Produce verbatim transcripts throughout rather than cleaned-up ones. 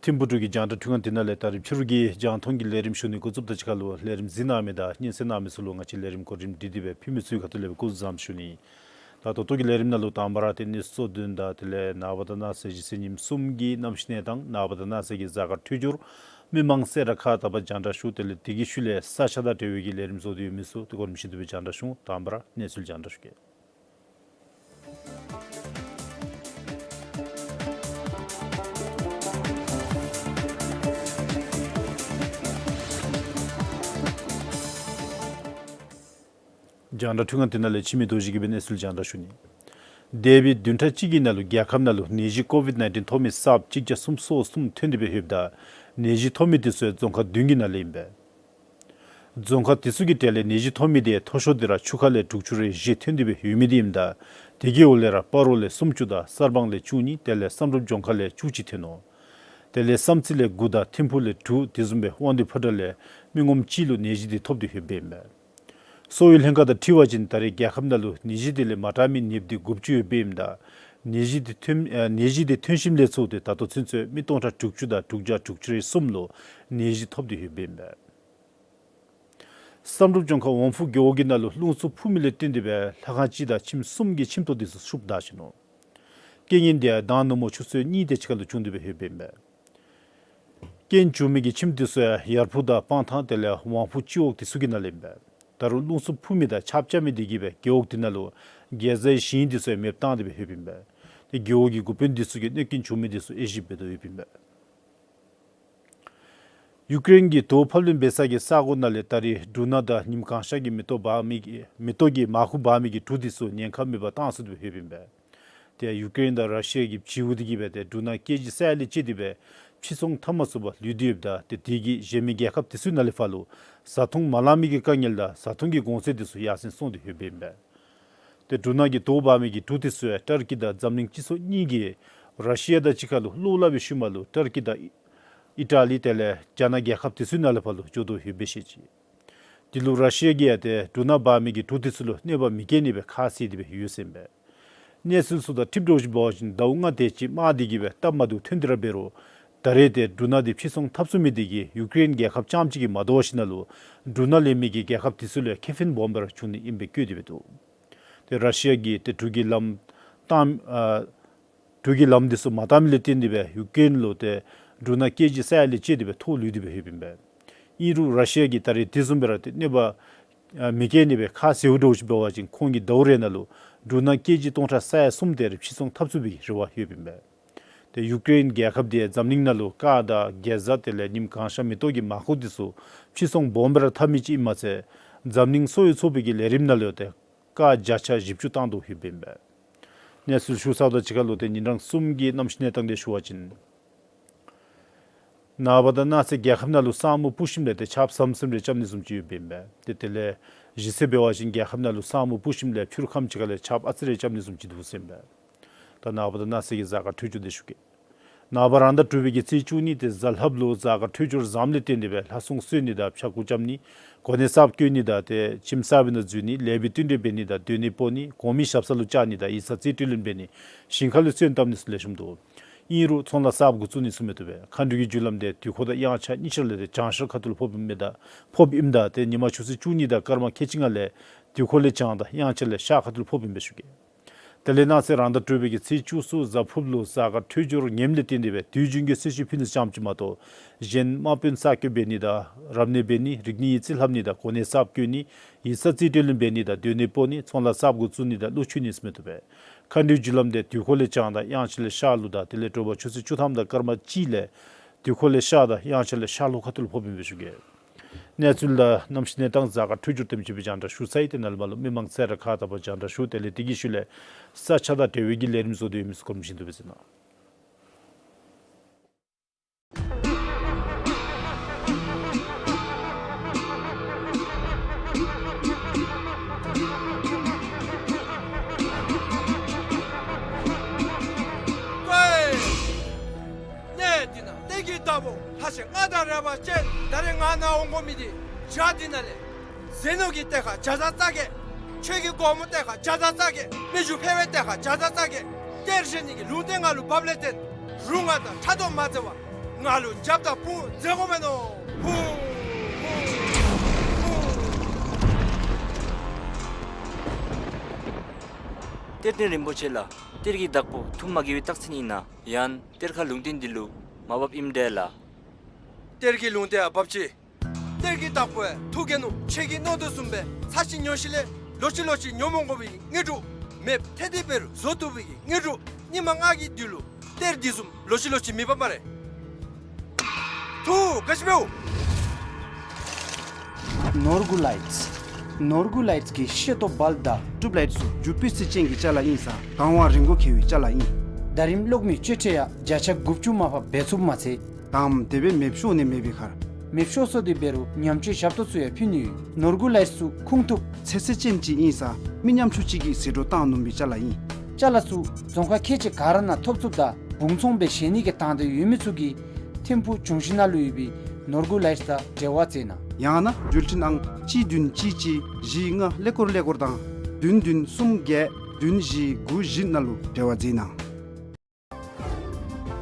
ཐིམ་ཕུག་འབྲུག་གི་རྒྱང་བསྒྲགས་འཕྲུལ་ཁང་འདི་ནང་ལས་ད་རིས་ཕྱི་རུ་གི་རྒྱང་མཐོང་གི་ལས་རིམ་ཞུ་ནི་འགོ་བཙུགས་དང་གཅིག་ཁར་ལུ་ལས་རིམ་གཟིགས་གནང་མི་དང་སྙན་གསན་གནང་མི་ཚུ་ལུ་ང་བཅས་ལས་རིམ་གོ་རིམ་སྒྲིག་སྟེ་སྦེ་ཕུལ་མི་ཚུ་གི་ཁ་ཐུག་ལས་སྦེ་སྐུ་གཟུགས་བཟང་པོ་ཞུ་ནི། ད་ད་ལྟོ་གི་ལས་རིམ་ནང་ལུ་དང་པ་ར་ཏེ་གནས་ཚུལ་གཙོ་དོན་དང་དེ་ལས་ནངས་པ་དང་གནངས་ཚེ་གཞི་རྩའི་ཉིནམ་གསུམ་གྱི་གནམ་གཤིས་གནས་སྟངས། ནངས་པ་དང་གནངས་ཚེ་གི་གཟའ་སྐར་འཕྲོད་སྦྱོར། མི་མང་གསལ་བསྒྲགས་ཁག་དང་པ་རྒྱང་བསྒྲགས་ཞུ། དེ་ལས་དེ་གི་ཤུལ་ལས་ས་ཆ་དང་འབྲེལ་བའི་གི་ལས་རིམ་བཟོ་སྟེ་ཡོད་མི་ཚུ་དེ་གོ་རིམ་བཞིན་དུ་སྦེ་རྒྱང་བསྒྲགས་ཞུ། དང་པ་ར་གནས་ཚུལ་རྒྱང་བསྒྲགས་ཞུ་གེ། རྒྱང་བསྒྲགས་འཕྲུལ་ཁང་འདི་ནང་ལས་འཆི་མེད་རྡོ་རྗེ་གིས་སྦེ་གནས་ཚུལ་རྒྱང་བསྒྲགས་ཞུ་ནི། འདས་པའི་བདུན་ཕྲག་གཅིག་གི་ནང་ལུ་རྒྱལ་ཁབ་ནང་ལུ་ནད་གཞི་ཀོ་ཝིཌ་ནའིན་ཊིན་ཐོབ་མི་གསརཔ་གཅིག་བརྒྱ་སུམ་ཅུ་སོ་གསུམ་ཐོན་ཏེ་སྦེ་ཡོདཔ་ད་ནད་གཞི་ཐོབ་མི་འདི་ཚུ་ཡང་རྫོང་ཁག་བདུན་གྱི་ནང་ལས་ཨིན་པས། རྫོང་ཁག་འདི་ཚུ་གི་གྲས་ལས་ནད་གཞི་ཐོབ་མི་འདི་མཐོ་ཤོས་འདི་ར་ཆུ་ཁ་ལས་དྲུག་ཅུ་རེ་བཞི་ཐོན་ཏེ་སྦེ་ཡོད་མི་འདི་ཨིནམ་ད་དེ་གི་འོག་ལས་ར་སྤ་རོ་ལས་སུམ་ཅུ་དང་གསར་སྤང་ལས་བཅུ་གཉིས། དེ་ལས་བསམ་གྲུབ་ལྗོངས་མཁར་ལས་བཅུ་གཅིག་ཐོན་ནུག། དེ་ལས་བསམ་རྩེ་ལས་དགུ་དང་ཐིམ་ཕུག་ལས་དྲུག། དེ་བཟུམ་སྦེ་དབང་འདུས་ཕོ་བྲང་ལས་མི་ངོམ་གཅིག་ལུ་ནད་གཞི་འདི་ཐོབ་སྟེ་ཡོདཔ་ཨིན་པས། གསོ་བའི་ལྷན་ཁག་དང་འཁྲིལ་བ་ཅིན་ད་རེས་རྒྱལ་ཁབ་ནང་ལུ་ནད་གཞི་དེ་ལས་མ་དྲག་མི་ནདཔ་འདི་དགུ་བཅུ་ཡོདཔ་ཨིནམ་ད་ནད་གཞི་དེ་ཐོན་ཨ་ནད་གཞི་དེ་ཐོན་ཞིནམ་ལས་ཚུར་ཏེ་ད་ལྟོ་ཚུན་ཚོད་མི་སྟོང་ཕྲག་དྲུག་ཅུ་དང་དྲུག་བརྒྱ་དྲུག་ཅུ་རེ་གསུམ་ལུ་ནད་གཞི་ཐོབ་སྟེ་ཡོདཔ་ཨིན་པས། བསམ་གྲུབ་ལྗོངས་མཁར་ཝང་ཕུ་རྒེད་འོག་གི་ནང་ལུ་རླུང་འཚུབ་འཕུ་མི་ལས་བརྟེན་ཏེ་སྦེ་ལྷ་ཁང་གཅིག་དང་ཁྱིམ་གསུམ་གྱི་ཁྱིམ་ཐོག་འདི་ཚུ་ཤུབས་བདའ་ཞིནམ་ལས། རྐྱེན་ངན་འདི་ཡང་མདང་ནུབ་མོ་ཆུ་ཚོད་གཉིས་དེ་ཅིག་ཁར་ལུ་བྱུང་སྟེ་སྦེ་ཡོདཔ་ཨིན་པས། རྐྱེན་བྱུང་མི་གི་ཁྱིམ་འདི་ཚུ་ཡང་ཡར་ཕུ་དང་སྤང་ཐང་དེ་ལས་ཝང་ཕུ་སྤྱི་འོག་འདི་ཚུ་གི་ནང་ལས་ཨིན་པས། ད་རུང་རླུང་འཚུབ་འཕུ་མི་དང་ཆརཔ་རྐྱབ་མི་འདི་གིས་སྦེ་རྒེད་འོག་འདི་ནང་ལུ་གེ་ཛའི་ཞིང་འདི་ཚུ་ཡང་མེདཔ་བཏང་སྟེ་སྦེ་ཡོདཔ་ཨིན་པས། ཏེ་རྒེད་འོག་གི་འགོ་དཔོན་འདི་ཚུ་གིས་གནོད་རྐྱེན་བྱུང་མི་འདི་ཚུ་དབྱེ་ཞིབ་འབད་དོ་ཡོདཔ་ཨིན་པས། ཡུཀ་རེན་གྱི་དོ་ཕབ་ལེན་འབད་ས་གི་ས་གོ་ནང་ལས་ད་རེས་འབྲུ་སྣ་དང་ཉིམ་གང་ཤར་གྱི་མེ་ཏོག་འབག་མི་གི་མེ་ཏོག་གི་མར་ཁུ་འབག་མི་གི་གྲུ་འདི་ཚུ་ཉེན་ཁ་མེདཔ་བཏང་ཚུགས་ཏེ་སྦེ་ཡོདཔ་ཨིན་པས། དེ་ཡང་ཡུཀ་རེན་དང་ར་ཤི་ཡ་གི་བྱིའུ་འདི་གིས་སྦེ་ཏེ་འབྲུ་སྣ་ཀེ་ཇི་ས་ཡ་ལས་བཅད་དེ་སྦེ་ཕྱིར་ཚོང་འཐབ་མ་ཚུགས་པར་ལུས་ཏེ་ཡོདཔ་ད་ཏེ་དེ་གིས་གཞན་མི་རྒྱལ་ཁབ་འདི་ཚུ་ནང་ལས་ཕར་ལུ་བཟའ་འཐུང་མ་ལང་མི་གི་དཀའ་ངལ་དང་བཟའ་འཐུང་གི་གོང་ཚད་འདི་ཚུ་ཡར་སེང་སོང་སྟེ་ཡོདཔ་ཨིན་པས། ཏེ་འབྲུ་སྣ་གི་དོ་འབག་མི་གི་གྲུ་འདི་ཚུ་ཡང་ཏར་ཀི་དང་འཛམ་གླིང་སྤྱི་ཚོགས་གཉིས་ཀྱིས་ར་ཤི་ཡ་དང་གཅིག་ཁར་ལུ་གློག་ཀླད་པའི་ཤུལ་མ་ལུ་ཏར་ཀི་དང་ཨི་ཨི་ཊ་ལི་དེ་ལས་རྒྱ་ནག་རྒྱལ་ཁབ་འདི་ཚུ་ནང་ལས་ཕར་ལུ་འགྱོ་དོ་ཡོདཔ་སྦེ་བཤད་ཅི། དེ་ལུ་ར་ཤི་ཡ་གིས་ཡང་ཏེ་འབྲུ་སྣ་འབག་མི་གི་གྲུ་འདི་ཚུ་ལུ་གནོད་པ་མི་བཀལ་ནི་སྦེ་ཁ་བཟེད་དེ་སྦེ་ཡོད་ཟེར་ཨིན་པས། གནས་ཚུལ་ཚུ་དང་འཁྲིལ་དོ་ཅིག་འབད་བ་ཅིན་ཟླཝ་ལྔ་དེ་ཅིག་མ་འདི་གིས་སྦེ་སྟབས་མ་བདེཝ་ཐོན་ཏེ་ར་འབད་རུང་ད་རེས་ཏེ་འབྲུ་སྣ་འདི་ཕྱིར་ཚོང་འཐབ་ཚུགས་མི་འདི་གིས་ཡུཀ་རེན་རྒྱལ་ཁབ་རྐྱངམ་གཅིག་གིས་མ་དོ་བར་ཞིནམ་ལས་འབྲུ་སྣ་ལེན་མི་གི་རྒྱལ་ཁབ་འདི་ཚུ་ལུ་ཁེ་ཕན་སྦོམ་སྦེ་ར་བྱུང་ནི་ཨིན་པའི་བཀོད་དེ་སྦེ་འདུག། ཏེ་ར་ཤི་ཡ་གིས་ཏེ་གྲུ་གི་ལམ་བཏང་ཨ་གྲུ་གི་ལམ་འདི་ཚུ་མ་བཏང་མི་ལས་བརྟེན་ཏེ་སྦེ་ཡུཀ་རེན་ལུ་ཏེ་འབྲུ་སྣ་ཀེ་ཇི་ས་ཡ་ལས་བཅད་དེ་སྦེ་ཐོག་ལུས་ཏེ་སྦེ་ཡོདཔ་ཨིན་པས། ཨིན་རུང་ར་ཤི་ཡ་གིས་ད་རེས་དེ་བཟུམ་སྦེ་ར་ཏེ་གནོད་པ་ཨ་མི་བཀལ་ནི་སྦེ་ཁ་བཟེད་དོ་ཅིག་འབད་བ་ཅིན་ཁོང་གིས་ཟླཝ་རེ་ནང་ལུ་འབྲུ་སྣ་ཀེ་ཇི་སྟོང་ཕྲག་ས་ཡ་གསུམ་དེ་རེ་ཕྱིར་ཚོང་འཐབ་ཚུགས་པའི་རེ་བ་ཡོདཔ་ཨིན་པས། ཏེ་ཡུཀ་རེན་རྒྱལ་ཁབ་འདི་འཛམ་གླིང་ནང་ལུ་ཀ་དང་གེ་ཛ་དེ་ལས་ཉིམ་གང་ཤར་མེ་ཏོག་གི་མར་ཁུ་འདི་ཚུ་ཕྱིར་ཚོང་སྦོམ་སྦེ་ར་འཐབ་མི་ཅིག་ཨིནམ་མ་ཚད་འཛམ་གླིང་གསོ་བའི་ཚོགས་པའི་གི་ལས་རིམ་ནང་ལུ་ཡང་ཏེ་ཀ་བརྒྱ་ཆ་བཞི་བཅུ་བཏང་དོ་ཡོདཔ་ཨིན་པས། གནས་ཚུལ་ཞུ་ཚརཝ་དང་གཅིག་ཁར་ལུ་ཏེ་ཉིན་གྲངས་གསུམ་གྱི་གནམ་གཤིས་གནས་སྟངས་དེ་ཞུ་བ་ཅིན། ནངས་པ་དང་གནངས་ཚེ་རྒྱལ་ཁབ་ནང་ལུ་ས་སྨུག་སྤུབས་ཞིནམ་ལས་ཏེ་ཆརཔ་ཟམ་ཟིམ་རེ་རྐྱབ་ནི་བཟུམ་ཅིག་ཡོདཔ་ཨིན་པས། ཏེ་དེ་ལས་གཞི་རྩ་འབད་བ་ཅིན་རྒྱལ་ཁབ་ནང་ལུ་ས་སྨུག་སྤུབས་ཞིནམ་ལས་ཕྱི་རུ་ཁམས་ཅིག་ཁར་ལས་ཆརཔ་ཨ་ཙི་རེ་རྐྱབ་ནི་བཟུམ་ཅིག་འདུག་ཟེར་ཨིན་པས། ད་ནངས་པ་དང་གནངས་ཚེ་གི་གཟའ་སྐར་འཕྲོད་སྦྱོར་དེ་ཞུ་གེ། ནངས་པ་རང་ཟླ་དྲུག་པའི་གི་ཚེས་བཅུ་གཉིས་ཏེ་གཟའ་ལྷགཔ་ལུ་གཟའ་སྐར་འཕྲོད་སྦྱོར་བཟངམ་ལས་བརྟེན་ཏེ་སྦེ་ལྷ་སྲུང་གསོལ་ནི་དང་ཕྱྭ་འགུགས་རྐྱབ་ནི་གོ་གནས་གསརཔ་བསྐོ་ནི་དང་ཏེ་ཁྱིམ་གསར་པའི་ནང་འཛུལ་ནི་ལེགས་པའི་བསྟུན་གྲོས་འབད་ནི་དང་སྡོད་གནས་སྤོ་ནི་གོང་མའི་ཞབས་ས་ལུ་བཅར་ནི་དང་ཡིག་ཚང་རྩིས་སྤྲོད་ལེན་འབད་ནི་ཞིང་ཁ་ལུ་སོན་བཏབ་ནི་ཚུ་ལེགས་ཤོམ་འདུག། ཨིན་རུང་ཚོང་ལཱ་གསརཔ་འགོ་བཙུགས་ནི་ཚུ་མི་བཏུབ་པས། མཁའ་འགྲོའི་གི་རྒྱུ་ལམ་འདི་དུས་འཁོར་དང་དབྱངས་འཆར་གཉིས་ཆ་ལས་ཏེ་བྱང་ཤར་ཁ་ཐུག་ལུ་ཕོགཔ་ཨིནམ་ད་ཕོགཔ་ཨིནམ་ད་ཏེ་ཉིན་མ་ཆུ་ཚོད་བཅུ་གཉིས་དང་སྐར་མ་ཁལ་གཅིག་ལྔ་ལས་དུས་འཁོར་ལས་བྱང་དང་དབྱངས་འཆར་ལས་ཤར་ཁ་ཐུག་ལུ་ཕོགཔ་ཨིན་པས་ཞུ་གེ། དེ་ལས་གནངས་ཚེ་རང་ཟླ་དྲུག་པའི་གི་ཚེས་བཅུ་གསུམ་གཟའ་ཕུརཔ་ལུ་གཟའ་སྐར་འཕྲོད་སྦྱོར་ངནམ་ལས་བརྟེན་ཏེ་སྦེ་དུས་རྒྱུན་གྱི་གསོལ་མཆོད་ཕུལ་ནི་ཙམ་ཅིག་མ་གཏོགས་གཞན་དམག་དཔོན་གསར་བསྐོ་འབད་ནི་དང་རབ་གནས་འབད་ནི་རིག་གནས་ཡིག་རྩིས་ལྷབ་ནི་དང་གོ་གནས་གསརཔ་བསྐོ་ནི་ཡིག་ཚང་རྩིས་སྤྲོད་ལེན་འབད་ནི་དང་སྡོད་གནས་སྤོ་ནི་ཚོང་ལཱ་གསརཔ་འགོ་བཙུགས་ནི་དང་གླུ་མཆོད་ནི་ཚུ་མི་བཏུབ་པས། མཁའ་འགྲོའི་རྒྱུ་ལམ་འདི་དུས་འཁོར་ལས་བྱང་དང་དབྱངས་འཆར་ལས་ཤར་ལུགས་དང་དེ་ལས་དྲོ་པ་ཆུ་ཚོད་བཅུ་ཐམ་དང་སྐར་མ་གཅིག་ལས་དུས་འཁོར་ལས་ཤར་དང་དབྱངས་འཆར་ལས་ཤར་ལྷོ་ཁ་ཐུག་ལུ་ཕོགཔ་ཨིན་པས་ཞུ་གེ། གནས་ཚུལ་དང་གནམ་གཤིས་གནས་སྟངས་གཟའ་སྐར་འཕྲོད་སྦྱོར་དེམ་ཅིག་སྦེ་རྒྱང་བསྒྲགས་ཞུ་ཚར་ཡི། ཏེ་ནཱ་ལས་མར་ལུ་མི་མང་ཚེ་རབས་ཁ་ཐུག་ལུ་རྒྱང་བསྒྲགས་ཞུ། དེ་ལས་དེ་གི་ཤུལ་ལས་ས་ཆ་དང་འབྲེལ་བའི་གི་ལས་རིམ་བཟོ་སྡོད་ཡོད་མི་ཚུ་གོམས་ཤིང་འདུག་པས་ཟེར་ན། ཀོའི། གནས་འདི་ན་གཏེར་གྱི་བདག་པོ་ལྷ་ཆེན་ལྔ་དང་རལ་པ་ཅན་ད་རེས་ང་ནཱ་འོང་དགོ་མི་འདི་བྱག་འདི་ནང་ལས། ཟས་ནོར་གྱི་གཏེར་ཁ་བརྒྱ་རྩ་བརྒྱད། ཆོས་ཀྱི་སྒོ་མོ་གཏེར་ཁ་བརྒྱ་རྩ་བརྒྱད། མི་འགྱུར་འཕེལ་བའི་གཏེར་ཁ་བརྒྱ་རྩ་བརྒྱད། གཏེར་བཞེས་ནི་གི་ལུང་བསྟན་ང་ལུ་བབས་ལས་བརྟེན། རུང་ང་དང་ཕྲག་དོག་མ་མཛད་པར་ང་ལུ་རྒྱབ་དང་དཔུང་མཛད་དགོ་མས་མནོ། ཧཱུྃ། ཧཱུྃ། ཧཱུྃ། གཏེར་སྟོན་རིན་པོ་ཆེ་ལགས། གཏེར་གྱི་བདག་པོ་ཐུགས་མ་དགྱེས་པའི་རྟགས་མཚན་ཨིན་ན། ཡང་གཏེར་ཁ་ལུང་བསྟན་འདི་ལུ་མ་བབ་ཨིནམ་འདྲས་ལགས། གཏེར་གྱི་ལུང་བསྟན་ཨ་བབ་ཅི། གཏེར་གྱི་བདག་པོ་ཐུགས་དགྱེས་ནུག། ཁྱེད་ཀྱིས་མནོ་དོ་བཟུམ་སྦེ་ཚར་གཅིག་ཉོ་ཞིནམ་ལས་ལོག་ཅི་ལོག་ཅི་ཉོ་མི་དགོ་པའི་དངོས་གྲུབ། མེདཔ་ཐལ་ཏེ་འབད་རུང་བཟོ་བཏུབ་པའི་དངོས་གྲུབ། ཉི་མ་ལྔ་གི་དུས་ལུ་གཏེར་འདི་བཟུམ་ལོག་ཅི་ལོག་ཅི་མེད་པ་སྨ་རེ། ཐུགས་དགའ་བཞིན་འབདཝ། ནོར་བུ་ལའིཊསི། ནོར་བུ་ལའིཊསི་གི་ཤེལ་ཏོག་བལྦ་དང་ཊུབ་ལའིཊསི་ཚུ་འཇུ་སྤུས་ཚད་ཅན་གྱི་ཅ་ལ་ཨིན་ཟེར་དང་བ་རིན་གོང་ཁེ་བའི་ཅ་ལ་ཨིན། ཟླ་རིམ་གློག་མེ་གཅོད་འཕྲོ་ཡང་བརྒྱ་ཆ་དགུ་བཅུ་མར་ཕབ་འབད་ཚུགསཔ་མ་ཚད། དངམ་དེ་སྦེ་མེདཔ་ཤོར་ནི་མེད་པའི་ཁར། མེདཔ་ཤོར་སོང་སྟེ་འབད་རུང་ཉམས་བཅོས་ཞབས་ཏོག་ཚུ་ཡང་ཕུལ་ནི་ཡོད། ནོར་བུ་ལའིཊསི་ཚུ་ཁུངས་ཐུབ་ཚད་ཚད་ཅན་ཅིག་ཨིན་ཟེར་མི་ཉམ་ཆུང་ཅིག་གིས་ཟད་འགྲོ་བཏང་ནུམ་པའི་ཅ་ལ་ཨིན། ཅ་ལ་ཚུ་རྫོང་ཁག་ཁལ་གཅིག་ག་ར་ནང་ཐོབ་ཚུགསཔ་ད་སྦུང་ཚོང་སྦེ་བཞེས་ནི་གི་དང་འདོད་ཡོད་མི་ཚུ་གིས་ཐིམ་ཕུག་འབྱུང་བཞི་ནང་ལུ་ཡོད་པའི་ནོར་བུ་ལའིཊསི་དང་འབྲེལ་བ་མཛད་གནང་། ཡང་ན་འགྲུལ་འཕྲིན་ཨང་གཅིག་བདུན་གཅིག་གཅིག་བཞི་ལྔ་ཀླད་ཀོར་ཀླད་ཀོར་དང་བདུན་བདུན་གསུམ་བརྒྱད་བདུན་བཞི་དགུ་བཞི་ནང་ལུ་འབྲེལ་བ་མཛད་གནང་།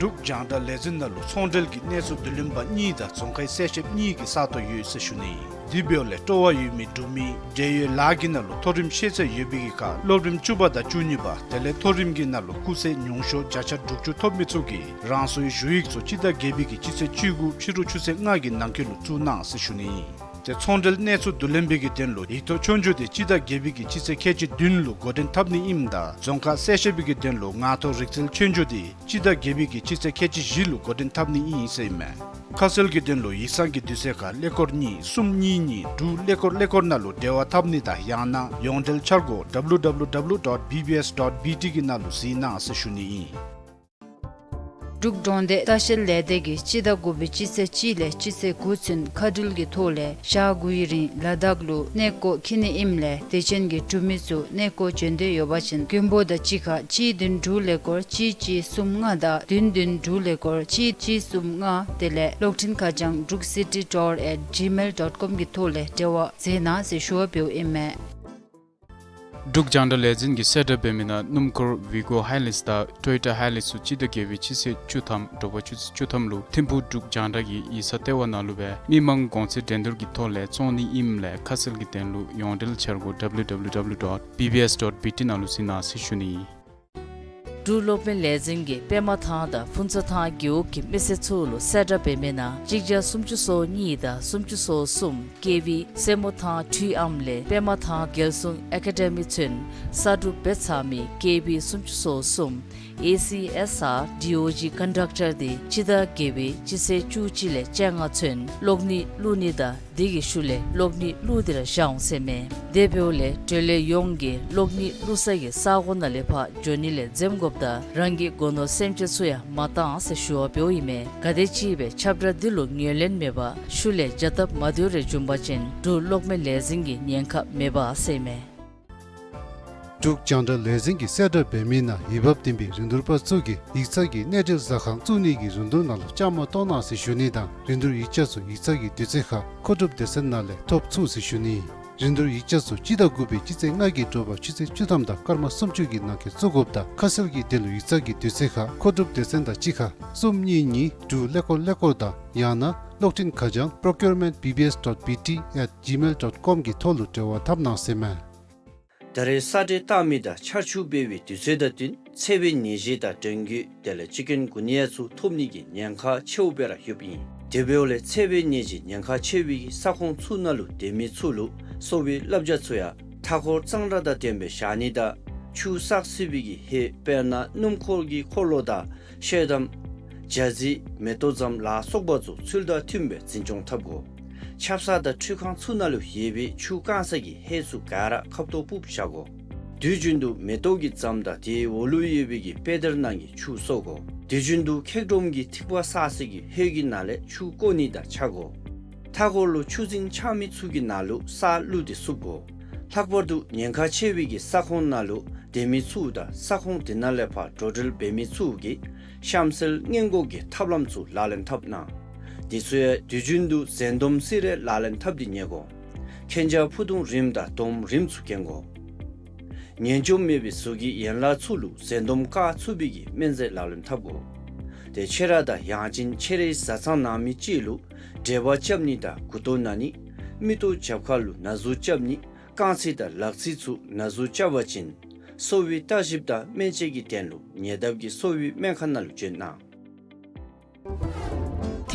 འབྲུག་རྒྱང་བསྒྲགས་ལས་འཛིན་ནང་ལུ་ཚོང་འབྲེལ་གྱི་གནས་ཚུལ་བསྡུ་ལེན་པ་གཉིས་དང་རྫོང་ཁའི་གསལ་བཤད་གཉིས་ཀྱི་ས་སྟོང་ཡོད་ཟེར་ཞུ་ནི་ཨིན། དེ་འབདཝ་ལས་སྤྲོ་བ་ཡོད་མི་འབྲུག་མི་འབྲེལ་ཡོད་ལཱ་གི་ནང་ལུ་མཐོ་རིམ་ཤེས་ཚད་ཡོད་པའི་གི་ཁར་སློབ་རིམ་བཅུ་པ་དང་བཅུ་གཉིས་པ་དེ་ལས་མཐོ་རིམ་གྱི་ནང་ལུ་སྐུགས་ཚད་ཉུང་ཤོས་བརྒྱ་ཆ་དྲུག་ཅུ་ཐོབ་མི་ཚུ་གིས་རང་སོའི་ཞུ་ཡིག་ཚུ་སྤྱི་ཟླ་བརྒྱད་པའི་གི་སྤྱི་ཚེས་བཅུ་དགུ་ཕྱི་རུ་ཆུ་ཚོད་ལྔ་གི་ནང་འཁོད་ལུ་བཙུགས་གནང་ཟེར་ཞུ་ནི་ཨིན། ཏེ་ཚོང་འབྲེལ་གནས་ཚུལ་བསྡུ་ལེན་པའི་གི་དོན་ལུ་ཡིག་ཐོག་ཆོས་རྒྱུགས་དེ་སྤྱི་ཟླ་བརྒྱད་པའི་གི་སྤྱི་ཚེས་ཁལ་གཅིག་བདུན་ལུ་འགོ་འདྲེན་འཐབ་ནི་ཨིནམ་ད་རྫོང་ཁ་གསལ་བཤད་པའི་གི་དོན་ལུ་ངག་ཐོག་རིག་རྩལ་ཆོས་རྒྱུགས་དེ་སྤྱི་ཟླ་བརྒྱད་པའི་གི་སྤྱི་ཚེས་ཁལ་གཅིག་བཞི་ལུ་འགོ་འདྲེན་འཐབ་ནི་ཨིན་ཟེར་ཨིན་མས། ཁ་གསལ་གྱི་དོན་ལུ་ཡིག་ཚང་གི་དུས་ཚོད་ཁར་ཀླད་ཀོར་གཉིས་གསུམ་གཉིས་གཉིས་དྲུག་ཀླད་ཀོར་ཀླད་ཀོར་ནང་ལུ་འབྲེལ་བ་འཐབ་ནི་དང་ཡང་ན་ཡོངས་འབྲེལ་འཆར་སྒོ་W W W dot B B S dot B T གི་ནང་ལུ་གཟིགས་གནང་ཟེར་ཞུ་ནི་ཨིན། འབྲུག་གྲོང་སྡེ་ལྟ་བཤལ་ལས་སྡེ་གིས་སྤྱི་ཟླ་དགུ་པའི་སྤྱི་ཚེས་གཅིག་ལས་སྤྱི་ཚེས་དགུ་ཚུན་མཁའ་འགྲུལ་གྱི་ཐོག་ལས་ཞག་དགུའི་རིང་ལ་དྭགས་ལུ་གནས་སྐོར་འཁྱིད་ནི་ཨིནམ་ལས་དད་ཅན་གྱི་འབྲུག་མི་ཚུ་གནས་སྐོར་འབྱོན་འདོད་ཡོད་པ་ཅིན་མགོན་པོ་དང་གཅིག་ཁར་གཅིག་བདུན་དྲུག་ཀླད་ཀོར་གཅིག་གཅིག་གསུམ་ལྔ་དང་བདུན་བདུན་དྲུག་ཀླད་ཀོར་གཅིག་གཅིག་གསུམ་ལྔ་དེ་ལས་གློག་འཕྲིན་ཁ་བྱང་འབྲུག་སི་ཊི་ཊུར་ཨེཊ་ཇི་མེལ་ཌོཊ་ཀོམ་གྱི་ཐོག་ལས་འབྲེལ་བ་མཛད་གནང་ཟེར་ཞུ་བ་འབདཝ་ཨིན་མས། འབྲུག་རྒྱང་བསྒྲགས་ལས་འཛིན་གྱིས་གསལ་བསྒྲགས་འབད་མི་ནང་སྣུམ་འཁོར་ཝི་གོ་ཧའི་ལེགས་དང་ཊོ་ཡོ་ཊ་ཧའི་ལེགས་ཚུ་སྤྱི་ཟླ་བརྒྱད་པའི་སྤྱི་ཚེས་བཅུ་ཐམ་དྲོ་པ་ཆུ་ཚོད་བཅུ་ཐམ་ལུ་ཐིམ་ཕུག་འབྲུག་རྒྱང་བསྒྲགས་ཀྱི་ཡིག་ཚང་ལྟེ་བ་ནང་ལུ་སྦེ་མི་མང་གོང་ཚད་འགྲན་བསྡུར་གྱི་ཐོག་ལས་བཙོང་ནི་ཨིནམ་ལས་ཁ་གསལ་གྱི་དོན་ལུ་ཡོངས་འབྲེལ་འཆར་སྒོ་W W W dot B B S dot B T ནང་ལུ་གཟིགས་གནང་ཟེར་ཞུ་ནི་ཨིན། འབྲུག་གློག་མེ་ལས་འཛིན་གྱིས་པདྨ་ཐང་དང་ཕུན་ཚོགས་ཐང་རྒེད་འོག་གི་མི་སེར་ཚུ་ལུ་གསལ་བསྒྲགས་འབད་མི་ནང་གཅིག་བརྒྱ་སུམ་ཅུ་སོ་གཉིས་དང་སུམ་ཅུ་སོ་གསུམ་ཀེ་ཝི་སེར་མོ་ཐང་འཕྲུལ་ཨམ་ལས་པདྨ་ཐང་རྒྱལ་སྲུང་ཨེ་ཀ་ཌེ་མི་ཚུན་གསར་སྒྲུབ་འབད་ཚར་མི་ཀེ་ཝི་སུམ་ཅུ་སོ་གསུམ་ཨེ་སི་ཨེསི་ཨར་ཌི་ཨོ་ཇི་ཀོན་ཌག་ཊར་དེ་སྤྱི་ཟླ་བརྒྱད་པའི་སྤྱི་ཚེས་བཅུ་གཅིག་ལས་བཅོ་ལྔ་ཚུན་གློག་ནི་བླུག་ནི་དང་དེ་གི་ཤུལ་ལས་གློག་ནི་བླུག་སྟེ་ར་བཞག་འོང་ཟེར་མས། དེ་འབདཝ་ལས་འབྲེལ་ཡོད་ཡོངས་ཀྱིས་གློག་ནི་བླུག་ས་གི་ས་གོ་ནང་ལས་ཕར་འགྱོ་ནི་ལས་འཛེམ་དགོཔ་དང་རང་གི་སྒོ་ནོར་སེམས་ཅན་ཚུ་ཡང་མ་བཏང་ཟེར་ཞུ་བ་འབདཝ་ཨིན་མས། ག་དེམ་ཅིག་སྦེ་ཁྱབ་བསྒྲགས་འདི་ལུ་ངོས་ལེན་མེད་པར་ཤུལ་ལས་བྱ་སྟབས་མ་བདེཝ་རེ་བྱུང་པ་ཅིན་འབྲུག་གློག་མེ་ལས་འཛིན་གྱི་ཉེན་ཁ་མེད་པ་ཟེར་མས། འབྲུག་རྒྱང་བསྒྲགས་ལས་འཛིན་གྱིས་གསལ་བསྒྲགས་འབད་མི་ནང་འོས་འབབ་ལྡན་པའི་རིན་བསྡུར་པ་ཚུ་གིས་ཡིག་ཚང་གི་གནས་འབྲེལ་ཟ་ཁང་བཙུགས་ནིའི་རིན་བསྡུར་ནང་ལུ་བཅའ་མར་གཏོགས་གནང་ཟེར་ཞུ་ནི་དང་རིན་བསྡུར་ཡིག་ཆ་ཚུ་ཡིག་ཚང་གི་དུས་ཚོད་ཁར་མཁོ་སྒྲུབ་སྡེ་ཚན་ནང་ལས་ཐོབ་ཚུགས་ཟེར་ཞུ་ནི། རིན་བསྡུར་ཡིག་ཆ་ཚུ་སྤྱི་ཟླ་དགུ་པའི་སྤྱི་ཚེས་ལྔ་གི་དྲོ་པ་ཆུ་ཚོད་བཅུ་ཐམ་དང་སྐར་མ་སུམ་ཅུ་གི་ནང་འཁོད་བཙུགས་དགོཔ་དང་ཁ་གསལ་གྱི་དོན་ལུ་ཡིག་ཚང་གི་དུས་ཚོད་ཁར་མཁོ་སྒྲུབ་སྡེ་ཚན་དང་གཅིག་ཁར་གསུམ་གཉིས་གཉིས་དྲུག་ཀླད་ཀོར་ཀླད་ཀོར་དང་ཡང་ན་གློག་འཕྲིན་ཁ་བྱང་procurement B B S dot B T at gmail dot com གི་ཐོག་ལུ་འབྲེལ་བ་འཐབ་གནང་ཟེར་མས། ད་རེས་ས་འདྲེན་བཏང་མི་དང་ཆར་ཆུ་འབབ་པའི་དུས་ཚོད་དང་བསྟུན་འཚེར་བའི་ནད་གཞི་དང་ཌེང་གི་དེ་ལས་ཅིཀ་ཀུན་གུ་ནི་ཡ་ཚུ་ཐོབ་ནིའི་ཉེན་ཁ་ཆེཝ་སྦེ་ར་ཡོདཔ་ཨིན། དེ་འབདཝ་ལས་འཚེར་བའི་ནད་གཞི་ཉེན་ཁ་ཆེ་བའི་ས་ཁོངས་ཚུ་ནང་ལུ་སྡོད་མི་ཚུ་ལུ་གསོ་བའི་བསླབ་བྱ་ཚུ་ཡང་མཐའ་འཁོར་གཙང་སྦྲ་དང་ལྡནམ་སྦེ་བཞག་ནི་དང་ཆུ་བསགས་སྲིད་པའི་ཧེ་དཔེར་ན་སྣུམ་འཁོར་གྱི་འཁོར་ལོ་དང་ཤེལ་དམ་ཇ་རྩི་མེ་ཏོག་ཙམ་ལ་སོགས་པ་ཚུ་ཚུལ་དང་མཐུནམ་སྦེ་འཛིན་སྐྱོང་འཐབ་དགོ། ཆབ་གསང་དང་ཁྲུས་ཁང་ཚུ་ནང་ལུ་ཡོད་པའི་ཆུ་བཀང་སའི་ཧེ་ཚུ་ག་ར་ཁ་ཐོག་ཕུབ་བཞག་དགོ། དུས་རྒྱུན་དུ་མེ་ཏོག་གི་ཛམ་དང་དེའི་འོག་ལུ་ཡོད་པའི་པེ་དར་ནང་གི་ཆུ་གསོ་དགོ། དུས་རྒྱུན་དུ་འཁྱག་སྒྲོམ་གྱི་ཐིགས་པ་བསགས་སའི་ཧེ་གི་ནང་ལས་ཆུ་བཀོ་ནི་དང་ཆ་དགོ། མཐའ་འཁོར་ལུ་ཆུ་རྫིང་ཆགས་མི་ཚུ་གི་ནང་ལུ་ས་བླུགས་ཏེ་བསུབ་དགོ། ལྷག་པར་དུ་ཉེན་ཁ་ཆེ་བའི་ས་ཁོངས་ནང་ལུ་སྡོད་མི་ཚུ་དང་ས་ཁོངས་དེ་ནང་ལས་ཕར་འགྲོ་འགྲུལ་འབད་མི་ཚུ་གིས་གཤམ་གསལ་སྔོན་འགོག་གི་ཐབས་ལམ་ཚུ་ལག་ལེན་འཐབ་གནང་། དེ་ཚུ་ཡང་དུས་རྒྱུན་དུ་འཛེམ་སྡོམ་སེ་ར་ལག་ལེན་འཐབ་སྟེ་ཉལ་དགོ། མཁྱེན་རྒྱ་ཕུ་ཐུང་རིངམ་དང་སྡོམ་རིངམ་ཚུ་གྱོན་དགོ། ངན་འཇོམས་མེད་པའི་གཟུགས་ཀྱི་ཡན་ལག་ཚུ་ལུ་འཛེམ་སྡོམ་བཀག་ཚུགས་པའི་སྨན་རྫས་ལག་ལེན་འཐབ་དགོ། ཏེ་ཁྱེད་ར་དང་ཡང་ཅིན་ཁྱེད་རའི་བཟའ་ཚང་ནང་མི་ཅིག་ལུ་འབྲེལ་བ་རྐྱབ་ནི་དང་མགུ་ཏོ་ན་ནི། མིག་ཏོ་རྒྱབ་ཁ་ལུ་ན་ཟུག་རྐྱབ་ནི། རྐང་ཚིགས་དང་ལག་ཚིགས་ཚུ་ན་ཟུག་རྐྱབ་པ་ཅིན་གསོ་བའི་བརྟག་ཞིབ་དང་སྨན་དཔྱད་ཀྱི་དོན་ལུ་ཉེ་འདབས་ཀྱི་གསོ་བའི་སྨན་ཁང་ནང་ལུ་འབྱོན་གནང་།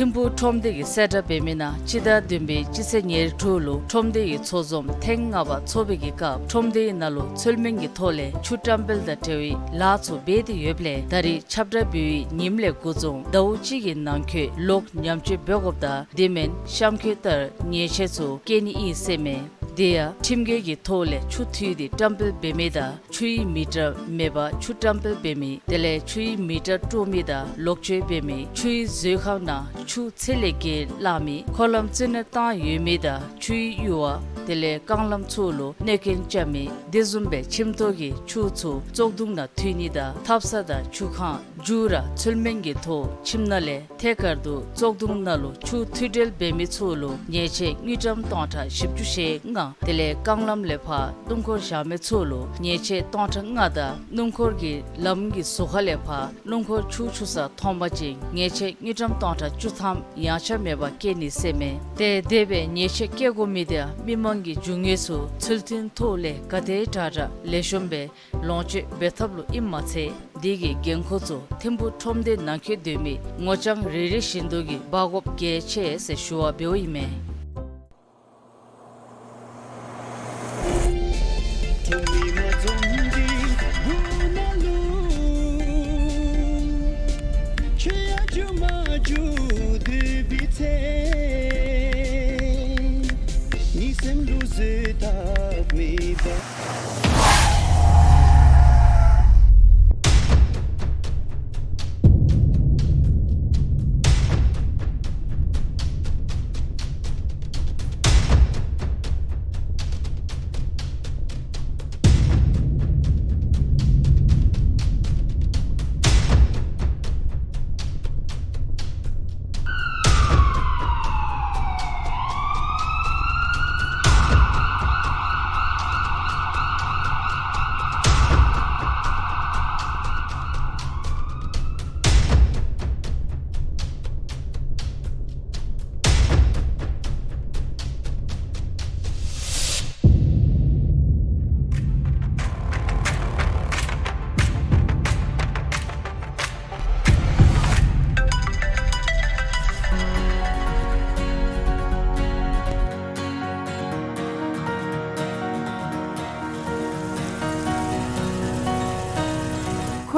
ཐིམ་ཕུག་ཁྲོམ་སྡེ་གིས་གསལ་བསྒྲགས་འབད་མི་ནང་སྤྱི་ཟླ་བདུན་པའི་སྤྱི་ཚེས་ཉེར་དྲུག་ལུ་ཁྲོམ་སྡེའི་ཚོགས་འཛོམས་ཐེངས་ལྔ་པ་ཚོགས་པའི་སྐབས་ཁྲོམ་སྡེའི་ནང་ལུ་ཚུལ་མིན་གྱི་ཐོག་ལས་ཆུ་བཀྲམ་སྤེལ་དང་འབྲེལ་བའི་ལཱ་ཚུ་འབད་དེ་ཡོདཔ་ལས་ད་རིས་ཁྱབ་བསྒྲགས་འབད་བའི་ཉིནམ་ལས་འགོ་བཟུང་ཟླཝ་གཅིག་གི་ནང་འཁོད་ལོག་ཉམས་བཅོས་འབད་དགོཔ་དང་དེ་མེན་གཤམ་འཁོད་ལྟར་ཉེས་ཆད་ཚུ་བཀལ་ནི་ཨིན་ཟེར་མས། དེ་ཡང་ཁྲིམས་འགལ་གྱི་ཐོག་ལས་ཆུ་འཐུས་ཏེ་བཀྲམ་སྤེལ་འབད་མི་དང་ཆུའི་མི་ཊར་མེད་པར་ཆུ་བཀྲམ་སྤེལ་འབད་མི་དེ་ལས་ཆུའི་མི་ཊར་དཀྲོག་མི་དང་ལོག་སྤྱོད་འབད་མི་ཆུའི་མཛོད་ཁང་ནང་ཆུ་ཚད་ལས་བརྒལ་བླངས་མི་འཁོར་ལམ་རྩིས་ནོར་བཏང་ཡོད་མི་དང་ཆུའི་གཡུར་བ་དེ་ལས་རྐང་ལམ་ཚུ་ལུ་གནོད་སྐྱོན་རྐྱབ་མི་དེ་བཟུམ་སྦེ་ཁྱིམ་ཐོག་གི་ཆུ་ཚུ་བཙོག་དུང་ནང་འཐུ་ནི་དང་ཐབ་ས་དང་ཆུ་ཁང་མཇུག་ར་ཚུལ་མིན་གྱི་ཐོག་ཁྱིམ་ནང་ལས་ཐད་ཀར་དུ་བཙོག་དུང་ནང་ལུ་ཆུ་འཐུ་སྤེལ་འབད་མི་ཚུ་ལུ་ཉེས་ཆད་དངུལ་ཀྲམ་སྟོང་ཕྲག་བཞི་བཅུ་ཞེ་ལྔ། དེ་ལས་རྐང་ལམ་ལས་ཕར་སྣུམ་འཁོར་བཞག་མི་ཚུ་ལུ་ཉེས་ཆད་སྟོང་ཕྲག་ལྔ་དང་སྣུམ་འཁོར་གྱི་ལམ་གྱི་ཟུར་ཁ་ལས་ཕར་སྣུམ་འཁོར་ཆུ་འཁྱུ་ས་མཐོང་པ་ཅིན་ཉེས་ཆད་དངུལ་ཀྲམ་སྟོང་ཕྲག་བཅུ་ཐམ་ཡང་ཆ་མེད་པར་བཀལ་ནི་ཟེར་མས། ཏེ་དེ་སྦེ་ཉེས་ཆད་བཀལ་དགོ་མི་དེ་མི་མང་གི་རྒྱུ་དངོས་ཚུ་ཚུལ་མཐུན་ཐོག་ལས་ག་དེ་དྲག་དྲག་ལེགས་ཤོམ་སྦེ་ལོངས་སྤྱོད་འབད་ཐབས་ལུ་ཨིནམ་མ་ཚད་དེ་གི་འགན་ཁུར་ཚུ་ཐིམ་ཕུག་ཁྲོམ་སྡེ་ནང་འཁོད་སྡོད་མི་ངོ་རྐྱང་རེ་རེ་བཞིན་དུ་གིས་འབག་དགོཔ་གལ་ཆེ་ཟེར་ཞུ་བ་འབདཝ་ཨིན་མས།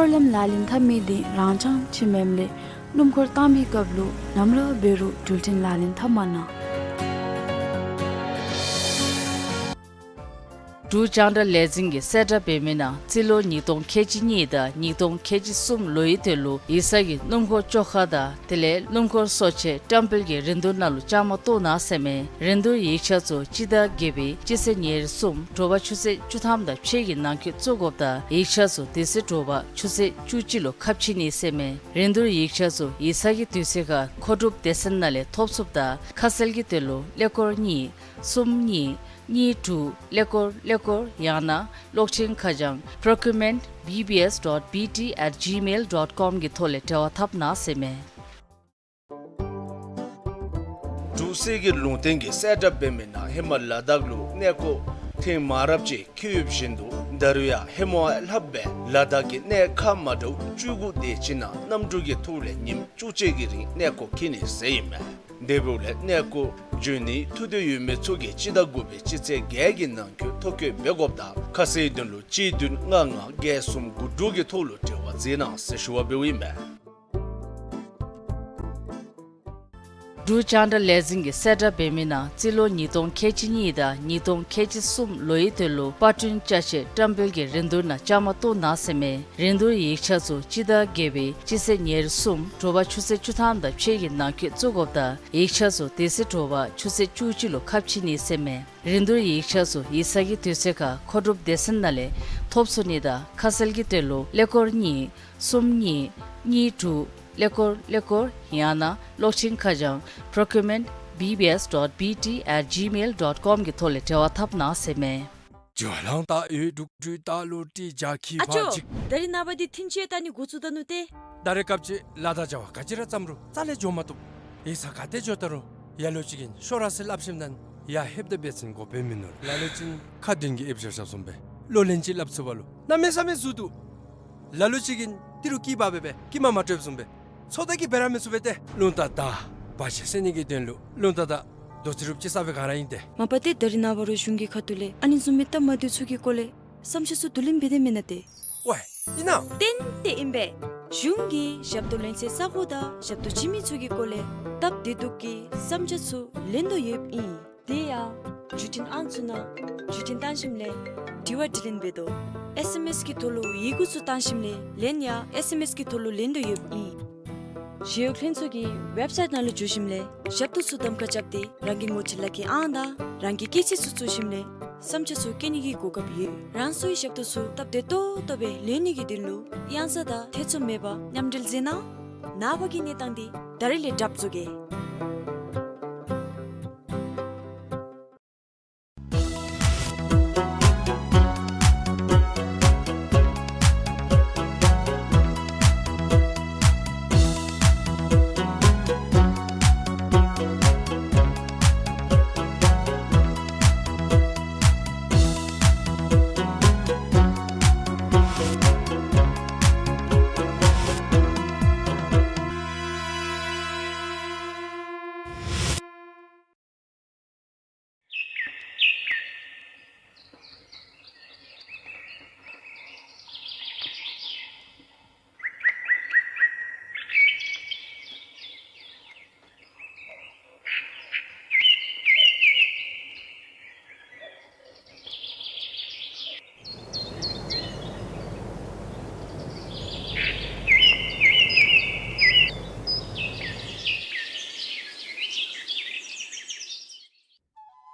འཁོར་ལམ་ལག་ལེན་འཐབ་མི་དེ་རང་འཚང་ཅིག་མེནམ་ལས་སྣུམ་འཁོར་བཏང་མི་སྐབས་ལུ་ནམ་ར་འབད་རུང་འགྲུལ་འཕྲིན་ལག་ལེན་འཐབ་མ་གནང་། འབྲུག་རྒྱང་བསྒྲགས་ལས་འཛིན་གྱིས་གསལ་བསྒྲགས་འབད་མི་ནང་རྩིས་ལོ་ཉིས་སྟོང་ཁལ་གཅིག་གཉིས་དང་ཉིས་སྟོང་ཁལ་གཅིག་གསུམ་ལོའི་དོན་ལུ་ཡིག་ཚང་གི་སྣུམ་འཁོར་བཅོ་ཁ་དང་དེ་ལས་སྣུམ་འཁོར་གསོ་བྱེད་བཀྲམ་སྤེལ་གྱི་རིན་བསྡུར་ནང་ལུ་བཅའ་མར་གཏོགས་གནང་ཟེར་མས། རིན་བསྡུར་ཡིག་ཆ་ཚུ་སྤྱི་ཟླ་བརྒྱད་པའི་སྤྱི་ཚེས་ཉེར་གསུམ་དྲོ་པ་ཆུ་ཚོད་བཅུ་ཐམ་དང་ཕྱེད་ཀྱི་ནང་འཁོད་བཙུགས་དགོཔ་དང་ཡིག་ཆ་ཚུ་དེ་ཚེ་དྲོ་པ་ཆུ་ཚོད་བཅུ་གཅིག་ལུ་ཁ་ཕྱེ་ནི་ཟེར་མས། རིན་བསྡུར་ཡིག་ཆ་ཚུ་ཡིག་ཚང་གི་དུས་ཚོད་ཁར་མཁོ་སྒྲུབ་སྡེ་ཚན་ནང་ལས་ཐོབ་ཚུགསཔ་དང་ཁ་གསལ་གྱི་དོན་ལུ་ཀླད་ཀོར་གཉིས་གསུམ་གཉིས་གཉིས་དྲུག་ཀླད་ཀོར་ཀླད་ཀོར་ཡང་ན་གློག་འཕྲིན་ཁ་བྱང་procurement B B S dot B T at gmail dot com གི་ཐོག་ལས་འབྲེལ་བ་འཐབ་གནང་ཟེར་མས། འབྲུག་གསེར་གྱི་ལུང་བསྟན་གྱིས་གསལ་བསྒྲགས་འབད་མི་ནང་ཧེ་མ་ལ་དྭགས་ལུ་གནས་སྐོར་ཐེངས་མང་རབས་ཅིག་འཁེལ་ཡོདཔ་བཞིན་དུ་ད་རུང་ཡང་ཧེ་མ་ལྷག་སྦེ་ལ་དྭགས་ཀྱི་གནས་ཁག་མ་འདྲཝ་བཅུ་དགུ་དེ་ཅིག་ནང་གནམ་གྲུ་གི་ཐོག་ལས་ཉིནམ་བཅུ་གཅིག་གི་རིང་གནས་སྐོར་འཁེལ་ནི་ཟེར་ཨིན་མས། དེ་འབདཝ་ལས་གནས་སྐོར་འབྱོན་ནིའི་ཐུགས་འདོད་ཡོད་མི་ཚུ་གིས་སྤྱི་ཟླ་དགུ་པའི་སྤྱི་ཚེས་བརྒྱད་ཀྱི་ནང་འཁོད་ཐོ་བཀོད་འབད་དགོཔ་དང་ཁ་གསལ་དོན་ལུ་གཅིག་བདུན་ལྔ་ལྔ་བརྒྱད་གསུམ་དགུ་དྲུག་གི་ཐོག་ལུ་འབྲེལ་བ་མཛད་གནང་ཟེར་ཞུ་བ་འབདཝ་ཨིན་མས། འབྲུག་རྒྱང་བསྒྲགས་ལས་འཛིན་གྱིས་གསལ་བསྒྲགས་འབད་མི་ནང་རྩིས་ལོ་ཉིས་སྟོང་ཁལ་གཅིག་གཉིས་དང་ཉིས་སྟོང་ཁལ་གཅིག་གསུམ་ལོའི་དོན་ལུ་པར་སྐྲུན་ཅ་ཆས་བཀྲམ་སྤེལ་གྱི་རིན་བསྡུར་ནང་བཅའ་མར་གཏོགས་གནང་ཟེར་མས། རིན་བསྡུར་ཡིག་ཆ་ཚུ་སྤྱི་ཟླ་བརྒྱད་པའི་སྤྱི་ཚེས་ཉེར་གསུམ་དྲོ་པ་ཆུ་ཚོད་བཅུ་ཐམ་དང་ཕྱེད་ཀྱི་ནང་འཁོད་བཙུགས་དགོཔ་དང་ཡིག་ཆ་ཚུ་དེ་ཚེ་དྲོ་པ་ཆུ་ཚོད་བཅུ་གཅིག་ལུ་ཁ་ཕྱེ་ནི་ཟེར་མས། རིན་བསྡུར་ཡིག་ཆ་ཚུ་ཡིག་ཚང་གི་དུས་ཚོད་ཁར་མཁོ་སྒྲུབ་སྡེ་ཚན་ནང་ལས་ཐོབ་ཚུགས་ནི་དང་ཁ་གསལ་གྱི་དོན་ལུ་ཀླད་ཀོར་གཉིས་གསུམ་གཉིས་གཉིས་དྲུག་ཀླད་ཀོར་ཀླད་ཀོར་ཡང་ན་གློག་འཕྲིན་ཁ་བྱང་procurement B B S dot B T at gmail dot com གི་ཐོག་ལས་འབྲེལ་བ་འཐབ་གནང་ཟེར་མས། ཨ་ཅོ། ད་རིས་ནངས་པ་འདི་ཐིན་ཅེ་ལྟ་ནི་འགོ་བཙུགས་ད་ནུག་ཏེ། ད་རེས་སྐབས་ཅིག་ལ་དྭགས་བྱ་བ་ག་ཅི་ར་བརྩམ་རུང་རྩ་ལས་འགྱོ་མ་བཏུབ། ཡིག་ཚང་ག་ཏེ་འགྱོ་ད་རུང་ལ་ལུ་ཅིག་གིས་ཤོག་ར་ཟེར་སླབ་ཞིནམ་ད་ཡར་ལྷོདཔ་ད་འབད་བ་ཅིན་མགོ་འབོད་མིན་ནུག། ལ་ལུ་ཅིག་ཁ་མདུན་གྱི་ཨེབ་ཞབས་ཞབས་བཟུམ་སྦེ་ལོ་ལན་ཅིག་སླབ་ཚུགས་པ་ལུ་གནམ་མེད་ས་མེད་ཟུར་འདུག། ལ་ལུ་ཅིག་གིས་ཏི་རུ་སྐྱི་པ་སྦེ་སྦེ་སྐྱི་མ་མ་སྤྲོདཔ་བཟུམ་སྦེ་ཚོད་ལྟ་གིས་འབད་ར་མི་ཚུགས་པས་ཏེ། རླུང་རྟ་དང་བར་ཆད་སེལ་ནི་གི་དོན་ལུ་རླུང་རྟ་དང་རྡོ་རྩེག་རུབ་ཅིག་ཟ་བའི་སྒང་ར་ཨིན་ཏེ། མ་པ་ཏེ་ད་རིས་ནངས་པ་ར་གཞུང་གི་ཁ་ཐུག་ལས་ཨ་ནི་བཟུམ་མའི་སྟབས་མ་བདེཝ་ཚུ་གི་སྐོར་ལས་བསམ་འཆར་ཚུ་བསྡུ་ལེན་འབད་དེ་མེན་ན་ཏེ། ཝའེ་ཨིན་ན། ཏན་ཏན་ཨིན་པས། གཞུང་གིས་ཞབས་ཏོག་ལེན་སའི་ས་གོ་དང་ཞབས་ཏོག་བྱིན་མི་ཚུ་གི་སྐོར་ལས་སྟབས་བདེ་སྡུག་གི་བསམ་འཆར་ཚུ་ལེན་དོ་ཡོདཔ་ཨིན། དེ་ཡང་བརྒྱུད་འཕྲིན་ཨང་ཚུ་ནང་བརྒྱུད་འཕྲིན་བཏང་ཞིནམ་ལས་དྲི་བ་དྲིས་ལན་འབད་དོ། ཨེསི་ཨེམ་ཨེསི་གི་ཐོག་ལུ་ཡི་གུ་ཚུ་བཏང་ཞིནམ་ལས་ལན་ཡང་ཨེསི་ཨེམ་ཨེསི་གི་ཐོག་ལུ་ལེན་དོ་ཡོདཔ་ཨིན། ཞི་གཡོག་ལྷན་ཚོགས་ཀྱི་ཝེབ་སའིཊ་ནང་ལུ་འཛུལ་ཞིནམ་ལས་ཞབས་ཏོག་ཚུ་གདམ་ཁ་རྐྱབ་སྟེ་རང་གི་ངོ་སྤྲོད་ལག་ཁྱེར་ཨང་དང་རང་གི་སྐྱེས་ཚེས་ཚུ་བཙུགས་ཞིནམ་ལས་བསམ་འཆར་ཚུ་བཀོད་ནི་གི་གོ་སྐབས་ཡོད། རང་སོའི་ཞབས་ཏོག་ཚུ་སྟབས་བདེ་ཏོག་ཏོ་སྦེ་ལེན་ནི་གི་དོན་ལུ་གཡང་ས་དང་ཐེ་ཚོམ་མེད་པར་མཉམ་འབྲེལ་མཛད་གནང་། ནངས་པ་གི་གནས་སྟངས་འདི་ད་རིས་ལས་གྲབས་བཟོ་གེ།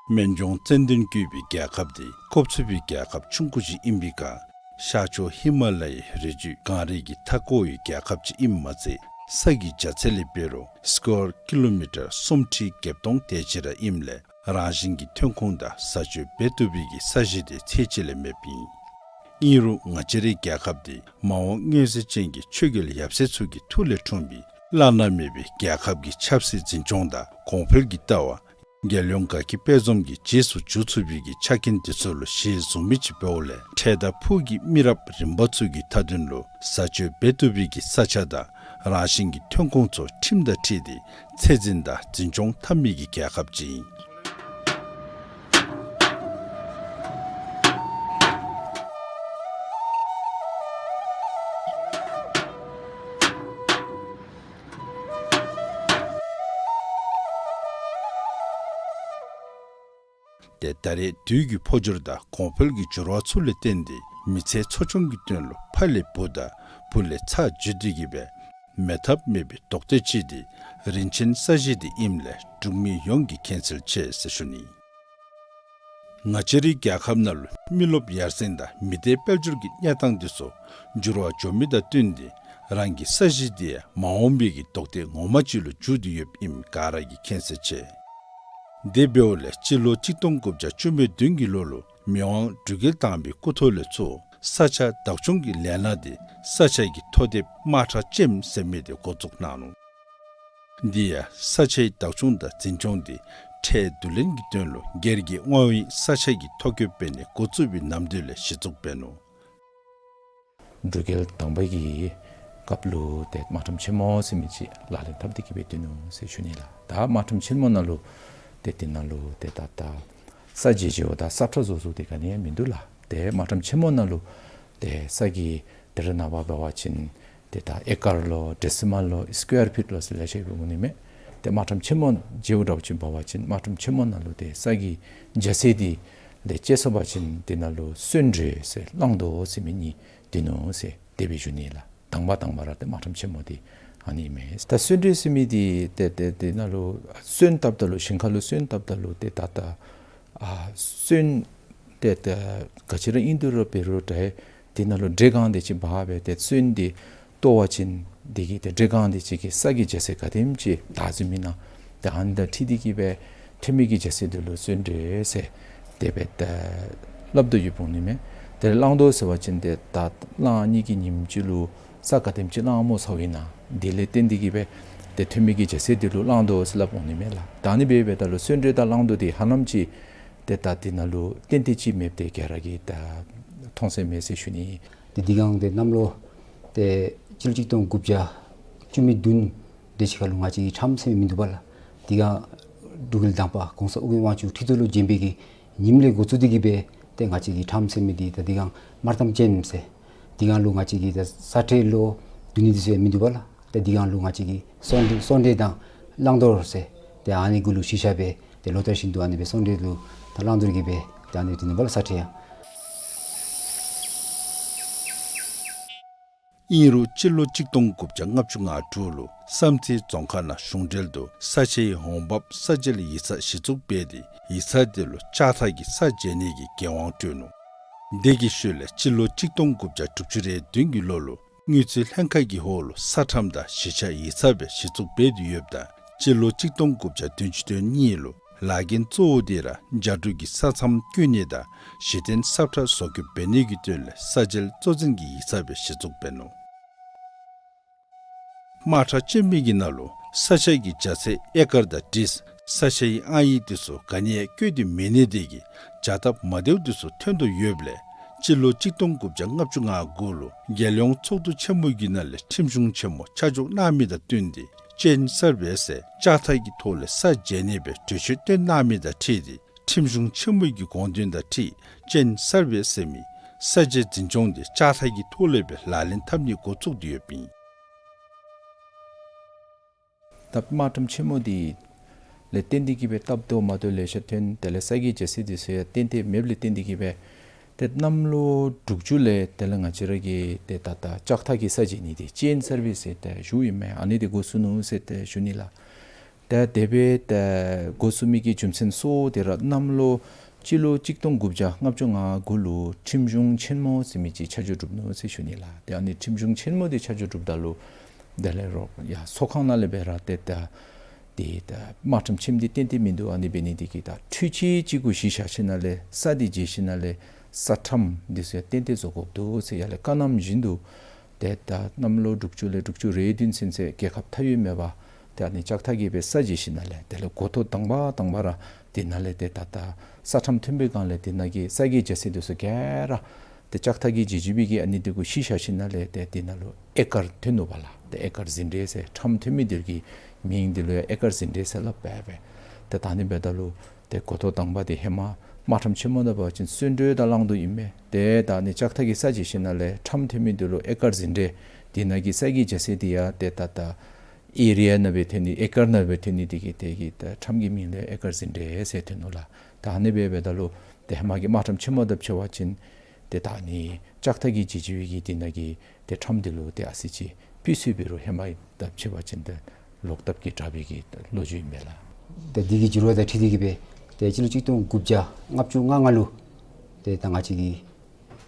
སྨན་ལྗོངས་ཙན་དན་བཀོད་པའི་རྒྱལ་ཁབ་འདི་ཀོབ་ཚུད་པའི་རྒྱལ་ཁབ་ཆུང་ཀུ་ཅིག་ཨིན་པའི་ཁར་ཤར་ཕྱོགས་ཧི་མ་ལ་ཡའི་རི་རྒྱུད་གངས་རི་གི་མཐའ་བསྐོར་བའི་རྒྱལ་ཁབ་ཅིག་ཨིནམ་མ་ཚད་ས་གི་རྒྱ་ཚད་ལས་འབད་རུང་སི་ཀོར་ཀི་ལོ་མི་ཊར་སུམ་ཁྲི་བརྒྱད་སྟོང་དེ་ཅིག་ར་ཨིནམ་ལས་རང་བཞིན་གྱི་ཐོན་ཁུངས་དང་བཟའ་སྤྱོད་འབད་བཏུབ་པའི་གི་ས་གཞི་དེ་ཚད་ཅིག་ལས་མེདཔ་ཨིན། ཨིན་རུང་ང་བཅས་རའི་རྒྱལ་ཁབ་འདི་མ་འོངས་མངོན་གསལ་ཅན་གྱི་ཆོས་རྒྱལ་ཡབ་སྲས་ཚུ་གི་ཐུགས་ལས་འཁྲུངས་པའི་བླ་ན་མེད་པའི་རྒྱལ་ཁབ་ཀྱི་ཆབ་སྲིད་འཛིན་སྐྱོང་དང་གོང་འཕེལ་གྱི་ལྟ་བ་རྒྱལ་ཡོངས་དགའ་སྐྱིད་དཔལ་འཛོམས་ཀྱི་རྗེས་སུ་འཇུག་ཚུགས་པའི་གི་ཆ་རྐྱེན་དེ་ཚུ་ལུ་གཞི་བཟུང་མི་ཅིག་འབདཝ་ལས་འཕྲལ་དང་ཕུགས་ཀྱི་མི་རབས་རིམ་པ་ཚུ་གི་མཐའ་དོན་ལུ་བཟའ་སྤྱོད་འབད་བཏུབ་པའི་གི་ས་ཆ་དང་རང་བཞིན་གྱི་ཐོན་ཁུངས་ཚུ་ཁྲིམས་དང་འཁྲིལ་ཏེ་ཚད་འཛིན་དང་འཛིན་སྐྱོང་འཐབ་མི་གི་རྒྱལ་ཁབ་ཅིག་ཨིན། ཏེ་ད་རེས་དུས་ཀྱི་འཕོ་འགྱུར་དང་གོང་འཕེལ་གྱི་འགྱུར་བ་ཚུ་ལས་བརྟེན་ཏེ་མི་ཚེ་འཚོ་སྐྱོང་གི་དོན་ལུ་ཕ་ལས་བུ་དང་བུ་ལས་ཚ་བརྗོད་དེ་གི་སྦེ་མེད་ཐབས་མེད་པའི་རྡོག་རྡོག་ཅིག་འདི་རིན་ཆེན་ས་གཞི་འདི་ཨིནམ་ལས་འབྲུག་མི་ཡོངས་ཀྱིས་མཁྱེན་གསལ་ཆེ་ཟེར་ཞུ་ནི། ང་བཅས་རའི་རྒྱལ་ཁབ་ནང་ལུ་མི་རློབས་ཡར་སེང་དང་མི་སྡེ་དཔལ་འབྱོར་གྱི་གནས་སྟངས་འདི་ཚུ་འགྱུར་བ་འགྱོ་མི་དང་བསྟུན་ཏེ་རང་གི་ས་གཞི་འདི་ཡང་མ་འོངས་པའི་གི་རྡོག་རྡོག་ངོ་མ་ཅིག་ལུ་འགྱུར་ཏེ་ཡོདཔ་ཨིནམ་ག་ར་གིས་མཁྱེན་གསལ་ཆེ། དེ་འབདཝ་ལས་སྤྱི་ལོ་གཅིག་སྟོང་དགུ་བརྒྱ་བཅུ་མེད་བདུན་གྱི་ལོ་ལུ་མི་དབང་འབྲུག་རྒྱལ་དང་པའི་སྐུ་ཐོག་ལས་ཚུར་ས་ཆ་བདག་སྐྱོང་གི་ལས་སྣ་འདི་ས་ཆ་གི་ཐོ་དེབ་དམག་ཁྲ་ཅན་ཟེར་མི་འདི་འགོ་བཙུགས་གནང་ནུག། འདི་ཡང་ས་ཆའི་བདག་སྐྱོང་དང་འཛིན་སྐྱོང་འདི་ཁྲལ་བསྡུ་ལེན་གྱི་དོན་ལུ་སྒེར་གྱི་དབང་འོག་ས་ཆ་གི་ཐོ་བཀོད་འབད་ནི་འགོ་བཙུགས་པའི་ནམ་དུས་ལས་གཞི་བཙུགས་འབད་ནུག། འབྲུག་རྒྱལ་དང་པ་གི་སྐབས་ལུ་ཏེ་དམག་ཁྲམ་ཆེན་མོ་ཟེར་མི་ཅིག་ལག་ལེན་འཐབ་སྟེ་གི་སྦེ་སྡོད་ནུག་ཟེར་ཞུ་ནི་ལགས། ད་དམག་ཁྲམ་ཆེན་མོ་ནང་ལུ་ཏེ་དེ་ནང་ལུ་ཏེ་ད་ད་ས་འཇལ་འཇལཝ་དང་ས་ཁྲ་བཟོ་བཟོཝ་དེ་ག་ནི་ཡང་མིན་འདུག་ལགས། ཏེ་དམག་ཁྲམ་ཆེན་མོ་ནང་ལུ་ཏེ་ས་གི་ཏེ་རེ་ནངས་པ་འབད་བ་ཅིན་ཏེ་ད་ཨེ་ཀར་ལོ་ཌེ་སི་མཱལ་ལོ་སི་ཀུ་ཝེར་ཕིཊ་ལོ་ཟེར་ལེ་ཤ་ཡོདཔ་འོང་ནི་མས། ཏེ་དམག་ཁྲམ་ཆེན་མོ་འཇལཝ་འདྲཝ་ཅིག་འབད་བ་ཅིན་དམག་ཁྲམ་ཆེན་མོ་ནང་ལུ་ཏེ་ས་གི་རྒྱ་ཚད་འདི་ལས་བཅད་སོང་པ་ཅིན་དེ་ནང་ལུ་སོན་འབྲས་ཟེར་གླང་དོ་ཟེར་མི་གཉིས་སྡོད་ནུག་ཟེར་དེ་སྦེ་ཞུ་ནི་ལགས། དང་པ་དང་པ་ར་ཏེ་དམག་ཁྲམ་ཆེན་མོ་འདི་ཨ་ནི་མས། ད་སོན་འབྲས་ཟེར་མི་འདི་ཏེ་ཏེ་དེ་ནང་ལུ་སོན་བཏབ་ད་ལུ་ཞིང་ཁ་ལུ་སོན་བཏབ་ད་ལུ་ཏེ་ད་ད་ཨ་སོན་ཏེ་ད་ག་ཅི་ར་ཨིན་དོ་རུང་འབད་རུང་ཏེ་དེ་ནང་ལུ་འབྲས་གང་དེ་ཅིག་འབག་སྦེ་ཏེ་སོན་འདི་བཏོག་པ་ཅིན་དེ་གིས་ཏེ་འབྲས་གང་དེ་ཅིག་གི་ས་གི་རྒྱ་ཚད་ག་དེམ་ཅིག་བདའ་ཟུན་མི་ན་ཏེ་ཨ་ནི་དང་འཁྲིལ་ཏེ་གི་སྦེ་ཐོན་མི་གི་རྒྱ་ཚད་འདི་ལུ་སོན་འབྲས་ཟེར་དེ་སྦེ་ཏེ་སླབ་དོ་ཡོདཔ་འོང་ནི་མས། ཏེ་གླང་དོ་ཟེར་བ་ཅིན་ཏེ་ད་གླང་གཉིས་ཀྱི་ཉིནམ་གཅིག་ལུ་ས་ག་དེམ་ཅིག་གླང་མོ་ཟ་བའི་ན་དེ་ལས་བརྟེན་ཏེ་གི་སྦེ་ཏེ་ཐོན་མི་གི་རྒྱ་ཚད་འདི་ལུ་གླང་དོ་ཟེར་སླབ་འོང་ནི་མས་ལགས། ད་ཨ་ནི་སྦེ་འབདཝ་ད་ལུ་སོན་འབྲས་དང་གླང་དོ་འདི་ཧ་ལམ་ཅིག་ཏེ་ད་དེ་ནང་ལུ་ཏན་ཏན་ཅིག་མེདཔ་དེ་ག་ར་གིས་ད་མཐོང་གསལ་མས་ཟེར་ཞུ་ནི། ཏེ་དེ་སྒང་ཏེ་གནམ་ལོ་ཏེ་སྤྱི་ལོ་གཅིག་སྟོང་དགུ་བརྒྱ་བཅུ་མེད་བདུན་དེ་ཅིག་ཁར་ལུ་ང་བཅས་ཀྱི་ཁྲམ་ཟེར་མི་མིན་འདུག་པ་ལགས། དེ་སྒང་འབྲུག་རྒྱལ་དང་པ་གོང་ས་ཨོ་རྒྱན་དབང་ཕྱུག་ཁྲི་ཐོག་ལུ་བྱོན་པའི་གི་ཉིནམ་ལས་འགོ་བཙུགས་ཏེ་གི་སྦེ་ཏེ་ང་བཅས་ཀྱི་ཁྲམ་ཟེར་མི་འདི་ད་དེ་སྒང་དམར་གཏམ་ཅན་ཟེར་དེ་སྒང་ལུ་ང་བཅས་ཀྱི་ད་ས་ཁྲལ་ལོག་བསྡུ་ནི་འདི་ཚུ་ཡང་མིན་འདུག་པ་ལགས། ཏེ་དེ་སྒང་ལུ་ང་བཅས་ཀྱི་སོན་འབྲས་སོན་འབྲས་དང་གླང་དོ་ཟེར་ཏེ་ཨ་ནི་གུ་ལུ་གཞི་བཞག་སྦེ་ཏེ་ལོ་ལྟར་བཞིན་དུ་ཨ་ནི་སྦེ་སོན་འབྲས་ལུ་དང་གླང་དོ་གིས་སྦེ་ཏེ་ཨ་ནི་སྦེ་འདུག་པ་ལགས་ས་ཁྲལ་ཡང་། ཨིན་རུང་སྤྱི་ལོ་གཅིག་སྟོང་དགུ་བརྒྱ་ལྔ་བཅུ་ང་དྲུག་ལུ་བསམ་རྩེ་རྫོང་ཁག་ནང་གཞུང་འབྲེལ་དུ་ས་ཆའི་འོང་འབབ་ས་འཇལ་ཡིག་ཚང་གཞི་བཙུགས་འབད་དེ་ཡིག་ཚང་དེ་ལུ་ལྕགས་ཐག་གི་ས་འཇལ་ནི་གི་འགན་དབང་སྤྲོད་ནུག། དེ་གི་ཤུལ་ལས་སྤྱི་ལོ་གཅིག་སྟོང་དགུ་བརྒྱ་དྲུག་ཅུ་རེ་བདུན་གྱི་ལོ་ལུ་དངུལ་རྩིས་ལྷན་ཁག་གི་འོག་ལུ་ས་ཁྲམ་དང་གཞིས་ཆགས་ཡིག་ཚང་སྦེ་གཞི་བཙུགས་འབད་དེ་ཡོདཔ་ད་སྤྱི་ལོ་གཅིག་སྟོང་དགུ་བརྒྱ་བདུན་ཅུ་དོན་གཉིས་ལུ་ལཱ་འགན་གཙོ་བོ་དེ་ར་རྒྱ་འབྲུག་གི་ས་མཚམས་བརྐོ་ནི་དང་གཞི་རྟེན་ས་ཁྲ་བཟོ་བཀོད་འབད་ནི་གི་དོན་ལས་ས་འཇལ་གཙོ་འཛིན་གྱི་ཡིག་ཚང་སྦེ་གཞི་བཙུགས་འབད་ནུག། དམག་ཁྲ་ཅན་མི་གི་ནང་ལུ་ས་ཆ་གི་རྒྱ་ཚད་ཨེ་ཀར་དང་འདྲིས་ས་ཆའི་ཨང་ཡིག་དེ་ཚུ་ག་ནི་ཡང་བཀོད་དེ་མེད་ནི་དེ་གིས་བྱ་སྟབས་མ་བདེཝ་དེ་ཚུ་ཐོན་དོ་ཡོདཔ་ལས་སྤྱི་ལོ་གཅིག་སྟོང་དགུ་བརྒྱ་ལྔ་བཅུ་ང་དགུ་ལུ་རྒྱལ་ཡོངས་ཚོགས་འདུ་ཆེན་མོ་གི་ནང་ལས་ཁྲིམས་གཞུང་ཆེན་མོ་ཆ་འཇོག་གནང་མི་དང་བསྟུན་ཏེ་ཅན་སར་ཝེ་ཟེར་ལྕགས་ཐག་གི་ཐོག་ལས་ས་འཇལ་ནི་སྦེ་གྲོས་ཆོད་བཏོན་གནང་མི་དང་འཁྲིལ་ཏེ་ཁྲིམས་གཞུང་ཆེན་མོ་གི་དགོངས་དོན་དང་འཁྲིལ་ཅན་སར་ཝེ་ཟེར་མི་ས་འཇལ་འཛིན་སྐྱོང་དེ་ལྕགས་ཐག་གི་ཐོག་ལས་སྦེ་ལག་ལེན་འཐབ་ནི་འགོ་བཙུགས་ཏེ་ཡོདཔ་ཨིན། ད་དམག་ཁྲམ་ཆེན་མོ་འདི་ལས་བརྟེན་ཏེ་གི་སྦེ་སྟབས་བདེཝ་མ་བདེཝ་ལེ་ཤ་ཐོན། དེ་ལས་ས་གི་རྒྱ་ཚད་དེ་ཚུ་ཡང་ཏན་ཏན་མེདཔ་ལས་བརྟེན་ཏེ་གི་སྦེ་ཏེ་གནམ་ལོ་དྲུག་ཅུ་ལས་དེ་ལས་ང་བཅས་ར་གི་ཏེ་ད་ད་ལྕགས་ཐག་གི་ས་འཇལ་ནི་དེ་ཅན་སར་ཝེ་ཟེར་ཏེ་ཞུཝ་ཨིན་མས། ཨ་ནི་དེ་འགོ་བཙུགས་ནུག་ཟེར་ཏེ་ཞུ་ནི་ལགས། ཏེ་དེ་སྦེ་ཏེ་འགོ་བཙུགས་མི་གི་རྒྱུ་མཚན་གཙོ་བོ་དེ་ར་གནམ་ལོ་སྤྱི་ལོ་གཅིག་སྟོང་དགུ་བརྒྱ་ལྔ་བཅུ་ང་དགུ་ལུ་ཁྲིམས་གཞུང་ཆེན་མོ་ཟེར་མི་ཅིག་ཆ་འཇོག་གྲུབ་ནུག་ཟེར་ཞུ་ནི་ལགས། ཏེ་ཨ་ནི་ཁྲིམས་གཞུང་ཆེན་མོ་དེ་ཆ་འཇོག་གྲུབ་ད་ལུ་དེ་ལས་རོགས་ཡ་ཚོགས་ཁང་ནང་ལས་སྦེ་ར་ཏེ་ད་དེ་ད་དམག་ཁྲམ་ཆེནམ་འདི་ཏན་ཏན་མིན་འདུག། ཨ་ནི་འབད་ནི་དེ་གིས་ད་འཕྲུལ་ཆས་ཅིག་གུ་གཞི་བཞག་ཞིནམ་ལས་ས་འདི་འཇལ་ཞིནམ་ལས་ས་ཁྲམ་འདི་ཚུ་ཡང་ཏན་ཏན་བཟོ་དགོཔ་འདུག་ཟེར་ཡར་ལས་བཀའ་གནངམ་བཞིན་དུ་ཏེ་ད་གནམ་ལོ་དྲུག་ཅུ་ལས་དྲུག་ཅུ་རེ་བདུན་ཚུན་ཚོད་རྒྱལ་ཁབ་མཐའ་དབུས་མེད་པར་ཏེ་ཨ་ནི་ལྕགས་ཐག་གིས་སྦེ་ས་འཇལ་ཞིནམ་ལས་དེ་ལས་འགོ་ཐོག་དང་པ་དང་པ་ར་དེ་ནང་ལས་ཏེ་ད་ད་ས་ཁྲམ་ཐོན་པའི་སྒང་ལས་དེ་ནང་གི་ས་གི་རྒྱ་ཚད་འདི་ཚུ་ག་ར་ཏེ་ལྕགས་ཐག་གིས་འཇལ་འཇལ་བའི་གི་ཨ་ནི་འདི་གུ་གཞི་བཞག་ཞིནམ་ལས་ཏེ་དེ་ནང་ལུ་ཨེ་ཀར་ཐོན་ནུག་པ་ལགས། ཏེ་ཨེ་ཀར་ཟིན་བྲིས་ཟེར་ཁྲམ་ཐོན་མི་འདི་གི་མིང་འདི་ལུ་ཡང་ཨེ་ཀར་ཟིན་བྲིས་ཟེར་སླབ་པས་པས། ཏེ་ད་ཨ་ནི་འབདཝ་ད་ལུ་ཏེ་འགོ་ཐོག་དང་པ་འདི་ཧེ་མ་དམག་ཁྲམ་ཆེན་མོ་ནང་འབད་བ་ཅིན་སོན་འབྲས་དང་གླང་དོ་ཨིན་མས། ཏེ་ད་ཨ་ནི་ལྕགས་ཐག་གིས་ས་འཇལ་ཞིནམ་ལས་ཁྲམ་ཐོན་མི་འདི་ལུ་ཨེ་ཀར་ཟིན་བྲིས་དེ་ནང་གི་ས་གི་རྒྱ་ཚད་འདི་ཡང་ཏེ་ད་ད་ཨེ་རི་ཡ་ནང་སྦེ་ཐོན་ནི་ཨེ་ཀར་ནང་སྦེ་ཐོན་ནི་དེ་གིས་དེ་གིས་ད་ཁྲམ་གྱི་མིང་ལུ་ཨེ་ཀར་ཟིན་བྲིས་ཟེར་ཐོན་ནུག་ལགས། ད་ཨ་ནི་སྦེ་འབདཝ་ད་ལུ་ཏེ་ཧེ་མ་གི་དམག་ཁྲམ་ཆེན་མོ་དང་ཕྱད་པ་ཅིན་ཏེ་ད་ཨ་ནི་ལྕགས་ཐག་གི་བྱི་ཅི་བའི་གི་དེ་ནང་གི་ཏེ་ཁྲམ་འདི་ལུ་ཏེ་ཨ་ཙི་ཅིག་སྤུས་ཚད་འབད་རུང་ཧེ་མ་དང་ཕྱད་པ་ཅིན་ཏེ་ལོག་ལྟབ་ཀྱི་དྲག་པའི་གི་ལོ་རྒྱུས་ཨིན་མས་ལགས། ཏེ་འདི་གི་འགྱུར་བ་དང་འཁྲིལ་ཏེ་གིས་སྦེ་ཏེ་སྤྱི་ལོ་གཅིག་སྟོང་དགུ་བརྒྱ་ལྔ་བཅུ་ང་ལྔ་ལུ་ཏེ་ད་ང་བཅས་ཀྱི་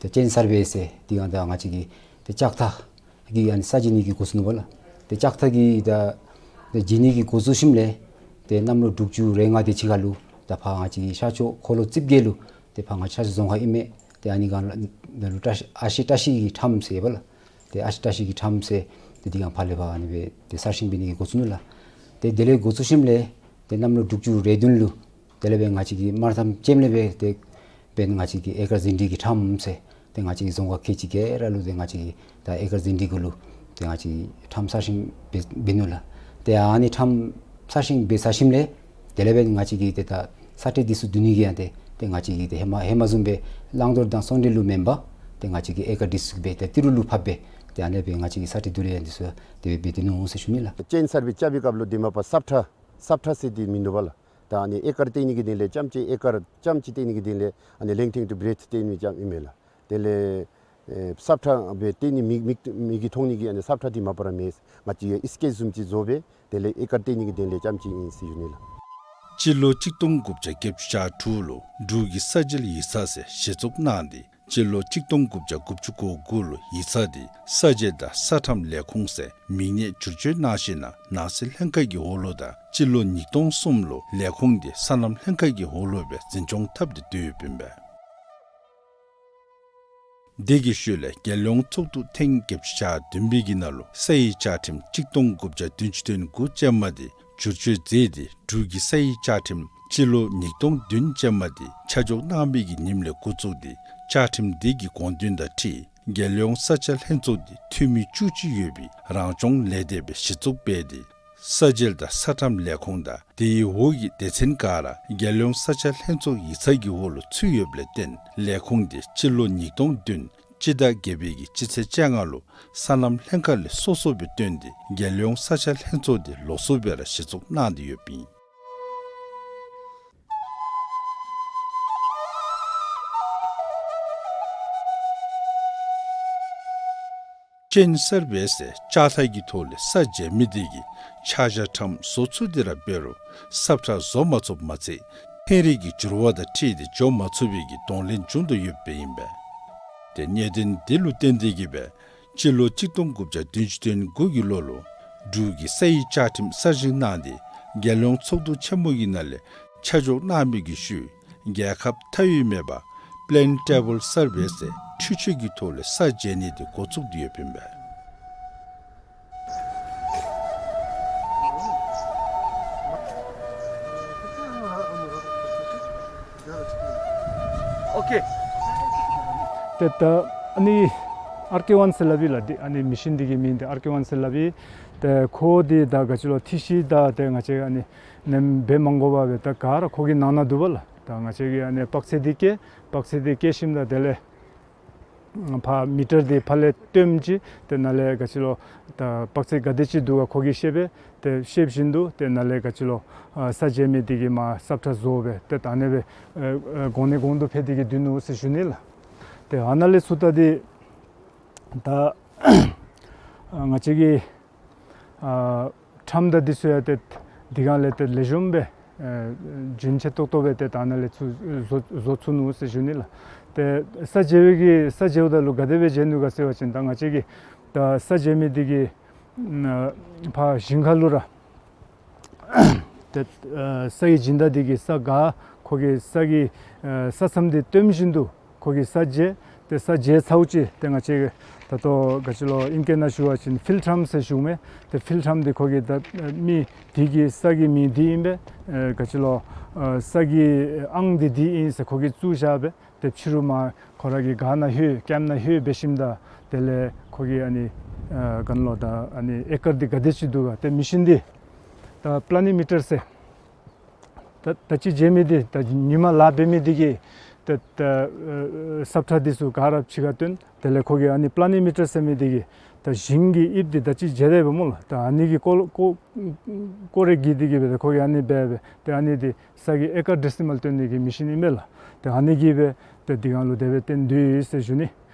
ཏེ་ཅན་སར་བེ་ཟེར་འདི་ཡང་ད་ང་བཅས་ཀྱི་ཏེ་ལྕགས་ཐག་གི་ཨ་ནི་ས་འཇལ་ནི་གི་འགོ་བཙུགས་ནུག་པ་ལགས། ཏེ་ལྕགས་ཐག་གི་ད་ཏེ་འཇལ་ནི་གི་འགོ་བཙུགས་ཞིནམ་ལས་ཏེ་གནམ་ལོ་དྲུག་ཅུ་རེ་ལྔ་དེ་ཅིག་ཁར་ལུ་ད་ཕར་ང་བཅས་ཀྱི་ཤར་ཕྱོགས་འཁོར་ལོ་རྩིབས་བརྒྱད་ལུ་ཏེ་ཕར་ང་བཅས་ཤར་ཕྱོགས་རྫོང་ཁག་ཨིན་མས། ཏེ་ཨ་ནི་སྒང་ལུ་ད་ལུ་བཀྲ་ཤིས་ཨ་ཤེ་བཀྲ་ཤིས་ཀྱི་ཁྲམ་ཟེར་པ་ལགས། ཏེ་ཨ་ཤེ་བཀྲ་ཤིས་ཀྱི་ཁྲམ་ཟེར་ཏེ་འདི་ཡང་ཕར་ལས་ཕར་ཨ་ནི་སྦེ་ཏེ་གསར་བཞེངས་འབད་ནི་གི་འགོ་བཙུགས་ནུག་ལགས། ཏེ་དེ་ལས་འགོ་བཙུགས་ཞིནམ་ལས་ཏེ་གནམ་ལོ་དྲུག་ཅུ་རེ་བདུན་ལུ་དེ་ལས་འབད་ང་བཅས་ཀྱི་དམར་ཐང་ཅན་ལས་འབད་ཏེ་འབད་ང་བཅས་ཀྱི་ཨེ་ཀར་འཛིན་འགྲིག་གི་ཁྲམ་ཟེར་ཏེ་ང་བཅས་ཀྱི་རྫོང་ཁག་ཁལ་གཅིག་ག་ར་ལུ་ཏེ་ང་བཅས་ཀྱི་ད་ཨེ་ཀར་འཛིན་འགྲིག་གུ་ལུ་ཏེ་ང་བཅས་ཀྱི་ཁྲམ་གསར་བཞེངས་འབད་འབད་ནུག་ལགས། ཏེ་ཨ་ནི་ཁྲམ་གསར་བཞེངས་འབད་ཚར་ཞིནམ་ལས་དེ་ལས་འབད་ང་བཅས་ཀྱི་ཏེ་ད་ས་ཁྲལ་འདི་ཚུ་བསྡུ་ནི་གི་ཡང་ཏེ་ཏེ་ང་བཅས་ཀྱི་ཏེ་ཧེ་མ་ཧེ་མ་བཟུམ་སྦེ་བླང་དོར་དང་སོང་འབྲེལ་ལུ་མེན་པར་ཏེ་ང་བཅས་ཀྱི་ཨེ་ཀར་འདི་ཚུ་སྦེ་ཏེ་ཏི་རུ་ལུ་ཕབ་སྦེ་ཏེ་ཨ་ནི་སྦེ་ང་བཅས་ཀྱི་ས་ཁྲལ་བསྡུ་ལེན་ཡང་འདི་ཚུ་དེ་སྦེ་འབད་དེ་ནུག་ཟེར་ཞུ་ནི་ལགས། ཅན་སར་བེ་རྐྱབ་པའི་སྐབས་ལུ་འདི་མ་པ་སབ་ཁྲ་སབ་ཁྲ་ཟེར་འདི་མིན་འདུག་པ་ལགས། ད་ཨ་ནི་ཨེ་ཀར་བཏོན་ནི་གི་དོན་ལས་རྐྱངམ་ཅིག་ཨེ་ཀར་རྐྱངམ་ཅིག་བཏོན་ནི་གི་དོན་ལས་ཨ་ནི་ལེང་ཐིང་ཊུ་བི་རེཐ་བཏོན་མི་རྐྱངམ་ཨིན་མས་ལགས། དེ་ལས་ཨེ་སབ་ཁྲ་སྦེ་བཏོན་ནི་མིག་མིག་མིག་གིས་མཐོང་ནི་གི་ཨ་ནི་སབ་ཁྲ་འདི་མ་པ་ར་མེད། ང་བཅས་ཀྱིས་སི་ཀེཆ་བཟུམ་ཅིག་བཟོ་སྦེ་དེ་ལས་ཨེ་ཀར་བཏོན་ནི་གི་དོན་ལས་རྐྱངམ་ཅིག་ཨིན་ཟེར་ཞུ་ནི་ལགས། སྤྱི་ལོ་གཅིག་སྟོང་དགུ་བརྒྱ་བརྒྱད་ཅུ་གྱ་དྲུག་ལུ་འབྲུག་གི་ས་འཇལ་ཡིག་ཚང་ཟེར་གཞི་བཙུགས་གནང་སྟེ་སྤྱི་ལོ་གཅིག་སྟོང་དགུ་བརྒྱ་དགུ་བཅུ་གོ་དགུ་ལུ་ཡིག་ཚང་འདི་ས་འཇལ་དང་ས་ཁྲམ་ལས་ཁུངས་ཟེར་མིང་གནས་བསྒྱུར་བཅོས་གནང་ཞིནམ་ལས་ནང་སྲིད་ལྷན་ཁག་གི་འོག་ལུ་དང་སྤྱི་ལོ་ཉིས་སྟོང་གསུམ་ལུ་ལས་ཁུངས་འདི་སོ་ནམ་ལྷན་ཁག་གི་འོག་ལུ་སྦེ་འཛིན་སྐྱོང་འཐབ་སྟེ་སྡོད་ཡོདཔ་ཨིན་པས། དེ་གི་ཤུལ་ལས་རྒྱལ་ཡོངས་ཚོགས་འདུ་ཐེངས་བརྒྱད་ཅུ་གྱ་བདུན་པའི་གི་ནང་ལུ་ས་ཡི་བཅའ་ཁྲིམས་གཅིག་སྟོང་དགུ་བརྒྱ་བདུན་ཅུ་དོན་དགུ་ཅན་མ་འདི་བསྒྱུར་བཅོས་མཛད་དེ་འབྲུག་གི་ས་ཡི་བཅའ་ཁྲིམས་སྤྱི་ལོ་ཉིས་སྟོང་བདུན་ཅན་མ་འདི་ཆ་འཇོག་གནང་བའི་གི་ཉིནམ་ལས་འགོ་བཙུགས་ཏེ་བཅའ་ཁྲིམས་འདི་གི་དགོངས་དོན་དང་འཁྲིལ་རྒྱལ་ཡོངས་ས་ཆ་ལྷན་ཚོགས་འདི་འཐུས་མི་བཅུ་གཅིག་ཡོད་པའི་རང་སྐྱོང་ལས་སྡེ་སྦེ་གཞི་བཙུགས་འབད་དེ་ས་འཇལ་དང་ས་ཁྲམ་ལས་ཁུངས་དང་དེའི་འོག་གི་སྡེ་ཚན་ག་ར་རྒྱལ་ཡོངས་ས་ཆ་ལྷན་ཚོགས་ཡིག་ཚང་གི་འོག་ལུ་ཚུད་ཡོདཔ་ལས་བརྟེན་ལས་ཁུངས་འདི་སྤྱི་ལོ་ཉིས་སྟོང་བདུན་སྤྱི་ཟླ་བརྒྱད་པའི་གི་སྤྱི་ཚེས་བཅོ་ལྔ་ལུ་སོ་ནམ་ལྷན་ཁག་ལས་སོ་སོ་སྦེ་བཏོན་ཏེ་རྒྱལ་ཡོངས་ས་ཆ་ལྷན་ཚོགས་འདི་ལོགས་སུ་སྦེ་ར་གཞི་བཙུགས་གནང་སྟེ་ཡོདཔ་ཨིན། ཅན་སར་བེ་ཟེར་ལྕགས་ཐག་གི་ཐོག་ལས་ས་འཇལ་མི་དེ་གིས་ཆ་བཞག་ཁྲམ་བཟོ་ཚུགས་ཏེ་ར་འབད་རུང་སབ་ཁྲ་བཟོ་མ་ཚུགསཔ་མ་ཚད་ཚན་རིག་གི་འགྱུར་བ་དང་འཁྲིལ་ཏེ་འགྱོ་མ་ཚུགས་པའི་གི་གདོང་ལེན་བྱུང་དོ་ཡོདཔ་ཨིན་པས། ཏེ་གནད་དོན་འདི་ལུ་བརྟེན་ཏེ་གིས་སྦེ་སྤྱི་ལོ་གཅིག་སྟོང་དགུ་བརྒྱ་བདུན་ཅུ་དོན་དགུ་གི་ལོ་ལུ་འབྲུག་གི་ས་ཡི་བཅའ་ཁྲིམས་གསར་བཞེངས་གནང་སྟེ་རྒྱལ་ཡོངས་ཚོགས་འདུ་ཆེན་མོ་གི་ནང་ལས་ཆ་འཇོག་གནང་བའི་གི་ཤུལ་རྒྱལ་ཁབ་མཐའ་དབུས་མེད་པར་པི་ལེན་ཊེ་བཱལ་སར་བེ་ཟེར་འཕྲུལ་ཆས་ཀྱི་ཐོག་ལས་ས་འཇལ་ནི་དེ་འགོ་བཙུགས་ཏེ་ཡོདཔ་ཨིན་པས། ཨོ་ཀེ། ཏེ་ད་ཨ་ནི་ཨར་ཀེ་ཝན་ཟེར་སླབ་ཨིན་ལགས། འདི་ཨ་ནི་མེ་ཤིན་འདི་གི་མིང་འདི་ཨར་ཀེ་ཝན་ཟེར་སླབ་ཨིན། ཏེ་ཁོ་འདི་ད་ག་ཅི་ལོ་ཐི་ཤི་ད་ཏེ་ང་བཅས་ཨ་ནི་ནེམ་འབད་མ་དགོ་པར་སྦེ་ད་ག་ར་ཁོ་གི་ནང་ན་འདུག་པ་ལགས། ད་ང་བཅས་ཀྱིས་ཨ་ནི་དཔག་ཚད་འདི་བཀལ། དཔག་ཚད་འདི་བཀལ་ཞིནམ་ད་དེ་ལས་ཕར་མི་ཊར་འདི་ཕར་ལས་སྟོནམ་ཅིག་ཏེ་ནཱ་ལས་ག་ཅི་ལོ་ད་དཔག་ཚད་ག་དེ་ཅིག་འདུག་ག་ཁོ་གིས་ཤེས་པས། ཏེ་ཤེསཔ་བཞིན་དུ་ཏེ་ནཱ་ལས་ག་ཅི་ལོ་ཨ་ས་འཇལ་མི་འདི་གིས་མར་སབ་ཁྲ་བཟོ་སྦེ་ཏེ་ད་ཨ་ནི་སྦེ་ཨ་ཨ་གོང་ནས་གོང་དུ་འཕེལ་ཏེ་གིས་སྡོད་ནུག་ཟེར་ཞུ་ནི་ལགས། ཏེ་ཨ་ནཱ་ལས་ཚུར་ད་འདི་ད་ཨ་ང་བཅས་ཀྱི་ཨ་ཁྲམ་དང་འདི་ཚུ་ཡང་ཏེ་འདི་གང་ལས་ཏེ་ལེགས་ཤོམ་སྦེ་ཨ་རྒྱུན་ཆད་ཏོག་ཏོ་སྦེ་ཏེ་ད་ཨ་ནཱ་ལས་ཚུར་བཟོ་བཟོ་ཚུགས་ནུག་ཟེར་ཞུ་ནི་ལགས། ཏེ་ས་འཇལ་བའི་གི་ས་འཇལཝ་ད་ལུ་ག་དེ་སྦེ་འཇལ་ནུག་ག་ཟེར་བ་ཅིན་ད་ང་བཅས་ཀྱིས་ད་ས་འཇལ་མི་འདི་གིས་ཨ་ཕར་ཞིང་ཁ་ལུ་ར་ཏེ་ཨ་ས་གི་སྦྱིན་བདག་འདི་གིས་ས་ག་ཁོ་གི་ས་གི་ཨ་ས་མཚམས་འདི་སྟོནམ་བཞིན་དུ་ཁོ་གིས་ས་འཇལ། ཏེ་ས་འཇལ་ཚརཝ་ཅིག་ཏེ་ང་བཅས་ད་ལྟོ་ག་ཅི་ལོ་ཨིང་སྐད་ནང་ཞུ་བ་ཅིན་ཕིལཌ་ཁྲམ་ཟེར་ཞུཝ་མས། ཏེ་ཕིལཌ་ཁྲམ་འདི་ཁོ་གིས་ད་མི་འདི་གི་ས་གི་མིང་འདི་ཨིན་པས། ཨ་ག་ཅི་ལོ་ཨ་ས་གི་ཨང་འདི་འདི་ཨིན་ཟེར་ཁོ་གིས་བཙུགས་བཞག་སྦེ་ཏེ་ཕྱི་རུ་མར་ཁོ་ར་གིས་ག་ནང་ལྷོད་ཀེམ་ནང་ལྷོད་འབད་ཞིནམ་ད་དེ་ལས་ཁོ་གིས་ཨ་ནི་ཨ་ག་ནི་ལོ་ད་ཨ་ནི་ཨེ་ཀར་འདི་ག་དེ་ཅིག་འདུག་ག་ཏེ་མེ་ཤིན་འདི་ད་པ་ལ་ནིང་མི་ཊར་ཟེར་ད་ད་ཅི་འཇལ་མི་འདི་ད་ཉིནམ་ལཱ་འབད་མི་འདི་གིས་ད་ད་ཨ་སབ་ཁྲ་འདི་ཚུ་ག་ར་ཕྱི་ཁར་སྟོན། དེ་ལས་ཁོ་གིས་ཨ་ནི་པ་ལ་ནིང་མི་ཊར་ཟེར་མི་འདི་གིས་ ད་ཞིང་གི་དབྱིབས་འདི་ད་ཅི་མཇལ་ཏེ་འབདཝ་སྨོ་ལགས། ད་ཨ་ནི་གི་སྐོར་སྐོར་སྐོར་རེ་བགྱིས་ཏེ་གི་སྦེ་ད་ཁོ་གིས་ཨ་ནི་འབད་སྦེ་ད་ཨ་ནི་འདི་ས་གི་ཨེ་ཀར་ཌེ་སི་མཱལ་སྟོན་ནི་གི་མེ་ཤིན་ཨིན་པས་ལགས། ད་ཨ་ནི་གིས་སྦེ་ད་འདི་གང་ལུ་དེ་སྦེ་བསྟན་དོ་ཡོད་ཟེར་ཞུ་ནི།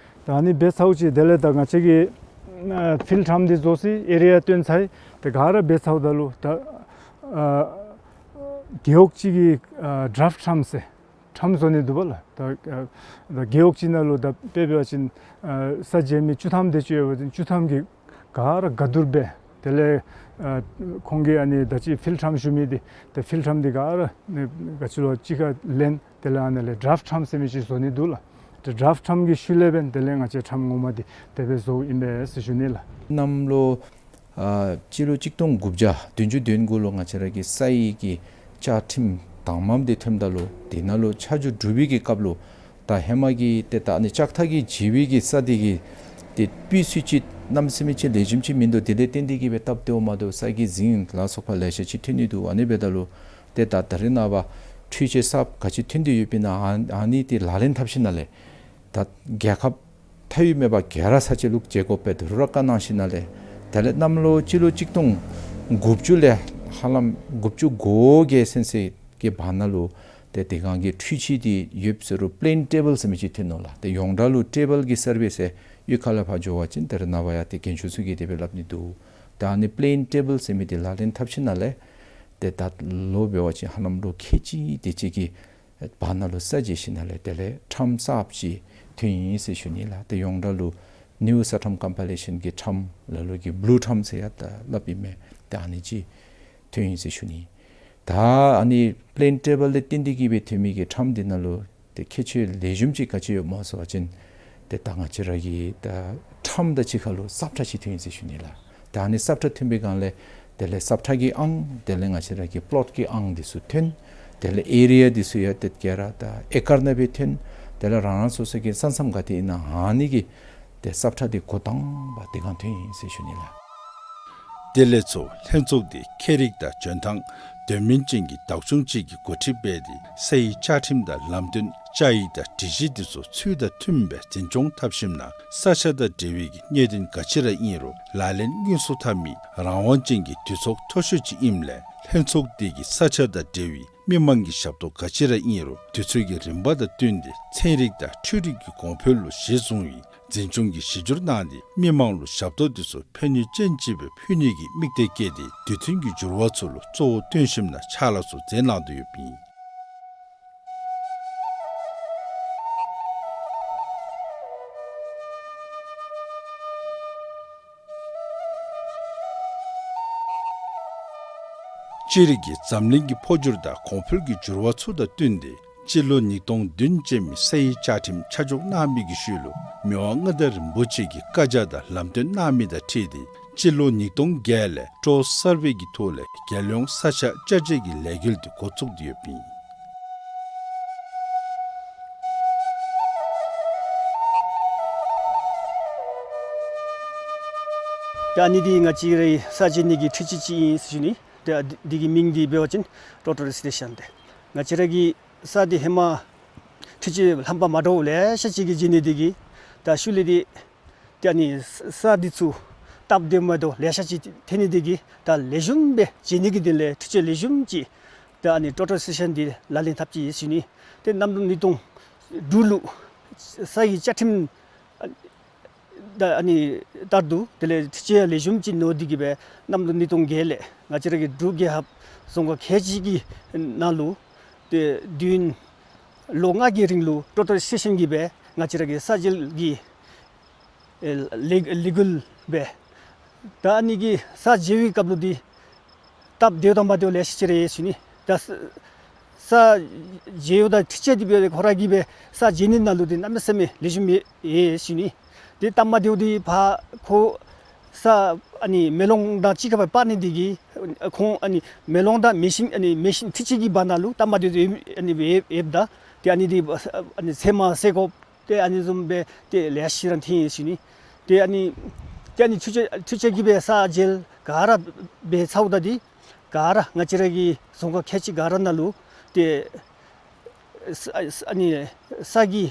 ད་ཨ་ནི་འབད་ཚརཝ་ཅིག་དེ་ལས་ད་ང་བཅས་ཀྱིས་ཨ་ཕིལཌ་ཊམ་འདི་བཟོ་ཅི་ཨེ་རི་ཡ་སྟོན་ཚར་ཡི། ད་ག་ར་འབད་ཚརཝ་ད་ལུ་ད་ཨ་རྒེད་འོག་གཅིག་གི་ཨ་ཌ་རཕཊ་ཊམ་ཟེར་ཊམ་བཟོ་ནི་འདུག་པ་ལགས། ད་ཨ་ད་རྒེད་འོག་གཅིག་ནང་ལུ་ད་དཔེ་འབད་བ་ཅིན་ཨ་ས་འཇལ་མི་བཅུ་ཐམ་དེ་ཅིག་ཡོད་པ་ཅིན་བཅུ་ཐམ་གྱིས་ག་ར་ག་བསྡུར་འབད། དེ་ལས་ཨ་ཁོང་གིས་ཨ་ནི་ད་ཅི་ཕིལཌ་ཊམ་ཞུ་མི་འདི་ད་ཕིལཌ་ཊམ་འདི་ག་ར་ནི་ག་ཅི་ལོ་གཅིག་ཁར་ལེན། དེ་ལས་ཨ་ནི་ལས་ཌ་རཕཊ་ཊམ་ཟེར་མི་ཅིག་བཟོ་ནི་འདུག་ལགས། ད་ཌ་རཕཊ་ཊམ་གྱི་ཤུལ་ལས་འབདན་དེ་ལས་ང་བཅས་ཊམ་ངོ་མ་འདི་དེ་སྦེ་བཟོཝ་ཨིན་པས་ཟེར་ཞུ་ནི་ལགས། གནམ་ལོ་ཨ་སྤྱི་ལོ་གཅིག་སྟོང་དགུ་བརྒྱ་བདུན་ཅུ་དོན་དགུ་ལུ་ང་བཅས་ར་གི་ས་ཡི་གི་བཅའ་ཁྲིམས་དང་པམ་འདི་ཐོནམ་ད་ལུ་དེ་ནང་ལུ་ཆ་འཇོག་གྲུབ་པའི་གི་སྐབས་ལུ་ད་ཧེ་མ་གི་ཏེ་ད་ཨ་ནི་ལྕགས་ཐག་གིས་འཇལ་བའི་གི་ས་འདི་གི་ཏེ་སྤུས་ཚད་ཅིག་གནམ་མེད་ས་མེད་ཅིག་ལེགས་ཤོམ་ཅིག་མིན་འདུག། དེ་ལས་བརྟེན་ཏེ་གི་སྦེ་སྟབས་བདེཝ་མ་བདེཝ་ས་གི་རྫིང་ལ་སོགས་པ་ལེ་ཤ་ཅིག་ཐོན་ནི་འདུག། ཨ་ནི་འབདཝ་ད་ལུ་ཏེ་ད་ད་རེས་ནངས་པ་འཕྲུལ་ཆས་གསརཔ་ག་ཅི་ཐོན་ཏེ་ཡོདཔ་ཨིན་ན་ཨ་ཨ་ནི་འདི་ལག་ལེན་འཐབ་ཞིནམ་ལས་ད་རྒྱལ་ཁབ་མཐའ་དབུས་མེད་པར་ག་ར་ས་ཆ་ལུ་འཇལ་དགོ་པའི་འདི་རུ་ར་བཀའ་གནང་ཞིནམ་ལས་དེ་ལས་གནམ་ལོ་སྤྱི་ལོ་གཅིག་སྟོང་དགུ་བཅུ་ལས་ཧ་ལམ་དགུ་བཅུ་གོ་བརྒྱད་ཚུན་ཚོད་ཀྱི་བར་ན་ལུ་ཏེ་དེ་སྒང་གི་འཕྲུལ་ཆས་འདི་ཡོདཔ་ཟེར་རུང་པི་ལེན་ཊེ་བཱལ་ཟེར་མི་ཅིག་ཐོན་ནུག་ལགས། ཏེ་ཡོངས་གྲགས་ལུ་ཊེ་བཱལ་གྱི་སར་བིསི་ཟེར་གཡུས་ཁ་ལས་ཕར་འགྱོ་བ་ཅིན་ད་རེས་ནངས་པ་ཡང་ཏེ་རྒན་ཤོས་ཚུ་གིས་དེ་སྦེ་སླབ་ནི་འདུག། ད་ཨ་ནི་པི་ལེན་ཊེ་བཱལ་ཟེར་མི་འདི་ལག་ལེན་འཐབ་ཞིནམ་ལས་ཏེ་ད་ལོ་འབད་བ་ཅིན་ཧ་ལམ་ལོ་ཁལ་གཅིག་དེ་ཅིག་གི་བར་ན་ལུ་ས་འཇལ་ཞིནམ་ལས་དེ་ལས་ཊམ་གསརཔ་ཅིག་ཐོན་ཡི་ཟེར་ཞུ་ནི་ལགས། ཏེ་ཡོངས་གྲགས་ལུ་ནིའུ་ས་ཊམ་ཀམ་པའི་ལེ་ཤཱན་གྱི་ཊམ་ལ་ལུ་གིས་བུ་ལུ་ཊམ་ཟེར་ཡང་ད་སླབ་ཨིན་མས། ཏེ་ཨ་ནི་ཅིག་ཐོན་ཡི་ཟེར་ཞུ་ནི། ད་ཨ་ནི་པི་ལེན་ཊེ་བཱལ་ལས་བརྟེན་ཏེ་གི་སྦེ་ཐོན་མི་གི་ཊམ་འདི་ནང་ལུ་ཏེ་ཁྱད་ཆོས་ལེགས་ཤོམ་ཅིག་ག་ཅི་ཡོདཔ་སྨོ་ཟེར་བ་ཅིན་ཏེ་ད་ང་བཅས་ར་གི་ད་ཊམ་དང་གཅིག་ཁར་ལུ་སབ་ཁྲ་ཅིག་ཐོན་ཡི་ཟེར་ཞུ་ནི་ལགས། ད་ཨ་ནི་སབ་ཁྲ་ཐོན་པའི་སྒང་ལས་དེ་ལས་སབ་ཁྲ་གི་ཨང་དེ་ལས་ང་བཅས་ར་གི་པི་ལོཊ་གི་ཨང་འདི་ཚུ་ཐོན། དེ་ལས་ཨེ་རི་ཡ་འདི་ཚུ་ཡང་ཏེ་ག་ར་ད་ཨེ་ཀར་ནང་སྦེ་ཐོན། དེ་ལས་རང་རང་སོ་སོ་གི་ས་མཚམས་ག་ཏེ་ཨིན་ན་ཨ་ནི་གི་ཏེ་སབ་ཁྲ་འདི་འགོ་དང་པ་དེ་སྒང་ཐོན་ཡི་ཟེར་ཞུ་ནི་ལགས། དེ་ལས་ཚུར་ལྷན་ཚོགས་འདི་ཁྱད་རིག་དང་འཇོན་ཐང་དོན་སྨིན་ཅན་གྱི་བདག་སྐྱོང་ཅིག་གིས་འགོ་ཁྲིད་འབད་དེ་ས་ཡི་བཅའ་ཁྲིམས་དང་ལམ་སྟོན་བཅའ་ཡིག་དང་སྒྲིག་གཞི་འདི་ཚུ་ཚུལ་དང་མཐུནམ་སྦེ་འཛིན་སྐྱོང་འཐབ་ཞིནམ་ལས་ས་ཆ་དང་འབྲེལ་བའི་གནད་དོན་ག་ཅི་ར་ཨིན་རུང་ལག་ལེན་དངོས་སུ་འཐབ་མི་རང་དབང་ཅན་གྱི་འདུས་ཚོགས་མཐོ་ཤོས་ཅིག་ཨིནམ་ལས་ལྷན་ཚོགས་འདི་གིས་ས་ཆ་དང་འབྲེལ་བའི་མི་མང་གི་ཞབས་ཏོག་ག་ཅི་ར་ཨིན་རུང་དུས་ཚོད་ཀྱི་རིམ་པ་དང་བསྟུན་ཏེ་ཚན་རིག་དང་འཕྲུལ་རིག་གི་གོང་འཕེལ་ལུ་གཞི་བཟུང་བའི་འཛིན་སྐྱོང་གི་གཞི་འགྱུར་གནང་སྟེ་མི་མང་ལུ་ཞབས་ཏོག་འདི་ཚུ་ཕན་ནུས་ཅན་ཅིག་སྦེ་ཕུལ་ནི་གི་དམིགས་གཏད་བསྐྱེད་དེ་དུས་མཐུན་གྱི་འགྱུར་བ་ཚུ་ལུ་གཙོ་བོ་བཏོན་ཞིནམ་ལས་ཕྱག་ལཱ་ཚུ་མཛད་གནང་དོ་ཡོདཔ་ཨིན། སྤྱིར་གྱི་འཛམ་གླིང་གི་འཕོ་འགྱུར་དང་གོང་འཕེལ་གྱི་འགྱུར་བ་ཚུ་དང་བསྟུན་ཏེ་སྤྱི་ལོ་ཉིས་སྟོང་བདུན་ཅན་མའི་ས་ཡི་བཅའ་ཁྲིམས་ཆ་འཇོག་གནང་མི་གི་ཤུལ་ལུ་མི་དབང་མངའ་བདག་རིན་པོ་ཆེ་གིས་བཀའ་རྒྱ་དང་ལམ་སྟོན་གནང་མི་དང་འཁྲིལ་ཏེ་སྤྱི་ལོ་ཉིས་སྟོང་བརྒྱད་ལས་ཀྲོ་གསར་པའི་གི་ཐོག་ལས་རྒྱལ་ཡོངས་ས་ཆ་བཅའ་སྤྱོད་ཀྱི་ལས་འགུལ་འདི་འགོ་བཙུགས་ཏེ་ཡོདཔ་ཨིན། ད་ཨ་ནི་འདི་ང་བཅས་རའི་ས་འཇལ་ནི་གི་འཕྲུལ་ཆས་ཅིག་ཨིན་ཟེར་ཞུ་ནི། ཏེ་འདི་གི་མིང་འདི་འབད་བ་ཅིན་ཊོ་ཊལ་རི་སི་ཊེ་ཤཱན་ཏེ། ང་བཅས་ར་གི་ས་འདི་ཧེ་མ་འཕྲུལ་ཆས་རྣམ་པ་མ་འདྲཝ་ལེ་ཤ་ཅིག་གིས་འཇལ་ནི་འདི་གིས་ད་ཤུལ་ལས་འདི་ཏེ་ཨ་ནི་ས་འདི་ཚུ་སྟབས་བདེ་མ་བདེཝ་ལེ་ཤ་ཅིག་ཐོན་ནི་འདི་གིས་ད་ལེགས་ཤོམ་སྦེ་འཇལ་ནི་གི་དོན་ལས་འཕྲུལ་ཆས་ལེགས་ཤོམ་ཅིག་ད་ཨ་ནི་ཊོ་ཊལ་རི་སི་ཊེ་ཤཱན་འདི་ལག་ལེན་འཐབ་ཅི་ཟེར་ཞུ་ནི། ཏེ་གནམ་ལོ་ཉིས་སྟོང་དྲུག་ལུ་ས་ཡི་བཅའ་ཁྲིམས་ད་ཨ་ནི་ལྟར་དུ་དེ་ལས་འཕྲུལ་ཆས་ལེགས་ཤོམ་ཅིག་ནོར་འདི་གིས་སྦེ་གནམ་ལོ་ཉིས་སྟོང་བརྒྱད་ལས་ང་བཅས་ར་གི་འབྲུག་རྒྱལ་ཁབ་རྫོང་ཁག་ཁལ་གཅིག་གི་ནང་ལུ་ཏེ་བདུན་ལོ་ལྔ་གི་རིང་ལུ་ཊོ་ཊལ་རི་སི་ཊེ་ཤཱན་གྱིས་སྦེ་ང་བཅས་ར་གི་ས་འཇལ་གྱི་ཨེ་ལས་ལས་འགུལ་སྦེ། ད་ཨ་ནི་གི་ས་འཇལ་བའི་སྐབས་ལུ་འདི་སྟབས་བདེཝ་དང་མ་བདེཝ་ལེ་ཤ་ཅིག་ར་ཡོད་ཟེར་ཞུ་ནི། ད་ས་ས་འཇལཝ་ད་འཕྲུལ་ཆས་འདི་སྦེ་ཁོ་ར་གིས་སྦེ་ས་འཇལ་ནི་ནང་ལུ་འདི་གནམ་མེད་ས་མེད་ལེགས་ཤོམ་ཡོད་ཟེར་ཞུ་ནི། ཏེ་སྟབས་མ་བདེཝ་འདི་ཕར་ཁོ་ས་ཨ་ནི་མེ་ལོང་དང་གཅིག་ཁར་སྦེ་སྤར་ནི་འདི་གིས་ཁོང་ཨ་ནི་མེ་ལོང་དང་མེ་ཤིན་ཨ་ནི་མེ་ཤིན་འཕྲུལ་ཆས་ཀྱི་བར་ན་ལུ་སྟབས་མ་བདེཝ་ཨ་ནི་ཡོདཔ་ད་ཏེ་ཨ་ནི་འདི་ཨ་ནི་ཚེར་མ་བསལ་དགོཔ་ཏེ་ཨ་ནི་བཟུམ་སྦེ་ཏེ་ལེ་ཤ་ར་ཐོན་ཡི་ཟེར་ཞུ་ནི། ཏེ་ཨ་ནི་ཏེ་ཨ་ནི་འཕྲུལ་ཆས་འཕྲུལ་ཆས་ཀྱིས་སྦེ་ས་འཇལ་ག་ར་འབད་ཚརཝ་ད་འདི་ག་ར་ང་བཅས་ར་གི་རྫོང་ཁག་ཁལ་གཅིག་ག་ར་ནང་ལུ་ཏེ་ས་ས་ཨ་ནི་ས་གི་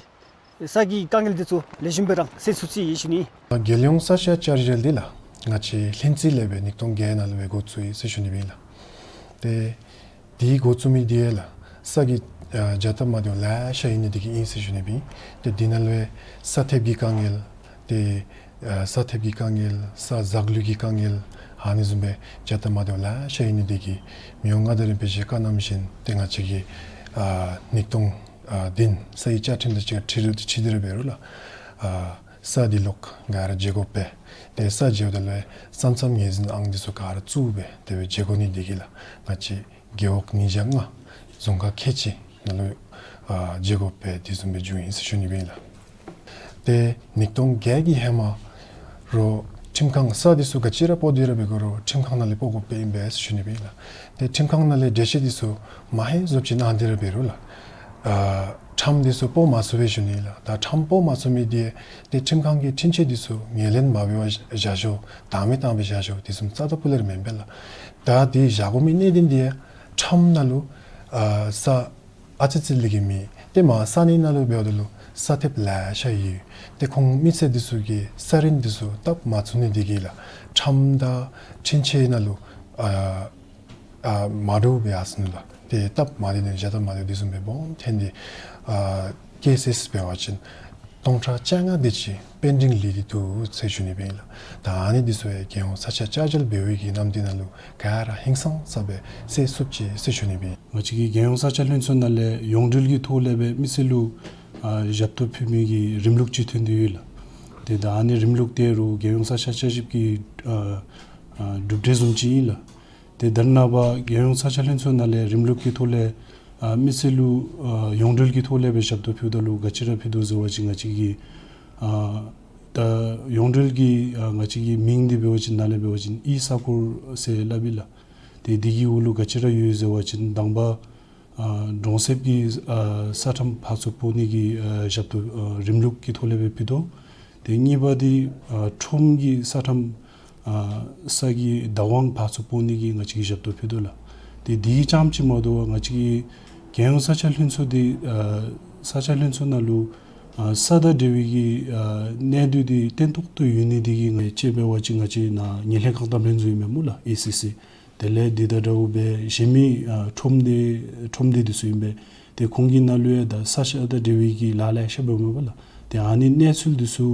ས་གི་དཀའ་ངལ་འདི་ཚུ་ལེགས་ཤོམ་སྦེ་ར་སེལ་ཚུགས་ཅི་ཟེར་ཞུ་ནི། རྒྱལ་ཡོངས་ས་ཆ་བསྐྱར་བཞེངས་འདི་ལགས་ང་བཅས་ལྷུན་རྩེ་ལས་སྦེ་ཉིས་སྟོང་བརྒྱད་ནང་ལུ་སྦེ་འགོ་བཙུགས་ཡི་ཟེར་ཞུ་ནི་ཨིན་ལགས། ཏེ་འདི་འགོ་བཙུགས་མི་འདི་ཡང་ལགས་ས་གི་ཨ་བྱ་སྟབས་མ་བདེཝ་ལེ་ཤ་ཡོད་ནི་འདི་གིས་ཨིན་ཟེར་ཞུ་ནི་ཨིན། ཏེ་འདི་ནང་ལུ་ཡང་ས་ཐེབས་ཀྱི་དཀའ་ངལ་ཏེ་ཨ་ས་ཐེབས་ཀྱི་དཀའ་ངལ་ས་འཛག་ལུས་ཀྱི་དཀའ་ངལ་ཨ་ནི་བཟུམ་སྦེ་བྱ་སྟབས་མ་བདེཝ་ལེ་ཤ་ཡོད་ནི་འདི་གིས་མི་དབང་མངའ་བདག་རིན་པོ་ཆེ་བཀའ་གནང་བཞིན་ཏེ་ང་བཅས་ཀྱིས་ཨ་ཉིས་སྟོང་ཨ་བདུན་ས་ཡི་བཅའ་ཁྲིམས་དང་གཅིག་ཁར་འཁྲིལ་ཏེ་འཁྲིལ་ཏེ་ར་འབད་རུང་ལགས་ཨ་ས་འདི་ལོག་ག་ར་བརྗེ་དགོ་པས། ཏེ་ས་བརྗེཝ་ད་ལུ་ཡང་ས་མཚམས་ངོས་འཛིན་ཨང་འདི་ཚུ་ག་ར་བཙུགས་སྦེ་དེ་སྦེ་བརྗེ་དགོ་ནི་འདི་གིས་ལགས་ང་བཅས་རྒེད་འོག་ཉིས་བརྒྱ་ལྔ་རྫོང་ཁག་ཁལ་གཅིག་ནང་ལུ་ཨ་བརྗེ་དགོ་པས། དེ་བཟུམ་སྦེ་བརྗེཝ་ཨིན་ཟེར་ཞུ་ནི་ཨིན་ལགས། ཏེ་ཉིས་སྟོང་བརྒྱད་ཀྱི་ཧེ་མ་རུ་ཁྲིམས་ཁང་ས་འདི་ཚུ་ག་ཅི་ར་སྤོ་སྟེ་ར་འབད་དགོ་རུང་ཁྲིམས་ཁང་ནང་ལས་སྤོ་དགོཔ་ཨིན་པས་ཟེར་ཞུ་ནི་ཨིན་ལགས། ཏེ་ཁྲིམས་ཁང་ནང་ལས་འགྲེལ་བཤད་འདི་ཚུ་མ་ཧེ་བཟོ་ཅིག་གནང་སྟེ་ར་འབད་རུང་ལགས་ཨ་ཁྲམ་འདི་ཚུ་སྤོ་མ་ཚུགས་པས་ཞུ་ནི་ལགས། ད་ཁྲམ་སྤོ་མ་ཚུགས་མི་འདི་ཏེ་ཁྲིམས་ཁང་གི་འཁྲུན་ཆོད་འདི་ཚུ་ངོས་ལེན་མ་འབད་བར་བཞག་བཞག་བཏང་མི་བཏང་སྦེ་བཞག་བཞགཔ་དེ་བཟུམ་རྩ་དང་སྤུ་ལས་ར་མེན་པས་ལགས། ད་དེ་བཞག་དགོ་མི་གནད་དོན་འདི་ཁྲམ་ནང་ལུ་ཨ་ས་ཨ་ཙི་ཙི་ལས་གི་མེད། ཏེ་མ་ས་གནས་ནང་ལུ་འབདཝ་ད་ལུ་ས་ཐེབས་ལེ་ཤ་ཡོད། ཏེ་ཁོང་མི་སེར་འདི་ཚུ་གིས་ས་རིན་འདི་ཚུ་བཏབ་མ་ཚུགས་ནི་འདི་གིས་ལགས་ཁྲམ་དང་འཁྲུན་ཆོད་ནང་ལུ་ཨ་ཨ་མ་འདྲཝ་སྦེ་ཡར་སོང་ནུག་ལགས། ཏེ་སྟབས་མ་བདེ་ནི་བྱ་སྟབས་མ་བདེ་དེ་བཟུམ་སྦེ་སྦོམ་ཐོན་ཏེ་ཨ་ཀེ་སི་སི་འབད་བ་ཅིན་སྟོང་ཕྲག་བཅོ་ལྔ་དེ་ཅིག་པེན་ཌིང་ལུས་ཏེ་འདུག་ཟེར་ཞུ་ནི་ཨིན་ལགས། ད་ཨ་ནི་འདི་ཚུ་ཡང་རྒྱལ་ཡོངས་ས་ཆ་བསྐྱར་བཞེངས་འབད་བའི་གི་ནམ་དུས་ནང་ལུ་ག་ར་ཧིང་སངས་ས་སྦེ་སེལ་ཚུགས་ཅི་ཟེར་ཞུ་ནི་ཨིན། ང་བཅས་ཀྱི་རྒྱལ་ཡོངས་ས་ཆ་ལྷན་ཚོགས་ནང་ལས་ཡོངས་འབྲེལ་གྱི་ཐོག་ལས་སྦེ་མི་སེར་ལུ་ཨ་ཞབས་ཏོག་ཕུལ་མི་གི་རིམ་ལུགས་ཅིག་ཐོན་ཏེ་ཡོད་ལགས། ཏེ་ད་ཨ་ནི་རིམ་ལུགས་དེ་རུ་རྒྱལ་ཡོངས་ས་ཆ་བསྐྱར་བཞེངས་ཀྱི་ཨ་ཨ་གྲུབ་འབྲས་བཟུམ་ཅིག་ཨིན་ལགས། ཏེ་ད་རེས་ནངས་པ་རྒྱལ་ཡོངས་ས་ཆ་ལྷན་ཚོགས་ནང་ལས་རིམ་ལུགས་ཀྱི་ཐོག་ལས་ཨ་མི་སེར་ལུ་ཨ་ཡོངས་འབྲེལ་གྱི་ཐོག་ལས་སྦེ་ཞབས་ཏོག་ཕུལཝ་ད་ལུ་ག་ཅི་ར་ཕུལ་དོ་ཟེར་བ་ཅིན་ང་བཅས་ཀྱི་ཨ་ད་ཡོངས་འབྲེལ་གྱི་ཨ་ང་བཅས་ཀྱི་མིང་འདི་འབད་བ་ཅིན་ནཱ་ལས་འབད་བ་ཅིན་ཨི་ས་ཀོར་ཟེར་སླབ་ཨིན་ལགས། ཏེ་འདི་གི་འོག་ལུ་ག་ཅི་ར་ཡོད་ཟེར་བ་ཅིན་དང་པ་ཨ་གྲོང་གསེབ་ཀྱི་ཨ་ས་ཁྲམ་ཕར་ཚུར་སྤོ་ནི་གི་ཨ་ཞབས་ཏོག་ཨ་རིམ་ལུགས་ཀྱི་ཐོག་ལས་སྦེ་ཕུལ་དོ། ཏེ་གཉིས་པ་འདི་ཨ་ཁྲོམ་གྱི་ས་ཁྲམ་ཨ་ས་གི་བདག་དབང་ཕར་ཚུར་སྤོ་ནི་གི་ང་བཅས་ཀྱིས་ཞབས་ཏོག་ཕུལ་དོ་ལགས། ཏེ་འདི་རྐྱངམ་ཅིག་མ་དོ་བར་ང་བཅས་ཀྱི་རྒྱལ་ཡོངས་ས་ཆ་ལྷན་ཚོགས་འདི་ཨ་ས་ཆ་ལྷན་ཚོགས་ནང་ལུ་ཨ་ས་དང་འབྲེལ་བའི་གི་ཨ་གནད་དོན་འདི་བརྟན་ཏོག་ཏོ་ཡོད་ནི་འདི་གིས་ང་བཅས་འབད་བ་ཅིན་ང་བཅས་ནཱ་ངན་ལྷད་བཀག་སྡོམ་ལྷན་ཚོགས་ཨིན་མས་སྨོ་ལགས། ཨེ་སི་སི། དེ་ལས་འདི་དང་འདྲཝ་སྦེ་གཞན་མི་ཨ་ཁྲོམ་སྡེ་ཁྲོམ་སྡེ་འདི་ཚུ་ཨིན་པས། ཏེ་ཁོང་གི་ནང་ལུ་ཡང་ད་ས་ཆ་དང་འབྲེལ་བའི་གི་ལཱ་ལེ་ཤ་འབདཝ་མས་པ་ལགས། ཏེ་ཨ་ནི་གནས་ཚུལ་འདི་ཚུ་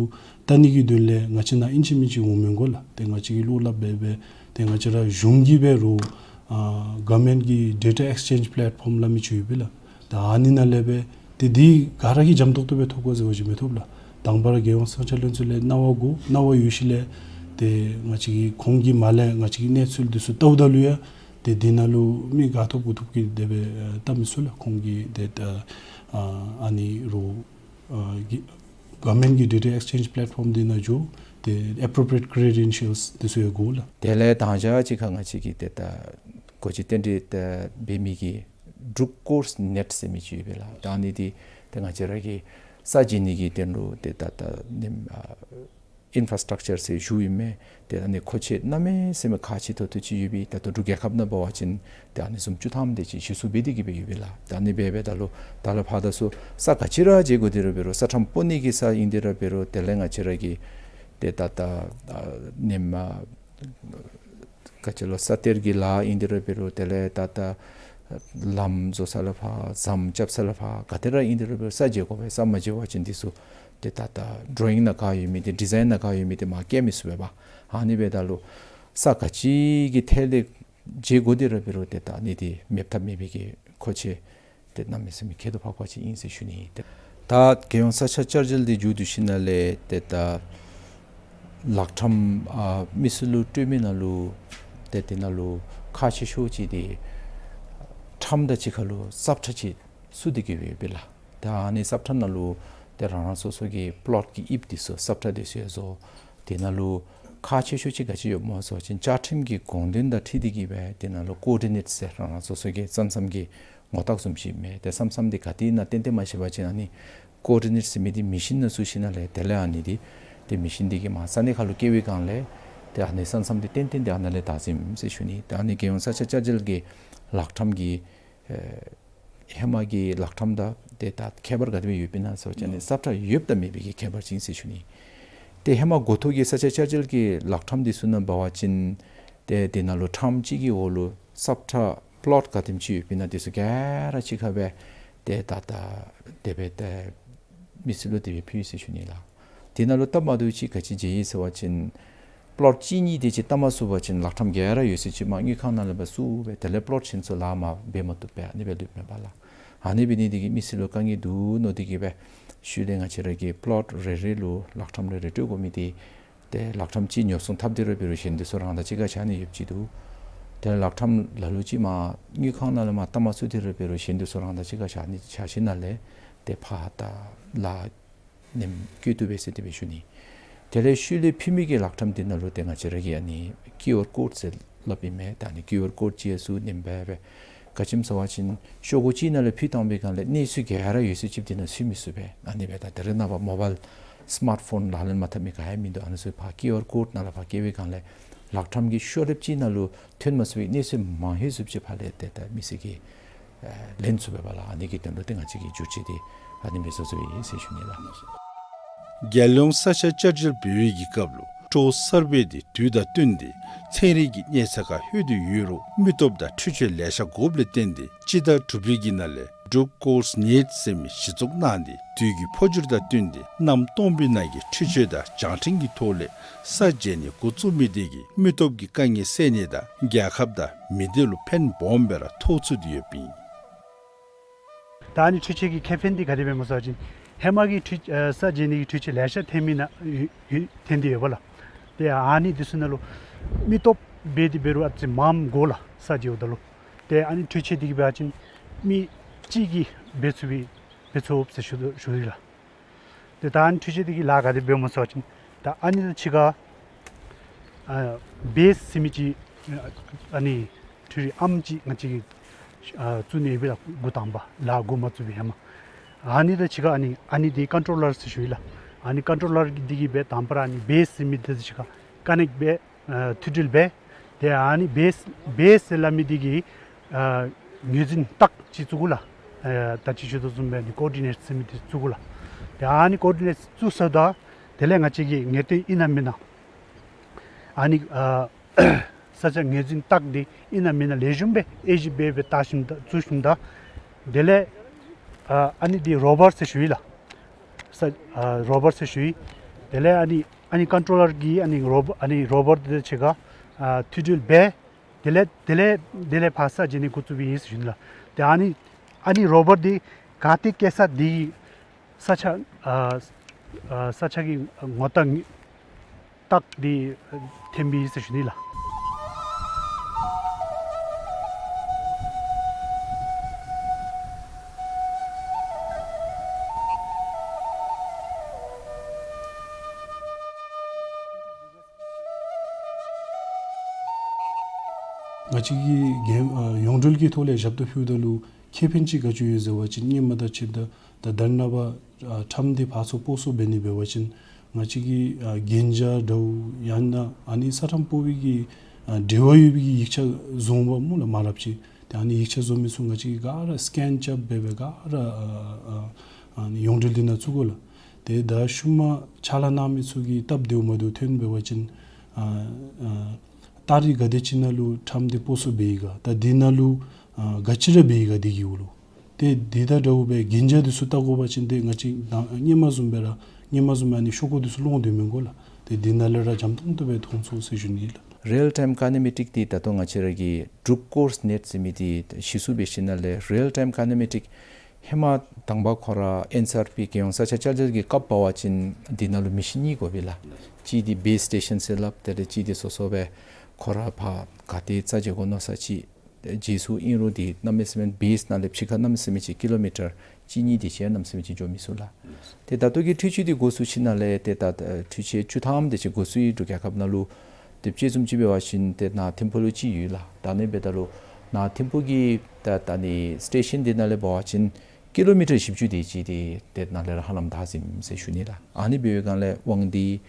བལྟ་ནི་གི་དོན་ལས་ང་བཅས་ནཱ་ཨིན་ཅི་མིན་ཅི་འོང་མི་དགོ་ལགས། ཏེ་ང་བཅས་ཀྱིས་བློ་སླབ་འབད་འབད་ཏེ་ང་བཅས་ར་གཞུང་གིས་འབད་རུང་ཨ་གོ་ཝར་མེནཊ་གི་ཌེ་ཊ་ཨེགསི་ཅེནཇ་པེ་ལེཊ་ཕོརམ་སླབ་མི་ཅིག་ཡོད་པས་ལགས། ད་ཨ་ནི་ནང་ལས་སྦེ་ཏེ་འདི་ག་ར་གིས་འཇམ་ཏོག་ཏོ་སྦེ་ཐོབ་དགོ་ཟེར་བ་ཅིན་མི་ཐོབ་ལགས། དང་པ་ར་རྒྱལ་ཡོངས་ས་ཆ་ལྷན་ཚོགས་ལས་གནང་བ་དགོ། གནང་བ་ཡོད་ཞིནམ་ལས་ཏེ་ང་བཅས་ཀྱིས་ཁོང་གིས་མར་ལས་ང་བཅས་ཀྱི་གནས་ཚུལ་འདི་ཚུ་བལྟཝ་ད་ལུ་ཡང་ཏེ་འདི་ནང་ལུ་མི་ག་ཐོབ་དགུ་ཐོབ་ཀྱི་དེ་སྦེ་ཨ་བལྟ་མི་ཚུགས་ལགས། ཁོང་གིས་ཏེ་ཨ་ཨ་ནི་རུ་ཨ་གི་གོ་ཝར་མེནཊ་གི་ཌེ་ཊ་ཨེགསི་ཅེནཇ་པེ་ལེཊ་ཕོརམ་འདི་ནང་འགྱོ་སྟེ་ཨེ་པྲོ་པི་རི་ཨེཊ་ཀི་རེ་ཌེན་ཤཱལསི་འདི་ཚུ་ཡང་དགོ་ལགས། དེ་ལས་དང་ཞག་ཅིག་ཁར་ང་བཅས་ཀྱིས་ཏེ་ད་སྒོ་འབྱེད་རྟེན་འབྲེལ་ད་འབད་མི་གི་འབྲུག་ཀོརས་ནེཊ་ཟེར་མི་ཅིག་ཡོད་པས་ལགས། ད་ཨ་ནི་འདི་ཏེ་ང་བཅས་ར་གི་ས་འབྱེད་ནི་གི་དོན་ལུ་ཏེ་ད་ད་ནེམ་ཨ་ཨིན་ཕ་ར་སི་ཊག་ཅར་ཟེར་ཞུཝ་ཨིན་མས། ཏེ་ཨ་ནི་མཁོ་ཆས་གནམ་མེད་ས་མེད་ཁག་ཆེ་ཏོག་ཏོ་ཅིག་ཡོད་པས། ད་ལྟོ་འབྲུག་རྒྱལ་ཁབ་ནང་འབད་བ་ཅིན་ཏེ་ཨ་ནི་བཟུམ་བཅུ་ཐམ་དེ་ཅིག་གཞི་བཙུགས་འབད་དེ་གི་སྦེ་ཡོད་པས་ལགས། ད་ཨ་ནི་སྦེ་འབདཝ་ད་ལུ་ད་ལས་ཕར་ད་ཚུ་ས་ག་ཅི་ར་འབྱེད་དགོ་དེ་ར་འབད་རུང་ས་ཁྲམ་སྤོ་ནི་གི་ས་ཨིན་དེ་ར་འབད་རུང་དེ་ལས་ང་བཅས་ར་གི་ཏེ་ད་ད་ཨ་ནེམ་ཨ་ག་ཅི་ལོ་ས་གཏེར་གྱི་ལཱ་ཨིན་དེ་ར་འབད་རུང་དེ་ལས་ད་ད་ལམ་བཟོ་ས་ལས་ཕར་ཟམ་རྐྱབ་ས་ལས་ཕར་ག་དེ་ར་ཨིན་དེ་ར་འབད་རུང་ས་འབྱེད་དགོ་པས། ས་མ་འབྱེད་པ་ཅིན་འདི་ཚུ་ཏེ་ད་ད་ཌོ་རོ་ཡིང་ནང་ག་ཡོད་མི་འདི་ཌི་ཛའིན་ནང་ག་ཡོད་མི་འདི་མར་བཀལ་མི་ཚུགས་པས་པ། ཨ་ནི་འབདཝ་ད་ལུ་ས་ག་ཅི་གི་ཐད་ལས་འབྱེད་དགོ་དེ་ར་འབད་རུང་ཏེ་ད་ཨ་ནི་འདི་མེདཔ་ཐབས་མེད་པའི་གི་མཁོ་ཆས་ཏེ་གནམ་མེད་ས་མེད་ཁྱད་དུ་འཕགས་པ་ཅིག་ཨིན་ཟེར་ཞུ་ནི། ཏེ་ད་རྒྱལ་ཡོངས་ས་ཆ་བསྐྱར་བཞེངས་འདི་མཇུག་བསྡུ་ཞིནམ་ལས་ཏེ་ད་ལག་ཁྲམ་ཨ་མི་སེར་ལུ་སྤྲོད་མི་ནང་ལུ་ཏེ་དེ་ནང་ལུ་ཁག་ཆེ་ཤོས་ཅིག་འདི་ཁྲམ་དང་གཅིག་ཁར་ལུ་སབ་ཁྲ་ཅིག་བཙུགས་ཏེ་གི་ཡོད་པས་ལགས། ད་ཨ་ནི་སབ་ཁྲ་ནང་ལུ་ཏེ་རང་རང་སོ་སོ་གི་པི་ལོཊ་གི་དབྱིབས་འདི་ཚུ་སབ་ཁྲ་འདི་ཚུ་ཡང་བཟོ། དེ་ནང་ལུ་ཁག་ཆེ་ཤོས་ཅིག་ག་ཅི་ཡོདཔ་སྨོ་ཟེར་བ་ཅིན་བཅའ་ཁྲིམས་ཀྱི་དགོངས་དོན་དང་འཁྲིལ་ཏེ་གི་སྦེ་དེ་ནང་ལུ་ཀོ་ཨོར་ཌི་ནེཊ་ཟེར་རང་རང་སོ་སོ་གི་ས་མཚམས་ཀྱི་ངོ་རྟགས་བཟུམ་ཅིག་མས། ཏེ་ས་མཚམས་འདི་ག་ཏེ་ཨིན་ན་ཏན་ཏན་མ་ཤེས་པ་ཅིན་ཨ་ནི་ཀོ་ཨོར་ཌི་ནེཊ་ཟེར་མི་འདི་མེ་ཤིན་ནང་བཙུགས་ཞིནམ་ལས་དེ་ལས་ཨ་ནི་འདི་ཏེ་མེ་ཤིན་འདི་གིས་མར་ས་གནས་ཁར་ལུ་བསྐྱལ་བའི་སྒང་ལས་ཏེ་ཨ་ནི་ས་མཚམས་འདི་ཏན་ཏན་འདི་ཨ་ནཱ་ལས་བདའ་ཟུན་ཟེར་ཞུ་ནི། ཏེ་ཨ་ནི་རྒྱལ་ཡོངས་ས་ཆ་བསྐྱར་བཞེངས་ཀྱི་ལག་ཁྲམ་གྱི་ཨེ་ ཧེ་མ་གི་ལག་ཁྲམ་དང་ཏེ་ད་ཁྱད་པར་ག་དེ་སྦེ་ཡོདཔ་ཨིན་ན་ཟེར་བ་ཅིན་ཨ་ནི་ཨ་སབ་ཁྲ་ཡོདཔ་དང་མེད་པའི་གི་ཁྱད་པར་ཅིག་ཨིན་ཟེར་ཞུ་ནི། ཏེ་ཧེ་མ་འགོ་ཐོག་གི་ས་ཆ་བསྐྱར་བཅོས་ཀྱི་ལག་ཁྲམ་འདི་ཚུ་ནང་འབད་བ་ཅིན་ཏེ་དེ་ནང་ལུ་ཁྲམ་གཅིག་གི་འོག་ལུ་སབ་ཁྲ་པློཊ་ག་དེམ་ཅིག་ཡོདཔ་ཨིན་ན་དེ་ཚུ་ག་ར་གཅིག་ཁར་སྦེ་ཏེ་ད་ད་དེ་སྦེ་ཏེ་མི་སེར་ལུ་དེ་སྦེ་ཕུལ་ཡི་ཟེར་ཞུ་ནི་ལགས། དེ་ནང་ལུ་སྟབས་མ་བདེཝ་ཅིག་ག་ཅི་མཇལ་ཡི་ཟེར་བ་ཅིན་པློཊ་གཅིག་གཉིས་དེ་ཅིག་བཏབ་མ་ཚུགས་པ་ཅིན་ལག་ཁྲམ་ག་ར་ཡོད་ཚད་ཅིག་མར་དངུལ་ཁང་ནང་ལས་ཕར་བཙུགས་སྦེ་དེ་ལས་པློཊ་གཞན་ཚུ་ལཱ་མར་འབད་མ་བཏུབ་པས། ཨ་ནི་སྦེ་ལུསཔ་མས་པ་ལགས། ཨ་ནི་འབད་ནི་དེ་གིས་མི་སེར་ལུ་དཀའ་ངལ་འདུག་མནོ་སྟེ་གིས་སྦེ་ཤུལ་ལས་ང་བཅས་ར་གིས་པློཊ་རེ་རེ་ལུ་ལག་ཁྲམ་རེ་རེ་སྤྲོད་དགོ་མི་དེ་ཏེ་ལག་ཁྲམ་གཅིག་ཉོ་ཚོང་འཐབ་སྟེ་ར་འབད་རུང་གཞན་དེ་ཚུ་རང་དང་གཅིག་ཁར་བཞག་ནི་ཡོདཔ་ཅིག་འདུག། དེ་ལས་ལག་ཁྲམ་ལ་ལུ་ཅིག་མར་དངུལ་ཁང་ནང་ལས་མར་བཏབ་མ་ཚུགས་ཏེ་ར་འབད་རུང་གཞན་དེ་ཚུ་རང་དང་གཅིག་ཁར་བཞག་ནི་བཞག་ཞིནམ་ལས་ཏེ་ཕར་ད་ལཱ་ནེམ་བཀོད་བཏུབ་པས་ཟེར་དེ་སྦེ་ཞུ་ནི། དེ་ལས་ཤུལ་ལས་ཕུལ་མི་གི་ལག་ཁྲམ་དེ་ནང་ལུ་ཏེ་ང་བཅས་ར་གིས་ཨ་ནི་ཀིའུ་ཨར་ཀོཌ་ཟེར་སླབ་ཨིན་མས། ད་ཨ་ནི་ཀིའུ་ཨར་ཀོཌ་ཅིག་ཡང་ཚུ་ནེམ་སྦེ་སྦེ་ག་ཅི་སྨོ་ཟེར་བ་ཅིན་ཤོག་གུ་གཅིག་ནང་ལས་ཕུལ་བཏང་པའི་སྒང་ལས་གནས་ཚུལ་ག་ར་ཡོད་ཚད་ཅིག་དེ་ནང་ཚུད་མི་ཚུགས་པས། ཨ་ནི་སྦེ་ད་ད་རེས་ནངས་པ་མོ་བཱའིལ་སི་མཱརཊ་ཕོན་ལག་ལེན་མ་འཐབ་མི་ག་ཡང་མིན་འདུག། ཨ་ནི་ཚུ་ཕར་ཀིའུ་ཨར་ཀོཌ་ནང་ལས་ཕར་བཀལ་བའི་སྒང་ལས་ལག་ཁྲམ་གྱི་ཤོག་ལེབ་གཅིག་ནང་ལུ་ཐོན་མ་ཚུགས་པའི་གནས་ཚུལ་མང་ཧེང་སུ་ཅིག་ཕར་ལས་ཏེ་ད་མི་སེར་གྱིས་ཨེ་ལེན་ཚུགས་པས་པ་ལགས། ཨ་ནི་གི་དོན་ལུ་ཏེ་ང་བཅས་ཀྱིས་བསྒྱུར་བཅོས་དེ་ཨ་ནི་སྦེ་བཟོ་བཟོཝ་ཨིན་ཟེར་ཞུ་ནི་ལགས། རྒྱལ་ཡོངས་ས་ཆ་བསྐྱར་བཅོས་འབད་བའི་གི་སྐབས་ལུ་འཕྲོ་གསར་པའི་དེ་དུས་དང་བསྟུན་ཏེ་ཚན་རིག་གི་གནས་ཚད་ཁར་ལྷོད་དེ་ཡོད་རུང་མི་སྟོབས་དང་འཕྲུལ་ཆས་ལེ་ཤ་དགོཔ་ལས་བརྟེན་ཏེ་སྤྱི་ཟླ་དྲུག་པའི་གི་ནང་ལས་འབྲུག་ཀོར་སི་ནེཊ་ཟེར་མི་གཞི་བཙུགས་གནང་སྟེ་དུས་ཀྱི་འཕོ་འགྱུར་དང་བསྟུན་ཏེ་གནམ་སྟོང་པའི་ནང་གི་འཕྲུལ་ཆས་དང་རྒྱང་འཕྲིན་གྱི་ཐོག་ལས་ས་འཇལ་ནི་འགོ་བཙུགས་མི་དེ་གིས་མི་སྟོབས་ཀྱི་དཀའ་ངལ་སེལ་ནི་དང་རྒྱལ་ཁབ་དང་མི་སྡེ་ལུ་ཕན་སྦོམ་སྦེ་ར་ཐོགས་ཚུགས་ཏེ་ཡོདཔ་ཨིན། ད་ཨ་ནི་འཕྲུལ་ཆས་ཀྱི་ཁེ་ཕན་འདི་ག་དེ་སྦེ་སྨོ་ཟེར་བ་ཅིན་ཧེ་མ་གི་འཕྲུལ་ཨ་ས་འཇལ་ནི་གི་འཕྲུལ་ཆས་ལེ་ཤ་ཐོན་མི་ནང་ཡོད་ཐོན་ཏེ་ཡོད་པ་ལགས། ཏེ་ཨ་ནི་དེ་ཚུ་ནང་ལུ་མི་སྟོབས་འབད་དེ་འབད་རུང་ཨ་ཙི་མངམ་དགོ་ལགས་ས་འཇལཝ་ད་ལུ། ཏེ་ཨ་ནི་འཕྲུལ་ཆས་འདི་གིས་འབད་བ་ཅིན་མི་གཅིག་གིས་འབད་ཚུགས་པའི་འབད་ཚུགས་ཟེར་ཞུ་དོ་ཞུ་ཡི་ལགས། ཏེ་ད་ཨ་ནི་འཕྲུལ་ཆས་འདི་གིས་ལཱ་ག་དེ་སྦེ་སྨོ་ཟེར་བ་ཅིན་ད་ཨ་ནི་དང་གཅིག་ཁར་ཨ་བེསི་ཟེར་མི་ཅིག་ཨ་ནི་འཕྲུལ་རིག་ཨམ་ཅིག་ང་བཅས་ཀྱིས་ཨ་བཙུགས་ནི་ཡོད་པས་ལགས། འགོ་དང་པ་ལཱ་འགོ་མ་བཙུགས་པའི་ཧེ་མ། ཨ་ནི་དང་གཅིག་ཁར་ཨ་ནི་ཨ་ནི་འདི་ཀོན་ཊོ་ལར་ཟེར་ཞུ་ཡི་ལགས། ཨ་ནི་ཀོན་ཊོ་ལར་འདི་གིས་སྦེ་དང་པ་ར་ཨ་ནི་བེསི་ཟེར་མི་འདི་དང་གཅིག་ཁར་ཀ་ནེཀཊ་འབད་ཨ་མཐུད་སྒྲིལ་འབད། ཏེ་ཨ་ནི་བེསི་བེསི་ཟེར་སླབ་མི་འདི་གིས་ཨ་ངོས་འཛིན་རྟགས་ཅིག་བཙུགས་དགོ་ལགས། ཨ་ད་ཅི་ཞུ་དོ་བཟུམ་སྦེ་ཨ་ནི་ཀོ་ཨོར་ཌི་ནེཊ་ཟེར་མི་འདི་བཙུགས་དགོ་ལགས། ཏེ་ཨ་ནི་ཀོ་ཨོར་ཌི་ནེཊ་བཙུགས་ཚརཝ་ད་དེ་ལས་ང་བཅས་ཀྱིས་ངེས་གཏན་ཨིན་ན་མེན་ན་ཨ་ནི་ཨ་ས་ཆ་ངོས་འཛིན་རྟགས་འདི་ཨིན་ན་མེན་ན་ལེགས་ཤོམ་སྦེ་དབྱེ་ཞིབ་འབད་སྦེ་བལྟ་ཞིནམ་ད་བཙུགས་ཞིནམ་ད་དེ་ལས་ཨ་ཨ་ནི་འདི་རོ་བར་ཟེར་ཞུ་ཡི་ལགས། ས་ཨ་རོ་བར་ཟེར་ཞུ་ཡི། དེ་ལས་ཨ་ནི་ཨ་ནི་ཀོན་ཊོ་ལར་གྱིས་ཨ་ནི་རོ་བར་ཨ་ནི་རོ་བར་འདི་དང་གཅིག་ཁར་ཨ་མཐུད་སྒྲིལ་འབད། དེ་ལས་དེ་ལས་དེ་ལས་ཕར་ས་འཇལ་ནི་འགོ་བཙུགས་པའི་ཨིན་ཟེར་ཞུ་ནི་ལགས། ཏེ་ཨ་ནི་ཨ་ནི་རོ་བར་འདི་ག་ཏེ་བཀལ་ས་འདི་ས་ཆ་ཨ་ཨ་ས་ཆ་གི་ངོ་རྟགས་རྟགས་འདི་ཐོན་པའི་ཨིན་ཟེར་ཞུ་ནི་ལགས། ང་བཅས་ཀྱིས་འགན་ཨ་ཡོངས་འབྲེལ་གྱི་ཐོག་ལས་ཞབས་ཏོག་ཕུལཝ་ད་ལུ་ཁེ་ཕན་ཅིག་ག་ཅི་ཡོད་ཟེར་བ་ཅིན་སྔོན་མ་དང་ཕྱདཔ་ད་ད་ད་རེས་ནངས་པ་ཨ་ཁྲམ་འདི་ཕར་ཚུར་སྤོ་སོར་འབད་ནི་འབད་བ་ཅིན་ང་བཅས་ཀྱི་ཨ་གན་རྒྱ་འདྲཝ་ཡང་ན་ཨ་ནི་ས་ཁྲམ་སྤོ་བའི་གི་ཨ་འབྲེལ་བ་ཡོད་པའི་གི་ཡིག་ཆ་བཟོཝ་སྨོ་ལགས་མང་རབས་ཅིག། ཏེ་ཨ་ནི་ཡིག་ཆ་བཟོ་མི་ཚུ་ང་བཅས་ཀྱིས་ག་ར་སི་ཀེན་རྐྱབ་འབད་སྦེ་ག་ར་ཨ་ཨ་ཨ་ནི་ཡོངས་འབྲེལ་འདི་ནང་བཙུགས་དགོ་ལགས། ཏེ་ད་ཤུལ་མ་ཕྱག་ལཱ་གནང་མི་ཚུ་གི་སྟབས་བདེཝ་མ་བདེཝ་ཐོན་འབད་བ་ཅིན་ཨ་ཨ་ཏ་རིག་ག་དེ་ཅིག་ནང་ལུ་ཁྲམ་འདི་སྤོ་སོར་འབད་ཡི་ག། ད་འདི་ནང་ལུ་ཨ་ག་ཅི་ར་འབད་ཡི་ག་འདི་གི་འོག་ལུ། ཏེ་འདི་དང་འདྲཝ་སྦེ་གན་རྒྱ་འདི་ཚུ་བལྟ་དགོ་པ་ཅིན་ཏེ་ང་བཅས་ནཱ་སྔོན་མ་བཟུམ་སྦེ་ར་སྔོན་མ་བཟུམ་སྦེ་ཨ་ནི་ཤོག་གུ་འདི་ཚུ་སློང་སྡོད་མི་དགོ་ལགས། ཏེ་འདི་ནང་ལས་ར་འཇམ་ཏོང་ཏོ་སྦེ་མཐོང་ཚུགས་ཟེར་ཞུ་ནི་ལགས། རི་ཡལ་ཊའིམ་ཀའི་ནེ་མེ་ཊིཀ་འདི་ད་ལྟོ་ང་བཅས་ར་གི་འབྲུག་ཀོར་སི་ནེཊ་ཟེར་མི་འདི་གཞི་བཙུགས་འབད་ཞིནམ་ལས་རི་ཡལ་ཊའིམ་ཀའི་ནེ་མེ་ཊིཀ་ཧེ་མ་དང་པ་ཁོ་ར་ཨེན་སི་ཨར་པི་རྒྱལ་ཡོངས་ས་ཆ་བསྐྱར་བཅོས་ཀྱི་སྐབས་འབད་བ་ཅིན་འདི་ནང་ལུ་མེ་ཤིན་གཉིས་དགོ་པས་ལགས། གཅིག་འདི་བེསི་སི་ཊེ་ཤཱན་ཟེར་སླབ། དེ་ལས་གཅིག་འདི་སོ་སོ་སྦེ་ཁོ་ར་ཕར་ག་ཏེ་རྩ་འཇལ་དགོ་མནོ་ས་ཅིག་རྗེས་སུ་ཨིན་རུང་འདི་གནམ་མེད་ས་མེད་བེསི་ནང་ལས་ཕྱི་ཁར་གནམ་མེད་ས་མེད་ཅིག་ཀི་ལོ་མི་ཊར་གཅིག་གཉིས་དེ་ཅིག་གནམ་མེད་ས་མེད་ཅིག་འགྱོ་མི་ཚུགས་ལགས། ཏེ་ད་ལྟོ་གི་འཕྲུལ་ཆས་འདི་འགོ་བཙུགས་ཞིནམ་ལས་ཏེ་ད་འཕྲུལ་ཆས་བཅུ་ཐམ་དེ་ཅིག་འགོ་བཙུགས་ཡི། འབྲུག་རྒྱལ་ཁབ་ནང་ལུ་དེ་དཔྱད་བཟུམ་ཅིག་འབད་བ་ཅིན་ཏེ་ནཱ་ཐིམ་ཕུག་ལུ་གཅིག་ཡོད་ལགས། ད་ཨ་ནི་འབདཝ་ད་ལུ་ནཱ་ཐིམ་ཕུག་གི་ད་ད་ཨ་ནི་སི་ཊེ་ཤཱན་འདི་ནང་ལས་འབད་བ་ཅིན་ཀི་ལོ་མི་ཊར་བཞི་བཅུ་དེ་ཅིག་འདི་ཏེ་ནཱ་ལས་ར་ཧ་ལམ་བདའ་ཟུནམ་ཨིན་ཟེར་ཞུ་ནི་ལགས། ཨ་ནི་འབད་བའི་སྒང་ལས་དབང་འདུས་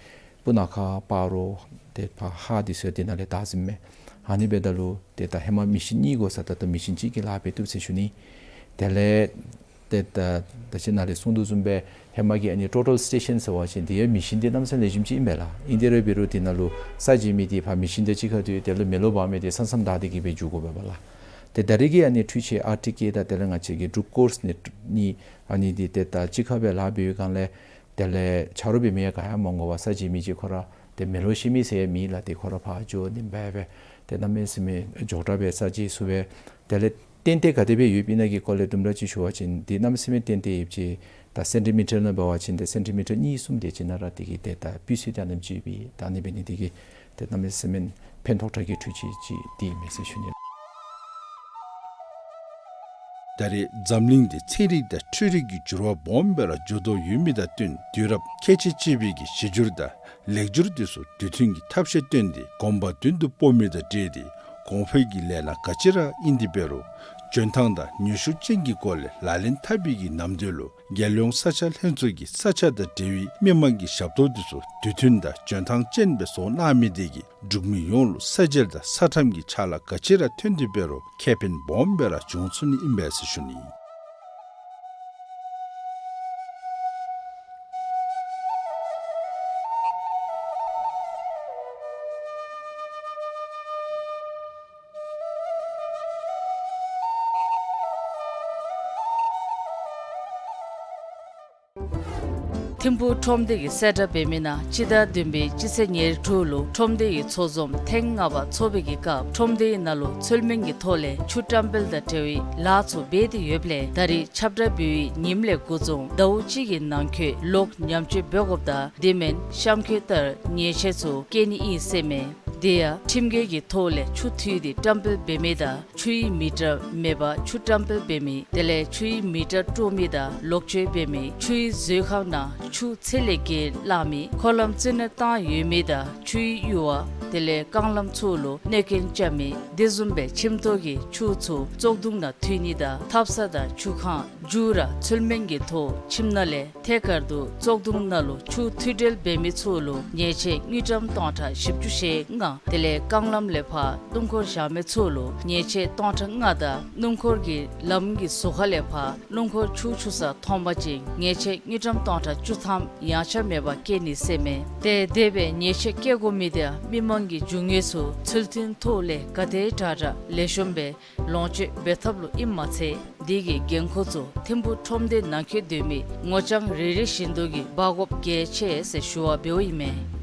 སྤུ་ན་ཁ་སྤ་རོ་ཏེ་ཕར་ཧཱ་འདི་ཚུ་འདི་ནང་ལས་བདའ་ཟུནམ་མས། ཨ་ནི་འབདཝ་ད་ལུ་ཏེ་ད་ཧེ་མ་མེ་ཤིན་གཉིས་དགོ་ས་ད་ལྟོ་མེ་ཤིན་གཅིག་གིས་ལཱ་འབད་བཏུབ་ཟེར་ཞུ་ནི། དེ་ལས་ཏེ་ད་ད་ཅི་ནཱ་ལས་གསུངས་དོ་བཟུམ་སྦེ་ཧེ་མ་གི་ཨ་ནི་ཊོ་ཊཱལ་སི་ཊེ་ཤཱན་ཟེར་བ་ཅིན་དེ་ཡང་མེ་ཤིན་འདི་གནམ་མེད་ས་མེད་ལེགས་ཤོམ་ཅིག་ཨིན་པས་ལགས། ཨིན་ཏེ་ར་འབད་རུང་དེ་ནང་ལུ་ས་འཇིབ་མི་འདི་ཕར་མེ་ཤིན་དང་གཅིག་ཁར་འདི་དེ་ལུ་མེ་ལོང་འབག་མི་འདི་ས་མཚམས་བདའ་སྟེ་གི་སྦེ་འགྱོ་དགོ་པས་ལགས། ཏེ་ད་རེས་ཀྱི་ཨ་ནི་འཕྲུལ་ཆས་ཨར་ཊི་ཀེ་དང་དེ་ལས་ང་བཅས་ཀྱི་འབྲུག་ཀོར་སི་ནེཊ་གཉིས་ཨ་ནི་འདི་ཏེ་ད་གཅིག་ཁར་སྦེ་ལཱ་འབད་བའི་སྒང་ལས་དེ་ལས་ཆ་རོགས་འབད་མི་ཡང་ག་ཡང་མ་དགོ་པར་ས་འཇིབ་མི་ཅིག་ཁོ་ར་ཏེ་མེ་ལོང་ཤེས་མི་ཟེར་ཡང་མེད་ལགས། ཏེ་ཁོ་ར་ཕར་འགྱོ་ནི་འབད་སྦེ་ཏེ་གནམ་མེད་ས་མེད་མགྱོགས་དྲགས་སྦེ་ས་འཇིབ་ཚུགས་པས། དེ་ལས་རྟེན་འབྲེལ་ག་དེ་སྦེ་ཡོདཔ་ཨིན་ན་གི་སྐོར་ལས་དུམ་གྲ་ཅིག་ཞུ་བ་ཅིན་འདི་གནམ་མེད་ས་མེད་རྟེན་འབྲེལ་ཡོདཔ་ཅིག། ད་སེན་ཊི་མི་ཊར་ནང་འབད་བ་ཅིན་ཏེ་སེན་ཊི་མི་ཊར་གཉིས་གསུམ་དེ་ཅིག་ནང་ར་དེ་གིས་ཏེ་ད་སྤུས་ཚད་དེ་ཨ་ནེམ་ཅིག་ཡོད་པས། ད་ཨ་ནི་འབད་ནི་དེ་གིས་ཏེ་གནམ་མེད་ས་མེད་ཕན་ཐོགས་དྲགས་ཀྱི་འཕྲུལ་ཆས་ཅིག་འདི་ཨིན་མས་ཟེར་ཞུ་ནི། ད་རེས་འཛམ་གླིང་འདི་ཚན་རིག་དང་འཕྲུལ་རིག་གི་འགྱུར་བ་སྦོམ་སྦེ་ར་འགྱོ་དོ་ཡོད་མི་དང་བསྟུན་དུས་རབས་ཁལ་གཅིག་གཅིག་པའི་གི་གཞི་འགྱུར་དང་ལེགས་སྒྱུར་དེ་ཚུ་དུས་མཐུན་གྱི་ཐབས་ཤེས་བཏོན་ཏེ་གོམ་པ་མདུན་དུ་སྤོ་མི་དང་འབྲེལ་ཏེ་གོང་འཕེལ་གྱི་ལས་སྣ་ག་ཅི་ར་ཨིན་ཏེ་འབད་རུང་འཇོན་ཐང་དང་ནུས་ཤུགས་ཅན་གྱི་སྒོ་ལས་ལག་ལེན་འཐབ་པའི་གི་ནམ་དུས་ལུ་རྒྱལ་ཡོངས་ས་ཆ་ལྷན་ཚོགས་ཀྱིས་ས་ཆ་དང་འབྲེལ་བའི་མི་མང་གི་ཞབས་ཏོག་དེ་ཚུ་དུས་མཐུན་དང་འཇོན་ཐང་ཅན་སྦེ་བཟོ་གནང་མི་དེ་གིས་འབྲུག་མི་ཡོངས་ལུ་ས་འཇལ་དང་ས་ཁྲམ་གྱི་ཆ་ལག་ག་ཅི་ར་ཐོན་ཏེ་འབད་རུང་ཁེ་ཕན་སྦོམ་སྦེ་ར་འབྱུང་ཚུགས་ནི་ཨིན་པས་ཟེར་ཞུ་ནི། ཐིམ་ཕུག་ཁྲོམ་སྡེ་གི་གསལ་བསྒྲགས་འབད་མི་ནང་སྤྱི་ཟླ་བདུན་པའི་སྤྱི་ཚེས་ཉེར་དྲུག་ལུ་ཁྲོམ་སྡེ་གི་ཚོགས་འཛོམས་ཐེངས་ལྔ་པ་ཚོགས་པའི་གི་སྐབས་ཁྲོམ་སྡེའི་ནང་ལུ་ཚུལ་མིན་གྱི་ཐོག་ལས་ཆུ་བཀྲམ་སྤེལ་དང་འབྲེལ་བའི་ལཱ་ཚུ་འབད་དེ་ཡོདཔ་ལས་ད་རེས་ཁྱབ་བསྒྲགས་འབད་བའི་ཉིནམ་ལས་འགོ་བཟུང་ཟླཝ་གཅིག་གི་ནང་འཁོད་ལོག་ཉམས་བཅོས་འབད་དགོཔ་དང་དེ་མེན་གཤམ་འཁོད་ལྟར་ཉེས་ཆད་ཚུ་བཀལ་ནི་ཨིན་ཟེར་མས། དེ་ཡང་ཁྲིམས་འགལ་གྱི་ཐོག་ལས་ཆུ་འཐུས་ཏེ་བཀྲམ་སྤེལ་འབད་མི་དང་ཆུའི་མི་ཊར་མེད་པར་ཆུ་བཀྲམ་སྤེལ་འབད་མི་དེ་ལས་ཆུའི་མི་ཊར་དཀྲོག་མི་དང་ལོག་སྤྱོད་འབད་མི་ཆུའི་མཛོད་ཁང་ནང་ཆུ་ཚད་ལས་བརྒལ་བླངས་མི་འཁོར་ལམ་རྩིས་ནོར་བཏང་ཡོད་མི་དང་ཆུའི་གཡུར་བ་དེ་ལས་རྐང་ལམ་ཚུ་ལུ་གནོད་སྐྱོན་རྐྱབ་མི་དེ་བཟུམ་སྦེ་ཁྱིམ་ཐོག་གི་ཆུ་ཚུ་བཙོག་དུང་ནང་འཐུས་ནི་དང་ཐབ་ས་དང་ཆུ་ཁང་མཇུག་ར་ཚུལ་མིན་གྱི་ཐོག་ཁྱིམ་ནང་ལས་ཐད་ཀར་དུ་བཙོག་དུང་ནང་ལུ་ཆུ་འཐུས་འབྲེལ་འབད་མི་ཚུ་ལུ་ཉེས་ཆད་དངུལ་ཀྲམ་སྟོང་ཕྲག་བཞི་བཅུ་ཞེ་ལྔ། དེ་ལས་རྐང་ལམ་ལས་ཕར་སྣུམ་འཁོར་བཞག་མི་ཚུ་ལུ་ཉེས་ཆད་སྟོང་ཕྲག་ལྔ་དང་སྣུམ་འཁོར་གྱི་ལམ་གྱི་ཟུར་ཁ་ལས་ཕར་སྣུམ་འཁོར་ཆུ་འཁྱུ་ས་མཐོང་པ་ཅིན་ཉེས་ཆད་དངུལ་ཀྲམ་སྟོང་ཕྲག་བཅུ་ཐམ་ཡངས་ཆག་མེད་པར་བཀལ་ནི་ཟེར་མས། ཏེ་དེ་སྦེ་ཉེས་ཆད་བཀལ་དགོ་མི་དེ་མི་མང་གི་རྒྱུ་དངོས་ཚུ་ཚུལ་མཐུན་ཐོག་ལས་ག་དེ་དྲག་དྲག་ལེགས་ཤོམ་སྦེ་ལོངས་སྤྱོད་འབད་ཐབས་ལུ་ཨིནམ་མ་ཚད་དེ་གི་འགན་ཁུར་ཚུ་ཐིམ་ཕུག་ཁྲོམ་སྡེ་ནང་འཁོད་སྡོད་མི་ངོ་རྐྱང་རེ་རེ་བཞིན་དུ་གིས་འབག་དགོཔ་གལ་ཆེ་ཟེར་ཞུ་བ་འབདཝ་ཨིན་མས།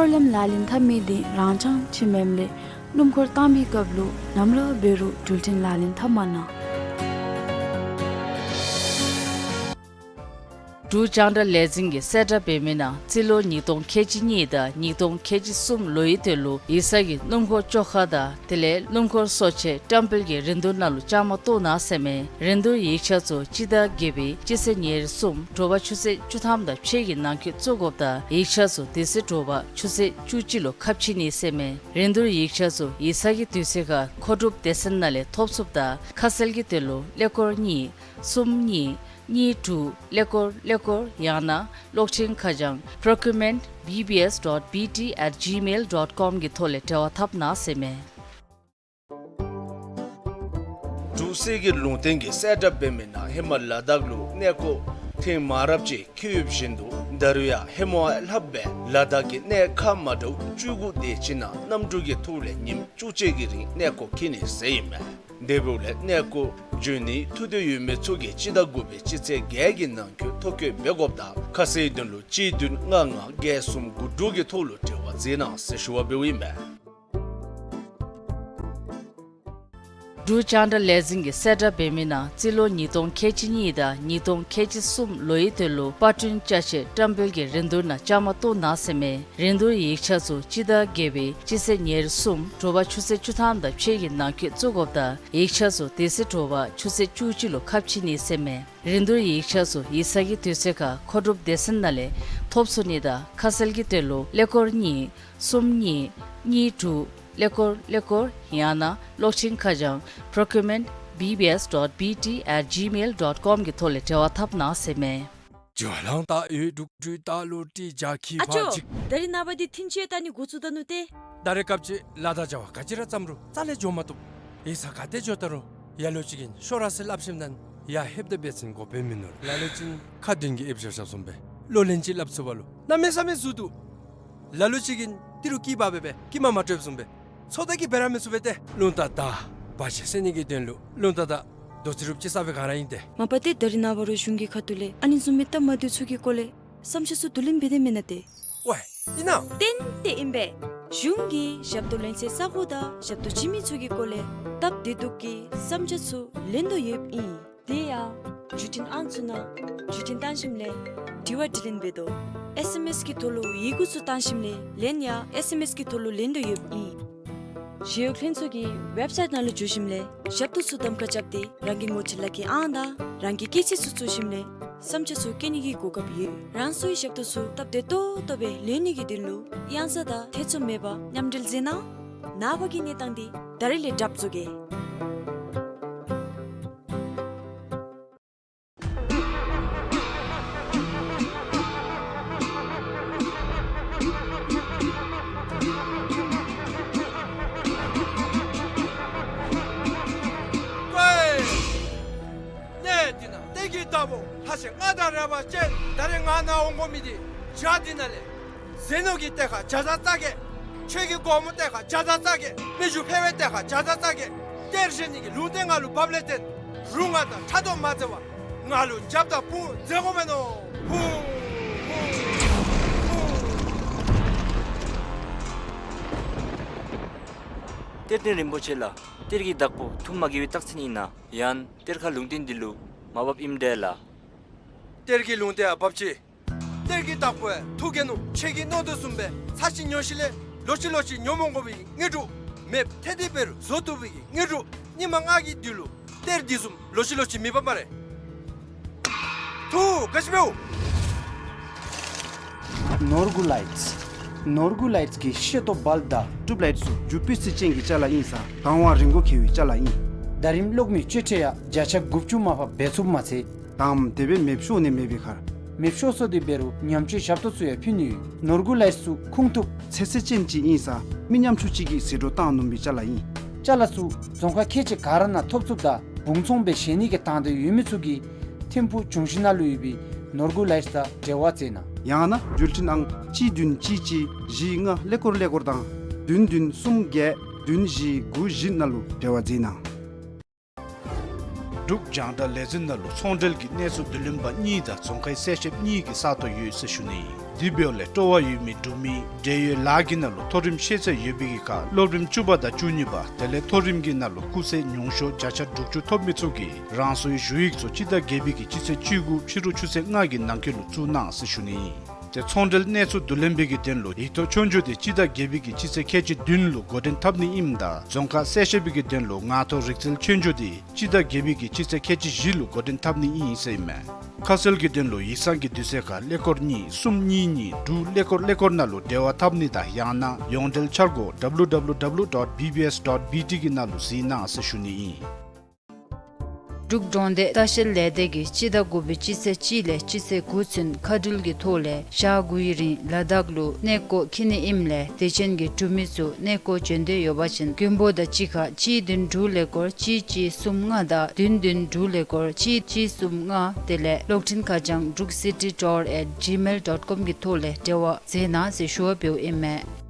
འཁོར་ལམ་ལག་ལེན་འཐབ་མི་དེ་རང་འཚང་ཅིག་མེནམ་ལས་སྣུམ་འཁོར་བཏང་པའི་སྐབས་ལུ་ནམ་ར་འབད་རུང་འགྲུལ་འཕྲིན་ལག་ལེན་འཐབ་མ་གནང་། འབྲུག་རྒྱང་བསྒྲགས་ལས་འཛིན་གྱི་གསལ་བསྒྲགས་འབད་མི་ནང་རྩིས་ལོ་ཉིས་སྟོང་ཁལ་གཅིག་གཉིས་དང་ཉིས་སྟོང་ཁལ་གཅིག་གསུམ་ལོའི་དོན་ལུ་ཡིག་ཚང་གི་སྣུམ་འཁོར་བཅོ་ཁ་དང་དེ་ལས་སྣུམ་འཁོར་གསོ་ཆས་བཀྲམ་སྤེལ་གྱི་རིན་བསྡུར་ནང་ལུ་བཅའ་མར་གཏོགས་གནང་ཟེར་མས། རིན་བསྡུར་ཡིག་ཆ་ཚུ་སྤྱི་ཟླ་བརྒྱད་པའི་སྤྱི་ཚེས་ཉེར་གསུམ་དྲོ་པ་ཆུ་ཚོད་བཅུ་ཐམ་དང་ཕྱེད་ཀྱི་ནང་འཁོད་བཙུགས་དགོཔ་དང་ཡིག་ཆ་ཚུ་དེ་ཚེ་དྲོ་པ་ཆུ་ཚོད་བཅུ་གཅིག་ལུ་ཁ་ཕྱེ་ནི་ཟེར་མས། རིན་བསྡུར་ཡིག་ཆ་ཚུ་ཡིག་ཚང་གི་དུས་ཚོད་ཁར་མཁོ་སྒྲུབ་སྡེ་ཚན་ནང་ལས་ཐོབ་ཚུགསཔ་དང་ཁ་གསལ་གྱི་དོན་ལུ་ཀླད་ཀོར་གཉིས་གསུམ་གཉིས་ གཉིས་དྲུག་ཀླད་ཀོར་ཀླད་ཀོར། ཡང་ན་གློག་འཕྲིན་ཁ་བྱང་procurement B B S dot B T at gmail dot com གི་ཐོག་ལས་འབྲེལ་བ་འཐབ་གནང་ཟེར་མས། འབྲུག་སེ་གི་ལུང་བསྟན་གྱི་གསལ་བསྒྲགས་འབད་མི་ནང་ཧེ་མ་ལ་དྭགས་ལུ་གནས་སྐོར་ཐེངས་མང་རབས་ཅིག་འཁྱིད་ཡོདཔ་བཞིན་དུ་ད་རུང་ཡང་ཧེ་མ་ལྷགཔ་སྦེ་ལ་དྭགས་ཀྱི་གནས་ཁག་མ་འདྲཝ་བཅུ་དགུ་དེ་ཅིག་ནང་གནམ་གྲུ་གི་ཐོག་ལས་ཉིནམ་བཅུ་གཅིག་གི་རིང་གནས་སྐོར་འཁྱིད་ནི་ཟེར་ཨིན་མས། དེ་འབདཝ་ལས་གནས་སྐོར་འབྱོན་ནི་ཐུགས་འདོད་ཡོད་མི་ཚུ་གིས་སྤྱི་ཟླ་དགུ་པའི་སྤྱི་ཚེས་བརྒྱད་ཀྱི་ནང་འཁོད་ཐོ་བཀོད་འབད་དགོཔ་དང་ཁ་གསལ་དོན་ལུ་གཅིག་བདུན་ལྔ་ལྔ་བརྒྱད་གསུམ་དགུ་དྲུག་གི་ཐོག་ལུ་འབྲེལ་བ་མཛད་གནང་ཟེར་ཞུ་བ་འབདཝ་ཨིན་མས། འབྲུག་རྒྱང་བསྒྲགས་ལས་འཛིན་གྱི་གསལ་བསྒྲགས་འབད་མི་ནང་རྩིས་ལོ་ཉིས་སྟོང་ཁལ་གཅིག་གཉིས་དང་ཉིས་སྟོང་ཁལ་གཅིག་གསུམ་ལོའི་དོན་ལུ་པར་སྐྲུན་ཅ་ཆས་བཀྲམ་སྤེལ་གྱི་རིན་བསྡུར་ནང་བཅའ་མར་གཏོགས་གནང་ཟེར་མས། རིན་བསྡུར་ཡིག་ཆ་ཚུ་སྤྱི་ཟླ་བརྒྱད་པའི་སྤྱི་ཚེས་ཉེར་གསུམ་དྲོ་པ་ཆུ་ཚོད་བཅུ་ཐམ་དང་ཕྱེད་ཀྱི་ནང་འཁོད་བཙུགས་དགོཔ་དང་ཡིག་ཆ་ཚུ་དེ་ཚེ་དྲོ་པ་ཆུ་ཚོད་བཅུ་གཅིག་ལུ་ཁ་ཕྱེ་ནི་ཟེར་མས། རིན་བསྡུར་ཡིག་ཆ་ཚུ་ཡིག་ཚང་གི་དུས་ཚོད་ཁར་མཁོ་སྒྲུབ་སྡེ་ཚན་ནང་ལས་ཐོབ་ཚུགས་ནི་དང་ཁ་གསལ་གྱི་དོན་ལུ་ཀླད་ཀོར་གཉིས་གསུམ་གཉིས་གཉིས་དྲུག་ཀླད་ཀོར་ཀླད་ཀོར་ཡང་ན་གློག་འཕྲིན་ཁ་བྱང་procurement B B S dot B T at gmail dot com གི་ཐོག་ལས་འབྲེལ་བ་འཐབ་གནང་ཟེར་མས། ཨ་ཅོ། ད་རིས་ནངས་པ་འདི་ཐིན་ཅི་ཡང་ལྟ་ནི་འགོ་བཙུགས་ད་ནུག་ཏེ། ད་རེས་སྐབས་ཅིག་ལ་དྭགས་བྱ་བ་ག་ཅི་ར་བརྩམས་རུང་རྩ་ལས་འགྱོ་མ་བཏུབ། ཡིག་ཚང་ག་ཏེ་འགྱོ་ད་རུང་ལ་ལུ་ཅིག་གིས་ཤོར་ར་ཟེར་སླབ་ཞིནམ་ད་ཡར་ལྷོདཔ་ད་འབད་བ་ཅིན་དགོཔ་སྦེ་མིན་ནུག། ལ་ལུ་ཅིག་ཁ་འདོན་གྱི་ཨེབ་བཞག་བཞགཔ་བཟུམ་སྦེ་ལོ་ལན་ཅིག་སླབ་ཚུགས་པ་ལུ་གནམ་མེད་ས་མེད་ཟུར་འདུག། ལ་ལུ་ཅིག་གིས་ཏི་རུ་སྐྱིད་པ་སྦེ་སྦེ་སྐྱིད་མ་མ་སྤྲོད་བཟུམ་སྦེ་ཚོད་ལྟ་གིས་འབད་ར་མི་ཚུགས་པས་ཏེ། རླུང་རྟ་དང་བ་ཅིན་བསད་ནི་གི་དོན་ལུ་རླུང་རྟ་དང་རྡོ་རྩེགཔ་ཅིག་བསགས་པའི་སྒང་ར་ཨིན་ཏེ། མ་པ་ཏེ་ད་རིས་ནངས་པ་རུང་གཞུང་གི་ཁ་ཐུག་ལས་ཨ་ནི་བཟུམ་མའི་སྟབས་མ་བདེཝ་ཚུ་གི་སྐོར་ལས་བསམ་འཆར་ཚུ་བསྡུ་ལེན་འབད་དེ་མེན་ན་ཏེ། ཝའེ་ཨིན་ན། ཏན་ཏན་ཨིན་པས། གཞུང་གིས་ཞབས་ཏོག་ལེན་སའི་ས་གོ་དང་ཞབས་ཏོག་བྱིན་མི་ཚུ་གི་སྐོར་ལས་སྟབས་བདེ་སྡུག་གི་བསམ་འཆར་ཚུ་ལེན་དོ་ཡོདཔ་ཨིན། དེ་ཡང་བརྒྱུད་འཕྲིན་ཨང་ཚུ་ནང་བརྒྱུད་འཕྲིན་བཏང་ཞིནམ་ལས་དྲི་བ་དྲིས་ལན་འབད་དོ། ཨེསི་ཨེམ་ཨེསི་གི་ཐོག་ལུ་ཡི་གུ་ཚུ་བཏང་ཞིནམ་ལས་ལན་ཡང་ཨེསི་ཨེམ་ཨེསི་གི་ཐོག་ལུ་ལེན་དོ་ཡོདཔ་ཨིན། ཞི་གཡོག་ལྷན་ཚོགས་ཀྱི་ཝེབ་སའིཊ་ནང་ལུ་འཛུལ་ཞིནམ་ལས་ཞབས་ཏོག་ཚུ་གདམ་ཁ་རྐྱབ་སྟེ་རང་གི་ངོ་སྤྲོད་ལག་ཁྱེར་ཨང་དང་རང་གི་སྐྱེས་ཚེས་ཚུ་བཙུགས་ཞིནམ་ལས་བསམ་འཆར་ཚུ་བཀོད་ནི་གི་གོ་སྐབས་ཡོད། རང་སོའི་ཞབས་ཏོག་ཚུ་སྟབས་བདེ་ཏོག་ཏོ་སྦེ་ལེན་ནི་གི་དོན་ལུ་གཡང་ས་དང་ཐེ་ཚོམ་མེད་པར་མཉམ་འབྲེལ་མཛད་གནང་། ནངས་པ་གི་གནས་སྟངས་འདི་ད་རིས་ལས་གྲབས་བཟོ་གེ། ཀོའི། གནས་འདི་ནང་གཏེར་གྱི་བདག་པོ་ལྷ་ཆེན་ལྔ་དང་རལ་པ་ཅན་ད་རིས་ང་ནཱ་འོང་དགོ་མི་འདི་བྱག་འདི་ནང་ལས་ཟས་ནོར་གྱི་གཏེར་ཁ་བརྒྱ་རྩ་བརྒྱད། ཆོས་ཀྱི་སྒོ་མོ་གཏེར་ཁ་བརྒྱ་རྩ་བརྒྱད། མི་རྒྱུ་འཕེལ་བའི་གཏེར་ཁ་བརྒྱ་རྩ་བརྒྱད། གཏེར་བཞེས་ནི་གི་ལུང་བསྟན་ང་ལུ་བབས་ལས་བརྟེན་རུང་ང་དང་ཕྲག་དོག་མ་མཛད་པར་ང་ལུ་རྒྱབ་དང་དཔུང་མཛད་དགོ་མས་མནོ། ཧུ་ཧུ་ཧུ། གཏེར་སྟོན་རིན་པོ་ཆེ་ལགས། གཏེར་གྱི་བདག་པོ་ཐུགས་མ་དགྱེས་པའི་རྟགས་མཚན་ཨིན་ན། ཡང་གཏེར་ཁ་ལུང་བསྟན་འདི་ལུ་མ་བབ་ཨིནམ་འདྲས་ལགས། གཏེར་གྱི་ལུང་བསྟན་ཡང་བབ་ཅི། གཏེར་གྱི་བདག་པོ་ཡང་ཐུགས་དགྱེས་ནུག། ཁྱེད་ཀྱིས་མནོ་དོ་བཟུམ་སྦེ་ཚར་གཅིག་ཉོ་ཞིནམ་ལས་ལོག་ཅི་ལོག་ཅི་ཉོ་མི་དགོ་པའི་དངོས་གྲུབ། མེདཔ་ཐལ་ཏེ་འབད་རུང་བཟོ་བཏུབ་པའི་དངོས་གྲུབ། ཉི་མ་ལྔ་གི་དུས་ལུ་གཏེར་འདི་བཟུམ་ལོག་ཅི་ལོག་ཅི་མེད་པ་སྨ་རེ། ཐུགས་དགའ་བཞིན་འབདཝ། ནོར་བུ་ལའིཊས། ནོར་བུ་ལའིཊས་ཀྱི་ཤེལ་ཏོག་བཱལབ་དང་ཊིཡུབ་ལའིཊ་ཚུ་རྒྱུ་སྤུས་ཚད་ཅན་གྱི་ཅ་ལ་ཨིན་ས་དང་བ་རིན་གོང་ཁེ་བའི་ཅ་ལ་ཨིན། ཟླ་རིམ་གློག་མེ་གཅོད་འཕྲོ་ཡང་བརྒྱ་ཆ་དགུ་བཅུ་མར་ཕབ་འབད་ཚུགསཔ་མ་ཚད། དང་དེ་སྦེ་མེདཔ་ཤོར་ནི་མེད་པའི་ཁར། མེདཔ་ཤོར་སོང་སྟེ་འབད་རུང་ཉམས་བཅོས་ཞབས་ཏོག་ཚུ་ཡང་ཕུལ་ནི་ཡོད། ནོར་བུ་ལའིཊས་ཚུ་ཁུངས་ཐུབ་ཚད་ཚད་ཅན་ཅིག་ཨིན་ས་མི་ཉམ་ཆུང་ཅིག་གིས་ཟད་འགྲོ་བཏང་ནུམ་པའི་ཅ་ལ་ཨིན། ཅ་ལ་ཚུ་རྫོང་ཁག་ཁལ་གཅིག་ག་ར་ནང་ཐོབ་ཚུགསཔ་ད་བུང་ཚོང་སྦེ་བཞེས་ནི་གི་དང་འདོད་ཡོད་མི་ཚུ་གིས་ཐིམ་ཕུག་འབྱུང་བཞི་ནང་ལུ་ཡོད་པའི་ནོར་བུ་ལའིཊས་དང་འབྲེལ་བ་མཛད་གནང་། ཡང་ན་བརྒྱུད་འཕྲིན་ཨང་གཅིག་བདུན་གཅིག་གཅིག་བཞི་ལྔ་ཀླད་ཀོར་ཀླད་ཀོར་དང་བདུན་བདུན་གསུམ་བརྒྱད་བདུན་བཞི་དགུ་བཞི་ནང་ལུ་འབྲེལ་བ་མཛད་གནང་། འབྲུག་རྒྱང་བསྒྲགས་ལས་འཛིན་ནང་ལུ་ཚོང་འབྲེལ་གྱི་གནས་ཚུལ་བསྡུ་ལེན་པ་གཉིས་དང་རྫོང་ཁའི་གསལ་བཤདཔ་གཉིས་ཀྱི་ས་སྟོང་ཡོད་ཟེར་ཞུ་ནི་ཨིན། དེ་འབདཝ་ལས་སྤྲོ་བ་ཡོད་མི་འབྲུག་མི་འབྲེལ་ཡོད་ལཱ་གི་ནང་ལུ་མཐོ་རིམ་ཤེས་ཚད་ཡོད་པའི་གི་ཁར་སློབ་རིམ་བཅུ་པ་དང་བཅུ་གཉིས་པ་དེ་ལས་མཐོ་རིམ་གྱི་ནང་ལུ་སྐུགས་ཚད་ཉུང་ཤོས་བརྒྱ་ཆ་དྲུག་ཅུ་ཐོབ་མི་ཚུ་གིས་རང་སོའི་ཞུ་ཡིག་ཚུ་སྤྱི་ཟླ་བརྒྱད་པའི་གི་སྤྱི་ཚེས་བཅུ་དགུ་ཕྱི་རུ་ཆུ་ཚོད་ལྔ་གི་ནང་འཁོད་ལུ་བཙུགས་གནང་ཟེར་ཞུ་ནི་ཨིན། ཏེ་ཚོང་འབྲེལ་གནས་ཚུལ་བསྡུ་ལེན་པའི་གི་དོན་ལུ་ཡིག་ཐོག་ཆོས་རྒྱུགས་དེ་སྤྱི་ཟླ་བརྒྱད་པའི་གི་སྤྱི་ཚེས་ཁལ་གཅིག་བདུན་ལུ་འགོ་འདྲེན་འཐབ་ནི་ཨིནམ་ད་རྫོང་ཁ་གསལ་བཤད་པའི་གི་དོན་ལུ་ངང་ཐོག་རིག་རྩལ་ཆོས་རྒྱུགས་དེ་སྤྱི་ཟླ་བརྒྱད་པའི་གི་སྤྱི་ཚེས་ཁལ་གཅིག་བཞི་ལུ་འགོ་འདྲེན་འཐབ་ནི་ཨིན་ཟེར་ཨིན་མས། ཁ་གསལ་གྱི་དོན་ལུ་ཡིག་ཚང་གི་དུས་ཚོད་ཁར་ཀླད་ཀོར་གཉིས་གསུམ་གཉིས་གཉིས་དྲུག་ཀླད་ཀོར་ཀླད་ཀོར་ནང་ལུ་འབྲེལ་བ་འཐབ་ནི་དང་ཡང་ན་ཡོངས་འབྲེལ་འཆར་སྒོ་W W W dot B B S dot B T གི་ནང་ལུ་གཟིགས་གནང་ཟེར་ཞུ་ནི་ཨིན། འབྲུག་འབྲོག་སྡེ་ལྟ་བཤལ་ལས་སྡེ་གིས་སྤྱི་ཟླ་དགུ་པའི་སྤྱི་ཚེས་གཅིག་ལས་སྤྱི་ཚེས་དགུ་ཚུན་མཁའ་འགྲུལ་གྱི་ཐོག་ལས་ཞག་དགུའི་རིང་ལ་དྭགས་ལུ་གནས་སྐོར་འཁྱིད་ནི་ཨིནམ་ལས་དད་ཅན་གྱི་འབྲུག་མི་ཚུ་གནས་སྐོར་འབྱོན་འདོད་ཡོད་པ་ཅིན་མགོན་པོ་དང་གཅིག་ཁར་གཅིག་བདུན་དྲུག་ཀླད་ཀོར་གཅིག་གཅིག་གསུམ་ལྔ་དང་བདུན་བདུན་དྲུག་ཀླད་ཀོར་གཅིག་གཅིག་གསུམ་ལྔ་དེ་ལས་གློག་འཕྲིན་ཁ་བྱང་འབྲུག་སི་ཊི་ཊུར་ཨེཊ་ཇི་མེལ་ཌོཊ་ཀོམ་གྱི་ཐོག་ལས་འབྲེལ་བ་མཛད་གནང་ཟེར་ཞུ་བ་འབདཝ་ཨིན་མས།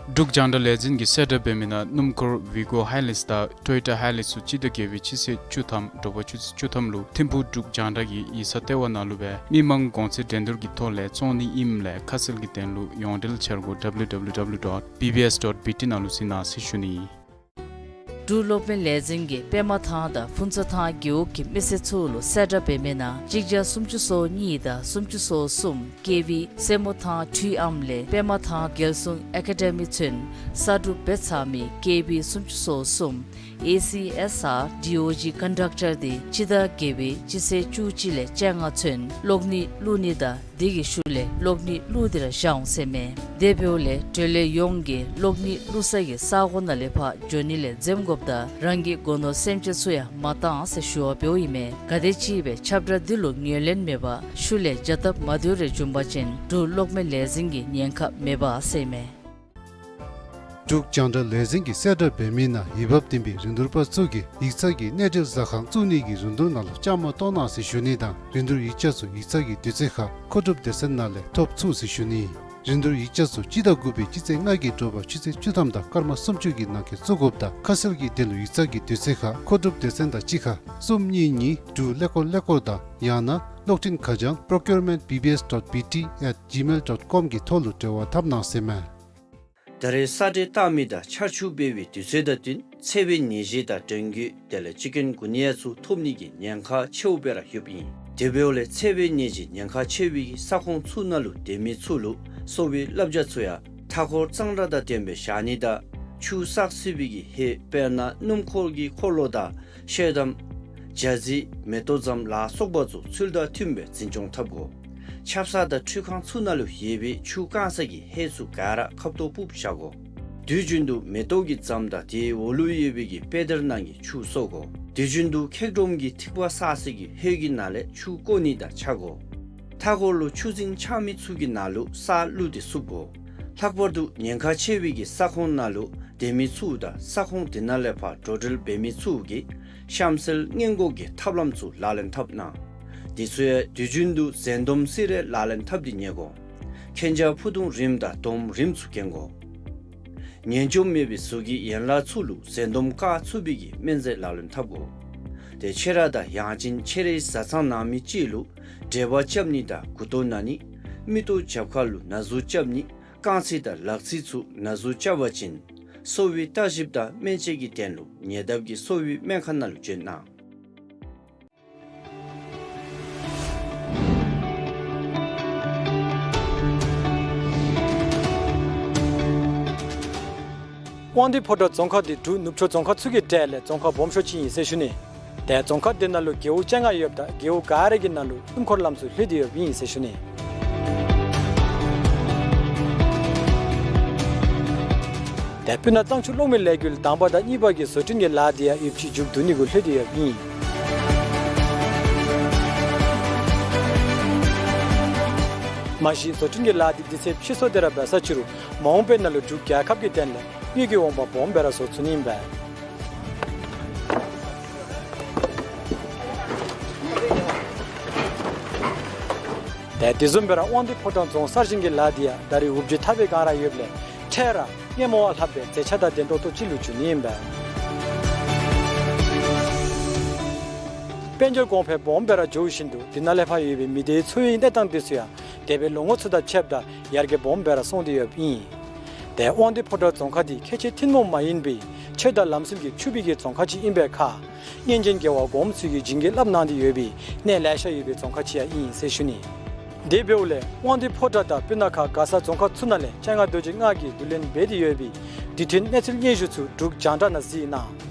འབྲུག་རྒྱང་བསྒྲགས་ལས་འཛིན་གྱིས་གསལ་བསྒྲགས་འབད་མི་ནང་སྣུམ་འཁོར་ཝི་གོ་ཧའི་ལེགས་དང་ཊོ་ཡོ་ཊ་ཧའི་ལེགས་ཚུ་སྤྱི་ཟླ་བརྒྱད་པའི་སྤྱི་ཚེས་བཅུ་ཐམ་དྲོ་པ་ཆུ་ཚོད་བཅུ་ཐམ་ལུ་ཐིམ་ཕུག་འབྲུག་རྒྱང་བསྒྲགས་ཀྱི་ཡིག་ཚང་ལྟེ་བ་ནང་ལུ་སྦེ་མི་མང་གོང་ཚད་འགྲན་བསྡུར་གྱི་ཐོག་ལས་བཙོང་ནི་ཨིནམ་ལས་ཁ་གསལ་གྱི་དོན་ལུ་ཡོངས་འབྲེལ་འཆར་སྒོ་W W W dot B B S dot B T ནང་ལུ་གཟིགས་གནང་ཟེར་ཞུ་ནི། འབྲུག་གློག་མེ་ལས་འཛིན་གྱིས་པདྨ་ཐང་དང་ཕུན་ཚོགས་ཐང་རྒེད་འོག་གི་མི་སེར་ཚུ་ལུ་གསལ་བསྒྲགས་འབད་མི་ནང་གཅིག་བརྒྱ་སུམ་ཅུ་སོ་གཉིས་དང་སུམ་ཅུ་སོ་གསུམ་ཀེ་ཝི་སེར་མོ་ཐང་འཕྲུལ་ཨམ་ལས་པདྨ་ཐང་རྒྱལ་སྲུང་ཨེ་ཀ་ཌེ་མི་ཚུན་གསར་སྒྲུབ་འབད་ཚར་མི་ཀེ་ཝི་སུམ་ཅུ་སོ་གསུམ་ཨེ་སི་ཨེས་ཨར་ཌི་ཨོ་ཇི་ཀོན་ཊེག་ཊར་འདི་སྤྱི་ཟླ་བརྒྱད་པའི་སྤྱི་ཚེས་བཅུ་གཅིག་ལས་བཅོ་ལྔ་ཚུན་གློག་ནི་བླུག་ནི་དང་དེ་གི་ཤུལ་ལས་གློག་ནི་བླུག་སྟེ་ར་བཞག་འོང་ཟེར་མས། དེ་འབདཝ་ལས་འབྲེལ་ཡོད་ཡོངས་ཀྱིས་གློག་ནི་བླུག་ས་གི་ས་གོ་ནང་ལས་ཕར་འགྱོ་ནི་ལས་འཛེམ་དགོཔ་དང་རང་གི་སྒོ་ནོར་སེམས་ཅན་ཚུ་ཡང་མ་བཏང་ཟེར་ཞུ་བ་འབདཝ་ཨིན་མས། ག་དེམ་ཅིག་སྦེ་ཁྱབ་བསྒྲགས་འདི་ལུ་ངོས་ལེན་མེད་པར་ཤུལ་ལས་བྱ་ཐབས་མ་བཏུལ་རེ་བྱུང་པ་ཅིན་འབྲུག་གློག་མེ་ལས་འཛིན་གྱི་ཉེན་ཁ་མེད་པ་ཟེར་མས། འབྲུག་རྒྱང་བསྒྲགས་ལས་འཛིན་གྱིས་གསལ་བསྒྲགས་འབད་མི་ནང་འོས་འབབ་ལྡན་པའི་རིན་བསྡུར་པ་ཚུ་གིས་ཡིག་ཚང་གི་གནས་འབྲེལ་ཟ་ཁང་བཙུགས་ནི་གི་རིན་བསྡུར་ནང་ལུ་བཅའ་མར་གཏོགས་གནང་ཟེར་ཞུ་ནི་དང་རིན་བསྡུར་ཡིག་ཆ་ཚུ་ཡིག་ཚང་གི་དུས་ཚོད་ཁར་མཁོ་སྒྲུབ་སྡེ་ཚན་ནང་ལས་ཐོབ་ཚུགས་ཟེར་ཞུ་ནི། རིན་བསྡུར་ཡིག་ཆ་ཚུ་སྤྱི་ཟླ་དགུ་པའི་སྤྱི་ཚེས་ལྔ་གི་དྲོ་པ་ཆུ་ཚོད་བཅུ་ཐམ་དང་སྐར་མ་སུམ་ཅུ་གི་ནང་འཁོད་བཙུགས་དགོཔ་དང་ཁ་གསལ་གྱི་དོན་ལུ་ཡིག་ཚང་གི་དུས་ཚོད་ཁར་མཁོ་སྒྲུབ་སྡེ་ཚན་དང་གཅིག་ཁར་གསུམ་གཉིས་གཉིས་དྲུག་ཀླད་ཀོར་ཀླད་ཀོར་དང་ཡང་ན་གློག་འཕྲིན་ཁ་བྱང་procurement B B S dot B T at gmail dot com གི་ཐོག་ལུ་འབྲེལ་བ་འཐབ་གནང་ཟེར་མས། ད་རེས་ས་འདྲེན་བཏང་མི་དང་ཆར་ཆུ་འབབ་པའི་དུས་ཚོད་དང་བསྟུན་འཚེར་བའི་ནད་གཞི་དང་གྲོང་རྒྱུད་དེ་ལས་ཅི་ཀུན་གུ་ནི་ཡ་ཚུ་ཐོབ་ནི་གི་ཉེན་ཁ་ཆེཝ་སྦེ་ར་ཡོདཔ་ཨིན། དེ་འབདཝ་ལས་འཚེར་བའི་ནད་གཞི་ཉེན་ཁ་ཆེ་བའི་ས་ཁོངས་ཚུ་ནང་ལུ་སྡོད་མི་ཚུ་ལུ་གསོ་བའི་བསླབ་བྱ་ཚུ་ཡང་མཐའ་འཁོར་གཙང་སྦྲ་དང་ལྡན་པའི་བཞག་ནི་དང་ཆུ་བསགས་སྲིད་པའི་གི་ཧེ་དཔེར་ན་སྣུམ་འཁོར་གྱི་འཁོར་ལོ་དང་ཤེལ་དམ་ཇ་རྩི་མེ་ཏོག་ཙམ་ལ་སོགས་པ་ཚུ་ཚུལ་དང་མཐུན་པའི་འཛིན་སྐྱོང་འཐབ་དགོ། ཆབ་གསང་དང་ཁྲུས་ཁང་ཚུ་ནང་ལུ་ཡོད་པའི་ཆུ་བཀང་ས་གི་ཧེ་ཚུ་ག་ར་ཁབ་ཏོ་སྤུབས་བཞག་དགོ། དུས་རྒྱུན་དུ་མེ་ཏོག་གི་ཙམ་དང་དེའི་འོག་ལུ་ཡོད་པའི་གི་པེ་དར་ནང་གི་ཆུ་གསོ་དགོ། དུས་རྒྱུན་དུ་འཁྱག་སྒྲོམ་གྱི་ཐིགས་པ་བསགས་ས་གི་ཧེ་གི་ནང་ལས་ཆུ་བཀོ་ནི་དང་ཆ་དགོ། མཐའ་འཁོར་ལུ་ཆུ་རྫིང་ཆགས་མི་ཚུ་གི་ནང་ལུ་ས་བླུགས་ཏེ་བསུབ་དགོ། ལྷག་པར་དུ་ཉེན་ཁ་ཆེ་བའི་གི་ས་ཁོངས་ནང་ལུ་སྡོད་མི་ཚུ་དང་ས་ཁོངས་དེ་ནང་ལས་ཕར་འགྲོ་འགྲུལ་འབད་མི་ཚུ་གིས་གཤམ་གསལ་སྔོན་འགོག་གི་ཐབས་ལམ་ཚུ་ལག་ལེན་འཐབ་གནང་། དེ་ཚུ་ཡང་དུས་རྒྱུན་དུ་འཛིན་སྡོམ་སིལ་རེས་ལག་ལེན་འཐབ་སྟེ་ཉལ་དགོ། མཁྱེན་རྒྱ་ཕུ་ཐུང་རིམས་དང་སྡོམ་རིམས་ཚུ་གྱོན་དགོ། ངན་སྐྱུགས་མེད་པའི་གཟུགས་ཀྱི་ཡན་ལག་ཚུ་ལུ་འཛིན་སྡོམ་བཀག་ཚུགས་པའི་གི་སྨན་རྫས་ལག་ལེན་འཐབ་དགོ། དེ་ཁྱེད་ར་དང་ཡང་ཅིན་ཁྱེད་རའི་བཟའ་ཚང་ནང་མི་ཅིག་ལུ་འབྲས་བུ་རྐྱབ་ནི་དང་མགུ་ཏོ་ན་ནི་མིག་ཏོ་རྒྱབ་ཁ་ལུ་ན་ཟུག་རྐྱབ་ནི་རྐང་ཚིགས་དང་ལག་ཚིགས་ཚུ་ན་ཟུག་རྐྱབ་པ་ཅིན་གསོ་བའི་བརྟག་ཞིབ་དང་སྨན་དཔྱད་ཀྱི་དོན་ལུ་ཉེ་འདབས་ཀྱི་གསོ་བའི་སྨན་ཁང་ནང་ལུ་བྱོན་གནང་། དབང་འདུས་ཕོ་བྲང་རྫོང་ཁག་འདི་འབྲུག་ནུབ་ཕྱོགས་རྫོང་ཁག་ཚུ་གི་གྲས་ལས་རྫོང་ཁག་སྦོམ་ཤོས་ཅིག་ཨིན་ཟེར་ཞུ་ནི། ཏེ་རྫོང་ཁག་འདི་ནང་ལུ་རྒེད་འོག་བཅོ་ལྔ་ཡོདཔ་ད་རྒེད་འོག་ག་ར་གི་ནང་ལུ་སྣུམ་འཁོར་ལམ་ཚུ་ལྷོད་དེ་ཡོདཔ་ཨིན་ཟེར་ཞུ་ནི། ཏེ་སྤུ་ན་གཙང་ཆུ་གློག་མེ་ལས་འགུལ་དང་པ་དང་གཉིས་པ་གི་བཟོ་སྐྲུན་གྱི་ལཱ་འདི་ཡང་ཡོདཔ་ཅིག་མཇུག་བསྡུ་ནི་གུ་ལྷོད་དེ་ཡོདཔ་ཨིན། མ་གཞི་བཟོ་སྐྲུན་གྱི་ལཱ་འདི་དུས་ཚོད་ཕྱིས་སོང་སྟེ་ར་འབད་ས་ཅིག་རུང་མ་འོངས་པའི་ནང་ལུ་འབྲུག་རྒྱལ་ཁབ་ཀྱི་དོན་ལས་དངུལ་གྱི་འོང་འབབ་སྦོམ་སྦེ་ར་བཟོ་ཚུགས་ནི་ཨིན་པས། ཏེ་དེ་བཟུམ་སྦེ་ར་དབང་འདུས་ཕོ་བྲང་རྫོང་གསར་བཞེངས་ཀྱི་ལཱ་འདི་ཡང་ད་རེས་འུབ་བརྗིད་ཐར་པའི་སྒང་ར་ཡོདཔ་ལས་འཕྲལ་ར་སྔོན་མ་བ་ལྷགཔ་སྦེ་མཛེས་ཆ་དང་ལྡན་ཏོག་ཏོ་ཅིག་ལུ་འགྱུར་ནི་ཨིན་པས། དཔལ་འབྱོར་གོང་འཕེལ་སྦོམ་སྦེ་ར་འགྱོ་བཞིན་དུ་དེ་ནང་ལས་ཕར་ཡོད་པའི་མི་སྡེའི་འཚོ་བའི་གནས་སྟངས་དེ་ཚུ་ཡང་འདས་པའི་ལོ་ངོ་ཚུ་དང་ཕྱདཔ་ད་ཡར་རྒྱས་སྦོམ་སྦེ་ར་སོང་སྟེ་ཡོདཔ་ཨིན། ཏེ་དབང་འདུས་ཕོ་བྲང་རྫོང་ཁག་འདི་ཁལ་གཅིག་ཐུན་མོང་མ་ཡིན་པའི་ཆོས་དང་ལམ་སྲོལ་གྱིས་ཕྱུག་པའི་གི་རྫོང་ཁག་ཅིག་ཨིན་པའི་ཁར་སྔོན་བྱོན་རྒྱལ་བ་གོངམ་ཚུ་གིས་བྱིན་གྱིས་བརླབས་གནང་སྟེ་ཡོད་པའི་གནས་ལེ་ཤ་ཡོད་པའི་རྫོང་ཁག་ཅིག་ཡང་ཨིན་ཟེར་ཞུ་ནི། དེ་འབདཝ་ལས་དབང་འདུས་ཕོ་བྲང་དང་སྤུ་ན་ཁ་མགར་ས་རྫོང་ཁག་ཚུ་ནང་ལས་སྤྱན་སྔ་རྡོ་རྗེ་ལྔ་གིས་བསྡུ་ལེན་འབད་དེ་ཡོད་པའི་དུས་མཐུན་གནས་ཚུལ་སྙན་ཞུ་ཚུ་འབྲུག་རྒྱང་བསྒྲགས་ནང་གཟིགས་གནང་།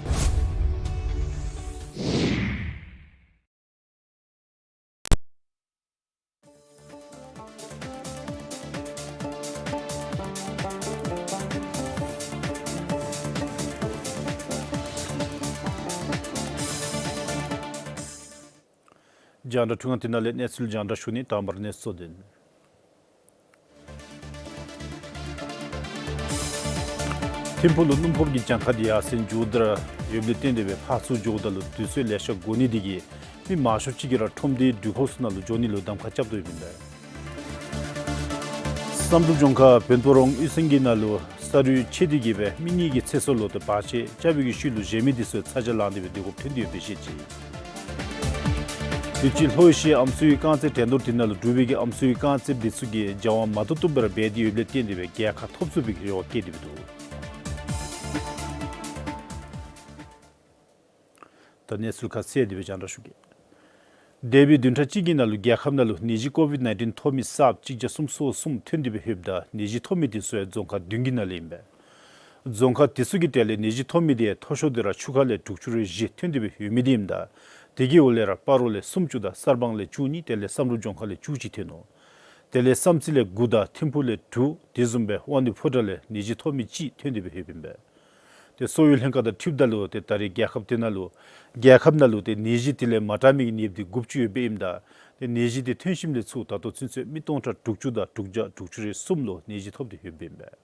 རྒྱང་བསྒྲགས་འཕྲུལ་ཁང་འདི་ནང་ལས་གནས་ཚུལ་རྒྱང་བསྒྲགས་ཞུ་ནི། དང་པ་ར་གནས་ཚུལ་གཙོ་དོན། ཐིམ་ཕུག་ལུ་སྣུམ་འཁོར་གྱི་གྱངས་ཁ་འདི་ཡར་སེང་འགྱོཝ་ད་ར་ཡོདཔ་ལས་བརྟེན་ཏེ་སྦེ་ཕར་ཚུར་འགྱོཝ་ད་ལུ་དུས་ཚོད་ལེ་ཤ་འགོར་ནི་འདི་གིས་མི་མང་ཤོས་ཅིག་གིས་ར་ཁྲོམ་སྡེའི་འགྲུལ་འཁོར་ཚུ་ནང་ལུ་འགྱོ་ནི་ལུ་གདམ་ཁ་རྐྱབ་དོ་ཡོདཔ་ཨིན་པས། བསམ་གྲུབ་ལྗོངས་མཁར་བོན་སྤོ་རོང་དབུས་སེང་གེ་ནང་ལུ་ས་རུད་ཆད་དེ་གིས་སྦེ་མི་གཉིས་ཀྱི་ཚེ་སྲོག་ལུ་ཏེ་བར་ཆད་རྐྱབ་པའི་གི་ཤུལ་ལུ་གཞན་མི་འདི་ཚུ་ཚ་གྱང་ལངས་ཏེ་སྦེ་སྡོད་དགོཔ་ཐོན་ཏེ་ཡོདཔ་སྦེ་བཤད་ཅི། དུས་ཅི་ལྷོ་ཨེ་ཤི་ཡའི་ཨམ་སྲུའི་རྐང་རྩེད་འགྲན་བསྡུར་དེ་ནང་ལུ་གྲུབ་པའི་གི་ཨམ་སྲུའི་རྐང་རྩེདཔ་འདི་ཚུ་གིས་སྦྱང་བ་མ་ཏོག་ཏོ་སྦེ་ར་འབད་དེ་ཡོདཔ་ལས་བརྟེན་ཏེ་སྦེ་རྒྱལ་ཁ་ཐོབ་ཚུགས་པའི་གི་རེ་བ་བསྐྱེད་དེ་སྦེ་འདུག། ད་གནས་ཚུལ་ཁ་གསལ་དེ་སྦེ་རྒྱང་བསྒྲགས་ཞུ་གེ། འདས་པའི་བདུན་ཕྲག་གཅིག་གི་ནང་ལུ་རྒྱལ་ཁབ་ནང་ལུ་ནད་གཞི་ཀོ་ཝིཌ་ནའིན་ཊིན་ཐོབ་མི་གསརཔ་གཅིག་བརྒྱ་སུམ་ཅུ་སོ་གསུམ་ཐོན་ཏེ་སྦེ་ཡོདཔ་ད་ནད་གཞི་ཐོབ་མི་འདི་ཚུ་ཡང་རྫོང་ཁག་བདུན་གྱི་ནང་ལས་ཨིན་པས། རྫོང་ཁག་འདི་ཚུ་གི་གྲས་ལས་ནད་གཞི་ཐོབ་མི་འདི་ཡང་མཐོ་ཤོས་འདི་ར་ཆུ་ཁ་ལས་དྲུག་ཅུ་རེ་བཞི་ཐོན་ཏེ་སྦེ་ཡོད་མི་འདི་ཨིནམ་ད་དེ་གི་འོག་ལས་ར་སྤ་རོ་ལས་སུམ་ཅུ་དང་གསར་སྤང་ལས་བཅུ་གཉིས་དེ་ལས་བསམ་གྲུབ་ལྗོངས་མཁར་ལས་བཅུ་གཅིག་ཐོན་ནུག། དེ་ལས་བསམ་རྩེ་ལས་དགུ་དང་ཐིམ་ཕུག་ལས་དྲུག་དེ་བཟུམ་སྦེ་དབང་འདུས་ཕོ་བྲང་ལས་ནད་གཞི་ཐོབ་མི་གཅིག་ཐོན་ཏེ་སྦེ་ཡོདཔ་ཨིན་པས། ཏེ་སོག་ཡུལ་ལྷན་ཁག་དང་འཁྲིལཝ་ད་ལུ་ཏེ་ད་རེས་རྒྱལ་ཁབ་དེ་ནང་ལུ་རྒྱལ་ཁབ་ནང་ལུ་ཏེ་ནད་གཞི་དེ་ལས་མ་དྲག་མི་གི་ནདཔ་འདི་དགུ་བཅུ་ཡོདཔ་ཨིནམ་ད་ཏེ་ནད་གཞི་དེ་ཐོན་ཞིནམ་ལས་ཚུར་ད་ལྟོ་ཚུན་ཚོད་མི་སྟོང་ཕྲག་དྲུག་ཅུ་དང་དྲུག་བརྒྱ་དྲུག་ཅུ་རེ་གསུམ་ལུ་ནད་གཞི་ཐོབ་སྟེ་ཡོདཔ་ཨིན་པས།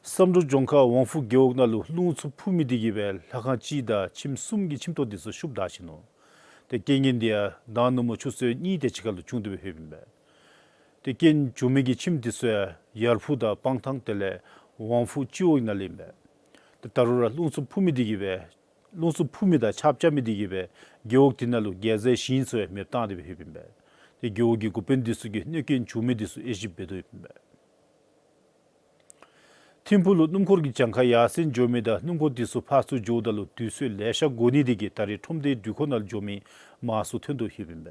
བསམ་གྲུབ་ལྗོངས་མཁར་ཝང་ཧྥུ་རྒེད་འོག་ནང་ལུ་རླུང་འཚུབ་འཕུ་མི་འདི་གིས་སྦེ་ལྷ་ཁང་གཅིག་དང་ཁྱིམ་གསུམ་གྱི་ཁྱིམ་ཐོག་འདི་ཚུ་ཤུགས་དྲགས་ཞིནམ་ལས་ཏེ་རྐྱེན་ངན་འདི་ཡང་ཟླ་ནུབ་མོ་ཆུ་ཚོད་གཉིས་དེ་ཅིག་ཁར་ལུ་བྱུང་སྟེ་སྦེ་ཡོདཔ་ཨིན་པས། ཏེ་རྐྱེན་བྱུང་མི་གི་ཁྱིམ་འདི་ཚུ་ཡང་ཡར་ཕུ་དང་སྤང་ཐང་དེ་ལས་ཝང་ཧྥུ་སྤྱི་འོག་ནང་ལས་ཨིན་པས། ཏེ་ད་རུང་ར་རླུང་འཚུབ་འཕུ་མི་འདི་གིས་སྦེ་རླུང་འཚུབ་འཕུ་མི་དང་ཆརཔ་རྐྱབ་མི་འདི་གིས་སྦེ་རྒེད་འོག་དེ་ནང་ལུ་སྒལ་ཚིགས་ཞིང་ཚུ་ཡང་མེདཔ་བཏང་སྟེ་སྦེ་ཡོདཔ་ཨིན་པས། ཏེ་རྒེད་འོག་གི་འགོ་དཔོན་འདི་ཚུ་གིས་གནོད་རྐྱེན་བྱུང་མི་འདི་ཚུ་དབྱེ་ཞིབ་འབད་དོ་ཡོདཔ་ཨིན་པས། ཐིམ་ཕུག་ལུ་སྣུམ་འཁོར་གྱི་གྱངས་ཁ་ཡར་སེང་འགྱོ་མི་དང་སྣུམ་འཁོར་དེ་ཚུ་ཕར་ཚུར་འགྱོཝ་ད་ལུ་དུས་ཚོད་ལེ་ཤ་འགོར་ནི་དེ་གིས་ད་རེས་ཁྲོམ་སྡེའི་འགྲུལ་འཁོར་ནང་ལུ་འགྱོ་མི་མང་སུ་ཐོན་དོ་ཡོདཔ་ཨིན་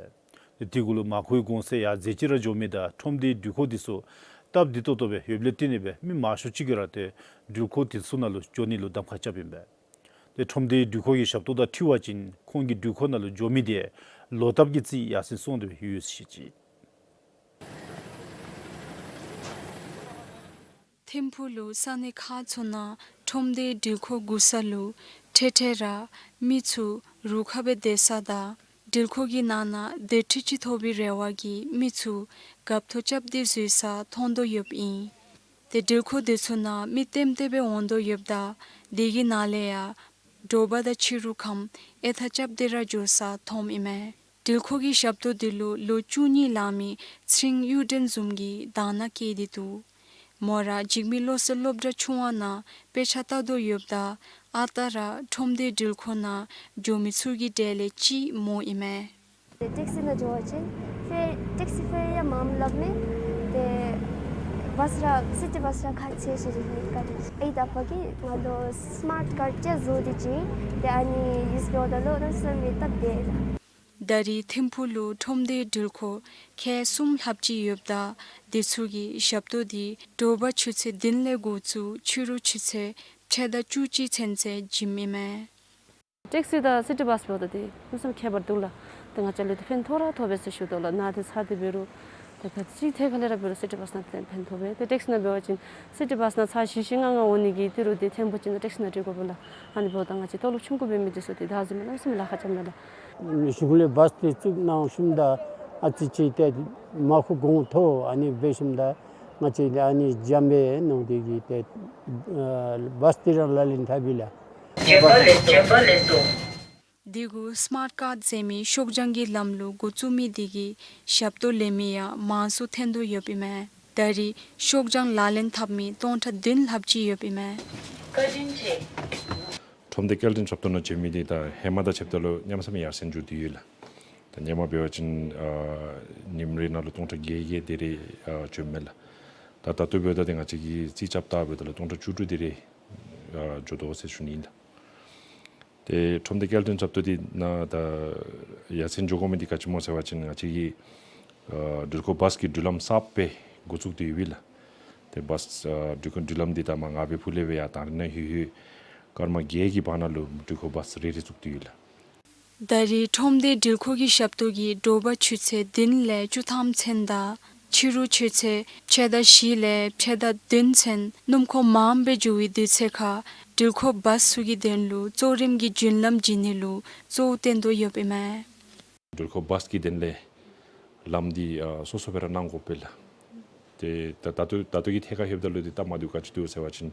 པས། དེ་གུ་ལུ་མར་ཁུའི་གུང་ཚིགས་ཡར་འཛེགས་ཅིག་ར་འགྱོ་མི་དང་ཁྲོམ་སྡེའི་འགྲུལ་འཁོར་དེ་ཚུ་སྟབས་བདེ་ཏོག་ཏོ་སྦེ་ཡོདཔ་ལས་བརྟེན་ཏེ་སྦེ་མི་མང་ཤོས་ཅིག་གིས་ར་ཏེ་འགྲུལ་འཁོར་དེ་ཚུ་ནང་ལུ་འགྱོ་ནི་ལུ་གདམ་ཁ་རྐྱབ་ཨིན་པས། ཏེ་ཁྲོམ་སྡེའི་འགྲུལ་འཁོར་གྱི་ཞབས་ཏོག་དང་འཁྲིལ་བ་ཅིན་ཁོང་གི་འགྲུལ་འཁོར་ནང་ལུ་འགྱོ་མི་དེ་ལོག་ལྟབ་ཀྱིས་རྩིས་ཡར་སེང་སོང་སྟེ་སྦེ་ཡོད་ཟེར་བཤད་ཅི། ཐིམ་ཕུག་ལུ་ས་གནས་ཁག་ཚུ་ནང་ཁྲོམ་སྡེའི་འགྲུལ་འཁོར་སྒུག་ས་ལུ་ཐེངས་ཐེངས་ར་མི་ཚུ་རུ་ཁག་སྦེ་སྡོད་ས་དང་འགྲུལ་འཁོར་གྱི་ནང་ན་སྡོད་ཁྲི་ཅིག་ཐོབ་པའི་རེ་བ་གིས་མི་ཚུ་རྒཔོ་ཐོབ་རྐྱབ་སྟེ་འཛུལ་ས་མཐོང་དོ་ཡོདཔ་ཨིན། ཏེ་འགྲུལ་འཁོར་དེ་ཚུ་ནང་མི་ལྟེམ་ལྟེ་སྦེ་འོང་དོ་ཡོདཔ་ད་དེ་གི་ནང་ལས་ཡང་དྲོ་པ་དང་ཕྱི་རུ་ཁམས་ཨེ་ཐག་རྐྱབ་སྟེ་ར་འགྱོ་ས་མཐོངམ་ཨིན་མས། འགྲུལ་འཁོར་གྱི་ཞབས་ཏོག་དེ་ལུ་ལོ་བཅུ་གཉིས་ལང་མི་ཚེ་རིང་གཡུ་སྒྲོན་བཟུམ་གྱིས་དང་བླངས་བཀལ་ཏེ་འདུག། མོ་ར་འཇིགས་མེད་བློ་གསལ་སློབ་གྲྭ་ཆུང་བ་ནང་དཔེ་ཆ་ལྟ་དོ་ཡོདཔ་ད་ཨ་རྟག་ར་ཁྲོམ་སྡེའི་འགྲུལ་འཁོར་ནང་འགྱོ་མི་ཚུ་གི་གྲས་ལས་གཅིག་མོ་ཨིན་མས། ཏེ་ཊེག་སི་ནང་འགྱོ་བ་ཅིན་ཕེར་ཊེག་སི་ཕེར་ཡང་མངམ་སླབ་མས། ཏེ་བཱས་ར་སི་ཊི་བཱས་ར་ཁག་ཆེ་ཤོས་ཅིག་ཨིན་ག་ཏེ། ཨའི་དང་ཨ་པ་གིས་ང་ལུ་སི་མཱཊ་ཀཱརཌ་ཅིག་བཟོ་སྟེ་བྱིན། ཏེ་ཨ་ནི་ཡུསི་འབདཝ་ད་ལུ་གནམ་མེད་ས་མེད་སྟབས་བདེ་ལགས། ད་རེས་ཐིམ་ཕུག་ལུ་ཁྲོམ་སྡེའི་འགྲུལ་འཁོར་ཁལ་གསུམ་ལྷགཔ་ཅིག་ཡོདཔ་ད་དེ་ཚུ་གི་ཞབས་ཏོག་དེ་དྲོ་པ་ཆུ་ཚོད་བདུན་ལས་འགོ་བཙུགས་ཕྱི་རུ་ཆུ་ཚོད་ཕྱེད་དང་བཅུ་གཅིག་ཚུན་ཚོད་བྱིནམ་ཨིན་མས། ཊེག་སི་དང་སི་ཊི་བཱས་འབདཝ་ད་ཏེ་གནམ་མེད་ས་མེད་ཁྱད་པར་འདུག་ལགས། ཏེ་ང་བཅས་ལུ་ཏེ་ཕན་ཐོགས་ར་ཐོགས་པས་ཟེར་ཞུ་དོ་ལགས། ནཱ་ཏེ་ཚར་ཏེ་འབད་རུང་ཏེ་ག་ཅི་ཐད་ཁར་ལས་ར་འབད་རུང་སི་ཊི་བཱས་ནང་ཏེ་ཕན་ཐོགས་པས། ཏེ་ཊེག་སི་ནང་འབད་བ་ཅིན་སི་ཊི་བཱས་ནང་ཚར་བཞི་བཞི་ལྔ་ལྔ་འོང་ནི་གི་ཏི་རུ་ཏེ་ཐོན་པ་ཅིན་ཊེག་སི་ནང་འགྲོ་དགོ་པས་ལགས། ཨ་ནི་འབདཝ་ད་ང་བཅས་ཏོ་ལོབ་ཆུང་ཀུ་འབད་མི་འདི་ཚུ་ཏེ་བདག་འཛིན་མ་གནམ་མེད་ས་མེད་ལཱ་ཁག་རྐྱབ་མས་ལགས། གཞུང་ལས་བཱས་ཏེ་བཙུགས་གནང་ཞིནམ་ད་ཨ་ཙི་ཅིག་ཏེ་མར་ཁུ་གོང་མཐོ་ཨ་ནི་འབད་ཞིནམ་ད་ང་བཅས་ཨ་ནི་འཇམ་པའི་ནང་དེ་གི་ཏེ་ཨ་བཱས་ཏེ་ར་ལག་ལེན་འཐབ་ཡི་ལགས། དེ་གུ་སི་མཱཊ་ཀཱརཌ་ཟེར་མི་ཤོག་བྱང་གི་ལམ་ལུགས་འགོ་བཙུགས་མི་དེ་གིས་ཞབས་ཏོག་ལེན་མི་ཡང་མང་སུ་ཐོན་དོ་ཡོདཔ་ཨིན་མས། ད་རེས་ཤོག་བྱང་ལག་ལེན་འཐབ་མི་སྟོང་ཕྲག་བདུན་ལྷགཔ་ཅིག་ཡོདཔ་ཨིན་མས། ཁྲོམ་སྡེ་སྐྱེལ་འདྲེན་ཞབས་ཏོག་ནང་འགྱོ་མི་དེ་ད་ཧེ་མ་དང་ཕྱདཔ་ད་ལུ་གནམ་མེད་ས་མེད་ཡར་སེང་འགྱོ་སྟེ་ཡོད་ལགས། ད་ཧེ་མ་འབད་བ་ཅིན་ཨ་ཉིནམ་རེ་ནང་ལུ་སྟོང་ཕྲག་བརྒྱད་བརྒྱད་དེ་རེ་ཨ་འགྱོཝ་མས་ལགས། ད་ད་ལྟོ་འབདཝ་ད་ཏེ་ང་བཅས་ཀྱིས་རྩིས་རྐྱབ་བལྟཝ་ད་ལུ་སྟོང་ཕྲག་བཅུ་དྲུག་དེ་རེ་ཨ་འགྱོ་དོ་ཟེར་ཞུ་ནི་ཨིན་ལགས། ཏེ་ཁྲོམ་སྡེ་སྐྱེལ་འདྲེན་ཞབས་ཏོག་དེ་ནང་ད་ཡར་སེང་འགྱོ་དགོ་མི་དེ་ག་ཅི་སྨོ་ཟེར་བ་ཅིན་ང་བཅས་ཀྱིས་ཨ་འགྲུལ་འཁོར་བཱས་ཀྱི་འགྲུལ་ལམ་གསརཔ་སྦེ་འགོ་བཙུགས་ཏེ་ཡོད་པས་ལགས། ཏེ་བཱས་ཨ་འགྲུལ་འཁོར་འགྲུལ་ལམ་དེ་ད་མར་ངར་པའི་ཕུག་ལས་སྦེ་ཡར་དང་རི་ནང་ལྷོད་ལྷོད་སྐར་མ་བརྒྱད་ཀྱི་བར་ན་ལུ་འགྲུལ་འཁོར་བཱས་རེ་རེ་བཙུགས་ཏེ་ཡོད་ལགས། ད་རེས་ཁྲོམ་སྡེའི་འགྲུལ་འཁོར་གྱི་ཞབས་ཏོག་གིས་དྲོ་པ་ཆུ་ཚོད་བདུན་ལས་བཅུ་ཐམ་ཚུན་དང་ཕྱི་རུ་ཆུ་ཚོད་ཕྱེད་དང་བཞི་ལས་ཕྱེད་དང་བདུན་ཚུན་སྣུམ་འཁོར་མངམ་སྦེ་འགྱོ་བའི་དུས་ཚོད་ཁར་འགྲུལ་འཁོར་བཱས་ཚུ་གི་དོན་ལུ་གཙོ་རིམ་གྱི་རྒྱུན་ལམ་བྱིན་ནི་ལུ་གཙོ་བོ་བཏོན་དོ་ཡོདཔ་ཨིན་མས། འགྲུལ་འཁོར་བཱས་ཀྱི་དོན་ལས་ལམ་འདི་ཨ་སོ་སོ་སྦེ་ར་གནང་དགོ་པས་ལགས། ཏེ་ད་ད་ལྟོ་ད་ལྟོ་གི་ཐད་ཁར་ལྷོདཔ་ད་ལུ་འདི་སྟབས་མ་བདེཝ་ག་ཅི་འདུག་ཟེར་བ་ཅིན་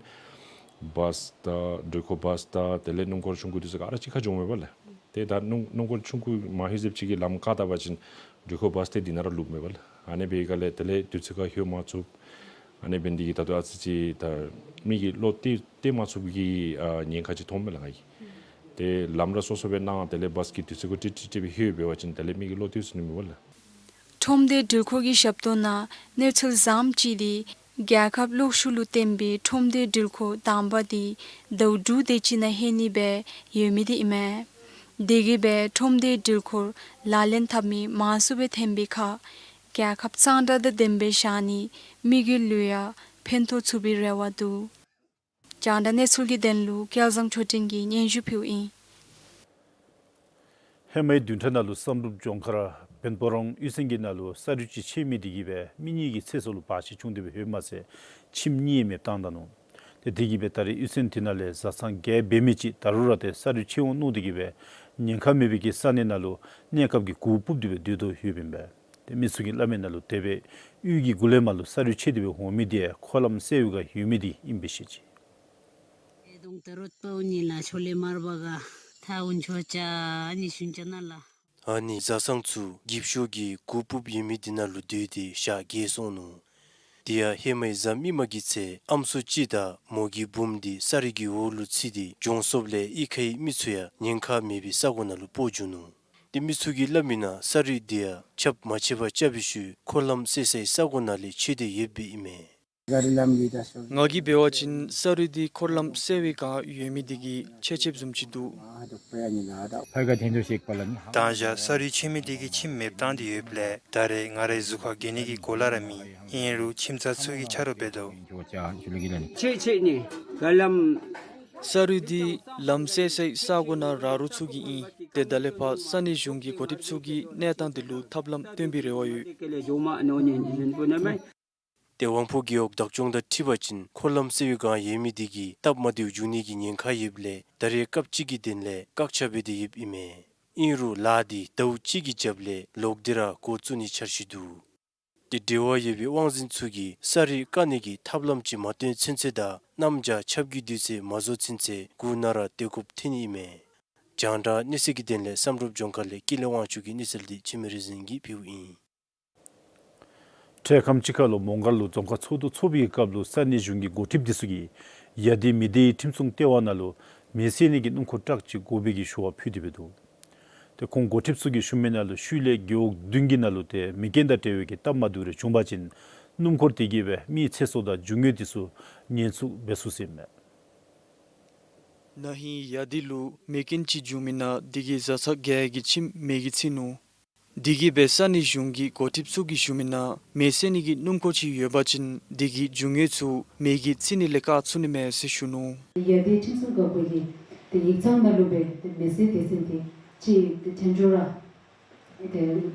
བཱས་དང་འགྲུལ་འཁོར་བཱས་དང་དེ་ལས་སྣུམ་འཁོར་ཆུང་ཀུ་འདི་ཚུ་ག་ར་གཅིག་ཁར་འགྱོཝ་མས་པ་ལགས། ཏེ་ད་སྣུམ་སྣུམ་འཁོར་ཆུང་ཀུ་མ་ལྷོད་ཟེརཝ་ཅིག་གིས་ལམ་བཀག་ད་པ་ཅིན་འགྲུལ་འཁོར་བཱས་དེ་འདི་ནང་ར་ལུསཔ་མས་པ་ལགས། ཨ་ནི་འབད་བའི་སྒང་ལས་དེ་ལས་དུས་ཚོད་ཁར་ལྷོད་མ་ཚུགས། ཨ་ནི་འབད་ནི་འདི་གིས་ད་ལྟོ་ཨ་ཙི་ཅིག་ད་མི་གིས་བློ་གཏད་གཏད་མ་ཚུགསཔ་གི་ཨ་ཉེན་ཁ་ཅིག་མཐོངམ་མས་ལགས་ང་གིས། ཏེ་ལམ་ར་སོ་སོ་སྦེ་གནང་དེ་ལས་བཱས་ཀྱིས་དུས་ཚོད་ཁར་ཏིག་ཏིག་ཏིག་སྦེ་ལྷོད་འབད་བ་ཅིན་དེ་ལས་མི་གིས་བློ་གཏད་ཚུགས་ནི་མས་པ་ལགས། ཁྲོམ་སྡེ་འགྲུལ་འཁོར་གྱི་ཞབས་ཏོག་ནང་གནས་ཚུལ་བཟངམ་ཅིག་འདི་རྒྱལ་ཁབ་གློག་ཤུགས་ལུ་བརྟེན་པའི་ཁྲོམ་སྡེ་འགྲུལ་འཁོར་དང་པ་འདི་ཟླཝ་དྲུག་དེ་ཅིག་ནང་ལྷོད་ནི་སྦེ་ཡོད་མི་འདི་ཨིན་མས། དེ་གིས་སྦེ་ཁྲོམ་སྡེ་འགྲུལ་འཁོར་ལག་ལེན་འཐབ་མི་མང་སུ་སྦེ་ཐོན་པའི་ཁར་རྒྱལ་ཁབ་གཙང་སྦྲ་དང་ལྡནམ་སྦེ་བཞག་ནི་མི་གི་ལུ་ཡང་ཕན་ཐོགས་ཚུགས་པའི་རེ་བ་འདུག། རྒྱང་བསྒྲགས་གནས་ཚུལ་གྱི་དོན་ལུ་སྐལ་བཟང་ཆོས་སྒྲོན་གྱིས་སྙན་ཞུ་ཕུལཝ་ཨིན། ཧེ་མའི་བདུན་ཕྲག་ནང་ལུ་བསམ་གྲུབ་ལྗོངས་མཁར་བན་སྤོ་རོང་གཡུས་ཚན་གྱི་ནང་ལུ་ས་རུད་ཅིག་ཆད་མི་དེ་གིས་སྦེ་མི་གཉིས་ཀྱི་ཚེ་སྲོག་ལུ་བར་ཆད་བྱུང་སྟེ་སྦེ་ཡོདཔ་མ་ཚད་ཁྱིམ་གཉིས་མེདཔ་བཏང་ད་ནུག། ཏེ་དེ་གིས་སྦེ་ད་རེས་གཡུས་ཚན་དེ་ནང་ལས་བཟའ་ཚང་བརྒྱད་འབད་མི་ཅིག་ད་རུང་ར་ཏེ་ས་རུད་ཆད་འོང་མནོ་དེ་གིས་སྦེ་ཉེན་ཁ་མེད་པའི་གི་ས་གནས་ནང་ལུ་གནས་སྐབས་ཀྱི་སྒོ་ཕུབ་སྟེ་སྦེ་སྡོད་དོ་ཡོདཔ་ཨིན་པས། ཏེ་མི་ཚུ་གིས་སླབ་མི་ནང་ལུ་དེ་སྦེ་གཡུས་ཀྱི་མགུ་ལས་མར་ལུ་ས་རུད་ཆད་དེ་སྦེ་འོང་མི་དེ་ཡང་འཁོར་ལམ་སེལ་བའི་སྒང་ཡོད་མི་དེ་ཨིནམ་སྦེ་བཤད་ཅི། ཨེ་གདོང་ད་རོད་པའུ་ནི་ལ་ཆོ་ལེ་མར་བ་ག་ཐ་འུན་ཆོ་ཅ་ནི་ཤུན་ཅ་ན་ལ། ཨ་ནི་བཟའ་ཚང་ཚུ་འགྱིབ་ཤོག་གི་སྒོ་ཕུབ་ཡོད་མི་དེ་ནང་ལུ་སྡོད་དེ་ཞག་བརྒྱད་སོང་ནུག། དེ་ཡང་ཧེ་མའི་གཟའ་མིག་དམར་གྱི་ཚེ་ཨམ་སྲུ་གཅིག་དང་མོ་གི་བུམོ་དེ་ས་རུད་ཀྱི་འོག་ལུ་ཚུད་དེ་གྱོང་སོངམ་ལས་གཡུས་ཁའི་མི་ཚུ་ཡང་ཉེན་ཁ་མེད་པའི་ས་གོ་ནང་ལུ་སྤོ་བཅུག་ནུག། ཏེ་མི་ཚུ་གིས་སླབ་མི་ནང་ས་རུད་དེ་ཡང་ཁྱབ་མ་ཆེ་བར་རྐྱབ་པའི་ཤུལ་འཁོར་ལམ་སེལ་སའི་ས་གོ་ནང་ལས་ཆད་དེ་ཡོདཔ་ཨིན་མས། ང་གིས་འབད་བ་ཅིན་ས་རུད་འདི་འཁོར་ལམ་སེལ་བའི་སྒང་ཡོད་མི་དེ་གིས་ཆད་ཆདཔ་བཟུམ་ཅིག་འདུག། ཕར་ག་འཐེན་འགྱོ་ཤེས་པ་ལ་ནི། མདང་ཞག་ས་རུད་ཆད་མི་དེ་གིས་ཁྱིམ་མེདཔ་བཏང་སྟེ་ཡོདཔ་ལས་ད་རེས་ང་རའི་གཟུགས་ཁར་འགྱོ་ནི་གི་གོ་ལ་ར་མེད། ཨིན་རུང་ཁྱིམ་ཚང་ཚུ་གིས་ཆ་རོགས་འབད་དོ། ཆད་ཆད་ནི་ག་ལམ། ས་རུད་འདི་ལམ་སེལ་སའི་ས་གོ་ནང་ར་རོགས་ཚུ་གི་ཨིན། ཏེ་ད་ལས་ཕར་ས་གནས་གཞུང་གི་འགོ་ཁྲིདཔ་ཚུ་གིས་གནས་སྟངས་དེ་ལུ་ཐབས་ལམ་སྟོན་པའི་རེ་བ་ཡོད། ཏེ་དབང་པོ་རྒེད་འོག་བདག་སྐྱོང་དང་འཁྲིལ་བ་ཅིན་འཁོར་ལམ་སེལ་བའི་སྒང་ཡོད་མི་དེ་གིས་སྟབས་མ་བདེཝ་འབྱུང་ནི་གི་ཉེན་ཁ་ཡོདཔ་ལས་ད་རེས་སྐབས་ཅིག་གི་དོན་ལས་བཀག་ཆ་འབད་དེ་ཡོདཔ་ཨིན་མས། ཨིན་རུང་ལཱ་དེ་ཟླཝ་གཅིག་གི་རྒྱབ་ལས་ལོག་སྟེ་ར་འགོ་བཙུགས་ནིའི་འཆར་གཞི་འདུག། ཏེ་འབྲེལ་བ་ཡོད་པའི་དབང་འཛིན་ཚུ་གིས་ས་རུད་བཀག་ནི་གི་ཐབས་ལམ་ཅིག་མ་སྟོན་ཚུན་ཚོད་དང་གནམ་བྱཱར་ཆརཔ་གི་དུས་ཚོད་མ་རྫོགས་ཚུན་ཚོད་སྒོ་ནང་ར་སྡོད་དགོཔ་ཐོན་ནི་ཨིན་མས། རྒྱང་བསྒྲགས་གནས་ཚུལ་གྱི་དོན་ལས་བསམ་གྲུབ་ལྗོངས་མཁར་ལས་ཀུན་ལེགས་དབང་ཕྱུག་གི་གནས་ཚུལ་འདི་འཆི་མེད་རིག་འཛིན་གྱིས་ཕུལཝ་ཨིན། འཕྲལ་ཁམས་ཅིག་ཁར་ལུ་མོང་སྒར་ལུ་རྫོང་ཁག་ཚོགས་འདུ་ཚོགས་པའི་སྐབས་ལུ་ས་གནས་གཞུང་གི་འགོ་ཁྲིདཔ་དེ་ཚུ་གིས་ཡ་དེ་མི་དེའི་ཁྲིམས་སྲུང་ལྟེ་བ་ནང་ལུ་མེ་བསད་ནི་གི་སྣུམ་འཁོར་ཊཱག་ཅིག་དགོ་པའི་གི་ཞུ་བ་ཕུལ་ཏེ་འབད་འདུག། ཏེ་ཁོང་འགོ་ཁྲིདཔ་ཚུ་གིས་ཞུ་མི་ནང་ལུ་ཤུལ་ལས་རྒེད་འོག་བདུན་གྱི་ནང་ལུ་ཏེ་མེ་རྐྱེན་དང་འབྲེལ་བའི་གི་སྟབས་མ་བདེཝ་རེ་བྱུང་པ་ཅིན་སྣུམ་འཁོར་དེ་གིས་སྦེ་མིའི་ཚེ་སྲོག་དང་རྒྱུ་དངོས་དེ་ཚུ་ཉེན་ཚབས་འབད་ཚུགས་ཟེར་ཨིན་མས། ན་ཧིང་ཡ་དེ་ལུ་མེ་རྐྱེན་ཅིག་བྱུང་མི་ནང་དེ་གིས་བཟའ་ཚང་བརྒྱད་ཀྱི་ཁྱིམ་མེ་གིས་འཚིག་ནུག། དེ་གིས་སྦེ་ས་གནས་གཞུང་གི་འགོ་ཁྲིདཔ་ཚུ་གིས་ཞུ་མི་ནང་མེ་བསད་ནི་གི་སྣུམ་འཁོར་ཅིག་ཡོད་པ་ཅིན་དེ་གི་རྒྱུ་དངོས་ཚུ་མེ་གིས་འཚིག་ནི་ལས་བཀག་ཚུགས་ནི་མས་ཟེར་ཞུ་ནུག། ཡ་དེ་ཁྲིམས་སྲུང་འགག་པ་གིས་ཏེ་ཡིག་ཚང་ནང་ལུ་སྦེ་ཏེ་མེ་བསད་སྡེ་ཚན་དེ་ཅིག་ཏེ་ཐོན་འགྱོ་ར་ཏེ་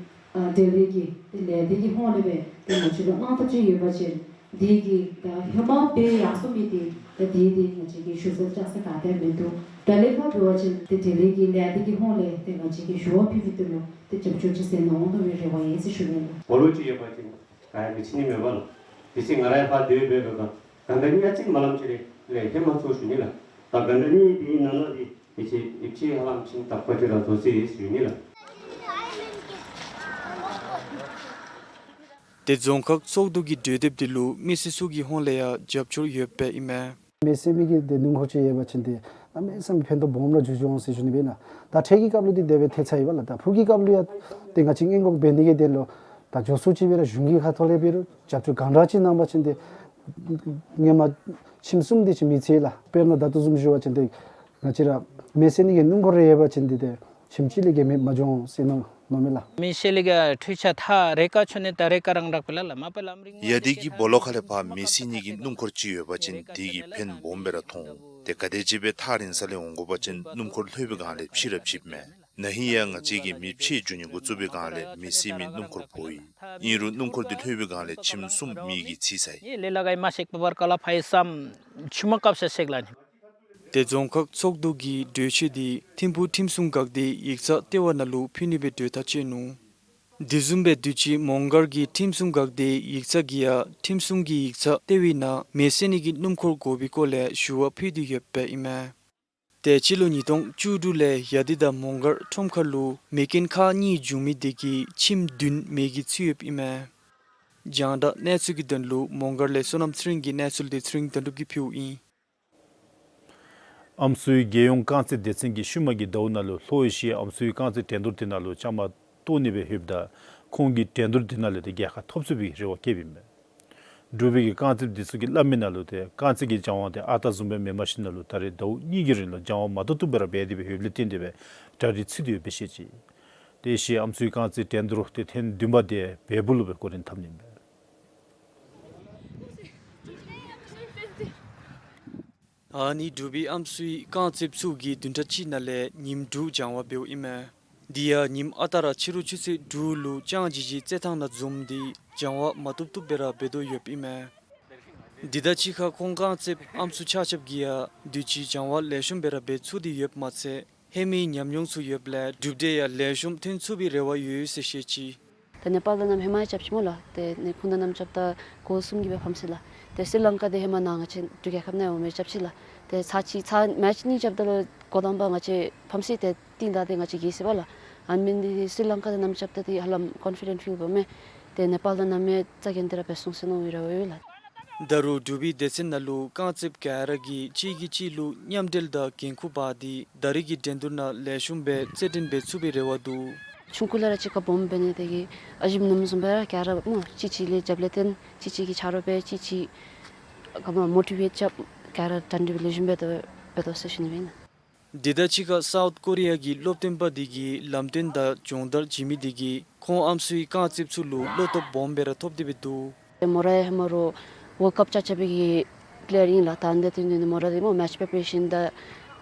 ཨ་འབྲེལ་ཡོད་ཀྱི་ཏེ་ལས་སྡེ་གི་ཧོངས་ལས་སྦེ་ཏེ་ང་བཅས་ལུ་གནང་ཐབས་ཅིག་ཡོད་པ་ཅིན་དེ་གིས་ད་ཧེ་མ་འབད་ཡར་སོང་མི་དེ་ད་དེ་དེ་ང་བཅས་ཀྱིས་ཞུ་ས་བཅར་ས་ག་ཏེ་མིན་འདུག། ད་ལས་ཕར་འབད་བ་ཅིན་ཏེ་འབྲེལ་ཡོད་ཀྱི་ལས་སྡེ་གི་ཧོངས་ལས་ཏེ་ང་བཅས་ཀྱིས་ཞུ་བ་ཕུལ་བའི་དོན་ལུ་ཏེ་རྒྱབ་སྐྱོར་ཅིག་མཛད་གནང་འོང་མནོ་བའི་རེ་བ་ཡོད་ཟེར་ཞུ་ནི་ལགས། སྦོ་ལོགས་ཅིག་ཡོད་པ་ཅིན་ག་ཡང་མི་འཚིག་ནི་མེད་པ་ལགས། དེ་ཅིག་ང་ར་ཡང་ཕར་སྡོད་སྦེ་འབདཝ་ད་ག་འདྲ་ཨ་ཙི་མ་ལམ་ཅིག་ལས་ལས་ཧེ་མ་ཚུ་ཞུ་ནི་ལགས། ད་ག་འདྲ་ཨ་ཙི་དེའི་ནང་ན་དེ་དེ་ཅིག་ཡིད་ཆེས་ཧ་ལམ་ཅིག་དག་པ་ཅིག་ར་བཟོ་ཅི་ཟེར་ཞུ་ནི་ལགས། ཏེ་རྫོང་ཁག་ཚོགས་འདུ་གི་གྲོས་འདེབས་དེ་ལུ་མི་སེར་ཚུ་གི་ཧོངས་ལས་ཡང་རྒྱབ་སྐྱོར་ཡོདཔ་ཨིན་མས། མེ་བསད་མི་གི་ཏེ་སྣུམ་འཁོར་ཅིག་ཡོད་པ་ཅིན་ཏེ་གནམ་མེད་ས་མེད་ཕན་ཐོགས་སྦོམ་ར་འགྱོ་འོང་ཟེར་ཞུ་ནི་སྦེ་ཨིན་ལགས། ད་འཕྲལ་གྱི་སྐབས་ལུ་ཏེ་དེ་སྦེ་ཐལ་ཚར་ཡི་པ་ལགས། ད་ཕུགས་ཀྱི་སྐབས་ལུ་ཡང་ཏེ་ང་བཅས་སྔོན་འགོག་འབད་ནི་གི་དོན་ལུ་ད་མགྱོགས་སུ་ཅིག་སྦེ་ར་གཞུང་གི་ཁ་ཐུག་ལས་འབད་རུང་རྒྱབ་སྐྱོར་གང་དྲག་ཅིག་གནང་པ་ཅིན་ཏེ་སྔོན་མ་ཁྱིམ་གསུམ་དེ་ཅིག་མེ་འཚིག་ལགས། དཔེར་ན་ད་ལྟོ་བཟུམ་ཞུ་བ་ཅིན་ཏེ་ང་བཅས་ར་མེ་བསད་ནི་གི་སྣུམ་འཁོར་རེ་ཡོད་པ་ཅིན་ཏེ་ཏེ་ཁྱིམ་གཅིག་ལས་བརྒལ་མེདཔ་མ་འགྱོ་འོང་ཟེར་མནོ་མནོཝ་མས་ལགས། མེ་བསད་ནི་གི་འཕྲུལ་ཆས་ཐག་རེས་ཀ་ཆོད་ནི་ད་རེས་ཀ་རང་རག་པས་ལགས། མ་པ་ལམ་རིང་ཡ་དེ་གི་སྦོ་ལོགས་ཁ་ལས་ཕར་མེ་བསད་ནི་གི་སྣུམ་འཁོར་ཅིག་ཡོད་པ་ཅིན་དེ་གིས་ཕན་སྦོམ་སྦེ་ར་ཐོགས་འོང་། ཏེ་ག་དེམ་ཅིག་སྦེ་ཐག་རིང་ས་ལས་འོང་དགོ་པ་ཅིན་སྣུམ་འཁོར་ལྷོད་པའི་སྒང་ལས་ཕྱི་ར་ཕྱིཝ་མས། ན་ཧིང་ཡང་ང་བཅས་ཀྱིས་མེ་ཕྱེ་འགྱོ་ནི་འགོ་བཙུགས་པའི་སྒང་ལས་མེ་བསད་མི་སྣུམ་འཁོར་འབོ་ཡི། ཨིན་རུང་སྣུམ་འཁོར་དེ་ལྷོད་པའི་སྒང་ལས་ཁྱིམ་གསུམ་མེ་གིས་འཚིག་ཚར་ཡི། ལས་ལ་ག་ཡི་མ་ཤེག་པ་བར་ཀ་ལ་ཕ་ཡི་སམ་ཆུ་མ་བཀབ་ས་ཤེག་ལ་ནི། ཏེ་རྫོང་ཁག་ཚོགས་འདུ་གིས་གྲོས་ཆོད་འདི་ཐིམ་ཕུག་ཁྲིམས་སྲུང་འགག་སྡེའི་ཡིག་ཚང་ལྟེ་བ་ནང་ལུ་ཕུལ་ནི་སྦེ་གྲོས་ཐག་བཅད་ནུག། དེ་བཟུམ་སྦེ་དུས་ཅི་མོང་སྒར་གྱི་ཁྲིམས་སྲུང་འགག་སྡེའི་ཡིག་ཚང་གིས་ཡང་ཁྲིམས་སྲུང་གི་ཡིག་ཚང་ལྟེ་བའི་ནང་མེ་བསད་ནི་གི་སྣུམ་འཁོར་དགོ་པའི་སྐོར་ལས་ཞུ་བ་ཕུལ་ཏེ་ཡོདཔ་ཨིན་མས། ཏེ་སྤྱི་ལོ་ཉིས་སྟོང་བཅུ་དྲུག་ལས་ཡ་དི་དང་མོང་སྒར་ཁྲོམ་ཁ་ལུ་མེ་རྐྱེན་ཁག་གཉིས་བྱུང་མི་དེ་གིས་ཁྱིམ་བདུན་མེ་གིས་ཚིག་ཡོདཔ་ཨིན་མས། རྒྱང་བསྒྲགས་གནས་ཚུལ་གྱི་དོན་ལུ་མོང་སྒར་ལས་བསོད་ནམས་ཚེ་རིང་གི་གནས་ཚུལ་དེ་ཚེ་རིང་དོན་གྲུབ་ཀྱིས་ཕུལཝ་ཨིན། ཨམ་སྲུའི་རྒྱལ་ཡོངས་རྐང་རྩེད་སྡེ་ཚན་གྱིས་ཤུལ་མ་གི་ཟླཝ་ནང་ལུ་ལྷོ་ཨེ་ཤི་ཡའི་ཨམ་སྲུའི་རྐང་རྩེད་འགྲན་བསྡུར་དེ་ནང་ལུ་བཅའ་མར་གཏོགས་ནི་སྦེ་ལྷོདཔ་ད་ཁོང་གིས་འགྲན་བསྡུར་དེ་ནང་ལས་ཏེ་རྒྱལ་ཁ་ཐོབ་ཚུགས་པའི་རེ་བ་བསྐྱེདཔ་ཨིན་པས། འབྲུག་པའི་གི་རྐང་རྩེདཔ་འདི་ཚུ་གིས་སླབ་མི་ནང་ལུ་ཏེ་རྐང་རྩེད་ཀྱི་སྦྱང་བ་དེ་ཨ་རྟག་བཟུམ་སྦེ་མེནམ་ཞིནམ་ལས་ད་རེས་ཟླཝ་གཉིས་ཀྱི་རིང་ལུ་སྦྱང་བ་མ་བཏུབ་བཏུབ་སྦེ་ར་འབད་དེ་སྦེ་ཡོདཔ་ལས་བརྟེན་ཏེ་སྦེ་གྲ་སྒྲིག་ཚུད་དེ་ཡོད་པའི་ཤེས་ཅི། ཏེ་ཨེ་ཤི་ཡའི་ཨམ་སྲུའི་རྐང་རྩེད་འགྲན་བསྡུར་དེ་ཐེངས་བདུན་པ་དེ་བལ་པོ་ལུ་སྦེ་འགོ་འདྲེན་འཐབ་ནི་ཨིན་པས། ཨ་ནི་འབྲུག་པའི་ཨམ་སྲུའི་རྐང་རྩེདཔ་ཚུ་གིས་བདུན་ཕྲག་གཅིག་ནང་ལས་ཉིནམ་དྲུག་སྦྱང་བ་འབདཝ་ཨིན་མས། དེ་ཡང་ཉིནམ་ཨ་རྟག་ར་ཕྱི་རུ་ཆུ་ཚོད་དྲུག་ལུ་ལྕང་ཇི་ཇི་རྩེད་ཐང་ནང་འཛོམས་ཏེ་སྦྱང་བ་མ་བཏུབ་བཏུབ་སྦེ་ར་འབད་དོ་ཡོདཔ་ཨིན་མས། དེ་དང་གཅིག་ཁར་ཁོང་རྐང་རྩེདཔ་ཨམ་སྲུ་ཆ་ཁྱབ་ཀྱིས་ཡང་དུས་ཅི་སྦྱང་བ་ལེགས་ཤོམ་སྦེ་ར་འབད་ཚུགས་ཏེ་ཡོདཔ་མ་ཚད་ཧེ་མའི་ཉམས་མྱོང་ཚུ་ཡོདཔ་ལས་གྲུབ་འབྲས་ཡང་ལེགས་ཤོམ་ཐོན་ཚུགས་པའི་རེ་བ་ཡོད་ཟེར་བཤད་ཅི། ཏེ་ནེ་པཱལ་དང་ནམ་ཧེ་མ་རྐྱབ་ཅི་སྨོ་ལགས། ཏེ་ནེ་ཁོང་དང་ནམ་རྐྱབ་ད་གོ་གསུམ་གྱིས་སྦེ་ཕམ་སོ་ཡི་ལགས། ཏེ་སི་རི་ལང་ཀ་དེ་ཧེ་མ་ནཱ་ང་བཅས་འབྲུག་རྒྱལ་ཁབ་ནང་འོང་མི་རྐྱབ་ཅི་ལགས། ཏེ་ཚར་གཅིག་ཚར་མེཆ་གཉིས་རྐྱབ་ད་ལུ་འགོ་དང་པ་ང་བཅས་ཕམ་སོ་ཡི། ཏེ་རྟིང་བདའ་སྟེ་ང་བཅས་རྒྱལ་སོ་ཡི་པ་ལགས། ཨ་ནི་མེན་ཏེ་སི་རི་ལང་ཀ་དང་ནམ་རྐྱབ་ད་ཏེ་ཧ་ལམ་ཀོན་ཕི་ཌེནཊ་ཕིལ་འབདཝ་མས། ཏེ་ནེ་པཱལ་དང་ནམ་ཡང་རྩ་འགེངས་ཏེ་ར་འབད་སོང་ཟེར་མནོ་བའི་རེ་བ་ཡོད་ལགས། ད་རུང་འབྲུག་པའི་སྡེ་ཚན་ནང་ལུ་རྐང་རྩེདཔ་ག་ར་གིས་གཅིག་གིས་གཅིག་ལུ་མཉམ་འབྲེལ་དང་འགན་ཁུར་འབག་སྟེ་ད་རེས་ཀྱི་འགྲན་བསྡུར་ནང་ལེགས་ཤོམ་སྦེ་རྩེད་འགྲན་འབད་ཚུགས་པའི་རེ་བ་འདུག། ཆུང་ཀུ་ལས་ར་གཅིག་ཁར་སྦོམ་འབད་ནི་དེ་གིས་ཨ་ཞིམ་ནམ་བཟུམ་སྦེ་ར་ག་ར་སྨོ་གཅིག་གཅིག་ལས་རྒྱབ་ལས་བརྟེན་གཅིག་གཅིག་གི་ཆ་རོགས་འབད་གཅིག་གཅིག་ག་མ་མོ་ཊི་ཝེཊ་རྐྱབ་ག་ར་གྲ་སྒྲིག་ལེགས་ཤོམ་འབད་དོ་འབད་དོ་ཟེར་ཞུ་ནི་ཨིན། དེ་དང་གཅིག་ཁར་སའུཐ་ཀོ་རི་ཡ་གི་སློབ་སྟོན་པ་དེ་གིས་ལམ་སྟོན་དང་སྦྱོང་བརྡར་བྱིན་མི་དེ་གིས་ཁོང་ཨམ་སྲུའི་རྐང་རྩེདཔ་ཚུ་ལུ་བློ་སྟོབས་སྦོམ་སྦེ་ར་ཐོབ་སྟེ་སྦེ་འདུག། ཏེ་མོ་ར་ཧེ་མ་རོགས་ཝཱརལཌ་ཀཔ་རྐྱབ་རྐྱབ་པའི་གི་པི་ལེ་ཡར་ཨིན་ལགས། ད་ཨ་ནི་དེ་ཏེ་ནི་མོ་ར་དེ་སྨོ་མེཆ་པི་རི་པ་རེ་ཤཱན་དང་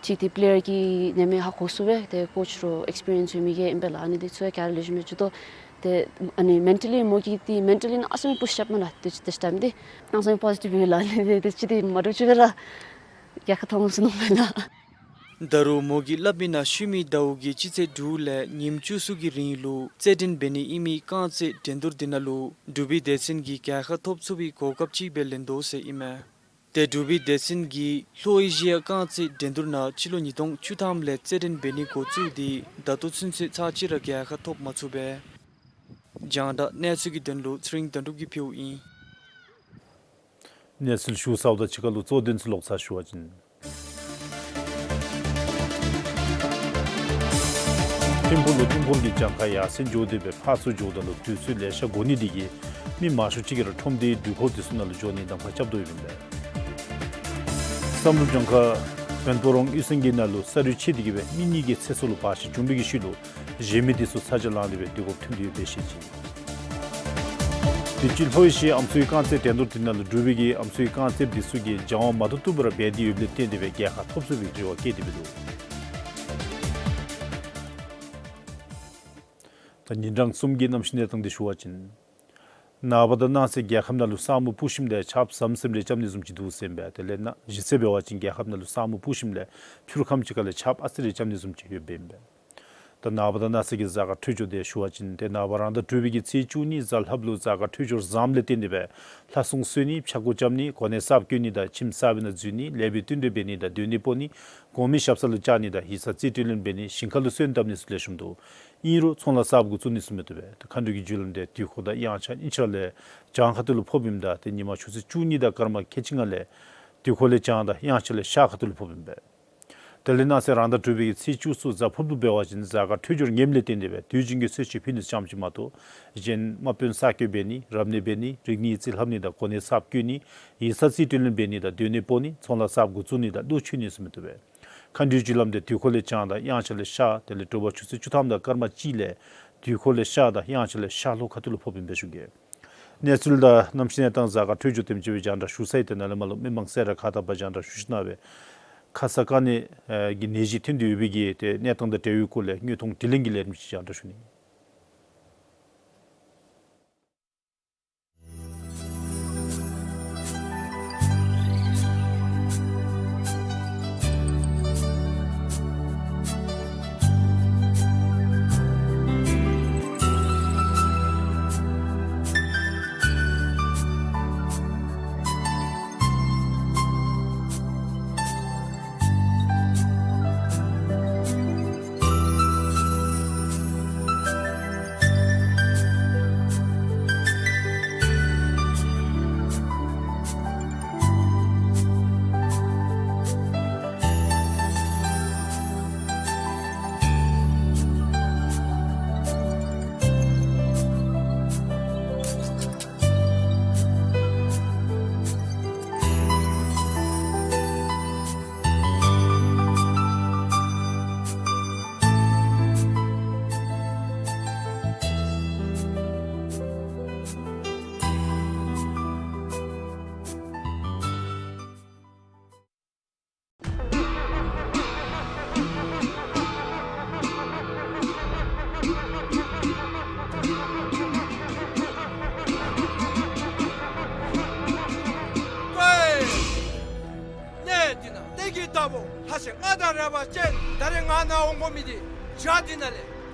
གཅིག་ཏེ་པི་ལེ་ཡར་གྱི་ནེམ་ཡང་ཧ་གོ་ཚུགས་པས། ཏེ་ཀོ་ཆི་རོགས་ཨེགསི་པི་རི་ཡནསི་ཡོད་མི་གི་ཨིན་པས་ལགས། ཨ་ནི་དེ་ཚུ་ཡང་ག་ར་ལེགས་ཤོམ་སྦེ་འགྱོ་དོ། ཏེ་ཨ་ནི་མེན་ཊ་ལི་མོ་གིས་ཏེ་མེན་ཊ་ལི་ནང་ཨ་ཙི་མི་པུཤ་རྐྱབ་མས་ལགས། ཏེ་ཏེ་ཊའིམ་འདི་ཨ་ཙི་མི་པོ་ཟི་ཊིབ་ཡོད་ལགས། ཨ་ནི་དེ་ཏེ་ཅིག་ཏེ་མ་འདྲཝ་ཅིག་སྦེ་ར་རྒྱལ་ཁ་ཐོབ་འོང་ཟེར་མནོཝ་མས་ལགས། ད་རུང་མོ་གིས་སླབ་མི་ནང་ཤུལ་མའི་ཟླཝ་གི་སྤྱི་ཚེས་དྲུག་ལས་ཉིནམ་བཅུ་གསུམ་གྱི་རིང་ལུ་རྩེད་འགྲན་འབད་ནི་ཨིན་མི་རྐང་རྩེད་འགྲན་བསྡུར་དེ་ནང་ལུ་འབྲུག་པའི་སྡེ་ཚན་གྱིས་རྒྱལ་ཁ་ཐོབ་ཚུགས་པའི་གོ་སྐབས་ཅིག་སྦེ་ལེན་དོ་ཟེར་ཨིན་མས། ཏེ་འབྲུག་པའི་སྡེ་ཚན་གྱིས་ལྷོ་ཨེ་ཤི་ཡ་རྐང་རྩེད་འགྲན་བསྡུར་ནང་སྤྱི་ལོ་ཉིས་སྟོང་བཅུ་ཐམ་ལས་རྩེད་འགྲན་འབད་ནི་འགོ་བཙུགས་ཏེ་ད་ལྟོ་ཚུན་ཚོད་ཚར་གཅིག་ར་རྒྱལ་ཁ་ཐོབ་མ་ཚུགས་པས། རྒྱང་བསྒྲགས་གནས་ཚུལ་གྱི་དོན་ལུ་ཚེ་རིང་དོན་གྲུབ་ཀྱིས་ཕུལཝ་ཨིན། གནས་ཚུལ་ཞུ་ཚརཝ་དང་གཅིག་ཁར་ལུ་གཙོ་དོན་ཚུ་ལོག་ཚར་ཞུ་བ་ཅིན། ཐིམ་ཕུག་ལུ་སྣུམ་འཁོར་གྱི་གྱངས་ཁ་ཡར་སེང་འགྱོ་སྟེ་སྦེ་ཕར་ཚུར་འགྱོཝ་ད་ལུ་དུས་ཚོད་ལེ་ཤ་འགོར་ནི་དེ་གིས་མི་མང་ཤོས་ཅིག་གིས་ར་ཁྲོམ་སྡེའི་འགྲུལ་འཁོར་དེ་ཚུ་ནང་ལུ་འགྱོ་ནི་གདམ་ཁ་རྐྱབ་དོ་ཡོདཔ་ཨིན་པས། བསམ་གྲུབ་ལྗོངས་མཁར་བོན་སྤོ་རོང་གཡུས་ཚན་གྱི་ནང་ལུ་ས་རུད་ཆད་དེ་གིས་སྦེ་མི་གཉིས་ཀྱི་ཚེ་སྲོག་ལུ་བར་ཆད་བྱུང་བའི་གི་ཤུལ་ལུ་གཞན་མི་དེ་ཚུ་ཚ་གྱང་ལངས་ཏེ་སྦེ་དུས་འཁོར་ཐོན་ཏེ་ཡོད་པའི་ཤེས་ཅི། དུས་ཅི་ལྷོ་ཨེ་ཤི་ཡའི་ཨམ་སྲུའི་རྐང་རྩེད་འགྲན་བསྡུར་དེ་ནང་ལུ་འབྲུག་པའི་གི་ཨམ་སྲུའི་རྐང་རྩེདཔ་དེ་ཚུ་གིས་སྦྱང་བ་མ་བཏུབ་བཏུབ་སྦེ་ར་འབད་དེ་ཡོདཔ་ལས་བརྟེན་ཏེ་སྦེ་རྒྱལ་ཁ་ཐོབ་ཚུགས་པའི་རེ་བ་བསྐྱེད་དེ་སྦེ་འདུག། ད་ཉིན་གྲངས་གསུམ་གྱི་གནམ་གཤིས་གནས་སྟངས་དེ་ཞུ་བ་ཅིན། ནངས་པ་དང་གནངས་ཚེ་རྒྱལ་ཁབ་ནང་ལུ་ས་སྨུག་སྤུབས་ཞིནམ་ལས་ཆརཔ་ཟམ་ཟིམ་རེ་རྐྱབ་ནི་བཟུམ་ཅིག་འདུག་ཟེར་ཨིན་པས། དེ་ལས་ན་གཞི་རྩ་འབད་བ་ཅིན་རྒྱལ་ཁབ་ནང་ལུ་ས་སྨུག་སྤུབས་ཞིནམ་ལས་ཕྱི་རུ་ཁམས་ཅིག་ཁ་ལས་ཆརཔ་ཨ་ཙི་རེ་རྐྱབ་ནི་བཟུམ་ཅིག་ཡོདཔ་ཨིན་པས། ད་ནངས་པ་དང་གནངས་ཚེ་གི་གཟའ་སྐར་འཕྲོད་སྦྱོར་དེ་ཞུ་བ་ཅིན་ཏེ་ནངས་པ་རང་ཟླ་དྲུག་པའི་གི་ཚེས་བཅུ་གཉིས་གཟའ་ལྷགཔ་ལུ་གཟའ་སྐར་འཕྲོད་སྦྱོར་བཟངམ་ལས་བརྟེན་ཏེ་སྦེ་ལྷ་སྲུང་གསོལ་ནི་ཕྱག་སྐོར་རྐྱབ་ནི་གོ་གནས་གསརཔ་བསྐོ་ནི་དང་ཁྱིམ་གསར་པའི་ནང་འཛུལ་ནི་ལེགས་པའི་བསྟུན་གྲོས་འབད་ནི་དང་སྡོད་གནས་སྤོ་ནི་གོང་མའི་ཞབས་ས་ལུ་བཅར་ནི་དང་ཡིག་ཚང་རྩིས་སྤྲོད་ལེན་འབད་ནི་ཞིང་ཁ་ལུ་སོན་བཏབ་ནི་ཚུ་ལེགས་ཤོམ་འདུག། ཨིན་རུང་ཚོང་ལཱ་གསརཔ་འགོ་བཙུགས་ནི་ཚུ་མི་བཏུབ་པས། ད་མཁའ་འགྲོ་གི་རྒྱུ་ལམ་དེ་དུས་འཁོར་དང་དབྱངས་འཆར་གཉིས་ཆ་ལས་བྱང་ཁ་ཐུག་ལུ་ཕོགཔ་ཨིནམ་ད་ཏེ་ཉིན་མ་ཆུ་ཚོད་བཅུ་གཉིས་དང་སྐར་མ་ཁལ་གཅིག་ལྔ་ལས་དུས་འཁོར་ལས་བྱང་དང་དབྱངས་འཆར་ལས་ཤར་ཁ་ཐུག་ལུ་ཕོགཔ་ཨིན་པས། དེ་ལས་གནངས་ཚེ་རང་ཟླ་དྲུག་པའི་གི་ཚེས་བཅུ་གསུམ་གཟའ་ཕུརབ་ལུ་འབད་བ་ཅིན་གཟའ་སྐར་འཕྲོད་སྦྱོར་ངནམ་ལས་བརྟེན་ཏེ་སྦེ་དུས་རྒྱུན་གྱི་གསོལ་མཆོད་ཕུལ་ནི་ཙམ་ཅིག་མ་གཏོགས་གཞན་དམག་དཔོན་གསར་བསྐོ་འབད་ནི་རབ་གནས་འབད་ནི་རིག་གནས་རྩིས་ལྷབ་ནི་དང་གོ་གནས་གསརཔ་བསྐོ་ནི་ཡིག་ཚང་རྩིས་སྤྲོད་ལེན་འབད་ནི་དང་སྡོད་གནས་སྤོ་ནི་ཚོང་ལཱ་གསརཔ་འགོ་བཙུགས་ནི་དང་གླུ་མཆོད་ནི་ཚུ་མི་བཏུབ་པས། མཁའ་འགྲོའི་རྒྱུ་ལམ་དེ་དུས་འཁོར་ལས་བྱང་དང་དབྱངས་འཆར་ལས་ཤར་དེ་ལས་དྲོ་པ་ཆུ་ཚོད་བཅུ་ཐམ་དང་སྐར་མ་གཅིག་ལས་དུས་འཁོར་ལས་ཤར་དང་དབྱངས་འཆར་ལས་ཤར་ལྷོ་ཁ་ཐུག་ལུ་ཕོགཔ་ཨིན་པས་ཞུ་གེ། གནས་ཚུལ་དང་གནམ་གཤིས་གནས་སྟངས་གཟའ་སྐར་འཕྲོད་སྦྱོར་དེམ་ཅིག་སྦེ་རྒྱང་བསྒྲགས་ཞུ་ཚར་ཡི། ཏེ་ནཱ་ལས་མར་ལུ་མི་མང་སེར་ར་ཁ་ཐུག་པར་རྒྱང་བསྒྲགས་ཞུ་ཞུ་གནང་སྦེ་ཁ་ཙ་དཀའ་གནད་ཀྱི་ནད་གཞི་ཐོན་ཏེ་ཡོད་པའི་གི་ཏེ་གནས་སྟངས་དང་འབྲེལ་བའི་སྐོར་ལས་དངོས་མཐོང་དྲི་ལན་གྱི་ལས་རིམ་ཅིག་རྒྱང་བསྒྲགས་ཞུ་ནི། ལྷ་ཆེན་ང་དང་རས་པ་ཅན་ད་རེས་ང་ནཱ་འོང་དགོ་མི་འདི་བྱག་འདི་ནང་ལས།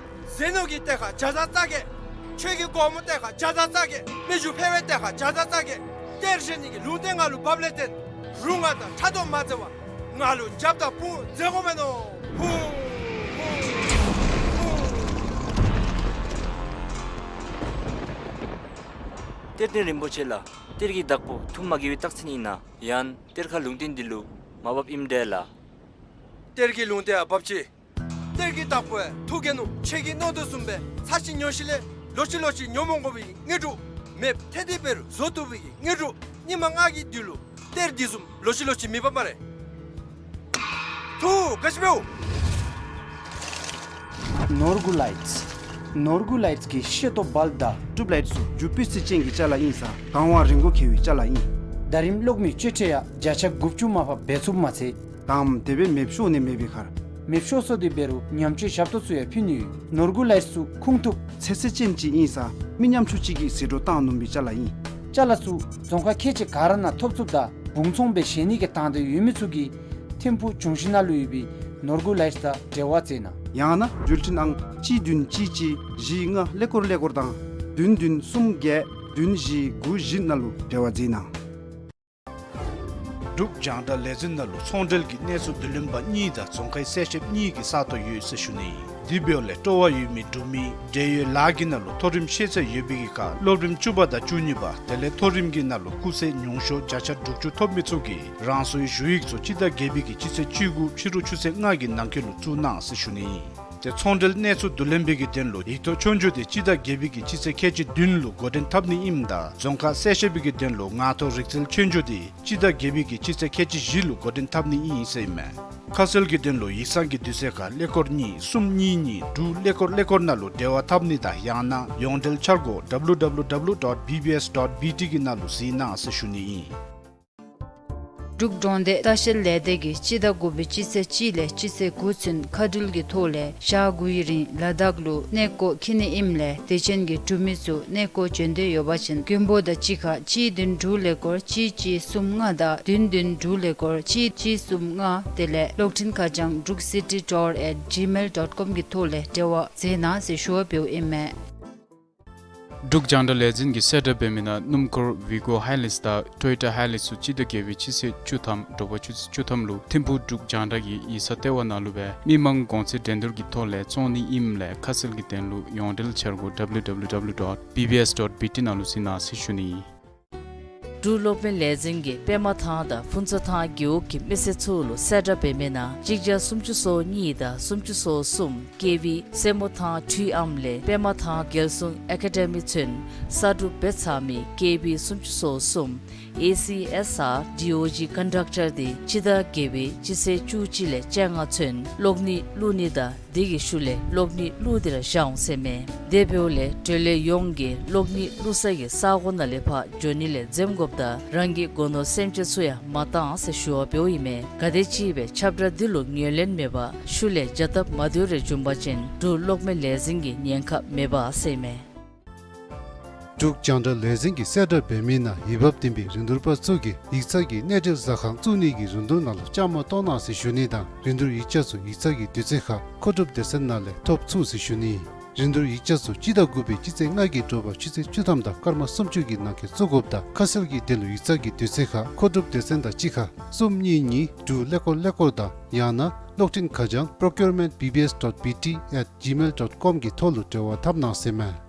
ཟས་ནོར་གྱི་གཏེར་ཁ་བརྒྱ་རྩ་བརྒྱད། ཆོས་ཀྱི་སྒོ་མོ་གཏེར་ཁ་བརྒྱ་རྩ་བརྒྱད། མི་རྒྱུ་འཕེལ་བའི་གཏེར་ཁ་བརྒྱ་རྩ་བརྒྱད། གཏེར་བཞེས་ནི་གི་ལུང་བསྟན་ང་ལུ་བབས་ལས་བརྟེན། རུང་ང་དང་ཕྲག་དོག་མ་མཛད་པར་ང་ལུ་རྒྱབ་དང་དཔུང་མཛད་དགོ་མས་མནོ། ཧུ། ཧུ། ཧུ། གཏེར་སྟོན་རིན་པོ་ཆེ་ལགས། གཏེར་གྱི་བདག་པོ་ཐུགས་མ་དགྱེས་པའི་རྟགས་མཚན་ཨིན་ན། ཡང་གཏེར་ཁ་ལུང་བསྟན་འདི་ལུ་མ་བབ་ཨིནམ་འདྲས་ལགས། གཏེར་གྱི་ལུང་བསྟན་ཡང་བབ་ཅི། གཏེར་གྱི་བདག་པོ་ཡང་ཐུགས་དགྱེས་ནུག། ཁྱེད་ཀྱིས་མནོ་དོ་བཟུམ་སྦེ་ཚར་གཅིག་ཉོ་ཞིནམ་ལས་ལོག་ཅི་ལོག་ཅི་ཉོ་མ་དགོ་པའི་དངོས་གྲུབ། མེདཔ་ཐེབས་ཏེ་འབད་རུང་བཟོ་བཏུབ་པའི་དངོས་གྲུབ། ཉིན་མ་ལྔ་གི་དུས་ལུ་གཏེར་འདི་བཟུམ་ལོག་ཅི་ལོག་ཅི་མི་འབག་སྨ་རེ། ཐུགས་དགའ་བཞིན་འབདཝ། ནོར་འགུ་ལའིཊསི། ནོར་འགུ་ལའིཊསི་གི་ཤེལ་ཏོག་བལབ་དང་ཊུབ་ལའིཊསི་ཚུ་རྒྱུ་སྤུས་ཚད་ཅན་གྱི་ཅ་ལ་ཨིན་ས། གང་བ་རིང་པོ་འཁྱིལ་བའི་ཅ་ལ་ཨིན། ཟླ་རིམ་གློག་མེ་གཅོད་འཕྲོ་ཡང་བརྒྱ་ཆ་དགུ་བཅུ་མར་ཕབ་འབད་ཚུགསཔ་མ་ཚད། དང་དེ་སྦེ་མེདཔ་ཤོར་ནི་མེད་པའི་ཁར། མེདཔ་ཤོར་སོང་སྟེ་འབད་རུང་ཉམས་བཅོས་ཞབས་ཏོག་ཚུ་ཡང་ཕུལ་ནི་ཡོད། ནོར་འགུ་ལའིཊསི་ཚུ་ཁུངས་ཐུབ། ཚད་ཚད་ཅན་ཅིག་ཨིན་ས། མི་ཉམ་ཆུང་ཅིག་གིས་ཟད་འགྲོ་བཏང་ནུས་པའི་ཅ་ལ་ཨིན། ཅ་ལ་ཚུ་རྫོང་ཁག་ཁལ་གཅིག་ག་ར་ནང་ཐོབ་ཚུགསཔ་ད་སྦུང་ཚོང་སྦེ་བཞེས་ནི་གི་དང་འདོད་ཡོད་མི་ཚུ་གིས་ཐིམ་ཕུག་འབྱུང་བཞི་ནང་ལུ་ཡོད་པའི་ནོར་འགུ་ལའིཊསི་དང་འབྲེལ་བ་མཛད་གནང་། ཡང་ན་འགྲུལ་འཕྲིན་ཨང་གཅིག་བདུན་གཅིག་གཅིག་བཞི་ལྔ་ཀླད་ཀོར་ཀླད་ཀོར་དང་བདུན་བདུན་གསུམ་བརྒྱད་བདུན་བཞི་དགུ་བཞི་ནང་ལུ་འབྲེལ་བ་མཛད་གནང་། འབྲུག་རྒྱང་བསྒྲགས་ལས་འཛིན་ནང་ལུ་ཚོང་འབྲེལ་གྱི་གནས་ཚུལ་བསྡུ་ལེན་པ་གཉིས་དང་རྫོང་ཁའི་གསལ་བཤདཔ་གཉིས་ཀྱི་ས་སྟོང་ཡོད་ཟེར་ཞུ་ནི་ཨིན། དེ་འབདཝ་ལས་སྤྲོ་བ་ཡོད་མི་འབྲུག་མི་འབྲེལ་ཡོད་ལཱ་གི་ནང་ལུ་མཐོ་རིམ་ཤེས་ཚད་ཡོད་པའི་གི་ཁར་སློབ་རིམ་བཅུ་པ་དང་བཅུ་གཉིས་པ་དེ་ལས་མཐོ་རིམ་གྱི་ནང་ལུ་སྐུགས་ཚད་ཉུང་ཤོས་བརྒྱ་ཆ་དྲུག་ཅུ་ཐོབ་མི་ཚུ་གིས་རང་སོའི་ཞུ་ཡིག་ཚུ་སྤྱི་ཟླ་བརྒྱད་པའི་གི་སྤྱི་ཚེས་བཅུ་དགུ་ཕྱི་རུ་ཆུ་ཚོད་ལྔ་གི་ནང་འཁོད་ལུ་བཙུགས་གནང་ཟེར་ཞུ་ནི་ཨིན། ཏེ་ཚོང་འབྲེལ་གནས་ཚུལ་བསྡུ་ལེན་པའི་གི་དོན་ལུ་ཡིག་ཐོག་ཆོས་རྒྱུགས་དེ་སྤྱི་ཟླ་བརྒྱད་པའི་གི་སྤྱི་ཚེས་ཁལ་གཅིག་བདུན་ལུ་འགོ་འདྲེན་འཐབ་ནི་ཨིནམ་ད་རྫོང་ཁ་གསལ་བཤད་པའི་གི་དོན་ལུ་ངག་ཐོག་རིག་རྩལ་ཆོས་རྒྱུགས་དེ་སྤྱི་ཟླ་བརྒྱད་པའི་གི་སྤྱི་ཚེས་ཁལ་གཅིག་བཞི་ལུ་འགོ་འདྲེན་འཐབ་ནི་ཨིན་ཟེར་ཨིན་མས། ཁ་གསལ་གྱི་དོན་ལུ་ཡིག་ཚང་གི་དུས་ཚོད་ཁར་ཀླད་ཀོར་གཉིས་གསུམ་གཉིས་གཉིས་དྲུག་ཀླད་ཀོར་ཀླད་ཀོར་ནང་ལུ་འབྲེལ་བ་འཐབ་ནི་དང་ཡང་ན་ཡོངས་འབྲེལ་འཆར་སྒོ་W W W dot B B S dot B T གི་ནང་ལུ་གཟིགས་གནང་ཟེར་ཞུ་ནི་ཨིན། འབྲུག་གྲོང་སྡེ་ལྟ་བཤལ་ལས་སྡེ་གིས་སྤྱི་ཟླ་དགུ་པའི་སྤྱི་ཚེས་གཅིག་ལས་སྤྱི་ཚེས་དགུ་ཚུན་མཁའ་འགྲུལ་གྱི་ཐོག་ལས་ཞག་དགུའི་རིང་ལ་དྭགས་ལུ་གནས་སྐོར་འཁྱིད་ནི་ཨིནམ་ལས་དད་ཅན་གྱི་འབྲུག་མི་ཚུ་གནས་སྐོར་འབྱོན་འདོད་ཡོད་པ་ཅིན་མགོན་པོ་དང་གཅིག་ཁར་གཅིག་བདུན་དྲུག་ཀླད་ཀོར་གཅིག་གཅིག་གསུམ་ལྔ་དང་བདུན་བདུན་དྲུག་ཀླད་ཀོར་གཅིག་གཅིག་གསུམ་ལྔ་དེ་ལས་གློག་འཕྲིན་ཁ་བྱང་Druk City Tour at gmail dot com གི་ཐོག་ལས་འབྲེལ་བ་མཛད་གནང་ཟེར་ཞུ་བ་འབདཝ་ཨིན་མས། འབྲུག་རྒྱང་བསྒྲགས་ལས་འཛིན་གྱིས་གསལ་བསྒྲགས་འབད་མི་ནང་སྣུམ་འཁོར་ཝི་གོ་ཧའི་ལེགས་དང་ཊོ་ཡོ་ཊ་ཧའི་ལེགས་ཚུ་སྤྱི་ཟླ་བརྒྱད་པའི་སྤྱི་ཚེས་བཅུ་ཐམ་དྲོ་པ་ཆུ་ཚོད་བཅུ་ཐམ་ལུ་ཐིམ་ཕུག་འབྲུག་རྒྱང་བསྒྲགས་ཀྱི་ཡིག་ཚང་ལྟེ་བ་ནང་ལུ་སྦེ་མི་མང་གོང་ཚད་འགྲན་བསྡུར་གྱི་ཐོག་ལས་བཙོང་ནི་ཨིནམ་ལས་ཁ་གསལ་གྱི་དོན་ལུ་ཡོངས་འབྲེལ་འཆར་སྒོ་W W W dot B B S dot B T ནང་ལུ་གཟིགས་གནང་ཟེར་ཞུ་ནི་ཨིན། འབྲུག་གློག་མེ་ལས་འཛིན་གྱིས་པདྨ་ཐང་དང་ཕུན་ཚོགས་ཐང་རྒེད་འོག་གི་མི་སེར་ཚུ་ལུ་གསལ་བསྒྲགས་འབད་མི་ནང་གཅིག་བརྒྱ་སུམ་ཅུ་སོ་གཉིས་དང་སུམ་ཅུ་སོ་གསུམ་ཀེ་ཝི་སེར་མོ་ཐང་འཕྲུལ་ཨམ་ལས་པདྨ་ཐང་རྒྱལ་སྲུང་ཨེ་ཀ་ཌེ་མི་ཚུན་གསར་སྒྲུབ་འབད་ཚར་མི་ཀེ་ཝི་སུམ་ཅུ་སོ་གསུམ་ཨེ་སི་ཨེསི་ཨར་ཌི་ཨོ་ཇི་ཀོན་ཌག་ཊར་དེ་སྤྱི་ཟླ་བརྒྱད་པའི་སྤྱི་ཚེས་བཅུ་གཅིག་ལས་བཅོ་ལྔ་ཚུན་གློག་ནི་བླུག་ནི་དང་དེ་གི་ཤུལ་ལས་གློག་ནི་བླུག་སྟེ་ར་བཞག་འོང་ཟེར་མས། དེ་འབདཝ་ལས་འབྲེལ་ཡོད་ཡོངས་ཀྱིས་གློག་ནི་བླུག་ས་གི་ས་གོ་ནང་ལས་ཕར་འགྱོ་ནི་ལས་འཛེམ་དགོཔ་དང་རང་གི་སྒོ་ནོར་སེམས་ཅན་ཚུ་ཡང་མ་བཏང་ཟེར་ཞུ་བ་འབདཝ་ཨིན་མས། ག་དེམ་ཅིག་སྦེ་ཁྱབ་བསྒྲགས་འདི་ལུ་ངོས་ལེན་མེད་པར་ཤུལ་ལས་བྱ་སྟབས་མ་བདེཝ་རེ་བྱུང་པ་ཅིན་འབྲུག་གློག་མེ་ལས་འཛིན་གྱི་ཉེན་ཁ་མེད་པ་ཟེར་ཨིན་མས། འབྲུག་རྒྱང་བསྒྲགས་ལས་འཛིན་གྱིས་གསལ་བསྒྲགས་འབད་མི་ནང་འོས་འབབ་ལྡན་པའི་རིན་བསྡུར་པ་ཚུ་གིས་ཡིག་ཚང་གི་གནས་འབྲེལ་ཟ་ཁང་བཙུགས་ནི་གི་རིན་བསྡུར་ནང་ལུ་བཅའ་མར་གཏོགས་གནང་ཟེར་ཞུ་ནི་དང་རིན་བསྡུར་ཡིག་ཆ་ཚུ་ཡིག་ཚང་གི་དུས་ཚོད་ཁར་མཁོ་སྒྲུབ་སྡེ་ཚན་ནང་ལས་ཐོབ་ཚུགས་ཟེར་ཞུ་ནི། རིན་བསྡུར་ཡིག་ཆ་ཚུ་སྤྱི་ཟླ་དགུ་པའི་སྤྱི་ཚེས་ལྔ་གི་དྲོ་པ་ཆུ་ཚོད་བཅུ་ཐམ་དང་སྐར་མ་སུམ་ཅུ་གི་ནང་འཁོད་བཙུགས་དགོཔ་དང་ཁ་གསལ་གྱི་དོན་ལུ་ཡིག་ཚང་གི་དུས་ཚོད་ཁར་མཁོ་སྒྲུབ་སྡེ་ཚན་དང་གཅིག་ཁར་གསུམ་གཉིས་གཉིས་དྲུག་ཀླད་ཀོར་ཀླད་ཀོར་དང་ཡང་ན་གློག་འཕྲིན་ཁ་བྱང་procurement B B S dot B T at gmail dot com གི་ཐོག་ལུ་འབྲེལ་བ་འཐབ་གནང་ཟེར་ཨིན་མས།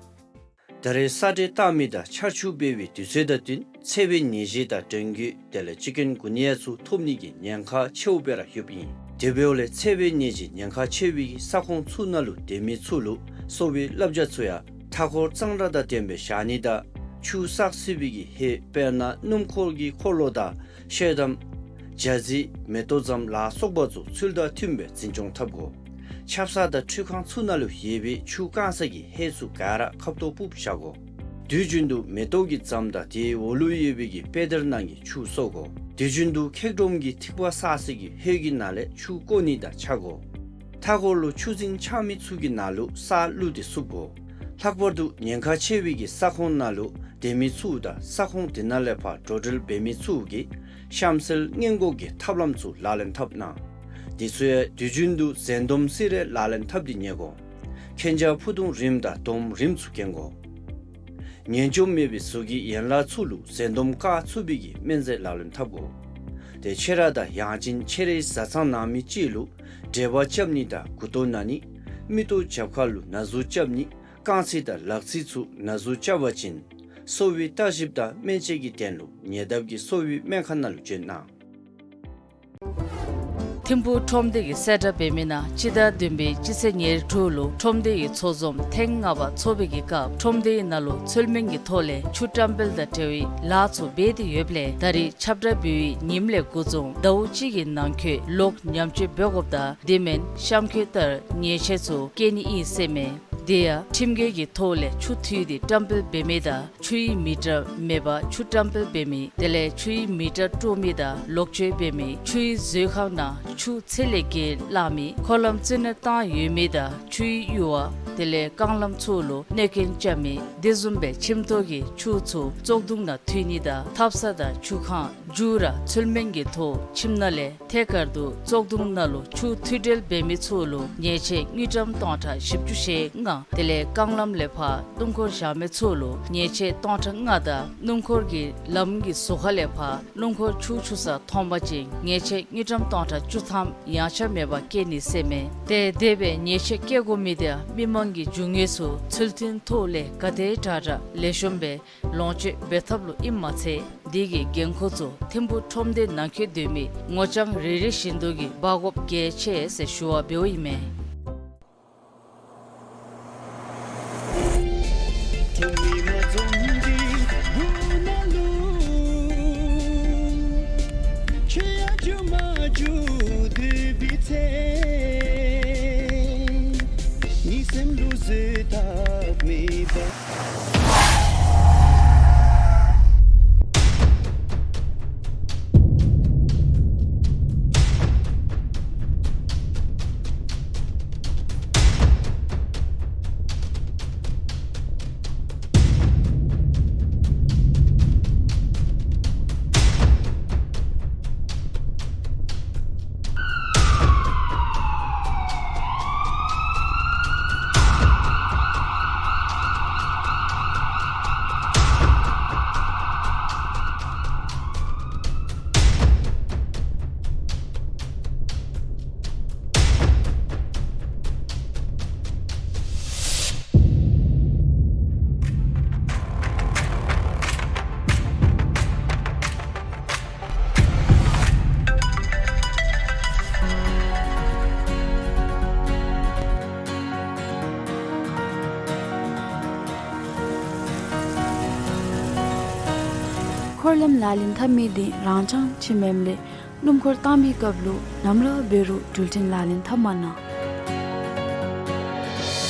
ད་རེས་ས་འབྲེལ་བཏང་མི་དང་ཆར་ཆུ་འབབ་པའི་དུས་ཚོད་དང་བསྟུན་འཚེར་བའི་ནད་གཞི་དང་ཌེང་གུ་དེ་ལས་ཅིཀ་ཀུན་གུ་ནི་ཡ་ཚུ་ཐོབ་ནི་གི་ཉེན་ཁ་ཆེཝ་སྦེ་ར་ཡོདཔ་ཨིན། དེ་འབདཝ་ལས་འཚེར་བའི་ནད་གཞི་ཉེན་ཁ་ཆེ་བའི་ས་ཁོངས་ཚུ་ནང་ལུ་སྡོད་མི་ཚུ་ལུ་གསོ་བའི་བསླབ་བྱ་ཚུ་ཡང་མཐའ་འཁོར་གཙང་སྦྲ་དང་ལྡནམ་སྦེ་བཞག་ནི་དང་ཆུ་བསགས་སྲིད་པའི་གི་ཧེ་དཔེར་ན་སྣུམ་འཁོར་གྱི་འཁོར་ལོ་དང་ཤེལ་དམ་ཇ་རྩི་མེ་ཏོག་ཙམ་ལ་སོགས་པ་ཚུ་ཚུལ་དང་མཐུནམ་སྦེ་འཛིན་སྐྱོང་འཐབ་དགོ། ཆབ་གསང་དང་ཁྲུས་ཁང་ཚུ་ནང་ལུ་ཡོད་པའི་ཆུ་བཀང་ས་གི་ཧེ་ཚུ་ག་ར་ཁ་ཐོག་ཕུབ་བཞག་དགོ། དུས་རྒྱུན་དུ་མེ་ཏོག་གི་ཛམ་དང་དེའི་འོག་ལུ་ཡོད་པའི་གི་དཔེ་དེབ་ནང་གི་ཆུ་གསོ་དགོ། དུས་རྒྱུན་དུ་འཁྱག་སྒྲོམ་གྱི་ཐིགས་པ་བསགས་ས་གི་ཧེ་གི་ནང་ལས་ཆུ་བཀོ་ནི་དང་ཆ་དགོ། མཐའ་འཁོར་ལུ་ཆུ་རྫིང་ཆགས་མི་ཚུ་གི་ནང་ལུ་ས་བླུགས་ཏེ་བསུབ་དགོ། ལྷག་པར་དུ་ཉེན་ཁ་ཆེ་བའི་གི་ས་ཁོངས་ནང་ལུ་སྡོད་མི་ཚུ་དང་ས་ཁོངས་དེ་ནང་ལས་ཕར་འགྲོ་འགྲུལ་འབད་མི་ཚུ་གིས་གཤམ་གསལ་སྔོན་འགོག་གི་ཐབས་ལམ་ཚུ་ལག་ལེན་འཐབ་གནང་ དེ་ཚུ་ཡང་དུས་རྒྱུན་དུ་ཟན་འདོམས་སི་རེ་ལག་ལེན་འཐབ་སྟེ་ཉལ་དགོ། གན་རྐྱལ་ཕུ་ཐུང་རིམ་དང་དོམ་རིམ་ཚུ་གྱོན་དགོ། ཉན་འཇོམས་མེད་པའི་ཟོག་གི་ཡན་ལག་ཚུ་ལུ་ཟན་འདོམས་བཀག་ཚུགས་པའི་གི་སྨན་རྫས་ལག་ལེན་འཐབ་དགོ། ཏེ་ཁྱེད་ར་དང་ཡང་ཅིན་ཁྱེད་རའི་བཟའ་ཚང་ནང་མི་ཅིག་ལུ་འབྲས་བུ་རྐྱབ་ནི་དང་མགུ་ཏོ་ན་ནི། མིག་ཏོ་རྒྱབ་ཁ་ལུ་ན་ཟུག་རྐྱབ་ནི། རྐང་ཚིགས་དང་ལག་ཚིགས་ཚུ་ན་ཟུག་རྐྱབ་པ་ཅིན་གསོ་བའི་བརྟག་ཞིབ་དང་སྨན་དཔྱད་ཀྱི་དོན་ལུ་ཉེ་འདབས་ཀྱི་གསོ་བའི་སྨན་ཁང་ནང་ལུ་བྱོན་གནང་། ཐིམ་ཕུག་ཁྲོམ་སྡེ་གིས་གསལ་བསྒྲགས་འབད་མི་ནང་སྤྱི་ཟླ་བདུན་པའི་སྤྱི་ཚེས་ཉེར་དྲུག་ལུ་ཁྲོམ་སྡེ་ཡི་ཚོགས་འཛོམས་ཐེངས་ལྔ་པ་ཚོགས་པའི་གི་སྐབས་ཁྲོམ་སྡེའི་ནང་ལུ་ཚུལ་མིན་གྱི་ཐོག་ལས་ཆུ་བཀྲམ་སྤེལ་དང་འབྲེལ་བའི་ལཱ་ཚུ་འབད་དེ་ཡོདཔ་ལས་ད་རིས་ཁྱབ་བསྒྲགས་འབད་བའི་ཉིནམ་ལས་འགོ་བཟུང་ཟླཝ་གཅིག་གི་ནང་འཁོད་ལོག་ཉམས་བཅོས་འབད་དགོཔ་དང་དེ་མེན་གཤམ་འཁོད་ལྟར་ཉེས་ཆད་ཚུ་བཀལ་ནི་ཨིན་ཟེར་མས། དེ་ཡང་ཁྲིམས་འགལ་གྱི་ཐོག་ལས་ཆུ་འཐུས་ཏེ་བཀྲམ་སྤེལ་འབད་མི་དང་ཆུའི་མི་ཊར་མེད་པར་ཆུ་བཀྲམ་སྤེལ་འབད་མི་དེ་ལས་ཆུའི་མི་ཊར་དཀྲོག་མི་དང་ལོག་སྤྱོད་འབད་མི་ཆུའི་མཛོད་ཁང་ནང་ཆུ་ཚད་ལས་བརྒལ་བླངས་མི་འཁོར་ལམ་རྩི་ནད་བཏང་ཡོད་མི་དང་ཆུའི་གཡུར་བ་དེ་ལས་རྐང་ལམ་ཚུ་ལུ་གནོད་སྐྱོན་རྐྱབ་མི་དེ་བཟུམ་སྦེ་ཁྱིམ་ཐོག་གི་ཆུ་ཚུ་བཙོག་དུང་ནང་འཐུས་ནི་དང་ཐབ་ཚང་དང་ཆུ་ཁང་མཇུག་ར་ཚུལ་མིན་གྱི་ཐོག་ཁྱིམ་ནང་ལས་ཐད་ཀར་དུ་བཙོག་དུང་ནང་ལུ་ཆུ་འཐུས་འགྲུལ་འབད་མི་ཚུ་ལུ་ཉེས་ཆད་དངུལ་ཀྲམ་སྟོང་ཕྲག་བཞི་བཅུ་ཞེ་ལྔ་དེ་ལས་རྐང་ལམ་ལས་ཕར་སྣུམ་འཁོར་བཞག་མི་ཚུ་ལུ་ཉེས་ཆད་སྟོང་ཕྲག་ལྔ་དང་སྣུམ་འཁོར་གྱི་ལམ་གྱི་ཟུར་ཁ་ལས་ཕར་སྣུམ་འཁོར་ཆུ་འཁྱུ་ས་མཐོང་པ་ཅིན་ཉེས་ཆད་དངུལ་ཀྲམ་སྟོང་ཕྲག་བཅུ་ཐམ་ཡངས་ཆག་མེད་པར་བཀལ་ནི་ཟེར་མས། ཏེ་དེ་སྦེ་ཉེས་ཆད་བཀལ་དགོ་མི་དེ་མི་མང་གི་རྒྱུ་དངོས་ཚུ་ཚུལ་མཐུན་ཐོག་ལས་ག་དེ་དྲག་དྲག་ལེགས་ཤོམ་སྦེ་ལོངས་སྤྱོད་འབད་ཐབས་ལུ་ཨིནམ་མ་ཚད་དེ་གི་འགན་ཁུར་ཚུ་ཐིམ་ཕུག་ཁྲོམ་སྡེ་ནང་འཁོད་སྡོད་མི་ངོ་རྐྱང་རེ་རེ་བཞིན་དུ་གིས་འབག་དགོཔ་གལ་ཆེ་ཟེར་ཞུ་བ་འབདཝ་ཨིན་མས། འཁོར་ལམ་ལག་ལེན་འཐབ་མི་དེ་རང་རྐྱང་ཅིག་མེནམ་ལས་སྣུམ་འཁོར་བཏང་མི་སྐབས་ལུ་ནམ་ར་འབད་རུང་འགྲུལ་འཕྲིན་ལག་ལེན་འཐབ་མ་གནང་།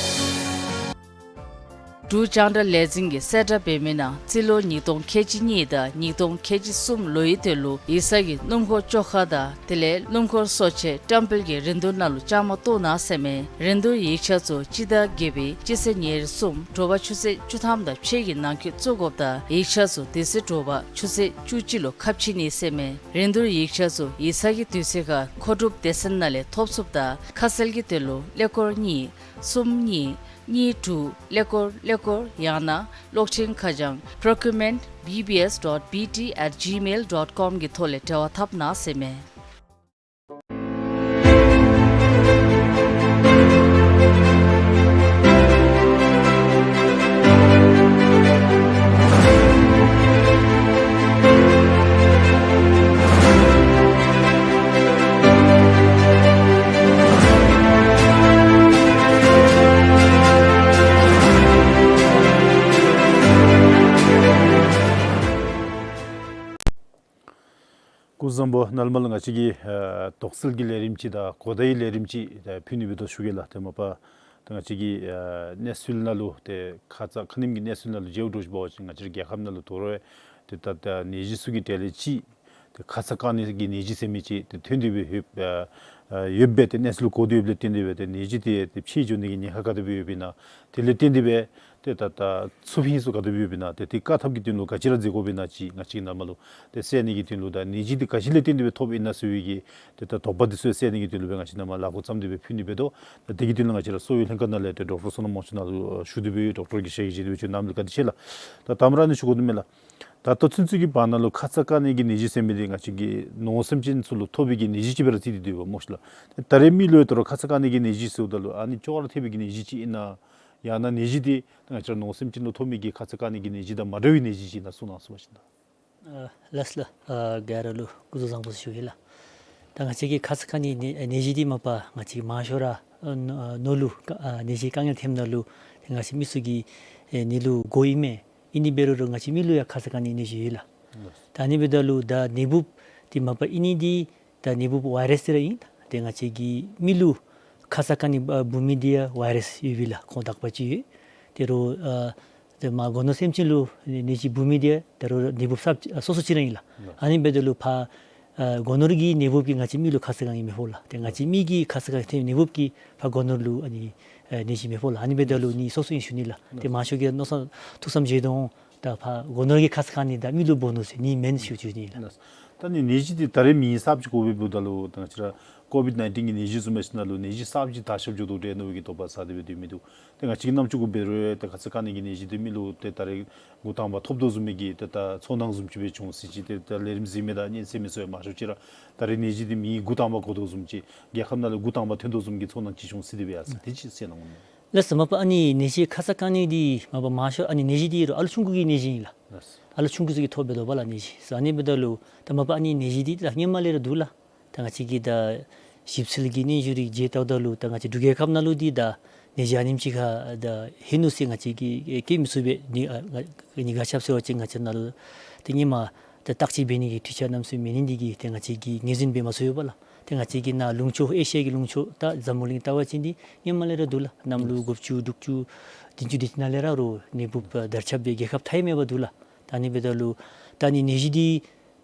འབྲུག་རྒྱང་བསྒྲགས་ལས་འཛིན་གྱིས་གསལ་བསྒྲགས་འབད་མི་ནང་རྩིས་ལོ་ཉིས་སྟོང་ཁལ་གཅིག་གཉིས་དང་ཉིས་སྟོང་ཁལ་གཅིག་གསུམ་ལོའི་དོན་ལུ་ཡིག་ཚང་གི་སྣུམ་འཁོར་བཅོ་ཁ་དང་དེ་ལས་སྣུམ་འཁོར་གསོ་ཆས་བཀྲམ་སྤེལ་གྱི་རིན་བསྡུར་ནང་ལུ་བཅའ་མར་གཏོགས་གནང་ཟེར་མས། རིན་བསྡུར་ཡིག་ཆ་ཚུ་སྤྱི་ཟླ་བརྒྱད་པའི་སྤྱི་ཚེས་ཉེར་གསུམ་དྲོ་པ་ཆུ་ཚོད་བཅུ་ཐམ་དང་ཕྱེད་ཀྱི་ནང་འཁོད་བཙུགས་དགོཔ་དང་ཡིག་ཆ་ཚུ་དེ་ཚེ་དྲོ་པ་ཆུ་ཚོད་བཅུ་གཅིག་ལུ་ཁ་ཕྱེ་ནི་ཟེར་མས། རིན་བསྡུར་ཡིག་ཆ་ཚུ་ཡིག་ཚང་གི་དུས་ཚོད་ཁར་མཁོ་སྒྲུབ་སྡེ་ཚན་ནང་ལས་ཐོབ་ཚུགསཔ་དང་ཁ་གསལ་གྱི་དོན་ལུ་ཀླད་ཀོར་གཉིས་གསུམ་གཉིས་གཉིས་དྲུག་ཀླད་ཀོར་ཀླད་ཀོར་ཡང་ན་གློག་འཕྲིན་ཁ་བྱང་procurement B B S dot B T at gmail dot com གི་ཐོག་ལས་འབྲེལ་བ་འཐབ་གནང་ཟེར་མས། སྐུ་གཟུགས་བཟང་པོ། ནཱ་ལས་མར་ལུ་ང་བཅས་ཀྱིས་ཨ་དོགས་སེལ་གྱི་ལས་རིམ་ཅིག་དང་གོ་བརྡའི་ལས་རིམ་ཅིག་ཨ་ཕུལ་ནི་འབད་དོ་ཞུ་གེ་ལགས། ཏེ་མ་པ་ཏེ་ང་བཅས་ཀྱི་ཨ་གནས་ཚུལ་ནང་ལུ་ཏེ་ཁ་ཙ་ཁ་ཉིནམ་གྱི་གནས་ཚུལ་ནང་ལུ་མཇལཝ་འདྲཝ་ཅིག་འབད་བ་ཅིན་ང་བཅས་རའི་རྒྱལ་ཁབ་ནང་ལུ་དོ་རུང་ཏེ་ད་ད་ནད་གཞི་ཚུ་གི་གྲས་ལས་ཅིག་ཏེ་ཁ་ཙ་བཀག་ནི་གི་ནད་གཞི་ཟེར་མི་ཅིག་ཏེ་ཐོན་ཏེ་སྦེ་ཡོདཔ་ ཨ་ཡོདཔ་སྦེ་ཏེ་གནས་ཚུལ་གོ་སྟེ་ཡོདཔ་ལས་བརྟེན་ཏེ་སྦེ་ཏེ་ནད་གཞི་འདི་ཏེ་འཕེལ་འགྱོ་ནི་གི་ཉེན་ཁ་ག་དེ་སྦེ་ཡོདཔ་ཨིན་ན། དེ་ལས་བརྟེན་ཏེ་སྦེ་ཏེ་ད་ད་ཚུར་ཕན་ཚུན་ག་དེ་སྦེ་ཡོདཔ་ཨིན་ན། ཏེ་དེ་བཀག་ཐབས་ཀྱི་དོན་ལུ་ག་ཅི་ར་མཛད་དགོཔ་ཨིན་ན་ཅིག་ང་བཅས་ཀྱི་ནང་མ་ལུ་ཏེ་སེལ་ནི་གི་དོན་ལུ་དང་ནད་གཞི་འདི་ག་ཅི་ལས་བརྟེན་ཏེ་སྦེ་ཐོབ་ཨིན་ན་ཟེར་བའི་གི་ཏེ་ད་དོགས་པ་འདི་ཚུ་སེལ་ནི་གི་དོན་ལུ་སྦེ་ང་བཅས་ནང་མ་ལུ་ལཱ་འགོ་བརྩམས་ཏེ་སྦེ་ཕུལ་ནི་སྦེ་འདུག། ད་དེ་གི་དོན་ལུ་ང་བཅས་ར་གསོ་བའི་ལྷན་ཁག་ནང་ལས་ཏེ་ཌོག་ཊར་བསོད་ནམས་དབང་ཕྱུག་ནཱ་ལུ་ཞུ་སྟེ་སྦེ་ཡོད། ཌོག་ཊར་དགེ་བཤེས་ཀྱིས་བྱོན་ཏེ་སྦེ་བྱོན་གནངམ་ལས་བཀའ་དྲིན་ཆེ་ལགས། ད་དང་པ་ར་ནི་ཞུ་དགོ་དོ་མས་ལགས། ད་ལྟོ་ཚུན་ཚོད་ཀྱི་བར་ན་ལུ་ཁ་ཚ་དཀའ་ངལ་གྱི་ནད་གཞི་ཟེར་མི་འདི་ང་བཅས་ཀྱི་ནང་སེམས་ཅན་ཚུ་ལུ་ཐོབ་པའི་གི་ནད་གཞི་ཅིག་སྦེ་ར་བརྩི་སྟེ་འདུག་པ་སྨོ་ཤིག་ལགས། ད་རེས་མི་ལུ་ཡང་ད་རུང་ཁ་ཚ་དཀའ་ངལ་གྱི་ནད་གཞི་ཟེརཝ་ད་ལུ་ཨ་ནི་ཅོག་ར་འཐདཔ་སྦེ་གི་ནད་གཞི་ཅིག་ཨིན་ན། ཡང་ན་ནད་གཞི་འདི་ད་ང་བཅས་ར་ནང་སེམས་ཅན་ལུ་ཐོབ་མི་གི་ཁ་ཚ་དཀའ་ངལ་གྱི་ནད་གཞི་དང་མ་འདྲ་བའི་ནད་གཞི་ཅིག་ཨིན་ན་གསུང་གནང་ཟེར་བ་ཅིན་ད། ཨ་ལགས་ལགས། ཨ་ག་ར་ལུ་སྐུ་གཟུགས་བཟང་པོ་ཟེར་ཞུ་ཡི་ལགས། ད་ང་བཅས་ཀྱི་ཁ་ཚ་དཀའ་ངལ་ནད་ནད་གཞི་འདི་མ་པ་ང་བཅས་མང་ཤོས་ར་ཨ་ནོར་ལུ་ཨ་ནད་གཞི་དཀའ་ངལ་ཐོནམ་ད་ལུ་ཏེ་ང་བཅས་མི་ཚུ་གི་ཨེ་ནད་ལུ་འགོཝ་ཨིན་མས། ཨིན་ནི་འབད་རུང་རུང་ང་བཅས་མི་ལུ་ཡང་ཁ་ཚ་དཀའ་ངལ་ནད་གཞི་ཡོད་ལགས། ད་ཨ་ནི་འབདཝ་ད་ལུ་ད་ནད་འབུཔ་འདི་མ་པ་ཨིན་ནི་འདི་ད་ནད་འབུཔ་ཝའི་རཱསི་འདི་ར་ཨིན། ཏེ་ང་བཅས་ཀྱི་མི་ལུ་ཁ་ཚ་དཀའ་ངལ་འབུ་མི་འདི་ཡང་ཝའི་རཱསི་ཡོདཔ་ཨིན་ལགས། ཁོང་དག་པ་ཅིག་ཡོད། དེ་རུང་ཨ་ཏེ་མ་སྒོ་ནོར་སེམས་ཅན་ལུ་ནད་གཞི་འབུ་མི་འདི་ཡང་ད་རུང་ནད་འབུཔ་ས་སོ་སོ་ཅིག་ར་ཨིན་ལགས། ཨ་ནི་འབདཝ་ད་ལུ་ཕར་ཨ་སྒོ་ནོར་གྱི་ནད་འབུཔ་གིས་ང་བཅས་མི་ལུ་ཁ་ཚ་དཀའ་ངལ་མི་ཕོག་ལགས། ཏེ་ང་བཅས་མི་གི་ཁ་ཚ་དཀའ་ངལ་ཐོན་ནད་འབུཔ་གིས་ཕར་སྒོ་ནོར་ལུ་ཨ་ནི་ཨ་ནད་གཞི་མི་ཕོག་ལགས། ཨ་ནི་འབདཝ་ད་ལུ་ནི་སོ་སོ་ཨིན་ཞུ་ནི་ལགས། ཏེ་མང་ཤོས་ཀྱིས་མནོ་བསམ་ཐུགས་བསམ་བཞེས་དོ་འོང་། ད་ཕར་སྒོ་ནོར་གྱི་ཁ་ཚ་དཀའ་ངལ་ནི་ད་མི་ལུ་འབོ་ནུག་ཟེར་ནི་མེན་ཞུ་ཞུ་ནི་ལགས། ད་ནི་ནད་གཞི་འདི་ད་རེས་མེ་གསརཔ་ཅིག་གོ་བའི་འབདཝ་ད་ལུ་ད་ང་བཅས་ར་ཀོ་བིཌ་ནའིན་ཊིན་གྱི་ནད་གཞི་བཟུམ་མའི་ནང་ལུ་ནད་གཞི་གསརཔ་ཅིག་དར་ཁྱབ་འགྱོ་དོ་འདྲས་མནོ་བའི་གི་དོགས་པ་ཟ་སྟེ་སྦེ་སྡོད་མི་འདུག། ཏེ་ང་བཅས་ཀྱི་རྣམ་ཅོ་གུ་འབད་རུང་ཏེ་ཁ་ཚ་དཀའ་ངལ་གྱི་ནད་གཞི་འདི་མི་ལུ་ཏེ་ད་རེས་འགོ་དང་པ་ཐོབ་དོ་བཟུམ་མའི་གི་ཏེ་ད་ཚོར་སྣང་བཟུམ་ཅིག་སྦེ་བྱུང་སྲིད་ཅི། ཏེ་ད་ལས་རིམ་གཟིགས་མི་དང་སྙན་གསན་མི་ཚུ་ཡང་མང་ཤོས་ཅིག་ར་ད་རེས་ནད་གཞི་འདི་མི་འགོ་དང་པ་གོ་དོ་བཟུམ་ཅིག་རྒྱལ་ཁབ་ནང་ལུ་འགོ་དང་པ་ཐོན་དོ་བཟུམ་གྱི་ཚོར་སྣང་ཅིག་བྱུང་སྲིད་དེ་སྦེ་ཡར་སོང་། དེ་ཅིག་གསན་གནང་གནང་། ལགས་སོ། མ་པ་ཨ་ནི་ནད་གཞི་ཁ་ཚ་དཀའ་ངལ་འདི་མ་པ་མང་ཤོས་ཨ་ནི་ནད་གཞི་འདི་རུང་ཨ་ལུ་ཆུང་ཀུ་གི་ནད་གཞི་ཨིན་ལགས། ལགས་སོ། ཨ་ལུ་ཆུང་ཀུ་ཚུ་གིས་ཐོབ་སྦེ་དོ་བ་ལགས་ནད་གཞི། སོ་ཨ་ནི་འབདཝ་ད་ལུ་ད་མ་པ་ཨ་ནི་ནད་གཞི་འདི་ད་སྔོན་མ་ལས་ར་འདུག་ལགས། ད་ང་བཅས་ཀྱི་ད་ཞིབ་འཚོལ་གྱི་སྙན་ཞུ་རེ་མཇལ་བལྟཝ་ད་ལུ་ད་ང་བཅས་འབྲུག་རྒྱལ་ཁབ་ནང་ལུ་འདི་ད་ནད་གཞི་ཨ་ནེམ་ཅིག་ཁར་ད་ཧེ་ནུག་ཟེར་ང་བཅས་ཀྱིས་བཀོད་མི་ཚུགས་པས། ནི་ཨ་ནི་ག་ཅི་སྦེ་ཟེར་བ་ཅིན་ང་བཅས་ནང་ལུ་ཏེ་སྔོན་མ་ད་བརྟག་དཔྱད་འབད་ནི་གི་འཕྲུལ་ཆས་གནམ་མེད་ས་མེད་མེད་ནི་འདི་གིས་ཏེ་ང་བཅས་ཀྱིས་ངོས་འཛིན་འབད་མ་ཚུགས་ཡོདཔ་ལགས། ཏེ་ང་བཅས་ཀྱི་ནཱ་ལུང་ཕྱོགས་ཨེ་ཤི་ཡ་གི་ལུང་ཕྱོགས་ད་འཛམ་བུ་གླིང་བལྟ་བ་ཅིན་འདི་སྔོན་མ་ལས་ར་འདུག་ལགས། གནམ་ལོ་དགུ་བཅུ་དྲུག་ཅུ་བདུན་ཅུ་དེ་ཅིག་ནང་ལས་ར་རུང་ནད་འབུཔ་དར་ཁྱབ་སྦེ་རྒྱལ་ཁབ་མཐའ་ཡས་མེད་པར་འདུག་ལགས། ད་ཨ་ནི་འབདཝ་ད་ལུ་ད་ཨ་ནི་ནད་གཞི་འདི་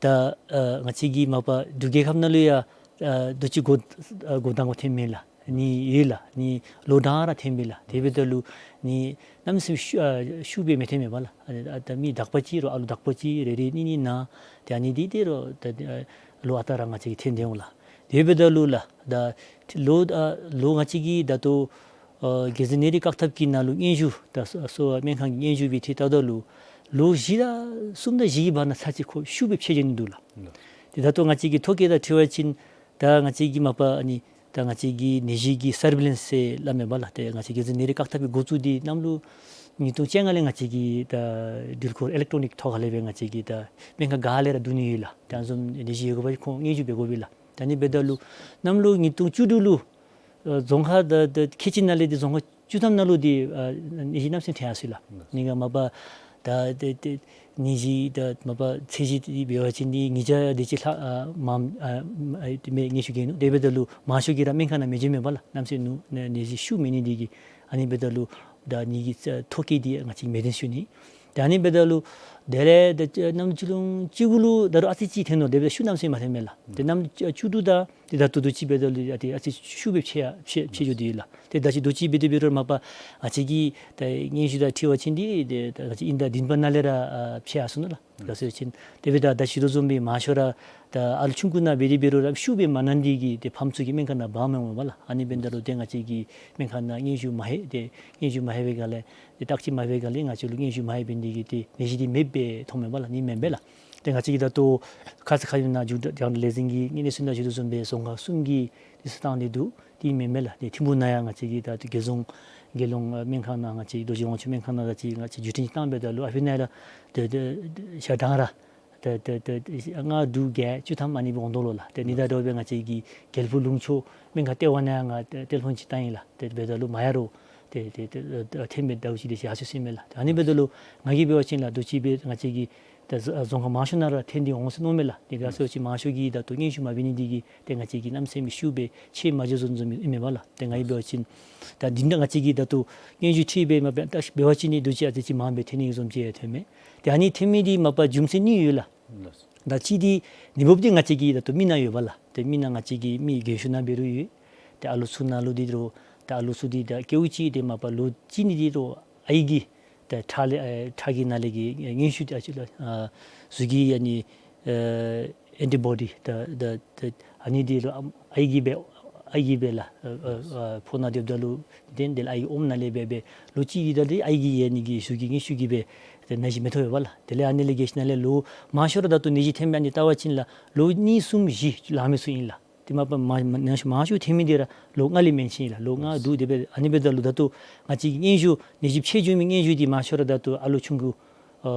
ད་ཨ་ང་བཅས་ཀྱི་མ་པ་འབྲུག་རྒྱལ་ཁབ་ནང་ལུ་ཡང་ཨ་དུས་ཅི་འགོ་ཨ་འགོ་དང་པ་ཐོནམ་མེན་ལགས། ནི་ཡོད་ལགས། ནི་ལོ་གྲངས་ར་ཐོན་པས་ལགས། དེ་འབདཝ་ད་ལུ་ནི་གནམ་མེད་ས་མེད་ཤུགས་ཨ་ཤུགས་སྦེ་མི་ཐོན་མས་པ་ལགས། ཨ་ད་མི་དག་པ་ཅིག་རུང་ཨ་ལུ་དག་པ་ཅིག་རེ་རེ་གཉིས་གཉིས་ན་ཏེ་ཨ་ནི་འདི་ཏེ་རུང་ད་ཨ་ལོ་ཨ་རྟག་ར་ང་བཅས་ཀྱི་ཐོན་ཏེ་འོང་ལགས། དེ་འབདཝ་ད་ལུ་ལགས་ད་ལོ་ཨ་ལོ་ང་བཅས་ཀྱི་ད་ལྟོ་ཨ་རྒྱལ་སྲིད་ནད་རིགས་བཀག་ཐབས་ཀྱི་ནང་ལུ་སྙན་ཞུ་ད་གསོ་གསོ་བ་སྨན་ཁང་གི་སྙན་ཞུ་སྦེ་འཁྲིལ་བལྟཝ་ད་ལུ་ལོ་བཞི་དང་གསུམ་དང་བཞི་གི་བར་ན་ཚར་གཅིག་ཁོ་ཤུགས་སྦེ་འཕེལ་འགྱོ་ནི་འདུག་ལགས། ཏེ་ད་ལྟོ་ང་བཅས་ཀྱི་ཐོ་བཀོད་དང་འཁྲིལ་བ་ཅིན་ད་ང་བཅས་ཀྱི་མ་པ་ཨ་ནི་ད་ང་བཅས་ཀྱི་ནད་གཞི་གི་སར་བེ་ལེནསི་ཟེར་སླབ་མས་པ་ལགས། ཏེ་ང་བཅས་རྒྱལ་སྲིད་ནད་རིགས་བཀག་ཐབས་ཀྱི་འགོ་བཙུགས་འདི་གནམ་ལོ་ཉིས་སྟོང་བཅོ་ལྔ་ལས་ང་བཅས་ཀྱིས་ད་དྲུལ་འཁོར་ཨི་ལེག་ཊོ་ནིག་ཐོག་ཁ་ལས་སྦེ་ང་བཅས་ཀྱིས་ད་སྨན་ཁང་ག་ལས་ར་བསྡུ་ནི་ཡོད་ལགས། ད་བཟུམ་ནད་གཞི་ཡོད་དགོ་པ་ཁོང་སྙན་ཞུ་འབད་དགོ་པས་ལགས། ད་ཨ་ནི་འབདཝ་ད་ལུ་གནམ་ལོ་ཉིས་སྟོང་བཅུ་དྲུག་ལུ་ཨ་རྫོང་ཁག་ད་ད་ཁལ་གཅིག་ནང་ལས་འདི་རྫོང་ཁག་བཅུ་ཐམ་ནང་ལུ་འདི་ཨ་ནད་གཞི་གནམ་མེད་ས་མེད་ཐོན་ཡར་སོ་ཡི་ལགས། ཨ་ནི་ག་མ་པ་ད་ཏེ་ཏེ་ནད་གཞི་ད་མ་པ་ཚད་གཞི་འདི་འབད་བ་ཅིན་འདི་ཉིས་བརྒྱ་དེ་ཅིག་ལྷག་ཨ་མངམ་ཨ་ཨ་མས་སྙན་ཞུ་གེ་ནུག། དེ་འབདཝ་ད་ལུ་མང་ཤོས་ཀྱིས་ར་སྨན་ཁང་ནང་མི་འགྱོ་མས་པ་ལགས། གནམ་མེད་ས་མེད་ནུ་ནད་གཞི་ཤུགས་མེད་ནི་འདི་གིས། ཨ་ནི་འབདཝ་ད་ལུ་ད་ནི་གི་ཐོ་བཀོད་འདི་ང་བཅས་མོས་མཐུན་ཞུ་ནི། ད་ཨ་ནི་འབདཝ་ད་ལུ་དེ་ལས་ད་གནམ་ལོ་ཅིག་ལུ་ཅིག་གུ་ལུ་ད་རུང་ཨ་ཙི་ཅིག་ཐོན་ནུག། དེ་འབདཝ་ད་ཤུགས་གནམ་མེད་ས་མེད་མ་ཐོནམ་མས་ལགས། ཏེ་གནམ་ལོ་བཅུ་དྲུག་དང་ཏེ་ད་ལྟོ་དུས་ཅི་འབདཝ་ད་ལུ་ཨ་ཏེ་ཨ་ཙི་ཤུགས་སྦེ་འཕེལ་ཡར་འཕེལ་འཕེལ་འགྱོ་དོ་ཡོད་ལགས། ཏེ་ད་ཅི་དུས་ཅི་འབད་དེ་འབད་རུང་མ་པ་ང་བཅས་ཀྱི་ད་སྙན་ཞུ་དང་འཁྲིལ་བ་ཅིན་འདི་ཏེ་ད་ང་བཅས་དབྱིན་ཟླ་བདུན་པ་ནང་ལས་ར་ཨ་འཕེལ་ཡར་སོ་ནུག་ལགས། ག་ཟེར་བ་ཅིན་དེ་འབདཝ་ད་ད་ཅི་ལོ་བཟུམ་སྦེ་མང་ཤོས་ར་ད་ཨ་ལུ་ཆུང་ཀུ་ནང་འབད་དེ་འབད་རུང་ར་ཤུགས་སྦེ་མ་ན་ནི་འདི་གིས་ཏེ་ཕམ་ཚུ་གིས་སྨན་ཁང་ནང་འབག་མི་འོང་པ་ལགས། ཨ་ནི་འབདཝ་ད་ལུ་ཏེ་ང་བཅས་ཀྱི་སྨན་ཁང་ནང་སྙན་ཞུ་མ་ལྷོད། ཏེ་སྙན་ཞུ་མ་ལྷོད་པའི་སྒང་ལས་ཏེ་བརྟག་དཔྱད་མ་འབད་པའི་སྒང་ལས་ང་བཅས་ལུ་སྙན་ཞུ་མ་ལྷོད་པའི་འདི་གིས་ཏེ་ནད་གཞི་འདི་མེདཔ་སྦེ་མཐོངམ་མས་པ་ལགས། ནི་མེན་པས་ལགས། ཏེ་ང་བཅས་ཀྱིས་ད་ལྟོ་ཁ་ཙ་ཁ་ཉིནམ་ནང་མཇུག་སྒྲིལ་ལས་འཛིན་གྱིས་སྙན་ཞུ་ནང་ཞུ་དོ་བཟུམ་སྦེ་རྫོང་ཁག་གསུམ་གྱི་ཏེ་ས་སྟེང་ལས་འདུག། འདི་མེན་མས་ལགས། ཏེ་ཐིམ་ཕུག་ནང་ཡང་ང་བཅས་ཀྱི་ད་ལྟོ་རྒྱལ་རྫོང་རྒྱལ་ཡོངས་སྨན་ཁང་ནང་ང་བཅས་རྡོ་རྗེ་དབང་ཕྱུག་སྨན་ཁང་ནང་ང་བཅས་ང་བཅས་བརྒྱུད་འཕྲིན་བཏང་འབདཝ་ད་ལུ་ཨ་ཕི་ནང་ལུ་ཏེ་ཏེ་ཤ་གྲངས་ར་ཏེ་ཏེ་ཏེ་ལྔ་དྲུག་བརྒྱད་བཅུ་ཐམ་ཨ་ནི་སྦེ་འོང་དོ་ལོ་ལགས། ཏེ་ཨ་ནི་དང་འདྲཝ་སྦེ་ང་བཅས་ཀྱི་གྱལ་ཕུག་ལུང་ཕྱོགས་སྨན་ཁང་ལྟེ་བ་ནང་ཡང་ང་ཏེ་ཊེ་ལི་ཕོན་ཅིག་བཏང་ཡི་ལགས། ཏེ་འབདཝ་ད་ལུ་མ་ཡར་རུང་ཏེ་ཏེ་ཏེ་ཨ་ཐོན་མི་ཟླཝ་གཅིག་དེ་ཅིག་ཡར་སོ་ཡི་ཟེར་མས་ལགས། ཏེ་ཨ་ནི་འབདཝ་ད་ལུ་ང་གིས་འབད་བ་ཅིན་ལགས་དུས་ཅི་སྦེ་ང་བཅས་ཀྱི་ཏེ་རྫོང་ཁག་མང་ཤོས་ནང་ར་ཐོན་ཏེ་འོང་ཟེར་མནོཝ་མས་ལགས། ཏེ་ག་ཟེར་བ་ཅིན་མང་ཤོས་ཀྱིས་ད་ལྟོ་སྙན་ཞུ་མ་འབད་ནི་འདི་གིས་ཏེ་ང་བཅས་ཀྱིས་གནམ་མེད་ས་མེད་ཤུགས་སྦེ་ཕྱེད་མ་འགྱོ་བཟུམ་བཟུམ་ཨིན་མས་པ་ལགས། ཏེ་ང་གིས་འབད་བ་ཅིན་ད་འདི་འདྲ་ང་བཅས་ཀྱིས་ད་ལྟོ་སྙན་ཞུ་འཁྲིལ་སྦེ་མ་འབད་ད་འབད་བ་ཅིན་ནི་དུས་ཅི་ཨ་ཙི་ཅིག་མངམ་སྦེ་ཐོན་ནི་བཟུམ་ཅིག་ཡང་ཐོན་མས། ཏེ་ཨ་ནི་ཐོན་མི་འདི་མ་པ་རྒྱུ་མཚན་གཉིས་ཡོད་ལགས། ལགས། ད་གཅིག་འདི་ནད་འབུཔ་འདི་ང་བཅས་ཀྱི་ད་ལྟོ་མི་ནང་ཡོད་པ་ལགས། ཏེ་མི་ནང་ང་བཅས་ཀྱི་མི་རྒན་ཤོས་ནང་འབད་རུང་ཡོད། ཏེ་ཨ་ལོ་ཚུ་ནང་ལུ་འདི་རུང་ད་ཨ་ལོ་ཚུ་འདི་ད་སྐྱེཝ་ཅིག་ཏེ་མ་པ་ལོ་གཅིག་གཉིས་འདི་རུང་ཨའི་གི་ད་ཁྲག་ལས་ཨེ་ཁྲག་གི་ནང་ལས་ཀྱི་ཨེ་མངོན་ཤེས་ཨ་ཅི་ལགས་ཨ་གཟུགས་ཀྱི་ཨ་ནི་ཨེ་ཨེན་ཊི་བོ་ཌི་ད་ད་ད་ཨ་ནི་འདི་ལུ་ཨམ་ཨའི་གིས་འབད་ཨའི་གིས་འབད་ལགས་ཨ་ཨ་ཨ་ཕོཝ་ནང་སྡོདཔ་ད་ལུ་ཏེ་དེ་ལས་ཨའི་གི་ཨོམ་ནང་ལས་འབད་འབད་ལོ་གཅིག་གཉིས་ད་ཏེ་ཨའི་གི་ཨ་ནི་གི་གཟུགས་ཀྱི་མངོན་ཤེས་ཀྱིས་འབད་ཏེ་ན་གཞི་མི་ཐོབ་པས་ལགས། དེ་ལས་ཨ་ནི་ལས་བརྒལ་ཞིནམ་ལས་ལོ་མང་ཤོས་ར་ད་ལྟོ་ནད་གཞི་ཐོན་མི་ཨ་ནི་བལྟ་བ་ཅིན་ལགས་ལོ་གཉིས་གསུམ་བཞི་ལང་མི་ཚུ་ཨིན་ལགས། ཏེ་མ་པ་མ་མ་ནད་གཞི་མང་ཤོས་ཐོན་མི་འདི་ར་ལོ་ལྔ་ལས་མན་ཆད་ཨིན་ལགས། ལོ་ལྔ་བདུན་དེ་སྦེ་ཨ་ནི་འབདཝ་ད་ལུ་ད་ལྟོ་ང་བཅས་ཀྱི་སྙན་ཞུ་ནད་གཞི་ཕྱེ་བྱུང་མི་སྙན་ཞུ་འདི་མང་ཤོས་ར་ད་ལྟོ་ཨ་ལོ་ཆུང་ཀུ་ཨ་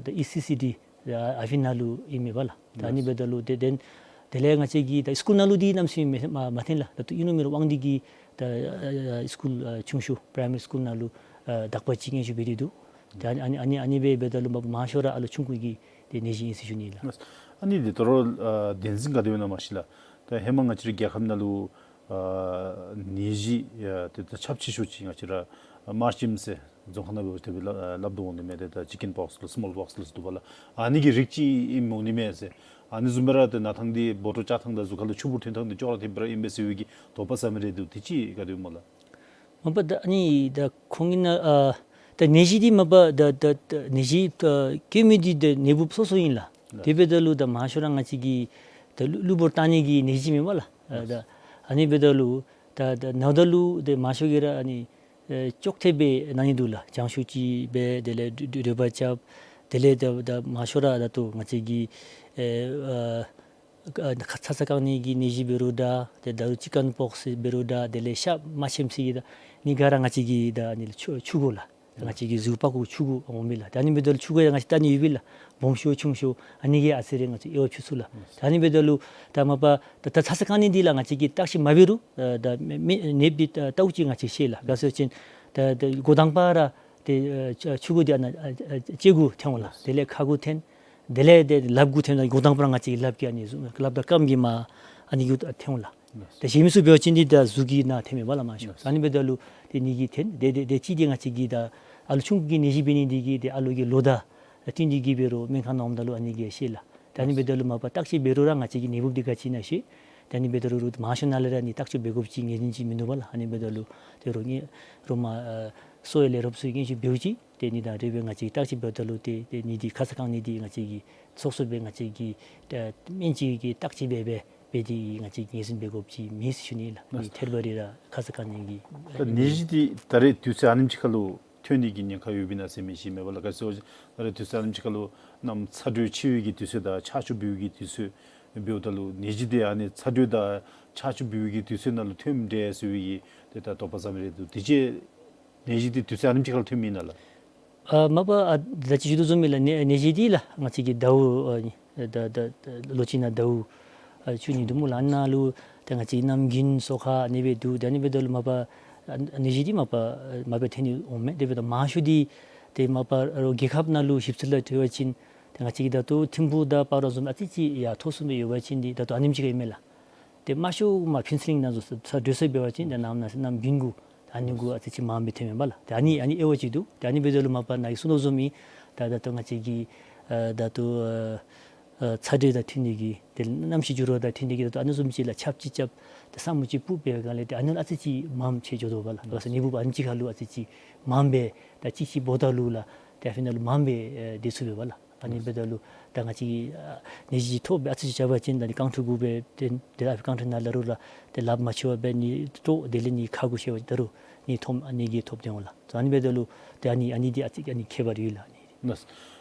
ད་ཨི་སི་སི་ཌི་ཨ་ཨ་ཕི་ནང་ལུ་ཨིན་མས་པ་ལགས། ད་ཨ་ནི་འབདཝ་ད་ལུ་ཏེ་དེ་དེ་ལས་ང་བཅས་ཀྱི་ད་སི་ཀུལ་ནང་ལུ་འདི་གནམ་མེད་ས་མེད་མ་མ་ཐོན་ལགས། ད་ལྟོ་ཨིན་རུང་མེན་རུང་དབང་འདུས་ཀྱི་ད་ཨ་ཨ་སི་ཀུལ་ཨ་ཆུང་ཤོས་པ་རའི་མ་རི་སི་ཀུལ་ནང་ལུ་ཨ་དག་པ་ཅིག་སྙན་ཞུ་འབད་དེ་འདུག། ད་ཨ་ནི་ཨ་ནི་ཨ་ནི་སྦེ་འབདཝ་ད་ལུ་མ་མང་ཤོས་ར་ཨ་ལོ་ཆུང་ཀུ་གི་ཏེ་ནད་གཞི་ཨིན་ཟེར་ཞུ་ནི་ལགས། ཨ་ནི་འདི་ད་རུང་ཨ་བདེན་འཛིན་ག་དེ་ཡོད་ན་མ་ཤེས་ལགས། ད་ཧེ་མ་ང་བཅས་རའི་རྒྱལ་ཁབ་ནང་ལུ་ཨ་ནད་གཞི་ཡ་ཏེ་ད་ཁྱབ་ཆེ་ཤོས་ཅིག་ང་བཅས་ར་ཨ་རྨ་ཆེན་ཟེར་རྫོང་ཁ་ནང་འབད་བ་ཅིན་ཏེ་སྦེ་སླབ་སླབ་དོ་འོང་ནི་མས། ཏེ་ད་ཅི་ཀེན་པོགསི་ལོ་སི་མོལ་པོགསི་ལོ་ཟེར་འདུག་པ་ལགས། ཨ་ནི་གི་རིགས་ཅིག་ཨིནམ་འོང་ནི་མས་ཟེར། ཨ་ནི་བཟུམ་སྦེ་ར་ཏེ་ན་ཐང་འདི་སྦོ་ཏོ་བཅག་ཐངས་དང་གཟུགས་ཁ་ལུ་ཆུ་བུར་ཐོན་ཐངས་འདི་ཅོག་ར་འཐདཔ་ར་ཨིན་པས་ཟེར་བའི་གི་དོགས་པ་ཟ་མི་རེ་འདུག། དེ་ཅིག་ག་དེ་སྨོ་ལགས། མ་པ་ད་ཨ་ནི་ད་ཁོང་གི་ནང་ཨ་ད་ནད་གཞི་འདི་མ་པ་ད་ད་ད་ནད་གཞི་ཨ་སྐྱེ་མི་འདི་ད་ནད་འབུཔ་སོ་སོ་ཨིན་ལགས། ལགས། དེ་འབདཝ་ད་ལུ་ད་མང་ཤོས་ར་ང་བཅས་ཀྱི་ད་གློ་གློ་བུར་བཏང་ནི་གི་ནད་གཞི་མེན་པ་ལགས། ཨ་ད་ཨ་ནི་འབདཝ་ད་ལུ་ད་ད་ནཝ་ད་ལུ་ད་མང་ཤོས་ཀྱིས་ར་ཨ་ནི་ཨེ་ཅོག་འཐདཔ་སྦེ་ན་ནི་འདུག་ལགས། གྱང་ཤུགས་ཅིག་འབད་དེ་ལས་དྲོད་དྲོད་འབར་རྐྱབ། དེ་ལས་ད་ད་མང་ཤོས་ར་ད་ལྟོ་ང་བཅས་ཀྱི་ཨེ་ཨ་ཨ་ཚ་ཚ་རྐང་ནད་ཀྱི་ནད་གཞི་འབད་རུང་འདྲ། ཏེ་ད་རུང་ཅི་ཀེན་པོགསི་འབད་རུང་འདྲ། དེ་ལས་ཤ་རྨ་ཆེན་ཟེར་གི་ད་ཨ་ནི་ག་ར་ང་བཅས་ཀྱི་ད་ཨ་ནི་ལུ་ཆུ་ཆུ་གོ་ལགས། ང་བཅས་ཀྱི་གཟུགས་པགས་ཀོ་ཆུ་གོ་འོང་མས་ལགས། ད་ཨ་ནི་འབདཝ་ད་ལུ་ཆུ་གོ་ཡང་ང་བཅས་བལྟ་ནི་ཡོད་པས་ལགས། སྦོམ་ཤོས་ཆུང་ཤོས་ཨ་ནི་གི་ཨ་ཙི་རེ་ང་བཅས་དབྱེ་བ་ཕྱེ་ཚུགས་ལགས། ད་ཨ་ནི་འབདཝ་ད་ལུ་ད་མ་པ་ད་ད་ཚ་ཚ་རྐང་ནད་འདི་ལགས་ང་བཅས་ཀྱིས་བརྟག་ཞིབ་མ་འབད་རུང་ཨ་ད་མེ་མེ་ནདཔ་འདི་ད་བལྟཝ་ཅིག་ང་བཅས་ཤེས་ལགས། ག་ཟེར་བ་ཅིན་ད་ད་འགོ་དང་པ་ར་ཏེ་ཨ་ཆུ་ཆུ་གོ་འདི་ཨ་ནཱ་ཨ་ཨ་ལྕེ་གུ་འཐོན་འོང་ལགས། དེ་ལས་ཁ་གུ་འཐོན། དེ་ལས་ཏེ་ལགཔ་གུ་འཐོན་ལགས། འགོ་དང་པ་ར་ང་བཅས་ཀྱི་ལགཔ་གི་ཨ་ནི་ལགཔ་དང་རྐངམ་གྱི་མར་ཨ་ནི་གུ་འཐོན་འོང་ལགས། ཏེ་གཞན་མི་ཚུ་འབད་བ་ཅིན་འདི་ད་གཟུགས་ཀྱི་ནང་འཐོན་མས་པ་ལགས་མང་ཤོས། ཨ་ནི་འབདཝ་ད་ལུ་ཏེ་ནི་གིས་འཐོན། ཏེ་ཏེ་ཏེ་གཅིག་འདི་ང་བཅས་ཀྱི་ད་ཨ་ལོ་ཆུང་ཀུ་གི་ནད་གཞི་འབད་ནི་འདི་གིས་ཏེ་ཨ་ལོ་གི་ལོ་ཟླ་བསྟུན་ཏེ་གིས་འབད་རུང་སྨན་ཁང་ནང་འོངམ་ད་ལུ་ཨ་ནི་གིས་ཤེས་ལགས། ཏེ་ཨ་ནི་འབདཝ་ད་ལུ་མ་པ་བརྟག་དཔྱད་འབད་རུང་ར་ང་བཅས་ཀྱི་ནད་འབུཔ་འདི་ག་ཅི་ཨིན་ན་ཤེས། ཏེ་ཨ་ནི་འབདཝ་ད་ལུ་རུང་མང་ཤོས་ནང་ལས་ར་ནི་བརྟག་དཔྱད་འབད་དགོཔ་ཅིག་ངེས་བདེན་ཅིག་མིན་འདུག་པ་ལགས། ཨ་ནི་འབདཝ་ད་ལུ་ཏེ་རོགས་ངེ་རོགས་མ་ཨ་གསོ་བའི་ལས་རོགསཔ་ཚུ་གིས་ཞུ་འབདཝ་ཅིག་ཏེ་ནི་ད་རེས་འབད་ང་བཅས་བརྟག་དཔྱད་འབདཝ་ད་ལུ་ཏེ་ཏེ་ནི་འདི་ཁ་ཙ་རྐང་ནད་འདི་ང་བཅས་ཀྱིས་ཚོགས་སོ་སྦེ་ང་བཅས་ཀྱིས་ཏེ་སྨན་ཅིག་གིས་བརྟག་དཔྱད་འབད་འབད་འབད་དེ་ང་བཅས་ངོས་འཛིན་འབད་དགོཔ་ཅིག་མེད་ཟེར་ཞུ་ནི་ལགས། ནི་ཐད་རི་བ་རི་ར་ཁ་ཙ་རྐང་ནད་ཀྱི་ད་ནད་གཞི་འདི་ད་རེས་དུས་ཚོད་ཨ་ནེམ་ཅིག་ཁར་ལུ་ཐོན་ནི་གི་ཉེན་ཁ་ཡོདཔ་ཨིན་ན་ཟེར་མི་ཅིག་མས་པ་ལགས། ག་ཅི་ཟེར་བ་ཅིན་ད་རེས་དུས་ཚོད་ཨ་ནེམ་ཅིག་ཁར་ལུ་གནམ་ཚ་དྲོད་ཆེ་བའི་གི་དུས་ཚོད་དང་ཆར་ཆུ་འབེལ་བའི་གི་དུས་ཚོད་འབདཝ་ད་ལུ་ནད་གཞི་འདི་ཨ་ནི་ཚ་དྲོད་དང་ཆར་ཆུ་འབེལ་བའི་གི་དུས་ཚོད་ནང་ལུ་ཐོནམ་འདྲས་ཟེར་བའི་གི་ཏེ་ད་དོགས་པ་ཟ་མི་རེ་འདུག། དེ་ཅིག་ནད་གཞི་འདི་དུས་ཚོད་ཨ་ནེམ་ཅིག་ཁར་ལུ་ཐོནམ་ཨིན་ན་ལགས། ཨ་མ་པ་ཨ་ད་ཅི་ཞུ་དོ་བཟུམ་སྦེ་ལགས། ནད་ནད་གཞི་འདི་ལགས་ང་བཅས་ཀྱི་ཟླཝ་ཨ་ནི་ད་ད་ད་ལོ་གཅིག་ནང་ཟླཝ་ཨ་བཅུ་གཉིས་འདུག་སྨོ་ལགས། ཨ་ནཱ་ལུ་ད་ང་བཅས་ཀྱི་གནམ་དགུན་སོ་ཁ་ཨ་ནི་སྦེ་འདུག། ད་ཨ་ནི་འབདཝ་ད་ལུ་མ་པ་ཨ་ནད་གཞི་འདི་མ་པ་ཨ་མ་པ་ཐོན་ནི་འོང་མས། དེ་འབདཝ་ད་མང་ཤོས་འདི་ཏེ་མ་པ་ཨ་རོགས་རྒྱལ་ཁབ་ནང་ལུ་ཞིབ་འཚོལ་ལུ་འབད་བ་ཅིན་ད་ང་བཅས་ཀྱི་ད་ལྟོ་ཐིམ་ཕུག་དང་སྤ་རོ་བཟུམ་ཨ་ཙི་ཅིག་ཡར་མཐོ་སུ་སྦེ་ཡོད་པ་ཅིན་འདི་ད་ལྟོ་ཨ་ནེམ་ཅིག་ཨིན་མས་ལགས། ཏེ་དམའ་ཤོས་མར་ཕུན་ཚོགས་གླིང་ནང་ཚུ་ས་ས་དྲོད་ཚད་འབད་བ་ཅིན་ཏེ་གནམ་གནམ་གནམ་དགུན་གུ་ཨ་ནི་གུ་ཨ་ཙི་ཅིག་མངམ་སྦེ་ཐོནམ་མས་པ་ལགས། ཏེ་ཨ་ནི་ཨ་ནི་དབྱེ་བ་ཅིག་འདུག། ཏེ་ཨ་ནི་འབདཝ་ད་ལུ་མ་པ་ནཱ་གིས་གསུངས་དོ་བཟུམ་སྦེ་ད་ད་ལྟོ་ང་བཅས་ཀྱི་ཨ་ད་ལྟོ་ཨ་ཨ་ཚ་དྲོད་དང་མཐུན་ནི་གི་ཏེ་གནམ་གཤིས་འགྱུར་བ་དང་མཐུན་ནི་གི་ད་ལྟོ་ཨ་ནི་བཟུམ་ཅིག་ལགས་ཆརཔ་ཅིག་རྐྱབ་ཏེ་ས་སྨུག་ཅིག་སྤུབས་པའི་སྒང་ལས་ཏེ་ཨ་ནི་ལུ་ཨ་ཙི་ཅིག་མངམ་ཆེ་འགྱོ་དོ་པ་ལགས། ག་ཟེར་ནད་འབུཔ་ཨ་ནི་ཅིག་ཁར་ལུ་ཨ་ཙི་ཅིག་མངམ་སྦེ་ད་ཅིག་ཅིག་འབདཝ་ད་ལུ་ལགས་ཏེ་ཨ་ཕི་ནང་ལུ་མངམ་སྦེ་ཨེ་སྡོད་ཚུགས་པས་པ་ལགས། ཨ་ནི་འབདཝ་ད་ལུ་ད་ང་བཅས་ཀྱི་ཨ་ནད་གཞི་ཐོབ་སྦེ་ཨ་ཙི་ཅིག་བྱ་བ་ཅིན་ད་ནི་རྐང་ཁྲི་གུ་སྦེ་ཏེ་དེ་ལས་ཨ་ཕི་རྐང་ཁྲི་ནང་ལུ་ར་ཏེ་ལགཔ་མ་ཕྱི་བར་སྦེ་ནི་ཏོ་དེ་ལས་ནི་ཁ་གུ་ཤོར་བ་ཅིན་ད་རུང་ནི་ཐོབ་ཨ་ནི་གིས་ཐོབ་སྟེ་འོང་ལགས། ཨ་ནི་འབདཝ་ད་ལུ་ཏེ་ཨ་ནི་ཨ་ནི་འདི་ཨ་ཙི་ཨ་ནི་ཁྱད་པར་ཡོད་ལགས། ཨ་ནི་ལགས།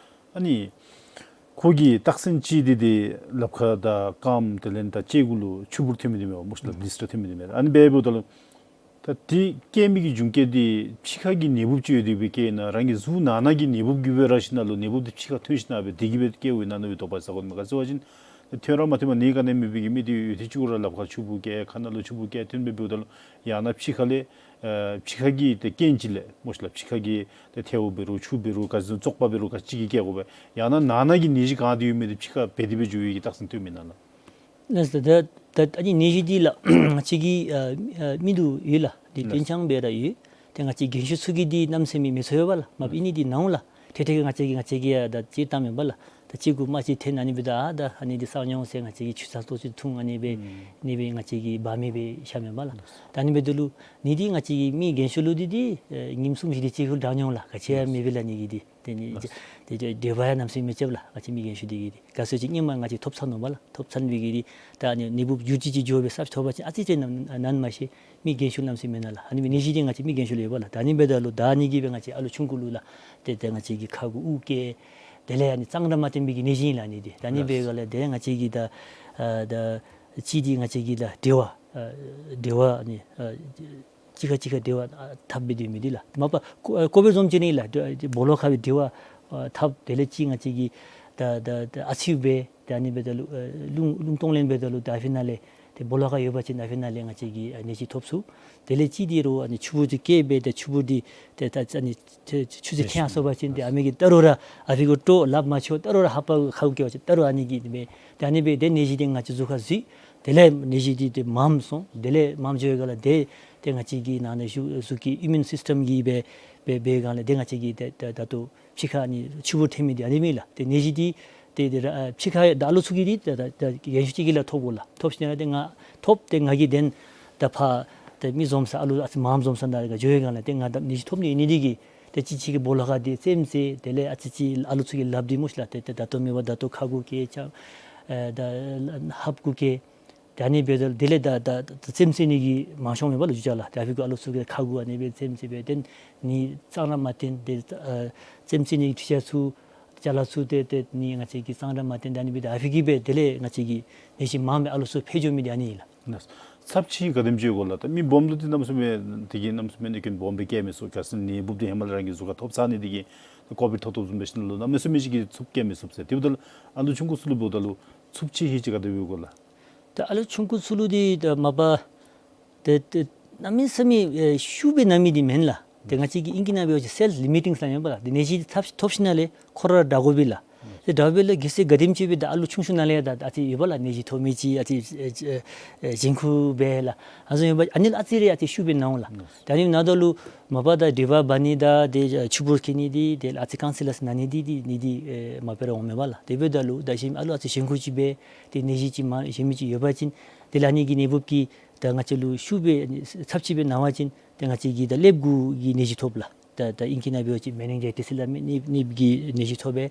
ཨ་ནི་ཁོ་གི་རྟགས་མཚན་ཅིག་འདི་ཏེ་ལགཔ་ཁར་དང་རྐངམ་དེ་ལས་ད་ལྕེ་གུ་ལུ་ཆུ་བུར་ཐོན་མི་འདི་མས་པ་སྨོ་ཤ་ལགས། ཨུམ་བླི་སི་ཊར་ཐོན་མི་འདི་མས། ཨ་ནི་འབདཝ་ད་ལུ་ད་དེ་སྐྱེ་མི་གི་རྒྱུ་རྐྱེན་འདི་ཕྱི་ཁ་གི་ནད་འབུཔ་ཅིག་ཡོད་དེ་སྦེ་སྐྱེ་ན་རང་གི་གཟུགས་ནང་ན་གི་ནད་འབུཔ་གིས་སྦེ་ར་ཞིནམ་ལས་ནད་འབུཔ་འདི་ཕྱི་ཁར་ཐོན་ཞིནམ་ལས་སྦེ་དེ་གིས་སྦེ་སྐྱེཝ་ཨིན་ན་མནོ་བའི་དོགས་པ་ཟ་དགོ་མས། ག་ཟེར་བ་ཅིན་ཐོན་ར་མ་ཐོན་མ་ནད་ག་ནི་མེད་པའི་གི་མི་འདི་ཡོད། དེ་ཅིག་ར་ལགཔ་ཁར་ཆུ་བུར་སྐྱེ་ཁ་ནང་ལུ་ཆུ་བུར་སྐྱེ་ཐོན་སྦེ་འབདཝ་ད་ལུ་ཡང་ན་ཕྱི་ཁ་ལས་ཨ་ཕྱི་ཁ་གི་ཏེ་རྐྱེན་ཅིག་ལས་སྨོ་ཤ་ལགས། ཕྱི་ཁ་གི་ཏེ་ཐལཝ་འབད་རུང་ཆུ་འབད་རུང་ག་ཅི་བཙོག་པ་འབད་རུང་ག་ཅི་གིས་སྐྱེ་དགོ་པས། ཡང་ན་ནང་ན་གི་ནད་གཞི་གང་དེ་ཡོད་མི་འདི་ཕྱི་ཁར་འབད་དེ་སྦེ་འགྱོ་བའི་གི་རྟགས་མཚན་ཐོནམ་ཨིན་ན་ལགས། ལགས་སོ། ད་ད་ཨ་ནི་ནད་གཞི་འདི་ལགས་ང་བཅས་ཀྱི་ཨ་ཨ་མི་འདི་ཡོད་ལགས། འདི་ལགས། སྟོན་ཆང་སྦེ་ར་ཡོད། ཏེ་ང་བཅས་རྒན་ཤོས་ཚུ་གིས་འདི་གནམ་མེད་ས་མེད་མི་ཚོར་བས་ལགས། མ་པ་ཨིན་ནི་འདི་ནཝ་ལགས། ཏེ་ཏེ་ང་བཅས་ཀྱིས་ང་བཅས་ཀྱིས་ཡང་ད་ཅིག་བཏངམ་མས་པ་ལགས། ད་ཅིག་གུ་རྨ་ཅིག་འཐེན་ཨ་ནི་སྦེ་ད་ཨ་ད་ཨ་ནི་འདི་བསགས་མྱོང་ཟེར་ང་བཅས་ཀྱིས་ཆུ་ཚན་ཏོག་ཅིག་འཐུང་ཨ་ནི་སྦེ་ཨུམ་ཨ་ནི་སྦེ་ང་བཅས་ཀྱིས་འབག་མི་སྦེ་བཞག་མས་པ་ལགས། ད་ཨ་ནི་འབདཝ་ད་ལུ་ནད་འདི་ང་བཅས་ཀྱི་མི་རྒན་ཤོས་ལུ་འདི་འདི་ཨེ་ཉིནམ་གསུམ་བཞི་འདི་ཅིག་ཁར་དྲག་འོང་ལགས། ག་ཅི་ཡང་མེད་པས་ལགས་ནད་ཀྱི་འདི། དེ་ནི་ལགས། དེ་དེ་འབྲེལ་བ་ཡང་ནམ་ཡང་མི་རྐྱབ་ལགས། ང་བཅས་མི་རྒན་ཤོས་འདི་གིས་འདི་ག་ཟེར་ཅིག་སྔོན་མ་ང་བཅས་ཐོབ་ཚར་ནུག་པ་ལགས། ཐོབ་ཚར་བའི་གི་འདི་ད་ཨ་ནི་ནད་འབུཔ་འགྱུར་ཅིག་ཅིག་འགྱོ་སྦེ་གསརཔ་ཅིག་ཐོབ་པ་ཅིན་ཨ་ཙི་ཅིག་ནན་ནན་མ་ཤེས། མི་རྒན་ཤོས་ལུ་ནམ་ཡང་མེད་ན་ལགས། ཨ་ནི་སྦེ་ནད་གཞི་འདི་ང་བཅས་མི་རྒན་ཤོས་ལུ་ཡོད་པ་ལགས། ད་ཨ་ནི་འབདཝ་ད་ལུ་ད་ཨ་ནི་གིས་སྦེ་ང་བཅས་ཨ་ལུ་ཆུང་ཀུ་ལུ་ལགས། ཏེ་ཏེ་ང་བཅས་ཀྱི་ཁ་གུ་དབུགས་བཀལ། དེ་ལས་ཨ་ནི་གཙང་སྦྲ་མ་བཏོན་པའི་གི་ནད་གཞི་ཨིན་ལགས་ཨ་ནི་འདི། ད་ཨ་ནི་སྦེ་ག་ལས་ཏེ་ང་བཅས་ཀྱི་ད་ཨ་ད་གཅིག་འདི་ང་བཅས་ཀྱི་ད་འབྲེལ་བ་ཨ་འབྲེལ་བ་ཨ་ནི་ཨ་གཅིག་ཁར་གཅིག་ཁར་འབྲེལ་བ་ཨ་འཐབ་སྦེ་སྡོད་མི་འདི་ལགས། མ་པ་ཀོ་ཨ་ཀོ་བིཌ་བཟུམ་ཅིག་ཨིན་ལགས། ཏེ་ཏེ་སྦོ་ལོགས་ཁར་སྦེ་འབྲེལ་བ་ཨ་འཐབ། དེ་ལས་གཅིག་ང་བཅས་ཀྱི་ད་ད་ད་ཨ་ཚིགས་སྦེ་ཏེ་ཨ་ནི་འབདཝ་ད་ལུ་ཨ་རླུང་རླུང་གཏོང་ལེན་འབདཝ་ད་ལུ་ད་ཨ་ཕི་ནང་ལས་ཏེ་སྦོ་ལོགས་ཁར་ཡོད་པ་ཅིན་ཨ་ཕི་ནང་ལས་ང་བཅས་ཀྱིས་ཨ་ནད་གཞི་ཐོབ་ཚུགས། དེ་ལས་གཅིག་འདི་རུང་ཨ་ནི་ཆུ་བུར་འདི་བཀལ་སྦེ་ཏེ་ཆུ་བུར་འདི་ཏེ་ད་ཨ་ནི་ཆུ་ཆུ་ཚན་ཐོན་སོང་པ་ཅིན་ཏེ་ཨ་མི་གིས་ད་རུང་ར་ཨ་ཕི་གུ་དཀྲོག། ལགཔ་མ་འཕྱོག། ད་རུང་ར་ལྷ་པ་གི་ཁ་གུ་བཀལ་བ་ཅིན་ད་རུང་ཨ་ནི་གིས་ཨ་ནི་སྦེ་ཏེ་ཨ་ནི་སྦེ་ཏེ་ནད་གཞི་འདི་ང་བཅས་གཟུགས་ཁར་འཛུལ། དེ་ལས་ནད་གཞི་འདི་ཏེ་མངམ་སོང་། དེ་ལས་མངམ་འགྱོ་བའི་སྒང་ལས་ཏེ་ཏེ་ང་བཅས་ཀྱི་ནང་ན་གཟུགས་གཟུགས་ཀྱི་ཨིམ་མིའུན་སིསི་ཊམ་གིས་སྦེ་སྦེ་སྦེ་སྒང་ལས་ཏེ་ང་བཅས་ཀྱི་ཏེ་ཏེ་ད་ལྟོ་ཕྱི་ཁར་ཨ་ནི་ཆུ་བུར་ཐོན་མི་འདི་ཨ་ནི་ཨིན་ལགས། ཏེ་ནད་གཞི་འདི་ཏེ་ཏེ་ར་ཨ་ཕྱི་ཁར་ད་ཨ་ལུ་ཚུ་གིས་འདི་ད་ད་ད་རྒན་ཤོས་ཅིག་གིས་ལགས་ཐོབ་དགོ་ལགས། ཐོབ་ཞིནམ་ལས་ཏེ་ང་ཐོབ་སྟེ་ང་གིས་དེ་ད་ཕར་ཏེ་མི་འཛོམས་ས་ཨ་ལུ་ཨ་ཙི་མངམ་འཛོམས་ས་ནང་ལས་འགྱོ་བའི་སྒང་ལས་ཏེ་ང་ད་ནད་གཞི་ཐོབ་ནི་ཨིན་ནི་འདི་གིས་ཏེ་གཅིག་གཅིག་གི་སྦོ་ལོགས་ཁར་འདི་རྩེདམོ་རྩེ། དེ་ལས་ཨ་ཙི་ཅིག་ཨ་ལུ་ཚུ་གིས་ལགཔ་འདི་སྨོ་ཤིག་ལགས། ཏེ་ཏེ་ད་ལྟོ་མེད་པར་ད་ལྟོ་ཁ་གུ་བཀལ་ཅ་ཨེ་ད་ལྷབ་གུ་བཀལ། ཏེ་ཨ་ནི་འབདཝ་ད་དེ་ལས་ད་ད་ད་རྩེདམོ་རྩེ་ནི་གི་མང་ཤོས་མེད་པ་ལགས་ཇུ་ཅ་ལགས། ཏེ་ཨ་ཕི་གུ་ཨ་ལུ་ཚུ་གིས་ཁ་གུ་ཨ་ནི་སྦེ་རྩེདམོ་རྩེ་སྦེ་ཏེ་ནི་གཙང་སྦྲ་མ་བཏོན། ཏེ་ཨ་རྩེདམོ་རྩེ་ནི་གི་ཁྲི་ཆ་ཚུ་ཅ་ལ་ཚུ་ཏེ་ཏེ་ནི་ང་བཅས་ཀྱིས་གཙང་སྦྲ་མ་བཏོན། ཏེ་ཨ་ནི་སྦེ་ད་ཨ་ཕི་གིས་སྦེ་དེ་ལས་ང་བཅས་ཀྱི་ནད་གཞི་མངམ་སྦེ་ཨ་ལུ་ཚུ་འཕེལ་འགྱོ་མི་འདི་ཨ་ནི་ཨིན་ལགས། ཚབས་ཆེ་ག་དེམ་ཅིག་ཡོད་གོ་ལགས། ད་མི་སྦོམ་ལུ་འདི་གནམ་མེད་ས་མེད་འདི་གིས་གནམ་མེད་ས་མེད་ནད་ཀྱིས་སྦོམ་སྦེ་བཀལ་མི་ཚུགས། ག་ཟེར་ནད་འབུཔ་འདི་ཧེ་མ་ལས་རང་གི་གཟུགས་ཁར་ཐོབ་ཚར་ནི་འདི་གིས་ཀོ་བིཌ་ཐོབ་ཐོབ་བཟུམ་སྦེ་ཞིནམ་ལས་གནམ་མེད་ས་མེད་ཅིག་གིས་ཚབས་བཀལ་མི་ཚུགས་ཟེར། དེ་འབདཝ་ད་ལུ་ཨ་ལུ་ཆུང་ཀུ་ཚུ་ལུ་འབདཝ་ད་ལུ་ཚབས་ཆེ་ཧེ་ཅིག་ག་དེ་སྦེ་ཡོད་གོ་ལགས། ད་ཨ་ལུ་ཆུང་ཀུ་ཚུ་ལུ་འདི་ད་མ་པ་ཏེ་ཏེ་གནམ་མེད་ས་མེད་ཨེ་ཤུགས་སྦེ་ན་མི་འདི་མེན་ལགས། ཏེ་ང་བཅས་ཀྱི་ཨིང་སྐད་ནང་འབད་བ་ཅིན་སེལཕ་ལི་མི་ཊིང་ཟེར་སླབ་མས་པ་ལགས། ཏེ་ནད་གཞི་འདི་ཐོབ་ཐོབ་ཞིནམ་ལས་ཁོ་ར་དྲག་དགོ་པས་ལགས། ཏེ་དྲག་པས་ལགས། གལ་སྲིད་ག་དེམ་ཅིག་སྦེ་ད་ཨ་ལུ་ཆུང་ཆུང་ནང་ལས་ཡང་ད་ཨ་ཙི་ཡོད་པ་ལགས། ནད་གཞི་ཐོབ་མི་ཅིག་ཨ་ཙི་ཨེ་ཨེ་གཞན་ཁུག་སྦེ་ལགས། ཨ་ནི་ཡོད་པ་ཨ་ནི་ལུ་ཨ་ཙི་རེ་ཨ་ཙི་ཤུགས་སྦེ་ན་འོང་ལགས། ད་ཨ་ནི་ནང་ད་ལུ་མ་པ་ད་འདྲེས་པ་འབག་ནི་དང་ཏེ་ཆུ་བུར་བཀལ་ནི་འདི་ཏེ་ཨ་ཙི་དཀའ་ཚེགས་ལས་ན་ནི་འདི་འདི་ནི་འདི་ཨེ་མ་པ་ར་འོང་མས་པ་ལགས། དེ་འབདཝ་ད་ལུ་ད་གཞན་ཨ་ལུ་ཨ་ཙི་གཞན་ཁུག་ཅིག་སྦེ་ཏེ་ནད་གཞི་ཅིག་མ་གཞན་མི་ཅིག་ཡོད་པ་ཅིན་དེ་ལས་ཨ་ནི་གི་ནད་འབུཔ་གིས་ད་ང་བཅས་ལུ་ཤུགས་སྦེ་ཚབས་ཆེ་སྦེ་ན་བ་ཅིན་ཏེ་ང་བཅས་ཀྱི་ད་ཀླདཔ་གུ་གི་ནད་གཞི་ཐོབ་ལགས། ད་ད་ཨིང་སྐད་ནང་འབད་བ་ཅིན་མེ་ནིང་ཇའི་ཊིས་ཟེར་སླབ་མས། ནི་ནི་གི་ནད་གཞི་ཐོབ་སྦེ།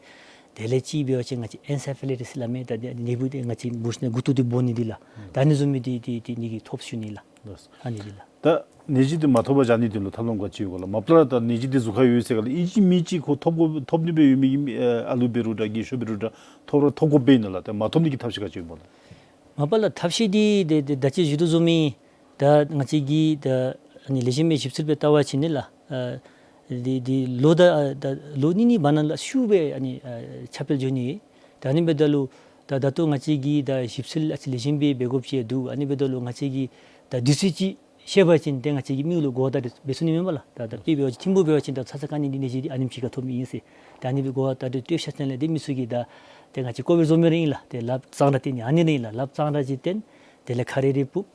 དེ་ལས་གཅིག་འབད་བ་ཅིན་ང་བཅས་ཨེན་སེ་ཕ་ལའི་ཊིས་ཟེར་སླབ་མས། ད་ནི་འབུཔ་འདི་ང་བཅས་འབུ་ཤིང་ནང་མགུ་ཏོ་འདི་སྦོ་ནི་འདི་ལགས། ད་ཨ་ནི་བཟུམ་མའི་འདི་འདི་འདི་ནི་གིས་ཐོབ་ཞུ་ནི་ལགས། ལགས། ཨ་ནི་འདི་ལགས། ད་ནད་གཞི་འདི་མ་ཐོབ་པར་བཞག་ནི་འདི་ལུ་ཐབས་ལམ་ག་ཅི་ཡོད་གོ་ལགས། མ་པ་ལས་ད་ནད་གཞི་འདི་གཟུགས་ཁར་ཡོད་ཟེར་ག་ལགས། ཨིན་ཅི་མིན་ཅི་ཁོ་ཐོབ་དགོ་ཐོབ་ནི་སྦེ་ཡོད་མི་གི་མི་ཨ་ཨ་ལུ་འབད་རུང་འདྲ་རྒས་ཤོས་འབད་རུང་འདྲ་ཐོབ་ར་ཐོབ་དགོཔ་ཨིན་ན་ལགས། ད་མ་ཐོབ་ནི་གི་ཐབས་ཤེས་ག་ཅི་ཡོད་གོ་ལགས། མ་པ་ལགས་ཐབས་ཤེས་འདི་ཏེ་ཏེ་ད་ཅི་ཞུ་དོ་བཟུམ་སྦེ་ད་ང་བཅས་ཀྱིས་ད་ཨ་ནི་ལེགས་ཤོམ་སྦེ་ཞིབ་འཚོལ་སྦེ་བལྟ་བ་ཅིན་ནི་ལགས། ཨ་འདི་འདི་ལོ་ད་ཨ་ད་ལོ་གཉིས་གཉིས་བར་ན་ལུ་ཤུགས་སྦེ་ཨ་ནི་ཨ་ཁྱབ་སྤེལ་འགྱོ་ནི། ད་ཨ་ནི་འབདཝ་ད་ལུ་ད་ད་ལྟོ་ང་བཅས་ཀྱིས་ད་ཞིབ་འཚོལ་ཨ་ཙི་ལེགས་ཤོམ་སྦེ་འབད་དགོཔ་ཅིག་འདུག། ཨ་ནི་འབདཝ་ད་ལུ་ང་བཅས་ཀྱིས་ད་དུས་ཚོད་ཅིག་ཤེས་པ་ཅིན་ཏེ་ང་བཅས་ཀྱིས་མི་ལུ་གོ་བརྡ་འདི་འབད་ཚུགས་ནི་མས་པ་ལགས། ད་ད་དཔེ་འབད་བ་ཅིན་ཐིམ་ཕུག་འབད་བ་ཅིན་ད་ཚ་ཚ་དཀའ་ནི་འདི་ནད་གཞི་འདི་ཨ་ནེམ་ཅིག་ཁར་ཐོབ་མི་ཨིན་ཟེར། ད་ཨ་ནི་སྦེ་གོ་བརྡ་འདི་སྤྲོད་ཞིནམ་ལས་ཏེ་མི་ཚུ་གིས་ད་ཏེ་ང་བཅས་ཀོ་བིཌ་བཟུམ་སྦེ་ར་ཨིན་ལགས། ཏེ་ལགཔ་གཙང་སྦྲ་བཏོན་ནི་ཨ་ནི་ར་ཨིན་ལགས། ལགཔ་གཙང་སྦྲ་ཅིག་བཏོན། དེ་ལས་ཁ་རས་རེ་ཕུབ།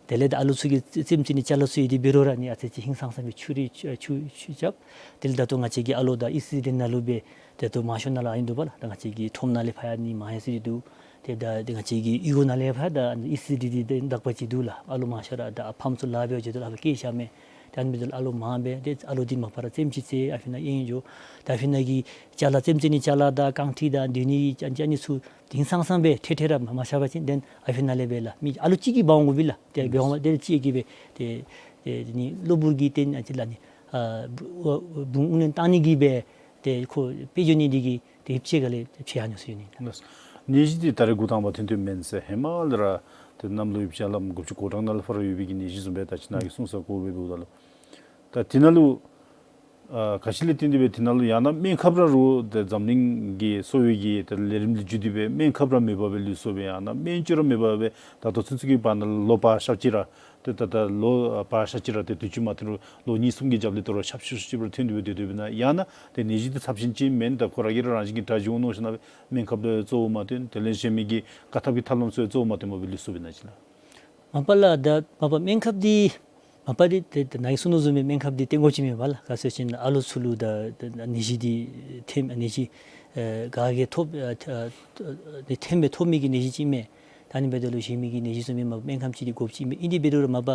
དེ་ལས་ད་ཨ་ལུ་ཚུ་གིས་རྩེདམོ་རྩེ་ནི་ཅ་ལ་ཚུ་ཡོད་དེ་འབད་རུང་ར་ནི་ཨ་ཙི་ཅིག་ཧིང་སངས་སངས་སྦེ་ཆུ་རེ་ཆུ་ཆུ་ཆུ་རྐྱབ། དེ་ལས་ད་ལྟོ་ང་བཅས་ཀྱི་ཨ་ལོ་ད་ཨི་སི་ཌི་ནང་ལུ་སྦེ་ད་ལྟོ་མང་ཤོས་ནང་ལུ་ཨ་ནི་འདུག་པ་ལགས། ད་ང་བཅས་ཀྱི་ཁྲོམ་ནང་ལས་ཕར་ཡང་ཨ་ནི་མང་ཡང་སི་འདུག། ཏེ་ད་ཏེ་ང་བཅས་ཀྱི་གཡུས་སྒོ་ནང་ལས་ཕར་ད་ཨི་སི་ཌི་འདི་ཏེ་དག་པ་ཅིག་འདུག་ལགས། ཨ་ལོ་མང་ཤོས་ར་ད་ཨ་ཕམ་ཚུ་ལཱ་འབད་བར་འགྱོ་དོ་ལགས། ཕར་བསྐྱལ་བཞག་མས། ད་ཨ་ནི་འབདཝ་ད་ཨ་ལོ་མང་སྦེ་ཏེ་ཨ་ལོ་འདི་མ་པ་ར་རྩེདམོ་ཅིག་རྩེ་ཨ་ཕི་ནང་གཡེང་འགྱོ། ད་ཨ་ཕི་ནང་གི་ཅ་ལ་རྩེདམོ་རྩེ་ནི་ཅ་ལ་དང་རྐང་ཁྲི་དང་སྡོད་ནི་ཅ་ཅ་ཨ་ནི་ཚུ་ཧིང་སངས་སངས་སྦེ་ཐད་ཐད་ར་མ་མ་བཞག་པ་ཅིན་ཏེ་ཨ་ཕི་ནང་ལས་སྦེ་ལགས། མི་ཨ་ལོ་གཅིག་གིས་འབག་འོང་དགོ་པས་ལགས། ཏེ་འབག་འོང་ཏེ་གཅིག་གིས་སྦེ་ཏེ་ཏེ་ནི་གློ་བུར་གྱི་ཏེ་ཨ་ཙི་ལགས་ནི་ཨ་བུ་བུ་དབུགས་ལེན་བཏང་ནི་གི་སྦེ་ཏེ་ཁོ་སྤེལ་འགྱོ་ནི་འདི་གིས་ཏེ་ཧིབ་ཅིག་ག་ལས་ཕྱེ་ཡར་འགྱོ་ས་ཡོད་ནི། ལགས། ནད་གཞི་འདི་ད་རེས་འགོ་དང་པ་ཐོན་ཐོནམ་མེན་ཟེར། ཧེ་མ་ལས་ར་ཏེ་གནམ་ལོ་ཡུབ་ཆ་ལམ་དགུ་བཅུ་གོ་གྲངས་ནང་ལས་ཕར་ཡོད་པའི་གི་ནད་གཞི་བཟུམ་སྦེ་ད་ཅི་ནཱ་གིས་གསུངས་ས་གོ་སྦེ་འབདཝ་ད་ལུ་ད་དེ་ནང་ལུ་ཨ་ག་ཅི་ལས་བརྟེན་ཏེ་སྦེ་དེ་ནང་ལུ་ཡང་ན་སྨན་ཁབ་ར་རུང་ཏེ་འཛམ་གླིང་གི་གསོ་བའི་གི་ཏེ་ལས་རིམ་འདི་བརྒྱུད་དེ་སྦེ་སྨན་ཁབ་ར་མེད་པར་སྦེ་ལུས་སོང་སྦེ་ཡང་ན་སྨན་བཅོས་ར་མེད་པར་སྦེ་ད་ལྟོ་ཚུན་ཚོད་ཀྱི་བར་ན་ལོ་བར་ཤ་ཅིག་ར་ཏེ་ད་ད་ལོ་ཨ་བར་ཤ་ཅིག་ར་ཏེ་དུས་ཅི་མ་ཐོན་རུང་ལོ་གཉིས་གསུམ་གྱི་རྒྱབ་ལས་ད་རུང་ཤབ་ཤུབ་ཤུབ་ར་ཐོན་ཏེ་སྦེ་སྡོད་སྡོདཔ་ཨིན་ན། ཡང་ན་ཏེ་ནད་གཞི་འདི་ཚབས་ཆེན་ཅིག་མེན་ད་ཁོ་ར་གིས་ར་རང་བཞིན་གྱིས་དྲག་འགྱོ་འོང་མནོ་ཞིན་ན་སྦེ་སྨན་ཁབ་ལུ་གཙོ་བོ་མ་བཏོན། དེ་ལས་གཞན་མི་གི་བཀག་ཐབས་ཀྱི་ཐབས་ལམ་ཚུ་གཙོ་བོ་མ་བཏོན་པར་སྦེ་ལུས་སོང་སྦེ་ན་ཅིག་ལགས། མ་པ་ལགས་ད་མ་པ་སྨན་ཁབ་འདི་མ་པ་འདི་ཏེ་ཏེ་ནཱ་གིས་གསུངས་དོ་བཟུམ་སྦེ་སྨན་ཁབ་འདི་བཏོན་དགོཔ་ཅིག་མེད་པ་ལགས། ག་ཟེར་ཞིན་ན་ཨ་ལོ་ཚུ་ལུ་ད་ད་ནད་གཞི་འདི་ཐོན་ནད་གཞི་ ཨེ་ག་གིས་ཐོབ་ཨ་ཨ་ཨ་ནི་ཐེམ་སྦེ་ཐོབ་མི་གི་ནད་གཞི་ཅིག་མས། ད་ཨ་ནི་འབདཝ་ད་ལུ་གཞན་མི་གི་ནད་གཞི་བཟུམ་སྦེ་མ་སྨན་ཁབ་ཅིག་འདི་དགོཔ་ཅིག་མས། ཨིན་དེ་འབད་རུང་ར་མ་པ་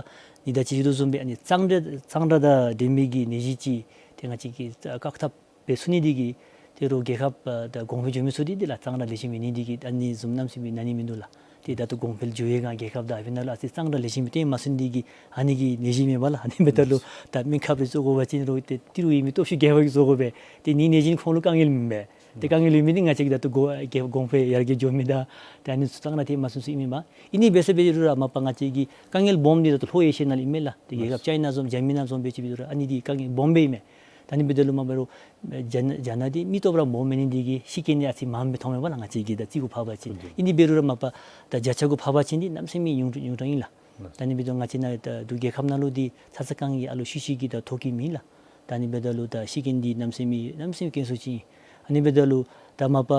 ནི་ད་ཅི་ཞུ་དོ་བཟུམ་སྦེ་ཨ་ནི་གཙང་སྦྲ་གཙང་སྦྲ་དང་ལྡན་མི་གི་ནད་གཞི་ཅིག་ཏེ་ང་བཅས་ཀྱིས་བཀག་ཐབས་འབད་ཚུགས་ནི་འདི་གིས་ཏེ་རོགས་རྒྱལ་ཁབ་ཨ་ད་གོང་འཕེལ་འགྱོ་མི་ཚུ་འདི་འདི་ལགས་གཙང་སྦྲ་ལེགས་ཤོམ་ཡོད་ནི་འདི་གིས་ཨ་ནི་བཟུམ་གནམ་མེད་ས་མེད་ན་ནི་མིན་འདུག་ལགས། ཏེ་ད་ལྟོ་གོང་འཕེལ་འགྱོ་བའི་སྒང་རྒྱལ་ཁབ་དང་ཨ་ཕི་ནང་ལུ་ཨ་ཙི་གཙང་སྦྲ་ལེགས་ཤོམ་སྦེ་སྟོན་མ་ཚུགས་ནི་འདི་གིས་ཨ་ནི་གིས་ནད་གཞི་མས་པ་ལགས། ཨ་ནི་འབདཝ་ད་ལུ་ད་སྨན་ཁབ་རེ་བཙུགས་དགོ་པ་ཅིན་རོགས་ཏེ་ཏི་རུ་ཡོད་མི་སྟོབས་ཤུགས་རྒྱས་པ་གིས་བཙུགས་དགོ་པས། ཏེ་ནི་ནད་གཞི་ཁོང་ལུ་དཀའ་ངལ་མེད་པས། ཏེ་དཀའ་ངལ་ཡོད་མི་འདི་ང་བཅས་ཀྱི་ད་ལྟོ་གོ་རྒྱལ་གོང་འཕེལ་ཡར་རྒྱས་འགྱོ་མི་དང་ཏེ་ཨ་ནི་ཚུ་གཙང་སྦྲ་སྟོན་མ་ཚུགས་ཚུ་ཨིན་མས་པ། ཨིན་ནི་འབད་ཟེར་འབད་རུང་ར་མ་པ་ང་བཅས་ཀྱི་དཀའ་ངལ་སྦོམ་འདི་ད་ལྟོ་ལྷོ་ཨེ་ཤི་ཡ་ནང་ལུ་ཨིན་མས་ལགས། ཏེ་རྒྱལ་ཁབ་ཅའི་ན་བཟུམ་ཇར་མ་ནི་ན་བཟུམ་སྦེ་ཅིག་འབད་རུང་ར་ཨ་ནི་འདི་དཀའ་ངལ་སྦོམ་སྦེ་ཨིན་མས། ད་ཨ་ནི་འབདཝ་ད་ལུ་མ་པ་རོགས་ཇ་ན་ཇ་ན་འདི་མི་སྟོབས་ར་སྦོམ་མེད་ནི་འདི་གིས་ཤི་རྐྱེན་འདི་ཨ་ཙི་མངམ་སྦེ་མཐོངམ་མས་པ་ལགས། ང་བཅས་ཀྱི་ད་རྩིས་གུ་ཕབ་པ་ཅིན། ཨིན་དེ་འབད་རུང་ར་མ་པ་ད་བརྒྱ་ཆ་གུ་ཕབ་པ་ཅིན་འདི་གནམ་མེད་ས་མེད་ཉུང་ཉུང་དྲགས་ཨིན་ལགས། ད་ཨ་ནི་འབདཝ་ད་ང་བཅས་ནཱ་ད་འབྲུག་རྒྱལ་ཁབ་ནང་ལུ་འདི་ཚ་ཚ་རྐང་གི་ཨ་ལུ་ཤུལ་ཤུལ་གྱི་ད་ཐོབ་ཀྱི་མེད་ལགས། ད་ཨ་ནི་འབདཝ་ད་ལུ་ད་ཤི་རྐྱེན་འདི་གནམ་མེད་ས་མེད་གནམ་མེད་ས་མེད་དཀོན་སུ་ཅིག་ཨིན། ཨ་ནི་འབདཝ་ད་ལུ་ད་མ་པ་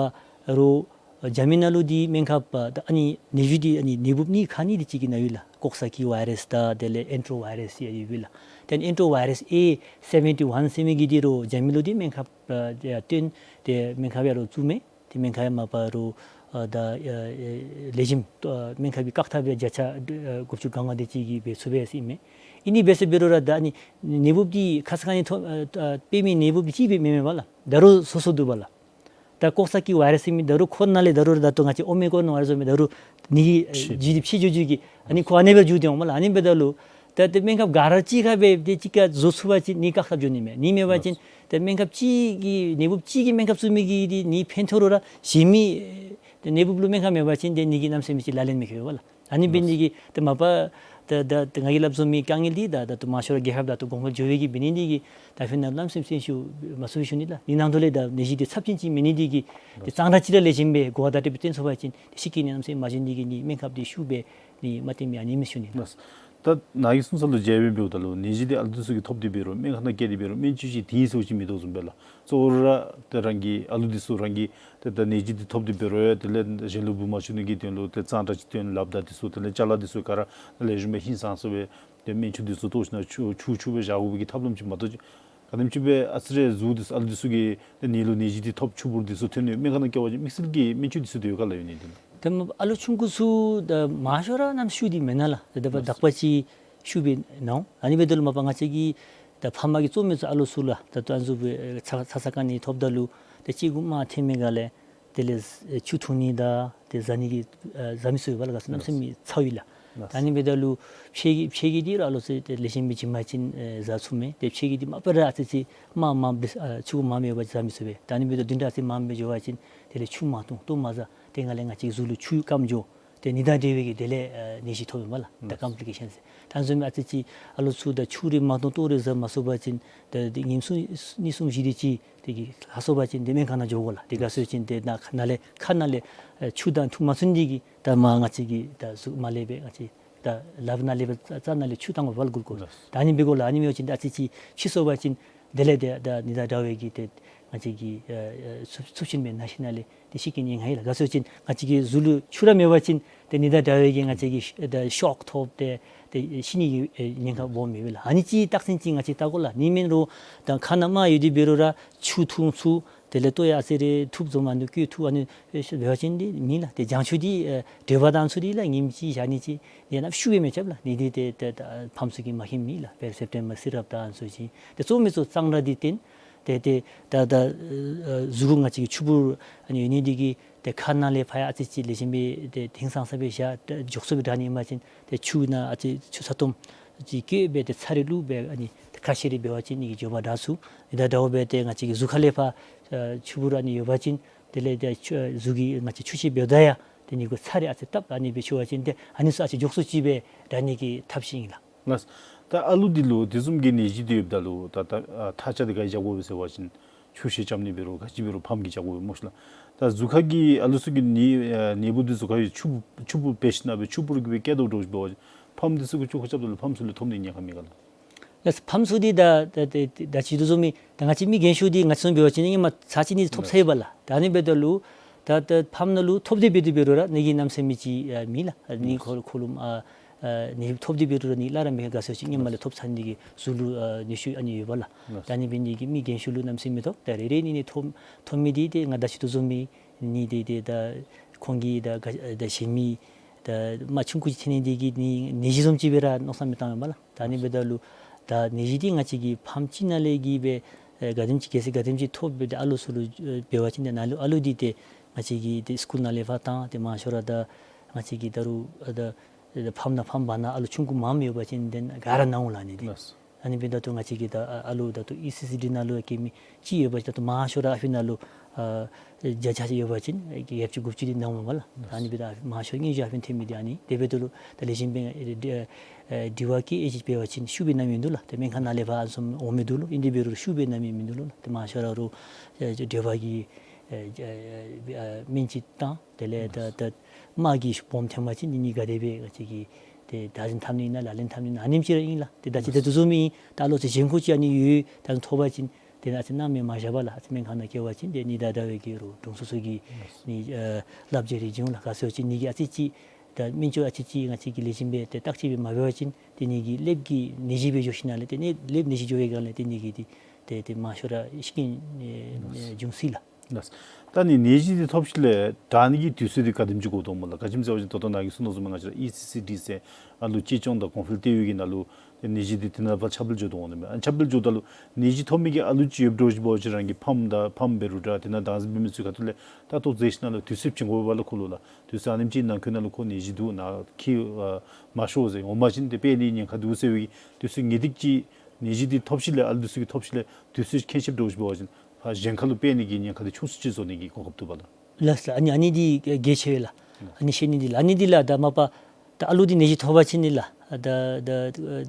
རོགས་ཇར་མ་ནི་ནང་ལུ་འདི་སྨན་ཁབ་ཨ་ད་ཨ་ནི་ནད་གཞི་འདི་ཨ་ནི་ནད་འབུཔ་ནི་ཁ་ནི་འདི་ཅིག་གི་ནང་ཡོད་ལགས། ཀོག་སི་ཀི་ཝའི་རཱསི་དང་དེ་ལས་ཨེན་ཊོ་ཝའི་རཱསི་ཡང་ཡོད་ལགས། ཏེ་ཨེན་ཊོ་ཝའི་རཱསི་ཨེ་སེ་བེན་ཊི་ཝཱན་ཟེར་མི་གི་འདི་རོགས་ཇར་མ་ནི་ལུ་འདི་སྨན་ཁབ་ཨ་ཡང་བཏོན་ཏེ་སྨན་ཁབ་ཡང་རོགས་བཙུགས་མས། ཏེ་སྨན་ཁབ་ཡང་མ་པ་རོགས་ཨ་ད་ཨ་ཨ་ལེགས་ཤོམ་ཨ་སྨན་ཁབ་ཀྱི་བཀག་ཐབས་ཡང་བརྒྱ་ཆ་ཨ་དགུ་བཅུ་གོ་ལྔ་དེ་ཅིག་གིས་འབད་ཚུགས་པས་ཟེར་ཨིན་མས། ཨིན་ནི་འབད་ཟེར་འབད་རུང་ར་ད་ཨ་ནི་ནད་འབུཔ་འདི་ཁ་ཙ་ཁ་ཉིནམ་ཐོབ་ཨ་ཨ་འབད་མི་ནད་འབུཔ་འདི་ཅིག་སྦེ་མེན་མས་པ་ལགས། ད་རུང་སོ་སོ་འདུག་པ་ལགས། ད་ཀོག་སི་ཀི་ཝའི་རཱསི་ཟེར་མི་ད་རུང་ཁོ་ནང་ལས་ད་རུང་ད་ལྟོ་ང་བཅས་ཨོ་མི་ཀྲོན་ཝའི་རཱསི་ཟེར་མི་ད་རུང་ནི་ཨེ་ཕྱི་འགྱུར་འདི་ཕྱི་འགྱུར་འགྱུར་གྱི་ཨ་ནི་ཁོ་ཨ་ནི་སྦེ་འགྱུར་ཏེ་འོངམ་ལགས། ཨ་ནི་འབདཝ་ད་ལུ་ད་ཏེ་སྨན་ཁབ་ག་ར་གཅིག་ཁར་སྦེ་ཏེ་གཅིག་ཁར་བཟོ་ཚུགས་པ་ཅིན་ནི་བཀག་ཐབས་འགྱོ་ནི་མས། ཨིན་མེན་པ་ཅིན་ཏེ་སྨན་ཁབ་གཅིག་གི་ནད་འབུཔ་གཅིག་གི་སྨན་ཁབ་བཙུགས་མི་གིས་འདི་ནི་ཕན་ཐོགས་རུང་ར་གཞན་མི་ཏེ་ནད་འབུཔ་ལུ་སྨན་ཁབ་མེད་པ་ཅིན་ཏེ་ནི་གིས་གནམ་མེད་ས་མེད་ཅིག་ལག་ལེན་མི་ཁེལ་བས་ལགས། ཨ་ནི་འབད་ནི་འདི་གིས་ཏེ་མ་པ་ད་ད་ད་ང་གིས་སླབ་བཟུམ་མའི་དཀའ་ངལ་འདི་ད་ད་ལྟོ་མང་ཤོས་ར་རྒྱལ་ཁབ་ད་ལྟོ་གོང་འཕེལ་འགྱོ་བའི་གི་འབད་ནི་འདི་གིས་ད་ཕན་ན་གནམ་མེད་ས་མེད་ཤུགས་མ་ཚུགས་པས་ཞུ་ནི་ལགས། འདི་ནང་དོག་ལས་ད་ནད་གཞི་འདི་ཚབས་ཆེན་ཅིག་མེད་ནི་འདི་གིས་ཏེ་གཙང་སྦྲ་ཅིག་ར་ལེགས་ཤོམ་སྦེ་གོ་བ་བརྡ་སྤྲོད་སྦེ་སྟོན་ཚུགས་པ་ཅིན་ཏེ་ཤི་རྐྱེན་ནི་གནམ་མེད་ས་མེད་མ་འགྱོ་ནི་འདི་གིས་ནི་སྨན་ཁབ་འདི་ཤུགས་སྦེ་ནི་མ་བཏོན་མི་ཨ་ནི་མས་ཞུ་ནི་ལགས། ད་ནཱ་གི་གསུང་ས་ལུ་མཇལ་བའི་འབདཝ་ད་ལུ་ནད་གཞི་འདི་ཨ་ལུ་འདི་ཚུ་གིས་ཐོབ་སྟེ་འབད་རུང་སྨན་ཁང་ནང་བསྐྱལ་ཏེ་འབད་རུང་སྨན་བཅོས་ཅིག་དེ་ཚུ་ཅིག་མི་ཐོབ་བཟུམ་སྦེ་ལགས། གཙོ་བོ་ར་ཏེ་རང་གི་ཨ་ལུ་འདི་ཚུ་རང་གིས་ཏེ་ད་ནད་གཞི་འདི་ཐོབ་སྟེ་འབད་རུང་ཡང་དེ་ལས་གཞན་ལུ་འབུ་མ་འཆུག་ནི་གི་དོན་ལུ་ཏེ་གཙང་སྦྲ་ཅིག་བཏོན་ལགཔ་དང་འདི་ཚུ་དེ་ལས་ཅ་ལ་འདི་ཚུ་ག་ར་ལེགས་ཤོམ་སྦེ་ཧིང་སངས་ས་སྦེ་ཏེ་སྨན་ཆུ་འདི་ཚུ་བཏོག་ཞིན་ན་ཆུ་ཆུ་ཆུ་སྦེ་བཞག་དགོ་པའི་གི་ཐབས་ལམ་ཅིག་མ་གཏོགས་ཅིག་ག་དེམ་ཅིག་སྦེ་ཨ་ཙི་རེ་གཟུགས་འདི་ཚུ་ཨ་ལུ་འདི་ཚུ་གི་ཏེ་ནད་ལུ་ནད་གཞི་འདི་ཐོབ་ཆུ་བུར་འདི་ཚུ་ཐོན་ནི་སྨན་ཁང་ནང་བསྐྱལ་བ་ཅིན་དམིགས་བསལ་གྱི་སྨན་བཅོས་འདི་ཚུ་དེ་ཡོད་ག་ལགས། ཡོད་ནི་འདི་ལགས། ཏེ་མ་ཨ་ལུ་ཆུང་ཀུ་ཚུ་ད་མང་ཤོས་ར་ནམ་ཤུགས་འདི་མེན་ན་ལགས། ཏེ་ད་དག་པ་ཅིག་ཤུགས་སྦེ་ནཝ། ཨ་ནི་འབདཝ་ད་ལུ་མ་པ་ང་བཅས་ཀྱི་ད་ཕམ་གིས་བཙོ་མི་ཚུ་ཨ་ལུ་ཚུ་ལགས། ད་ལྟོ་ཨ་ནི་ཚུ་སྦེ་ཚ་ཚ་ཚ་རྐང་ནི་ཐོབ་ད་ལུ་ཏེ་གཅིག་གུ་མར་འཐེན་མི་ག་ལས་དེ་ལས་ཆུ་འཐུང་ནི་དང་ཏེ་བཟའ་ནི་གི་ཨ་བཟའ་མི་ཚུ་ཡོད་པ་ལགས། ག་ཅི་གནམ་མེད་ས་མེད་ཚཝ་ཡི་ལགས། ད་ཨ་ནི་འབདཝ་ད་ལུ་ཕྱེད་ཀྱི་ཕྱེད་ཀྱི་འདི་ར་ཨ་ལུ་ཚུ་ཏེ་ལེགས་ཤོམ་སྦེ་བྱིན་པ་ཅིན་ཨེ་བཟའ་ཚུགས་མས། ཏེ་ཕྱེད་ཀྱི་འདི་མ་པ་ར་ཨ་ཙི་ཅིག་མར་མར་སྦེ་ཨ་ཆུ་གུ་མར་མེད་པར་བཟའ་མི་ཚུགས་པས། ད་ཨ་ནི་འབདཝ་ད་བདུན་ཕྲག་ཨ་ཙི་མར་མེད་སྦེ་འགྱོ་བ་ཅིན་དེ་ལས་ཆུ་མ་འཐུང་ལྟོ་མ་བཟའ། ཏེ་ང་ལས་ང་བཅས་གཟུགས་ལུ་ཆུ་སྐམ་འགྱོ། ཏེ་ནད་དང་འབྲེལ་བའི་གི་དེ་ལས་ཨ་ནད་གཞི་ཐོབ་ཨིན་པ་ལགས། ད་ཀམ་པི་ལི་ཀེ་ཤཱནསི་ཟེར། ད་ཨ་ནི་བཟུམ་མའི་ཨ་ཙི་ཅིག་ཨ་ལུ་ཚུ་ད་ཆུ་རེ་མ་འཐུང་ལྟོ་རེ་བཟའ་མ་ཚུགས་པ་ཅིན་ཏེ་ཏེ་ཉིནམ་གསུམ་གཉིས་གསུམ་བཞི་དེ་ཅིག་དེ་གིས་ལྷག་སོང་པ་ཅིན་ཏེ་སྨན་ཁང་ནང་འགྱོ་དགོ་ལགས། ཏེ་ག་ཅི་ཟེར་བ་ཅིན་ཏེ་ནཱ་ཁ་ནང་ལས་ཁ་ནང་ལས་ཨེ་ཆུ་དང་འཐུང་མ་ཚུགས་ནི་དེ་གིས་ད་མར་ང་བཅས་ཀྱི་ད་གཟུགས་མར་ལས་སྦེ་ང་བཅས་ད་ལགཔ་ནང་ལས་སྦེ་རྩ་ནང་ལས་ཆུ་བཏང་དགོ་པ་ལགས་གུར་གུར། ད་ཨ་ནི་འབད་དགོ་ལགས། ཨ་ནི་མེན་པ་ཅིན་ཏེ་ཨ་ཙི་ཅིག་ཕྱི་སོང་པ་ཅིན་དེ་ལས་ཏེ་ད་ནད་དང་འདྲ་བའི་གི་ཏེ་ང་བཅས་ཀྱི་ཨ་ཨ་ཚབས་ཚབས་ཆེན་སྦེ་ན་ཤེས་ན་ལས་ཏེ་ཤི་རྐྱེན་ཨིན་ན་ལགས། ག་ཅི་ཟེར་བ་ཅིན་ང་བཅས་ཀྱི་གཟུགས་ལུ་ཆུ་ར་མེད་པ་ཅིན་ཏེ་ནད་དང་འདྲ་བའི་གི་ང་བཅས་ཀྱི་ཤ་ད་ཤོག་ཐོབ་སྟེ་ཏེ་ཤི་ནི་གི་ཨེ་ཉེན་ཁ་སྦོམ་ཡོད་པས་ལགས། ཨ་ནི་ཅིག་རྟགས་མཚན་ཅིག་ང་བཅས་བལྟ་དགོ་ལགས། ཨ་ནི་མེན་རུང་ད་ཁ་ནང་མར་ཡོད་དེ་འབད་རུང་ར་ཆུ་འཐུང་ཚུགས། དེ་ལས་ལྟོ་ཡང་ཨ་ཙི་རེ་ཐུབ་བཟུམ་མ་འདུག་བཀོལ་ཐུབ། ཨ་ནི་འབད་བ་ཅིན་འདི་མེན་ལགས། ཏེ་བྱང་ཆུབ་འདི་ཨེ་འདྲེས་པ་དང་ཚུ་འདི་ལགས་ཉིནམ་གཅིག་བཞག་ནི་ཅིག་ཡང་ན་ཤུགས་སྦེ་མི་རྐྱབ་ལགས། ནི་འདི་ཏེ་ཏེ་ད་ཕམ་ཚུ་གིས་མ་མཁྱེནམ་མེད་ལགས། པེ་ར་སེ་ཊ་མོལ་སི་རབ་དང་ཚུ་ཅིག་ཏེ་གཙོ་མི་ཚུ་གཙང་སྦྲ་འདི་བསྟེན། ཏེ་ཏེ་ད་ད་ཨ་གཟུགས་ང་བཅས་ཀྱི་ཆུ་བུར་ཨ་ནི་ཡོད་ནི་འདི་གིས་ཏེ་ཁ་ནང་ལས་ཕར་ཡང་ཨ་ཙི་ཅིག་ལེགས་ཤོམ་སྦེ་ཏེ་ཧིང་སངས་ས་སྦེ་བཞག་ཏེ་མགྱོགས་སུ་སྦེ་དྲག་ནི་ཨིན་པ་ཅིན་ཏེ་ཆུ་ནང་ཨ་ཙི་ཆུ་ཚ་ཏོམ་ཅིག་བཀོལ་སྦེ་ཏེ་ཚྭ་རེ་བླུགས་སྦེ་ཨ་ནི་ཏེ་ཁ་བཤལ་རེ་འབད་བ་ཅིན་ནི་གི་འགྱོད་པ་དྲག་ཚུགས། ཏེ་ད་འདྲཝ་སྦེ་ཏེ་ང་བཅས་ཀྱི་གཟུགས་ཁ་ལས་ཕར་ཨ་ཆུ་བུར་ཨ་ནི་ཡོད་པ་ཅིན་དེ་ལས་ཏེ་ཆུ་གཟུགས་ཀྱི་ང་བཅས་ཆུ་ཤེལ་འབདཝ་ད་ཡང་ཏེ་ནི་གུ་ཚྭ་རེ་ཨ་ཙི་བཏབ་ཨ་ནི་སྦེ་ཆུ་བ་ཅིན་ཏེ་ཨ་ནི་ཚུ་ཨ་ཙི་མགྱོགས་སུ་ཅིག་སྦེ་དྲག་ནི་གི་ཐབས་ཤེས་ཨིན་ལགས། ལགས། ད་ཨ་ལུ་འདི་ལུ་དེ་བཟུམ་གྱི་ནད་གཞི་འདི་ཡོདཔ་ད་ལུ་ད་ད་ཨ་ཐག་བཅད་དེ་ག་ཅི་བྱ་དགོ་པས་ཟེར་བ་ཅིན་ཆུ་ཤེལ་རྐྱབ་ནི་འབད་རུང་ག་ཅི་འབད་རུང་ཕམ་གྱིས་བཅག་དགོ་པས་སྨོ་ཤིག་ལགས། ད་གཟུགས་ཁ་གི་ཨ་ལུ་ཚུ་གི་ནད་ཨ་ནད་འབུཔ་འདི་གཟུགས་ཁ་གི་ཆུ་ཆུ་བུར་འབད་ཞིན་ན་སྦེ་ཆུ་བུར་གྱིས་སྦེ་བཀལ་དོ་འདྲཝ་ཅིག་འབད་བ་ཅིན་ཕམ་འདི་ཚུ་གིས་ཆུ་ཁ་རྐྱབ་ད་ལུ་ཕམ་ཚུ་ལུ་ཐོབ་ནི་ཉེན་ཁ་མེད་ག་ལགས། ལགས། ཕམ་ཚུ་འདི་ད་ད་ད་ད་ཅི་ཞུ་དོ་བཟུམ་མའི་ད་ང་བཅས་མི་རྒན་ཤོས་འདི་ང་བཅས་བཟུམ་འབད་བ་ཅིན་ཨིན་མས་ཚར་གཅིག་གཉིས་ཐོབ་ཚར་ཡི་པ་ལགས། ད་ཨ་ནི་འབདཝ་ད་ལུ་ད་ད་ཕམ་ནང་ལུ་ཐོབ་སྟེ་འབད་དེ་འབད་རུང་ར་ནི་གིས་གནམ་མེད་ས་མེད་ཅིག་ཨ་མེད་ལགས། ཨ་ནི་ཁོ་ཁོ་ལུ་ཨ་ ཨ་ནད་ཐོབ་སྟེ་འབད་རུང་ར་ནི་སླར་ཡང་མི་ཁ་ག་སོ་ཅིག་སྔོན་མ་ལས་ཐོབ་ཚར་ནི་གི་ཟུར་ལུ་ཨ་ནད་ཤུལ་ཨ་ནི་ཡོདཔ་ལགས། ད་ཨ་ནི་འབད་ནི་གིས་མི་རྒན་ཤོས་ལུ་གནམ་མེད་ས་མེད་ཐོབ། ད་རེ་རེ་ནི་ནི་ཐོབ་ཐོབ་མི་འདི་ཏེ་ང་ད་ཅི་ལྟོ་བཟུམ་མི་ནི་འདི་ཏེ་ད་ཁོང་གིས་ད་ག་ད་གཞན་མི་ད་རྨ་ཆུང་ཀུ་ཅིག་ཐོན་ནི་འདི་གིས་ནི་ནད་གཞི་བཟུམ་ཅིག་སྦེ་ར་མནོ་བསམ་མི་བཏང་བས་ལགས། ད་ཨ་ནི་འབདཝ་ད་ལུ་ད་ནད་གཞི་འདི་ང་བཅས་ཀྱི་ཕམ་ཅིག་ནང་ལས་ཀྱི་སྦེ་ཨེ་ག་དེམ་ཅིག་གལ་སྲིད་ག་དེམ་ཅིག་ཐོབ་སྦེ་ཏེ་ཨ་ལུ་ཚུ་ལུ་ཨེ་འབད་བ་ཅིན་ཏེ་ནཱ་ལུ་ཨ་ལུ་འདི་ཏེ་ང་བཅས་ཀྱིས་ཏེ་སི་ཀུལ་ནང་ལས་ཕར་བཏང་སྟེ་མང་ཤོས་ར་ད་ང་བཅས་ཀྱིས་ད་རུང་ཨ་ད་ད་ཕམ་ནང་ཕམ་བར་ན་ཨ་ལུ་ཆུང་ཀུ་མངམ་ཡོད་པ་ཅིན་ཏེ་ག་ར་ན་འོང་ལགས་ཨ་ནི་འདི། ལགས། ཨ་ནི་འབདཝ་ད་ལྟོ་ང་བཅས་ཀྱིས་ད་ཨ་ཨ་ལུ་ད་ལྟོ་ཨི་སི་སི་ཌི་ནང་ལུ་སྐྱེས་མི་ཅིག་ཡོད་པ་ཅིན་ད་ལྟོ་མང་ཤོས་ར་ཨ་ཕི་ནང་ལུ་ཨ་བརྒྱ་ཆ་ཅིག་ཡོད་པ་ཅིན་ཡ་བཅུ་དགུ་བཅུ་འདི་ན་འོང་བས་ལགས། ད་ཨ་ནི་འབདཝ་ད་མང་ཤོས་སྙན་ཞུ་ཨ་ཕི་ཐོན་མི་འདི་ཨ་ནི་དེ་འབདཝ་ད་ལུ་ད་ལེགས་ཤོམ་སྦེ་ཨེ་ཨེ་དྲི་བ་བཀོད་ཡི་ཅིག་འབད་བ་ཅིན་ཤུགས་སྦེ་ན་མི་འདུག་ལགས། ཏེ་སྨན་ཁང་ནང་ལས་ཕར་ཨ་ནི་བཟུམ་འོང་མི་འདུག་ལོ། ཨིན་དེ་འབད་རུང་ཤུགས་སྦེ་ན་མི་མིན་འདུག་ལོ། ཏེ་མང་ཤོས་ར་རུང་ཨེ་འབྲས་བུ་གི་ཨེ་ཨེ་ཨེ་སྨན་ཅིག་བཏང་དེ་ལས་ད་ད་རྨ་གི་སྦོམ་ཐོན་པ་ཅིན་འདི་ནི་ག་དེ་སྦེ་ང་བཅས་ཀྱིས་ཏེ་བདག་འཛིན་འཐབ་ནི་ཨིན་ན་ལག་ལེན་འཐབ་ནི་ཨིན་ན་ཨ་ནེམ་ཅིག་ར་ཨིན་ལགས། ཏེ་ད་ཅི་ད་ལྟོ་བཟུམ་ཨིན་ད་ཨ་ལོ་ཚེ་གཞེས་ཁུངས་ཅིག་ཨ་ནི་ཡོད་ད་ཐོབ་པ་ཅིན་ཏེ་ཨ་ཙི་ནཱ་མི་མ་བཞག་པར་ལགས། ཨ་ཙི་སྨན་ཁང་ནང་བསྐྱལ་བ་ཅིན་ཏེ་ནི་ད་ད་བའི་གི་རོགས་དྲུང་སོ་སོ་གི་ནི་ཨ་བསླབ་བྱ་རེ་བྱུང་ལགས། ག་སོ་ཅིག་ནི་གི་ཨ་ཙི་ཅིག་ད་སྨན་བཅོས་ཨ་ཙི་ཅིག་ང་བཅས་ཀྱིས་ལེགས་ཤོམ་སྦེ་ཏེ་བརྟག་དཔྱད་སྦེ་མ་འབད་བ་ཅིན་ཏེ་ནི་གི་ཀླདཔ་གི་ནད་གཞི་སྦེ་འགྱོ་ཞིནམ་ལས་ཏེ་ནི་ཀླདཔ་ནད་གཞི་འགྱོ་བའི་སྒང་ལས་ཏེ་ནི་གི་ཏེ་ཏེ་ཏེ་མང་ཤོས་ར་ཤི་རྐྱེན་ཨེ་ཨེ་འབྱུང་སྲིད་ལགས། ལགས། ད་ནི་ནད་གཞི་འདི་ཐོབ་ཞིནམ་ལས་དྲག་ནི་གི་དུས་ཚོད་འདི་ག་དེམ་ཅིག་འགོར་དོ་སྨོ་ལགས། ག་ཅི་སྨོ་ཟེར་བ་ཅིན་ད་ལྟོ་ནཱ་གིས་གསུངས་དོ་བཟུམ་སྦེ་ང་བཅས་ར་ཨི་སི་སི་ཌི་ཟེར་ཨ་ལུ་གཅེས་སྐྱོང་དང་གོང་འཕེལ་གཏོད་ཡུལ་གྱི་ནང་ལུ་ནད་གཞི་འདི་དེ་ནང་ཕར་ཁྱབ་སྤེལ་འགྱོ་དོ་འོང་ནི་མས། ཨ་ཁྱབ་སྤེལ་འགྱོཝ་ད་ལུ་ནད་གཞི་ཐོབ་མི་གི་ཨ་ལུ་ཅིག་ཡོདཔ་འདྲཝ་ཅིག་རང་གི་ཕམ་དང་ཕམ་འབད་རུང་འདྲ་དེ་ནང་བདག་འཛིན་འབད་མི་ཚུ་གི་ཁ་ཐུག་ལས་ད་ལྟོ་མཛད་ཞིནམ་ལས་དུས་ཚོད་བྱིན་དགོ་པས་ལགས་ཁོ་ལུ་ལགས། དུས་ཚོད་ཨ་ནེམ་ཅིག་ནང་འཁོད་ནང་ལུ་ཁོ་ནད་གཞི་འདུག་ནཱ་འཁྱིད་ཨ་མ་ཤོར་ཟེར་འོང་པ་ཅིན་ཏེ་སྤེལ་ནི་ཉེན་ཁ་འདུག་ཟེར་བའི་དུས་ཚོད་ངེས་ཏིག་ཅིག་ནད་གཞི་འདི་ཐོབ་ཞིནམ་ལས་ཨ་ལུ་འདི་ཚུ་གིས་ཐོབ་ཞིནམ་ལས་དུས་ཚོད་ཁྱད་ཆོས་འདྲཝ་ཅིག་འབད་བ་ཅིན་ཕར་གཞན་ཁ་ལུ་སྤེལ་ནི་གི་ཉེན་ཁ་འདི་ཆུང་སུ་ཅིག་བཟོ་ནི་གི་གོ་སྐབས་འདུག་པ་ལགས། ལགས་ལགས། ཨ་ནི་ཨ་ནི་འདི་གལ་ཆེ་བས་ལགས། ཨ་ནི་ཤེས་ནི་འདི་ལགས། ཨ་ནི་འདི་ལགས་ད་མ་པ་ད་ཨ་ལུ་འདི་ནད་གཞི་ཐོབ་པ་ཅིན་འདི་ལགས་ད་ད་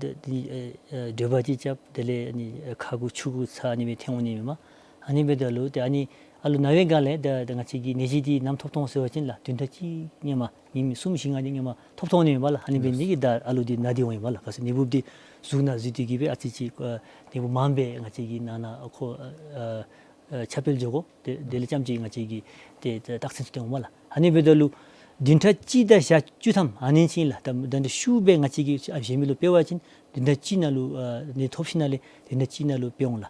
ད་འདི་ཨེ་ཨེ་འདྲེས་པ་ཅིག་རྐྱབ་དེ་ལས་ཨ་ནི་ཨེ་ཁ་ཁུ་ཆུ་ཁུ་ཚ་ཨ་ནི་སྦེ་ཐོན་འོང་ནི་མས་མ། ཨ་ནི་འབདཝ་ད་ལུ་ཏེ་ཨ་ནི་ཨ་ལུ་ན་བའི་སྒང་ལས་ད་ད་ང་བཅས་ཀྱིས་ནད་གཞི་འདི་ནམ་ཐོབ་འོང་ཟེར་བ་ཅིན་ལགས་བདུན་ཕྲག་གཅིག་སྔོན་མ་ཉིནམ་གསུམ་བཞི་ལྔ་འདི་སྔོན་མ་ཐོབ་འོང་ནི་མས་པ་ལགས། ཨ་ནི་འབད་ནི་གིས་ད་ཨ་ལུ་འདི་ན་སྟེ་འོང་ཡི་པ་ལགས། ག་ཅི་ནད་འབུཔ་འདི་གཟུགས་ནང་འཛུལ་ཏེ་གིས་སྦེ་ཨ་ཙི་ཅིག་ཨ་ནད་འབུཔ་མངམ་སྦེ་ང་བཅས་ཀྱི་ནང་ན་ཨ་ཁོ་ཨ་ཨ་ཁྱབ་སྤེལ་འགྱོ་དགོ། ཏེ་དེ་ལས་རྐྱངམ་ཅིག་ང་བཅས་ཀྱིས་ཏེ་ཏེ་རྟགས་མཚན་ཚུ་སྟོན་འོང་པ་ལགས། ཨ་ནི་འབདཝ་ད་ལུ་བདུན་ཕྲག་གཅིག་དང་ཞག་བཅུ་ཐམ་ཨ་ནེམ་ཅིག་ལགས། ད་ད་ལྟོ་ཤུགས་སྦེ་ང་བཅས་ཀྱིས་ཨ་གཞན་མི་ལུ་སྤེལ་བ་ཅིན་བདུན་ཕྲག་གཅིག་ནང་ལུ་ཨ་ནད་ཐོབ་ཞིནམ་ལས་བདུན་ཕྲག་གཅིག་ནང་ལུ་སྤེལ་འོང་ལགས།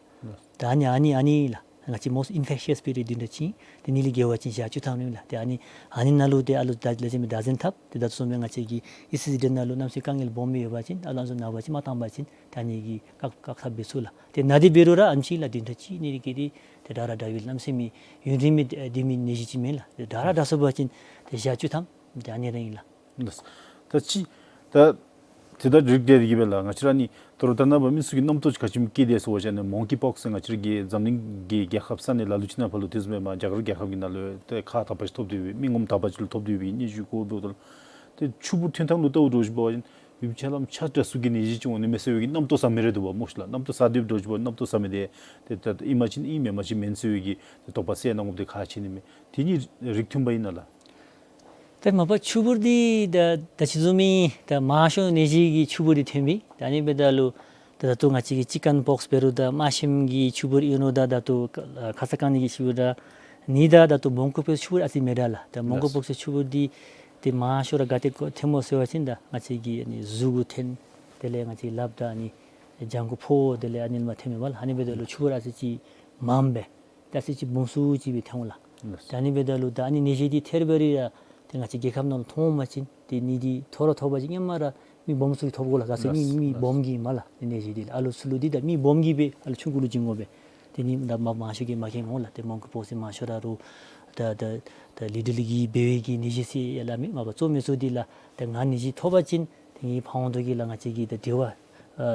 ད་ཨ་ནི་ཨ་ནི་ཨ་ནི་ལགས། ང་བཅས་most infectious period བདུན་ཕྲག་གཅིག། ཏེ་ཨ་ནི་ལས་བརྒལ་བ་ཅིན་ཞག་བཅུ་ཐམ་ཨིན་ལགས། ཏེ་ཨ་ནི་ཨ་ནི་ནང་ལུ་ཏེ་ཨ་ལུ་ད་ལས་ཅིག་མི་བདག་འཛིན་འཐབ། ཏེ་ད་ལྟོ་བཟུམ་སྦེ་ང་བཅས་ཀྱི་ཨི་སི་སི་ཌི་ནང་ལུ་གནམ་མེད་ས་མེད་དཀའ་ངལ་སྦོམ་མི་ཡོད་པ་ཅིན་ཨ་ལུ་ཚུ་ན་བ་ཅིན་མ་བཏང་པ་ཅིན་ཏེ་ཨ་ནི་གི་བཀག་བཀག་ཐབས་འབད་ཚུགས་ལགས། ཏེ་ན་སྟེ་འབད་རུང་ར་ཨ་ནེམ་ཅིག་ལགས། བདུན་ཕྲག་གཅིག་ཨ་ནི་གི་འདི་ཏེ་དྲག་ར་དྲག་པའི་གནམ་མེད་ས་མེད་ཡུན་རིངམོ་སྦེ་སྡོད་མི་ནད་གཞི་ཅིག་མེན་ལགས། ཏེ་དྲག་ར་དྲག་སོང་པ་ཅིན་ཏེ་ཞག་བཅུ་ཐམ་ཏེ་ཨ་ནི་ར་ཨིན་ལགས། ལགས། ད་ཅི་ད་དེ་ད་རིགས་འདི་གིས་སྦེ་ལགས་ང་བཅས་ར་ནི་དོ་རུང་ད་ནཱ་འབད་མི་ཚུ་གིས་རྣམ་རྟོག་ཅིག་ག་ཅི་སྨོ་སྐྱེས་དེས་ཟེར་བ་ཅིན་ཨ་ནི་མོང་ཀི་པོག་སི་ཟེར་ང་བཅས་ར་གི་འཛམ་གླིང་གི་རྒྱལ་ཁབ་ས་གནས་ལ་ལུ་ཅིག་ནང་ཕར་ལུ་དེ་བཟུམ་སྦེ་མར་རྒྱ་གར་རྒྱལ་ཁབ་ཀྱི་ནང་ལུ་ཏེ་ཁག་དག་པ་ཅིག་ཐོབ་སྟེ་སྦེ་མི་ངོམ་དག་པ་ཅིག་ལུ་ཐོབ་སྟེ་སྦེ་སྙན་ཞུ་གོ་འབདཝ་ད་ལུ་ཏེ་ཆུ་བུར་ཐོན་ཐངས་ལུ་ལྟཝ་འདྲཝ་ཅིག་འབད་བ་ཅིན་ཡུདཔ་ཅིག་ལམ་ཆ་དྲགས་སུ་གི་ནད་གཞི་ཅིག་འོང་ནི་མས་ཟེར་བའི་གི་རྣམ་རྟོག་ཟ་མི་རེ་འདུག་པ་སྨོ་ཤིག་ལགས། རྣམ་རྟོག་ཟ་སྡོདཔ་འདྲཝ་ཅིག་འབད་རྣམ་རྟོག་ཟ་མི་དེ་ཏེ་ད་ཨིན་པ་ཅིན་ཨིན་མེན་པ་ཅིན་མེན་ཟེར་བའི་གི་ཏེ་དོགས་པ་སེལ་གནང་དགོཔ་འདི་ཁག་ཆེ་ནི་མས། དེ་གཉིས་རིགས་མཐུན་པ་ཨིན་ན་ལགས། ཏེ་མ་པ་ཆུ་བུར་འདི་ད་ད་ཅི་བཟུམ་མའི་ད་མང་ཤོས་ནད་གཞི་གི་ཆུ་བུར་འདི་ཐོན་མི་ད་ཨ་ནི་འབདཝ་ད་ལུ་ད་ད་ལྟོ་ང་བཅས་ཀྱི་ཅི་ཀེན་པོག་སི་འབད་རུང་ད་རྨ་ཤིམ་གྱི་ཆུ་བུར་ཨིན་རུང་ད་ད་ལྟོ་ཁ་ཙ་རྐང་གཉིས་ཀྱི་ཆུ་བུར་ད་ནི་ད་ད་ལྟོ་མོང་ཀི་པོག་སི་ཆུ་བུར་ཨ་ཙི་མེད་ད་ལགས། ད་མོང་ཀི་པོག་སི་ཆུ་བུར་འདི་ཏེ་མང་ཤོས་ར་ག་ཏེ་ཐོནམ་སྨོ་ཟེར་བ་ཅིན་ད་ང་བཅས་ཀྱི་ཨ་ནི་གཟུགས་གུ་ཐོན། དེ་ལས་ང་བཅས་ལགཔ་དང་ཨ་ནི་ལྗང་གུ་ཕོཝ་དེ་ལས་ཨ་ནི་ལས་མར་ཐོནམ་མས་ལགས། ཨ་ནི་འབདཝ་ད་ལུ་ཆུ་བུར་ཨ་ཙི་ཅིག་མངམ་སྦེ་ཏེ་ཨ་ཙི་ཅིག་སྦོམ་སུ་ཅིག་སྦེ་ཐོན་འོང་ལགས། ལགས། ད་ཨ་ནི་འབདཝ་ད་ལུ་ད་ཨ་ནི་ནད་གཞི་འདི་ཐད་རི་བ་རི་ར་ཏེ་ང་བཅས་རྒྱལ་ཁབ་ནང་ལུ་ཐོན་འོང་པ་ཅིན་ཏེ་ནད་འདི་ཐོབ་ར་ཐོབ་པ་ཅིན་སྔོན་མ་ར་མི་སྦོམ་ཚུ་གིས་ཐོབ་དགོ་ལགས། ག་ཅི་ཟེར་མི་ལགས། མི་ལགས། སྦོམ་གྱིས་མས་ལགས། ཏེ་ནད་གཞི་འདི་ལགས་ཨ་ལུ་ཚུ་ལུ་འདི་ད་མི་སྦོམ་གྱིས་སྦེ་ཨ་ལུ་ཆུང་ཀུ་ལུ་བྱིན་དགོ་པས། ཏེ་ནི་ད་མ་མང་ཤོས་ཀྱིས་མ་མཁྱེན་འོང་ལགས། ཏེ་མོང་ཀི་པོག་སི་མང་ཤོས་ར་རུང་ད་ད་ད་ལི་ཌལ་གྱིས་འབད་བའི་གི་ནད་གཞི་ཟེར་ཡང་སླབ་མི་མ་པ་གཙོ་མི་ཚུ་འདི་ལགས་ད་ང་ནད་གཞི་ཐོབ་པ་ཅིན་ཏེ་ངེའི་ཕར་འོང་དོ་གི་ལགས་ང་བཅས་ཀྱིས་ད་འབྲེལ་བ་ཨ་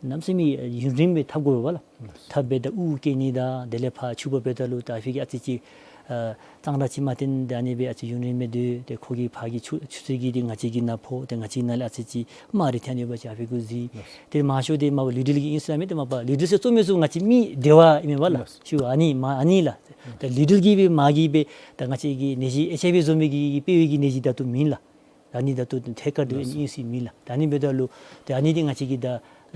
གནམ་མེད་ས་མེད་ཡུན་རིངམོ་སྦེ་འཐབ་དགོ་པས་ལགས། འཐབ་སྦེ་ད་དབུགས་སྐྱེ་ནི་དང་དེ་ལས་ཕར་ཆུ་བུར་འབདཝ་ད་ལུ་ད་ཨ་ཕི་གི་ཨ་ཙི་ཅིག་ཨ་གཙང་སྦྲ་ཅིག་མ་བཏོན་ད་ཨ་ནི་སྦེ་ཨ་ཙི་ཡུན་རིངམོ་སྦེ་སྡོད། ཏེ་ཁོ་གི་ཕར་གྱི་ཆུ་ཆུ་ཚན་གྱི་འདི་ང་བཅས་ཀྱི་ནང་ཕོག། ཏེ་ང་བཅས་ནང་ལས་ཨ་ཙི་ཅིག་རྨ་རེ་ཐོན་ཡོད་པ་ཅིན་ཨ་ཕི་གུ་གཟིགས། ཏེ་མང་ཤོས་འདི་མ་པ་ལི་ཌལ་གྱིས་ཨིན་ཟེར་མི་འདི་མ་པ་ལི་ཌལ་ཟེར་གཙོ་མི་ཚུ་ང་བཅས་མི་སྡེ་བ་ཨིན་མས་ལགས། ལགས། ཤུལ་ཨ་ནི་མ་ཨ་ནི་ལགས། ད་ལི་ཌལ་གྱིས་སྦེ་མ་གིས་སྦེ་ད་ང་བཅས་ཀྱི་ནད་གཞི་ཨེཆ་ཨའི་ཝི་བཟུམ་མའི་གི་སྤེལ་བའི་གི་ནད་གཞི་ད་ལྟོ་མེན་ལགས། ད་ནི་ད་ལྟོ་ཐད་ཀར་དུ་ཨིན་སྲིད་མེད་ལགས། ད་ནི་འབདཝ་ད་ལུ་ད་ཨ་ནི་འདི་ང་བཅས་ཀྱིས་ད་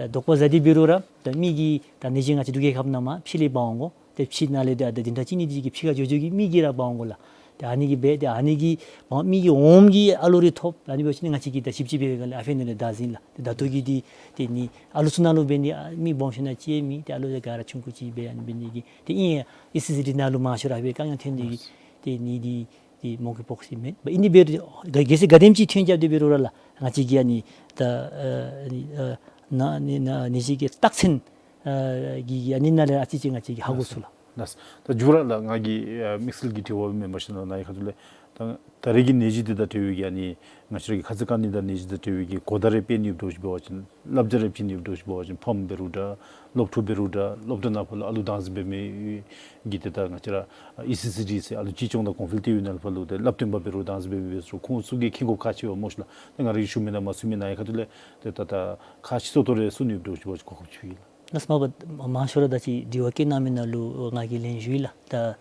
དོགས་པ་ཟ་སྟེ་འབད་རུང་ར་ད་མི་གིས་ད་ནད་གཞི་ང་བཅས་འབྲུག་རྒྱལ་ཁབ་ནང་མར་ཕྱི་ལས་འབག་འོང་དགོ། ཏེ་ཕྱི་ནང་ལས་ད་ད་འདི་འདྲ་ཅིག་ནི་འདི་གིས་ཕྱི་ཁར་འགྱོ་འགྱོ་གི་མི་གིས་ར་འབག་འོང་དགོ་ལགས། ཏེ་ཨ་ནི་གིས་འབད་ཏེ་ཨ་ནི་གིས་མ་མི་གི་འོངམ་གི་ཨ་ལུ་རེ་ཐོབ། ཨ་ནི་འབད་བ་ཅིན་ང་བཅས་ཀྱིས་ད་ཞིབ་ཅིག་འབད་བའི་སྒང་ལས་ཨ་ཕི་ནང་ལས་བདག་འཛིན་ལགས། ཏེ་ད་ལྟོ་གི་འདི་ཏེ་ནི་ཨ་ལུ་ཚུ་ནང་ལུ་འབད་ནི་ཨ་མི་སྦོམ་ཤོས་ནང་ཅིག་མེད། ཏེ་ཨ་ལུ་ག་ར་ཆུང་ཀུ་ཅིག་སྦེ་ཨ་ནི་འབད་ནི་གི་ཏེ་ཨིན་ཨི་སི་སི་ཌི་ནང་ལུ་མང་ཤོས་ར་ཨ་ཕི་དཀའ་ངལ་ཐོན་ནི་གི་ཏེ་ནི་འདི་ཏེ་མོང་ཀི་པོག་སི་མེན་པ་ཨིན། འདི་འབད་རུང་ག་གལ་སྲིད་ག་དེམ་ཅིག་ཐོན་རྐྱབ་སྟེ་འབད་རུང་ར་ལགས། ང་བཅས་ཀྱིས་ཨ་ནི་ད་ཨ་ནི་ཨ་ན་ནི་ན་ནད་གཞི་གི་རྟགས་མཚན་ཨ་གི་གི་ཨ་ནི་ནང་ལས་ཨ་ཙི་ཅིག་ང་བཅས་ཀྱིས་ཧ་གོ་ཚུགས་ལགས། ལགས། ད་མཇུག་ར་ལགས་ང་གི་ཨ་དམིགས་བསལ་གྱི་དྲི་བ་མེན་པར་ཞུ་ནི་ནཱ་གི་ཁ་ཐུག་ལས་ད་ད་རེས་ཀྱི་ནད་གཞི་འདི་དང་འབྲེལ་བའི་གི་ཨ་ནི་ང་བཅས་ར་གི་ཁ་ཙ་དཀའ་ངལ་དང་ནད་གཞི་དང་འབྲེལ་བའི་གི་གོ་བརྡ་རེ་སྤེལ་ནི་ཡོདཔ་འདྲཝ་ཅིག་འབད་བ་ཅིན་བསླབ་བྱ་རེ་བྱིན་ནི་ཡོདཔ་འདྲཝ་ཅིག་འབད་བ་ཅིན་ཕམ་འབད་རུང་འདྲ་སློབ་ཕྲུག་འབད་རུང་འདྲ་སློབ་གྲྭ་ནང་ཕར་ལུ་ཨ་ལུ་བདག་འཛིན་འབད་མི་གི་ཏེ་ད་ང་བཅས་ར་ཨི་སི་སི་ཌི་ཟེར་ཨ་ལུ་གཅེས་སྐྱོང་དང་གོང་འཕེལ་ལྟེ་བའི་ནང་ཕར་ལུ་ཏེ་བསླབ་སྟོན་པ་འབད་རུང་བདག་འཛིན་འབད་མི་འབད་རུང་ཁོང་ཚུ་གིས་མཁྱེན་དགོཔ་ཁག་ཆེ་བ་སྨོ་ཤི་ལགས། ཏེ་ང་ར་གིས་ཞུ་མི་ནང་མ་ཚུད་མི་ནང་གི་ཁ་ཐུག་ལས་ཏེ་ད་ད་ཁག་ཆེ་ཏོག་ཏོ་རེ་གསུང་ནི་ཡོདཔ་འདྲཝ་ཅིག་འབད་བ་ཅིན་གོ་སྐབས་ཅིག་ཡོད་ལགས། ལགས་སོ། མ་པ་མང་ཤོས་ར་ད་ཅི་དྲི་བ་བཀོད་གནང་མི་ནང་ལུ་ང་གིས་ལན་ཞུ་ཡི་ལགས། ད་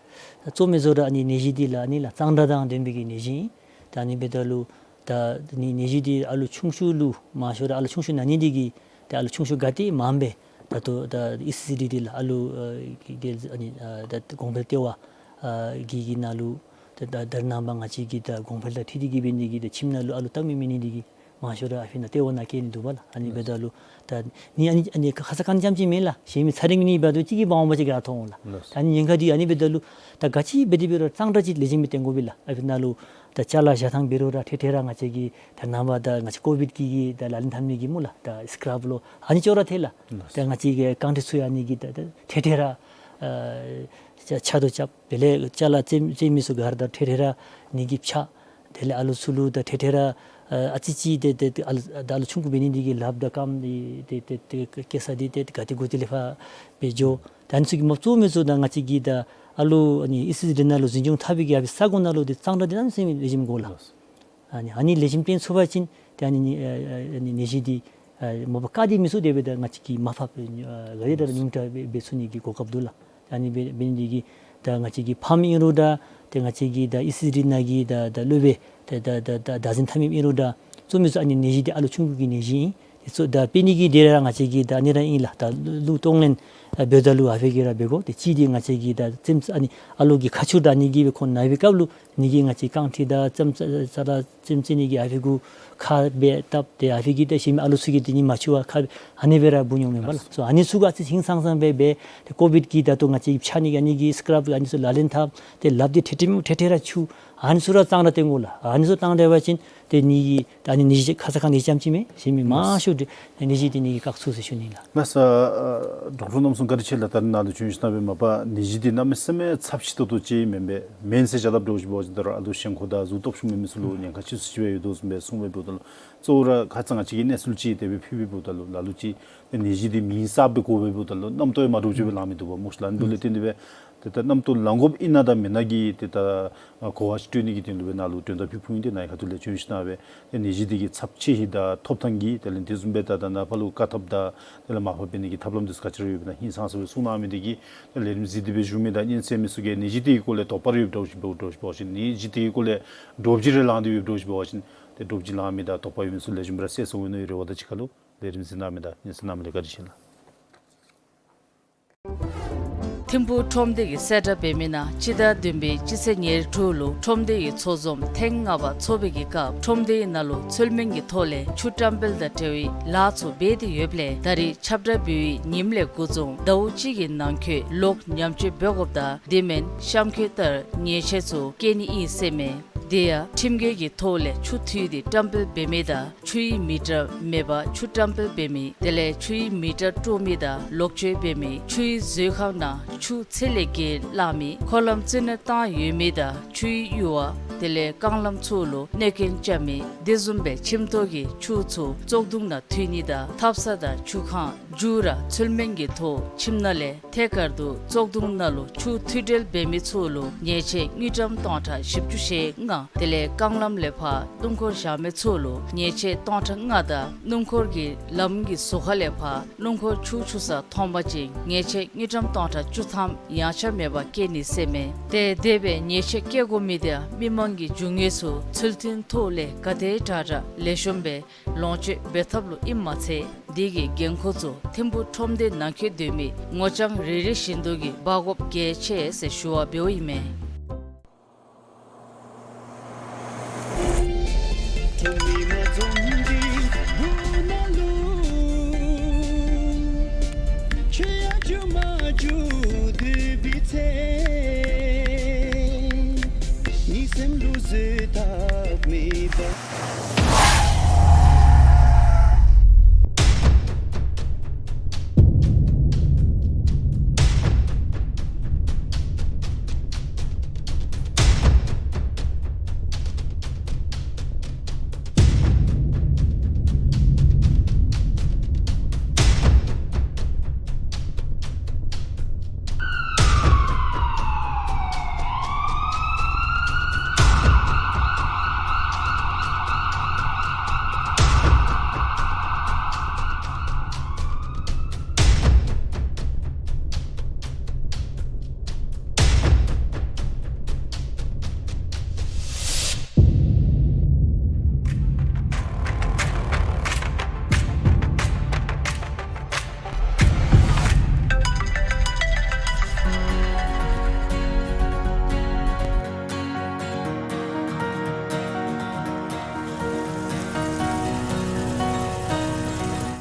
གཙོ་མི་ཚུ་ར་ཨ་ནི་ནད་གཞི་འདི་ལགས་ཨ་ནི་ལགས་གཙང་སྦྲ་དང་ལྡན་པའི་གི་ནད་གཞི་ཨིན། ད་ཨ་ནི་འབདཝ་ད་ལུ་ད་ནི་ནད་གཞི་འདི་ཨ་ལུ་ཆུང་ཤོས་ལུ་མང་ཤོས་ར་ཨ་ལུ་ཆུང་ཤོས་ན་ནི་འདི་གིས་ད་ཨ་ལུ་ཆུང་ཤོས་ག་ཏེ་མངམ་སྦེ་ད་ལྟོ་ད་ཨི་སི་སི་ཌི་འདི་ལགས་ཨ་ལུ་ཨ་གི་དེ་ཨ་ནི་ཨ་ད་གོང་འཕེལ་ལྟེ་བ་ཨ་གི་གི་ནང་ལུ་ད་ད་ད་རེས་ནངས་པ་ང་བཅས་ཀྱི་ད་གོང་འཕེལ་དང་འཁྲིལ་ཏེ་གི་འབད་ནི་གི་ད་ཁྱིམ་ནང་ལུ་ཨ་ལུ་བལྟ་མི་མེད་ནི་འདི་གིས་མང་ཤོས་ར་ཨ་ཕི་ནང་ལྟེ་བ་ནང་བསྐྱལ་ནི་འདུག་པ་ལགས། ཨ་ནི་འབདཝ་ད་ལུ་ད་ནི་ཨ་ནི་ཨ་ནི་ཁ་ཙ་དཀའ་ངལ་རྐྱངམ་ཅིག་མེན་ལགས། གཞན་མི་ཚ་རིང་ནི་འབདཝ་ད་ཅིག་གིས་འབག་འོང་པ་ཅིན་ག་ཐོབ་འོང་ལགས། ད་ཨ་ནི་ཉེན་ཁ་འདི་ཨ་ནི་འབདཝ་ད་ལུ་ད་ག་ཅི་འབད་དེ་འབད་རུང་གཙང་སྦྲ་ཅིག་ལེགས་ཤོམ་སྦེ་བསྟེན་དགོ་པས་ལགས། ཨ་ཕི་ནང་ལུ་ད་ཅ་ལ་བཞག་ཐངས་འབད་རུང་ར་འཕྲལ་འཕྲལ་ར་ང་བཅས་ཀྱིས་ད་རེས་ནངས་པ་ད་ང་བཅས་ཀོ་བིཌ་གི་གི་ད་ལག་ལེན་འཐབ་ནི་གི་སྨོ་ལགས་ད་སི་ཀརབ་ལོ་ཨ་ནི་ཅོག་ར་ཐལ་ལགས། ད་ང་བཅས་ཀྱི་རྐང་ཁྲི་ཚུ་ཡང་ཨ་ནི་གིས་ད་ད་འཕྲལ་འཕྲལ་ར་ཨ་ཕྱག་ཏུ་རྐྱབ། དེ་ལས་ཅ་ལ་བཙེམ་བཙེམ་མི་ཚུ་ག་ར་ད་འཕྲལ་འཕྲལ་ར་ཨ་ནི་གིས་ཕྱག། དེ་ལས་ཨ་ལུ་ཚུ་ལུ་ད་འཕྲལ་འཕྲལ་ར་ཨ་ཨ་ཙི་ཅིག་ཏེ་ཏེ་ཏེ་ཨ་ལུ་ད་ཨ་ལུ་ཆུང་ཀུ་འབད་ནི་འདི་གིས་ལགཔ་དང་རྐངམ་འདི་ཏེ་ཏེ་ཏེ་བཀལ་ས་འདི་ཏེ་ག་ཏེ་དགོ་དེ་ལས་ཕར་སྦེ་འགྱོ། ད་ཨ་ནི་ཚུ་གི་མ་གཙོ་མི་ཚུ་ད་ང་བཅས་ཀྱི་ད་ཨ་ལུ་ཨ་ནི་ཨི་སི་སི་ཌི་ནང་ལུ་འཛིན་སྐྱོང་འཐབ་པའི་གི་ཨ་ཕི་ས་གོ་ནང་ལུ་ཏེ་གཙང་སྦྲ་འདི་གནམ་མེད་ས་མེད་ལེགས་ཤོམ་དགོ་ལགས། ཨ་ནི་ཨ་ནི་ལེགས་ཤོམ་བསྟེན་ཚུགས་པ་ཅིན་ཏེ་ཨ་ནི་ནི་ཨ་ཨ་ནི་ནད་གཞི་འདི་ཨ་མ་པ་བཀག་སྟེ་མི་ཚུགས། དེ་འབདཝ་ད་ང་བཅས་ཀྱིས་མར་ཕབ་ཨ་ག་དེ་དྲག་རུང་ཉུང་དྲགས་སྦེ་འབད་ཚུགས་ནི་གི་གོ་སྐབས་འདུག་ལགས། ཨ་ནི་འབད་འབད་ནི་འདི་གིས་ད་ང་བཅས་ཀྱི་ཕམ་ཨིན་རུང་འདྲ་ཏེ་ང་བཅས་ཀྱི་ད་ཨི་སི་སི་ཌི་ནང་གི་ད་ད་སློབ་དཔོན་ཏེ་ད་ད་ད་བདག་འཛིན་འཐབ་མི་ཨིན་རུང་འདྲ་གཙོ་མི་ཚུ་ཨ་ནི་ནད་གཞི་འདི་ཨ་ལུ་ཆུང་ཀུ་གི་ནད་གཞི་ཨིན། དེ་ཚུ་ད་དཔེ་ནི་གི་དེ་ར་ང་བཅས་ཀྱི་ད་ཨ་ནི་ར་ཨིན་ལགས། ད་ལུ་གཏོང་ལེན་ཨ་འབདཝ་ད་ལུ་ཨ་ཕི་གིས་ར་འབད་དགོ། ཏེ་གཅིག་འདི་ང་བཅས་ཀྱི་ད་བཙེམ་ཨ་ནི་ཨ་ལུ་གི་ཁ་ཆུ་ད་ཨ་ནི་གིས་སྦེ་ཁོང་ན་བའི་སྐབས་ལུ་ཨ་ནི་གིས་ང་བཅས་རྐང་ཁྲི་དང་བཙེམ་ཙ་ཙ་ར་བཙེམ་བཙེམ་ནི་གི་ཨ་ཕི་གུ་ཁ་སྦེ་བཏབ། ཏེ་ཨ་ཕི་གིས་ད་ཤེས་མི་ཨ་ལུ་ཚུ་གིས་ཏེ་ནི་མ་ཆུ་བར་ཁ་ཨ་ནི་སྦེ་ར་འབུ་འོང་མས་པ་ལགས། སོ་ཨ་ནི་ཚུ་ག་ཨ་ཙི་ཧིང་སངས་སངས་སྦེ་འབད། ཏེ་ཀོ་བིཌ་གི་ད་ལྟོ་ང་བཅས་ཕྱག་ནི་གི་ཨ་ནི་གི་སི་ཀརབ་ཨ་ནི་ཚུ་ལག་ལེན་འཐབ། ཏེ་ལགཔ་འདི་འཕྲལ་འཕྲལ་མ་འཕྲལ་འཕྲལ་ར་འཁྱུ། ཨ་ནི་ཚུ་ར་གཙང་སྦྲ་བསྟེན་དགོ་ལགས། ཨ་ནི་ཚུ་བསྟེན་ད་པ་ཅིན་ཏེ་ནི་གི་ད་ནི་ནད་གཞི་ཁ་ཙ་དཀའ་ངལ་རྐྱངམ་ཅིག་མེན། གཞན་མི་མང་ཤོས་འདི་ནད་གཞི་འདི་ནི་གིས་བཀག་ཚུགས་ཟེར་ཞུ་ནི་ལགས། ལགས་སོ། ཨ་ཌོག་ཊར་རྣམ་གསུམ་བཀའ་དྲིན་ཆེ་ལགས། ད་རེས་ནཱ་ལུ་བྱོན་ཞིནམ་སྦེ་མ་པ་ནད་གཞི་འདི་གནམ་མེད་ས་མེད་ཚབས་ཆེ་ཏོག་ཏོ་ཅིག་མེན་པས། མེན་ཟེར་བྱ་སླབ་འདྲཝ་ཅིག་འབད་བ་ཅིན་ད་རུང་ཨ་ལུ་ཞེན་ཁོག་དང་གཟུགས་སྟོབས་ཆུང་མི་མི་ཚུ་ལུ་ཉེན་ཁ་ཆེ་སུ་ཅིག་སྦེ་ཡོད་དོ་བཟུམ་སྦེ་གསུངས་སྦེ་འབདཝ་ད་ལུ་གཙོ་བོ་ར་ཁ་ཙ་ང་བཅས་ཀྱིས་གནས་ཚུལ་ཅིག་དེ་སྦེ་ཕུལ་སྦེ་འབདཝ་ད་ལུ་ལ་ལུ་ཅིག་ནད་གཞི་འདི་མིང་གསརཔ་སྦེ་གོ་སྦེ་འབདཝ་ད་ལུ་རྣམ་རྟོག་ཡང་མ་འདྲཝ་ཅིག་སྦེ་ལང་མི་འདུག་པ་སྨོ་ཤི་ལགས། ཨ་ནི་འབདཝ་ལས་བརྟེན་ཏེ་སྦེ་ཏེ་ད་རྣམ་རྟོག་ལང་དགོཔ་ཨིན་ན་དང་མེན་ན་གི་ཏེ་ད་གོ་བ་ཅིག་སྤྲོད་ནི་གི་དོན་ལུ་སྦེ་ནཱ་ལུ་འགྲེམས་སྟོན་ཕུལ་ཕུལ་ཡི། ཏེ་ནཱ་གི་ཁ་ཐུག་ལས་བྱོན་ཞིནམ་སྦེ་ཏེ་ནད་གཞི་འདི་གི་ཚབས་ཆེ་ཧིང་དང་ཐོབ་ཐང་གི་དེ་ལས་དེ་བཟུམ་སྦེ་ད་ད་ནཱ་ཕར་ལུ་བཀག་ཐབས་དང་དེ་ལས་མར་ཕབ་འབད་ནི་གི་ཐབས་ལམ་འདི་ཚུ་ག་ཅི་ར་ཡོདཔ་ཨིན་ན་ཧིང་སངས་ས་སྦེ་གསུང་གནང་མི་འདི་གིས་ཏེ་ལས་རིམ་གཟིགས་ཏེ་སྦེ་བཞུགས་མི་དང་ཉན་གསན་མི་ཚུ་གིས་ནད་གཞི་འདི་གི་སྐོར་ལས་དོགས་པ་རེ་ཡོདཔ་འདྲཝ་ཅིག་འབད་འདྲཝ་ཅིག་འབད་བ་ཅིན་ནད་གཞི་འདི་གི་སྐོར་ལས་འདྲོག་བྱེལ་རེ་ལང་སྟེ་ཡོདཔ་འདྲཝ་ཅིག་འབད་བ་ཅིན་ཏེ་འདྲོག་བྱེལ་ལང་མི་དང་དོགས་པ་ཡོད་མི་ཚུ་ལེགས་ཤོམ་སྦེ་ར་སེལ་སོང་འོང་མནོ་བའི་རེ་བ་དང་གཅིག་ཁར་ལུ་ལས་རིམ་གཟིགས་གནང་མི་དང་ཉན་གསན་གནང་མི་ལུ་བཀའ་དྲིན་ཆེ་ལགས། ཐིམ་ཕུག་ཁྲོམ་སྡེ་གིས་གསལ་བསྒྲགས་འབད་མི་ནང་སྤྱི་ཟླ་བདུན་པའི་སྤྱི་ཚེས་ཉེར་དྲུག་ལུ་ཁྲོམ་སྡེ་གི་ཚོགས་འཛོམས་ཐེངས་ལྔ་པ་ཚོགས་པའི་གི་སྐབས་ཁྲོམ་སྡེའི་ནང་ལུ་ཚུལ་མིན་གྱི་ཐོག་ལས་ཆུ་བཀྲམ་སྤེལ་དང་འབྲེལ་བའི་ལཱ་ཚུ་འབད་དེ་ཡོདཔ་ལས་ད་རིས་ཁྱབ་བསྒྲགས་འབད་བའི་ཉིནམ་ལས་འགོ་བཟུང་ཟླཝ་གཅིག་གི་ནང་འཁོད་ལོག་ཉམས་བཅོས་འབད་དགོཔ་དང་དེ་མེན་གཤམ་འཁོད་ལྟར་ཉེས་ཆད་ཚུ་བཀལ་ནི་ཨིན་ཟེར་མས། དེ་ཡང་ཁྲིམས་འགལ་གྱི་ཐོག་ལས་ཆུ་འཐུས་ཏེ་བཀྲམ་སྤེལ་འབད་མི་དང་ཆུའི་མི་ཊར་མེད་པར་ཆུ་བཀྲམ་སྤེལ་འབད་མི་དེ་ལས་ཆུའི་མི་ཊར་དཀྲོག་མི་དང་ལོག་སྤྱོད་འབད་མི་ཆུའི་མཛོད་ཁང་ནང་ཆུ་ཚད་ལས་བརྒལ་བླངས་མི་འཁོར་ལམ་རྩི་ནད་བཏང་ཡོད་མི་དང་ཆུའི་གཡུར་བ་དེ་ལས་རྐང་ལམ་ཚུ་ལུ་གནོད་སྐྱོན་རྐྱབ་མི་དེ་བཟུམ་སྦེ་ཁྱིམ་ཐོག་གི་ཆུ་ཚུ་བཙོག་དུང་ནང་འཐུ་ནི་དང་ཐབ་ཚང་དང་ཆུ་ཁང་མཇུག་ར་ཚུལ་མིན་གྱི་ཐོག་ཁྱིམ་ནང་ལས་ཐད་ཀར་དུ་བཙོག་དུང་ནང་ལུ་ཆུ་འཐུ་སྤེལ་འབད་མི་ཚུ་ལུ་ཉེས་ཆད་དངུལ་ཀྲམ་སྟོང་ཕྲག་བཞི་བཅུ་ཞེ་ལྔ་དེ་ལས་རྐང་ལམ་ལས་ཕར་སྣུམ་འཁོར་བཞག་མི་ཚུ་ལུ་ཉེས་ཆད་སྟོང་ཕྲག་ལྔ་དང་སྣུམ་འཁོར་གྱི་ལམ་གྱི་ཟུར་ཁ་ལས་ཕར་སྣུམ་འཁོར་ཆུ་འཁྱུ་ས་མཐོང་པ་ཅིན་ཉེས་ཆད་དངུལ་ཀྲམ་སྟོང་ཕྲག་བཅུ་ཐམ་ཡངས་ཆག་མེད་པར་བཀལ་ནི་ཟེར་མས། ཏེ་དེ་སྦེ་ཉེས་ཆད་བཀལ་དགོ་མི་དེ་མི་མང་གི་རྒྱུ་དངོས་ཚུ་ཚུལ་མཐུན་ཐོག་ལས་ག་དེ་དྲག་དྲག་ལེགས་ཤོམ་སྦེ་ལོངས་སྤྱོད་འབད་ཐབས་ལུ་ཨིནམ་མ་ཚད་དེ་གི་འགན་ཁུར་ཚུ་ཐིམ་ཕུག་ཁྲོམ་སྡེ་ནང་འཁོད་སྡོད་མི་ངོ་རྐྱང་རེ་རེ་བཞིན་དུ་གིས་འབག་དགོཔ་གལ་ཆེ་ཟེར་ཞུ་བ་འབདཝ་ཨིན་མས། ཐོན་མི་མ་འཛོམས་འདི་བུ་ནང་ལུ། ཆོས་ཡང་བརྗོད་མ་བརྗོད་དུས་བི་ཚེ། ངེའི་སེམས་ལུ་བཟོད་ཐབས་མེད་པ།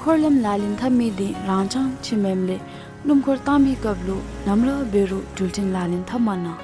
འཁོར་ལམ་ལག་ལེན་འཐབ་མི་འདི་རང་འཇགས་ཅིག་མེནམ་ལས་སྣུམ་འཁོར་བཏང་མིའི་སྐབས་ལུ་ནམ་ར་འབད་རུང་འགྲུལ་འཕྲིན་ལག་ལེན་འཐབ་མ་གནང་།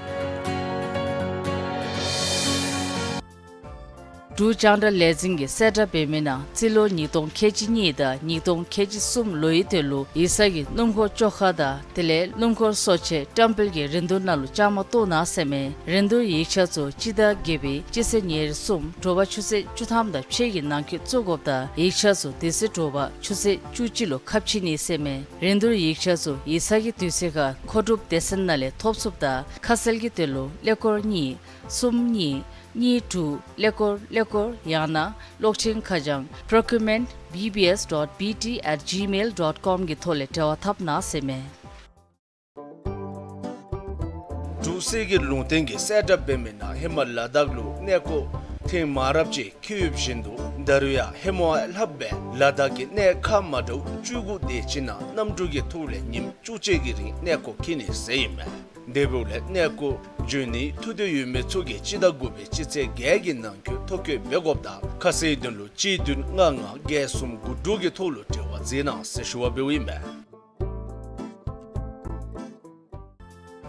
འབྲུག་རྒྱང་བསྒྲགས་ལས་འཛིན་གྱིས་གསལ་བསྒྲགས་འབད་མི་ནང་རྩིས་ལོ་ཉིས་སྟོང་ཁལ་གཅིག་གཉིས་དང་ཉིས་སྟོང་ཁལ་གཅིག་གསུམ་ལོའི་དོན་ལུ་ཡིག་ཚང་གི་སྣུམ་འཁོར་བཅོ་ཁ་དང་དེ་ལས་སྣུམ་འཁོར་གསོ་ཆས་བཀྲམ་སྤེལ་གྱི་རིན་བསྡུར་ནང་ལུ་བཅའ་མར་གཏོགས་གནང་ཟེར་མས། རིན་བསྡུར་ཡིག་ཆ་ཚུ་སྤྱི་ཟླ་བརྒྱད་པའི་སྤྱི་ཚེས་ཉེར་གསུམ་དྲོ་པ་ཆུ་ཚོད་བཅུ་ཐམ་དང་ཕྱེད་ཀྱི་ནང་འཁོད་བཙུགས་དགོཔ་དང་ཡིག་ཆ་ཚུ་དེ་ཚེ་དྲོ་པ་ཆུ་ཚོད་བཅུ་གཅིག་ལུ་ཁ་ཕྱེ་ནི་ཟེར་མས། རིན་བསྡུར་ཡིག་ཆ་ཚུ་ཡིག་ཚང་གི་དུས་ཚོད་ཁར་མཁོ་སྒྲུབ་སྡེ་ཚན་ནང་ལས་ཐོབ་ཚུགསཔ་དང་ཁ་གསལ་གྱི་དོན་ལུ་ཀླད་ཀོར་གཉིས་གསུམ་གཉིས་གཉིས་དྲུག་ཀླད་ཀོར་ཀླད་ཀོར་ཡང་ན་གློག་འཕྲིན་ཁ་བྱང་procurement B B S dot B T at gmail dot com གི་ཐོག་ལས་འབྲེལ་བ་འཐབ་གནང་ཟེར་མས། འབྲུག་གསེར་གྱི་ལུང་བསྟན་གྱིས་གསལ་བསྒྲགས་འབད་མི་ནང་ཧེ་མ་ལ་དྭགས་ལུ་གནས་སྐོར་ཐེངས་མང་རབས་ཅིག་འཁྱིད་ཡོདཔ་བཞིན་དུ་ད་རུང་ཡང་ཧེ་མ་ལྷགཔ་སྦེ་ལ་དྭགས་ཀྱི་གནས་ཁག་མ་འདྲཝ་བཅུ་དགུ་དེ་ཅིག་ནང་གནམ་གྲུ་གི་ཐོག་ལས་ཉིནམ་བཅུ་གཅིག་གི་རིང་གནས་སྐོར་འཁྱིད་ནི་ཟེར་ཨིན་མས། དེ་འབདཝ་ལས་གནས་སྐོར་འབྱོན་ནིའི་ཐུགས་འདོད་ཡོད་མི་ཚུ་གིས་སྤྱི་ཟླ་དགུ་པའི་སྤྱི་ཚེས་བརྒྱད་ཀྱི་ནང་འཁོད་ཐོ་བཀོད་འབད་དགོཔ་དང་ཁ་གསལ་དོན་ལུ་གཅིག་བདུན་ལྔ་ལྔ་བརྒྱད་གསུམ་དགུ་དྲུག་གི་ཐོག་ལུ་འབྲེལ་བ་མཛད་གནང་ཟེར་ཞུ་བ་འབདཝ་ཨིན་མས།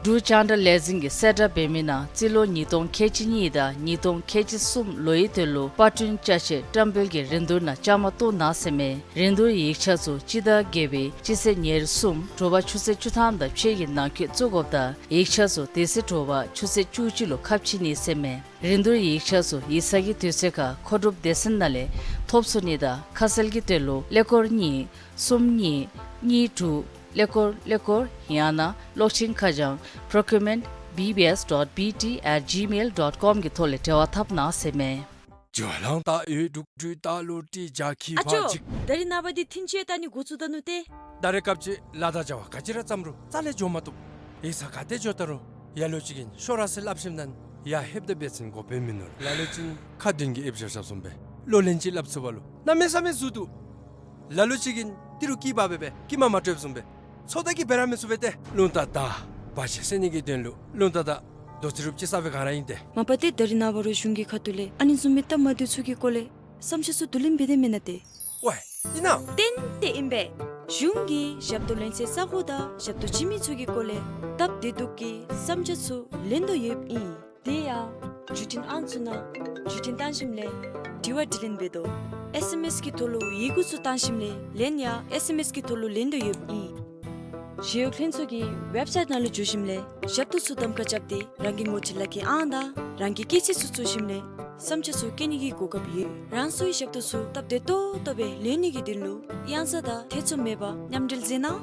འབྲུག་རྒྱང་བསྒྲགས་ལས་འཛིན་གྱིས་གསལ་བསྒྲགས་འབད་མི་ནང་རྩིས་ལོ་ཉིས་སྟོང་ཁལ་གཅིག་གཉིས་དང་ཉིས་སྟོང་ཁལ་གཅིག་གསུམ་ལོའི་དོན་ལུ་པར་སྐྲུན་ཅ་ཆས་བཀྲམ་སྤེལ་གྱི་རིན་བསྡུར་ནང་བཅའ་མར་གཏོགས་གནང་ཟེར་མས། རིན་བསྡུར་ཡིག་ཆ་ཚུ་སྤྱི་ཟླ་བརྒྱད་པའི་སྤྱི་ཚེས་ཉེར་གསུམ་དྲོ་པ་ཆུ་ཚོད་བཅུ་ཐམ་དང་ཕྱེད་ཀྱི་ནང་འཁོད་བཙུགས་དགོཔ་དང་ཡིག་ཆ་ཚུ་དེ་ཚེ་དྲོ་པ་ཆུ་ཚོད་བཅུ་གཅིག་ལུ་ཁ་ཕྱེ་ནི་ཟེར་མས། རིན་བསྡུར་ཡིག་ཆ་ཚུ་ཡིག་ཚང་གི་དུས་ཚོད་ཁར་མཁོ་སྒྲུབ་སྡེ་ཚན་ནང་ལས་ཐོབ་ཚུགས་ནི་དང་ཁ་གསལ་གྱི་དོན་ལུ་ཀླད་ཀོར་གཉིས་གསུམ་གཉིས་གཉིས་དྲུག་ཀླད་ཀོར་ཀླད་ཀོར་ཡང་ན་གློག་འཕྲིན་ཁ་བྱང་procurement B B S dot B T at gmail dot com གི་ཐོག་ལས་འབྲེལ་བ་འཐབ་གནང་ཟེར་མས། ཨ་ཅོ། ད་རིས་ནངས་པ་འདི་ཐིན་ཅེ་ད་ནི་འགོ་བཙུགས་ད་ནུག་ཏེ། ད་རེས་སྐབས་ཅིག་ལཱ་དང་བྱ་བ་ག་ཅི་ར་བརྩམ་རུང་རྩ་ལས་འགྱོ་མ་བཏུབ། ཡིག་ཚང་ག་ཏེ་འགྱོ་ད་རུང་ཡ་ལོ་ཅིག་གིས་ཤོག་ར་ཟེར་སླབ་ཞིནམ་ད་ཡར་ལྷོདཔ་ད་འབད་བ་ཅིན་དགོཔ་སྦེ་མིན་ནུག། ལ་ལུ་ཅིག་ཁ་འདོན་གྱི་ཨེབ་བཞག་བཞགཔ་བཟུམ་སྦེ་ལོ་ལན་ཅིག་སླབ་ཚུགས་པ་ལུ་གནམ་མེད་ས་མེད་འཛོལ་འདུག། ལ་ལུ་ཅིག་གིས་ཏི་རུ་སྐྱི་བ་སྦེ་སྦེ་སྐྱི་མ་མ་སྤྲོདཔ་བཟུམ་སྦེ་ཚོད་ལྟ་གིས་འབད་ར་མི་ཚུགས་པས་ཏེ། རླུང་རྟ་དང་བར་ཆད་སེལ་ནི་གི་དོན་ལུ་རླུང་རྟ་དང་རྡོ་རྩེག་རུབ་ཅིག་གསརཔ་ག་ར་ཨིན་ཏེ། མ་པ་ཏེ་ད་རིས་ནངས་པ་རུང་གཞུང་གི་ཁ་ཐུག་ལས་ཨ་ནི་བཟུམ་མའི་སྟབས་མ་བདེཝ་ཚུ་གི་སྐོར་ལས་བསམ་འཆར་ཚུ་བསྡུ་ལེན་འབད་དེ་མེན་ན་ཏེ། ཝའེ་ཨིན་ན། ཏན་ཏན་ཨིན་པས། གཞུང་གིས་ཞབས་ཏོག་ལེན་སའི་ས་གོ་དང་ཞབས་ཏོག་བྱིན་མི་ཚུ་གི་སྐོར་ལས་སྟབས་བདེ་སྡུག་གི་བསམ་འཆར་ཚུ་ལེན་དོ་ཡོདཔ་ཨིན། དེ་ཡང་བརྒྱུད་འཕྲིན་ཨང་ཚུ་ནང་བརྒྱུད་འཕྲིན་བཏང་ཞིནམ་ལས་དྲི་བ་དྲིས་ལན་འབད་དོ། ཨེསི་ཨེམ་ཨེསི་གི་ཐོག་ལུ་ཡི་གུ་ཚུ་བཏང་ཞིནམ་ལས་ལན་ཡང་ཨེསི་ཨེམ་ཨེསི་གི་ཐོག་ལུ་ལེན་དོ་ཡོདཔ་ཨིན། ཞི་གཡོག་ལྷན་ཚོགས་ཀྱི་ཝེབ་སའིཊ་ནང་ལུ་འཛུལ་ཞིནམ་ལས་ཞབས་ཏོག་ཚུ་གདམ་ཁ་རྐྱབ་སྟེ་རང་གི་ངོ་སྤྲོད་ལག་ཁྱེར་ཨང་དང་རང་གི་སྐྱེས་ཚེས་ཚུ་བཙུགས་ཞིནམ་ལས་བསམ་འཆར་ཚུ་བཀོད་ནི་གི་གོ་སྐབས་ཡོད། རང་སོའི་ཞབས་ཏོག་ཚུ་སྟབས་བདེ་ཏོག་ཏོ་སྦེ་ལེན་ནི་གི་དོན་ལུ་གཡང་ས་དང་ཐེ་ཚོམ་མེད་པར་མཉམ་འབྲེལ་མཛད་གནང་།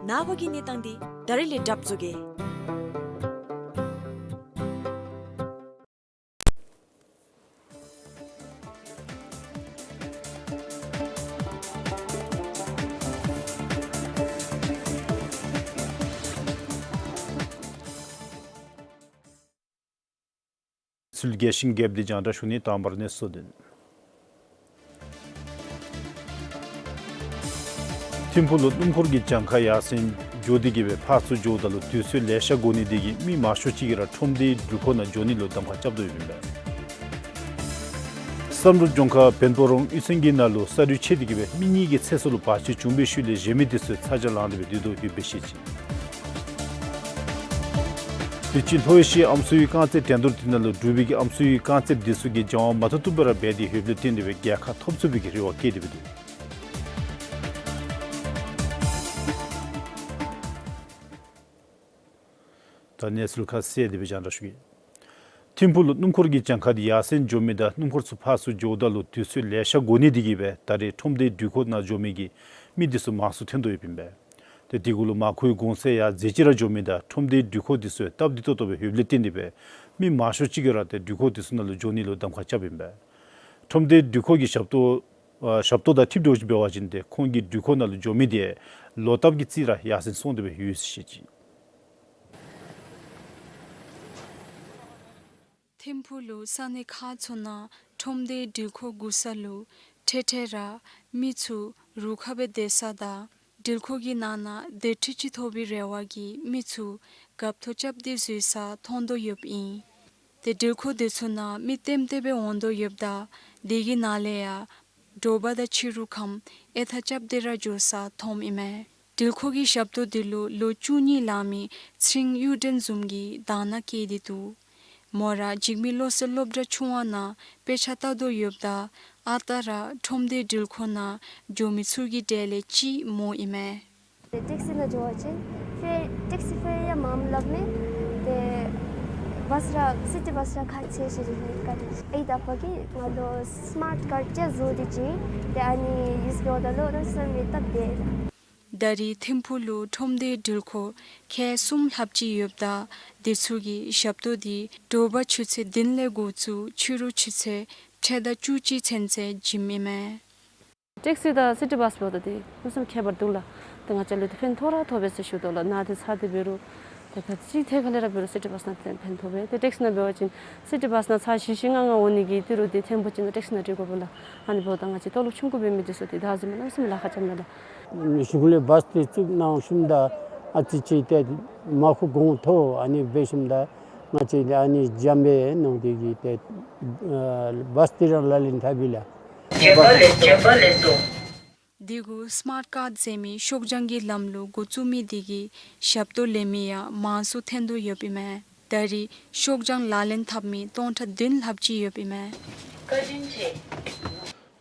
ནངས་པ་གི་གནས་སྟངས་འདི་ད་རིས་ལས་གྲབས་བཟོ་གེ། ཚུལ་རྒྱས་ཤིང་རྒྱསཔ་འདི་རྒྱང་བསྒྲགས་ཞུ་ནི། དང་པ་ར་གནས་ཚུལ་དོན། ཐིམ་ཕུག་ལུ་སྣུམ་འཁོར་གྱི་གྱངས་ཁ་ཡར་སེང་འགྱོ་སྟེ་གི་སྦེ་ཕར་ཚུར་འགྱོཝ་ད་ལུ་དུས་ཚོད་ལེ་ཤ་འགོར་ནི་དེ་གིས་མི་མང་ཤོས་ཅིག་གིས་ར་ཁྲོམ་སྡེའི་འགྲུལ་འཁོར་ནང་འགྱོ་ནི་ལུ་གདམ་ཁ་རྐྱབ་དོ་ཡོདཔ་ཨིན་པས། བསམ་གྲུབ་ལྗོངས་མཁར་བན་སྤོ་རོང་གཡུས་ཚན་གྱི་ནང་ལུ་ས་རུད་ཆད་དེ་གིས་སྦེ་མི་གཉིས་ཀྱི་ཚེ་སྲོག་ལུ་བར་ཆད་བྱུང་བའི་ཤུལ་ལས་གཞན་མི་དེ་ཚུ་ཚ་གྱང་ལངས་ཏེ་སྦེ་སྡོད་དོ་ཡོདཔ་སྦེ་བཤད་ཅི། དུས་ཅི་ལྷོ་ཨེ་ཤི་ཡའི་ཨམ་སྲུའི་རྐང་རྩེད་འགྲན་བསྡུར་དེ་ནང་ལུ་འབྲུག་པའི་གི་ཨམ་སྲུའི་རྐང་རྩེདཔ་དེ་ཚུ་གིས་སྦྱང་བ་མ་ཐུབ་ཐུབ་སྦེ་ར་འབད་དེ་ཡོདཔ་ལས་བརྟེན་ཏེ་སྦེ་རྒྱལ་ཁ་ཐོབ་ཚུགས་པའི་གི་རེ་བ་བསྐྱེད་དེ་སྦེ་འདུག། ད་གནས་ཚུལ་ཁ་གསལ་དེ་སྦེ་རྒྱང་བསྒྲགས་ཞུ་གེ། ཐིམ་ཕུག་ལུ་སྣུམ་འཁོར་གྱི་གྱངས་ཁ་དེ་ཡར་སེང་འགྱོ་མི་དང་སྣུམ་འཁོར་ཚུ་ཕར་ཚུར་འགྱོཝ་ད་ལུ་དུས་ཚོད་ལེ་ཤ་འགོར་ནི་དེ་གིས་སྦེ་ད་རེས་ཁྲོམ་སྡེའི་འགྲུལ་འཁོར་ནང་འགྱོ་མི་གི་མི་དེ་ཚུ་མང་སུ་ཐོན་དོ་ཡོདཔ་ཨིན་པས། ཏེ་དེ་གུ་ལུ་མར་ཁུའི་གུང་ཚིགས་ཡང་མཛད་ཅིག་ར་འགྱོ་མི་དང་ཁྲོམ་སྡེའི་འགྲུལ་འཁོར་དེ་ཚུ་སྟབས་བདེ་ཏོག་ཏོ་སྦེ་ཡོདཔ་ལས་བརྟེན་ཏེ་སྦེ་མི་མང་ཤོས་ཅིག་གིས་ར་ཏེ་འགྲུལ་འཁོར་དེ་ཚུ་ནང་ལུ་འགྱོ་ནི་ལུ་གདམ་ཁ་རྐྱབ་ཨིན་པས། ཁྲོམ་སྡེའི་འགྲུལ་འཁོར་གྱི་ཞབས་ཏོག་ཨ་ཞབས་ཏོག་དང་འཁྲིལ་འགྱོ་ཅིག་འབད་བ་ཅིན་ཏེ་ཁོང་གིས་འགྲུལ་འཁོར་ནང་ལུ་འགྱོ་མི་དེ་ལོག་ལྟབ་ཀྱིས་རྩིས་ར་ཡར་སེང་སོང་སྟེ་སྦེ་ཡོད་ཟེར་བཤད་ཅི། ཐིམ་ཕུག་ལུ་ས་གནས་ཁག་ཚུ་ནང་ཁྲོམ་སྡེའི་འགྲུལ་འཁོར་སྒུག་ས་ལུ་འཕྲལ་འཕྲལ་ར་མི་ཚུ་རུ་ཁག་སྦེ་སྡོད་ས་དང་འགྲུལ་འཁོར་གྱི་ནང་ན་སྡོད་ཁྲི་ཅིག་ཐོབ་པའི་རེ་བ་གིས་མི་ཚུ་རྒཔོ་ཐོ་རྐྱབ་སྟེ་འཛུལ་ས་མཐོང་དོ་ཡོདཔ་ཨིན། ཏེ་འགྲུལ་འཁོར་དེ་ཚུ་ནང་མི་ལྟེམ་ལྟེ་སྦེ་འོང་དོ་ཡོདཔ་ད་དེ་གི་ནང་ལས་ཡང་དྲོ་པ་དང་ཕྱི་རུ་ཁམས་ཨེ་ཐག་རྐྱབ་སྟེ་ར་འགྱོ་ས་མཐོངམ་ཨིན་མས། འགྲུལ་འཁོར་གྱི་ཞབས་ཏོག་དེ་ལུ་ལོ་བཅུ་གཉིས་ལང་མི་ཚེ་རིང་གཡུ་སྒྲོན་བཟུམ་གྱིས་དང་བླངས་བསྐྱེད་དེ་འདུག། མོ་ར་འཇིགས་མེད་བློ་གསལ་སློབ་གྲྭ་ཆུང་བ་ནང་དཔེ་ཆ་ལྟ་དོ་ཡོདཔ་ད་ཨ་རྟག་ར་ཁྲོམ་སྡེའི་འགྲུལ་འཁོར་ནང་འགྱོ་མི་ཚུ་གི་གྲས་ལས་གཅིག་མོ་ཨིན་མས། ཏེ་ཊེག་སི་ནང་འགྱོ་བ་ཅིན་ཕེར་ཊེག་སི་ཕེར་ཡང་མངམ་སླབ་མས། ཏེ་བཱས་ར་སི་ཊི་བཱས་ར་ཁག་ཆེ་ཟེར་ཞུ་ནི། ཨའི་དང་ཨ་པ་གིས་ང་ལུ་སི་མཱཊ་ཀཱརཌ་ཅིག་བཟོ་སྟེ་བྱིན། ཏེ་ཨ་ནི་ཡུསི་འབདཝ་ད་ལུ་གནམ་མེད་ས་མེད་སྟབས་བདེ་ལགས། ད་རེས་ཐིམ་ཕུག་ལུ་ཁྲོམ་སྡེའི་འགྲུལ་འཁོར་ཁལ་གསུམ་ལྷགཔ་ཅིག་ཡོདཔ་ད་དེ་ཚུ་གི་ཞབས་ཏོག་དེ་དྲོ་པ་ཆུ་ཚོད་བདུན་ལས་འགོ་བཙུགས་ཕྱི་རུ་ཆུ་ཚོད་ཕྱེད་དང་བཅུ་གཅིག་ཚུན་ཚོད་བྱིནམ་ཨིན་མས། ཊེག་སི་དང་སི་ཊི་བཱས་འབདཝ་ད་ཏེ་ཧུན་སུམ་ཁྱད་པར་འདུག་ལགས། ཏེ་ང་བཅས་ལུ་ཏེ་ཕན་ཐོགས་ར་ཐོགས་པས་ཟེར་ཞུ་དོ་ལགས། ནཱ་ཏེ་ཚ་ཏེ་འབད་རུང་ཏེ་ག་ཅི་ཐད་ཁར་ལས་ར་འབད་རུང་སི་ཊི་བཱས་ནང་ཏེ་ཕན་ཐོགས་པས། ཏེ་ཊེག་སི་ནང་འབད་བ་ཅིན་སི་ཊི་བཱས་ནང་ཚར་བཞི་བཞི་ལྔ་ལྔ་འོང་ནི་གི་ཏི་རུ་ཏེ་ཐེངས་པོ་ཅིག་ནང་ཊེག་སི་ནང་འགྲོ་དགོ་པས་ལགས། ཨ་ནི་འབདཝ་ད་ང་བཅས་ལྟོ་ལོག་ཆུང་ཀུ་འབད་མི་དེ་ཚུ་ཏེ་བདག་འཛིན་མ་གནམ་མེད་ས་མེད་ལཱ་ཁག་རྐྱབ་མས་ལགས། གཞུང་ལས་བཱས་ཏེ་བཙུགས་གནང་ཞིནམ་ད་ཨ་ཙི་ཅིག་ཏེ་མར་ཁུ་གོང་མཐོ་ཨ་ནི་འབད་ཞིནམ་ད་ང་བཅས་ཨ་ནི་འཇམ་པའི་ནང་དེ་གིས་ཏེ་ཨ་བཱས་དེ་ར་ལག་ལེན་འཐབ་ཡི་ལགས། དེ་གུ་སི་མཱཊ་ཀཱརཌ་ཟེར་མི་ཤོག་བྱང་གི་ལམ་ལུགས་འགོ་བཙུགས་མི་དེ་གིས་ཞབས་ཏོག་ལེན་མི་ཡང་མང་སུ་ཐོན་དོ་ཡོདཔ་ཨིན་མས། ད་རེས་ཤོག་བྱང་ལག་ལེན་འཐབ་མི་སྟོང་ཕྲག་བདུན་ལྷགཔ་ཅིག་ཡོདཔ་ཨིན་མས།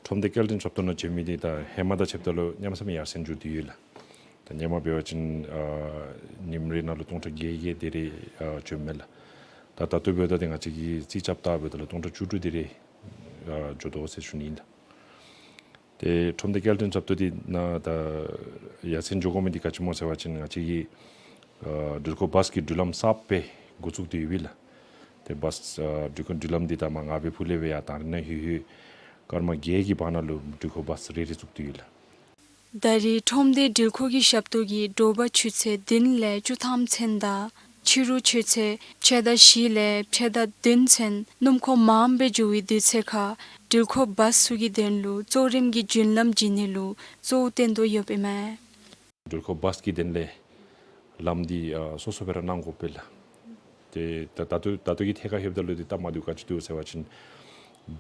ཁྲོམ་སྡེ་སྐྱེལ་འདྲེན་ཞབས་ཏོག་ནང་འགྱོ་མི་དེ་ད་ཧེ་མ་དང་ཕྱདཔ་ད་ལུ་གནམ་མེད་ས་མེད་ཡར་སེང་འགྱོ་སྟེ་ཡོད་ལགས། ད་ཧེ་མ་འབད་བ་ཅིན་ཨ་ཉིནམ་རེ་ནང་ལུ་སྟོང་ཕྲག་བརྒྱད་བརྒྱད་དེ་རེ་ཨ་འགྱོཝ་མས་ལགས། ད་ད་ལྟོ་འབདཝ་ད་ཏེ་ང་བཅས་ཀྱིས་རྩིས་རྐྱབ་ད་འབདཝ་ད་ལུ་སྟོང་ཕྲག་བཅུ་དྲུག་དེ་རེ་ཨ་འགྱོ་དོ་ཟེར་ཞུ་ནི་ཨིན་ལགས། ཏེ་ཁྲོམ་སྡེ་སྐྱེལ་འདྲེན་ཞབས་ཏོག་དེ་ནང་ད་ཡར་སེང་འགྱོ་དགོ་མི་དེ་ག་ཅི་སྨོ་ཟེར་བ་ཅིན་ང་བཅས་ཀྱི་ཨ་འགྲུལ་འཁོར་བཱས་ཀྱི་འགྲུལ་ལམ་གསརཔ་སྦེ་འགོ་བཙུགས་ཏེ་ཡོད་པས་ལགས། ཏེ་བཱས་ཨ་འགྲུལ་འཁོར་འགྲུལ་ལམ་དེ་ད་མར་ངར་པའི་ཕུ་ལས་སྦེ་ཡར་དང་རི་ནང་ལྷོད་ལྷོད་སྐར་མ་བརྒྱད་ཀྱི་བར་ན་ལུ་འགྲུལ་འཁོར་བཱས་རེ་རེ་བཙུགས་ཏེ་ཡོད་ལགས། ད་རེས་ཁྲོམ་སྡེ་འགྲུལ་འཁོར་གྱི་ཞབས་ཏོག་གིས་དྲོ་པ་ཆུ་ཚོད་བདུན་ལས་བཅུ་ཐམ་ཚུན་དང་ཕྱི་རུ་ཆུ་ཚོད་ཕྱེད་དང་བཞི་ལས་ཕྱེད་དང་བདུན་ཚུན་སྣུམ་འཁོར་མངམ་སྦེ་འགྱོ་བའི་དུས་ཚོད་ཁར་འགྲུལ་འཁོར་བཱས་ཚུ་གི་དོན་ལུ་གཙོ་རིམ་གྱི་རྒྱུན་ལམ་བྱིན་ནི་ལུ་གཙོ་བོ་བཏོན་དོ་ཡོདཔ་ཨིན་མས། འགྲུལ་འཁོར་བཱས་ཀྱི་དོན་ལས་ལམ་འདི་ཨ་སོ་སོ་སྦེ་ར་གནང་དགོ་པས་ལགས། ཏེ་ད་ད་ལྟོ་ད་ལྟོ་གི་ཐད་ཁར་ལྷོདཔ་ད་ལུ་ཏེ་སྟབས་མ་བདེཝ་ག་ཅི་འདུག་ཟེར་བ་ཅིན་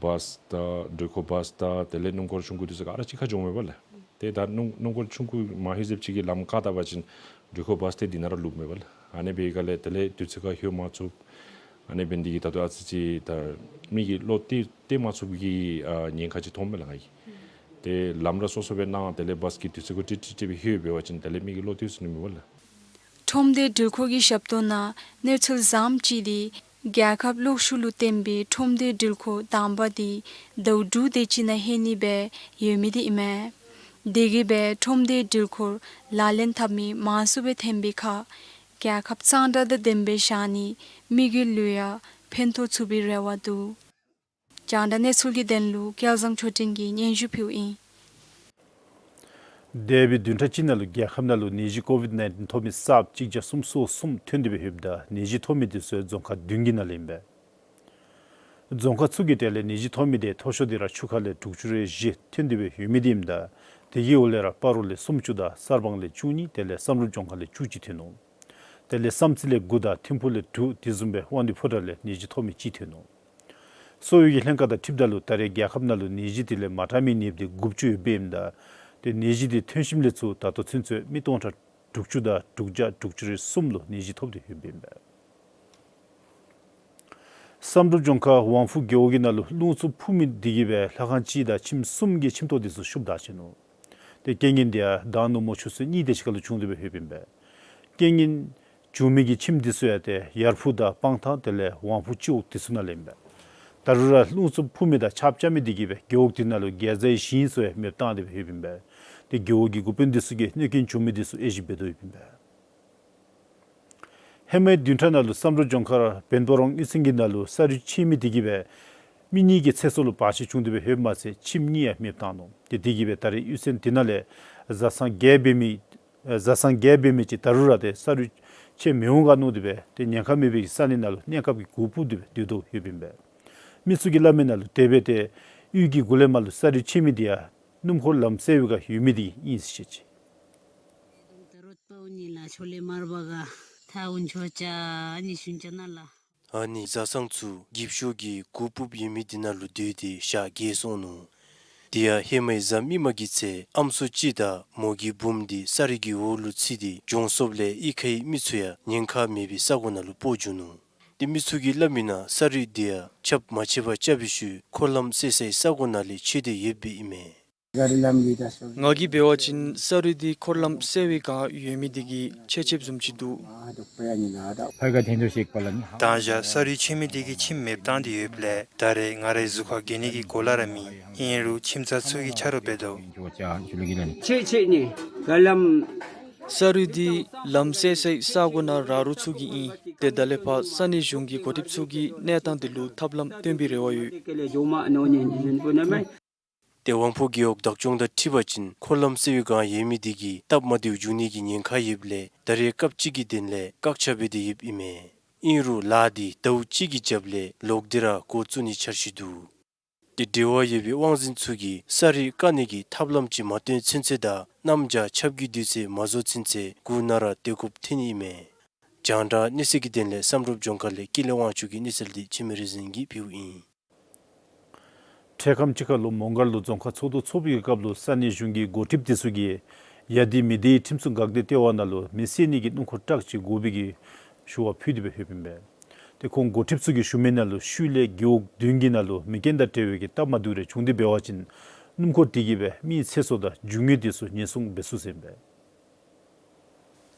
བཱས་དང་འགྲུལ་འཁོར་བཱས་དང་དེ་ལས་སྣུམ་འཁོར་ཆུང་ཀུ་དེ་ཚུ་ག་ར་གཅིག་ཁར་འགྱོཝ་མས་པ་ལགས། ཏེ་ད་སྣུམ་སྣུམ་འཁོར་ཆུང་ཀུ་མ་ལྷོད་ཟེར་ཅིག་གི་ལམ་བཀག་ད་པ་ཅིན་འགྲུལ་འཁོར་བཱས་དེ་འདི་ནང་ར་ལུསཔ་མས་པ་ལགས། ཨ་ནི་འབད་བའི་སྒང་ལས་དེ་ལས་དུས་ཚོད་ཁར་ལྷོད་མ་ཚུགས། ཨ་ནི་འབད་ནི་དེ་གིས་ད་ལྟོ་ཨ་ཙི་ཅིག་ད་མི་གིས་བློ་གཏད་གཏད་མ་ཚུགས་ཀྱི་ཨ་ཉེན་ཁ་ཅིག་མཐོངམ་མས་ལགས་ང་གིས། ཏེ་ལམ་ར་སོ་སོ་སྦེ་གནང་དེ་ལས་བཱས་ཀྱིས་དུས་ཚོད་ཁར་ཏིག་ཏིག་ཏིག་སྦེ་ལྷོད་འབད་བ་ཅིན་དེ་ལས་མི་གིས་བློ་གཏད་ཚུགས་ནི་མས་པ་ལགས། ཁྲོམ་སྡེ་འགྲུལ་འཁོར་གྱི་ཞབས་ཏོག་ནང་གནས་ཚུལ་བཟངམ་ཅིག་དེ་རྒྱལ་ཁབ་གློག་ཤུགས་ལུ་བརྟེན་པའི་ཁྲོམ་སྡེ་འགྲུལ་འཁོར་དང་པ་དེ་ཟླཝ་དྲུག་དེ་ཅིག་ནང་ལྷོད་ནི་སྦེ་ཡོད་མི་དེ་ཨིན་མས། དེ་གིས་སྦེ་ཁྲོམ་སྡེ་འགྲུལ་འཁོར་ལག་ལེན་འཐབ་མི་མང་སུ་སྦེ་ཐོན་པའི་ཁར་རྒྱལ་ཁབ་གཙང་སྦྲ་དང་ལྡནམ་སྦེ་བཞག་ནི་མི་གི་ལུ་ཡང་ཕན་ཐོགས་ཚུགས་པའི་རེ་བ་འདུག། རྒྱང་བསྒྲགས་གནས་ཚུལ་གྱི་དོན་ལུ་སྐལ་བཟང་ཆོས་སྒྲོན་གྱིས་སྙན་ཞུ་ཕུལཝ་ཨིན། འདས་པའི་བདུན་ཕྲག་གཅིག་ནང་ལུ་རྒྱལ་ཁབ་ནང་ལུ་ནད་གཞི་ཀོ་ཝིཌ་ནའིན་ཊིན་ཐོབ་མི་གསརཔ་གཅིག་བརྒྱ་སུམ་ཅུ་སོ་གསུམ་ཐོན་ཏེ་སྦེ་ཡོདཔ་ད་ནད་གཞི་ཐོབ་མི་དེ་ཚུ་རྫོང་ཁག་བདུན་གྱི་ནང་ལས་ཨིན་པས། རྫོང་ཁག་ཚུ་གི་གྲས་ལས་ནད་གཞི་ཐོབ་མི་དེ་མཐོ་ཤོས་དེ་ར་ཆུ་ཁ་ལས་དྲུག་ཅུ་རེ་བཞི་ཐོན་ཏེ་སྦེ་ཡོད་མི་དེ་ཨིནམ་ད་དེ་གི་འོག་ལས་ར་སྤ་རོ་ལས་སུམ་ཅུ་དང་གསར་སྤང་ལས་བཅུ་གཉིས་དེ་ལས་བསམ་གྲུབ་ལྗོངས་མཁར་ལས་བཅུ་གཅིག་ཐོན་ནུག། དེ་ལས་བསམ་རྩེ་ལས་དགུ་དང་ཐིམ་ཕུག་ལས་དྲུག་དེ་བཟུམ་སྦེ་དབང་འདུས་ཕོ་བྲང་ལས་ནད་གཞི་ཐོབ་མི་གཅིག་ཐོན་ནུག། གསོ་བའི་གི་ལྷན་ཁག་དང་འཁྲིལཝ་ད་ལུ་ད་རེས་རྒྱལ་ཁབ་ནང་ལུ་ནད་གཞི་དེ་ལས་མ་དྲག་མི་ནདཔ་དེ་དགུ་བཅུ་ཡོདཔ་ཨིནམ་ད། ཏེ་ནད་གཞི་དེ་ཐོན་ཞིནམ་ལས་ཚུར་ད་ལྟོ་ཚུན་ཚོད་མི་སྟོང་ཕྲག་དྲུག་ཅུ་དང་དྲུག་བརྒྱ་དྲུག་ཅུ་རེ་གསུམ་ལུ་ནད་གཞི་ཐོབ་སྟེ་ཡོདཔ་ཨིན་པས། བསམ་གྲུབ་ལྗོངས་མཁར་ཝང་ཕུ་རྒེད་འོག་གི་ནང་ལུ་རླུང་འཚུབ་འཕུ་མི་དེ་གིས་སྦེ་ལྷ་ཁང་གཅིག་དང་ཁྱིམ་གསུམ་གྱི་ཁྱིམ་ཐོག་དེ་ཚུ་ཤུབས་བདའ་ཆི་ནུག། ཏེ་རྐྱེན་ངན་དེ་ཡང་ཟླ་ནུབ་མོ་ཆུ་ཚོད་གཉིས་དེ་ཅིག་ཁར་ལུ་བྱུང་སྟེ་སྦེ་ཡོདཔ་ཨིན་པས། རྐྱེན་ངན་བྱུང་མི་གི་ཁྱིམ་དེ་ཚུ་ཡང་ཏེ་ཡར་ཕུ་དང་སྤང་ཐང་དེ་ལས་ཝང་ཕུ་སྤྱི་འོག་དེ་ཚུ་ནང་ལས་ཨིན་པས། ད་རུང་ར་རླུང་འཚུབ་འཕུ་མི་དང་ཆརཔ་རྐྱབ་མི་དེ་གིས་སྦེ་རྒེད་འོག་དེ་ནང་ལུ་གེ་ཛའི་ཞིང་ཚུ་ཡང་མེདཔ་བཏང་སྟེ་སྦེ་ཡོདཔ་ཨིན་པས། ཏེ་རྒེད་འོག་གི་འགོ་དཔོན་དེ་ཚུ་གིས་གནོད་རྐྱེན་བྱུང་མི་དེ་ཚུ་དབྱེ་ཞིབ་འབད་དོ་ཡོདཔ་ཨིན་པས། ཧེ་མའི་བདུན་ཕྲག་ནང་ལུ་བསམ་གྲུབ་ལྗོངས་མཁར་བན་སྤོ་རོང་གཡུས་ཚན་གྱི་ནང་ལུ་ས་རུད་ཆད་མི་དེ་གིས་སྦེ་མི་གཉིས་ཀྱི་ཚེ་སྲོག་ལུ་བར་ཆད་བྱུང་སྟེ་སྦེ་ཡོདཔ་མ་ཚད་ཁྱིམ་གཉིས་ཡང་མེདཔ་བཏང་ནུག། ཏེ་དེ་གིས་སྦེ་ད་རེས་གཡུས་ཚན་དེ་ནང་ལས་བཟའ་ཚང་བརྒྱད་འབད་མི་བཟའ་ཚང་བརྒྱད་འབད་མི་ཅིག་ད་རུང་ར་ཏེ་ས་རུད་ཆད་མི་འོང་ག་མནོ་སྟེ་སྦེ་ཏེ་ཉེན་ཁ་མེད་པའི་ས་གནས་ནང་ལུ་གནས་སྐབས་ཀྱི་སྒོ་ཕུབ་སྟེ་སྦེ་སྡོད་དོ་ཡོདཔ་ཨིན་པས། མི་ཚུ་གིས་སླབ་མི་ནང་ལུ་དེ་སྦེ་ཏེ་གཡུས་ཀྱི་གུ་ལས་མར་ལུ་ས་རུད་ཆད་མི་དེ་ཡང་སྣུམ་འཁོར་ལམ་བསལ་བའི་སྒང་ཡོད་མི་དེ་ཨིན་ཟེར་བཤད་ཅི། ཨ་ནི་བཟའ་ཚང་ཚུ་འགྱིབ་ཤོག་གི་སྒོ་ཕུབ་ཡོད་མི་དེ་ནང་ལུ་སྡོད་དེ་ཞག་བརྒྱད་སོང་ནུག། དེ་ཡང་ཧེ་མའི་གཟའ་མིག་དམར་གྱི་ཚེ་ཨམ་སྲུ་གཅིག་དང་མོ་གི་བུམོ་དེ་ས་རུད་ཀྱི་འོག་ལུ་ཚུད་དེ་བྱོག་སོངམ་ལས་གཡུས་ཁའི་མི་ཚུ་ཡང་ཉེན་ཁ་མེད་པའི་ས་གོ་ནང་ལུ་སྤོ་བཅུག་ནུག། ཏེ་མི་ཚུ་གིས་སླབ་མི་ནང་ས་རུད་དེ་ཡང་ཆརཔ་མ་ཆད་པར་རྐྱབ་པའི་ཤུལ་འཁོར་ལམ་བསལ་སའི་ས་གོ་ནང་ལས་ཆད་དེ་ཡོདཔ་ཨིན་མས། ང་གིས་འབད་བ་ཅིན་ས་རུད་དེ་འཁོར་ལམ་བསལ་བའི་སྒང་ཡོད་མི་དེ་གིས་ཆད་ཆདཔ་བཟུམ་ཅིག་འདུག། ད་ཞག་ས་རུད་ཆད་མི་དེ་གིས་ཁྱིམ་མེདཔ་བཏང་སྟེ་ཡོདཔ་ལས་ད་རེས་ང་རའི་གཟུགས་ཁར་འགྱོ་ནི་གི་གོ་ལ་ར་མེད། ཨིན་རུང་ཁྱིམ་ཚང་ཚུ་གིས་ཆ་རོགས་འབད་དོ། ཆད་ཆད་ནི་ག་ལམ། ས་རུད་དེ་ལམ་བསལ་སའི་ས་གོ་ནང་ར་རོགས་ཚུ་གི་ཨིན། ཏེ་ད་ལས་ཕར་ས་གནས་གཞུང་གི་འགོ་ཁྲིདཔ་ཚུ་གིས་གནས་སྟངས་དེ་ལུ་ཐབས་ལམ་སྟོན་པའི་རེ་བ་ཡོད། ཏེ་ཝང་ཕུ་རྒེད་འོག་བདག་སྐྱོང་དང་འཁྲིལ་བ་ཅིན་འཁོར་ལམ་བསལ་བའི་སྒང་ཡོད་མི་དེ་གིས་སྟབས་མ་བདེཝ་འབྱུང་ནི་གི་ཉེན་ཁ་ཡོདཔ་ལས་ད་རེས་སྐབས་ཅིག་གི་དོན་ལས་བཀག་ཆ་འབད་དེ་ཡོདཔ་ཨིན་མས། ཨིན་རུང་ལཱ་དེ་ཟླཝ་གཅིག་གི་རྒྱབ་ལས་ལོག་སྟེ་ར་འགོ་བཙུགས་ནིའི་འཆར་གཞི་འདུག། ཏེ་འབྲེལ་བ་ཡོད་པའི་དབང་འཛིན་ཚུ་གིས་ས་རུད་བཀག་ནི་གི་ཐབས་ལམ་ཅིག་མ་སྟོན་ཚུན་ཚོད་དང་གནམ་བྱཱར་ཆརཔ་གི་དུས་ཚོད་མ་རྫོགས་ཚུན་ཚོད་གུར་ནང་ར་སྡོད་དགོཔ་ཐོན་ནི་ཨིན་མས། རྒྱང་བསྒྲགས་གནས་ཚུལ་གྱི་དོན་ལས་བསམ་གྲུབ་ལྗོངས་མཁར་ལས་ཀུན་ལེགས་དབང་ཕྱུག་གི་གནས་ཚུལ་དེ་འཆི་མེད་རིག་འཛིན་གྱིས་ཕུལཝ་ཨིན། འཕྲལ་ཁམས་ཅིག་ཁར་ལུ་མོང་སྒར་ལུ་རྫོང་ཁག་ཚོགས་འདུ་ཚོགས་པའི་སྐབས་ལུ་ས་གནས་གཞུང་གི་འགོ་ཁྲིདཔ་དེ་ཚུ་གིས་ཡ་དེ་མི་དེའི་ཁྲིམས་སྲུང་འགག་སྡེ་ལྟེ་བ་ནང་ལུ་མེ་བསད་ནི་གི་སྣུམ་འཁོར་ཊག་ཅིག་དགོ་པའི་གི་ཞུ་བ་ཕུལ་ཏེ་སྦེ་ཡོདཔ་ཨིན་པས། ཏེ་ཁོང་འགོ་ཁྲིདཔ་ཚུ་གིས་ཞུ་མི་ནང་ལུ་ཤུལ་ལས་རྒེད་འོག་བདུན་གྱི་ནང་ལུ་མེ་རྐྱེན་དང་འབྲེལ་བའི་གི་སྟབས་མ་བདེཝ་རེ་བྱུང་སྟེ་འབད་བ་ཅིན་སྣུམ་འཁོར་དེ་གིས་སྦེ་མིའི་ཚེ་སྲོག་དང་རྒྱུ་དངོས་དེ་ཚུ་ཉེན་སྲུང་འབད་ཚུགས་ཟེར་ཨིན་པས།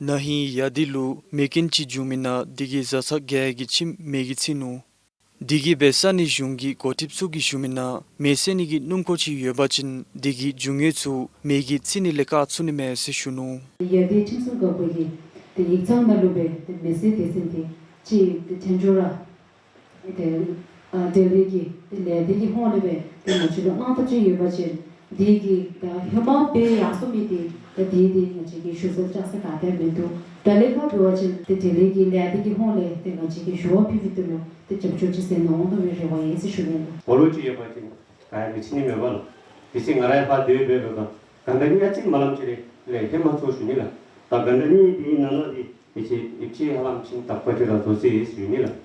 ན་ཧིང་ཡ་དེ་ལུ་མེ་རྐྱེན་ཅིག་བྱུང་མི་ནང་དེ་གིས་བཟའ་ཚང་བརྒྱད་ཀྱི་ཁྱིམ་མེ་གིས་ཚིག་ནུག། དེ་གིས་སྦེ་ས་གནས་གཞུང་གི་འགོ་ཁྲིདཔ་ཚུ་གིས་ཞུ་མི་ནང་མེ་བསད་ནི་གི་སྣུམ་འཁོར་ཅིག་ཡོད་པ་ཅིན་དེ་གིས་རྒྱུ་དངོས་ཚུ་མེ་གིས་ཚིག་ནི་ལས་བཀག་ཚུགས་ནི་མས་ཟེར་ཞུ་ནུག། ཡ་དེ་ཁྲིམས་སྲུང་འགག་པ་གིས་ཏེ་ཡིག་ཚང་ནང་ལུ་སྦེ་ཏེ་མེ་བསད་སྡེ་ཚན་དེ་ཅིག་ཏེ་བྱང་ཕྱོགས་ར་ཏེ་ཨ་ལྡི་ལི་གི་ཏེ་ལས་སྡེ་གི་ཧོངས་ལས་སྦེ་ཏེ་ང་བཅས་ལུ་གནང་ཐབས་ཅིག་ཡོད་པ་ཅིན་དེ་གིས་ད་ཧེ་མ་སྦེ་ཡར་སོང་མི་དེ་ད་དེ་དེ་ང་བཅས་ཀྱིས་ཞུ་ས་བཅར་ས་ག་ཏེ་མིན་འདུག། ད་ལས་ཕར་འབད་བ་ཅིན་ཏེ་ལྡི་ལི་གི་ལས་སྡེ་གི་ཧོངས་ལས་ཏེ་ང་བཅས་ཀྱིས་ཞུ་བ་ཕུལ་ཕུལཝ་ད་ལུ་ཏེ་རྒྱབ་སྐྱོར་ཅིག་ཟེར་གནང་འོང་མནོ་བའི་རེ་བ་ཡོད་ཟེར་ཞུ་ནི་ལགས། སྦོ་ལོགས་ཅིག་ཡོད་པ་ཅིན་ག་ཡང་མི་ཚིག་ནི་མེད་པ་ལགས། དེ་ཚེ་ང་ར་ཡང་ཕར་སྡོད་སྦེ་འབདཝ་ད་ག་འདྲ་ནི་ཡ་ཅིག་མ་ལམ་ཅིག་ལས་ལས་ཧེ་མ་ཚོར་ཞུ་ནི་ལགས། ད་ག་འདྲ་ནི་དེའི་ནང་ན་དེ་དེ་ཚེ་ཡིབ་ཆེ་ཧ་ལམ་ཕྱིན་ད་པ་ཏི་ར་བཟོ་ཟེར་ཞུ་ནི་ལགས།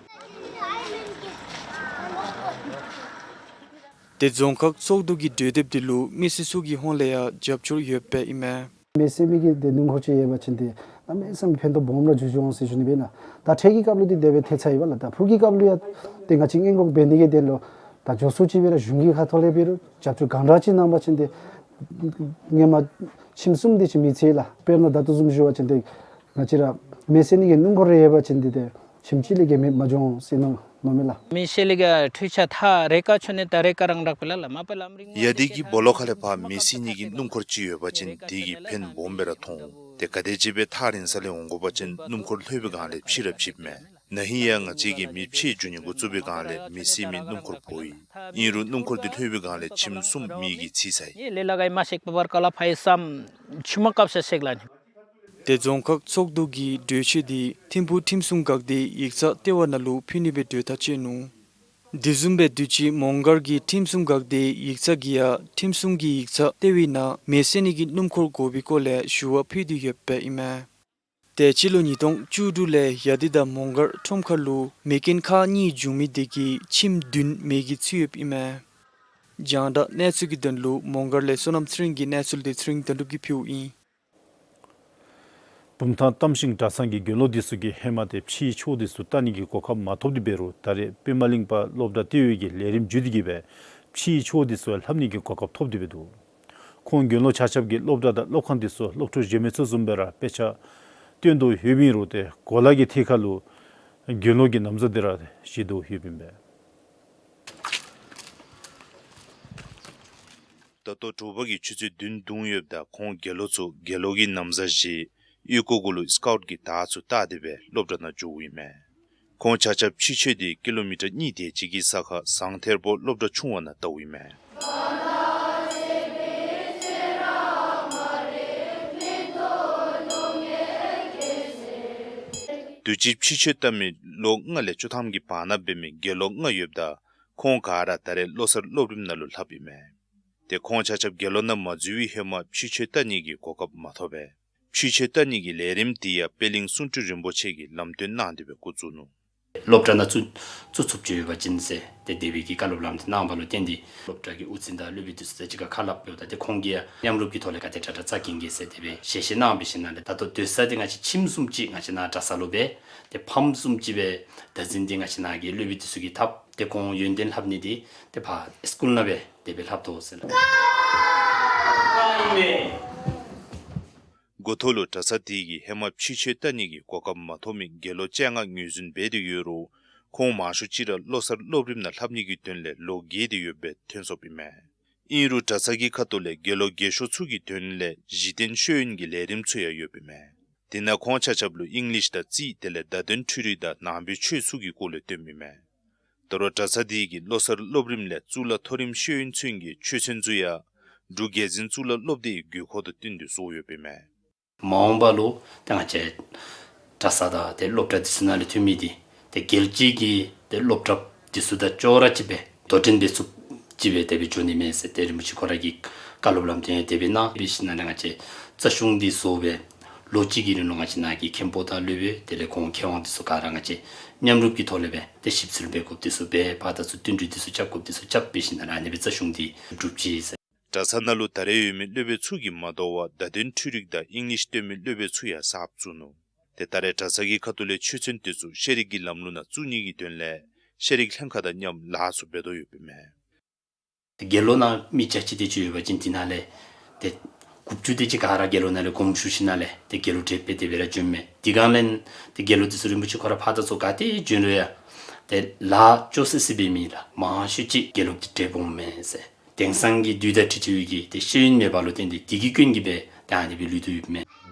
ཏེ་རྫོང་ཁག་ཚོགས་འདུ་གི་གྲོས་འདེབས་དེ་ལུ་མི་སེར་ཚུ་གི་ཧོངས་ལས་ཡང་རྒྱབ་སྐྱོར་ཡོདཔ་ཨིན་མས། མེ་བསད་མི་གི་དེ་སྣུམ་འཁོར་ཅིག་ཡོད་པ་ཅིན་དེ་གནམ་མེད་ས་མེད་ཕན་ཐོགས་སྦོམ་ར་འགྱོ་འོང་ཟེར་ཞུ་ནི་སྦེ་ལགས། ད་འཕྲལ་གྱི་སྐབས་ལུ་དེ་དེ་སྦེ་ཐལ་ཚར་ཡི་བ་ལགས། ད་ཕུགས་ཀྱི་སྐབས་ལུ་ཡང་ཏེ་ང་བཅས་སྔོན་འགོག་འབད་ནི་གི་དོན་ལུ་ད་མགྱོགས་སུ་ཅིག་སྦེ་ར་གཞུང་གི་ཁ་ཐུག་ལས་འབད་རུང་རྒྱབ་སྐྱོར་གང་དྲག་ཅིག་གནང་པ་ཅིན་དེ་སྔོན་མ་ཁྱིམ་གསུམ་དེ་ཅིག་མེ་ཚིག་ལགས། དཔེར་ན་ད་ལྟོ་བཟུམ་ཞུ་བ་ཅིན་དེ་ང་བཅས་ར་མེ་བསད་ནི་གི་སྣུམ་འཁོར་རེ་ཡོད་པ་ཅིན་དེ་དེ་ཁྱིམ་གཅིག་ལས་བརྒལ་མེད་མ་འགྱོ་འོང་ཟེར་མནོ་མནོཝ་མས་ལགས། མེ་བསད་ནི་གི་འཕྲུལ་ཆས་ད་རེས་ཀ་ཁྱོན་ནས་ད་རེས་ཀ་རང་དྲག་པས་ལགས། མ་པ་ལམ་རིང་ཡ་དེ་གི་སྦོ་ལོགས་ཁ་ལས་ཕར་མེ་བསད་ནི་གི་སྣུམ་འཁོར་ཅིག་ཡོད་པ་ཅིན་དེ་གིས་ཕན་སྦོམ་སྦེ་ར་ཐོགས་འོང་། ཏེ་ག་དེམ་ཅིག་སྦེ་ཐག་རིང་ས་ལས་འོང་དགོ་པ་ཅིན་སྣུམ་འཁོར་ལྷོད་པའི་སྒང་ལས་ཕྱི་ར་ཕྱིཝ་མས། ན་ཧིང་ཡང་ང་བཅས་ཀྱིས་མེ་ཕྱེ་འགྱོ་ནི་འགོ་བཙུགས་པའི་སྒང་ལས་མེ་བསད་མི་སྣུམ་འཁོར་འབོ་ཡི། ཨིན་རུང་སྣུམ་འཁོར་དེ་ལྷོད་པའི་སྒང་ལས་ཁྱིམ་གསུམ་མེ་གིས་ཚིག་ཚར་ཡི། ལས་ལ་ག་ཡི་མ་ཤེག་པ་བར་ཀ་ལ་ཕ་ཡི་སམ་ཆུ་མ་བཀབ་ས་ཤེག་ལ་ནི། ཏེ་རྫོང་ཁག་ཚོགས་འདུ་གི་གྲོས་ཆོད་དེ་ཐིམ་ཕུག་ཁྲིམས་སྲུང་འགག་སྡེའི་ཡིག་ཚང་ལྟེ་བ་ནང་ལུ་ཕུལ་ནི་སྦེ་གྲོས་ཐག་བཅད་ནུག། དེ་བཟུམ་སྦེ་དུས་ཅི་མོང་སྒར་གྱི་ཁྲིམས་སྲུང་འགག་སྡེའི་ཡིག་ཚང་གིས་ཡང་ཁྲིམས་སྲུང་གི་ཡིག་ཚང་ལྟེ་བའི་ནང་མེ་བསད་ནི་གི་སྣུམ་འཁོར་དགོ་པའི་སྐོར་ལས་ཞུ་བ་ཕུལ་ཏེ་ཡོདཔ་ཨིན་མས། ཏེ་སྤྱི་ལོ་ཉིས་སྟོང་བཅུ་དྲུག་ལས་ཡ་དི་དང་མོང་སྒར་ཁྲོམ་ཁ་ལུ་མེ་རྐྱེན་ཁག་གཉིས་བྱུང་མི་དེ་གིས་ཁྱིམ་བདུན་མེ་གིས་འཚིག་ཡོདཔ་ཨིན་མས། རྒྱང་བསྒྲགས་གནས་ཚུལ་གྱི་དོན་ལུ་མོང་སྒར་ལས་བསོད་ནམས་ཚེ་རིང་གི་གནས་ཚུལ་དེ་ཚེ་རིང་དོན་གྲུབ་ཀྱིས་ཕུལཝ་ཨིན། བུམ་ཐང་གཏམ་ཤིང་གྲྭ་ཚང་གི་དགེ་སློང་འདི་ཚུ་གིས་ཧེ་མ་ཏེ་ཕྱིའི་ཆོས་འདི་ཚུ་བལྟ་ནི་གི་གོ་སྐབས་མ་ཐོབ་སྟེ་འབད་རུང་ད་རེས་པདྨ་གླིང་པ་སློབ་གྲྭ་ལྟེ་བའི་གི་ལས་རིམ་བརྒྱུད་དེ་གིས་སྦེ་ཕྱིའི་ཆོས་འདི་ཚུ་ལྷབ་ནི་གི་གོ་སྐབས་ཐོབ་སྟེ་འབད་འདུག། ཁོང་དགེ་སློང་ཆ་ཁྱབ་ཀྱིས་སློབ་གྲྭ་དང་སློབ་ཁང་འདི་ཚུ་སློབ་ཕྲུག་གཞན་མི་ཚུ་བཟུམ་སྦེ་ར་དཔེ་ཆ་སྟོན་དོ་ཡོདཔ་ཨིན་རུང་ཏེ་གོ་ལ་གི་ཐད་ཁར་ལུ་དགེ་སློང་གི་ན་བཟའ་འདི་ར་བཞེས་དོ་ཡོདཔ་ཨིན་པས། ད་ལྟོ་དྲོ་པ་གི་ཆུ་ཚོད་བདུན་བརྡུངས་ཡོདཔ་ད་ཁོང་དགེ་སློང་ཚུ་དགེ་སློང་གི་ན་བཟའ་བཞེས་གཡུས་སྒོ་གུ་ལུ་སི་ཀའུཊ་གི་དར་ཚུ་བཏགས་ཏེ་སྦེ་སློབ་གྲྭ་ནང་འགྱོཝ་ཨིན་མས། ཁོང་ཆ་ཁྱབ་ཕྱི་ཆོས་འདི་ཀི་ལོ་མི་ཊར་གཉིས་དེ་ཅིག་གི་ས་ཁར་ཟངས་ཐེར་པོ་སློབ་གྲྭ་ཆུང་བ་ནང་བལྟཝ་ཨིན་མས། དུས་ཅི་ཕྱི་ཆོས་བལྟ་མི་ལོ་ལྔ་ལས་བཅུ་ཐམ་གྱི་བར་ན་འབད་མི་དགེ་སློང་ལྔ་ཡོདཔ་ད་ཁོང་ག་ར་ད་རེས་བློ་གསར་སློབ་རིམ་ནང་ལུ་ལྷབ་ཨིན་མས། ཏེ་ཁོང་ཆ་ཁྱབ་དགེ་སློང་ནང་མ་འཛུལ་བའི་ཧེ་མ་ཕྱི་ཆོས་བལྟ་ནི་གི་གོ་སྐབས་མ་ཐོབ་པས། ཕྱི་ཆོས་བལྟ་ནི་གི་ལས་རིམ་འདི་ཡང་པད་གླིང་གསུང་སྤྲུལ་རིན་པོ་ཆེ་གིས་ལམ་སྟོན་གནང་སྟེ་སྦེ་འགོ་བཙུགས་ནུག། སློབ་གྲྭ་ནང་བཙུགས་བཙུགས་ཚུགསཔ་ཅིག་ཡོད་པ་ཅིན་ཟེར་ཏེ་དེ་སྦེ་གི་བཀའ་སློབ་ལམ་སྟོན་གནང་བ་ལུ་བརྟེན་ཏེ་སློབ་གྲྭ་གི་དབུ་འཛིན་དང་སློབ་དཔོན་འདི་ཚུ་དང་གཅིག་ཁར་ཁ་སླབ་ཡོདཔ་ད་ཏེ་ཁོང་གིས་ཡང་མཉམ་རུབ་ཀྱི་ཐོག་ལས་ག་དེ་དྲག་དྲག་རྩ་འགེངས་གེ་ཟེར་དེ་སྦེ་ཞལ་བཞེས་གནང་བའི་ཞིནམ་ལས་ད་ལྟོ་སྡོད་ས་འདི་ང་བཅས་ཁྱིམ་བཟུམ་ཅིག་ང་བཅས་ནཱ་གྲྭ་ས་ལུ་སྦེ་ཏེ་ཕམ་བཟུམ་ཅིག་སྦེ་བདག་འཛིན་འདི་ང་བཅས་ནཱ་གི་སློབ་དཔོན་འདི་ཚུ་གིས་འཐབ། ཏེ་ཁོང་ཡོན་ཏན་ལྷབ་ནི་འདི་ཏེ་ཕར་སི་ཀུལ་ནང་སྦེ་དེ་སྦེ་ལྷབ་དོ་ཟེར་ལགས། འགོ་ཐོག་ལུ་གྲྭ་ས་འདི་གིས་ཧེ་མ་ཕྱི་ཆོས་བལྟ་ནི་གི་གོ་སྐབས་མ་ཐོབ་མི་དགེ་སློང་བཅོ་ལྔ་ངོས་འཛིན་འབད་དེ་ཡོད་རུང་ཁོང་མང་ཤོས་ཅིག་ར་བློ་གསར་སློབ་རིམ་ནང་ལྷབ་ནི་གི་དོན་ལས་ལོག་གིས་ཏེ་ཡོདཔ་སྦེ་ཐོན་སོཔ་ཨིན་མས། ཨིན་རུང་གྲྭ་ས་གི་ཁ་ཐུག་ལས་དགེ་སློང་རྒས་ཤོས་ཚུ་གི་དོན་ལས་གཞི་རྟེན་ཤེས་ཡོན་གྱི་ལས་རིམ་ཚུ་ཡང་ཡོདཔ་ཨིན་མས། དེ་ནང་ཁོང་ཆ་ཁྱབ་ལུ་ཨིང་ལིཤ་དང་རྩིས་དེ་ལས་བརྡ་དོན་འཕྲུལ་རིག་དང་ནང་པའི་ཆོས་ཚུ་གི་སྐོར་ལས་སྟོནམ་ཨིན་མས། ད་རུང་གྲྭ་ས་འདི་གིས་བློ་གསར་སློབ་རིམ་ལས་གཙུག་ལག་མཐོ་རིམ་ཤེས་ཡོན་ཚུན་གྱི་ཆོས་ཚན་ཚུ་ཡང་འབྲུག་རྒྱལ་འཛིན་གཙུག་ལག་སློབ་སྡེའི་དགོས་མཁོ་དང་བསྟུན་ཏེ་བཟོ་ཡོདཔ་ཨིན་མས། མ་འོངས་པ་ལུ་ཏེ་ང་བཅས་གྲྭ་ས་དང་ཏེ་སློབ་གྲྭ་འདི་ཚུ་ནང་ལས་ཐོན་མི་འདི་ཏེ་རྒྱལ་སྤྱི་གི་ཏེ་སློབ་གྲྭ་འདི་ཚུ་དང་ཅོག་ར་གཅིག་སྦེ་དོ་འགྲན་འབད་ཚུགསཔ་ཅིག་སྦེ་དེ་སྦེ་འགྱོ་ནི་མས་ཟེར་ཏེ་རིན་པོ་ཆེ་ཁོ་ར་གིས་བཀའ་སློབ་ལམ་སྟོན་ཡང་དེ་སྦེ་གནང་། དེ་འབད་ཞིནམ་ལས་ང་བཅས་རྩ་གཞུང་འདི་བཟོ་སྦེ་ལོ་གཅིག་གི་རིང་ལུ་ང་བཅས་ནཱ་གི་མཁན་པོ་དང་སློབ་དཔོན་དེ་ལས་གོང་མཁས་དབང་འདི་ཚུ་ག་ར་ང་བཅས་མཉམ་རུབ་ཀྱི་ཐོག་ལས་སྦེ་ཏེ་ཞིབ་འཚོལ་འབད་དགོཔ་འདི་ཚུ་འབད། ཕར་དང་ཚུར་བསྟུན་གྲོས་འདི་ཚུ་རྐྱབ་དགོཔ་འདི་ཚུ་རྐྱབ། དེ་འབད་ཞིནམ་ལས་ཨ་ནི་སྦེ་རྩ་གཞུང་འདི་གྲུབ་ཅི་ཟེར། གྲྭ་ས་ནང་ལུ་ད་རེས་ཡོད་མི་སློབ་དཔོན་ཚུ་གིས་མ་དོ་བར་བརྡ་དོན་འཕྲུལ་རིག་དང་ཨིང་ལིཤ་སྟོན་མི་སློབ་དཔོན་ཚུ་ཡང་གསརཔ་བཙུགས་ནུག། ཏེ་ད་རེས་གྲྭ་ས་གི་ཁ་ཐུག་ལས་ཆོས་ཚན་འདི་ཚུ་ཤེས་རིག་གི་ལམ་ལུགས་ནང་བཙུགས་ནི་གི་དོན་ལས་ཤེས་རིག་ལྷན་ཁག་དང་མཉམ་ལཱ་ཚུ་འབད་དོ་ཡོདཔ་ཨིན་མས། དགེ་སློང་ནང་མི་བརྒྱ་ཅིག་དེ་ཅིག་ཡོད་པ་ཅིན་དེ་ནང་ལས་ཏེ་དགུ་བཅུ་དེ་ཅིག་ག་ར་དགེ་སློང་ནང་ལས་དགོངསམ་ཞུ་ཞིནམ་ལས་ཏེ་དགེ་སློང་གྲལ་སྦེ་དེ་སྦེ་ར་བྱོནམ་མས། དེ་སྒང་ལས་ཏེ་དགེ་སློང་འདི་ཚུ་རིན་པོ་ཆེ་ཁོ་ར་ཕར་དང་ཚུར་ག་ཏེ་བྱོན་རུང་ཡང་ཏེ་ལཱ་ཅོག་སི་སི་འབད་མི་ལགས་མང་ཤོས་ཅིག་དགེ་སློང་གི་གྲལ་སྦོམ་མས་ཟེར། དེང་སང་གི་དུས་དང་འཁྲིལ་ཏེ་ཡོད་ཀྱི་ཏེ་ཤེས་ཡོན་མེད་པ་ལུ་བརྟེན་ཏེ་དེ་གི་སྐྱོན་གྱིས་སྦེ་ཏེ་ཨ་ནི་སྦེ་ལུས་ཏེ་ཡོདཔ་མས།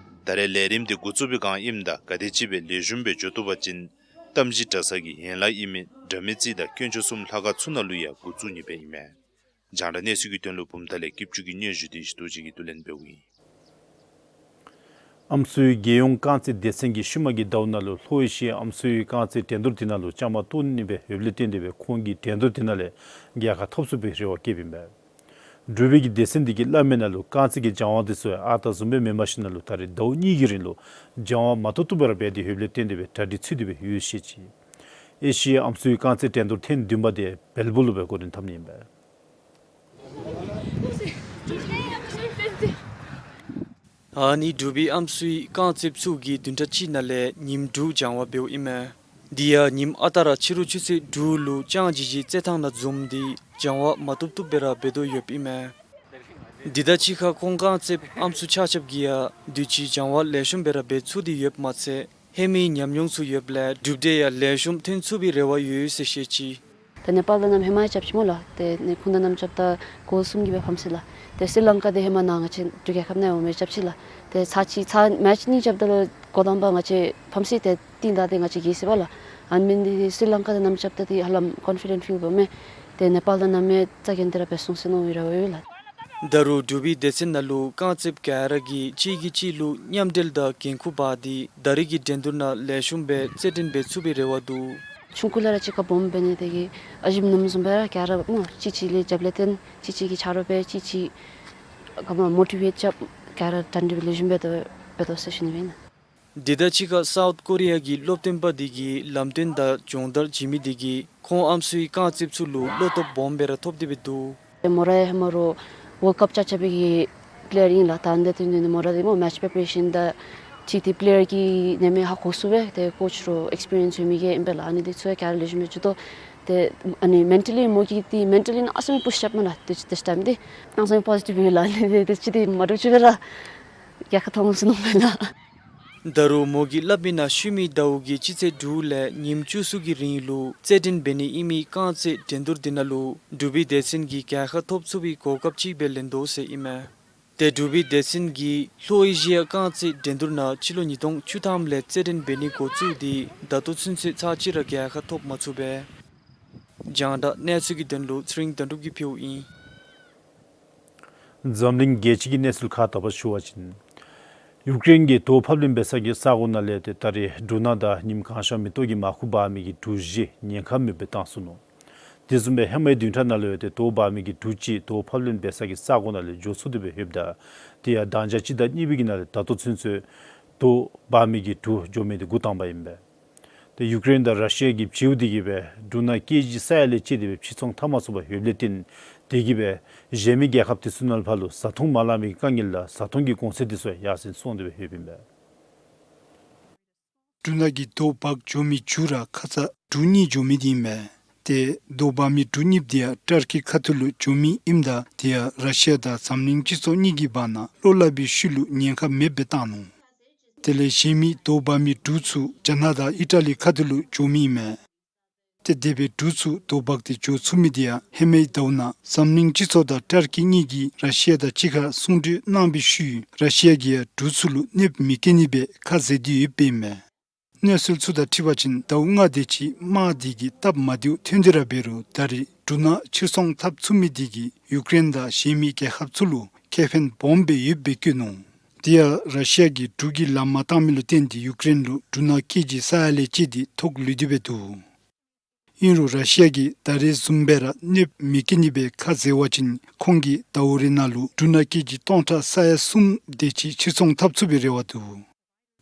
ད་རེས་ལས་རིམ་འདི་འགོ་བཙུགས་པའི་སྒང་ཨིནམ་ད་ག་དེམ་ཅིག་སྦེ་ལེགས་ཤོམ་སྦེ་འགྱོ་བཏུབ་པ་ཅིན་གཏམ་གཞི་གྲྭ་ཚང་གི་ཡན་ལག་ཨིན་མི་དྲ་མིག་རྩེ་དང་དཀོན་མཆོག་གསུམ་ལྷ་ཁང་ཚུ་ནང་ལུ་ཡང་འགོ་བཙུགས་ནི་སྦེ་ཨིན་མས། རྒྱང་བསྒྲགས་གནས་ཚུལ་གྱི་དོན་ལུ་བུམ་ཐང་ལས་སྐྱིད་ཆུ་གི་སྙན་ཞུ་བདེ་སྐྱིད་རྡོ་རྗེ་གིས་བསྡུ་ལེན་འབདཝ་ཨིན། ཨམ་སྲུའི་རྒྱལ་ཡོངས་རྐང་རྩེད་སྡེ་ཚན་གྱིས་ཤུལ་མ་གི་ཟླཝ་ནང་ལུ་ལྷོ་ཨེ་ཤི་ཡའི་ཨམ་སྲུའི་རྐང་རྩེད་འགྲན་བསྡུར་དེ་ནང་ལུ་བཅའ་མར་གཏོགས་ནི་སྦེ་ཡོདཔ་ལས་བརྟེན་ཏེ་སྦེ་ཁོང་གིས་འགྲན་བསྡུར་དེ་ནང་ལས་རྒྱལ་ཁ་ཐོབ་ཚུགས་པའི་རེ་བ་བསྐྱེདཔ་ཨིན་པས། འབྲུག་པའི་གི་སྡེ་ཚན་འདི་གིས་སླབ་མི་ནང་ལུ་རྐང་རྩེད་ཀྱི་སྦྱང་བ་འདི་ཚུ་ཨ་རྟག་བཟུམ་སྦེ་མེན་པར་ཞིནམ་ལས་ད་རེས་ཟླཝ་གཉིས་ཀྱི་རིང་ལུ་སྦྱང་བ་མ་བཏུབ་བཏུབ་སྦེ་ར་འབད་དེ་ཡོདཔ་ལས་བརྟེན་ཏེ་སྦེ་གྲ་སྒྲིག་ཚུད་དེ་སྦེ་ཡོད་ཟེར་བཤད་ཅི། ཨེ་ཤི་ཡའི་ཨམ་སྲུའི་རྐང་རྩེད་འགྲན་བསྡུར་ཐེངས་བདུན་པ་དེ་བལ་པོ་ལུ་སྦེ་འགོ་འདྲེན་འཐབ་ནི་ཨིན་པས། ཨ་ནི་འབྲུག་པའི་ཨམ་སྲུའི་རྐང་རྩེདཔ་ཚུ་གིས་བདུན་ཕྲག་གཅིག་ནང་ལས་ཉིནམ་དྲུག་སྦྱང་བ་འབདཝ་ཨིན་མས། དེ་ཡང་ཉིནམ་ཨ་རྟག་ར་ཕྱི་རུ་ཆུ་ཚོད་དྲུག་ལུ་ལྕང་ཇི་ཇི་རྩེད་ཐང་ནང་འཛོམས་ཏེ་སྦྱང་བ་མ་བཏུབ་བཏུབ་སྦེ་ར་འབད་དོ་ཡོདཔ་ཨིན་མས། དེ་དང་གཅིག་ཁར་ཁོང་རྐང་རྩེདཔ་ཨམ་སྲུ་ཆ་ཁྱབ་ཀྱིས་ཡང་དུས་ཅི་སྦྱང་བ་ལེགས་ཤོམ་སྦེ་ར་འབད་ཚུགས་ཏེ་ཡོདཔ་མ་ཚད་ཧེ་མའི་ཉམས་མྱོང་ཚུ་ཡོདཔ་ལས་གྲུབ་འབྲས་ཡང་ལེགས་ཤོམ་ཐོན་ཚུགས་པའི་རེ་བ་ཡོད་ཟེར་བཤད་ཅི། ཏེ་ནེ་པཱལ་དང་གནམ་མེད་ས་མེད་རྐྱབ་ཅི་སྨོ་ལགས། ཏེ་ནེ་ཁོང་དང་གནམ་རྐྱབ་ད་གོལ་གསུམ་གྱིས་སྦེ་ཕམ་སོ་ཡི་ལགས། ཏེ་སི་རི་ལང་ཀ་འདི་ཧེ་མ་ནཱ་ང་བཅས་འབྲུག་རྒྱལ་ཁབ་ནང་འོང་མི་རྐྱབ་ཅི་ལགས། ཏེ་ཚར་གཅིག་ཚར་མེཆ་གཉིས་རྐྱབ་ད་ལུ་གོ་དང་པ་ང་བཅས་ཕམ་སོ་ཡི། ཏེ་རྟིང་བདའ་སྟེ་ང་བཅས་རྒྱལ་སོ་ཡི་ལགས། ཨ་ནི་མེན་ཏེ་སི་རི་ལང་ཀ་དང་གནམ་རྐྱབ་ད་འདི་ཧ་ལམ་ཀོན་ཕི་ཌེནཊ་ཕིལ་འབདཝ་མས། ཏེ་ནེ་པཱལ་དང་གནམ་མེད་ས་མེད་རྩ་འགེངས་ཏེ་ར་འབད་ཚུགས་ཟེར་མནོ་བའི་རེ་བ་ཡོད་ལགས། ད་རུང་འབྲུག་པའི་སྡེ་ཚན་ནང་ལུ་རྐང་རྩེདཔ་ག་ར་གིས་གཅིག་གིས་གཅིག་ལུ་མཉམ་འབྲེལ་དང་འགན་ཁུར་འབག་སྟེ་ད་རེས་ཀྱི་འགྲན་བསྡུར་ནང་ལེགས་ཤོམ་སྦེ་རྩེད་འགྲན་འབད་ཚུགས་པའི་རེ་བ་འདུག། ཆུང་ཀུ་ལས་ར་གཅིག་ཁར་སྦོམ་འབད་ནི་དེ་གིས་ཨ་ཞིམ་ནམ་བཟུམ་སྦེ་ར་ག་ར་སྨོ་གཅིག་གཅིག་ལུ་རྒྱབ་ལས་བརྟེན་གཅིག་གཅིག་གི་ཆ་རོགས་འབད་གཅིག་གཅིག་ག་མ་མོ་ཊི་ཝེཊ་རྐྱབ་ག་ར་གྲ་སྒྲིག་ལེགས་ཤོམ་འབད་དོ་འབད་དོ་ཟེར་ཞུ་ནི་ཨིན། དེ་དང་གཅིག་ཁར་སའུཐ་ཀོ་རི་ཡ་གི་སློབ་སྟོན་པ་དེ་གིས་ལམ་སྟོན་དང་སྦྱོང་བརྡར་བྱིན་མི་དེ་གིས་ཁོང་ཨམ་སྲུའི་རྐང་རྩེདཔ་ཚུ་ལུ་བློ་སྟོབས་སྦོམ་སྦེ་ར་ཐོབ་སྟེ་སྦེ་འདུག། མོ་ར་ཧེ་མ་རོགས་ཝརལཌ་ཀཔ་རྐྱབ་རྐྱབ་པའི་གི་པི་ལེ་ཡར་ཨིན་ལགས། ད་ཨ་ནི་དོན་དུ་མོ་ར་འདི་སྨོ་མེཆ་པི་རི་པ་རེ་ཤཱན་དང་གཅིག་ཏེ་པི་ལེ་ཡར་གྱི་ནེམ་ཡང་ཧ་གོ་ཚུགས་པས། ཏེ་ཀོཆ་རོགས་ཨེགསི་པི་རི་ཡནསི་ཡོད་མི་གིས་ཨིན་པས་ལགས། ཨ་ནི་འདི་ཚུ་ཡང་ག་ར་ལེགས་ཤོམ་སྦེ་ཅིག་ཏོ། ཏེ་ཨ་ནི་མེན་ཊ་ལི་མོ་གིས་ཏེ་མེན་ཊ་ལི་ནང་ཨ་ཙི་མིག་པུཤ་རྐྱབ་མས་ལགས། ཏེ་ཏེ་ཊའིམ་འདི་ཨ་ཙི་མིག་པོ་ཟི་ཊིབ་ཡོད་ལགས། ཨ་ནི་འདི་ཏེ་ཅིག་ཏེ་མ་འདྲཝ་ཅིག་སྦེ་ར་རྒྱལ་ཁ་ཐོབ་འོང་ཟེར་མནོཝ་མས་ལགས། ད་རུང་མོ་གིས་སླབ་མི་ནང་ཤུལ་མའི་ཟླཝ་གི་སྤྱི་ཚེས་དྲུག་ལས་ཉིནམ་བཅུ་གསུམ་གྱི་རིང་ལུ་རྩེད་འགྲན་འབད་ནི་ཨིན་མི་རྐང་རྩེད་འགྲན་བསྡུར་འདི་ནང་ལུ་འབྲུག་པའི་སྡེ་ཚན་གྱིས་རྒྱལ་ཁ་ཐོབ་ཚུགས་པའི་གོ་སྐབས་ཅིག་སྦེ་ལེན་དོ་ཟེར་ཨིན་མས། ཏེ་འབྲུག་པའི་སྡེ་ཚན་གྱིས་ལྷོ་ཨེ་ཤི་ཡ་རྐང་རྩེད་འགྲན་བསྡུར་ནང་སྤྱི་ལོ་ཉིས་སྟོང་བཅུ་ཐམ་ལས་རྩེད་འགྲན་འབད་ནི་འགོ་བཙུགས་ཏེ་ད་ལྟོ་ཚུན་ཚོད་ཚར་གཅིག་ར་རྒྱལ་ཁ་ཐོབ་མ་ཚུགས་པས། རྒྱང་བསྒྲགས་གནས་ཚུལ་གྱི་དོན་ལུ་ཚེ་རིང་དོན་གྲུབ་ཀྱིས་ཕུལཝ་ཨིན། འཛམ་གླིང་རྒྱལ་སྤྱི་གི་གནས་ཚུལ་ཁག་དག་པ་ཞུ་བ་ཅིན། ཡུཀ་རེན་གྱིས་དོ་ཕབ་ལེན་འབད་ས་གི་ས་གོ་ནང་ལས་ཏེ་ད་རེས་འབྲུ་སྣ་དང་ཉིམ་གང་ཤར་མེ་ཏོག་གི་མར་ཁུ་འབག་མི་གི་གྲུ་བཞི་ཉེན་ཁ་མེདཔ་སྦེ་བཏང་སོ་ནུག། དེ་བཟུམ་སྦེ་ཧེ་མའི་བདུན་ཕྲག་ནང་ལུ་ཡང་ཏེ་དོ་འབག་མི་གི་གྲུ་གཅིག་དོ་ཕབ་ལེན་འབད་ས་གི་ས་གོ་ནང་ལས་འགྱོ་ཚུགས་ཏེ་སྦེ་ཡོདཔ་ད། དེ་ཡང་ཟླཝ་གཅིག་དང་གཉིས་པའི་གི་ནང་ལས་ད་ལྟོ་ཚུན་ཚོད་དོ་འབག་མི་གི་གྲུ་འགྱོ་མི་དེ་འགོ་དང་པ་ཨིན་པས། ཏེ་ཡུཀ་རེན་དང་ར་ཤི་ཡ་གི་བྱིའུ་དེ་གིས་སྦེ་འབྲུ་སྣ་ཀེ་ཇི་ས་ཡ་ལས་བཅད་དེ་སྦེ་ཕྱིར་ཚོང་འཐབ་མ་ཚུགས་པར་ཡོདཔ་ལས་བརྟེན་དེ་གིས་སྦེ་གཞན་མི་རྒྱལ་ཁབ་དེ་ཚུ་ནང་ལུ་ཕར་ལུ་བཟའ་འཐུང་མ་ལང་མི་གི་དཀའ་ངལ་དང་བཟའ་འཐུང་གི་གོང་ཚད་དེ་ཚུ་ཡར་སེང་སོང་སྟེ་སྦེ་ཡོདཔ་ཨིན་པས། འབྲུ་སྣ་གི་དོ་འབག་འགྱོ་མི་མཇུག་ར་ཁ་ཙ་གྲུ་གཉིས་འགྱོ་མི་དེ་ཨིན་པས། ཏེ་དོ་འབག་མི་གྲུ་གཉིསཔ་དེ་ཡང་ཊར་ཀི་ཁ་ཐུག་ལུ་འགྱོ་མི་ཨིནམ་ད་དེ་ཡང་ར་ཤི་ཡ་དང་འཛམ་གླིང་སྤྱི་ཚོགས་གཉིས་ཀྱི་བར་ན་བློ་སླབ་པའི་ཤུལ་ལུ་ཉེན་ཁ་མེདཔ་སྦེ་བཏང་ནུག། དེ་ལས་གཞན་མི་དོ་འབག་མི་གྲུ་ཚུ་རྒྱ་ནག་དང་ཨི་ཊ་ལི་ཁ་ཐུག་ལུ་འགྱོ་མི་ཨིན་མས། ཏེ་དེ་སྦེ་གྲུ་ཚུ་དོ་འབག་སྟེ་འགྱོ་ཚུགས་མི་དེ་ཡང་ཧེ་མའི་ཟླཝ་ནང་འཛམ་གླིང་སྤྱི་ཚོགས་དང་ཊར་ཀི་གཉིས་ཀྱིས་ར་ཤི་ཡ་དང་གཅིག་ཁར་གསུང་གྲོས་གནང་བའི་ཤུལ་ར་ཤི་ཡ་གིས་ཡང་གྲུ་ཚུ་ལུ་གནོདཔ་མི་བཀལ་ནི་སྦེ་ཁ་བཟེད་དེ་ཡོདཔ་ཨིན་མས། གནས་ཚུལ་ཚུ་དང་འཁྲིལ་བ་ཅིན་ཟླཝ་ལྔ་དེ་ཅིག་དམག་དེ་གིས་སྟབས་མ་བདེཝ་ཐོན་ཏེ་ར་འབད་རུང་ད་རེས་འབྲུ་སྣ་ཕྱིར་ཚོང་འཐབ་ཚུགས་མི་དེ་གིས་ཡུཀ་རེན་དང་གཞན་མི་རྒྱལ་ཁབ་ཚུ་ལུ་ཁེ་ཕན་སྦོམ་སྦེ་ཡོདཔ་སྦེ་བཀོད་ནུག། དེ་ཡང་ར་ཤི་ཡ་གིས་གྲུ་གི་ལམ་མ་བཏང་མི་ལུ་བརྟེན་ཏེ་ཡུཀ་རེན་ལུ་འབྲུ་སྣ་ཀེ་ཇི་ས་ཡ་ལས་བཅད་དེ་ཐོག་ལུས་ཏེ་སྦེ་འདུག། ཨིན་རུང་ར་ཤི་ཡ་གིས་ད་རེས་བཟུམ་སྦེ་ར་གནོདཔ་མི་བཀལ་ནི་སྦེ་ཁ་བཟེད་པ་ཅིན་ཁོང་གིས་ཟླཝ་རེ་ནང་ལུ་འབྲུ་སྣ་ཀེ་ཇི་སྟོང་ཕྲག་ས་ཡ་གསུམ་དེ་ཅིག་ཕྱིར་ཚོང་འཐབ་ཚུགས་པའི་རེ་བ་འདུག།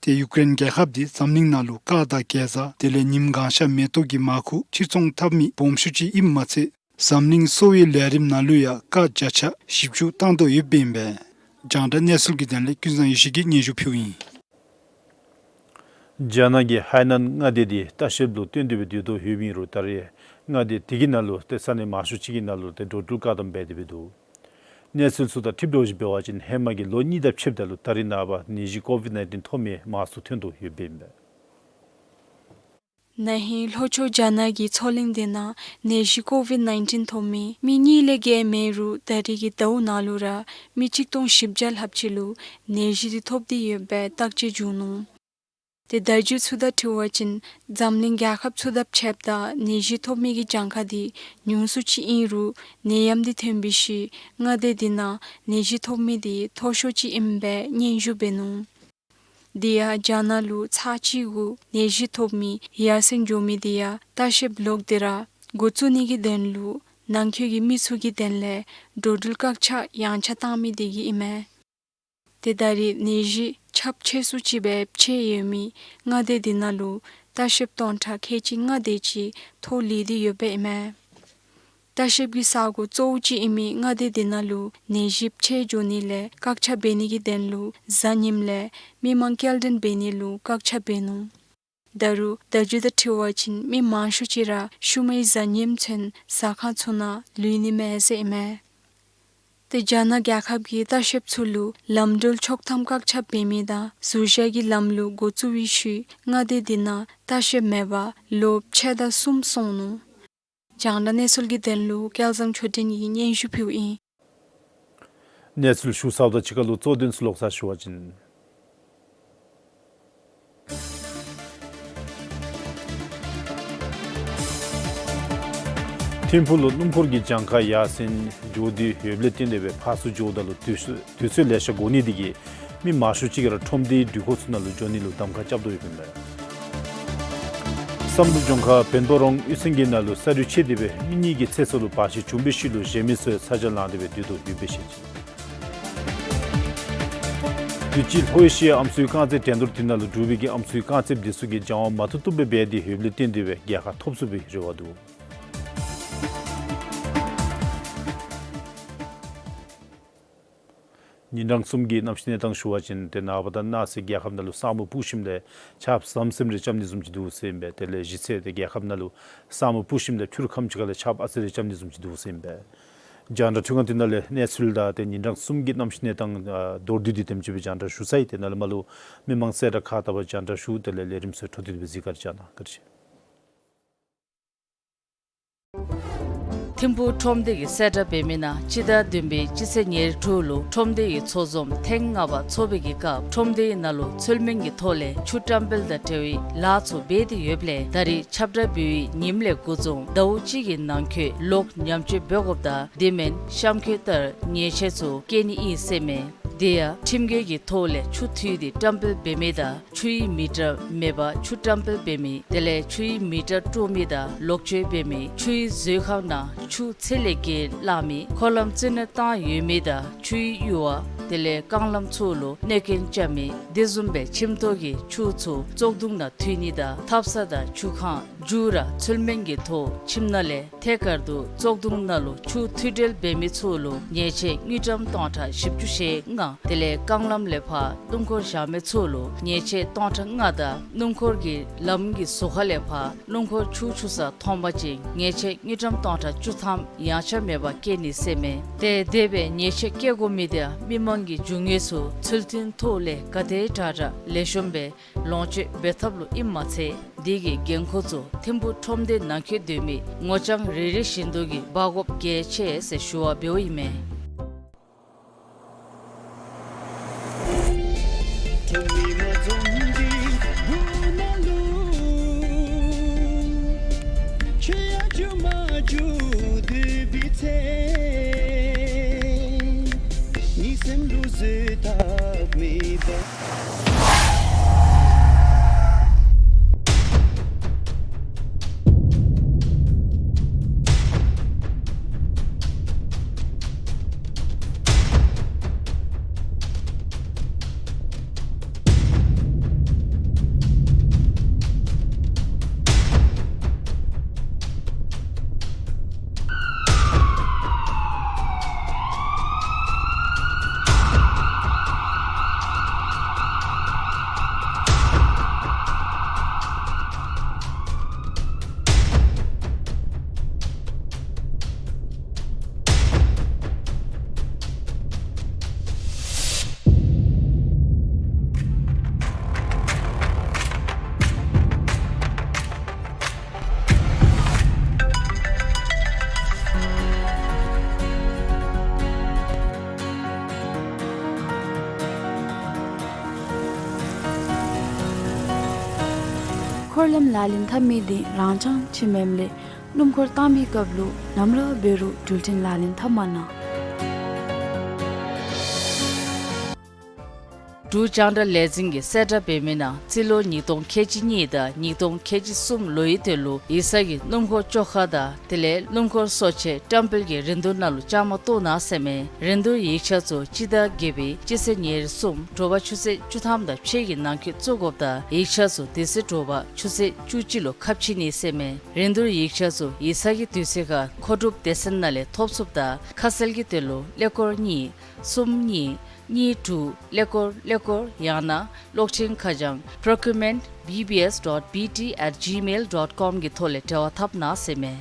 ཏེ་ཡུཀ་རེན་རྒྱལ་ཁབ་འདི་འཛམ་གླིང་ནང་ལུ་སྐག་དང་གེ་ཛ་དེ་ལས་ཉིམ་གང་ཤར་མེ་ཏོག་གི་མར་ཁུ་ཕྱིར་ཚོང་འཐབ་མི་སྦོམ་ཤོས་ཅིག་ཨིནམ་མ་ཚད་འཛམ་གླིང་གསོ་བའི་ལས་རིམ་ནང་ལུ་ཡང་སྐག་བརྒྱ་ཆ་བཞི་བཅུ་བཏང་དོ་ཡོདཔ་ཨིན་པས། རྒྱང་བསྒྲགས་གནས་ཚུལ་གྱི་དོན་ལས་ཀུན་བཟང་ཡེ་ཤེས་ཀྱིས་སྙན་ཞུ་ཕུལཝ་ཨིན། རྒྱ་ནག་གི་ཧའེ་ནན་མངའ་སྡེ་འདི་ལྟ་བཤལཔ་ལུ་བཏོན་ཏེ་སྦེ་སྡོད་དོ་ཡོདཔ་ཨིན་རུང་ད་རེས་མངའ་སྡེ་དེ་གི་ནང་ལུ་ཏེ་ས་གནས་མང་ཤོས་ཅིག་གི་ནང་ལུ་ཏེ་འགྲོ་འགྲུལ་བཀག་དམ་འབད་དེ་སྦེ་འདུག། གནས་ཚུལ་ཚུ་དང་འཁྲིལ་དོ་བཟུམ་འབད་བ་ཅིན་ཧེ་མ་གི་ལོ་གཉིས་དང་ཕྱདཔ་ད་ལུ་ད་རེས་ནངས་པ་ནད་གཞི་ཀོ་ཝིཌ་ནའིན་ཊིན་ཐོབ་མི་མང་སུ་ཐོན་དོ་ཡོདཔ་ཨིན་པས། ན་ཧིང་ལྷོ་ཕྱོགས་རྒྱ་ནག་གི་མཚོ་གླིང་དེ་ནང་ནད་གཞི་ཀོ་ཝིཌ་ནའིན་ཊིན་ཐོབ་མི་མི་གཉིས་ལས་བརྒལ་མེད་རུང་ད་རེས་ཀྱི་ཟླཝ་ནང་ལུ་ར་མི་གཅིག་སྟོང་བཞི་བརྒྱ་ལྷགཔ་ཅིག་ལུ་ནད་གཞི་དེ་ཐོབ་སྟེ་ཡོད་པའི་བརྟག་དཔྱད་བྱུང་ནུག། ཏེ་བརྡ་བརྒྱུད་ཚུ་དང་འཁྲིལ་བ་ཅིན་འཛམ་གླིང་རྒྱལ་ཁབ་ཚུ་དང་ཕྱདཔ་ད་ནད་གཞི་ཐོབ་མི་གི་གྱངས་ཁ་དེ་ཉུང་སུ་ཅིག་ཨིན་རུང་ནད་ཡམས་དེ་ཐོན་པའི་ཤུལ་མངའ་སྡེ་དེ་ནང་ནད་གཞི་ཐོབ་མི་དེ་མཐོ་ཤོས་ཅིག་ཨིན་པའི་སྙན་ཞུ་འབད་ནུག། དེ་ཡང་རྒྱ་ནག་ལུ་ཚར་གཅིག་གུ་ནད་གཞི་ཐོབ་མི་ཡར་སེང་འགྱོ་མི་དེ་ཡང་ལྟ་བཤལཔ་ལོག་སྟེ་ར་འགོ་བཙུགས་ནི་གི་དོན་ལུ་ནང་འཁོད་ཀྱི་མི་ཚུ་གི་དོན་ལས་འགྲོ་འགྲུལ་བཀག་ཆ་ཡང་ཆ་བཏང་མི་དེ་གིས་ཨིན་མས། ཏེ་ད་རེས་ནད་གཞི་ཁྱབ་ཆེ་སུ་ཅིག་སྦེ་ཕྱེ་ཡོད་མི་མངའ་སྡེ་དེ་ནང་ལུ་ལྟ་བཤལཔ་སྟོང་ཕྲག་ཁལ་གཅིག་ལྔ་དེ་ཅིག་ཐོ་ལི་སྟེ་ཡོདཔ་ཨིན་མས། ལྟ་བཤལཔ་གི་ས་གོ་གཙོ་བོ་ཅིག་ཨིན་མི་མངའ་སྡེ་དེ་ནང་ལུ་ནད་གཞི་ཕྱེ་འགྱོ་ནི་ལས་བཀག་ཆ་འབད་ནི་གི་དོན་ལུ་གཟའ་ཉིམ་ལས་མི་མང་སྐྱེལ་འདྲེན་འབད་ནི་ལུ་བཀག་ཆ་འབད་ནུག། ད་རུང་བརྡ་བརྒྱུད་དང་འཁྲིལ་བ་ཅིན་མི་མང་ཤོས་ཅིག་ར་ཤུལ་མའི་གཟའ་ཉིམ་ཚུན་ཟ་ཁང་ཚུ་ནང་ལུས་ནི་མས་ཟེར་ཨིན་མས། ཏེ་རྒྱ་ནག་རྒྱལ་ཁབ་ཀྱིས་ལྟ་བཤལཔ་ཚུ་ལུ་ལམ་འགྲུལ་ཆོག་ཐམ་བཀག་ཆ་འབད་མི་དང་ཟུར་བཞག་གི་ལམ་ལུགས་འགོ་བཙུགས་པའི་ཤུལ་མངའ་སྡེ་དེ་ནང་ལྟ་བཤལཔ་མེད་པར་ལོ་ཕྱེད་དང་གསུམ་སོང་ནུག། རྒྱང་བསྒྲགས་གནས་ཚུལ་གྱི་དོན་ལུ་སྐལ་བཟང་ཆོས་སྒྲོན་གྱིས་སྙན་ཞུ་ཕུལཝ་ཨིན། གནས་ཚུལ་ཞུ་ཚརཝ་དང་གཅིག་ཁར་ལུ་གཙོ་དོན་ཚུ་ལོག་ས་ཞུ་བ་ཅིན། ཐིམ་ཕུག་ལུ་སྣུམ་འཁོར་གྱི་གྱངས་ཁ་ཡར་སེང་འགྱོ་སྟེ་ཡོདཔ་ལས་བརྟེན་ཏེ་སྦེ་ཕར་ཚུར་འགྱོཝ་ད་ལུ་དུས་ཚོད་དུས་ཚོད་ལེ་ཤ་འགོར་ནི་དེ་གིས་མི་མང་ཤོས་ཅིག་གིས་ར་ཁྲོམ་སྡེའི་འགྲུལ་འཁོར་ཚུ་ནང་ལུ་འགྱོ་ནི་ལུ་གདམ་ཁ་རྐྱབ་དོ་ཡོདཔ་ཨིན་མས། བསམ་གྲུབ་ལྗོངས་མཁར་བོན་པོ་རོང་གཡུས་ཚན་གྱི་ནང་ལུ་ས་རུད་ཆད་དེ་སྦེ་མི་གཉིས་ཀྱི་ཚེ་སྲོག་ལུ་བར་ཆད་བྱུང་བའི་ཤུལ་ལུ་གཞན་མི་ཚུ་ཡང་ཚ་གྱང་ལངས་ཏེ་སྦེ་སྡོད་དོ་ཡོདཔ་སྦེ་བཤད་ཅི། དུས་ཅི་ལྷོ་ཨེ་ཤི་ཡ་ཨམ་སྲུའི་རྐང་རྩེད་འགྲན་བསྡུར་དེ་ནང་ལུ་འབྲུག་པའི་གི་ཨམ་སྲུའི་རྐང་རྩེདཔ་དེ་ཚུ་གིས་སྦྱང་བ་མ་ཐུབ་ཐུབ་སྦེ་འབད་དེ་ཡོདཔ་ལས་བརྟེན་ཏེ་སྦེ་རྒྱལ་ཁ་ཐོབ་ཚུགས་པའི་རེ་བ་འདུག། ཉིན་གྲངས་གསུམ་གྱི་གནམ་གཤིས་གནས་སྟངས་ཞུ་བ་ཅིན་ཏེ་ནངས་པ་དང་གནངས་ཚེ་རྒྱལ་ཁབ་ནང་ལུ་ས་སྨུག་སྤུབས་ཞིནམ་ལས་ཆརཔ་ཟམ་ཟིམ་རེ་རྐྱབ་ནི་བཟུམ་ཅིག་འདུག་ཟེར་ཨིན་པས། དེ་ལས་གཞེས་ཚེ་ཏེ་རྒྱལ་ཁབ་ནང་ལུ་ས་སྨུག་སྤུབས་ཞིནམ་ལས་ཕྱི་རུ་ཁམས་ཅིག་ཁ་ལས་ཆརཔ་ཨ་ཙི་རེ་རྐྱབ་ནི་བཟུམ་ཅིག་འདུག་ཟེར་ཨིན་པས། རྒྱང་བསྒྲགས་འཕྲུལ་ཁང་དེ་ནང་ལས་གནས་ཚུལ་དང་ཏེ་ཉིན་གྲངས་གསུམ་གྱི་གནམ་གཤིས་གནས་སྟངས་ཨ་མདོར་བསྡུས་འདི་དེམ་ཅིག་སྦེ་རྒྱང་བསྒྲགས་ཞུ་ཚར་ཡི། དེ་ནང་ལས་མར་ལུ་མི་མང་གསལ་བསྒྲགས་ཁག་ལྟ་བུ་རྒྱང་བསྒྲགས་ཞུ། དེ་ལས་ལས་རིམ་ཚུ་འཕྲོ་མཐུད་དེ་སྦེ་གཟིགས་གར་བཅར་གནང་། བཀའ་དྲིན་ཆེ། ཐིམ་ཕུག་ཁྲོམ་སྡེ་གི་གསལ་བསྒྲགས་འབད་མི་ནང་སྤྱི་ཟླ་བདུན་པའི་སྤྱི་ཚེས་ཉེར་དྲུག་ལུ་ཁྲོམ་སྡེ་གི་ཚོགས་འཛོམས་ཐེངས་ལྔ་པ་ཚོགས་པའི་གི་སྐབས་ཁྲོམ་སྡེའི་ནང་ལུ་ཚུལ་མིན་གྱི་ཐོག་ལས་ཆུ་བཀྲམ་སྤེལ་དང་འབྲེལ་བའི་ལཱ་ཚུ་འབད་དེ་ཡོདཔ་ལས་ད་རིས་ཁྱབ་བསྒྲགས་འབད་བའི་ཉིནམ་ལས་འགོ་བཟུང་ཟླཝ་གཅིག་གི་ནང་འཁོད་ལོག་ཉམས་བཅོས་འབད་དགོཔ་དང་དེ་མེན་གཤམ་འཁོད་ལྟར་ཉེས་ཆད་ཚུ་བཀལ་ནི་ཨིན་ཟེར་མས། དེ་ཡང་ཁྲིམས་འགལ་གྱི་ཐོག་ལས་ཆུ་འཐུས་ཏེ་བཀྲམ་སྤེལ་འབད་མི་དང་ཆུའི་མི་ཊར་མེད་པར་ཆུ་བཀྲམ་སྤེལ་འབད་མི་དེ་ལས་ཆུའི་མི་ཊར་དཀྲོག་མི་དང་ལོག་སྤྱོད་འབད་མི་ཆུའི་མཛོད་ཁང་ནང་ཆུ་ཚད་ལས་བརྒལ་བླངས་མི་འཁོར་ལམ་རྩིས་ནོར་བཏང་ཡོད་མི་དང་ཆུའི་ཡུར་བ་དེ་ལས་རྐང་ལམ་ཚུ་ལུ་གནོད་སྐྱོན་རྐྱབ་མི་དེ་བཟུམ་སྦེ་ཁྱིམ་ཐོག་གི་ཆུ་ཚུ་བཙོག་དུང་ནང་འཐུས་ནི་དང་ཐབ་ཚང་དང་ཆུ་ཁང་མཇུག་ར་ཚུལ་མིན་གྱི་ཐོག་ཁྱིམ་ནང་ལས་ཐད་ཀར་དུ་བཙོག་དུང་ནང་ལུ་ཆུ་འཐུས་འགྲུལ་འབད་མི་ཚུ་ལུ་ཉེས་ཆད་དངུལ་ཀྲམ་སྟོང་ཕྲག་བཞི་བཅུ་ཞེ་ལྔ་དེ་ལས་རྐང་ལམ་ལས་ཕར་སྣུམ་འཁོར་བཞག་མི་ཚུ་ལུ་ཉེས་ཆད་སྟོང་ཕྲག་ལྔ་དང་སྣུམ་འཁོར་གྱི་ལམ་གྱི་ཟུར་ཁ་ལས་ཕར་སྣུམ་འཁོར་ཆུ་འཁྱུ་ས་མཐོང་པ་ཅིན་ཉེས་ཆད་དངུལ་ཀྲམ་སྟོང་ཕྲག་བཅུ་ཐམ་ཡངས་ཆག་མེད་པར་བཀལ་ནི་ཟེར་མས། ཏེ་དེ་སྦེ་ཉེས་ཆད་བཀལ་དགོ་མི་དེ་མི་མང་གི་རྒྱུ་དངོས་ཚུ་ཚུལ་མཐུན་ཐོག་ལས་ག་དེ་དྲག་དྲག་ལེགས་ཤོམ་སྦེ་ལོངས་སྤྱོད་འབད་ཐབས་ལུ་ཨིནམ་མ་ཚད་དེ་གི་འགན་ཁུར་ཚུ་ཐིམ་ཕུག་ཁྲོམ་སྡེ་ནང་འཁོད་སྡོད་མི་ངོ་རྐྱང་རེ་རེ་བཞིན་དུ་གིས་འབག་དགོཔ་གལ་ཆེ་ཟེར་ཞུ་བ་འབདཝ་ཨིན་མས། འཁོར་ལམ་ལག་ལེན་འཐབ་མི་དེ་རང་རྐྱང་ཅིག་མེནམ་ལས་སྣུམ་འཁོར་བཏང་མི་སྐབས་ལུ་ནམ་ར་འབད་རུང་འགྲུལ་འཕྲིན་ལག་ལེན་འཐབ་མ་གནང་། འབྲུག་རྒྱང་བསྒྲགས་ལས་འཛིན་གྱི་གསལ་བསྒྲགས་འབད་མི་ནང་རྩིས་ལོ་ཉིས་སྟོང་ཁལ་གཅིག་གཉིས་དང་ཉིས་སྟོང་ཁལ་གཅིག་གསུམ་ལོའི་དོན་ལུ་ཡིག་ཚང་གི་སྣུམ་འཁོར་བཅོ་ཁ་དང་དེ་ལས་སྣུམ་འཁོར་གསོ་ཆས་བཀྲམ་སྤེལ་གྱི་རིན་བསྡུར་ནང་ལུ་བཅའ་མར་གཏོགས་གནང་ཟེར་མས། རིན་བསྡུར་ཡིག་ཆ་ཚུ་སྤྱི་ཟླ་བརྒྱད་པའི་སྤྱི་ཚེས་ཉེར་གསུམ་དྲོ་པ་ཆུ་ཚོད་བཅུ་ཐམ་དང་ཕྱེད་ཀྱི་ནང་འཁོད་བཙུགས་དགོཔ་དང་ཡིག་ཆ་ཚུ་དེ་ཚེ་དྲོ་པ་ཆུ་ཚོད་བཅུ་གཅིག་ལུ་ཁ་ཕྱེ་ནི་ཟེར་མས། རིན་བསྡུར་ཡིག་ཆ་ཚུ་ཡིག་ཚང་གི་དུས་ཚོད་ཁར་མཁོ་སྒྲུབ་སྡེ་ཚན་ནང་ལས་ཐོབ་ཚུགསཔ་དང་ཁ་གསལ་གྱི་དོན་ལུ་ཀླད་ཀོར་གཉིས་གསུམ་གཉིས་གཉིས་དྲུག་ཀླད་ཀོར་ཀླད་ཀོར་ཡང་ན་གློག་འཕྲིན་ཁ་བྱང་procurement B B S dot B T at gmail dot com གི་ཐོག་ལས་འབྲེལ་བ་འཐབ་གནང་ཟེར་མས།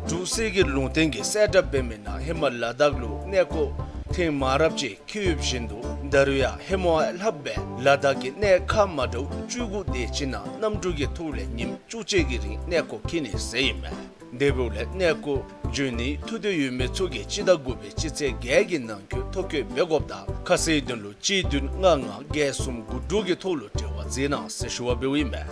འབྲུག་གསེར་གྱི་ལུང་བསྟན་གྱི་གསལ་བསྒྲགས་འབད་མི་ནང་ཧེ་མ་ལ་དྭགས་ལུ་གནས་སྐོར་ཐེངས་མང་རབས་ཅིག་འཁྱིད་ཡོདཔ་བཞིན་དུ་ད་རུང་ཡང་ཧེ་མ་ལྷགཔ་སྦེ་ལ་དྭགས་ཀྱི་གནས་ཁག་མ་འདྲཝ་བཅུ་དགུ་དེ་ཅིག་ནང་གནམ་གྲུ་གི་ཐོག་ལས་ཉིནམ་བཅུ་གཅིག་གི་རིང་གནས་སྐོར་འཁྱིད་ནི་ཟེར་ཨིན་མས། དེ་འབདཝ་ལས་གནས་སྐོར་འབྱོན་ནིའི་ཐུགས་འདོད་ཡོད་མི་ཚུ་གིས་སྤྱི་ཟླ་དགུ་པའི་སྤྱི་ཚེས་བརྒྱད་ཀྱི་ནང་འཁོད་ཐོ་བཀོད་འབད་དགོཔ་དང་ཁ་གསལ་དོན་ལུ་གཅིག་བདུན་ལྔ་ལྔ་བརྒྱད་གསུམ་དགུ་དྲུག་གི་ཐོག་ལུ་འབྲེལ་བ་མཛད་གནང་ཟེར་ཞུ་བ་འབདཝ་ཨིན་མས།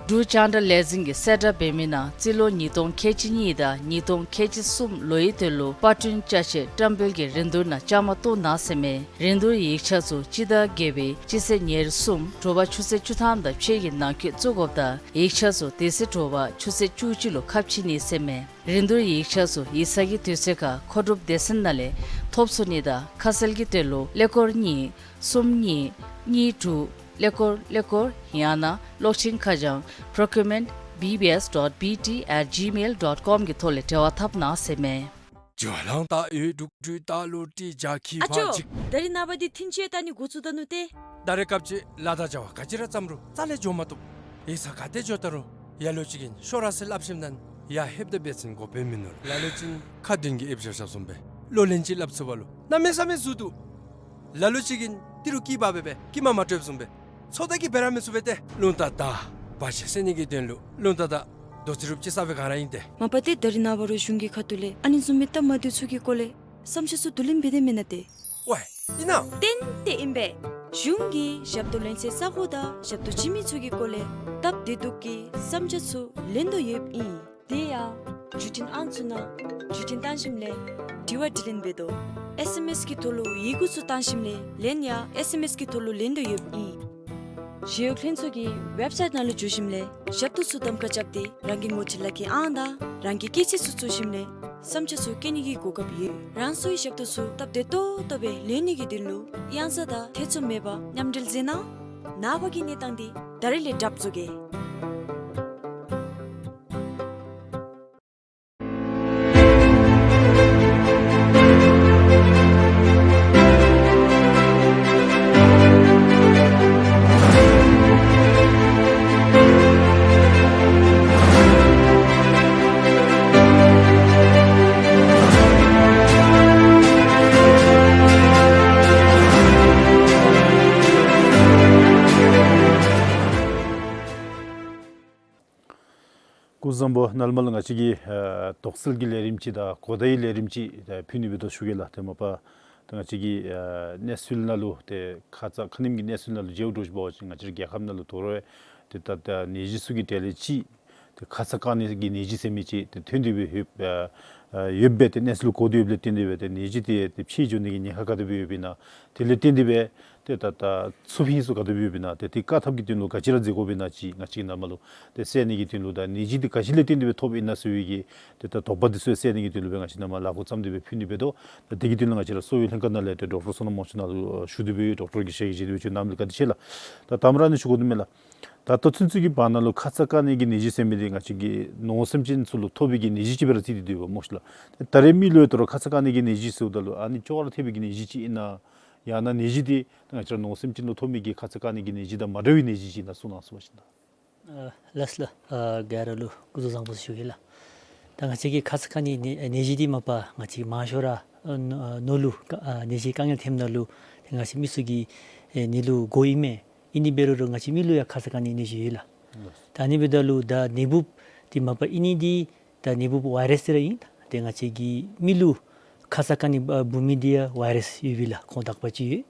འབྲུག་རྒྱང་བསྒྲགས་ལས་འཛིན་གྱིས་གསལ་བསྒྲགས་འབད་མི་ནང་རྩིས་ལོ་ཉིས་སྟོང་ཁལ་གཅིག་གཉིས་དང་ཉིས་སྟོང་ཁལ་གཅིག་གསུམ་ལོའི་དོན་ལུ་པར་སྐྲུན་བཅའ་ཆས་བཀྲམ་སྤེལ་གྱི་རིན་བསྡུར་ནང་བཅའ་མར་གཏོགས་གནང་ཟེར་མས། རིན་བསྡུར་ཡིག་ཆ་ཚུ་སྤྱི་ཟླ་བརྒྱད་པའི་སྤྱི་ཚེས་ཉེར་གསུམ་དྲོ་པ་ཆུ་ཚོད་བཅུ་ཐམ་དང་ཕྱེད་ཀྱི་ནང་འཁོད་བཙུགས་དགོཔ་དང་ཡིག་ཆ་ཚུ་དེ་ཚེ་དྲོ་པ་ཆུ་ཚོད་བཅུ་གཅིག་ལུ་ཁ་ཕྱེ་ནི་ཟེར་མས། རིན་བསྡུར་ཡིག་ཆ་ཚུ་ཡིག་ཚང་གི་དུས་ཚོད་ཁར་མཁོ་སྒྲུབ་སྡེ་ཚན་ནང་ལས་ཐོབ་ཚུགས་ནི་དང་ཁ་གསལ་གྱི་དོན་ལུ་ཀླད་ཀོར་གཉིས་གསུམ་གཉིས་གཉིས་དྲུག་ཀླད་ཀོར་ཀླད་ཀོར་ཡང་ན་གློག་འཕྲིན་ཁ་བྱང་procurement B B S dot B T at gmail dot com གི་ཐོག་ལས་འབྲེལ་བ་འཐབ་གནང་ཟེར་མས། ཨ་ཅོ། ད་རིས་ནངས་པ་འདི་ཐིན་ཅི་ད་ནི་འགོ་བཙུགས་ད་ནུག་ཏེ། ད་རེས་སྐབས་ཅིག་ལཱ་དང་བྱ་བ་ག་ཅི་ར་བརྩམ་རུང་རྩ་ལས་འགྱོ་མ་བཏུབ། ཡིག་ཚང་ག་ཏེ་འགྱོ་ད་རུང་ལ་ལུ་ཅིག་གིས་ཤོག་ར་ཟེར་སླབ་ཞིནམ་ད་ཡར་ལྷོདཔ་ད་འབད་བ་ཅིན་འགོ་དཔོན་མིན་ནུག། ལ་ལུ་ཅིག་ཁ་འདོན་གྱི་ཨེབ་བཞག་བཞགཔ་བཟུམ་སྦེ་གློག་ལན་ཅིག་སླབ་ཚུགས་པ་ལུ་གནམ་མེད་ས་མེད་ཟུར་འདུག། ལ་ལུ་ཅིག་གིས་ཏི་རུ་སྐྱི་པགས་སྦེ་སྦེ་སྐྱི་མ་མ་སྤྲོདཔ་བཟུམ་སྦེ་ཚོད་ལྟ་གིས་འབད་ར་མི་ཚུགས་པས་ཏེ། རླུང་རྟ་དང་བར་ཆད་སེལ་ནི་གི་དོན་ལུ་རླུང་རྟ་དང་རྡོ་རྩེག་རུབ་ཅིག་ས་སྦེ་ག་ར་ཨིན་ཏེ། མ་པ་ཏེ་ད་རིས་ནངས་པ་རུང་གཞུང་གི་ཁ་ཐུག་ལས་ཨ་ནི་བཟུམ་མའི་སྟབས་མ་བདེཝ་ཚུ་གི་སྐོར་ལས་བསམ་འཆར་ཚུ་བསྡུ་ལེན་འབད་དེ་མེན་ན་ཏེ། ཝའེ་ཨིན་ན། ཏན་ཏན་ཨིན་པས། གཞུང་གིས་ཞབས་ཏོག་ལེན་སའི་ས་གོ་དང་ཞབས་ཏོག་བྱིན་མི་ཚུ་གི་སྐོར་ལས་སྟབས་བདེ་སྡུག་གི་བསམ་འཆར་ཚུ་ལེན་དོ་ཡོདཔ་ཨིན། དེ་ཡང་བརྒྱུད་འཕྲིན་ཨང་ཚུ་ནང་བརྒྱུད་འཕྲིན་བཏང་ཞིནམ་ལས་དྲི་བ་དྲིས་ལན་འབད་དོ། ཨེསི་ཨེམ་ཨེསི་གི་ཐོག་ལུ་ཡི་གུ་ཚུ་བཏང་ཞིནམ་ལས་ལན་ཡང་ཨེསི་ཨེམ་ཨེསི་གི་ཐོག་ལུ་ལེན་དོ་ཡོདཔ་ཨིན། ཞི་གཡོག་ལྷན་ཚོགས་ཀྱི་ཝེབ་སའིཊ་ནང་ལུ་འཛུལ་ཞིནམ་ལས་ཞབས་ཏོག་ཚུ་གདམ་ཁ་རྐྱབ་སྟེ་རང་གི་ངོ་སྤྲོད་ལག་ཁྱེར་ཨང་དང་རང་གི་སྐྱེས་ཚེས་ཚུ་བཙུགས་ཞིནམ་ལས་བསམ་འཆར་ཚུ་བཀོད་ནི་གི་གོ་སྐབས་ཡོད། རང་སོའི་ཞབས་ཏོག་ཚུ་སྟབས་བདེ་ཏོག་ཏོ་སྦེ་ལེན་ནི་གི་དོན་ལུ་གཡང་ས་དང་ཐེ་ཚོམ་མེད་པར་མཉམ་འབྲེལ་མཛད་གནང་། ནངས་པ་གི་གནས་སྟངས་འདི་ད་རིས་ལས་གྲབས་བཟོ་གེ། སྐུ་གཟུགས་བཟང་པོ། ནཱ་ལས་མར་ལུ་ང་བཅས་ཀྱིས་ཨ་དོགས་སེལ་གྱི་ལས་རིམ་ཅིག་དང་གོ་བརྡའི་ལས་རིམ་ཅིག་ཨ་ཕུལ་ནི་སྦེ་དོ་ཞུ་གེ་ལགས། ཏེ་མ་པ་ཏེ་ང་བཅས་ཀྱི་ཨ་གནས་ཚུལ་ནང་ལུ་ཏེ་ཁ་ཙ་ཁ་ཉིནམ་གྱི་གནས་ཚུལ་ནང་ལུ་མཇལཝ་འདྲཝ་ཅིག་འབད་བ་ཅིན་ང་བཅས་རའི་རྒྱལ་ཁབ་ནང་ལུ་དོ་རུང་ཏེ་ད་ད་ནད་གཞི་ཚུ་གི་གྲས་ལས་ཅིག་ཏེ་ཁ་ཙ་བཀག་ནི་གི་ནད་གཞི་ཟེར་མི་ཅིག་ཏེ་ཐོན་ཏེ་སྦེ་ཡོདཔ་ཨ་ཡོདཔ་སྦེ་ཏེ་གནས་ཚུལ་གོ་སྟེ་ཡོདཔ་ལས་བརྟེན་ཏེ་སྦེ་ཏེ་ནད་གཞི་དེ་ཏེ་ཕྱི་འགྱོ་ནི་གི་ཉེན་ཁ་ག་དེ་སྦེ་ཡོདཔ་ཨིན་ན། དེ་ལས་བརྟེན་ཏེ་སྦེ་ཏེ་ད་ད་ཚུ་ཕིང་ཚུ་ག་དེ་སྦེ་ཡོདཔ་ཨིན་ན། ཏེ་དེ་བཀག་ཐབས་ཀྱི་དོན་ལུ་ག་ཅི་ར་མཛད་དགོཔ་ཨིན་ན་ཅིག་ང་བཅས་ཀྱིས་ནཱ་ལས་མར་ལུ་ཏེ་སེལ་ནི་གི་དོན་ལུ་དང་ནད་གཞི་དེ་ག་ཅི་ལས་བརྟེན་ཏེ་སྦེ་ཐོབ་ཨིན་ན་ཟེར་བའི་གི་ཏེ་ད་དོགས་པ་དེ་ཚུ་སེལ་ནི་གི་དོན་ལུ་སྦེ་ང་བཅས་ནཱ་མར་ལཱ་འགོ་བརྩམས་ཏེ་སྦེ་ཕུལ་ནི་སྦེ་དོ། ད་དེ་གི་དོན་ལུ་ང་བཅས་ར་གསོ་བའི་ལྷན་ཁག་ནང་ལས་ཏེ་ཌོག་ཊར་བསོད་ནམས་དབང་ཕྱུག་ནཱ་ལུ་ཞུ་སྟེ་སྦེ་ཡོད། ཌོག་ཊར་གིས་ཞལ་གྱིས་བཞེས་ཏེ་སྦེ་ཁྱོད་རྣམས་ལུ་བཀའ་དྲིན་ཆེ་ལགས། ད་ད་མ་ར་ནི་ཞུ་དགོ་དོ་མས་ལགས། ད་ད་ཚུན་ཚོད་ཀྱི་བར་ན་ལུ་ཁ་ཙ་བཀག་ནི་གི་ནད་གཞི་ཟེར་མི་འདི་ང་བཅས་ཀྱི་ནོར་སེམས་ཅན་ཚུ་ལུ་ཐོབ་པའི་གི་ནད་གཞི་ཅིག་སྦེ་ར་བརྩི་སྟེ་སྡོད་པས་སྨོ་ཤིག་ལགས། ད་རེས་མི་ལུ་ཡང་དོ་རུང་ཁ་ཙ་བཀག་ནི་གི་ནད་གཞི་ཟེརཝ་ད་ལུ་ཨ་ནི་ཅོག་ར་འཐད་པའི་གི་ནད་གཞི་ཅིག་ཨིན་ན། ཡང་ན་ནད་གཞི་འདི་ང་བཅས་ར་ནོར་སེམས་ཅན་ལུ་ཐོབ་མི་གི་ཁ་ཙ་བཀག་ནི་གི་ནད་གཞི་དང་མ་འདྲ་བའི་ནད་གཞི་ཅིག་ཨིན་ན་གསུང་གནང་ཟེར་བ་ཅིན་ད། ཨ་ལགས་ལགས། ཨ་ག་ར་ལུ་སྐུ་གཟུགས་བཟང་པོ་ཟེར་ཞུ་གེ་ལགས། ད་ང་བཅས་ཀྱི་ཁ་ཙ་བཀག་ནི་ནད་ནད་གཞི་འདི་མ་པ་ང་བཅས་མང་ཤོས་ར་ཨ་ནོར་ལུ་ཨ་ནད་གཞི་དཀའ་ངལ་ཐོནམ་ད་ལུ་ང་བཅས་མི་ཚུ་གིས་ཨེ་ནད་ལུ་གོཝ་ཨིན་མས། ཨིན་ནི་འབད་རུང་རུང་ང་བཅས་མི་ལུ་ཡང་ཁ་ཙ་བཀག་ནི་ནད་གཞི་ཡོད་ལགས། ད་ཨ་ནི་འབདཝ་ད་ལུ་ད་ནད་འབུཔ་འདི་མ་པ་ཨིན་ནི་འདི་ད་ནད་འབུཔ་ཝའི་རཱསི་འདི་ར་ཨིན། ད་ང་བཅས་ཀྱི་མི་ལུ་ཁ་ཙ་བཀག་ནི་འབུ་མི་འདི་ཡང་ཝའི་རཱསི་ཡོད་པས་ལགས། ཁོང་དག་པ་ཅིག་ཡོད།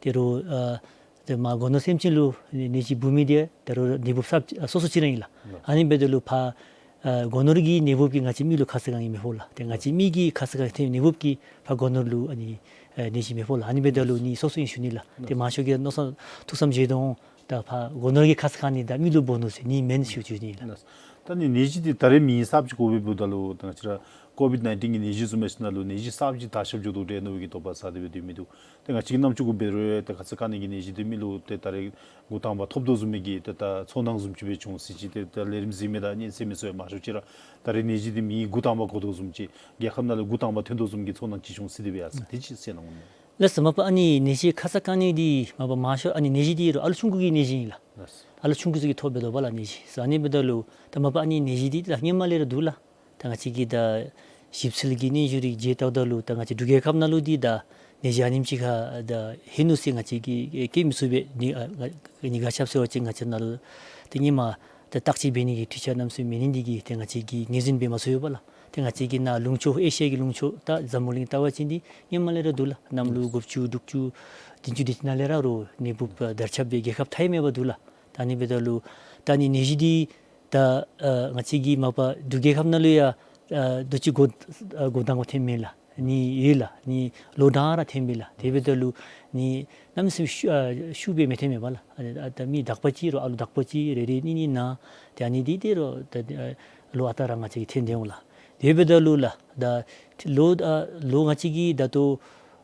དེ་རུང་ཨ་ཏེ་མ་སྒོ་ནོར་སེམས་ཅན་ལུ་ནད་གཞི་འབུ་མི་འདི་ཡང་ད་རུང་ནད་འབུཔ་གསརཔ་སོ་སོ་ཅིག་ར་ཨིན་ལགས། ཨ་ནི་འབདཝ་ད་ལུ་ཕར་ཨ་སྒོ་ནོར་གྱི་ནད་འབུཔ་གིས་ང་བཅས་མི་ལུ་ཁ་ཙ་བཀག་ནི་མི་ཕོག་ལགས། ཏེ་ང་བཅས་མི་གི་ཁ་ཙ་བཀག་ནི་ནད་འབུཔ་གིས་ཕར་སྒོ་ནོར་ལུ་ཨ་ནི་ཨ་ནད་གཞི་མི་ཕོག་ལགས། ཨ་ནི་འབདཝ་ད་ལུ་ནི་སོ་སོ་ཨིན་ཞུ་ནི་ལགས། ཏེ་མང་ཤོས་ཀྱིས་མནོ་བསམ་ཐུགས་བསམ་བཞེས་དོ་འོང་། ད་ཕར་སྒོ་ནོར་གྱི་ཁ་ཙ་བཀག་ནི་དང་མི་ལུ་འབོ་ནི་ཟེར་ནི་མེན་ཞུ་ཞུ་ནི་ལགས། ད་ནི་ནད་གཞི་འདི་ད་རེས་མིང་གསརཔ་ཅིག་གོཝ་འབདཝ་ད་ལུ་ད་ང་བཅས་ར་ཀོ་བིཌ་ནའིན་ཊིན་གྱི་ནད་གཞི་བཟུམ་མའི་ནང་ལུ་ནད་གཞི་གསརཔ་ཅིག་དར་ཁྱབ་འགྱོ་དོ་འདྲས་མནོ་བའི་གི་དོགས་པ་ཟ་སྟེ་སྦེ་སྡོད་མི་འདུག། ཏེ་ང་བཅས་ཀྱིས་ནམ་ཅིག་གུ་འབད་རུང་ཏེ་ཁ་ཙ་བཀག་ནི་གི་ནད་གཞི་འདི་མི་ལུ་ཏེ་ད་རེས་འགོ་དང་པ་ཐོབ་དོ་བཟུམ་མའི་གི་ཏེ་ད་ཚོར་སྣང་བཟུམ་ཅིག་སྦེ་བྱུང་ཟེར་ཅིག་ཏེ་ད་ལས་རིམ་གཟིགས་མི་དང་སྙན་གསན་མི་ཚུ་ཡང་མང་ཤོས་ཅིག་ར་ད་རེས་ནད་གཞི་འདི་མིང་འགོ་དང་པ་གོ་དོ་བཟུམ་ཅིག་རྒྱལ་ཁབ་ནང་ལུ་འགོ་དང་པ་ཐོན་དོ་བཟུམ་གྱི་ཚོར་སྣང་ཅིག་བྱུང་ཟེར་དེ་སྦེ་ཡར་སོང་། དེ་ཅིག་གསན་གནང་དགོ་མས། ལགས་སོ། མ་པ་ཨ་ནི་ནད་གཞི་ཁ་ཙ་བཀག་ནི་འདི་མ་པ་མང་ཤོས་ཨ་ནི་ནད་གཞི་འདི་རུང་ཨ་ལུ་ཆུང་ཀུ་གི་ནད་གཞི་ཨིན་ལགས། ལགས་སོ། ཨ་ལུ་ཆུང་ཀུ་ཚུ་གིས་ཐོབ་འབད་དོ་བ་ལགས་ནད་གཞི་ཟེར། ཨ་ནི་འབདཝ་ད་ལུ་ད་མ་པ་ཨ་ནི་ནད་གཞི་འདི་ད་སྔོན་མ་ལས་ར་འདུག་ལགས། ད་ང་བཅས་ཀྱིས་ད་ཞིབ་འཚོལ་གྱི་སྙན་ཞུ་རེ་མཇལཝ་ད་ལུ་ད་ང་བཅས་འབྲུག་རྒྱལ་ཁབ་ནང་ལུ་འདི་ད་ནད་གཞི་ཨ་ནེམ་ཅིག་ཁར་ད་ཧེ་ནུག་ཟེར་ང་བཅས་ཀྱིས་བཀོད་མི་ཚུགས་པས། ནི་ཨ་ནི་ག་ཅི་སྦེ་ཟེར་བ་ཅིན་ང་བཅས་ནང་ལུ་ཏེ་སྔོན་མ་ད་བརྟག་དཔྱད་འབད་ནི་གི་འཕྲུལ་ཆས་གནམ་མེད་ས་མེད་མེད་ནི་འདི་གིས་ཏེ་ང་བཅས་ཀྱིས་ངོས་འཛིན་འབད་མ་ཚུགས་ཡོདཔ་ལགས། ཏེ་ང་བཅས་ཀྱི་ནཱ་ལུང་ཕྱོགས་ཨེ་ཤི་ཡ་གི་ལུང་ཕྱོགས་ད་འཛམ་བུ་གླིང་བལྟ་བ་ཅིན་འདི་སྔོན་མ་ལས་ར་འདུག་ལགས། གནམ་ལོ་དགུ་བཅུ་དྲུག་ཅུ་བདུན་ཅུ་དེ་ཅིག་ནང་ལས་ར་རོགས་ནད་འབུཔ་དར་ཁྱབ་སྦེ་རྒྱལ་ཁབ་མཐའ་ཡས་མེད་པར་འདུག་ལགས། ད་ཨ་ནི་འབདཝ་ད་ལུ་ད་ཨ་ནི་ནད་གཞི་འདི་ ད་ཨ་ང་བཅས་ཀྱི་མ་པ་འབྲུག་རྒྱལ་ཁབ་ནང་ལུ་ཡང་ཨ་དུས་ཅི་འགོ་ཨ་འགོ་དང་པ་ཐོནམ་མེན་ལགས། ནི་ཡོད་ལགས། ནི་ལོ་གྲངས་ར་ཐོནམ་མེད་ལགས། དེ་འབདཝ་ད་ལུ་ནི་གནམ་མེད་ས་མེད་ཤུགས་ཨ་ཤུགས་སྦེ་མི་ཐོན་མས་པ་ལགས། ཨ་ད་མི་དག་པ་ཅིག་རུང་ཨ་ལུ་དག་པ་ཅིག་རེ་རེ་གཉིས་གཉིས་ནང་ཏེ་ཨ་ནི་འདི་འདི་རུང་ད་ཨ་ལོ་ཨ་རྟག་ར་ང་བཅས་ཀྱི་ཐོན་ཏེ་འོང་ལགས། དེ་འབདཝ་ད་ལུ་ལགས་ད་ལོ་ཨ་ལོ་ང་བཅས་ཀྱི་ད་ལྟོ་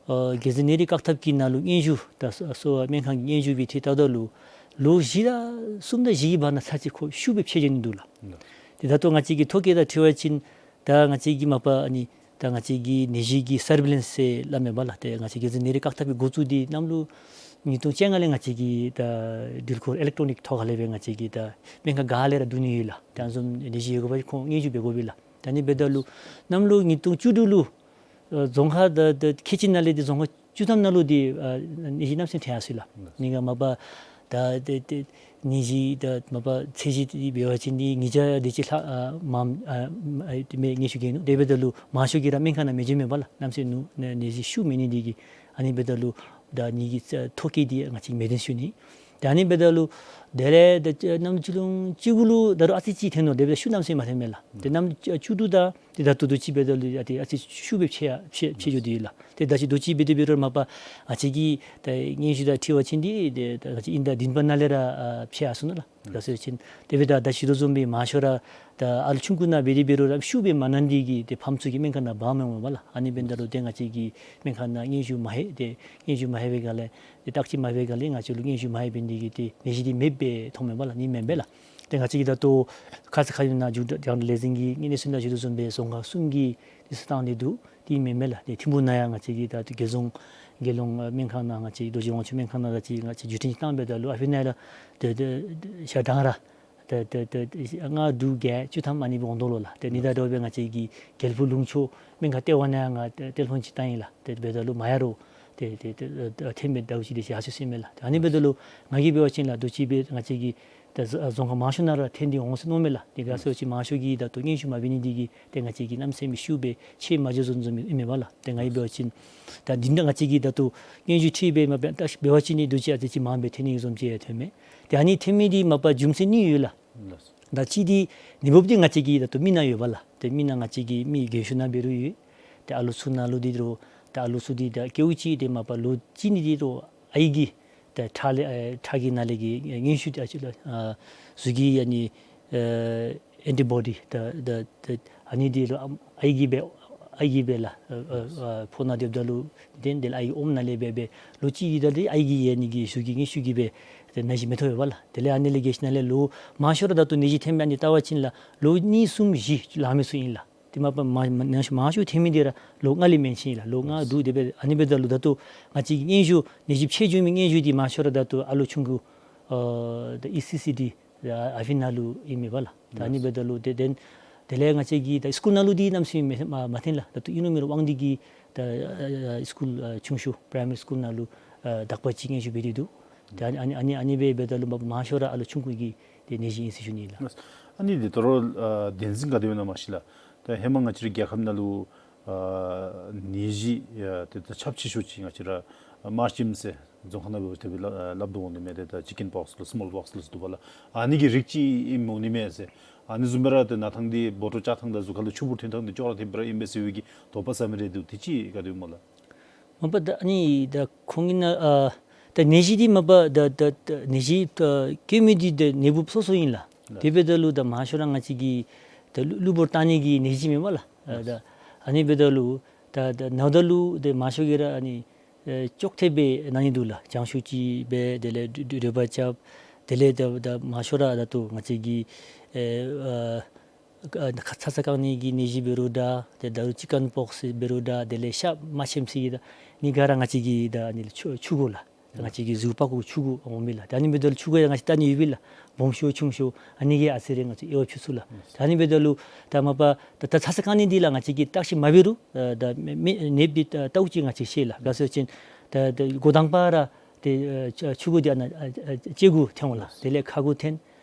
ཨ་རྒྱལ་སྲིད་ནད་རིགས་བཀག་ཐབས་ཀྱི་ནང་ལུ་སྙན་ཞུ་ད་གསོ་བ་སྨན་ཁང་གི་སྙན་ཞུ་སྦེ་འཐོན་ལྟཝ་ད་ལུ་ལོ་བཞི་དང་གསུམ་དང་བཞི་གི་བར་ན་ཚར་གཅིག་ཁོ་ཤུགས་སྦེ་ཕྱེ་འགྱོ་ནི་འདུག་ལགས། ཏེ་ད་ལྟོ་ང་བཅས་ཀྱི་ཐོ་བཀོད་དང་འཁྲིལ་བ་ཅིན་ད་ང་བཅས་ཀྱི་མ་པ་ཨ་ནི་ད་ང་བཅས་ཀྱི་ནད་གཞི་གི་སར་བེ་ལེནསི་ཟེར་སླབ་མས་པ་ལགས། ཏེ་ང་བཅས་རྒྱལ་སྲིད་ནད་རིགས་བཀག་ཐབས་ཀྱི་འགོ་བཙུགས་འདི་གནམ་ལོ་ཉིས་སྟོང་བཅོ་ལྔ་ལས་ང་བཅས་ཀྱི་ད་འགྲུལ་འཁོར་ཨི་ལེག་ཊོ་ནིག་ཐོག་ཁ་ལས་སྦེ་ང་བཅས་ཀྱི་ད་སྨན་ཁང་ག་ལས་ར་བསྡུ་ནི་ཡོད་ལགས། ད་བཟུམ་ནད་གཞི་ཡོད་པ་ཁོང་སྙན་ཞུ་འབད་དགོ་པས་ལགས། ད་ཨ་ནི་འབདཝ་ད་ལུ་གནམ་ལོ་ཉིས་སྟོང་བཅུ་དྲུག་ལུ་ཨ་རྫོང་ཁག་ད་ད་ཁལ་གཅིག་ནང་ལས་འདི་རྫོང་ཁག་བཅུ་ཐམ་ནང་ལུ་འདི་ཨ་ནད་གཞི་གནམ་མེད་ས་མེད་ཐོན་ཡར་སོ་ཡི་ལགས། ཨིན་ག་མ་པ་ད་ཏེ་ཏེ་ནད་གཞི་ད་མ་པ་ཚད་གཞི་འདི་འབད་བ་ཅིན་འདི་ཉིས་བརྒྱ་དེ་ཅིག་ལྷག་ཨ་མངམ་ཨ་ཨ་དེ་མས་སྙན་ཞུ་གེ་ནུག། དེ་འབདཝ་ད་ལུ་མང་ཤོས་ཀྱིས་ར་སྨན་ཁང་ནང་མི་འགྱོཝ་མས་པ་ལགས། གནམ་མེད་ས་མེད་ནུ་ནད་གཞི་ཤུགས་མེད་ནི་འདི་གིས། ཨ་ནི་འབདཝ་ད་ལུ་ད་ངེ་གི་ཨ་ཐོ་བཀོད་འདི་ང་བཅས་མོས་མཐུན་ཞུ་ནི། ད་ཨ་ནི་འབདཝ་ད་ལུ་དེ་ལས་ད་གནམ་ལོ་ཉིས་སྟོང་བཅུ་དགུ་ལུ་ད་རུང་ཨ་ཙི་ཅིག་ཐོན་ནུག། དེ་འབདཝ་ད་ཤུགས་གནམ་མེད་ས་མེད་མ་ཐོནམ་མས་ལགས། ཏེ་གནམ་ལོ་བཅུ་དྲུག་དང་ཏེ་ད་ལྟོ་དུས་ཅི་འབདཝ་ད་ལུ་ཡང་ཏེ་ཨ་ཙི་ཤུགས་སྦེ་ཕྱེ་ཡར་ཕྱེ་ཕྱེ་འགྱོ་དེས་ལགས། ཏེ་ད་ཅི་དུས་ཅི་འབད་དེ་འབད་རུང་མ་པ་ང་བཅས་ཀྱི་ད་སྙན་ཞུ་དང་འཁྲིལ་བ་ཅིན་འདི་ཏེ་ད་ང་བཅས་དབྱིན་ཟླ་བདུན་པ་ནང་ལས་ར་ཨ་ཕྱེ་ཡར་སོ་ནུག་ལགས། ཨ་ད་ཟེར་བ་ཅིན་དེ་འབདཝ་ད་ད་ཅི་ད་བཟུམ་སྦེ་མང་ཤོས་ར་ད་ཨ་ལུ་ཆུང་ཀུ་ནང་འབད་དེ་འབད་རུང་ར་ཤུགས་སྦེ་མ་ན་ནི་འདི་གིས་ཏེ་ཕམ་ཚུ་གིས་སྨན་ཁང་ནང་འབག་མི་འོང་པ་ལགས། ཨ་ནི་འབདཝ་ད་ལུ་ཏེ་ང་བཅས་ཀྱིས་སྨན་ཁང་ནང་སྙན་ཞུ་མ་ལྷོད། ཏེ་སྙན་ཞུ་མ་ལྷོད་པའི་སྒང་ལས་ཏེ་བརྟག་དཔྱད་མ་འབད་བའི་སྒང་ལས་ང་བཅས་ལུ་སྙན་ཞུ་མ་ལྷོད་པའི་འདི་གིས་ཏེ་ནད་གཞི་འདི་མེདཔ་སྦེ་མཐོངམ་མས་པ་ལགས། ནི་མེན་པས་ལགས། ཏེ་ང་བཅས་ཀྱིས་ད་ལྟོ་ཁ་ཙ་ཁ་ཉིནམ་ནང་མཇུག་རྒྱང་ལས་འཛིན་གྱིས་ངེས་གནས་གསུངས་དོ་བཟུམ་སྦེ་རྫོང་ཁག་གསུམ་གྱི་ཏེ་ས་སྟེང་འདི་འདུག། ཏེ་མེན་མས་ལགས། ཏེ་ཐིམ་ཕུ་ནང་ཡང་ང་བཅས་ཀྱི་ད་ལྟོ་རྒྱལ་རྫོང་རྒྱལ་ཡོངས་སྨན་ཁང་ནང་ང་བཅས་རྡོ་རྗེ་དབང་ཕྱུག་སྨན་ཁང་ནང་ང་བཅས་ང་བཅས་བརྒྱུད་འཕྲིན་བཏང་འབདཝ་ད་ལུ་ཨ་ཕི་ནང་ལུ་ཏེ་ཏེ་ཏེ་ཞག་གྲངས་ར་ཏེ་ཏེ་ཏེ་ལྔ་དྲུག་བརྒྱད་བཅུ་ཐམ་ཨ་ནི་སྦེ་འོང་དོ་ལོ་ལགས། ཏེ་ཨ་ནི་དང་འདྲཝ་སྦེ་ང་བཅས་ཀྱི་རྒྱལ་ཕུག་ལུང་ཕྱོགས་སྨན་ཁང་ལྟེ་བ་ནང་ཡང་ང་ཏེ་ཏེ་ལྷོད་ཅིག་བཏང་ཡི་ལགས། ཏེ་འབདཝ་ད་ལུ་མ་ཡར་རུང་ཏེ་ཏེ་ཏེ་ཨ་ཐེམ་སྦེ་ཟླཝ་གཅིག་དེ་ཅིག་ཡར་སོ་སོ་ཨིན་མས་ལགས། ཏེ་ཨ་ནི་འབདཝ་ད་ལུ་ང་གིས་འབད་བ་ཅིན་ལགས་དུས་ཅི་སྦེ་ང་བཅས་ཀྱི་ཏེ་རྫོང་ཁག་མང་ཤོས་ནང་ར་ཐོན་ཏེ་འོང་ཟེར་མནོཝ་མས་ལགས། ཏེ་ག་ཟེར་བ་ཅིན་མང་ཤོས་ཀྱིས་ད་ལྟོ་སྙན་ཞུ་མ་འབད་ནི་འདི་གིས་ཏེ་ང་བཅས་ཀྱིས་གནམ་མེད་ས་མེད་ཤུགས་སྦེ་ཕྱེ་མ་འགྱོ་བཟུམ་བཟུམ་ཨིན་མས་པ་ལགས། ཏེ་ང་གིས་འབད་བ་ཅིན་ད་འདི་ནང་ང་བཅས་ཀྱིས་ད་ལྟོ་སྙན་ཞུ་འཁྲིལ་སྦེ་མ་འབད་ད་འབད་བ་ཅིན་ནི་དུས་ཅི་ཨ་ཙི་ཅིག་མངམ་སྦེ་ཐོན་ནི་བཟུམ་ཅིག་ཡང་ཐོནམ་མས། ཏེ་ཨ་ནི་ཐོན་མི་འདི་མ་པ་རྒྱུ་མཚན་གཉིས་ཡོད་ལགས། ད་གཅིག་འདི་ནད་འབུཔ་འདི་ང་བཅས་ཀྱི་ད་ལྟོ་མི་ནང་ཡོད་པ་ལགས། ཏེ་མི་ནང་ང་བཅས་ཀྱི་མི་རྒན་ཤོས་ནང་འབད་རུང་ཡོད། ཏེ་ཨ་ལུ་ཚུ་ནང་ལུ་འདི་རུང་ད་ཨ་ལུ་ཚུ་འདི་ད་སྐྱེཝ་ཅིག་ཏེ་མ་པ་ལོ་གཅིག་གཉིས་འདི་རུང་ཨའི་གི་ད་ཁྲག་ལས་ཨ་ཁྲག་གི་ནང་ལས་ཀྱི་མངོན་ཤུགས་ཨ་ཅི་ལགས་ཨ་གཟུགས་ཀྱི་ཨ་ནི་ཨ་ཨེན་ཊི་བོ་ཌི་ད་ད་ད་ཨ་ནི་འདི་ལུ་ཨ་ཨའི་གི་སྦེ་ཨའི་གི་སྦེ་ལགས་ཨ་ཨ་ཨ་ཕོཝ་ནང་སྡོདཔ་ད་ལུ་ཏེ་དེ་ལས་ཨའི་གི་ཨོམ་ནང་ལས་སྦེ་སྦེ་ལོ་གཅིག་ཡོད་ད་ལུ་ཨའི་གི་ཨ་ནི་གི་གཟུགས་ཀྱི་མངོན་ཤུགས་ཀྱིས་སྦེ་ཏེ་ན་གཞི་མི་ཐོབ་པས་པ་ལགས། དེ་ལས་ཨ་ནི་ལས་ག་ཅི་ནང་ལས་ལོ་མང་ཤོས་ར་ད་ལྟོ་ནད་གཞི་ཐོན་མི་ཨ་ནི་བལྟ་བ་ཅིན་ལགས་ལོ་གཉིས་གསུམ་བཞི་ལང་མི་ཚུ་ཨིན་ལགས། ཏེ་མ་པ་མ་མ་ནད་གཞི་མང་ཤོས་ཐོན་མི་འདི་ར་ལོ་ལྔ་ལས་མན་ཆད་ཨིན་ལགས། ལོ་ལྔ་དྲུག་དེ་སྦེ་ཨ་ནི་འབདཝ་ད་ལུ་ད་ལྟོ་ང་བཅས་ཀྱི་སྙན་ཞུ་ནད་གཞི་ཕྱེ་འགྱོ་མི་སྙན་ཞུ་འདི་མང་ཤོས་ར་ད་ལྟོ་ཨ་ལུ་ཆུང་ཀུ་ཨ་ད་ཨི་སི་སི་ཌི་ཨ་ཨ་ཕི་ནང་ལུ་ཨིན་མས་པ་ལགས། ད་ཨ་ནི་འབདཝ་ད་ལུ་ཏེ་དེ་དེ་ལས་ང་བཅས་ཀྱི་ད་སི་ཀུལ་ནང་ལུ་འདི་གནམ་མེད་ས་མེད་མ་མ་ཐོན་ལགས། ད་ལྟོ་ཨིན་རུང་མེན་རུང་དབང་འདུས་ཀྱི་ད་ཨ་ཨ་སི་ཀུལ་ཨ་ཆུང་ཤོས་པ་རའི་མ་རི་སི་ཀུལ་ནང་ལུ་ཨ་དག་པ་ཅིག་སྙན་ཞུ་འབད་དེ་འདུག། ཏེ་ཨ་ནི་ཨ་ནི་ཨ་ནི་ཨ་ནི་སྦེ་འབདཝ་ད་ལུ་མ་མང་ཤོས་ར་ཨ་ལུ་ཆུང་ཀུ་གི་ཏེ་ནད་གཞི་ཨིན་ཟེར་ཞུ་ནི་ལགས། ཨ་ནི་འདི་ད་རུང་ཨ་བདེན་འཛིན་ག་དེ་སྦེ་ཨིན་ན་མ་ཤེས་ལགས། ད་ཧེ་མ་ང་བཅས་རའི་རྒྱལ་ཁབ་ནང་ལུ་ཨ་ནད་གཞི་ཡ་ཏེ་ད་ཁྱབ་ཆེ་ཤོས་ཅིག་ང་བཅས་ར་དམར་སྐྱེམས་ཟེར་རྫོང་ཁ་ནང་འབད་བ་ཅིན་ཏེ་སྦེ་ལགས་སླབ་དོ་འོང་ནི་མས། ཏེ་ད་ཅི་ཀེན་པོགསི་ལོ་སི་མོལ་པོགསི་ལོ་ཟེར་འདུག་པ་ལགས། ཨ་ནི་གི་རིགས་ཅིག་ཨིནམ་འོང་ནི་མས་ཟེར། ཨ་ནི་བཟུམ་སྦེ་ར་ཏེ་ན་ཐང་འདི་སྦོ་ཊོ་བཅག་ཐངས་དང་གཟུགས་ཁ་ལུ་ཆུ་བུར་ཐོན་ཐངས་འདི་ཅོག་ར་འཐདཔ་ར་ཨིན་པས་ཟེར་བའི་གི་དོགས་པ་ཟ་མི་རེ་འདུག། དེ་ཅིག་ག་དེ་སྦེ་སྨོ་ལགས། མ་པ་ད་ཨ་ནི་ད་ཁོང་གིས་ན་ཨ་ད་ནད་གཞི་འདི་མ་པ་ད་ད་ད་ནད་གཞི་ཨ་སྐྱེ་མི་འདི་ད་ནད་འབུཔ་སོ་སོ་ཨིན་ལགས། ལགས། དེ་འབདཝ་ད་ལུ་ད་མང་ཤོས་ར་ང་བཅས་ཀྱི་ད་གླུ་གླུ་བུར་བཏང་ནི་གི་ནད་གཞི་མེན་པ་ལགས། ཨ་ད་ཨ་ནི་འབདཝ་ད་ལུ་ད་ད་ནཝ་ད་ལུ་ད་མང་ཤོས་ཀྱིས་ར་ཨ་ནི་ཨེ་ཅོག་འཐདཔ་སྦེ་ན་ནི་འདུག་ལགས། ལྗང་ཤུ་ཅིག་སྦེ་དེ་ལས་དྲོད་དྲོད་འབར་རྐྱབ། དེ་ལས་ད་ད་མང་ཤོས་ར་ད་ལྟོ་ང་བཅས་ཀྱི་ཨེ་ཨ་ཨ་ཚ་ཚ་རྐང་ནད་ཀྱི་ནད་གཞི་འབད་རུང་འདྲ། ཏེ་ད་རུང་ཅི་ཀེན་པོགསི་འབད་རུང་འདྲ། དེ་ལས་ཤ་དམར་ཆེམ་ཟེར་གྱི་ད་ཨ་ནི་ག་ར་ང་བཅས་ཀྱི་ད་ཨ་ནི་ལུ་ཆུ་ཆུ་གོ་ལགས། ང་བཅས་ཀྱི་གཟུགས་པོ་གུ་ཆུ་གོ་འོང་མས་ལགས། ད་ཨ་ནི་འབདཝ་ད་ལུ་ཆུ་གོ་ཡང་ང་བཅས་བལྟ་ནི་ཡོད་པས་ལགས། སྦོམ་ཤོས་ཆུང་ཤོས་ཨ་ནི་གིས་ཨ་ཙི་རེ་ང་བཅས་དབྱེ་བ་ཕྱེ་ཚུགས་ལགས། ད་ཨ་ནི་འབདཝ་ད་ལུ་ད་མ་པ་ད་ད་ཚ་ཚ་རྐང་ནད་འདི་ལགས་ང་བཅས་ཀྱིས་བརྟག་ཞིབ་མ་འབད་རུང་ཨ་ད་མེ་མེ་ནདཔ་འདི་ད་ལྟཝ་ཅིག་ང་བཅས་ཤེས་ལགས། ག་ཟེར་བ་ཅིན་ད་ད་འགོ་དང་པ་ར་ཏེ་ཨ་ཆུ་ཆུ་གོ་འདི་ཨ་ནཱ་ཨ་ཨ་ལྕེ་གུ་ཐོན་འོང་ལགས། དེ་ལས་ཁ་གུ་ཐོན།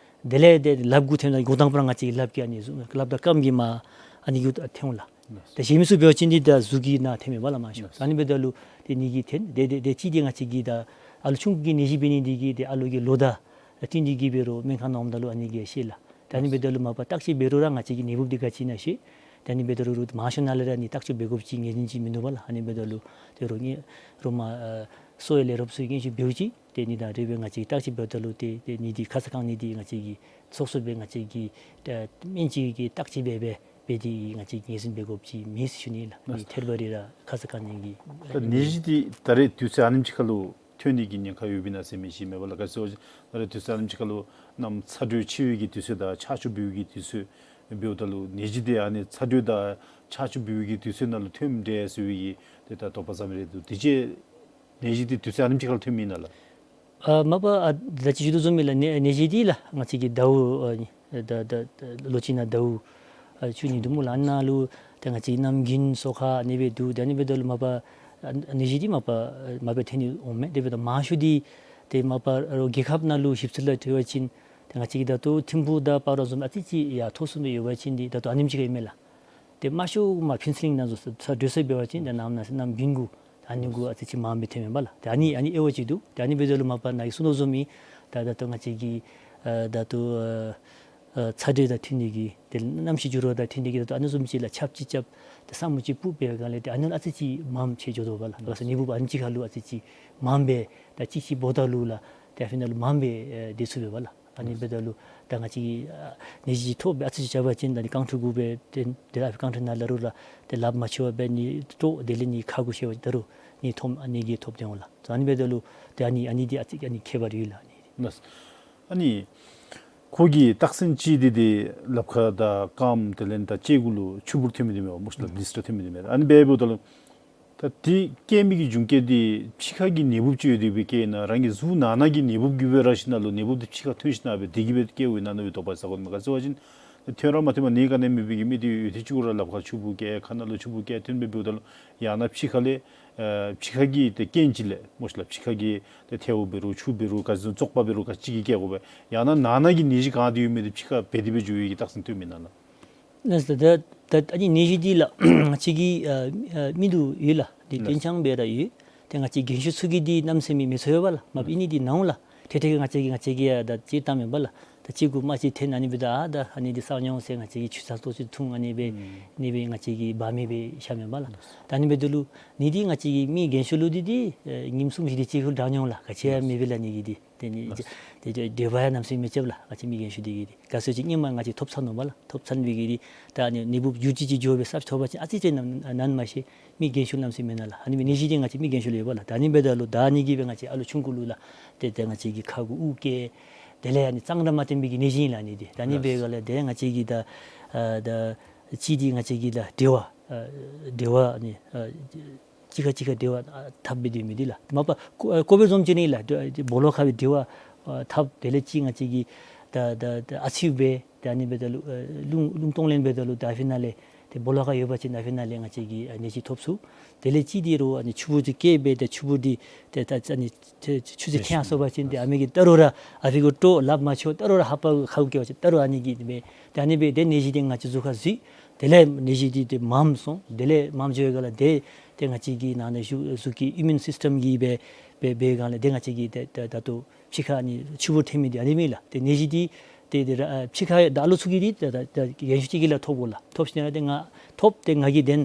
དེ་ལས་ཏེ་ལགཔ་གུ་ཐོན་ལགས། འགོ་དང་པ་ར་ང་བཅས་ཀྱི་ལགཔ་གི་ཨ་ནི་གཟུགས་ལགཔ་དང་རྐངམ་གྱི་མར་ཨ་ནི་གུ་ཐོན་འོང་ལགས། ད་གཞན་མི་ཚུ་འབད་བ་ཅིན་འདི་ད་གཟུགས་ཀྱི་ནང་ཐོནམ་མས་པ་ལགས་མང་ཤོས། ཨ་ནི་འབདཝ་ད་ལུ་ཏེ་ཨ་ནི་གིས་ཐོན། ཏེ་ཏེ་ཏེ་གཅིག་འདི་ང་བཅས་ཀྱི་ད་ཨ་ལུ་ཆུང་ཀུ་གི་ནད་གཞི་འབད་ནི་འདི་གིས་ཏེ་ཨ་ལུ་གི་ལོ་ཟླ་ཨ་བསྟུན་ཏེ་གིས་འབད་རུང་སྨན་ཁང་ནང་འོངམ་ད་ལུ་ཨ་ནི་གིས་ཤེས་ལགས། ད་ཨ་ནི་འབདཝ་ད་ལུ་མ་པ་བརྟག་དཔྱད་འབད་རུང་ར་ང་བཅས་ཀྱི་ནད་འབུབ་འདི་ག་ཅི་ཨིན་ན་ཤེས། ད་ཨ་ནི་འབདཝ་ད་ལུ་རུང་མང་ཤོས་ནང་ལས་ར་ཨ་ནི་བརྟག་དཔྱད་འབད་དགོཔ་ཅིག་ངེས་ཅན་ཅིག་མིན་འདུག་པ་ལགས། ཨ་ནི་འབདཝ་ད་ལུ་ཏེ་རོགས་ངེ་རོགས་མ་ཨ་གསོ་བའི་ལས་རོགསཔ་ཚུ་གིས་ཨིན་ཅི་འབདཝ་ཅིག་ཏེ་ཨ་ནི་དང་འབྲེལ་བའི་ང་བཅས་ཀྱིས་བརྟག་དཔྱད་འབདཝ་ད་ལུ་ཏེ་ཏེ་ཨ་ནི་འདི་ཁ་ཙ་ཁ་ཉིནམ་འདི་ང་བཅས་ཀྱིས་ཚོགས་སོང་སྦེ་ང་བཅས་ཀྱིས་ཏེ་སྨན་ཅིག་གིས་བརྟག་དཔྱད་འབད་འབད་འབད་དེ་ང་བཅས་ཀྱིས་ངེས་ཅན་འབད་དགོཔ་ཅིག་མེད་ཟེར་ཞུ་ནི་ལགས། ཨ་ནི་ཐད་རི་བ་རི་ར་ཁ་ཙ་ཁ་ཉིནམ་གྱི་ད་ནད་གཞི་འདི་ད་རེས་དུས་ཚོད་ཨ་ནེམ་ཅིག་ཁར་ལུ་ཐོན་ནི་གི་ཉེན་ཁ་ཡོདཔ་ཨིན་ན་ཟེར་མི་ཅིག་མས་པ་ལགས། ག་ཅི་ཟེར་བ་ཅིན་ད་རེས་དུས་ཚོད་ཨ་ནེམ་ཅིག་ཁར་ལུ་གནམ་ཚ་དྲོད་ཆེ་བའི་གི་དུས་ཚོད་དང་ཆར་ཆུ་འབེལ་བའི་གི་དུས་ཚོད་འབདཝ་ད་ལུ་ནད་གཞི་འདི་ཨ་ནི་ཚ་དྲོད་དང་ཆར་ཆུ་འབེལ་བའི་གི་དུས་ཚོད་ནང་ལུ་ཐོནམ་འདྲས་ཟེར་བའི་གི་ཏེ་ད་དོགས་པ་ཟ་མི་རེ་འདུག། དེ་ཅིག་ནད་གཞི་འདི་དུས་ཚོད་ཨ་ནེམ་ཅིག་ཁར་ཐོནམ་ཨིན་ན་ལགས། ཨ་མ་པ་ཨ་ད་ཅི་ཞུ་དོ་བཟུམ་སྦེ་ལགས། ནད་ནད་གཞི་འདི་ལགས་ང་བཅས་ཀྱི་ཟླཝ་ཨ་ནི་ད་ད་ད་ལོ་གཅིག་ནང་ཟླཝ་ཨ་བཅུ་གཉིས་འདུག་སྨོ་ལགས། ཨ་ནཱ་ལུ་ད་ང་བཅས་ཀྱི་གནམ་དགུན་སོ་ཁ་ཨ་ནི་སྦེ་འདུག། ད་ཨ་ནི་འབདཝ་ད་ལུ་མ་པ་ཨ་ནད་གཞི་འདི་མ་པ་ཨ་མ་པ་ཐོན་ནི་འོང་མས། དེ་འབདཝ་ད་མང་ཤོས་འདི་ཏེ་མ་པ་རོགས་རྒྱལ་ཁབ་ནང་ལུ་ཞིབ་འཚོལ་ལུ་འབད་བ་ཅིན་ཏེ་ང་བཅས་ཀྱི་ད་ལྟོ་ཐིམ་ཕུག་དང་སྤ་རོ་བཟུམ་ཨ་ཙི་ཅིག་ཡར་མཐོ་སུ་སྦེ་ཡོད་པ་ཅིན་འདི་ད་ལྟོ་ཨ་ནེམ་ཅིག་ཨིན་མས་ལགས། ཏེ་དམའ་ཤོས་མར་ཕུན་ཚོགས་གླིང་ནང་ཚུ་ས་འགྲོ་ས་འབད་བ་ཅིན་ཏེ་གནམ་ན་གནམ་དགུན་གུ་ཨ་ནི་གུ་ཨ་ཙི་ཅིག་མངམ་སྦེ་ཐོནམ་མས་པ་ལགས། ཏེ་ཨ་ནི་ཨ་ནི་དབྱེ་བ་ཅིག་འདུག། ཏེ་ཨ་ནི་འབདཝ་ད་ལུ་མ་པ་ནཱ་གིས་གསུངས་དོ་བཟུམ་སྦེ་ད་ད་ལྟོ་ང་བཅས་ཀྱི་ཨ་ད་ལྟོ་ཨ་ཨ་ཚ་དྲོད་དང་མཐུན་ནི་གི་ཏེ་གནམ་གཤིས་འགྱུར་བ་དང་མཐུན་ནི་གི་ད་ལྟོ་ཨ་ནི་བཟུམ་ཅིག་ལགས་ཆརཔ་ཅིག་རྐྱབ་ཏེ་ས་སྨུག་ཅིག་སྤུབ་འབད་བའི་སྒང་ལས་ཏེ་ཨ་ནི་ཨ་ཙི་ཅིག་མངམ་ཆེ་འགྱོ་དོ་པ་ལགས། ལགས་སོ་ནད་འབུབ་ཨ་ནི་ཅིག་ཁར་ལུ་ཨ་ཙི་ཅིག་མངམ་སྦེ་ད་ཅིག་ཅིག་འབདཝ་ད་ལུ་ལགས་ཏེ་ཨ་ཕི་ནང་ལུ་མངམ་སྦེ་ཨེ་སྡོད་ཚུགས་པས་པ་ལགས། ཨ་ནི་འབདཝ་ད་ལུ་ད་ང་བཅས་ཀྱིས་ཨ་ནད་གཞི་ཐོབ་སྦེ་ཨ་ཙི་ཅིག་རྐྱབ་པ་ཅིན་ད་ནི་རྐང་ཁྲུས་གུ་སྦེ་ཏེ་དེ་ལས་ཨ་ཕི་རྐང་ཁྲུས་ནང་ལུ་ར་ཏེ་ལགཔ་མ་འཁྱུ་བར་སྦེ་ཨ་ནི་དཀྲོག། དེ་ལས་ཨ་ནི་ཁ་གུ་བཤལ་བ་ཅིན་ད་རུང་ཨ་ནི་ནད་གཞི་ཐོབ་སྟེ་འོང་ལགས། ཨ་ནི་འབདཝ་ད་ལུ་ཏེ་ཨ་ནི་ཨ་ནི་འདི་ཨ་ཙི་ཨ་ནི་ཁྱད་པར་ཡོད་ལགས། ཨ་ནི་ལགས། ཨ་ནི་ཁོ་གི་རྟགས་མཚན་ཅིག་འདི་ཏེ་ལགཔ་ཁ་དང་རྐངམ་དེ་ལས་ད་ལྕེ་གུ་ལུ་ཆུ་བུར་ཐོན་མི་འདི་མས་པ་སྨོ་ཤ་ལགས། ཨུམ་བླི་སི་ཊར་ཐོན་མི་འདི་མས། ཨ་ནི་སྦེ་འབདཝ་ད་ལུ་ད་འདི་སྐྱེ་མི་གི་འབྱུང་རྐྱེན་འདི་ཕྱི་ཁ་གི་ནད་འབུབ་ཅིག་ཡོད་དེ་སྦེ་སྐྱེ་ན་རང་གི་གཟུགས་ནང་ན་གི་ནད་འབུབ་ཀྱིས་སྦེ་ར་ཤི་ན་ལུ་ནད་འབུབ་འདི་ཕྱི་ཁར་ཐོན་ཞིན་ན་སྦེ་འདི་གིས་སྦེ་སྐྱེཝ་ཨིན་ན་མནོ་བའི་དོགས་པ་ཟ་དགོ་མས། ག་ཅི་ཟེར་བ་ཅིན་ཐོན་ར་མ་ཐོན་མ་ནི་ག་ནི་མེད་པའི་གི་མི་འདི་ཡོད། དེ་ཅིག་གུ་ར་ལགཔ་ཁར་ཆུ་བུར་སྐྱེ་ཁ་ནང་ལུ་ཆུ་བུར་སྐྱེ་ཐོན་སྦེ་འབདཝ་ད་ལུ་ཡང་ན་ཕྱི་ཁ་ལས་ཨེ་ཕྱི་ཁ་གི་ཏེ་རྐྱེན་ཅིག་ལས་སྨོ་ཤ་ལགས། ཕྱི་ཁ་གི་ཏེ་ཐལཝ་འབད་རུང་ཆུ་འབད་རུང་ག་ཅི་བཙོག་པ་འབད་རུང་ག་ཅི་གིས་སྐྱེ་དགོ་པས། ཡང་ན་ནང་ན་གི་ནད་གཞི་ག་དེ་ཡོད་མི་འདི་ཕྱི་ཁར་འབད་དེ་སྦེ་འགྱོ་བའི་གི་རྟགས་མཚན་ཐོནམ་ཨིན་ན་ལགས། ལགས་སོ། ད་ད་ཨ་ནི་ནད་གཞི་འདི་ལགས་ང་བཅས་ཀྱི་ཨ་ཨ་མི་འདི་ཡོད་ལགས། འདི་ལགས། གཏན་འཁྱོངས་འབད་ར་ཡོད། ཏེ་ང་བཅས་རྒན་ཤོས་ཚུ་གིས་འདི་གནམ་མེད་ས་མེད་མི་ཚོར་བས་པ་ལགས། མ་པ་ཨིན་ནི་འདི་ནཝ་ལགས། ཏེ་ཏེ་ང་བཅས་ཀྱིས་ང་བཅས་ཀྱིས་ཡང་ད་ཅིག་བཏངམ་མས་པ་ལགས། ད་ཅིག་གུ་མ་ཅིག་ཐོན་ཨ་ནི་སྦེ་ད་ཨ་ད་ཨ་ནི་འདི་བསགས་འོང་ཟེར་ང་བཅས་ཀྱིས་ཆུ་ཚ་ཏོག་ཅིག་འཐུང་ཨ་ནི་སྦེ་ཨུམ་ཨ་ནི་སྦེ་ང་བཅས་ཀྱིས་འབག་མི་སྦེ་བཞགཔ་མས་པ་ལགས། ད་ཨ་ནི་འབདཝ་ད་ལུ་ནད་འདི་ང་བཅས་ཀྱི་མི་རྒན་ཤོས་ལུ་འདི་འདི་ཨེ་ཉིནམ་གསུམ་བཞི་དེ་ཅིག་ལྷོད་དྲག་འོང་ལགས། ག་ཅི་ཡང་མེད་པས་ལགས་ནད་འདི་གིས་འདི། ཏེ་ནི་ལགས། ཏེ་ཏེ་འབྲེལ་བ་ཡང་གནམ་མེད་ས་མེད་རྐྱབ་ལགས། ང་བཅས་མི་རྒན་ཤོས་འདི་གིས་འདི་ག་ཅི་ཟེར་བ་ཅིན་ཧེ་མ་ང་བཅས་ཐོབ་ཚར་ནུག་པ་ལགས། ཐོབ་ཚར་བའི་གི་འདི་ད་ཨ་ནི་ནད་འབུབ་འགྱུར་ཅིག་ཅིག་འགྱོ་སྦེ་ས་ཐོབ་པ་ཅིན་ཨ་ཙི་ཅིག་ནན་ནན་མ་ཤེས། མི་རྒན་ཤོས་གནམ་མེད་ས་མེད་མེན་ན་ལགས། ཨ་ནི་སྦེ་ནད་གཞི་འདི་ང་བཅས་མི་རྒན་ཤོས་ལུ་ཡོད་པ་ལགས། ད་ཨ་ནི་འབདཝ་ད་ལུ་ད་ཨ་ནི་གིས་སྦེ་ང་བཅས་ཨ་ལུ་ཆུང་ཀུ་ལུ་ལགས་ཏེ་ཏེ་ང་བཅས་ཀྱི་ཁ་གུ་དབུགས་བཀལ། དེ་ལས་ཨ་ནི་གཙང་སྦྲ་མ་བཏོན་པའི་གི་ནད་གཞི་ཨིན་ལགས་ཨ་ནི་འདི། ད་ཨ་ནི་ལགས། སྦེ་ག་ལགས་ཏེ་ང་བཅས་ཀྱི་ད་ཨ་ད་ཅིག་འདི་ང་བཅས་ཀྱི་ད་འབྲེལ་བ་ཨ་འབྲེལ་བ་ཨ་ནི་ཨ་གཅིག་ཁར་གཅིག་ཁར་འབྲེལ་བ་ཨ་འཐབ་སྦེ་སྡོད་མི་འདི་ལགས། མ་པ་ཀོ་ཨ་ཀོ་བིཌ་བཟུམ་ཅིག་ཨིན་ལགས། ཏེ་ཨ་ཏེ་སྦོ་ལོགས་ཁར་སྦེ་འབྲེལ་བ་ཨ་འཐབ། དེ་ལས་ཅིག་ང་བཅས་ཀྱི་ད་ད་ད་ཨ་ཚིགས་སྦེ་ཏེ་ཨ་ནི་འབདཝ་ད་ལུ་ཨ་རླུང་རླུང་གཏོང་ལེན་འབདཝ་ད་ལུ་ད་ཨ་ཕི་ནང་ལས་ཏེ་སྦོ་ལོགས་ཁར་ཡོད་པ་ཅིན་ཨ་ཕི་ནང་ལས་ང་བཅས་ཀྱིས་ཨ་ནད་གཞི་ཐོབ་ཚུགས། དེ་ལས་ཅིག་འདི་རུང་ཨ་ནི་ཆུ་བུར་འདི་སྐྱེས་སྦེ་ཏེ་ཆུ་བུར་འདི་ཏེ་ད་ཨ་ནི་ཆུ་ཚན་ཐལ་སོང་པ་ཅིན་ཏེ་ཨ་མི་གིས་ད་རུང་ར་ཨ་ཕི་གུ་དཀྲོག། ལགཔ་མ་འཁྱུ། ད་རུང་ར་ལྷ་པ་ཁ་གུ་བཀལ་བ་ཅིན་ད་རུང་ཨ་ནི་གིས་ཏེ་སྦེ་ཏེ་ཨ་ནི་སྦེ་ཏེ་ནད་གཞི་འདི་ང་བཅས་གཟུགས་ཁར་འཛུལ། དེ་ལས་ནད་གཞི་འདི་ཏེ་མངམ་སོང་། དེ་ལས་མངམ་འགྱོ་བའི་སྒང་ལས་ཏེ་ཏེ་ང་བཅས་ཀྱི་ནང་ན་གཟུགས་གཟུགས་ཀྱི་ཨིམ་མིའུན་སིསི་ཊམ་གིས་སྦེ་སྦེ་འབད་བའི་སྒང་ལས་ཏེ་ང་བཅས་ཀྱི་ཏེ་ད་ད་ལྟོ་ཕྱི་ཁར་ཨ་ནི་ཆུ་བུར་ཐོན་མི་འདི་ཨ་ནི་མས་ལགས། ཏེ་ནད་གཞི་འདི་ཏེ་ཏེ་ར་ཨ་ཕྱི་ཁར་ད་ཨ་ལུ་ཚུ་གིས་འདི་ད་ད་ད་རྒན་ཤོས་ཅིག་གིས་ལགས་ཐོབ་དགོ་ལགས། ཐོབ་ཞིནམ་ལས་ཏེ་ང་ཐོབ་སྟེ་ང་གིས་དེ་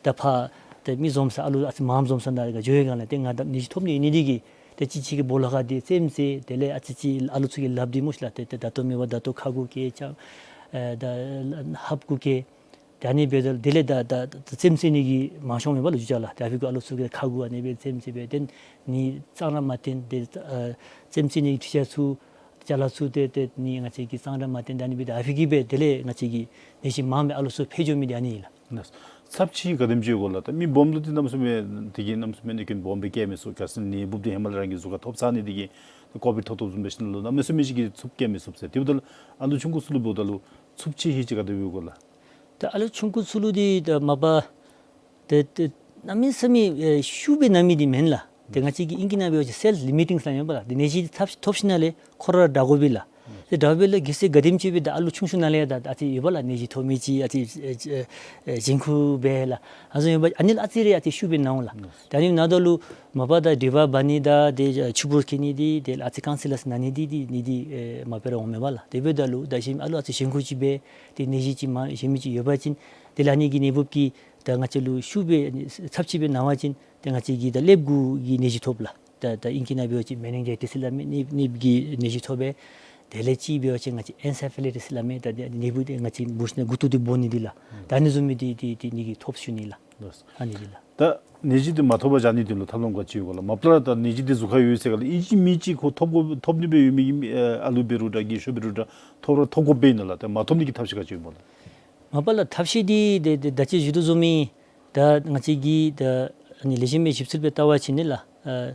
ད་ཕར་ཏེ་མི་འཛོམས་ས་ཨ་ལུ་ཨ་ཙི་མངམ་འཛོམས་ས་ནང་འགྱོ་བའི་སྒང་ལས་ཏེ་ང་ད་ནད་གཞི་ཐོབ་ནི་ཨིན་ནི་འདི་གིས་ཏེ་ཅིག་ཅིག་གིས་སྦོ་ལོགས་ཁར་འདི་རྩེདམོ་རྩེ། དེ་ལས་ཨ་ཙི་ཅིག་ཨ་ལུ་ཚུ་གིས་ལགཔ་འདི་སྨོ་ཤ་ལགས་ཏེ་ཏེ་ད་ལྟོ་མེད་པར་ད་ལྟོ་ཁ་གུ་བཀལ་ཅ་ཨེ་ད་ལྷབ་གུ་བཀལ། ཏེ་ཨ་ནི་འབདཝ་ད་དེ་ལས་ད་ད་ད་རྩེདམོ་རྩེ་ནི་གི་མང་ཤོས་མས་པ་ལགས་རྒྱུ་ཆ་ལགས། ཏེ་ཨ་ཕི་གུ་ཨ་ལུ་ཚུ་གིས་ཁ་གུ་ཨ་ནི་སྦེ་རྩེདམོ་རྩེ་སྦེ་ཏེ་ནི་གཙང་སྦྲ་མ་བཏོན། ཏེ་ཨ་རྩེདམོ་རྩེ་ནི་གི་ཁྲི་ཆ་ཚུ་ཅ་ལ་ཚུ་ཏེ་ཏེ་ནི་ང་བཅས་ཀྱིས་གཙང་སྦྲ་མ་བཏོན། ཏེ་ཨ་ནི་སྦེ་ད་ཨ་ཕི་གིས་སྦེ་དེ་ལས་ང་བཅས་ཀྱི་ནད་གཞི་མངམ་སྦེ་ཨ་ལུ་ཚུ་འཕེལ་འགྱོ་མི་འདི་ཨ་ནི་ཨིན་ལགས། ལགས། ཚབས་ཆེ་ག་དེམ་ཅིག་ཡོད་གོ་ལགས། ད་མི་སྦོམ་ལུ་འདི་གནམ་མེད་ས་མེད་འདི་གིས་གནམ་མེད་ས་མེད་ནད་ཀྱིས་སྦོམ་སྦེ་སྐྱེ་མི་ཚུགས། ག་ཅི་ཟེར་ན་ནད་འབུབ་འདི་ཧེ་མ་ལས་རང་གི་གཟུགས་ཁར་ཐོབ་ཚར་ནི་འདི་གིས་ཀོ་བིཌ་ཐོབ་ཐོབ་བཟུམ་འབད་ཞིནམ་ལས་གནམ་མེད་ས་མེད་ཅིག་གིས་ཚུབ་སྐྱེ་མི་ཚུགས་ཟེར། དེ་འབདཝ་ད་ལུ་ཨ་ལུ་ཆུང་ཀུ་ཚུ་ལུ་འབདཝ་ད་ལུ་ཚབས་ཆེ་ཧེ་ཅིག་ག་དེ་སྦེ་ཡོད་གོ་ལགས། ད་ཨ་ལུ་ཆུང་ཀུ་ཚུ་ལུ་འདི་ད་མ་པ་ཏེ་ཏེ་གནམ་མེད་ས་མེད་ཨེ་ཤུགས་སྦེ་ན་མི་འདི་མེན་ལགས། ཏེ་ང་བཅས་ཀྱི་ཨིང་སྐད་ནང་འབད་བ་ཅིན་སེལཕ་ལི་མི་ཊིང་ཟེར་སླབ་མས་པ་ལགས། ཏེ་ནད་གཞི་འདི་ཐོབ་ཐོབ་ཞིནམ་ལས་ཁོ་ར་དྲག་དགོ་པས་ལགས། ཏེ་དྲག་པས་ལགས། གལ་སྲིད་ག་དེམ་ཅིག་སྦེ་ད་ཨ་ལུ་ཆུང་ཆུང་ནང་ལས་ད་ཨ་ཙི་ཡོད་པ་ལགས། ནད་གཞི་ཐོབ་མི་ཅིག་ཨ་ཙི་ཨེ་ཨེ་ཨེ་གཞན་ཁུ་སྦེ་ལགས། ཨ་ནི་ཡོད་པ་ཨ་ནི་ལུ་ཨ་ཙི་རེ་ཨ་ཙི་ཤུགས་སྦེ་ན་འོང་ལགས། ད་ཨ་ནི་ནང་ད་ལུ་མ་པ་ད་དྲེག་པ་འབག་ནི་དང་ཏེ་ཆུ་བུར་ཁྱེར་ནི་འདི་ཏེ་ཨ་ཙི་གང་ཟེར་ལགས་ཟེར་ན་ནི་འདི་འདི་ནི་འདི་ཨེ་མ་པ་ར་འོང་མས་པ་ལགས། དེ་འབདཝ་ད་ལུ་ད་གཞན་ཨ་ལུ་ཨ་ཙི་གཞན་ཁུ་ཅིག་སྦེ་ཏེ་ནད་གཞི་ཅིག་མ་གཞན་མི་ཅིག་ཡོད་པ་ཅིན་དེ་ལས་ཨ་ནི་གི་ནད་འབུཔ་གིས་ད་ང་བཅས་ལུ་ཤུགས་སྦེ་ཚབས་ཆེ་སྦེ་ན་བ་ཅིན་ཏེ་ང་བཅས་ཀྱི་ད་ཀླདཔ་གུ་གི་ནད་གཞི་ཐོབ་ལགས། ད་ད་ཨིང་སྐད་ནང་འབད་བ་ཅིན་མེ་ནིང་ཇའི་ཊིས་ཟེར་སླབ་མས། ནི་ནི་གི་ནད་གཞི་ཐོབ་སྦེ་དེ་ལས་ཅིག་འབད་བ་ཅིན་ང་བཅས་ཨེན་སེ་ཕ་ལའི་ཊིས་ཟེར་སླབ་མས། ད་དེ་ནད་འབུཔ་དེ་ང་བཅས་འབུ་ཤིང་ནང་མགུ་ཏོ་འདི་སྦོ་ནི་འདི་ལགས། ད་ཨ་ནི་བཟུམ་མའི་འདི་འདི་འདི་ནི་གི་ཐོབ་ཞུ་ནི་ལགས། ལགས། ཨ་ནི་འདི་ལགས། ད་ནད་གཞི་འདི་མ་ཐོབ་པར་བཞག་ནི་འདི་ལུ་ཐབས་ལམ་ག་ཅི་ཡོད་ག་ལགས། མ་པ་ལགས་ད་ནད་གཞི་འདི་གཟུགས་ཁར་ཡོད་ཟེར་ག་ལགས། ཨིན་ཅི་མིན་ཅི་ཁོ་ཐོབ་དགོ་ཐོབ་ནི་སྦེ་ཡོད་མི་གི་མི་ཨ་ལུ་འབད་རུང་འདྲ་རྒས་ཤོས་འབད་རུང་འདྲ་ཐོབ་ར་ཐོབ་དགོཔ་སྦེ་ཨིན་ན་ལགས། ད་མ་ཐོབ་ནི་གི་ཐབས་ཤེས་ག་ཅི་ཡོདཔ་སྨོ་ལགས། མ་པ་ལགས་ཐབས་ཤེས་འདི་ཏེ་ཏེ་ད་ཅི་ཞུ་དོ་བཟུམ་སྦེ་ད་ང་བཅས་ཀྱིས་ད་ཨ་ནི་ལེགས་ཤོམ་སྦེ་ཞིབ་འཚོལ་འབད་བལྟ་བ་ཅིན་ལགས། ཨ་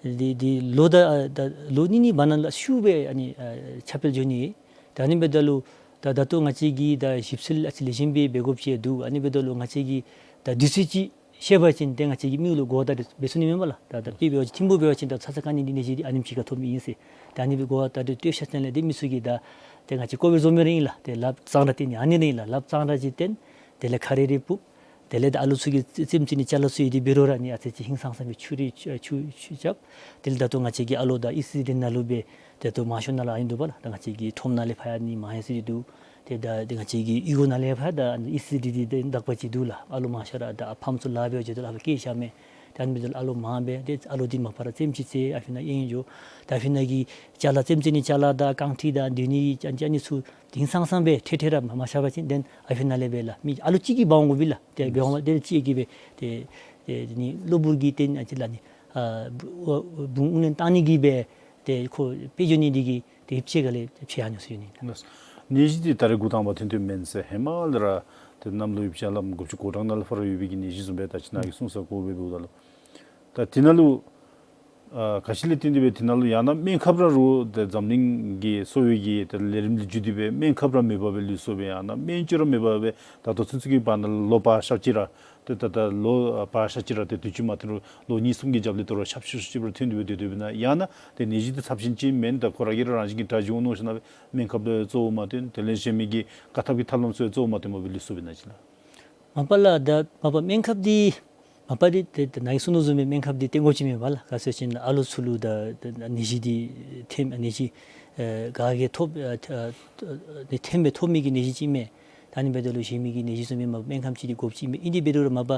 འདི་འདི་ལོ་དང་ཨ་ད་ལོ་གཉིས་གཉིས་བར་ན་ལགས་ཤུགས་སྦེ་ཨ་ནི་ཨ་ཁྱབ་སྤེལ་འགྱོ་ནི། ད་ཨ་ནི་འབདཝ་ད་ལུ་ད་ད་ལྟོ་ང་བཅས་ཀྱིས་ད་ཞིབ་འཚོལ་ཨ་ཙི་ལེགས་ཤོམ་སྦེ་འབད་དགོཔ་ཅིག་འདུག། ཨ་ནི་འབདཝ་ད་ལུ་ང་བཅས་ཀྱིས་ད་དུས་ཚོད་ཅིག་ཤེས་པ་ཅིན་ཏེ་ང་བཅས་ཀྱིས་མི་ལུ་གོ་བརྡ་འདི་འབད་ཚུགས་ནི་མས་པ་ལགས། ད་ད་དཔེ་འབད་བ་ཅིན་ཐིམ་ཕུ་འབད་བ་ཅིན་ད་ཚ་ཚ་རྐང་གཉིས་འདི་ནད་གཞི་འདི་ཨ་ནེམ་ཅིག་ཁར་ཐོབ་མི་ཨིན་ཟེར། ད་ཨ་ནི་སྦེ་གོ་བརྡ་འདི་སྤྲོད་ཤར་ཅི་ལས་ཏེ་མི་ཚུ་གིས་ད་ཏེ་ང་བཅས་ཀོ་བིཌ་བཟོ་མི་ར་ཨིན་ལགས། ཏེ་ལགཔ་གཙང་ར་སྟོན་ནི་ཨ་ནི་ར་ཨིན་ལགས། ལགཔ་གཙང་ར་ཅིག་སྟོན། དེ་ལས་ཁ་རས་རེ་སྤུབ། དེ་ལས་ད་ཨ་ལོ་ཚུ་གིས་རྩེདམོ་རྩེ་ནི་ཅ་ལ་ཚུ་ཡོད་དེ་འབད་རུང་ར་ཨ་ནི་ཨ་ཙི་ཅིག་ཧིང་སངས་སངས་སྦེ་ཆུ་རེ་ཆུ་ཆུ་ཆུ་རྐྱབ། དེ་ལས་ད་ལྟོ་ང་བཅས་ཀྱི་ཨ་ལོ་ད་ཨི་སི་ཌི་ནང་ལུ་སྦེ་ད་ལྟོ་མང་ཤོས་ནང་ལུ་ཨ་ནི་འདུག་པ་ལགས། ད་ང་བཅས་ཀྱི་ཁྲོམ་ནང་ལས་ཕར་ཡང་ཨ་ནི་མང་ཡང་སི་འདུག། ཏེ་ད་ཏེ་ང་བཅས་ཀྱི་གཡུས་སྒོ་ནང་ལས་ཕར་ད་ཨ་ནི་ཨི་སི་ཌི་འདི་ད་དག་པ་ཅིག་འདུག་ལགས། ཨ་ལོ་མང་ཤོས་ར་ད་ཨ་ཕམ་ཚུ་ལཱ་འབད་བ་ཅིན་ད་ལཱ་འབད་བསྐྱལ་བཞག་མས། ད་ཨ་ནི་འབདཝ་ད་ཨ་ལོ་མང་སྦེ་ཏེ་ཨ་ལོ་འདི་མ་པ་ར་རྩེདམོ་ཅིག་རྩེ་ཨ་ཕི་ནང་གཡེང་འགྱོ། ད་ཨ་ཕི་ནང་གི་ཅ་ལ་རྩེདམོ་རྩེ་ནི་ཅ་ལ་དང་རྐང་ཁྲི་དང་སྡོད་ནི་ཅ་ཅ་ཨ་ནི་ཚུ་ཧིང་སངས་སངས་སྦེ་ཐེ་ཐེ་ར་མ་མ་ཤར་བ་ཅིན་ཏེ་ཨ་ཕི་ནང་ལས་སྦེ་ལགས་མི་ཨ་ལོ་གཅིག་གིས་འབག་འོང་དགོ་པས་ལགས། ཏེ་འབག་འོང་སྦེ་ཏེ་གཅིག་གིས་སྦེ་ཏེ་ཏེ་ནི་གློ་བུར་གྱི་ཏེ་ཨ་ཙི་ལགས་ནི་ཨ་བུ་བུ་དབུགས་ལེན་བཏང་ནི་གི་སྦེ་ཏེ་ཁོ་དཔེ་འགྱོ་ནི་འདི་གིས་ཏེ་ཧིང་ཅིག་ཁ་ལས་ཕྱེ་ཡར་འགྱོ་ས་ཡོད་ནི། ནད་གཞི་འདི་ད་རེས་འགོ་དང་པ་ཐོན་ཐོནམ་མེན་ཟེར། ཧེ་མ་ལས་ར་ཏེ་གནམ་ལོ་ཡོདཔ་ཅིག་ལགས་དགུ་བཅུ་གོ་གྲངས་ནང་ལས་ཕར་ཡོད་པའི་གི་ནད་གཞི་བཟུམ་སྦེ་ད་ཅི་ནཱ་གིས་གསུངས་ས་གོ་སྦེ་འབདཝ་ད་ལུ་ད་དེ་ནང་ལུ་ཨ་ག་ཅི་ལས་བརྟེན་ཏེ་སྦེ་དེ་ནང་ལུ་ཡང་ན་སྨན་ཁབ་ར་རུང་ཏེ་འཛམ་གླིང་གི་གསོ་བའི་གི་ཏེ་ལས་རིམ་ལས་བརྒྱུད་དེ་སྦེ་སྨན་ཁབ་ར་མེད་པར་སྦེ་ལུས་སོང་སྦེ་ཡང་ན་སྨན་བཅོས་ར་མེད་པར་སྦེ་ད་ལྟོ་ཚུན་ཚོད་ཀྱི་བར་ན་ལོ་བར་ཤ་ཅིག་ར་ཏེ་ད་ད་ལོ་བར་ཤ་ཅིག་ར་ཏེ་དུས་ཅི་མ་ཐོན་རུང་ལོ་གཉིས་གསུམ་གྱི་རྒྱབ་ལས་ད་རུང་ཤབ་ཤུབ་ཤུབ་ར་ཐོན་ཏེ་སྦེ་སྡོད་སྡོདཔ་ཨིན་ན། ཡང་ན་ཏེ་ནད་གཞི་འདི་ཚབས་ཆེན་ཅིག་མེན་ད་ཁོ་ར་གིས་ར་རང་བཞིན་གྱིས་དྲག་འགྱོ་ནུག་ཟེར་ན་སྦེ་སྨན་ཁབ་ལུ་གཙོ་བོ་མ་བཏོན། དེ་ལས་གཞན་མི་གི་བཀག་ཐབས་ཀྱི་ཐབས་ལམ་ཚུ་གཙོ་བོ་མ་བཏོན་པར་སྦེ་ལུས་སོང་སྦེ་ན་ཅིག་ལགས། མ་པ་ལགས་ད་མ་པ་སྨན་ཁབ་འདི་མ་པ་འདི་ཏེ་ཏེ་ནཱ་གིས་གསུངས་དོ་བཟུམ་སྦེ་སྨན་ཁབ་འདི་བཏོན་དགོཔ་ཅིག་མེད་པ་ལགས། ག་ཅི་ཟེར་བ་ཅིན་ཨ་ལོ་ཚུ་ལུ་ད་ད་ནད་གཞི་འདི་ཐོན་ནད་གཞི་ཨེ་ག་གིས་ཐོབ་ཨ་ཨ་ཨ་ཐོན་སྦེ་ཐོབ་མི་གི་ནད་གཞི་ཅིག་མས། ད་ཨ་ནི་འབདཝ་ད་ལུ་གཞན་མི་གི་ནད་གཞི་བཟུམ་སྦེ་མ་པ་སྨན་ཁབ་ཅིག་འདི་དགོཔ་ཅིག་མས། ཨིན་དེ་འབད་རུང་ར་མ་པ་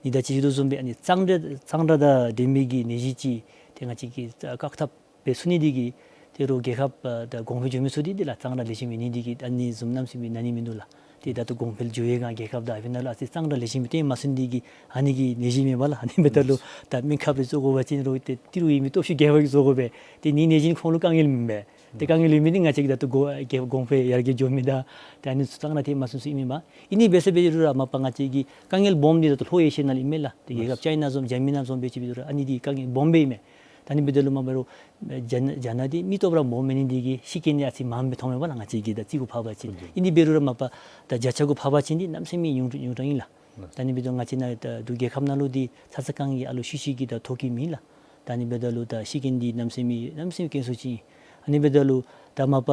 ནི་ད་ཅི་ཞུ་དོ་བཟུམ་སྦེ་ཨ་ནི་གཙང་སྦྲ་གཙང་སྦྲ་དང་ལྡན་མི་གི་ནད་གཞི་ཅིག་ཏེ་ང་བཅས་ཀྱིས་བཀག་ཐབས་འབད་ཚུགས་ནི་འདི་གིས་ཏེ་རོགས་རྒྱལ་ཁབ་ཨ་ད་གོང་འཕེལ་འགྱོ་མི་ཚུ་འདི་འདི་ལགས་གཙང་སྦྲ་ལེགས་ཤོམ་མེད་ནི་འདི་གིས་ཨ་ནི་བཟུམ་གནམ་མེད་ས་མེད་ན་ནི་མིན་འདུག་ལགས། ཏེ་ད་ལྟོ་གོང་འཕེལ་འགྱོ་བའི་སྒང་རྒྱལ་ཁབ་དང་ཨ་ཕི་ནང་ལུ་ཨ་ཙི་གཙང་སྦྲ་ལེགས་ཤོམ་སྦེ་བཏོན་མ་ཚུགས་ནི་འདི་གིས་ཨ་ནི་གི་ནད་གཞི་མས་པ་ལགས། ཨ་ནི་འབདཝ་ད་ལུ་ད་སྨན་ཁབ་རེ་བཙུགས་དགོ་པ་ཅིན་རོགས་ཏེ་ཏི་རུ་ཡོད་མི་སྟོབས་ཤུགས་རྒྱས་པ་གིས་བཟོ་དགོ་པས། ཏེ་ནི་ནད་གཞི་ཁོང་ལུ་དཀའ་ངལ་མེད་པས། ཏེ་དཀའ་ངལ་ཡོད་མི་འདི་ང་བཅས་ཀྱི་ད་ལྟོ་གོ་རྒྱལ་གོང་འཕེལ་ཡར་རྒྱས་འགྱོ་མི་དང་ཏེ་ཨ་ནི་ཚུ་གཙང་སྦྲ་ཐེབས་མ་ཚུགས་ཚུགས་ཨིན་མས་པ། ཨིན་ནི་འབད་ཟེར་འབད་རུང་ར་མ་པ་ང་བཅས་ཀྱི་དཀའ་ངལ་སྦོམ་འདི་ད་ལྟོ་ལྷོ་ཨེ་ཤི་ཡ་ནང་ལུ་ཨིན་མས་ལགས། ཏེ་རྒྱལ་ཁབ་ཅའི་ན་བཟུམ་རྒྱ་མི་ནང་བཟུམ་འབད་ཅིག་འབད་རུང་ར་ཨ་ནི་འདི་དཀའ་ངལ་སྦོམ་སྦེ་ཨིན་མས། ད་ཨ་ནི་འབདཝ་ད་ལུ་མ་པ་རོགས་རྒྱ་ནག་རྒྱ་ནག་འདི་མི་སྟོབས་ར་སྦོམ་མེད་ནི་འདི་གིས་ཤི་རྐྱེན་འདི་ཨ་ཙི་མངམ་སྦེ་མཐོངམ་མས་པ་ལགས། ང་བཅས་ཀྱི་ད་རྩིས་གུ་ཕབ་པ་ཅིན་ཨིན་དེ་འབད་རུང་ར་མ་པ་ད་བརྒྱ་ཆ་གུ་ཕབ་པ་ཅིན་འདི་གནམ་མེད་ས་མེད་ཉུང་ཉུང་དྲགས་ཨིན་ལགས། ད་ཨ་ནི་འབདཝ་ད་ང་བཅས་ནཱ་ད་འབྲུག་རྒྱལ་ཁབ་ནང་ལུ་འདི་ཚ་ཚ་རྐང་གི་ཨ་ལོ་ཤུལ་ཤུལ་གྱི་ད་ཐོབ་ཀྱི་མེད་ལགས། ད་ཨ་ནི་འབདཝ་ད་ལུ་ད་ཤི་རྐྱེན་འདི་གནམ་མེད་ས་མེད་གནམ་མེད་ས་མེད་དཀོན་སུ་ཅིག་ཨིན། ཨ་ནི་འབདཝ་ད་ལུ་ད་མ་པ་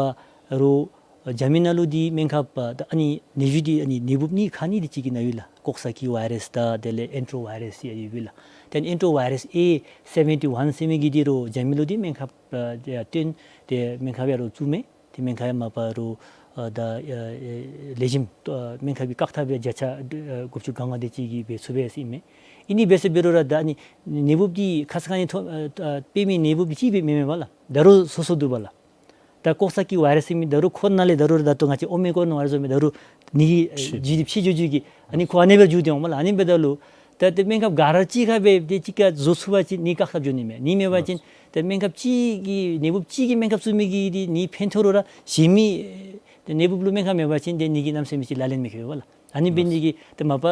རོགས་རྒྱ་མི་ནང་ལུ་འདི་སྨན་ཁབ་ད་ཨ་ནི་ནད་གཞི་འདི་ཨ་ནི་ནད་འབུཔ་གཉིས་ཁག་གཉིས་འདི་ཅིག་གི་ནང་ཡོད་ལགས། ཀོག་སི་ཀི་ཝའི་རཱསི་དང་དེ་ལས་ཨེན་ཊོ་ཝའི་རཱསི་ཡང་ཡོད་པས་ལགས། ཏེ་ཨེན་ཊོ་ཝའི་རཱསི་ཨེ་སེ་བེན་ཊི་ཝན་ཟེར་མི་གི་འདི་རོགས་རྒྱ་མི་ལུ་འདི་སྨན་ཁབ་ཨ་ཏེ་བཏོན་ཏེ་སྨན་ཁབ་ཡང་རོགས་བཙུགས་མས། ཏེ་སྨན་ཁབ་ཡང་མ་པ་རོགས་ཨ་ད་ཨ་ཨེ་ལེགས་ཤོམ་ཨ་སྨན་ཁབ་ཀྱི་བཀག་ཐབས་ཡང་བརྒྱ་ཆ་ཨ་དགུ་བཅུ་གོ་ལྔ་དེ་ཅིག་གིས་འབད་ཚུགས་པས་ཟེར་ཨིན་མས། ཨིན་ནི་འབད་ཟེར་འབད་རུང་ར་ད་ཨ་ནི་ནད་འབུཔ་འདི་ཁ་ཙ་ཁ་ཉིནམ་ཐོ་ཨ་ཨ་འཕེལ་མི་ནད་འབུཔ་འདི་གཅིག་སྦེ་མེན་མས་པ་ལགས། ད་རུང་སོ་སོ་འདུག་པ་ལགས། ད་ཀོག་སི་ཀི་ཝའི་རཱསི་ཟེར་མི་ད་རུང་ཁོ་ནང་ལས་ད་རུང་ད་ལྟོ་ང་བཅས་ཨོ་མི་ཀོ་རོན་ཝའི་རཱསི་ཟེར་མི་ད་རུང་ནི་ཨེ་ཕྱི་འགྱོ་འགྱོ་གི་ཨ་ནི་ཁོ་ཨ་ནི་སྦེ་འགྱོ་སྟེ་འོང་པ་ལགས། ཨ་ནི་འབདཝ་ད་ལུ་ད་ཏེ་སྨན་ཁབ་ག་ར་གཅིག་ཁར་སྦེ་ཏེ་གཅིག་ཁར་བཟོ་ཚུགས་པ་ཅིན་ནི་བཀག་ཐབས་འགྱོ་ནི་མས། ཨ་ནི་མེད་པ་ཅིན་ཏེ་སྨན་ཁབ་གཅིག་གི་ནད་འབུཔ་གཅིག་གི་སྨན་ཁབ་བཙུགས་མི་གིས་འདི་ནི་ཕན་ཐོགས་རུང་ར་གཞན་མི་ཏེ་ནད་འབུཔ་ལུ་སྨན་ཁབ་མེད་པ་ཅིན་ཏེ་ནི་གིས་གནམ་མེད་ས་མེད་ཅིག་ལག་ལེན་མི་ཁེལ་བས་པ་ལགས། ཨ་ནི་འབད་ནི་འདི་གིས་ཏེ་མ་པ་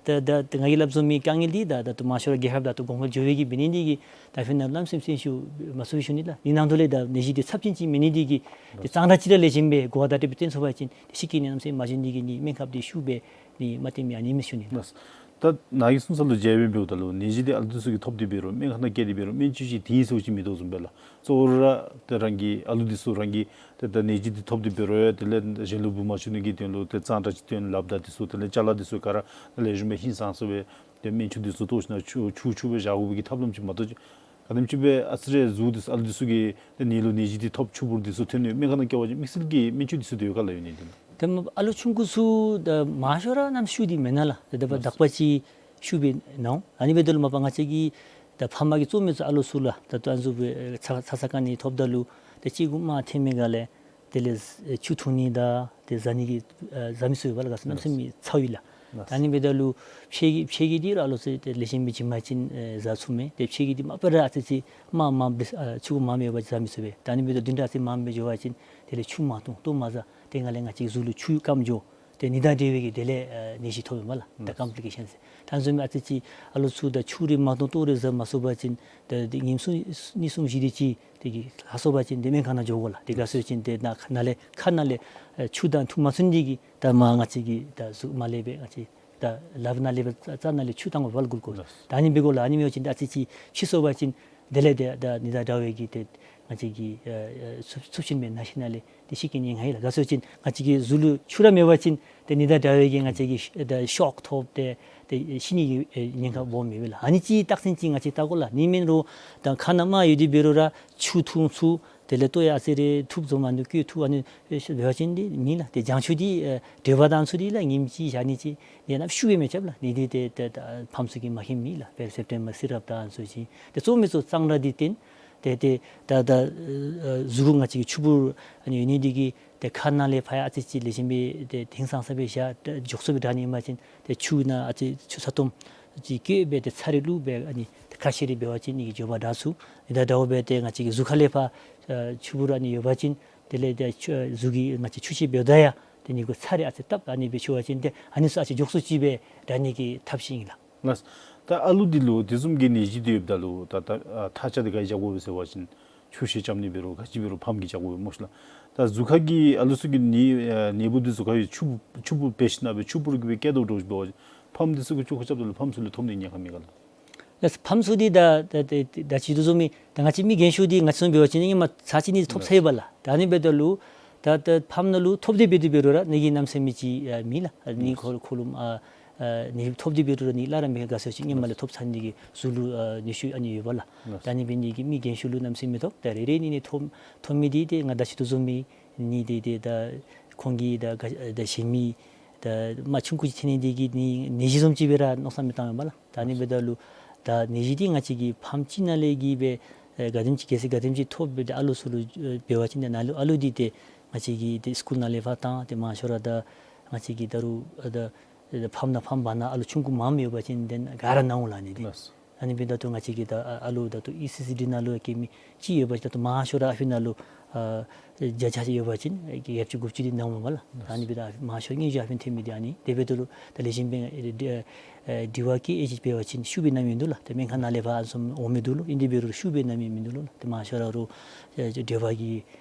ད་ད་ད་ང་གིས་སླབ་བཟུམ་མའི་དཀའ་ངལ་འདི་ད་ད་ལྟོ་མང་ཤོས་ར་རྒྱལ་ཁབ་ད་ལྟོ་གོང་འཕེལ་འགྱོ་བའི་གི་འབད་ནི་འདི་གིས་ད་ཨ་ཕི་ནང་གནམ་མེད་ས་མེད་ཤུགས་མ་ཚུགས་པས་ཞུ་ནི་ལགས། ནི་ནང་དོག་ལས་ད་ནད་གཞི་འདི་ཚབས་ཆེན་ཅིག་མེད་ནི་འདི་གིས་ཏེ་གཙང་སྦྲ་ཅིག་ར་ལེགས་ཤོམ་སྦེ་གོ་བརྡ་དེ་སྦེ་བཏོན་ཚུགས་པ་ཅིན་ཏེ་ཤི་རྐྱེན་ནི་གནམ་མེད་ས་མེད་མ་འབྱུང་ནི་འདི་གིས་ནི་སྨན་ཁབ་འདི་ཤུགས་སྦེ་ནི་མ་བཏོན་མི་ཨ་ནི་མས་ཞུ་ནི་ལགས། ད་ནཱ་གིས་གསུངས་ས་ལུ་མཇལ་བའི་འབདཝ་ད་ལུ་ནད་གཞི་འདི་ཨ་ལུ་འདི་ཚུ་གིས་ཐོབ་སྟེ་འབད་རུང་སྨན་ཁང་ནང་བསྐྱལ་ཏེ་འབད་རུང་སྨན་བཅོས་ཅིག་དེ་ཨིན་ཟེར་བ་ཅིན་མིན་འདུག་བཟུམ་སྦེ་ལགས། གཙོ་བོ་ར་ཏེ་རང་གི་ཨ་ལུ་འདི་ཚུ་རང་གིས་ཏེ་ད་ནད་གཞི་འདི་ཐོབ་སྟེ་འབད་རུང་ཡང་དེ་ལས་གཞན་ལུ་འབུ་མ་འཆུག་ནི་གི་དོན་ལུ་ཏེ་གཙང་སྦྲ་ཅིག་དོན་ལུ་ལགཔ་དང་འདི་ཚུ་དེ་ལས་ཅ་ལ་འདི་ཚུ་ག་ར་དེ་ལས་ལེགས་ཤོམ་སྦེ་ཧིང་སངས་ས་སྦེ་ཏེ་སྨན་ཆུ་འདི་ཚུ་བཏོག་ཞིནམ་ལས་ཆུ་ཆུ་ཆུ་སྦེ་བཞག་དགོ་པའི་གི་ཐབས་ལམ་ཅིག་མ་གཏོགས་ག་དེམ་ཅིག་སྦེ་ཨ་ཙི་རེ་གཟུགས་འདི་ཚུ་ཨ་ལུ་འདི་ཚུ་གི་ཏེ་ནད་ལུ་ནད་གཞི་འདི་ཐོབ་ཆུ་བུར་འདི་ཚུ་ཐོན་ནི་སྨན་ཁང་ནང་བསྐྱལ་བ་ཅིན་དམིགས་བསལ་གྱི་སྨན་བཅོས་འདི་ཚུ་དེ་ག་ལུ་ཡོད་ནི་འདི་ལགས། ཏེ་ཨ་ལུ་ཆུང་ཀུ་ཚུ་ད་མང་ཤོས་ར་གནམ་ཤུགས་འདི་མེན་ན་ལགས། ཏེ་ད་བདག་པ་ཅིག་ཤུགས་སྦེ་ནཱ་འོང་། ཨ་ནི་འབདཝ་ད་ལུ་མ་པ་ང་བཅས་ཀྱི་ད་ཕམ་གི་གཙོ་མི་ཚུ་ཨ་ལུ་ཚུ་ལགས། ད་ལྟོ་ཨ་ནི་ཚུ་སྦེ་ཚ་ཚ་ཚ་ག་ནི་ཐོབ་ད་ལུ་ཏེ་གཅིག་གུ་རྨ་ཐོན་མི་ག་ལས་དེ་ལས་ཆུ་འཐུང་ནི་དང་ཏེ་བཟའ་ནི་གི་ཨ་བཟའ་མི་ཚུ་ཡོད་པ་ལགས། གནམ་མེད་ས་མེད་ཚ་བས་ལགས། ད་ཨ་ནི་འབདཝ་ད་ལུ་ཕྱེད་ཀྱི་ཕྱེད་ཀྱི་འདི་ར་ཨ་ལུ་ཚུ་ཏེ་ལེགས་ཤོམ་སྦེ་བྱིན་པ་ཅིན་ཨེ་བཟའ་ཚུགས་མས། ཏེ་ཕྱེད་ཀྱི་འདི་མ་པ་ར་ཨ་ཙི་ཅིག་མར་མངམ་སྦེ་ཨ་ཆུ་གུ་མངམ་ཡོད་པ་ཅིན་བཟའ་མི་ཚུགས་པས། ད་ཨ་ནི་འབདཝ་ད་བདུན་ཕྲག་ཅིག་མངམ་སྦེ་འགྱོ་བ་ཅིན་དེ་ལས་ཆུ་མ་འཐུང་ལྟོ་མ་བཟའ། ཏེ་ང་ལས་ང་བཅས་གཟུགས་ལུ་ཆུ་སྐམ་འགྱོ། ཏེ་ནད་དང་འབྲེལ་བའི་གི་དེ་ལས་ཨ་ནད་གཞི་ཐོབ་ཨིན་པས་ལགས། ད་ཀམ་པི་ལི་ཀེ་ཤཱནསི་ཟེར། ད་ཨ་ནི་བཟུམ་སྦེ་ཨ་ཙི་ཅིག་ཨ་ལུ་ཚུ་ད་ཆུ་རེ་མ་འཐུང་ལྟོ་རེ་བཟའ་མ་ཚུགས་པ་ཅིན་ད་དེ་ཉིནམ་གསུམ་གཉིས་གསུམ་བཞི་དེ་ཅིག་དེ་གི་ལ་སོགས་པ་ཅིན་ཏེ་སྨན་ཁང་ནང་འགྱོ་དགོ་ལགས། ཏེ་ག་ཟེར་བ་ཅིན་ཏེ་ནཱ་ནཱ་ལས་ཁ་ནང་ལས་ཨེ་ཆུ་དང་འཐུང་མ་ཚུགས་ནི་དེ་གིས་ད་མར་ང་བཅས་ཀྱི་ད་གཟུགས་མ་ལས་སྦེ་ང་བཅས་ད་ལགཔ་ནང་ལས་སྦེ་རྩ་ནང་ལས་ཆུ་བཏང་དགོ་པ་ལགས་གུ་ལུ་ཀོསི། ད་ཨ་ནི་འབད་དགོ་ལགས། ཨ་ནི་མེན་པ་ཅིན་ཏེ་ཨ་ཙི་ཅིག་ཕྱི་སོང་པ་ཅིན་དེ་ལས་ཏེ་ད་ནད་དང་འདྲ་བའི་གི་ཏེ་ང་བཅས་ཀྱི་ཨ་ཨ་ཚབས་ཚབས་ཆེན་སྦེ་ན་ཤི་ནང་ལས་ཏེ་ཤི་ནིའི་ཉེན་ཁ་ཡོད་ལགས། ག་ཟེར་བ་ཅིན་ང་བཅས་ཀྱི་གཟུགས་ལུ་ཆུ་ར་མེད་པ་ཅིན་ཏེ་ནད་དང་འདྲ་བའི་གི་ང་བཅས་ཀྱི་ཤ་ད་ཤོག་ཐོབ་སྟེ་ཏེ་ཤི་ནིའི་ཨེ་ཉེན་ཁ་སྦོམ་ཡོད་པས་ལགས། ཨ་ནི་ཅིག་རྟགས་མཚན་ཅིག་ང་བཅས་བལྟ་དགོ་ལགས། ཨ་ནི་མེན་རུང་ད་ཁ་ནང་རྨ་ཡོད་དེ་འབད་རུང་ར་ཆུ་འཐུང་ཚུགས། དེ་ལས་ལྟོ་ཡང་ཨ་ཙི་རེ་ཐུབ་བཟུམ་མ་འདུག་སྐྱོ་ཐུབ། ཨ་ནི་ཨེ་ཤ་འབད་བ་ཅིན་འདི་མེད་ལགས། ཏེ་ལྗང་ཆུ་འདི་ཨེ་འབྲས་བུ་དང་ཚུ་འདི་ལགས་ཉིནམ་གཅིག་བཞག་ནི་ཅིག་ཏེ་ནཱ་ཤུགས་སྦེ་མི་རྐྱབ་ལགས། ནི་འདི་ཏེ་ཏེ་ད་ཕམ་ཚུ་གིས་མ་ཤེས་མི་ལགས། དཔེར་སེབ་ཊེམ་བར་སི་རབ་དང་ཚུ་ཅིག་ཏེ་གཙོ་མི་ཚུ་གཙང་སྦྲ་འདི་བསྟེན། ཏེ་ཏེ་ད་ད་ཨ་གཟུགས་ང་བཅས་ཀྱི་ཆུ་བུར་ཨ་ནི་ཡོད་ནི་འདི་གིས་ཏེ་ཁ་ནང་ལས་ཕར་ཡང་ཨ་ཙི་ཅིག་ལེགས་ཤོམ་སྦེ་ཏེ་ཧིང་སངས་ས་སྦེ་བཞག་ཏེ་མགྱོགས་སུ་སྦེ་དྲག་ནི་ཨིན་པ་ཅིན་ཏེ་ཆུ་ནང་ཨ་ཙི་ཆུ་ཚ་ཏོམ་ཅིག་བཀོད་སྦེ་ཏེ་ཚྭ་རེ་བླུགས་སྦེ་ཨ་ནི་ཏེ་ཁ་བཤལ་རེ་འབད་བ་ཅིན་ནི་གི་མགྱོགས་པ་དྲག་ཚུགས། ཏེ་ད་འདྲཝ་སྦེ་ཏེ་ང་བཅས་ཀྱི་གཟུགས་ཁ་ལས་ཕར་ཨ་ཆུ་བུར་ཨ་ནི་ཡོད་པ་ཅིན་དེ་ལས་ཏེ་ཆུ་གཟུགས་ཀྱིས་ང་བཅས་ཆུ་ཤེད་འབདཝ་ད་ཡང་ཏེ་ནི་གུ་ཚྭ་རེ་ཨ་ཙི་བཏབ་ཨ་ནི་སྦེ་ཞུ་བ་ཅིན་ཏེ་ཨ་ནི་ཚུ་ཨ་ཙི་མགྱོགས་སུ་ཅིག་སྦེ་དྲག་ནི་གི་ཐབས་ཤེས་ཨིན་ལགས། ལགས། ད་ཨ་ལུ་འདི་ལུ་དེ་བཟུམ་གྱི་ནད་གཞི་འདི་ཡོདཔ་ད་ལུ་ད་ད་ཨ་ཐག་བཅད་དེ་ག་ར་བཅད་དགོ་པས་ཟེར་བ་ཅིན་ཆུ་ཤེད་རྐྱབ་ནི་འབད་རུང་ག་ཅི་འབད་རུང་ཕམ་གྱིས་རྐྱབ་དགོ་པས་སྨོ་ཤི་ལགས། ད་གཟུགས་ཁ་གི་ཨ་ལུ་ཚུ་གི་ནད་ཨ་ནད་འབུ་འདི་གཟུགས་ཁ་གི་ཆུ་ཆུ་བུར་འབད་ཞིན་ན་སྦེ་ཆུ་བུར་གྱིས་སྦེ་བཀལ་དོ་འདྲཝ་ཅིག་འབད་བ་ཅིན་ཕམ་འདི་ཚུ་གིས་ཆུ་ཁ་རྐྱབ་ད་ལུ་ཕམ་ཚུ་ལུ་ཐོབ་ནི་ཉེན་ཁ་མེད་ག་ལགས། ལགས། ཕམ་ཚུ་འདི་ད་ད་ད་ད་ཅི་དེ་བཟུམ་མའི་ད་ང་བཅས་མི་རྒན་ཤོས་འདི་ང་བཅས་བཟུམ་འབད་བ་ཅིན་ཧེ་མ་ཚར་གཅིག་ནི་ཐོབ་ཚར་ཡོད་པས་ལགས། ད་ཨ་ནི་འབདཝ་ད་ལུ་ད་ད་ཕམ་ནང་ལུ་ཐོབ་སྟེ་འབད་དེ་འབད་རུང་ར་ནི་གི་གནམ་མེད་ས་མེད་ཅིག་ཨ་མེད་ལགས། ཨ་ནི་ཁོ་ཁོ་ལུ་ཨ་ཨ་ནི་ཐོབ་སྟེ་འབད་རུང་ར་ནི་སླར་མི་ག་ཟེར་བ་ཅིན་ཧེ་མ་ལས་ཐོབ་ཚར་ནི་གི་གཟུགས་ལུ་ཨ་ནུས་ཤུགས་ཨ་ནི་ཡོད་པས་ལགས། ད་ཨ་ནི་འབད་ནི་གིས་མི་རྒན་ཤོས་ལུ་གནམ་མེད་ས་མེད་ཐོབ། ད་རེ་རེ་ནི་ནི་ཐོབ་ཐོབ་མི་འདི་ཏེ་ང་ད་ཅི་དེ་བཟུམ་མའི་ནི་འདི་འདི་ད་ཁོང་གི་ད་ག་ད་གཞན་མི་ད་རྨ་ཆུང་ཀུ་ཅིག་ཐོན་ནི་འདི་གིས་ནི་ནད་གཞི་བཟུམ་ཅིག་སྦེ་ར་མནོ་བསམ་མི་བཏང་བས་པ་ལགས། ད་ཨ་ནི་འབདཝ་ད་ལུ་ད་ནད་གཞི་འདི་ང་བཅས་ཀྱི་ཕམ་ཅིག་ནང་ལས་གི་སྦེ་ཨེ་ག་དེམ་ཅིག་གལ་སྲིད་ག་དེམ་ཅིག་ཐོབ་སྦེ་ད་ཨ་ལུ་ཚུ་ལུ་ཨེ་འབད་བ་ཅིན་ད་ནཱ་ལུ་ཨ་ལུ་འདི་ཏེ་ང་བཅས་ཀྱི་ཏེ་སི་ཀུལ་ནང་ལས་ཕར་བཏང་ཏེ་མང་ཤོས་ར་ད་ང་བཅས་ཀྱི་ད་རུང་ཨ་ད་ཕམ་ནང་ཕམ་བར་ན་ཨ་ལུ་ཆུང་ཀུ་མངམ་ཡོད་པ་ཅིན་ཏེ་ག་ར་ནཱ་འོང་ལགས་ནི་འདི། ལགས། ཨ་ནི་འབདཝ་ད་ལུ་ང་བཅས་ཀྱི་ད་ཨ་ཨ་ལུ་ད་ལྟོ་ཨི་སི་སི་ཌི་ནང་ལུ་སྐྱེས་མི་ཅིག་ཡོད་པ་ཅིན་ད་ལྟོ་མང་ཤོས་ར་ཨ་ཕི་ནང་ལུ་ཨ་བརྒྱ་ཆ་ཡོད་པ་ཅིན་ཡ་བཅུ་དགུ་བཅུ་འདི་ནཱ་འོང་པ་ལགས། ད་ཨ་ནི་འབདཝ་ད་མང་ཤོས་ཉིས་བརྒྱ་ཨ་ཕི་ཐོན་མི་འདི་ཨ་ནི་དེ་འབདཝ་ད་ལུ་ད་ལེགས་ཤོམ་སྦེ་ཨེ་དྲི་བ་བཀོད་ཨེ་ཅིག་འབད་བ་ཅིན་ཤུགས་སྦེ་ནཱ་མིན་འདུག་ལགས། ཏེ་སྨན་ཁང་ནང་ལས་ཕར་ཨ་ནི་བཟུམ་འོང་མི་འདུག་ལོ། ཨིན་དེ་འབད་རུང་ཤུགས་སྦེ་ནཱ་མི་མིན་འདུག་ལོ་ལགས། ཏེ་མང་ཤོས་ར་རུང་ཨེ་འབྲས་བུ་གི་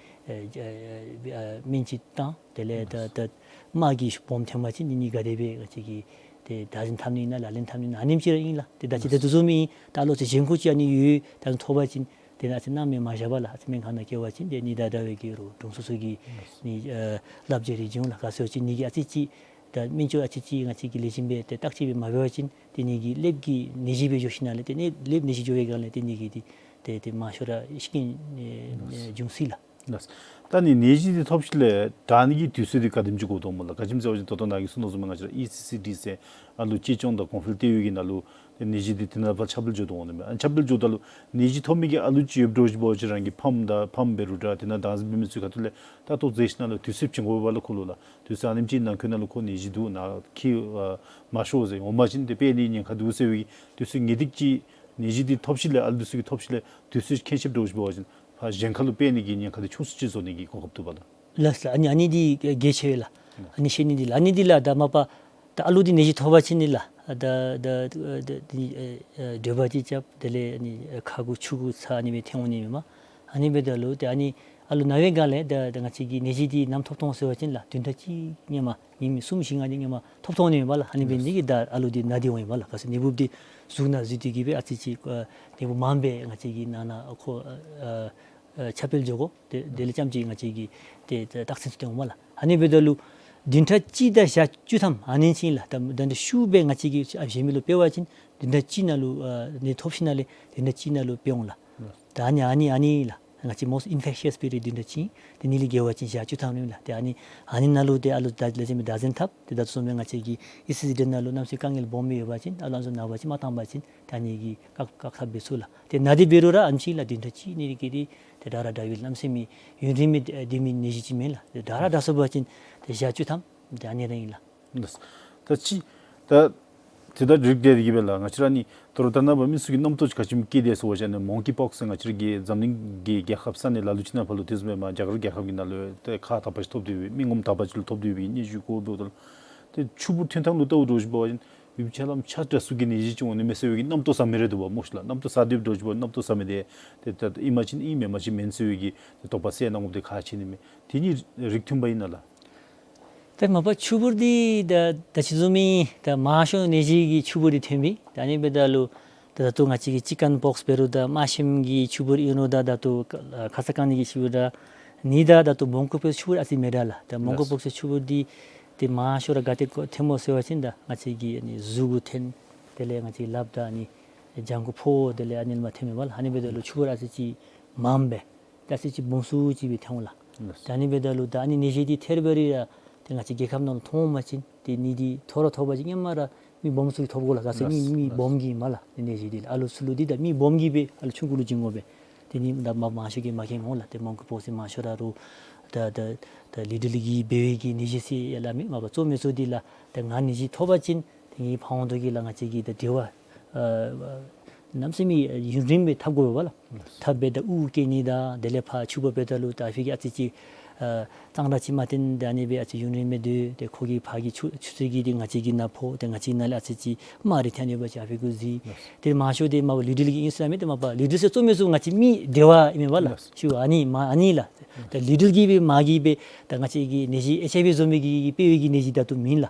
ཨེ་ཨེ་སྨན་ཅིག་བཏང་དེ་ལས་ད་ད་རྨ་གི་སྦོམ་ཐོན་པ་ཅིན་ནི་ནི་ག་དེ་སྦེ་ང་བཅས་ཀྱིས་ཏེ་བདག་འཛིན་འཐབ་ནི་ཨིན་ན་ལག་ལེན་འཐབ་ནི་ཨིན་ན་ཨ་ནེམ་ཅིག་ར་ཨིན་ལགས། ཏེ་ད་ཅི་ད་དེ་བཟུམ་མའི་ད་ཨ་ལོ་ཚད་གཞན་ཁོ་ཅིག་ཨ་ནི་ཡོད་ད་ཐོབ་པ་ཅིན་ཏེ་ཨ་ཙི་ནཱ་མི་མ་བཞག་པར་ལགས། ཨ་ཙི་སྨན་ཁང་ནང་བསྐྱལ་བ་ཅིན་ཏེ་ནི་ད་ད་བའི་གི་རོགས་དྲུང་འཚོ་ཚུ་གིས་ནི་ཨ་བསླབ་བྱ་རེ་བྱིན་འོང་ལགས། ག་ཟེར་བ་ཅིན་ནི་གི་ཨ་ཙི་ཅིག་ད་སྨན་བཅོས་ཨ་ཙི་ཅིག་ང་བཅས་ཀྱིས་ལེགས་ཤོམ་སྦེ་ཏེ་བརྟག་དཔྱད་སྦེ་མ་འབད་བ་ཅིན་ཏེ་ནི་གི་ཀླདཔ་གི་ནད་གཞི་སྦེ་འགྱོ་ཞིནམ་ལས་ཏེ་ནི་ཀླདཔ་ནད་གཞི་འགྱོ་བའི་སྒང་ལས་ཏེ་ནི་གི་ཏེ་ཏེ་ཏེ་མང་ཤོས་ར་ཤི་རྐྱེན་ཨེ་ཨེ་འབྱུང་སྲིད་ལགས། ལགས། ད་ནི་ནད་གཞི་འདི་ཐོབ་ཞིནམ་ལས་དྲག་ནི་གི་དུས་ཚོད་འདི་ག་དེམ་ཅིག་འགོར་དོ་སྨོ་ལགས། ག་ཅི་སྨོ་ཟེར་བ་ཅིན་ད་ལྟོ་ནཱ་གིས་གསུངས་དོ་བཟུམ་སྦེ་ང་བཅས་ར་ཨི་སི་སི་ཌི་ཟེར་ཨ་ལུ་གཅེས་སྐྱོང་དང་གོང་འཕེལ་གཏོད་ཡུལ་གྱི་ནང་ལུ་ཏེ་ནད་གཞི་འདི་དེ་ནང་ཕར་ཁྱབ་སྤེལ་འགྱོ་དོ་འོང་ནི་མས། ཨ་ཁྱབ་སྤེལ་འགྱོཝ་ད་ལུ་ནད་གཞི་ཐོབ་མི་གི་ཨ་ལུ་ཅིག་ཡོདཔ་འདྲཝ་ཅིག་རང་གི་ཕམ་དང་ཕམ་འབད་རུང་འདྲ་དེ་ནང་བདག་འཛིན་འབད་མི་ཚུ་ཁ་ཐུག་ལས་ད་ལྟོ་མཛད་ཞིནམ་ལས་དུས་ཚོད་བྱིན་དགོ་པས་ལགས་ཁོ་ལུ་ལགས། དུས་ཚོད་ཨ་ནེམ་ཅིག་ནང་འཁོད་ནང་ལུ་ཁོ་ནད་གཞི་འདུག་ནཱ་འཁྱིད་ཨ་མ་ཤོར་ཟེར་འོང་པ་ཅིན་ཏེ་སྤེལ་ནི་ཉེན་ཁ་འདུག་ཟེར་བའི་དུས་ཚོད་ངེས་ཏིག་ཅིག་ནད་གཞི་འདི་ཐོབ་ཞིནམ་ལས་ཨ་ལུ་འདི་ཚུ་གིས་ཐོབ་ཞིནམ་ལས་དུས་ཚོད་མཁྱེན་ཤེསཔ་འདྲཝ་ཅིག་འབད་བ་ཅིན་ཕར་གཞན་ཁ་ལུ་སྤེལ་ནི་གི་ཉེན་ཁ་འདི་ཆུང་སུ་ཅིག་བཟོ་ནི་གི་གོ་སྐབས་འདུག་པ་ལགས། ལགས་ལགས། ཨ་ནི་ཨ་ནི་འདི་གལ་ཆེ་བས་ལགས། ཨ་ནི་ཤེས་ནི་འདི་ལགས། ཨ་ནི་འདི་ལགས་ད་མ་པ་ད་ཨ་ལུ་འདི་ནད་གཞི་ཐོབ་པ་ཅིན་འདི་ལགས་ད་ད་ད་འདི་ཨེ་ཨེ་འདྲེས་པ་ཅིག་རྐྱབ་དེ་ལས་ཨ་ནི་ཁ་གུ་ཆུ་གུ་ཚ་ཨ་ནི་སྦེ་ཐོན་འོང་ནི་མས་མ། ཨ་ནི་འབདཝ་ད་ལུ་ཏེ་ཨ་ནི་ ཨ་ལུ་ན་བའི་སྒང་ལས་ད་ད་ང་བཅས་ཀྱིས་ནད་གཞི་འདི་ནམ་ཐོབ་ཐོབ་འོང་ཟེར་བ་ཅིན་ལགས་བདུན་ཕྲག་གཅིག་སྔོན་མ་ཉིནམ་གསུམ་བཞི་ལྔ་འདི་སྔོན་མ་ཐོབ་ཐོབ་འོང་ནི་མས་པ་ལགས། ཨ་ནི་འབད་ནི་འདི་གིས་ད་ཨ་ལུ་འདི་ན་སྟེ་འོང་ཡི་པ་ལགས། ག་ཅི་ནད་འབུཔ་འདི་གཟུགས་ནང་འཛུལ་ཏེ་གིས་སྦེ་ཨ་ཙི་ཅིག་ཨ་ནད་འབུཔ་མངམ་སྦེ་ང་བཅས་ཀྱིས་ནང་ན་ཁོ་ཨ་ཨ་ཁྱབ་སྤེལ་འགྱོ་དགོ། དེ་དེ་ལས་རྐྱངམ་ཅིག་ང་བཅས་ཀྱིས་ཏེ་ཏེ་རྟགས་མཚན་ཚུ་སྟོན་འོང་པ་ལགས། ཨ་ནི་འབདཝ་ད་ལུ་བདུན་ཕྲག་གཅིག་དང་ཞག་བཅུ་ཐམ་ཨ་ནེམ་ཅིག་ལགས། ད་ད་འདི་ཤུགས་སྦེ་ང་བཅས་ཀྱིས་ཨ་གཞན་མི་ལུ་སྤེལ་བ་ཅིན་བདུན་ཕྲག་གཅིག་ནང་ལུ་ཨ་ནད་ཐོབ་ཞིནམ་ལས་བདུན་ཕྲག་གཅིག་ནང་ལུ་སྤེལ་འོང་ལགས། ད་ཨ་ནི་ཨ་ནི་ཨ་ནི་ལགས། ང་བཅས་most infectious period བདུན་ཕྲག་གཅིག། ཏེ་ཨ་ནི་ལས་བརྒལ་བ་ཅིན་ཞག་བཅུ་ཐམ་ཨིན་ལགས། ཏེ་ཨ་ནི་ཨ་ནི་ནང་ལུ་ཏེ་ཨ་ལུ་ད་ལས་ཅིག་མི་བདག་འཛིན་འཐབ། ཏེ་ད་ལྟོ་ཚུན་ཚོད་ང་བཅས་ཀྱི་ཨི་སི་ཟི་འདི་ནང་ལུ་གནམ་མེད་ས་མེད་དཀའ་ངལ་སྦོམ་ཡོད་པ་ཅིན་ཨ་ལུ་ཚུ་ན་བ་ཅིན་མ་བཏང་བ་ཅིན་ཏེ་ཨ་ནི་གི་བཀག་བཀག་ཐབས་འབད་ཚུགས་ལགས། ཏེ་ན་སྟེ་འབད་རུང་ར་ཨ་ནེམ་ཅིག་ལགས། བདུན་ཕྲག་གཅིག་ནི་གི་འདི་ཏེ་དྲག་ར་དྲག་པའི་གནམ་མེད་ས་མེད་ཡུན་རིངམོ་སྦེ་སྡོད་མི་ནད་གཞི་ཅིག་མེན་ལགས། ཏེ་དྲག་ར་དྲག་སོང་པ་ཅིན་ཏེ་ཞག་བཅུ་ཐམ་ཏེ་ཨ་ནི་ར་ཨིན་ལགས། ལགས། ད་ཅི་ད་དེ་ད་རིགས་དེ་གིས་སྦེ་ལགས། ང་བཅས་ར་ཨ་ནི་ད་རུང་ད་རེས་ནངས་པ་མི་ཚུ་གི་རྣམ་རྟོག་ཅིག་ག་ཅི་སྦེ་སྐྱེས་དེས་ཟེར་བ་ཅིན་ཨ་ནི་མོང་ཀི་པོགསི་ཟེར་ང་བཅས་ར་གི་འཛམ་གླིང་གི་རྒྱལ་ཁབ་ས་གནས་ལ་ལུ་ཅིག་ནང་ཕར་ལུ་དེ་བཟུམ་སྦེ་མར་རྒྱ་གར་རྒྱལ་ཁབ་ཀྱི་ནང་ལུ་ཏེ་ཁ་དག་པ་ཅིག་ཐོབ་སྟེ་ཡོད་པའི་མི་ངོམ་དག་པ་ཅིག་ལུ་ཐོབ་སྟེ་ཡོད་པའི་སྙན་ཞུ་གུ་འབདཝ་ད་ལུ་ཏེ་ཆུ་བུར་ཐོན་ཐངས་ལུ་ལྟཝ་འདྲཝ་ཅིག་འབད་བ་ཅིན་ཡུདཔ་ཅིག་ལམ་ཆ་དྲགས་ཚུ་གི་ནད་གཞི་ཅིག་འོང་ནི་མས་ཟེར་བའི་གི་རྣམ་རྟོག་ཟ་མི་རེ་འདུག་པ་སྨོ་ཤིག་ལགས། རྣམ་རྟོག་ཟ་སྡོདཔ་འདྲཝ་ཅིག་འབད་རྣམ་རྟོག་ཟ་མི་དེ་ཏེ་ད་ཨིན་པ་ཅིན་ཨིན་མེན་པ་ཅིན་མེན་ཟེར་བའི་གི་ཏེ་དོགས་པ་སེལ་གནང་དགོཔ་དེ་ཁག་ཆེ་ནི་མས། དེ་གཉིས་རིགས་མཐུན་པ་ཨིན་ན་ལགས། ཏེ་མ་པ་ཆུ་བུར་འདི་ད་ད་ཅི་བཟུམ་མའི་ད་མང་ཤོས་ནད་གཞི་གི་ཆུ་བུར་འདི་ཐོན་པས། ད་ཨ་ནི་འབདཝ་ད་ལུ་ད་ད་ལྟོ་ང་བཅས་ཀྱི་ཅི་ཀེན་པོགསི་འབད་རུང་ད་རྨ་གཤམ་གྱི་ཆུ་བུར་ཨིན་རུང་ད་ད་ལྟོ་ཁ་ཙ་ཁ་ཉིནམ་གྱི་ཆུ་བུར་ད་ནི་ད་ད་ལྟོ་མོང་ཀི་པོགསི་ཆུ་བུར་ཨ་ཙི་མེད་ད་ལགས། ད་མོང་ཀི་པོགསི་ཆུ་བུར་འདི་ཏེ་མང་ཤོས་ར་ག་ཏེ་ཐོནམ་སྨོ་ཟེར་བ་ཅིན་ད་ང་བཅས་ཀྱི་ཨ་ནི་གཟུགས་གུ་ཐོན། དེ་ལས་ང་བཅས་ཀྱི་ལགཔ་དང་ཨ་ནི་ལྗང་གུ་ཕོཝ་དེ་ལས་ཨ་ནི་ལས་མར་ཐོནམ་མས་པ་ལགས། ཨ་ནི་འབདཝ་ད་ལུ་ཆུ་བུར་ཨ་ཙི་ཅིག་མངམ་སྦེ་ཏེ་ཨ་ཙི་ཅིག་སྦོམ་སུ་ཅིག་སྦེ་ཐོན་འོང་ལགས། ལགས། ད་ཨ་ནི་འབདཝ་ད་ལུ་ད་ཨ་ནི་ནད་གཞི་འདི་ཐད་རི་བ་རི་ར་ཏེ་ང་བཅས་རྒྱལ་ཁབ་ནང་ལུ་ཐོན་འོང་པ་ཅིན་ཏེ་ནད་འདི་ཐོབ་ར་ཐོབ་པ་ཅིན་སྔོན་མ་ར་མི་སྦོམ་ཚུ་གིས་ཐོབ་དགོ་ལགས། ག་ཟེར་མི་ལགས། མི་ལགས། སྦོམ་གྱིས་མས་ལགས། ཏེ་ནད་གཞི་འདི་ལགས་ཨ་ལུ་ཚུ་ལུ་འདི་ད་མི་སྦོམ་གྱིས་སྦེ་ཨ་ལུ་ཆུང་ཀུ་ལུ་བྱིན་དགོ་པས། ཏེ་ནི་ད་མ་མང་ཤོས་ཀྱིས་མ་མཁྱེན་འོང་ལགས། ཏེ་མོང་ཀི་པོགསི་འདི་མང་ཤོས་ར་རུང་ད་ད་ད་ལི་ཊལ་གིས་འབད་བའི་གི་ནད་གཞི་ཟེར་ཡང་སླབ་མས། མ་པ་གཙོ་མི་གཙོ་འདི་ལགས་ད་ང་ནད་གཞི་ཐོབ་པ་ཅིན་ཏེ་ངེའི་ཕར་འོང་དོ་གི་ལགས་ང་བཅས་ཀྱི་ད་འབྲེལ་བ་ཨ་གནམ་མེད་ས་མེད་ཡུན་རིངམོ་སྦེ་འཐབ་དགོ་པས་ལགས། འཐབ་སྦེ་ད་དབུགས་སྐྱེ་ནི་དང་དེ་ལས་ཕར་ཆུ་བུར་འབདཝ་ད་ལུ་ད་ཨ་ཕི་གི་ཨ་ཙི་ཅིག་ཨ་གཙང་སྦྲ་ཅིག་མ་བཏོན་ད་ཨ་ནི་སྦེ་ཨ་ཙི་ཡུན་རིངམོ་སྦེ་སྡོད། ཏེ་ཁོ་གི་ཕར་གྱི་ཆུ་ཆུ་ཚན་གྱིས་ཏེ་ང་བཅས་ཀྱི་ནང་ཕོག། ཏེ་ང་བཅས་ནང་ལས་ཨ་ཙི་ཅིག་རྨ་རིགས་ཐོན་ཡོད་པ་ཅིན་ཨ་ཕི་གུ་འཛུལ། ཏེ་མང་ཤོས་འདི་མ་པ་ལི་ཊལ་གྱི་ཨིན་ཟེར་མས། ཏེ་མ་པ་ལི་ཊལ་ཟེར་གཙོ་མི་གཙོ་ང་བཅས་མི་འབྲེལ་བ་ཨིན་མས་པ་ལགས། ལགས། ཞུ་ཨ་ནི་མ་ཨ་ནི་ལགས། ད་ལི་ཊལ་གྱིས་སྦེ་མ་གིས་སྦེ་ད་ང་བཅས་ཀྱི་ནད་གཞི་ཨེཆ་ཨའི་ཝི་བཟུམ་མའི་གི་སྤེལ་བའི་གི་ནད་གཞི་ད་ལྟོ་མེན་ལགས།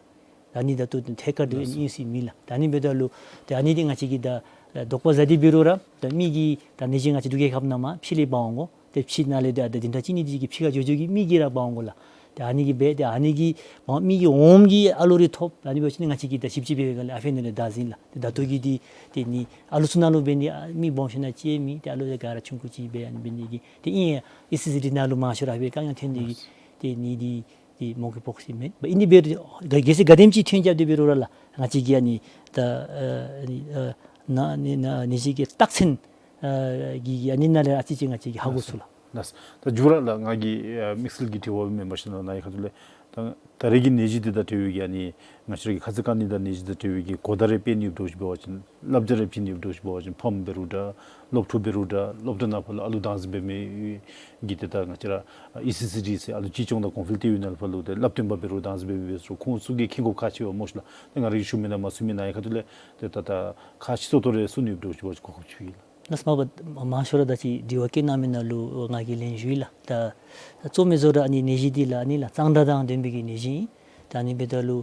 ད་ཨ་ནི་ད་ལྟོ་ཐད་ཀར་དུ་ཨིན་ཟེར་མེན་ལགས། ད་ཨ་ནི་འབདཝ་ད་ལུ་ད་ཨ་ནི་འདི་ང་བཅས་ཀྱིས་ད་དོགས་པ་ཟ་སྟེ་འབད་རུང་ར་ད་མི་གིས་ད་ནད་གཞི་ང་བཅས་འབྲུག་རྒྱལ་ཁབ་ནང་མར་ཕྱི་ལས་འབག་འོང་དགོ། ཏེ་ཕྱི་ནང་ལས་ད་ད་འདི་འདྲ་ཅིག་ནི་འདི་གིས་ཕྱི་ཁར་འགྱོ་འགྱོ་གི་མི་གིས་ར་འབག་འོང་དགོ་ལགས། ད་ཨ་ནི་གིས་འབད་ད་ཨ་ནི་གིས་མ་མི་གིས་འོངམ་གི་ཨ་ལོ་རེ་ཐོབ། ད་ཨ་ནི་འབད་བ་ཅིན་ང་བཅས་ཀྱིས་ད་ཞིབ་དཔྱད་འབད་བའི་སྒང་ལས་ཨ་ཕི་ནང་ལས་བདག་འཛིན་ལགས། ཏེ་ད་ལྟོ་གི་འདི་ཏེ་ནི་ཨ་ལུ་ཚུ་ནང་ལུ་འབད་ནི་མི་སྦོམ་ཤོས་ནང་ཅིག་མེད། ཏེ་ཨ་ལུ་ག་ར་ཆུང་ཀུ་ཅིག་འབད། ཨ་ནི་འབད་ནི་གིས་ཏེ་ཨིན་ཨི་སི་སི་ཌི་ནང་ལུ་མང་ཤོས་ར་ཨ་ཕི་གི་དཀའ་ངལ་ཐོན་ཏེ་གིས་ཏེ་ནི་འདི་ཏེ་མོང་ཀི་པོགསི་ཨིན་མས། ཨིན་ཏེ་འབད་རུང་ག་གལ་སྲིད་ག་དེམ་ཅིག་ཐོན་རྐྱབ་སྟེ་འབད་རུང་ར་ལགས་ང་བཅས་ཀྱིས་ཨ་ནི་ད་ཨ་ཨ་ནི་ཨ་ན་ནི་ཨ་ནད་གཞི་གི་རྟགས་མཚན་ཨ་གི་གི་ཨ་ནི་ནང་ལས་ཨ་ཙི་ཅིག་ང་བཅས་ཀྱིས་ཧ་གོ་ཚུགས་ལགས། ལགས། ད་མཇུག་ར་ལགས་ང་གིས་ཨ་དམིགས་བསལ་གྱི་དྲི་བ་མེན་པར་ཞུ་ནི་ནཱ་གི་ཁ་ཐུག་ལས་ད་ད་རེས་ཀྱི་ནད་གཞི་འདི་དང་འབྲེལ་བའི་གི་ཨ་ནི་ང་བཅས་ར་གི་ཁ་ཙ་ཁ་ཉིནམ་དང་ནད་གཞི་དང་འབྲེལ་བའི་གི་གོ་བརྡ་རེ་སྤེལ་ནི་ཡོདཔ་འདྲཝ་ཅིག་འབད་བ་ཅིན་བསླབ་བྱ་རེ་བྱིན་ནི་ཡོདཔ་འདྲཝ་ཅིག་འབད་བ་ཅིན་ཕམ་འབད་རུང་འདྲ་སློབ་ཕྲུག་འབད་རུང་འདྲ་སློབ་གྲྭ་ནང་ཕར་ལུ་ཨ་ལུ་བདག་འཛིན་འབད་མི་གིས་ཏེ་ད་ང་བཅས་ར་ཨི་སི་སི་ཌི་ཟེར་ཨ་ལུ་གཅེས་སྐྱོང་དང་གོང་འཕེལ་ལྟེ་བའི་ནང་ཕར་ལུ་ཏེ་བསླབ་སྟོན་པ་འབད་རུང་བདག་འཛིན་འབད་མི་འབད་རུང་ཁོང་ཚུ་གིས་མཁྱེན་དགོཔ་ཁག་ཆེ་བས་སྨོ་ཤིག་ལགས། ཏེ་ང་རའི་ཞུ་མི་ནང་མ་ཚུད་མི་ནང་གི་ཁ་ཐུག་ལས་ཏེ་ད་ད་ཁག་ཆེ་ཏོག་ཏོ་རེ་གསུང་ནི་ཡོདཔ་འདྲཝ་ཅིག་གོ་སྐབས་ཅིག་ཕུལ་གེ་ལགས། ལགས་སོ། མ་པ་མང་ཤོས་ར་ད་ཅི་དྲི་བ་བཀོད་གནང་མི་ནང་ལུ་ང་གིས་ལན་ཞུ་ཡི་ལགས། ད་གཙོ་མི་གཙོ་ར་ཨ་ནི་ནད་གཞི་འདི་ལགས་ཨ་ནི་ལགས་གཙང་སྦྲ་དང་ལྡན་པའི་གི་ནད་གཞི་ཨིན། ད་ཨ་ནི་འབདཝ་ད་ལུ་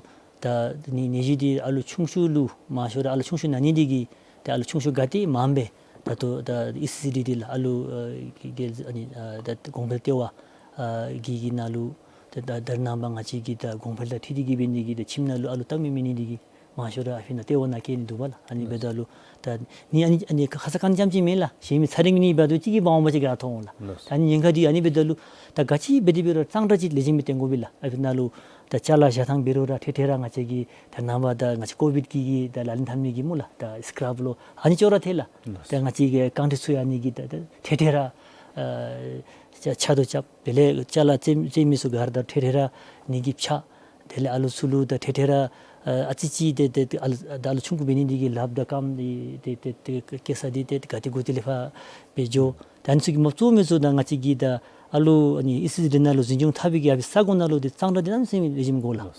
ད་ནི་ནད་གཞི་འདི་ཨ་ལུ་ཆུང་ཤོས་ལུ་མང་ཤོས་ར་ཨ་ལུ་ཆུང་ཤོས་ན་ནི་འདི་གིས་ད་ཨ་ལུ་ཆུང་ཤོས་ག་ཏེ་མངམ་སྦེ་ད་ལྟོ་ད་ཨི་སི་སི་ཌི་འདི་ལགས་ཨ་ལུ་ཨ་གི་གི་ཨ་ནི་ཨ་ད་གོང་འཕེལ་ལྟེ་བ་ཨ་གི་གི་ནང་ལུ་ད་ད་ད་རེས་ནངས་པ་ང་བཅས་ཀྱི་ད་གོང་འཕེལ་དང་འཁྲིལ་ཏེ་གིས་འབད་ནི་གིས་ད་ཁྱིམ་ནང་ལུ་ཨ་ལུ་བལྟ་མི་མེད་ནི་འདི་གིས་མང་ཤོས་ར་ཨ་ཕི་ནང་ལྟེ་བ་ནང་བསྐྱལ་ནི་འདུག་པ་ལགས། ཨ་ནི་འབདཝ་ད་ལུ་ད་ནི་ཨ་ནི་ཨ་ནི་ཁ་ཙ་ཁ་ཉིནམ་ཙམ་ཅིག་མེན་ལགས། གཞན་མི་ཚེ་རིང་ནི་འབདཝ་ད་ཅིག་གིས་འབག་འོང་པ་ཅིན་ག་ཐོབ་འོང་ལགས། ལགས། ད་ཨ་ནི་ཉེན་ཁ་འདི་ཨ་ནི་འབདཝ་ད་ལུ་ད་ག་ཅི་འབད་དེ་འབད་རུང་གཙང་སྦྲ་ཅིག་ལེགས་ཤོམ་སྦེ་བསྟེན་དགོ་པས་ལགས། ཨ་ཕི་ནང་ལུ་ད་ཅ་ལ་བཞག་ཐངས་འབད་རུང་ར་ཐེངས་ཐེངས་ར་ང་བཅས་ཀྱིས་ད་ནངས་པ་ད་ང་བཅས་ཀོ་བིཌ་གི་གི་ད་ལག་ལེན་འཐབ་ནི་གི་སྨོ་ལགས་ད་སི་ཀརབ་ལོ་ཨ་ནི་ཅོག་ར་ཐལ་ལགས། ལགས། ད་ང་བཅས་ཀྱི་རྐང་ཁྲི་ཚུ་ཡང་ཨ་ནི་གིས་ད་ད་ཐེངས་ཐེངས་ར་ཨ་ཕྱག་ཕྱག་ཏོ་རྐྱབ། དེ་ལས་ཅ་ལ་རྩེད་རྩེད་མི་ཚུ་ག་ར་ད་ཐེངས་ཐེངས་ར་ཨ་ནི་གིས་ཕྱག། དེ་ལས་ཨ་ལུ་ཚུ་ལུ་ད་ཐེངས་ཐེངས་ར་ཨ་ཨ་ཙི་ཅིག་ཏེ་ཏེ་ཏེ་ཨ་ལུ་ད་ཨ་ལུ་ཆུང་ཀུ་འབད་ནི་འདི་གིས་ལགཔ་དང་རྐངམ་འདི་ཏེ་ཏེ་ཏེ་སྐྱེ་ས་འདི་ཏེ་ག་ཏེ་གུ་ཏེ་ལས་ཕར་འབད་འགྱོ། ད་ཨ་ནི་ཚུ་གི་མ་གཙོ་མི་གཙོ་ད་ང་བཅས་ཀྱིས་ད་ཨ་ལུ་ཨ་ནི་ཨི་སི་སི་ཌི་ནང་ལུ་འཛིན་སྐྱོང་འཐབ་པའི་གི་ཨ་ཕི་ས་གོ་ནང་ལུ་ཏེ་གཙང་སྦྲ་འདི་གནམ་མེད་ས་མེད་ལེགས་ཤོམ་དགོ་ལགས།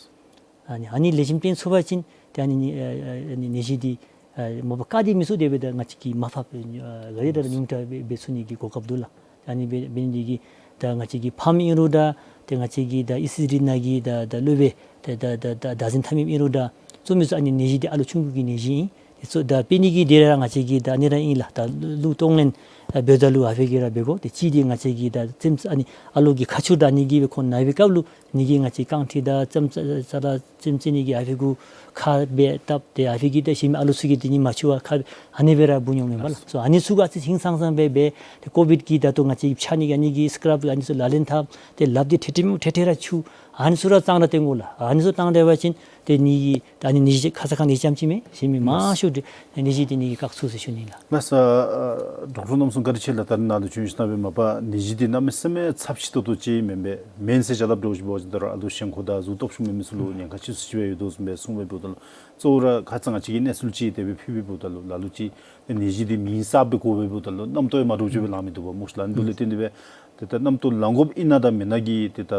ཨ་ནི་ཨ་ནི་ལེགས་ཤོམ་བསྟེན་ཚུགས་པ་ཅིན་ཏེ་ཨ་ནི་ཨ་ཨ་ནི་ནད་གཞི་འདི་ཨ་མ་པ་བཀག་སྟེ་མི་ཚུགས། དེ་འབདཝ་ད་ང་བཅས་ཀྱིས་མར་ཕབ་ཨ་ག་དེ་དྲག་ཉུང་དྲགས་འབད་འབད་ཚུགས་ནི་གི་གོ་སྐབས་འདུག་ལགས། ཨ་ནི་འབད་འབད་ནི་འདི་གིས་ ད་ང་བཅས་ཀྱི་ཕམ་ཨིན་རུང་ད་ཏེ་ང་བཅས་ཀྱི་ད་ཨི་སི་ཌི་ནང་གི་ད་ད་སློབ་དཔོན་ད་ད་ད་ད་བདག་འཛིན་འཐབ་མི་ཨིན་རུང་ད་གཙོ་མི་ཚུ་ཨ་ནི་ནད་གཞི་འདི་ཨ་ལུ་ཆུང་ཀུ་གི་ནད་གཞི་ཨིན། ཏེ་གཙོ་ད་དཔེ་ནི་གི་དེ་ར་ང་བཅས་ཀྱི་ད་ཨ་ནི་ར་ཨིན་ལགས། ད་ལུ་གཏོང་ལེན་ཨ་འབདཝ་ད་ལུ་ཨ་ཕི་གི་ར་འབད་དགོ། ཏེ་གཅིག་འདི་ང་བཅས་ཀྱི་ད་རྩེདམོ་ཨ་ནི་ཨ་ལུ་གི་ཁ་ཆུ་ད་ནི་གི་སྦེ་ཁོང་ན་བའི་སྐབས་ལུ་ནི་གི་ང་བཅས་རྐང་ཁྲི་ད་རྩེདམོ་ཙ་ར་རྩེདམོ་རྩེ་ནི་གི་ཨ་ཕི་གུ་ཁ་སྦེ་བཏབ་སྟེ་ཨ་ཕི་གི་ད་ཤི་མི་ཨ་ལུ་ཚུ་གི་དེ་ནི་མ་ཆུ་བར་ཁ་ཨ་ནི་སྦེ་ར་འབུ་འོང་མས་པ་ལགས། སོ་ཨ་ནི་ཚུ་ག་ཨ་ཙི་ཧིང་སངས་སངས་སྦེ་འབད། ཏེ་ཀོ་བིཌ་གི་ད་ལྟོ་ང་བཅས་ཕྱགས་ནི་གི་ཨ་ནི་གི་སི་ཀརབ་ཨ་ནི་ཚུ་ལག་ལེན་འཐབ། ཏེ་ལགཔ་འདི་ཐེ་ཐེ་མོ་ཐེ་ཐེ་ར་འཁྱུ། ཨ་ནི་ཚུ་ར་གཙང་ར་བཏོན་དགོ་ལགས། ཨ་ནི་ཚུ་བཏང་སྟེ་འབད་བ་ཅིན་ཏེ་ནི་གི་ད་ཨ་ནི་ནད་གཞི་ཁ་ཙ་ཁ་ནད་ཙམ་ཅིག་མེན་ཤི་མི་མང་ཤོས་འདི་ནད་གཞི་འདི་ནི་གི་བཀག་ཚུགས་ཟེར་ཞུ་ནི་ལགས། ལགས་སོ། ཨ་ཌོག་ཊར་རྣམ་གསུམ་བཀའ་དྲིན་ཆེ་ལགས། ད་རེས་ནཱ་ལུ་བྱོན་ཞིནམ་སྦེ་མ་པ་ནད་གཞི་འདི་གནམ་མེད་ས་མེད་ཚབས་ཆེ་ཏོག་ཏོ་ཅིག་མེན་པས། མེན་ཟེར་བྱ་སླབ་འདྲཝ་ཅིག་འབད་བ་ཅིན་ད་རུང་ཨ་ལུ་ཞེན་ཁོག་དང་གཟུགས་སྟོབས་ཤུགས་མེད་མི་ཚུ་ལུ་ཉེན་ཁ་ཆེ་སུ་ཅིག་སྦེ་ཡོད་དོ་བཟུམ་སྦེ་གསུངས་སྦེ་འབདཝ་ད་ལུ་གཙོ་བོ་ར་ཁ་ཙ་ང་བཅས་ཀྱིས་གནས་ཚུལ་ཅིག་དེ་སྦེ་ཕུལ་སྦེ་འབདཝ་ད་ལུ་ལ་ལུ་ཅིག་ཏེ་ནད་གཞི་འདི་མིང་གསརཔ་སྦེ་གོ་སྦེ་འབདཝ་ད་ལུ་རྣམ་རྟོག་ཡང་མ་འདྲཝ་ཅིག་སྦེ་ལང་མི་བཏུབ་པས་སྨོ་ཤི་ལགས། ཨ་ནི་འབདཝ་ལས་བརྟེན་ཏེ་སྦེ་ཏེ་ད་རྣམ་རྟོག་ལང་དགོཔ་ཨིན་ན་དང་མེན་ན་གི་ཏེ་ད་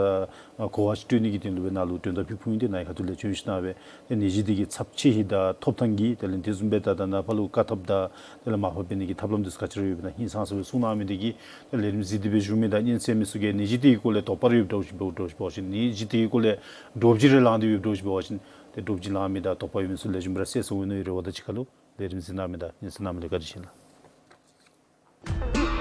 གོ་བ་ཅིག་སྤྲོད་ནི་གི་དོན་ལུ་སྦེ་ནཱ་ལུ་དོན་དག་ཕུལ་ཕུལཝ་ཨིན། ཏེ་ནཱ་གི་ཁ་ཐུག་ལས་བྱོན་ཞིནམ་སྦེ་ཏེ་ནད་གཞི་འདི་གི་ཚབས་ཆེ་ཧིང་དང་ཐོབ་ཐང་གི་དེ་ལས་དེ་བཟུམ་སྦེ་ད་ད་ནཱ་ཕར་ལུ་བཀག་ཐབས་དང་དེ་ལས་མར་ཕབ་འབད་ནི་གི་ཐབས་ལམ་འདི་ཚུ་ག་ཅི་ར་ཡོདཔ་ཨིན་ན་ཧིང་སངས་ས་སྦེ་གསུང་གནང་མི་འདི་གིས་ཏེ་ལས་རིམ་གཟིགས་ཏེ་སྦེ་བཞུགས་མི་དང་ཉན་གསན་མི་ཚུ་གིས་ནད་གཞི་འདི་གི་སྐོར་ལས་དོགས་པ་རེ་ཡོདཔ་འདྲཝ་ཅིག་འབད་འདྲཝ་ཅིག་འབད་བ་ཅིན་ནད་གཞི་འདི་གི་སྐོར་ལས་འདྲོག་ཅིག་རེ་ལང་སྟེ་ཡོདཔ་འདྲཝ་ཅིག་འབད་བ་ཅིན་ཏེ་འདྲོག་ཅིག་ལང་མི་དང་དོགས་པ་ཡོད་མི་ཚུ་ལེགས་ཤོམ་སྦེ་ར་སེལ་ཚུགས་འོང་ནིའི་རེ་བ་དང་གཅིག་ཁར་ལུ་ལས་རིམ་གཟིགས་གནང་མི་དང་ཉན་གསན་གནང་མི་ལུ་བཀའ་དྲིན་ཆེ་ལགས། ཀོའི།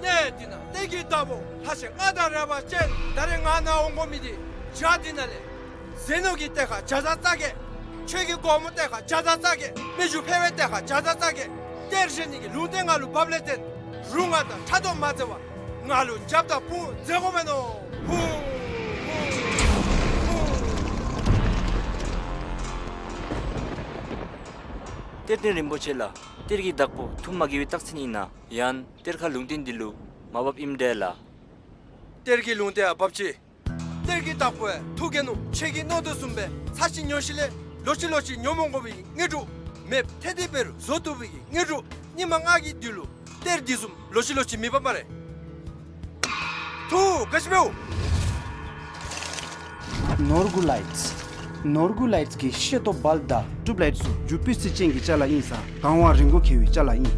གནས་འདི་ན་གཏེར་གྱི་བདག་པོ་ལྷ་ཆེན་ལྔ་དང་རལ་པ་ཅན་ད་རེས་ང་ནཱ་འོང་དགོ་མི་འདི་བྱག་འདི་ནང་ལས་ཟས་ནོར་གྱི་གཏེར་ཁ་བརྒྱ་དང་རྩ་བརྒྱད། ཆོས་ཀྱི་སྒོ་མོ་གཏེར་ཁ་བརྒྱ་དང་རྩ་བརྒྱད། མི་འགྱུར་འཕེལ་བའི་གཏེར་ཁ་བརྒྱ་དང་རྩ་བརྒྱད། གཏེར་བཞེས་ནི་གི་ལུང་བསྟན་ང་ལུ་བབས་ལས་བརྟེན་རུང་ང་དང་ཕྲག་དོག་མ་མཛད་པར་ང་ལུ་རྒྱབ་དང་དཔུང་མཛད་དགོ་མས་མནོ། ཧུ། གཏེར་སྟོན་རིན་པོ་ཆེ་ལགས། གཏེར་གྱི་བདག་པོ་ཐུགས་མ་དགྱེས་པའི་རྟགས་མཚན་ཨིན་ན། ཡང་གཏེར་ཁ་ལུང་བསྟན་འདི་ལུ་མ་བབ་ཨིནམ་འདྲས་ལགས། གཏེར་གྱི་ལུང་བསྟན་ཡང་བབ་ཅི། གཏེར་གྱི་བདག་པོ་ཡང་ཐུགས་དགྱེས་ནུག། ཁྱེད་ཀྱིས་མནོ་དོ་བཟུམ་སྦེ་ཚར་གཅིག་ཉོ་ཞིནམ་ལས་ལོག་ཅི་ལོག་ཅི་ཉོ་མ་དགོ་པའི་དངོས་གྲུབ། མེདཔ་ཐེ་འདི་འབད་རུང་བཟོ་བཏུབ་པའི་དངོས་གྲུབ། སྙིགས་མ་ལྔ་གི་དུས་ལུ་གཏེར་འདི་བཟུམ་ལོག་ཅི་ལོག་ཅི་མེད་པ་སྨ་རེ། ཐུགས་དགའ་བཞི་འབདཝ། ནོར་བུ་ལའིཊས། ནོར་བུ་ལའིཊས་ཀྱི་ཤེལ་ཏོག་བལབ་དང་ཊུབ་ལའིཊས་ཚུ་འཇུ་སྤུས་ཚད་ཅན་གྱི་ཅ་ལ་ཨིན་ས་གང་བ་རིང་པོ་འཁྱོལ་བའི་ཅ་ལ་ཨིན།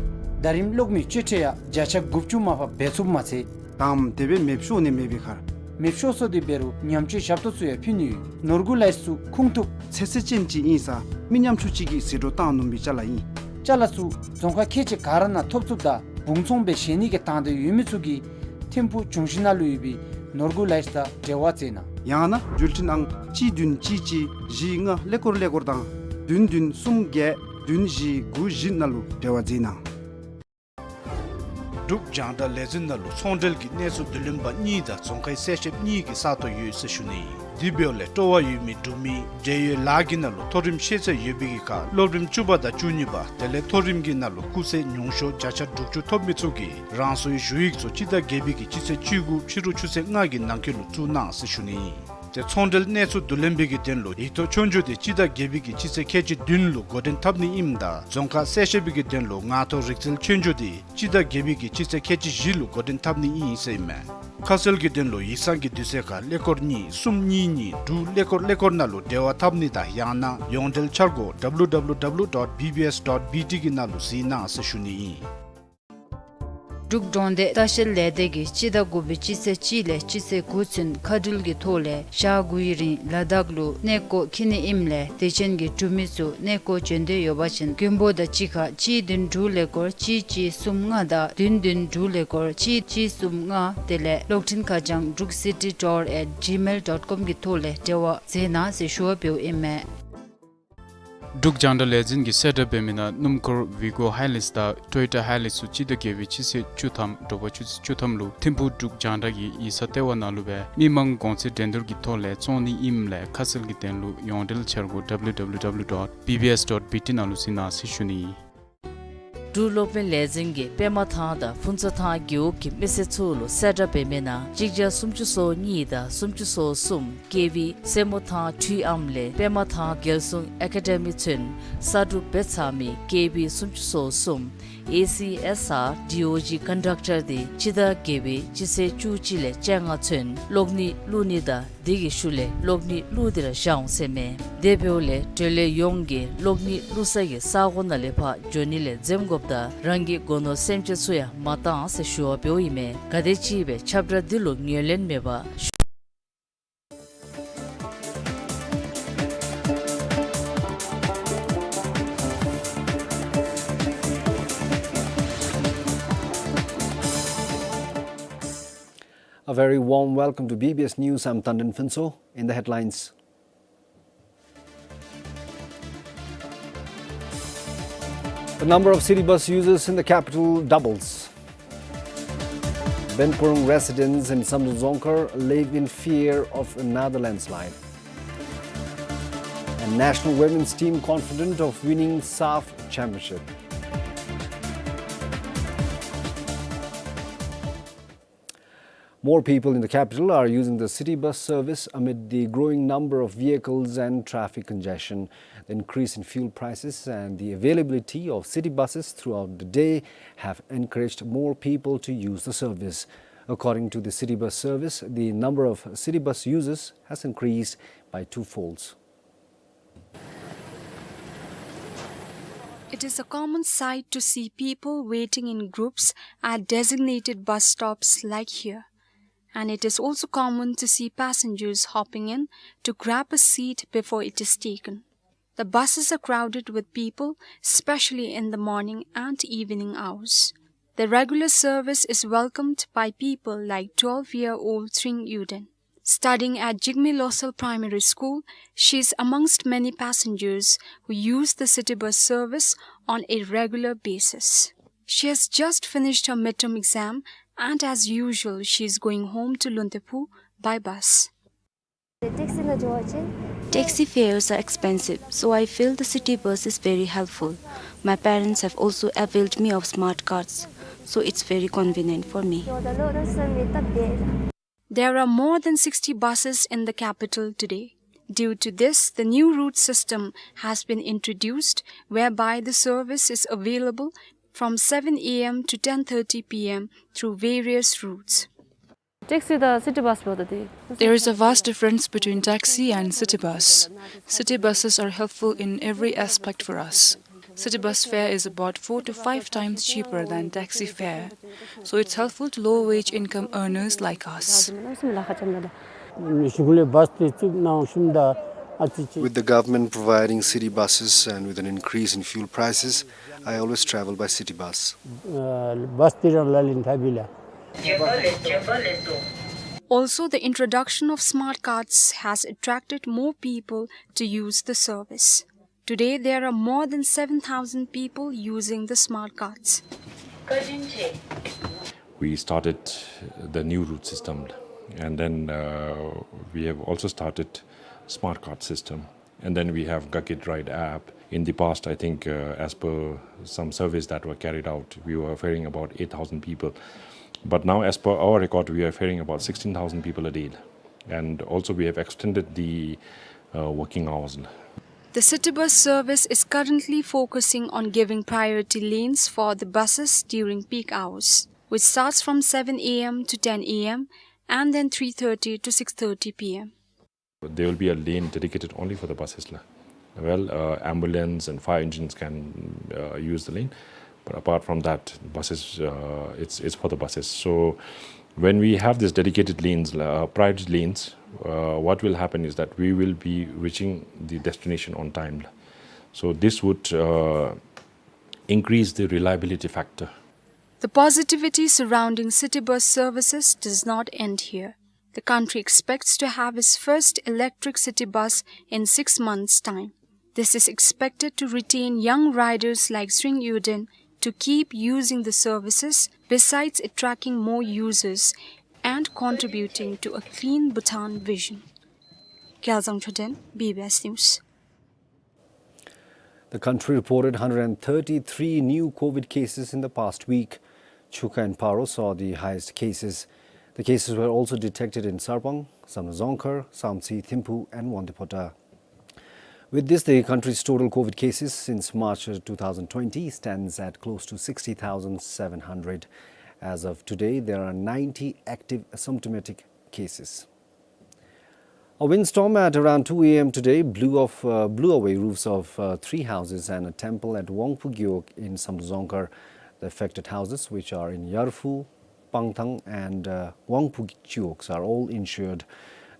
ཟླ་རིམ་གློག་མེ་གཅོད་འཕྲོ་ཡང་བརྒྱ་ཆ་དགུ་བཅུ་མར་ཕབ་འབད་ཚུགསཔ་མ་ཚད། དང་དེ་སྦེ་མེདཔ་ཤོར་ནི་མེད་པའི་ཁར། མེདཔ་ཤོར་སོང་སྟེ་འབད་རུང་ཉམས་བཅོས་ཞབས་ཏོག་ཚུ་ཡང་ཕུལ་ནི་ཡོད། ནོར་བུ་ལའིཊས་ཚུ་ཁུངས་ཐུབ། ཚད་ཚད་ཅན་ཅིག་ཨིན་ས་མི་ཉམ་ཆུང་ཅིག་གིས་ཟད་འགྲོ་བཏང་ནུམ་པའི་ཅ་ལ་ཨིན། ཅ་ལ་ཚུ་རྫོང་ཁག་ཁལ་གཅིག་ག་ར་ནང་ཐོབ་ཚུགསཔ་ད་བུང་ཚོང་སྦེ་བཞེས་ནི་གི་དང་འདོད་ཡོད་མི་ཚུ་གིས་ཐིམ་ཕུག་འབྱུང་བཞི་ནང་ལུ་ཡོད་པའི་ནོར་བུ་ལའིཊས་དང་འབྲེལ་བ་མཛད་གནང་། ཡང་ན་འགྲུལ་འཕྲིན་ཨང་གཅིག་བདུན་གཅིག་གཅིག་བཞི་ལྔ་ཀླད་ཀོར་ཀླད་ཀོར་དང་བདུན་བདུན་གསུམ་བརྒྱད་བདུན་བཞི་དགུ་བཞི་ནང་ལུ་འབྲེལ་བ་མཛད་གནང་། འབྲུག་རྒྱང་བསྒྲགས་ལས་འཛིན་ནང་ལུ་ཚོང་འབྲེལ་གྱི་གནས་ཚུལ་བསྡུ་ལེན་པ་གཉིས་དང་རྫོང་ཁའི་གསལ་བཤད་གཉིས་ཀྱི་ས་སྟོང་ཡོད་ཟེར་ཞུ་ནི་ཨིན། དེ་འབདཝ་ལས་སྤྲོ་བ་ཡོད་མི་འབྲུག་མི་འབྲེལ་ཡོད་ལཱ་གི་ནང་ལུ་མཐོ་རིམ་ཤེས་ཚད་ཡོད་པའི་གི་ཁར་སློབ་རིམ་བཅུ་པ་དང་བཅུ་གཉིས་པ་དེ་ལས་མཐོ་རིམ་གྱི་ནང་ལུ་སྐུགས་ཚད་ཉུང་ཤོས་བརྒྱ་ཆ་དྲུག་ཅུ་ཐོབ་མི་ཚུ་གིས་རང་སོའི་ཞུ་ཡིག་ཚུ་སྤྱི་ཟླ་བརྒྱད་པའི་གི་སྤྱི་ཚེས་བཅུ་དགུ་ཕྱི་རུ་ཆུ་ཚོད་ལྔ་གི་ནང་འཁོད་ལུ་བཙུགས་གནང་ཟེར་ཞུ་ནི་ཨིན། ཏེ་ཚོང་འབྲེལ་གནས་ཚུལ་བསྡུ་ལེན་པའི་གི་དོན་ལུ་ཡིག་ཐོག་ཆོས་རྒྱུགས་འདི་སྤྱི་ཟླ་བརྒྱད་པའི་གི་སྤྱི་ཚེས་ཁལ་གཅིག་བདུན་ལུ་འགོ་འདྲེན་འཐབ་ནི་ཨིནམ་ད་རྫོང་ཁ་གསལ་བཤད་པའི་གི་དོན་ལུ་ངག་ཐོག་རིག་རྩལ་ཆོས་རྒྱུགས་འདི་སྤྱི་ཟླ་བརྒྱད་པའི་གི་སྤྱི་ཚེས་ཁལ་གཅིག་བཞི་ལུ་འགོ་འདྲེན་འཐབ་ནི་ཨིན་ཟེར་ཨིན་མས། ཁ་གསལ་གྱི་དོན་ལུ་ཡིག་ཚང་གི་དུས་ཚོད་ཁར་ཀླད་ཀོར་གཉིས་གསུམ་གཉིས་གཉིས་དྲུག་ཀླད་ཀོར་ཀླད་ཀོར་ནང་ལུ་འབྲེལ་བ་འཐབ་ནི་དང་ཡང་ན་ཡོངས་འབྲེལ་འཆར་སྒོ་W W W dot B B S dot B T གི་ནང་ལུ་གཟིགས་གནང་ཟེར་ཞུ་ནི་ཨིན། འབྲུག་གྲོང་སྡེ་ལྟ་བཤལ་ལས་སྡེ་གིས་སྤྱི་ཟླ་དགུ་པའི་སྤྱི་ཚེས་གཅིག་ལས་སྤྱི་ཚེས་དགུ་ཚུན་མཁའ་འགྲུལ་གྱི་ཐོག་ལས་ཞག་དགུའི་རིང་ལ་དྭགས་ལུ་གནས་སྐོར་འཁྱིད་ནི་ཨིནམ་ལས་དད་ཅན་གྱི་འབྲུག་མི་ཚུ་གནས་སྐོར་བྱོན་འདོད་ཡོད་པ་ཅིན་མགོན་པོ་དང་གཅིག་ཁར་གཅིག་བདུན་དྲུག་ཀླད་ཀོར་གཅིག་གཅིག་གསུམ་ལྔ་དང་བདུན་བདུན་དྲུག་ཀླད་ཀོར་གཅིག་གཅིག་གསུམ་ལྔ་དེ་ལས་གློག་འཕྲིན་ཁ་བྱང་འབྲུག་སི་ཊི་ཊུར་ཨེཊ་ཇི་མེལ་ཌོཊ་ཀོམ་གི་ཐོག་ལས་འབྲེལ་བ་མཛད་གནང་ཟེར་ཞུ་བ་འབདཝ་ཨིན་མས། འབྲུག་རྒྱང་བསྒྲགས་ལས་འཛིན་གྱིས་གསལ་བསྒྲགས་འབད་མི་ནང་སྣུམ་འཁོར་ཝི་གོ་ཧའི་ལེགས་དང་ཊོ་ཡོ་ཊ་ཧའི་ལེགས་ཚུ་སྤྱི་ཟླ་བརྒྱད་པའི་སྤྱི་ཚེས་བཅུ་ཐམ་དྲོ་པ་ཆུ་ཚོད་བཅུ་ཐམ་ལུ་ཐིམ་ཕུག་འབྲུག་རྒྱང་བསྒྲགས་ཀྱི་ཡིག་ཚང་ལྟེ་བ་ནང་ལུ་སྦེ་མི་མང་གོང་ཚད་འགྲན་བསྡུར་གྱི་ཐོག་ལས་བཙོང་ནི་ཨིནམ་ལས་ཁ་གསལ་གྱི་དོན་ལུ་ཡོངས་འབྲེལ་འཆར་སྒོ་W W W dot B B S dot B T ནང་ལུ་གཟིགས་གནང་ཟེར་ཞུ་ནི་ཨིན། འབྲུག་གློག་འཕེན་ལས་འཛིན་གྱིས་པདྨ་ཐང་དང་ཕུན་ཚོགས་ཐང་རྒེད་འོག་གི་མི་སེར་ཚུ་ལུ་གསལ་བསྒྲགས་འབད་མི་ནང་གཅིག་བརྒྱ་སུམ་ཅུ་སོ་གཉིས་དང་སུམ་ཅུ་སོ་གསུམ་ཀེ་ཝི་སེར་མོ་ཐང་འཕྲུལ་ཨམ་ལས་པདྨ་ཐང་རྒྱལ་སྲུང་ཨེ་ཀ་ཌེ་མི་ཚུན་གསར་སྒྲུབ་འབད་ཚར་མི་ཀེ་ཝི་སུམ་ཅུ་སོ་གསུམ་ཨེ་སི་ཨེས་ཨར་ཌི་ཨོ་ཇི་ཀོན་ཌག་ཊར་འདི་སྤྱི་ཟླ་བརྒྱད་པའི་སྤྱི་ཚེས་བཅུ་གཅིག་ལས་བཅོ་ལྔ་ཚུན་གློག་ནི་བླུག་ནི་དང་ དེ་གི་ཤུལ་ལས་གློག་བརྙན་བླུགས་ཏེ་ར་བཞག་འོང་ཟེར་མས། དེ་འབདཝ་ལས་འབྲེལ་ཡོད་ཡོངས་ཀྱིས་གློག་བརྙན་བླུགས་ས་གི་ས་གོ་ནང་ལས་ཕར་འགྱོ་ནི་ལས་འཛེམ་དགོཔ་དང་རང་གི་སྒོ་ནོར་སེམས་ཅན་ཚུ་ཡང་མ་བཏང་ཟེར་ཞུ་བ་འབདཝ་ཨིན་མས། ག་དེ་ཅིག་སྦེ་ཁྱབ་བསྒྲགས་འདི་ལུ་ངོས་ལེན་མེད་པར། A very warm welcome to B B S News. I'm Tandon Phuntsho. In the headlines, the number of city bus users in the capital doubles. Benpurung residents in Samdrup Dzongkhar live in fear of another landslide. And national women's team confident of winning SAFF championship. More people in the capital are using the city bus service amid the growing number of vehicles and traffic congestion. The increase in fuel prices and the availability of city buses throughout the day have encouraged more people to use the service. According to the city bus service, the number of city bus users has increased by two folds. It is a common sight to see people waiting in groups at designated bus stops like here. And it is also common to see passengers hopping in to grab a seat before it is taken. The buses are crowded with people, especially in the morning and evening hours. The regular service is welcomed by people like twelve-year-old Sring Yuden. Studying at Jigme Losal Primary School, she is amongst many passengers who use the city bus service on a regular basis. She has just finished her midterm exam and, as usual, she is going home to Luntephu by bus. Taxi fares are expensive, so I feel the city bus is very helpful. My parents have also availed me of smart cards, so it's very convenient for me. There are more than sixty buses in the capital today. Due to this, the new route system has been introduced, whereby the service is available from seven A M to ten thirty P M through various routes. Taxi དང་city bus བོ་ད་དེ། There is a vast difference between taxi and city bus. City buses are helpful in every aspect for us. City bus fare is about four to five times cheaper than taxi fare, so it's helpful to low-wage income earners like us. With the government providing city buses and with an increase in fuel prices, I always travel by city bus. Also, the introduction of smart cards has attracted more people to use the service. Today, there are more than seven thousand people using the smart cards. We started the new route system, and then, uh, we have also started smart card system. And then we have Gakko Ride app. In the past, I think, uh, as per some surveys that were carried out, we were ferrying about eight thousand people. But now, as per our record, we are ferrying about sixteen thousand people a day. And also, we have extended the, uh, working hours. The city bus service is currently focusing on giving priority lanes for the buses during peak hours, which starts from seven A M to ten A M and then three thirty to six thirty P M. There will be a lane dedicated only for the buses la. Well, uh, ambulance and fire engines can, uh, use the lane, but apart from that, buses, uh, it's, it's for the buses. So when we have these dedicated lanes, uh, private lanes, uh, what will happen is that we will be reaching the destination on time. So this would, uh, increase the reliability factor. The positivity surrounding city bus services does not end here. The country expects to have its first electric city bus in six months' time. This is expected to retain young riders like Sring Yuden to keep using the services, besides attracting more users and contributing to a clean Bhutan vision. Gyalzang Choden, B B S News. The country reported hundred and thirty-three new COVID cases in the past week. Chuka and Paro saw the highest cases. The cases were also detected in Sarpang, Samdrup Dzongkhar, Samtse, Thimphu and Wangdue Phodrang. With this, the country's total COVID cases since March two thousand twenty stands at close to sixty thousand seven hundred. As of today, there are ninety active asymptomatic cases. A windstorm at around two a m today blew off, uh, blew away roofs of, uh, three houses and a temple at Wangpu Gewog in Samdrup Dzongkhar. The affected houses, which are in Yarphu, Pangthang and, uh, Wangpu Gewog, are all injured.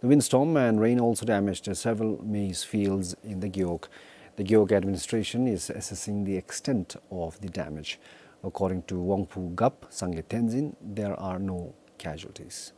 The windstorm and rain also damaged, uh, several maize fields in the Gewog. The Gewog administration is assessing the extent of the damage. According to Wangpu Gap Sangay Tenzin, there are no casualties.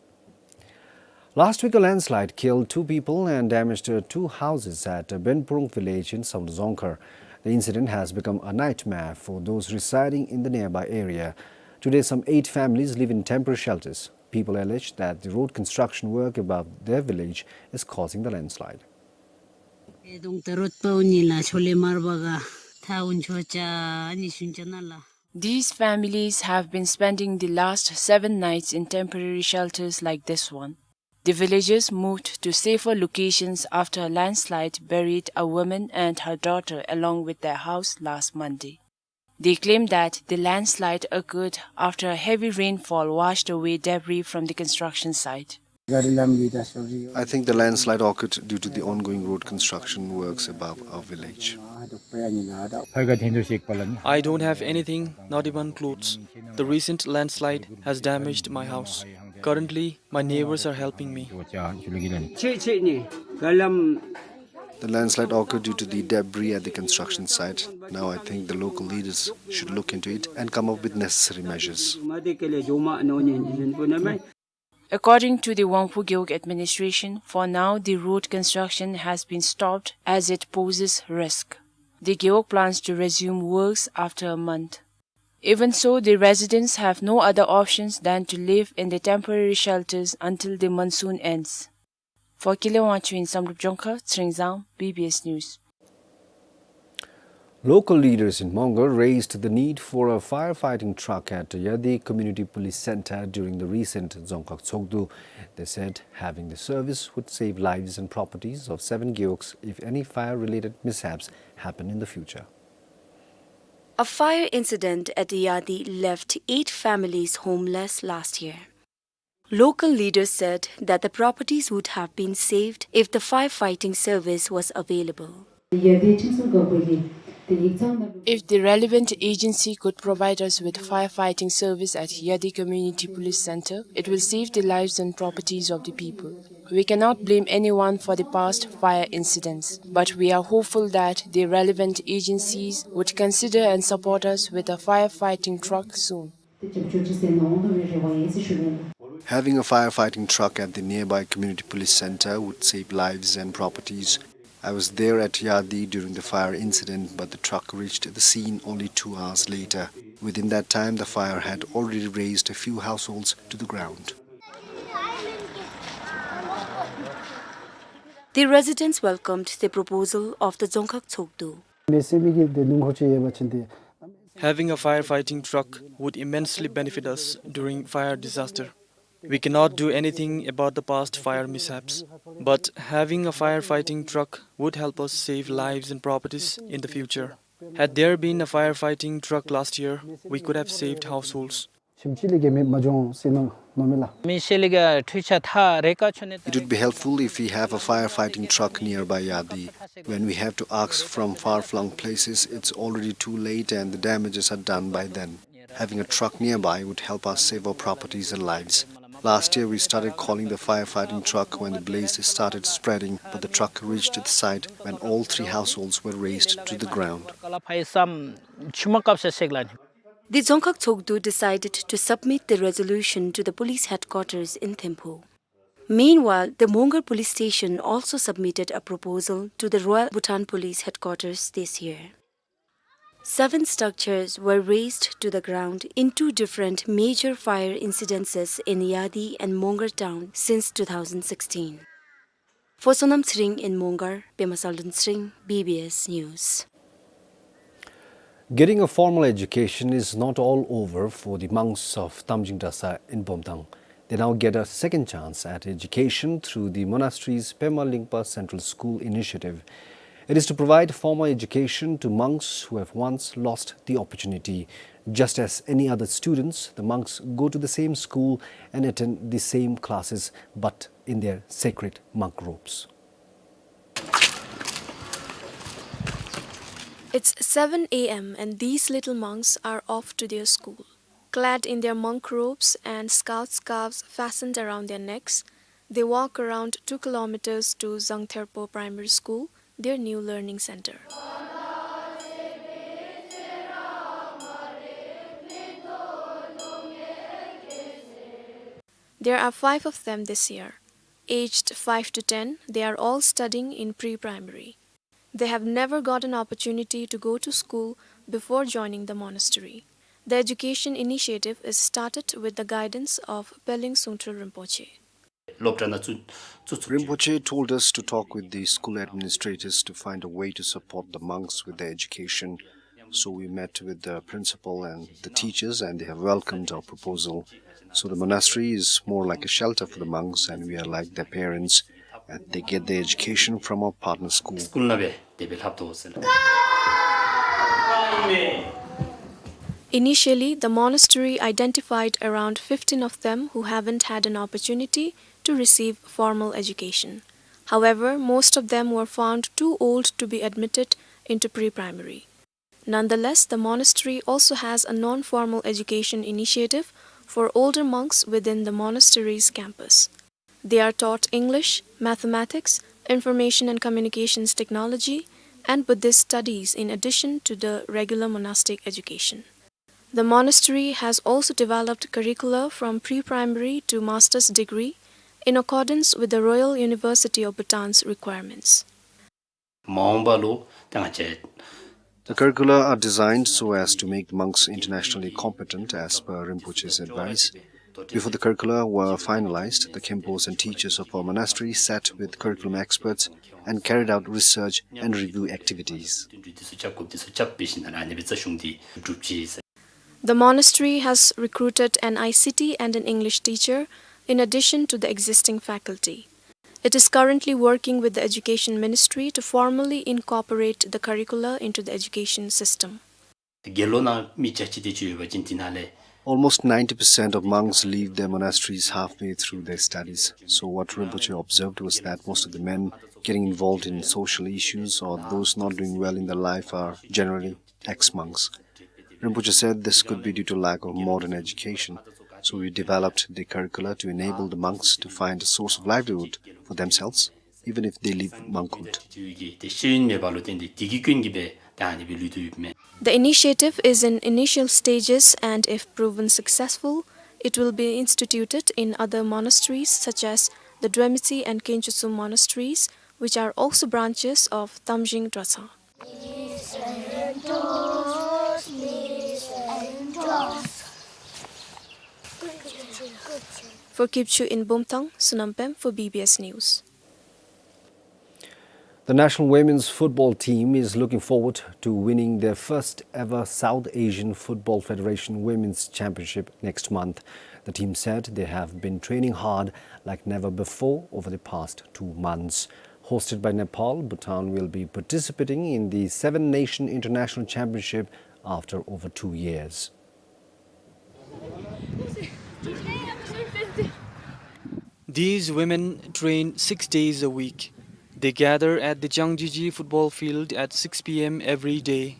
Last week, a landslide killed two people and damaged, uh, two houses at, uh, Benpurung village in Samdrup Dzongkhar. The incident has become a nightmare for those residing in the nearby area. Today, some eight families live in temporary shelters. People allege that the road construction work above their village is causing the landslide. These families have been spending the last seven nights in temporary shelters like this one. The villagers moved to safer locations after a landslide buried a woman and her daughter along with their house last Monday. They claim that the landslide occurred after a heavy rainfall washed away debris from the construction site. I think the landslide occurred due to the ongoing road construction works above our village. I don't have anything, not even clothes. The recent landslide has damaged my house. Currently, my neighbors are helping me. The landslide occurred due to the debris at the construction site. Now I think the local leaders should look into it and come up with necessary measures. According to the Wangpu Gewog administration, for now the road construction has been stopped as it poses risk. The Gewog plans to resume works after a month. Even so, the residents have no other options than to live in the temporary shelters until the monsoon ends. For Kile Wangchuk in Samdrup Dzongkhar, Tshering Zang, B B S News. Local leaders in Mongar raised the need for a firefighting truck at Yadi Community Police Center during the recent Dzongkhag Tshogdu. They said having the service would save lives and properties of seven gewogs if any fire-related mishaps happen in the future. A fire incident at Yadi left eight families homeless last year. Local leaders said that the properties would have been saved if the firefighting service was available. If the relevant agency could provide us with firefighting service at Yadi Community Police Center, it will save the lives and properties of the people. We cannot blame anyone for the past fire incidents, but we are hopeful that the relevant agencies would consider and support us with a firefighting truck soon. Having a firefighting truck at the nearby community police center would save lives and properties. I was there at Yadi during the fire incident, but the truck reached the scene only two hours later. Within that time, the fire had already razed a few households to the ground. The residents welcomed the proposal of the Dzongkhag Tshogdu. Having a firefighting truck would immensely benefit us during fire disaster. We cannot do anything about the past fire mishaps, but having a firefighting truck would help us save lives and properties in the future. Had there been a firefighting truck last year, we could have saved households. It would be helpful if we have a firefighting truck nearby Yadi. When we have to ask from far-flung places, it's already too late and the damages are done by then. Having a truck nearby would help us save our properties and lives. Last year, we started calling the firefighting truck when the blaze started spreading, but the truck reached the site when all three households were razed to the ground. The Dzongkhag Tshogdu decided to submit the resolution to the police headquarters in Thimphu. Meanwhile, the Mongar police station also submitted a proposal to the Royal Bhutan Police Headquarters this year. Seven structures were razed to the ground in two different major fire incidences in Yadi and Mongar town since two thousand sixteen. For Sonam Tshering in Mongar, Pema Saldun Tshering, B B S News. Getting a formal education is not all over for the monks of Tamjing Drasa in Bomtang. They now get a second chance at education through the monastery's Pema Lingpa Central School initiative. It is to provide formal education to monks who have once lost the opportunity. Just as any other students, the monks go to the same school and attend the same classes, but in their sacred monk robes. It's seven a m and these little monks are off to their school. Clad in their monk robes and scout scarves fastened around their necks, they walk around two kilometers to Zangtherpo Primary School, their new learning center. There are five of them this year. Aged five to ten, they are all studying in pre-primary. They have never got an opportunity to go to school before joining the monastery. The education initiative is started with the guidance of Peleng Sungtrul Rinpoche. སློབ་གྲྭ་ནང་བཙུགས་བཙུགས་བཙུགས། Rinpoche told us to talk with the school administrators to find a way to support the monks with their education. So we met with the principal and the teachers, and they have welcomed our proposal. So the monastery is more like a shelter for the monks, and we are like their parents, and they get their education from our partner school. སི་ཀུལ་ནང་སྦེ་དེ་སྦེ་ལྷབ་དོ་ཟེར་ལགས། Initially, the monastery identified around fifteen of them who haven't had an opportunity to receive formal education. However, most of them were found too old to be admitted into pre-primary. Nonetheless, the monastery also has a non-formal education initiative for older monks within the monastery's campus. They are taught English, mathematics, information and communications technology, and Buddhist studies in addition to the regular monastic education. The monastery has also developed curricula from pre-primary to master's degree in accordance with the Royal University of Bhutan's requirements. མ་འོངས་པ་ལུ་ད་ང་བཅས། The curricula are designed so as to make the monks internationally competent, as per Rinpoche's advice. Before the curricula were finalized, the Khenpos and teachers of our monastery sat with curriculum experts and carried out research and review activities. The monastery has recruited an I C T and an English teacher in addition to the existing faculty. It is currently working with the Education Ministry to formally incorporate the curricula into the education system. དགེ་སློང་ནང་མི་བརྒྱ་ཅིག་དེ་ཅིག་ཡོད་པ་ཅིན་དེ་ནང་ལས། Almost ninety percent of monks leave their monasteries halfway through their studies. So what Rinpoche observed was that most of the men getting involved in social issues or those not doing well in their life are generally ex-monks. Rinpoche said this could be due to lack of modern education, so we developed the curricula to enable the monks to find a source of livelihood for themselves, even if they leave monkhood. དེ་ཤེས་ཡོན་མེད་པ་ལུ་བརྟེན་ཏེ་དེ་གི་སྐྱོན་གྱིས་སྦེ་ད་ཨ་ནི་སྦེ་ལུས་ཏེ་ཡོདཔ་མས། The initiative is in initial stages, and if proven successful, it will be instituted in other monasteries such as the Dwemisi and Kenchutsu monasteries, which are also branches of Tamjing Dratshang. For Kipchu in Bumthang, Sonam Pem for B B S News. The national women's football team is looking forward to winning their first ever South Asian Football Federation Women's Championship next month. The team said they have been training hard like never before over the past two months. Hosted by Nepal, Bhutan will be participating in the Seven Nation International Championship after over two years. These women train six days a week. They gather at the Changjiji football field at six p m every day.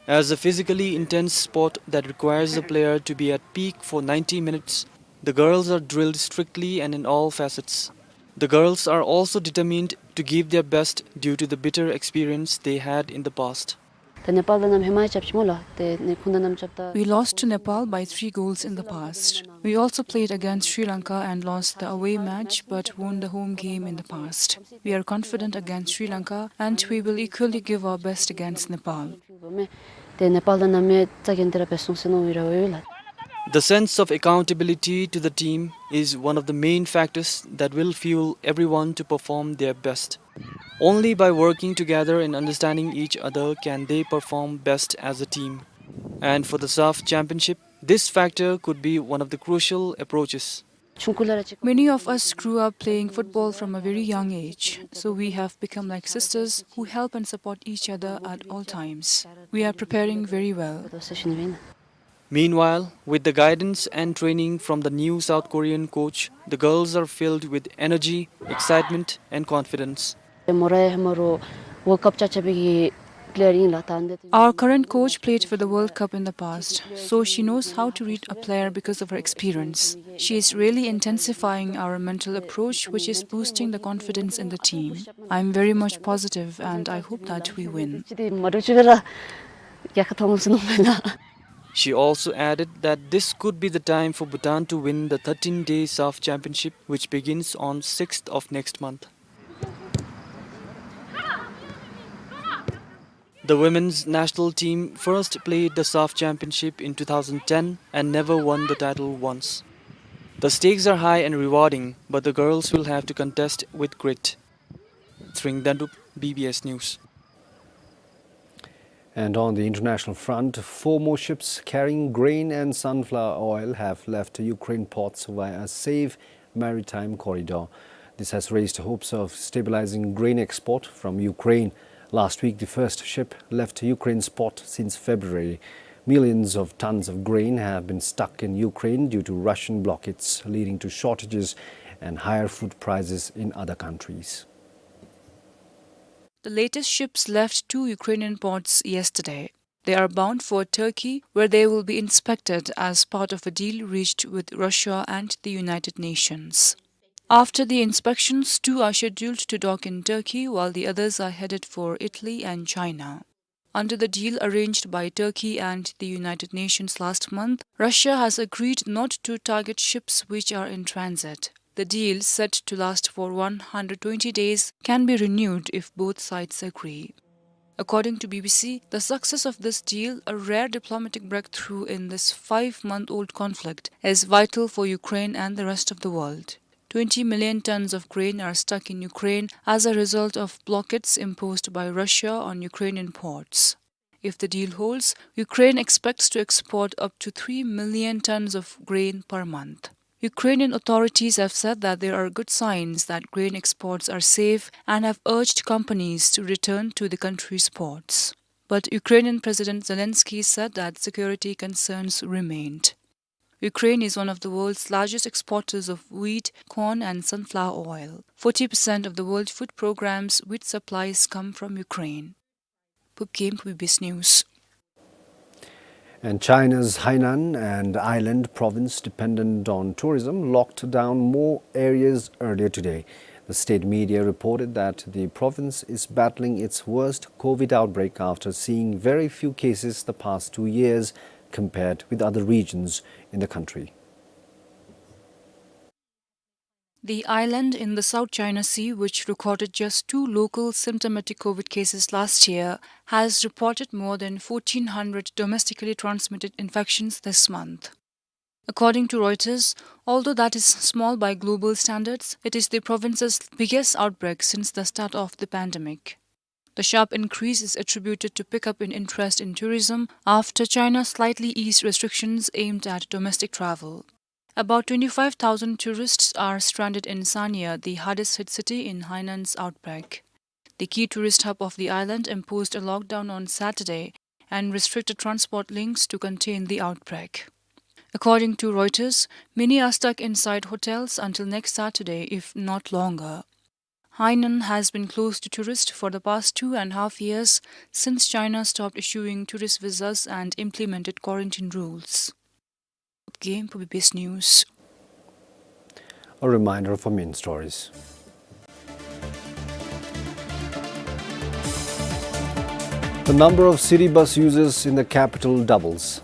As a physically intense sport that requires a player to be at peak for ninety minutes, the girls are drilled strictly and in all facets. The girls are also determined to give their best due to the bitter experience they had in the past. ད་ནེ་པཱལ་དང་ནམ་ཧེ་མ་རྐྱབ་ཅི་སྨོ་ལགས། ཏེ་ནེ་ཁོང་དང་ནམ་རྐྱབ་ད། We lost to Nepal by three goals in the past. We also played against Sri Lanka and lost the away match but won the home game in the past. We are confident against Sri Lanka and we will equally give our best against Nepal. ཏེ་ནེ་པཱལ་དང་ནམ་ཡང་རྩ་འགེངས་ཏེ་ར་འབད་སོང་ཟེར་མནོ་ཡི་ར་འོང་ལགས། The sense of accountability to the team is one of the main factors that will fuel everyone to perform their best. Only by working together and understanding each other can they perform best as a team. And for the SAF Championship, this factor could be one of the crucial approaches. Many of us grew up playing football from a very young age, so we have become like sisters who help and support each other at all times. We are preparing very well. Meanwhile, with the guidance and training from the new South Korean coach, the girls are filled with energy, excitement, and confidence. མོ་ར་ཧེ་མ་རོགས་World Cup རྐྱབ་རྐྱབ་པའི་གི་player ཨིན་ལགས། ད་འདི། Our current coach played for the World Cup in the past, so she knows how to read a player because of her experience. She is really intensifying our mental approach, which is boosting the confidence in the team. I'm very much positive and I hope that we win. She also added that this could be the time for Bhutan to win the thirteen-day SAFF Championship, which begins on sixth of next month. The women's national team first played the SAFF Championship in two thousand ten and never won the title once. The stakes are high and rewarding, but the girls will have to contest with grit. Tshering Dendup, B B S News. And on the international front, four more ships carrying grain and sunflower oil have left Ukraine ports via a safe maritime corridor. This has raised hopes of stabilizing grain export from Ukraine. Last week, the first ship left Ukraine's port since February. Millions of tons of grain have been stuck in Ukraine due to Russian blockades, leading to shortages and higher food prices in other countries. The latest ships left two Ukrainian ports yesterday. They are bound for Turkey, where they will be inspected as part of a deal reached with Russia and the United Nations. After the inspections, two are scheduled to dock in Turkey, while the others are headed for Italy and China. Under the deal arranged by Turkey and the United Nations last month, Russia has agreed not to target ships which are in transit. The deal, set to last for one hundred twenty days, can be renewed if both sides agree. According to B B C, the success of this deal, a rare diplomatic breakthrough in this five-month-old conflict, is vital for Ukraine and the rest of the world. Twenty million tons of grain are stuck in Ukraine as a result of blockades imposed by Russia on Ukrainian ports. If the deal holds, Ukraine expects to export up to three million tons of grain per month. Ukrainian authorities have said that there are good signs that grain exports are safe and have urged companies to return to the country's ports. But Ukrainian President Zelensky said that security concerns remained. Ukraine is one of the world's largest exporters of wheat, corn and sunflower oil. Forty percent of the World Food Programme's wheat supplies come from Ukraine. Pupgim, B B S News. And China's Hainan and island province dependent on tourism locked down more areas earlier today. The state media reported that the province is battling its worst COVID outbreak after seeing very few cases the past two years compared with other regions in the country. The island in the South China Sea, which recorded just two local symptomatic COVID cases last year, has reported more than fourteen hundred domestically transmitted infections this month. According to Reuters, although that is small by global standards, it is the province's biggest outbreak since the start of the pandemic. The sharp increase is attributed to pickup in interest in tourism after China slightly eased restrictions aimed at domestic travel. About twenty-five thousand tourists are stranded in Sanya, the hardest hit city in Hainan's outbreak. The key tourist hub of the island imposed a lockdown on Saturday and restricted transport links to contain the outbreak. According to Reuters, many are stuck inside hotels until next Saturday, if not longer. Hainan has been closed to tourists for the past two and a half years since China stopped issuing tourist visas and implemented quarantine rules. Pupgim, B B S News. A reminder of our main stories. The number of city bus users in the capital doubles.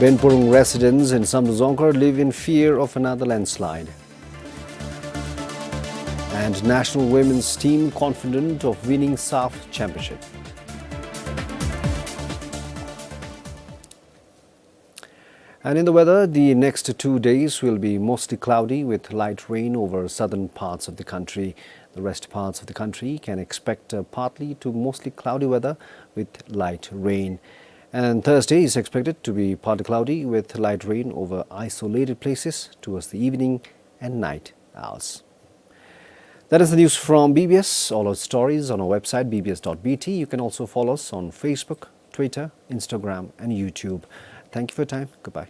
Benpurung residents in Samdrup Dzongkhar live in fear of another landslide. And national women's team confident of winning SAFF Championship. And in the weather, the next two days will be mostly cloudy with light rain over southern parts of the country. The rest parts of the country can expect a partly to mostly cloudy weather with light rain. And Thursday is expected to be partly cloudy with light rain over isolated places towards the evening and night hours. That is the news from B B S. All our stories on our website, B B S dot B T. You can also follow us on Facebook, Twitter, Instagram, and YouTube. Thank you for your time. Goodbye.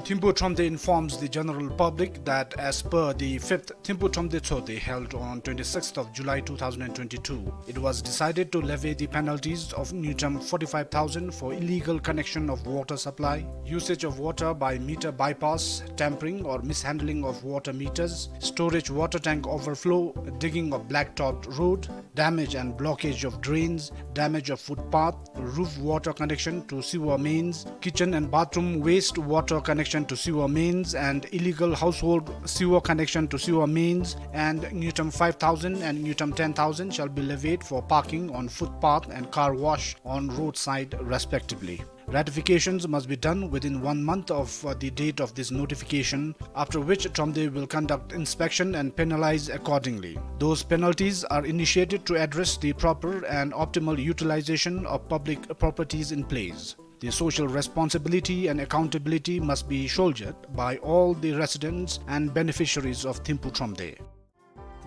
Thimphu Thromde informs the general public that as per the fifth Thimphu Thromde Tshogde held on twenty-sixth of July two thousand and twenty-two, it was decided to levy the penalties of ngultrum forty-five thousand for illegal connection of water supply, usage of water by meter bypass, tampering or mishandling of water meters, storage water tank overflow, digging of blacktopped road, damage and blockage of drains, damage of footpath, roof water connection to sewer mains, kitchen and bathroom waste water connection to sewer mains, and illegal household sewer connection to sewer mains, and ngultrum five thousand and ngultrum ten thousand shall be levied for parking on footpath and car wash on roadside, respectively. Ratifications must be done within one month of, uh, the date of this notification, after which Thromde will conduct inspection and penalize accordingly. Those penalties are initiated to address the proper and optimal utilization of public properties in place. The social responsibility and accountability must be shouldered by all the residents and beneficiaries of Thimphu Thromde.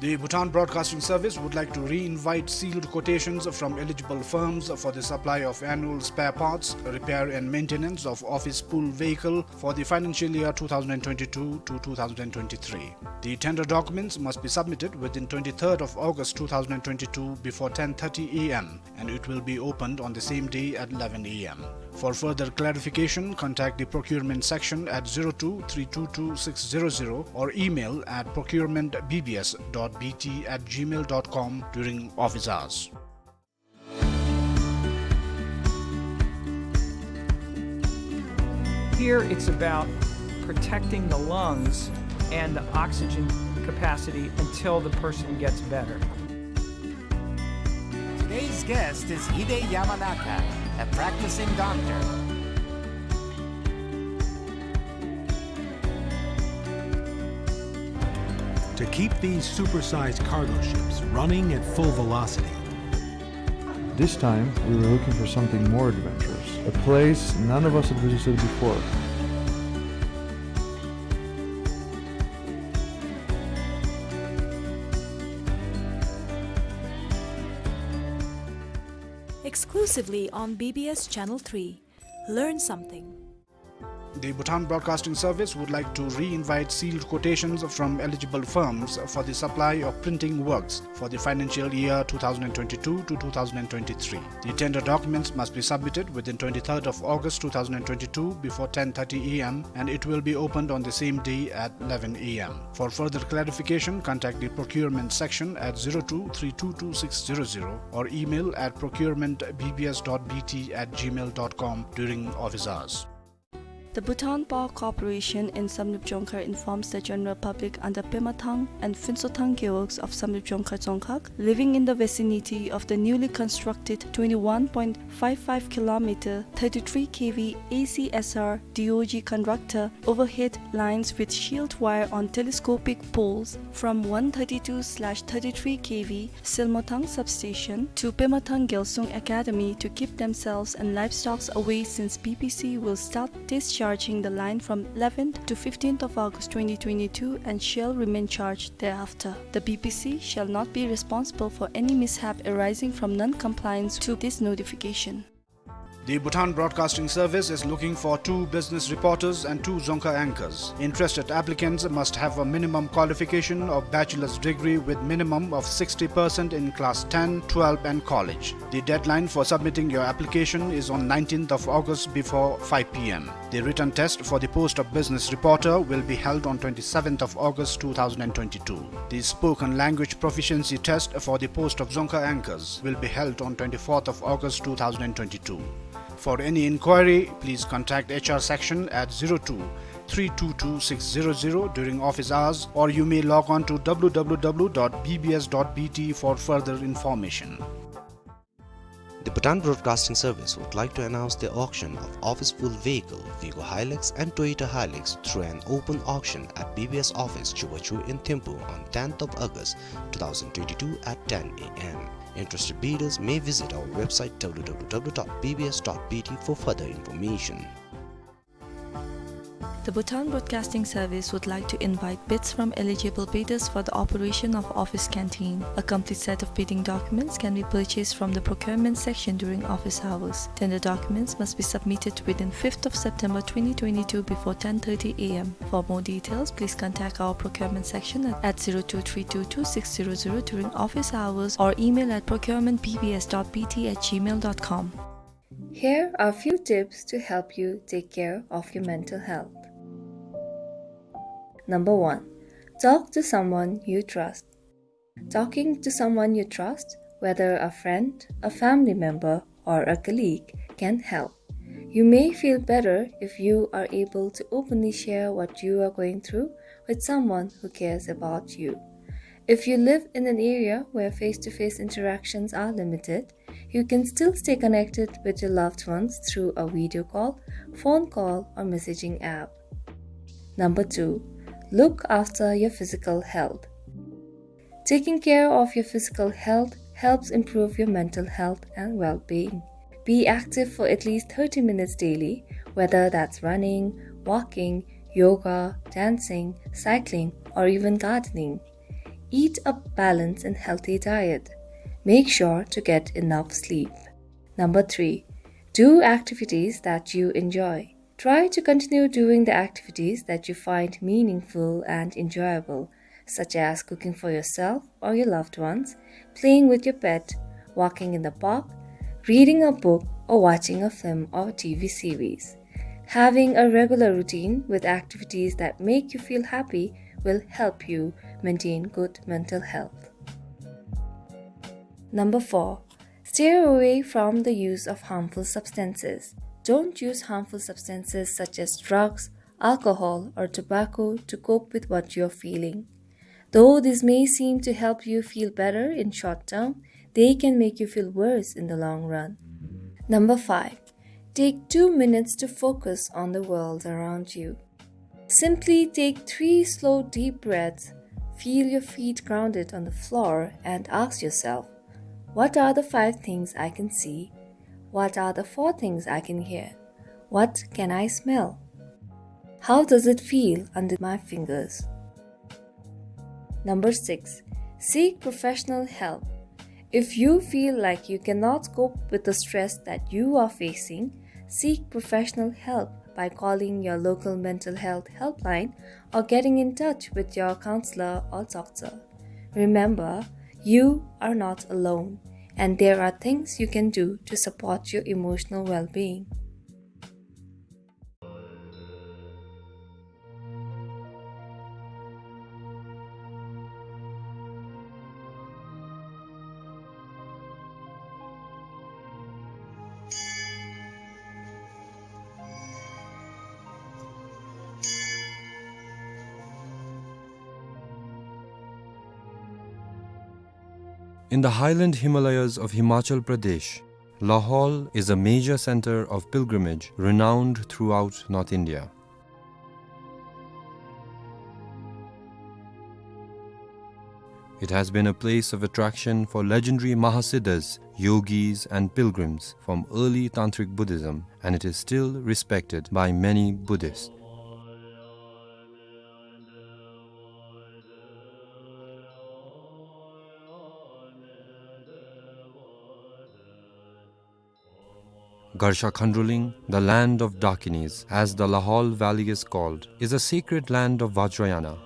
The Bhutan Broadcasting Service would like to re-invite sealed quotations from eligible firms for the supply of annual spare parts, repair and maintenance of office pool vehicle for the financial year two thousand twenty-two to two thousand twenty-three. The tender documents must be submitted within twenty-third of August two thousand twenty-two before ten thirty A M, and it will be opened on the same day at eleven A M. For further clarification, contact the procurement section at zero two three two two six zero zero or email at procurement B B S dot B T at gmail dot com during office hours. Here it's about protecting the lungs and the oxygen capacity until the person gets better. Today's guest is Hide Yamanaka, a practicing doctor. To keep these supersized cargo ships running at full velocity. This time, we were looking for something more adventurous, a place none of us had visited before. Exclusively on B B S Channel three. Learn something. The Bhutan Broadcasting Service would like to re-invite sealed quotations from eligible firms for the supply of printing works for the financial year two thousand twenty-two to two thousand twenty-three. The tender documents must be submitted within twenty-third of August two thousand twenty-two before ten thirty A M, and it will be opened on the same day at eleven A M. For further clarification, contact the procurement section at zero two three two two six zero zero or email at procurement B B S dot B T at gmail dot com during office hours. The Bhutan Power Corporation in Samdrup Jongkhar informs the general public under Pemathang and Phuntshothang Gewog of Samdrup Jongkhar Dzongkhag, living in the vicinity of the newly constructed twenty-one point five five kilometer, thirty-three K V A C S R D O G conductor overhead lines with shield wire on telescopic poles from one thirty-two slash thirty-three K V Selmothang substation to Pemathang Gyalsung Academy to keep themselves and livestock away, since B P C will start discharging the line from eleventh to fifteenth of August twenty twenty-two and shall remain charged thereafter. The B P C shall not be responsible for any mishap arising from non-compliance to this notification. The Bhutan Broadcasting Service is looking for two business reporters and two Dzongkha anchors. Interested applicants must have a minimum qualification of bachelor's degree with minimum of sixty percent in class ten, twelve and college. The deadline for submitting your application is on nineteenth of August before five P M. The written test for the post of business reporter will be held on twenty-seventh of August two thousand and twenty-two. The spoken language proficiency test for the post of Dzongkha anchors will be held on twenty-fourth of August two thousand and twenty-two. For any inquiry, please contact H R section at zero two three two two six zero zero during office hours, or you may log on to W W W dot B B S dot B T for further information. The Bhutan Broadcasting Service would like to announce the auction of office pool vehicle, Vigo Hilux and Toyota Hilux, through an open auction at B B S office, Chubachu in Thimphu on tenth of August two thousand twenty-two at ten A M. Interested bidders may visit our website W W W dot B B S dot B T for further information. The Bhutan Broadcasting Service would like to invite bids from eligible bidders for the operation of office canteen. A complete set of bidding documents can be purchased from the procurement section during office hours. Tender documents must be submitted within fifth of September twenty twenty-two before ten thirty a m. For more details, please contact our procurement section at, at zero two three two two six zero zero during office hours or email at procurement B B S dot B T at gmail dot com. Here are a few tips to help you take care of your mental health. Number one, talk to someone you trust. Talking to someone you trust, whether a friend, a family member, or a colleague, can help. You may feel better if you are able to openly share what you are going through with someone who cares about you. If you live in an area where face-to-face interactions are limited, you can still stay connected with your loved ones through a video call, phone call, or messaging app. Number two, look after your physical health. Taking care of your physical health helps improve your mental health and well-being. Be active for at least thirty minutes daily, whether that's running, walking, yoga, dancing, cycling, or even gardening. Eat a balanced and healthy diet. Make sure to get enough sleep. Number three, do activities that you enjoy. Try to continue doing the activities that you find meaningful and enjoyable, such as cooking for yourself or your loved ones, playing with your pet, walking in the park, reading a book, or watching a film or T V series. Having a regular routine with activities that make you feel happy will help you maintain good mental health. Number four, stay away from the use of harmful substances. Don't use harmful substances such as drugs, alcohol, or tobacco to cope with what you're feeling. Though this may seem to help you feel better in short term, they can make you feel worse in the long run. Number five, take two minutes to focus on the world around you. Simply take three slow, deep breaths, feel your feet grounded on the floor, and ask yourself, "What are the five things I can see? What are the four things I can hear? What can I smell? How does it feel under my fingers?" Number six, seek professional help. If you feel like you cannot cope with the stress that you are facing, seek professional help by calling your local mental health helpline or getting in touch with your counselor or doctor. Remember, you are not alone, and there are things you can do to support your emotional well-being. In the highland Himalayas of Himachal Pradesh, Lahaul is a major center of pilgrimage renowned throughout North India. It has been a place of attraction for legendary Mahasiddhas, yogis, and pilgrims from early Tantric Buddhism, and it is still respected by many Buddhists. Garsha Khandroling, the land of Dakinis, as the Lahaul Valley is called, is a sacred land of Vajrayana.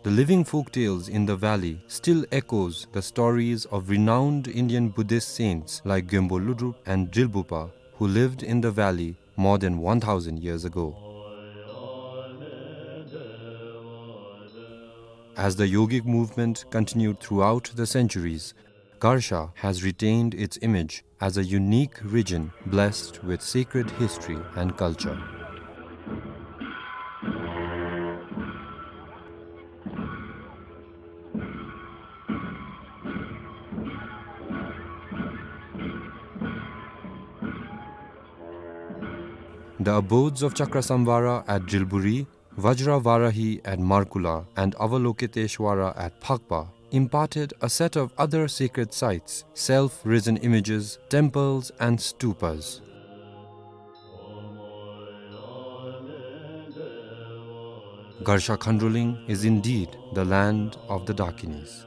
The living folktales in the valley still echoes the stories of renowned Indian Buddhist saints like Gyönpo Lodrop and Drilbugpa, who lived in the valley more than one thousand years ago. As the yogic movement continued throughout the centuries, Garsha has retained its image as a unique region blessed with sacred history and culture. The abodes of Chakrasamvara at Drilburi, Vajra Varahi at Markula, and Avalokiteshvara at Phakpa imparted a set of other sacred sites, self-risen images, temples, and stupas. Garsha Khandroling is indeed the land of the Dakinis.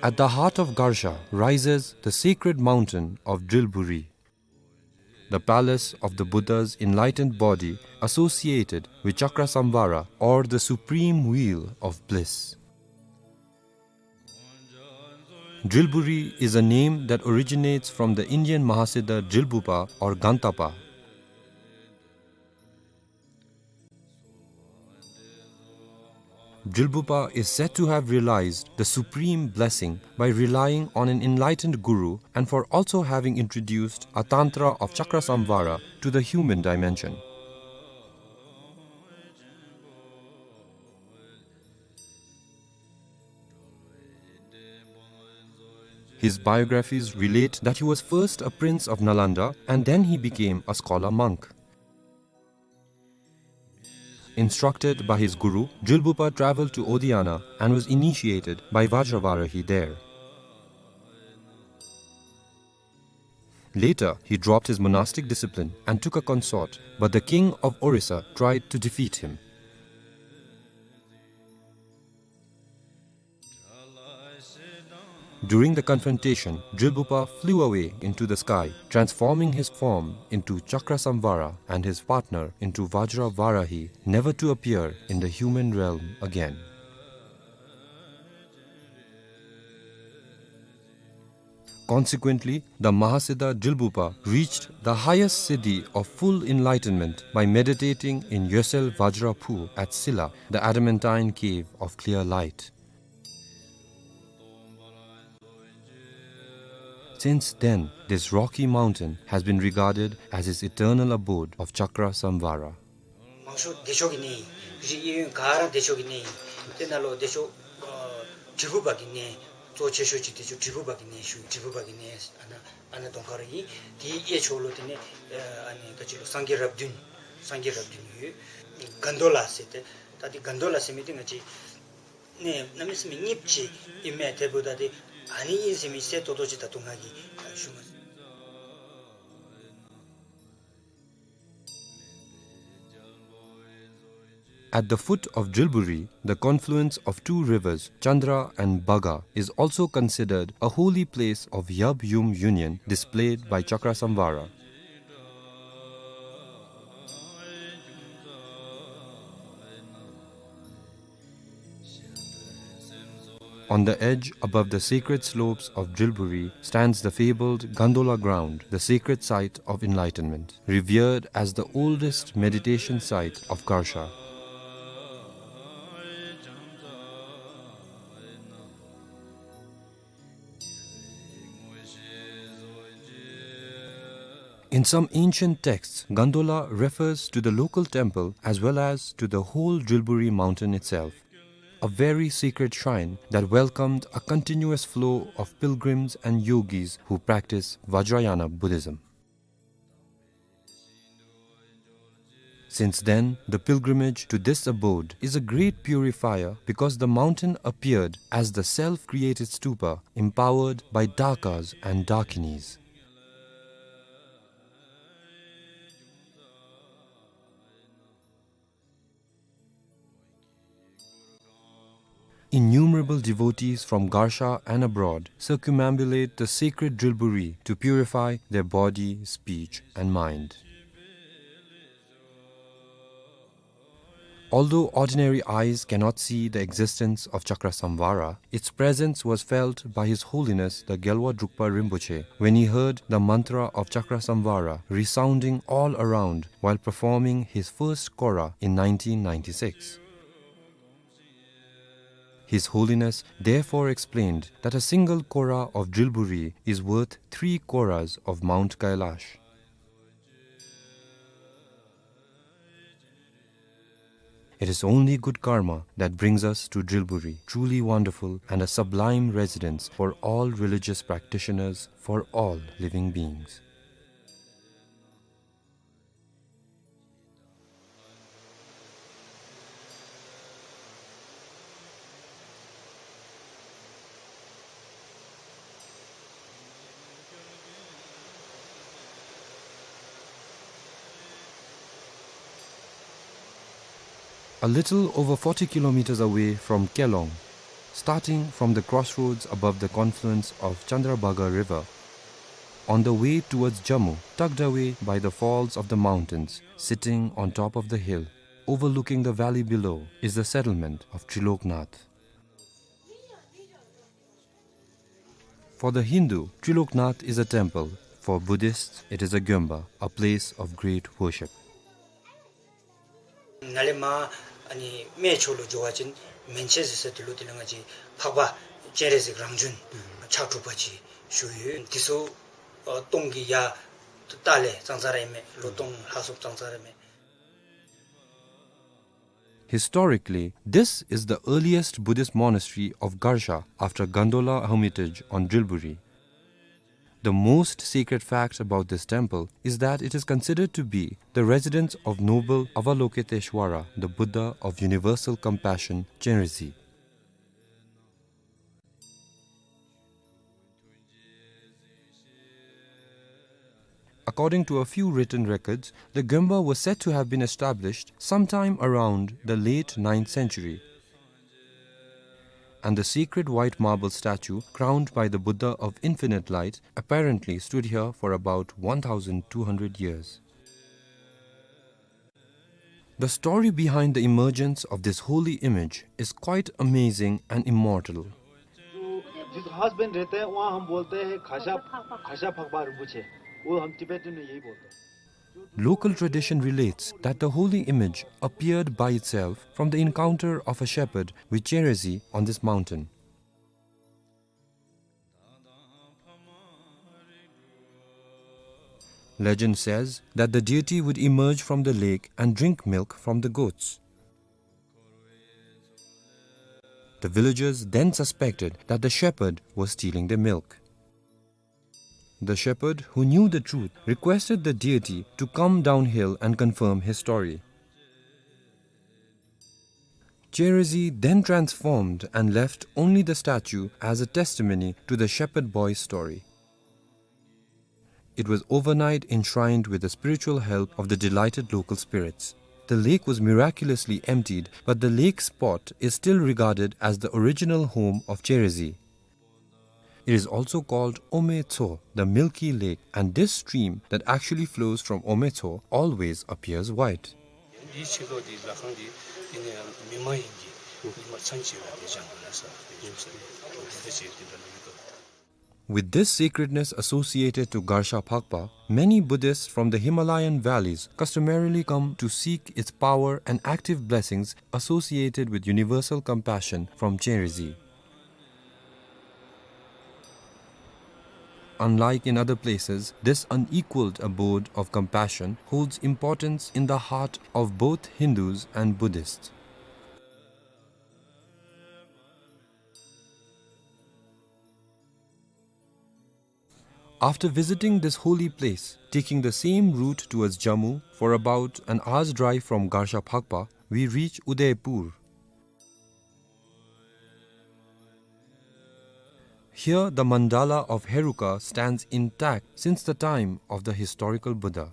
At the heart of Garsha rises the sacred mountain of Drilburi, the palace of the Buddha's enlightened body associated with Chakrasamvara, or the supreme wheel of bliss. Drilburi is a name that originates from the Indian Mahasiddha Drilbupa or Gantapa. Drilbupa is said to have realized the supreme blessing by relying on an enlightened guru and for also having introduced a tantra of Chakrasamvara to the human dimension. His biographies relate that he was first a prince of Nalanda and then he became a scholar monk. Instructed by his guru, Drilbupa traveled to Odiyana and was initiated by Vajravarahi there. Later, he dropped his monastic discipline and took a consort, but the king of Orissa tried to defeat him. During the confrontation, Drilbupa flew away into the sky, transforming his form into Chakrasamvara and his partner into Vajravarahi, never to appear in the human realm again. Consequently, the Mahasiddha Drilbupa reached the highest siddhi of full enlightenment by meditating in Yosel Vajra Phu at Silla, the adamantine cave of clear light. Since then, this rocky mountain has been regarded as his eternal abode of Chakra Samvara. མང་ཤོས་བདེ་མཆོག་གི་གནས་ཨིན། གཞི་གཡས་གཡོན་ག་ར་བདེ་མཆོག་གི་གནས་ཨིན། དེ་ནང་ལུ་བདེ་མཆོག་ཨ་དྲིལ་བུ་པ་གི་གནས་གཙོ་ཆེ་ཤོས་ཅིག་བདེ་མཆོག་དྲིལ་བུ་པ་གི་གནས་ཞུ། དྲིལ་བུ་པ་གི་གནས་ཨ་ནཱ་ཨ་ནཱ་གདོང་ཁར་ཨིན། དེའི་གཡས་ཕྱོགས་ལུ་དེ་ནས་ཨ་ནི་ད་ཅི་ལུ་སངས་རྒྱས་རབས་བདུན་སངས་རྒྱས་རབས་བདུན་ཡོད། གན་དོ་ལ་ཟེར་ཏེ་ད་དེ་གན་དོ་ལ་ཟེར་མི་དེ་ང་བཅས་གནས་གནམ་མེད་ས་མེད་རྙིངམ་ཅིག་ཨིན་མས། དེ་འབདཝ་ད་དེ་ཨ་ནི་ཨིན་ཟེར་མི་གསལ་ཏོག་ཏོ་ཅིག་ད་ལྟོ་ང་གིས་ཞུ་མ་ཚུགས། At the foot of Drilburi, the confluence of two rivers, Chandra and Baga, is also considered a holy place of Yab Yum union displayed by Chakra Samvara. On the edge, above the sacred slopes of Drilburi, stands the fabled Gandola ground, the sacred site of enlightenment, revered as the oldest meditation site of Garsha. In some ancient texts, Gandola refers to the local temple as well as to the whole Drilburi mountain itself, a very sacred shrine that welcomed a continuous flow of pilgrims and yogis who practice Vajrayana Buddhism. Since then, the pilgrimage to this abode is a great purifier because the mountain appeared as the self-created stupa empowered by Dakas and Dakinis. Innumerable devotees from Garsha and abroad circumambulate the sacred Drilburi to purify their body, speech, and mind. Although ordinary eyes cannot see the existence of Chakra Samvara, its presence was felt by His Holiness the Gyalwa Drukpa Rinpoche when he heard the mantra of Chakra Samvara resounding all around while performing his first kora in nineteen ninety-six. His Holiness therefore explained that a single kora of Drilburi is worth three koras of Mount Kailash. It is only good karma that brings us to Drilburi, truly wonderful and a sublime residence for all religious practitioners, for all living beings. A little over forty kilometers away from Kelong, starting from the crossroads above the confluence of Chandrabhaga River, on the way towards Jammu, tucked away by the falls of the mountains, sitting on top of the hill, overlooking the valley below, is the settlement of Triloknath. For the Hindu, Triloknath is a temple. For Buddhists, it is a Gyomba, a place of great worship. ནཱ་ལས་མར་ཨ་ནི་སྨད་ཕྱོགས་ལུ་འགྱོ་བ་ཅིན་མན་ཆད་ཟེར་ས་དེ་ལུ་དེ་ལས་ང་བཅས་འཕགས་པ་སྤྱན་རས་གཟིགས་རང་བྱོན་ཕྱག་དྲུག་པ་ཅིག་བཞུགས་ཡོད། དེ་ཚུ་ཨ་སྟོང་གི་ཡར་ལྟག་ལས་ཙང་ཙང་ར་ཨིན་མས། ལོ་སྟོང་ལྷག་སོངམ་ཙང་ཙང་ར་ཨིན་མས། Historically, this is the earliest Buddhist monastery of Garsha after Gandola Hermitage on Drilburi. The most sacred fact about this temple is that it is considered to be the residence of noble Avalokiteshvara, the Buddha of universal compassion, Chenrezig. According to a few written records, the Gyomba was said to have been established sometime around the late ninth century, and the sacred white marble statue crowned by the Buddha of Infinite Light apparently stood here for about one thousand two hundred years. The story behind the emergence of this holy image is quite amazing and immortal. जो जिस हस्बैंड रहते हैं, वहाँ हम बोलते हैं खासा, खासा फकबा रिंपोछे। वो हम टिबेटन में यही बोलते हैं। Local tradition relates that the holy image appeared by itself from the encounter of a shepherd with Chenrezig on this mountain. Legend says that the deity would emerge from the lake and drink milk from the goats. The villagers then suspected that the shepherd was stealing their milk. The shepherd, who knew the truth, requested the deity to come downhill and confirm his story. Chenrezig then transformed and left only the statue as a testimony to the shepherd boy's story. It was overnight enshrined with the spiritual help of the delighted local spirits. The lake was miraculously emptied, but the lake spot is still regarded as the original home of Chenrezig. It is also called Ome Tso, the milky lake, and this stream that actually flows from Ome Tso always appears white. འདིའི་ཕྱི་ལོགས་འདི་ལྷ་ཁང་འདི་འདི་ནི་མི་མ་ཡིན་གྱི་ཉི་མ་མཚན་ཆེ་བ་འདི་བྱང་གི་ན་ས་འདི་བཞུགས་ས་འདི་འདི་འདི་ཅེས་འདི་འདྲ་ལུ་ཡོད་དོ། With this sacredness associated to Garsha Phakpa, many Buddhists from the Himalayan valleys customarily come to seek its power and active blessings associated with universal compassion from Chenrezig. Unlike in other places, this unequaled abode of compassion holds importance in the heart of both Hindus and Buddhists. After visiting this holy place, taking the same route towards Jammu for about an hour's drive from Garsha Phakpa, we reach Udaipur. Here, the mandala of Heruka stands intact since the time of the historical Buddha.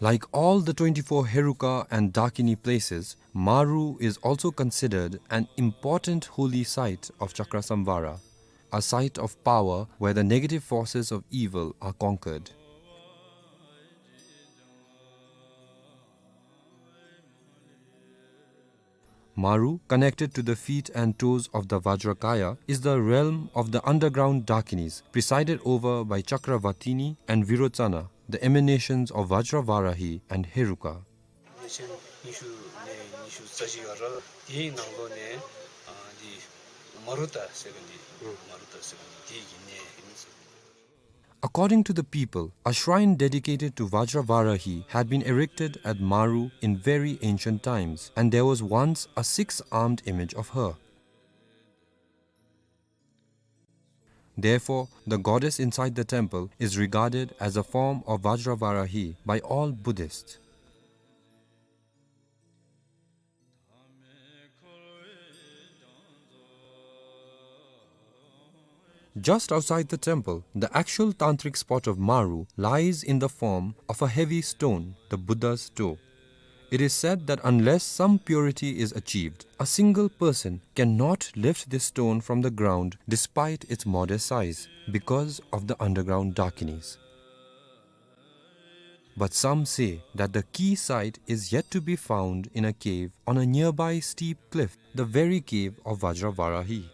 Like all the twenty-four Heruka and Dakini places, Maru is also considered an important holy site of Chakrasamvara, a site of power where the negative forces of evil are conquered. Maru, connected to the feet and toes of the Vajrakaya, is the realm of the underground Dakinis, presided over by Chakravatini and Virochana, the emanations of Vajravarahi and Heruka. གནས་ཆེན་ཉི་ཤུ་ནས་ཉི་ཤུ་རྩ་གཅིག་བར་དེའི་ནང་ལོགས་ནས་ཨ་འདི་ མ་རུ་ཏ་ཟེར་མི་འདི་མ་རུ་ཏ་ཟེར་མི་འདི་དེ་གི་གནས་ཨིན་ཟེར། According to the people, a shrine dedicated to Vajravarahi had been erected at Maru in very ancient times, and there was once a six-armed image of her. Therefore, the goddess inside the temple is regarded as a form of Vajravarahi by all Buddhists. Just outside the temple, the actual tantric spot of Maru lies in the form of a heavy stone, the Buddha's toe. It is said that unless some purity is achieved, a single person cannot lift this stone from the ground despite its modest size because of the underground Dakinis. But some say that the key site is yet to be found in a cave on a nearby steep cliff, the very cave of Vajravarahi.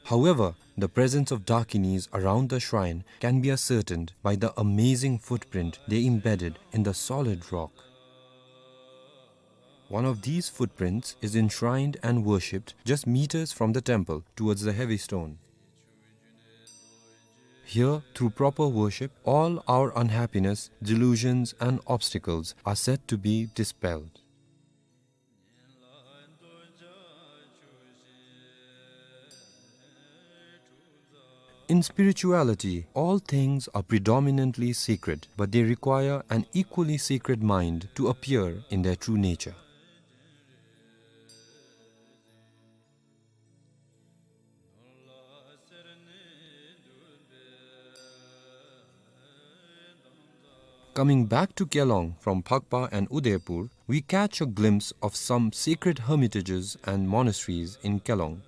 However, the presence of Dakinis around the shrine can be ascertained by the amazing footprint they embedded in the solid rock. One of these footprints is enshrined and worshipped just meters from the temple towards the heavy stone. Here, through proper worship, all our unhappiness, delusions, and obstacles are said to be dispelled. In spirituality, all things are predominantly sacred, but they require an equally sacred mind to appear in their true nature. Coming back to Kelong from Phakpa and Udaipur, we catch a glimpse of some sacred hermitages and monasteries in Kelong.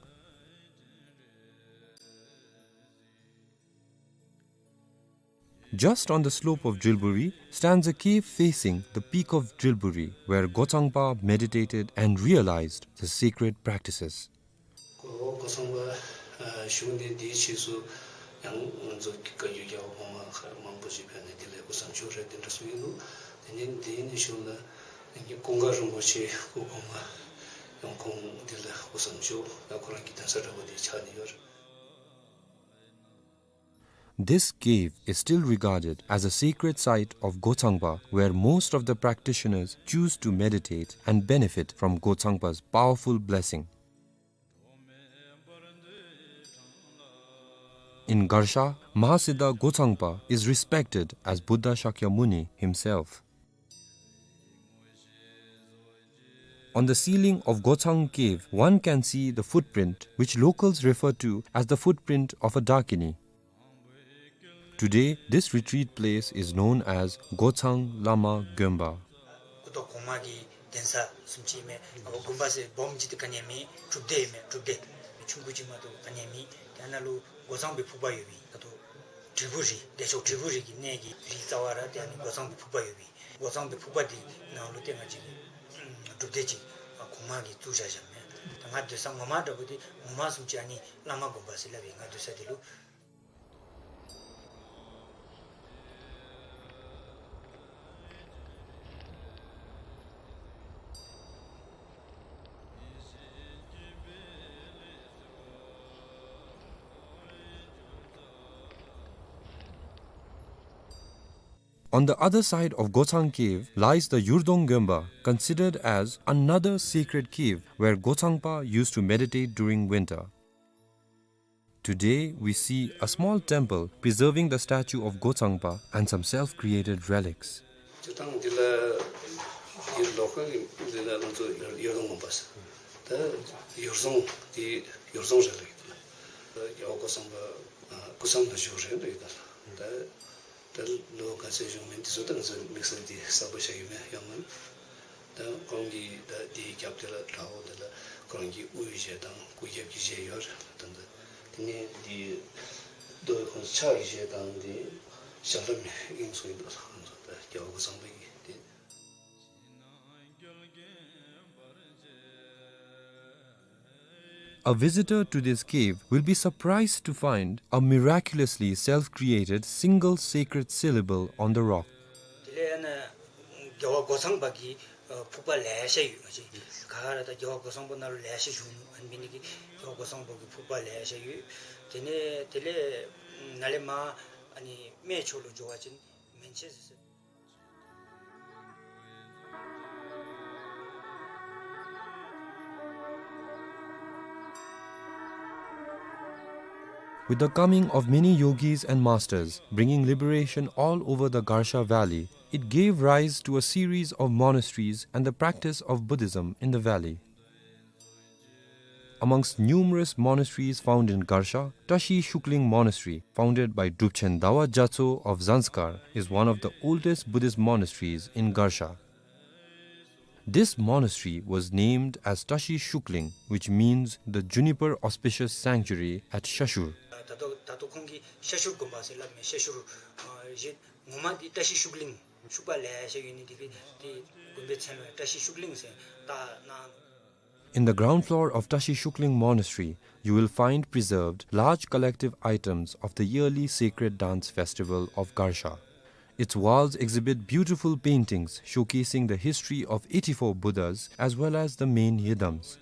Just on the slope of Drilburi stands a cave facing the peak of Drilburi, where Gochangpa meditated and realized the sacred practices. གོ་གོ་ཚང་པ་ཨ་བཞུགས་གནས་འདིའི་ཕྱིས་སུ་ཡང་ང་ཚོ་བཀའ་བརྒྱུད་རྒྱལ་བ་གོང་མ་ཁག་མང་པོ་ཅིག་ཕེབས་ནས་འདི་ལས་སྐུ་མཚམས་འཇོག་རེད་དེ་འདྲ་གསུངས་ཡོད་འདུག། དེ་ནས་འདི་ནས་བཞུགས་ན་ཡང་ཀུན་དགའ་རིན་པོ་ཆེ་སྐུ་གོང་མ་ཡང་ཁོང་འདི་ལས་སྐུ་མཚམས་འཇོག་ད་ཁོ་རང་གི་གདན་ས་འདྲ་པོ་འདི་ཆགས་ནས་ཡོད་རེད། This cave is still regarded as a sacred site of Gochangpa, where most of the practitioners choose to meditate and benefit from Gochangpa's powerful blessing. In Garsha, Mahasiddha Gochangpa is respected as Buddha Shakyamuni himself. On the ceiling of Gochang Cave, one can see the footprint which locals refer to as the footprint of a Dakini. Today, this retreat place is known as Gochang Lama Gonpa. སྐུ་ཐོག་གོང་མ་གི་གདན་ས་བཟུམ་ཅིག་མས། ཨ་དགོན་པ་ཟེར་སྦོམ་ཅིག་དེ་ག་ནི་ཡང་མེད། སྒྲུབ་སྡེ་མས། སྒྲུབ་སྡེ་ཆུང་ཀུ་ཅིག་མ་གཏོགས་ག་ནི་ཡང་མེད། དེ་ནང་ལུ་འགོ་གཙང་པའི་ཕུག་པ་ཡོད་པས། ད་ལྟོ་དྲིལ་བུ་རི་བདེ་མཆོག་དྲིལ་བུ་རི་གི་གནས་ཀྱི་རི་རྩ་བ་ར་དེ་ཨ་ནི་འགོ་གཙང་པའི་ཕུག་པ་ཡོད་པས། འགོ་གཙང་པའི་ཕུག་པ་དེ་ནང་ལུ་ཏེ་ང་བཅས་ཀྱི་སྒྲུབ་སྡེ་ཅིག་གོང་མ་གིས་བཙུགས་བཞག་བཞགཔ་མས། ད་ང་སྡོད་ས་ངོ་མ་འདྲ་པོ་དེ་ངོ་མ་བཟུམ་ཅིག་ཨ་ནི་བླ་མ་དགོན་པ་ཟེར་སླབ་པས། ང་སྡོད་ས་དེ་ལུ། On the other side of Gochang Cave lies the Yurdong Gonpa, considered as another sacred cave where Gochangpa used to meditate during winter. Today, we see a small temple preserving the statue of Gochangpa and some self-created relics. སྤྱིར་བཏང་འདི་ལ་འདི་ལོ་ཁ་གི་འདི་ལ་ང་ཚོ་ཡོར་ཡོར་དོང་ངོ་པ་ཟེར། ད་ཡོར་རྫོང་འདི་ཡོར་རྫོང་རེད་ལབ་ཀྱི་འདུག་ལགས། ད་རྒྱལ་བ་སྐུ་ཚང་པ་ཨ་སྐུ་མཚམས་ལ་བཞུགས་རེད་ལབ་ཀྱི་འདུག་ལགས། ད་ད་ལོ་ག་ཚོད་བཞུགས་མིན་འདི་ཚོ་ད་ང་ཚོ་དམིགས་བསལ་འདི་གསལ་པོ་ཆགས་ཀྱི་མེད། ཡང་མིན་ད་ཁོང་གི་ད་འདིའི་རྒྱབ་དེ་ལ་བྲག་འོག་དེ་ལ་ཁོང་གི་དབུའི་གཞས་དང་སྐུ་རྒྱབ་ཀྱི་གཞས་ཡོད་རེད། ད་ད་དེ་ནས་འདི་རྡོ་ཁོང་ཕྱག་གི་གཞས་དང་འདི་ཞབས་ལྷམ་ཨིན་ཚུགས་ཀྱི་འདུག་ལགས། ང་ཚོ་ད་རྒྱལ་བ་སྐུ་ཚང་པ་གི་འདི། A visitor to this cave will be surprised to find a miraculously self-created single sacred syllable on the rock. དེ་ལས་ཨ་ནི་རྒྱལ་བ་འགོ་ཚང་པ་གིས་ ཨ་ཕུག་པ་ལེ་ཤ་ཡོད། ང་བཅས་ག་ར་ད་རྒྱལ་བ་གོ་གསོན་པོ་ནང་ལུ་ལེ་ཤ་བཞུགས་ནུག། ཨ་ནི་འབད་ནི་དེ་གིས་རྒྱལ་བ་གོ་གསོན་པོ་གི་ཕུག་པ་ལེ་ཤ་ཡོད། དེ་ནས་དེ་ལས་ནཱ་ལས་མར་ཨ་ནི་སྨད་ཕྱོགས་ལུ་འགྱོ་བ་ཅིན་མན་ཆད་ཟེར། With the coming of many yogis and masters, bringing liberation all over the Garsha Valley, it gave rise to a series of monasteries and the practice of Buddhism in the valley. Amongst numerous monasteries found in Garsha, Tashi Shukling Monastery, founded by Drupchen Dawa Gyatso of Zanskar, is one of the oldest Buddhist monasteries in Garsha. This monastery was named as Tashi Shukling, which means the juniper auspicious sanctuary at Shashur. ད་ལྟོ་ད་ལྟོ་ཁོང་གིས་ཤ་ཤུར་དགོན་པ་ཟེར་སླབ་མས། ཤ་ཤུར་ཨ་གཞི་ངོ་མ་འདི་བཀྲ་ཤིས་ཤུགས་གླིང་ཤུག་པ་ལེ་ཤ་ཡོད་ནི་འདི་གིས་འདི་དགོན་པའི་མཚན་ལུ་བཀྲ་ཤིས་ཤུགས་གླིང་ཟེར་བཏགས་གནང་། In the ground floor of Tashi Shukling Monastery, you will find preserved large collective items of the yearly sacred dance festival of Garsha. Its walls exhibit beautiful paintings showcasing the history of eighty-four Buddhas as well as the main yidams.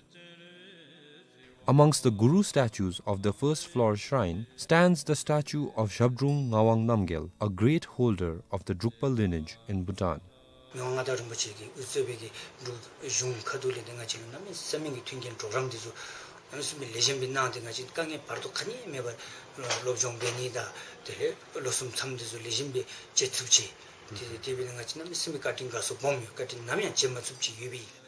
Amongst the Guru statues of the first floor shrine stands the statue of Zhabdrung Ngawang Namgyal, a great holder of the Drukpa lineage in Bhutan. མི་དབང་མངའ་བདག་རིན་པོ་ཆེ་གིས་དབུ་གཙོས་པའི་གི་འབྲུག་གཞུང་ཁ་ཐུག་ལས་ཏེ་ང་བཅས་ལུ་གནམ་མེད་ས་མེད་ཀྱི་མཐུན་རྐྱེན་གྲོགས་རམ་འདི་ཚུ་གནམ་མེད་ས་མེད་ལེགས་ཤོམ་སྦེ་གནང་སྟེ་ང་བཅས་དཀའ་ངལ་བར་དོ་ག་ནི་མེད་པར་སློབ་སྦྱོང་འབད་ནི་དང་དེ་ལས་ལོ་གསུམ་མཚམས་འདི་ཚུ་ལེགས་ཤོམ་སྦེ་བཅད་ཚུགས་ཅི། དེ་དེ་སྦེ་ང་བཅས་གནམ་མེད་ས་མེད་བཀའ་དྲིན་དགའ་ཚོར་སྦོམ་ཡོད། བཀའ་དྲིན་ནམ་ཡང་བརྗེད་མ་ཚུགསཔ་ཅིག་ཡོད་པས།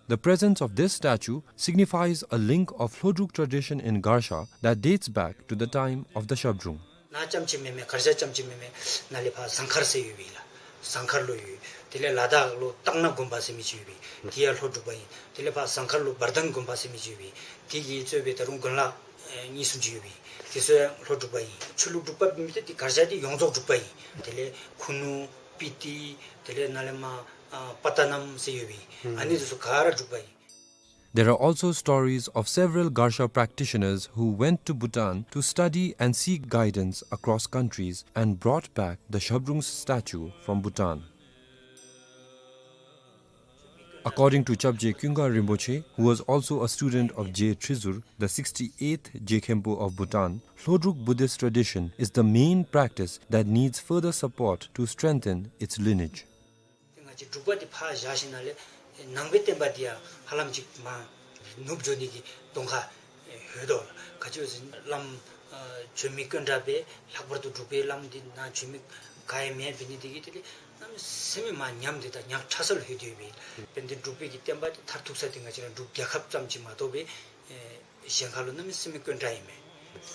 The presence of this statue signifies a link of Lhodruk tradition in Garsha that dates back to the time of the Zhabdrung. ནཱ་རྐྱངམ་ཅིག་མེན་མས། གར་ཞ་རྐྱངམ་ཅིག་མེན་མས། ནཱ་ལས་ཕར་ཟངས་མཁར་ཟེར་ཡོད་པས་ལགས། ཟངས་མཁར་ལུ་ཡོད། དེ་ལས་ལ་དྭགས་ལུ་སྟག་སྣ་དགོན་པ་ཟེར་མི་ཅིག་ཡོད་པས། དེ་ཡང་ལྷོ་འབྲུག་པ་ཨིན། དེ་ལས་ཕར་ཟངས་མཁར་ལུ་བར་ལྡན་དགོན་པ་ཟེར་མི་ཅིག་ཡོད་པས། དེ་གིས་གཙོས་པའི་ད་རུང་དགོན་ལག་ཨེ་གཉིས་གསུམ་ཅིག་ཡོད་པས། དེ་ཚུ་ཡང་ལྷོ་འབྲུག་པ་ཨིན། ཆོས་ལུགས་འབྲུག་པ་མེན་ཏེ་དེ་གར་ཞ་དེ་ཡོངས་རྫོགས་འབྲུག་པ་ཨིན། དེ་ལས་ཁུ་ནུ་སྤི་ཏི་དེ་ལས་ནཱ་ལས་མར་ཨ་པ་ཏ་ནམ་ཟེར་ཡོད་པས། ཨ་ནི་དེ་ཚུ་ག་ར་འབྲུག་པ་ཨིན། There are also stories of several Garsha practitioners who went to Bhutan to study and seek guidance across countries and brought back the Zhabdrung's statue from Bhutan. According to Chapje Kyunga Rinpoche, who was also a student of Je Trizur, the sixty-eighth Je Khenpo of Bhutan, Lhodruk Buddhist tradition is the main practice that needs further support to strengthen its lineage. ཏེ་ང་བཅས་འབྲུག་པ་འདི་ཕར་བཞག་ཞིནམ་ལས་ནང་པའི་བསྟན་པ་འདི་ཡང་ཧ་ལམ་ཅིག་མར་ནུབ་འགྱོ་ནི་གི་གདོང་ཁར་ལྷོད་དོ་ལགས། ག་ཅི་ཟེར་བ་ཅིན་བླམ་ཨ་བྱོན་མི་དཀོན་དྲགས་སྦེ་ལྷག་པར་དུ་འབྲུག་པའི་བླམ་འདི་ནཱ་བྱོན་མི་ག་ཡང་མེད། འབད་ནི་འདི་གིས་དེ་ལས་གནམ་མེད་ས་མེད་མར་ཉམས་ཏེ་ད་ཉག་ཕྲ་ས་ལུ་ལྷོད་དེ་ཡོད་པས། དཔེར་ན་འབྲུག་པའི་གི་བསྟན་པ་འདི་མཐར་ཐུག་ས་འདི་ང་བཅས་ར་འབྲུག་རྒྱལ་ཁབ་ཙམ་ཅིག་མ་གཏོགས་སྦེ་ཨེ་གཞན་ཁ་ལུ་གནམ་མེད་ས་མེད་དཀོན་དྲགས་ཨིན་མས།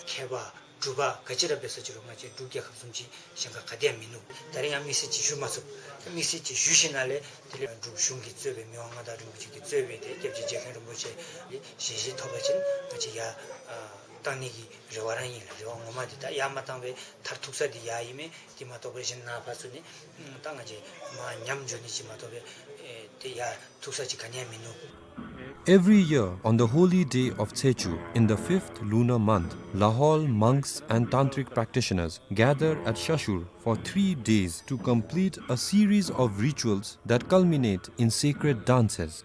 མཁས་པ་གྲུབ་པ་ག་ཅི་ར་འབད་ས་ཅི་རུང་ང་བཅས་འབྲུག་རྒྱལ་ཁབ་བཟུམ་ཅིག་གཞན་ཁ་ག་ཏེ་ཡང་མིན་ནུག། ད་རིས་ཡང་དམིགས་བསལ་ཅིག་ཞུ་མ་ཚུགས། དམིགས་བསལ་ཅིག་ཞུ་ཞིནམ་ལས་དེ་ལས་འབྲུག་གཞུང་གིས་གཙོས་པའི་མི་དབང་མངའ་བདག་རིན་པོ་ཆེ་གིས་གཙོས་པའི་ཏེ་སྐྱབས་རྗེ་རྗེ་མཁན་རིན་པོ་ཆེ་ཞལ་བཞེས་ཐོབ་པ་ཅིན་ང་བཅས་ཡར་ཨ་བཏང་ནི་གི་རེ་བ་ར་ཨིན་ལགས། རེ་བ་ངོ་མ་འདི་ད་ཡར་མ་བཏང་བར་མཐར་ཐུག་ས་འདི་ཡར་ཨིན་མས། དེ་མ་གཏོགས་པའི་གཞན་ནཱ་ཕར་ཚུར་ནི་ད་ང་བཅས་མར་ཉམས་འགྱོ་ནི་ཅིག་མ་གཏོགས་པའི་ཨེ་དེ་ཡར་ཐུག་ས་ཅིག་ག་ནི་ཡང་མིན་ནུག། Every year, on the holy day of Tsechu, in the fifth lunar month, Lahaul monks and tantric practitioners gather at Shashur for three days to complete a series of rituals that culminate in sacred dances.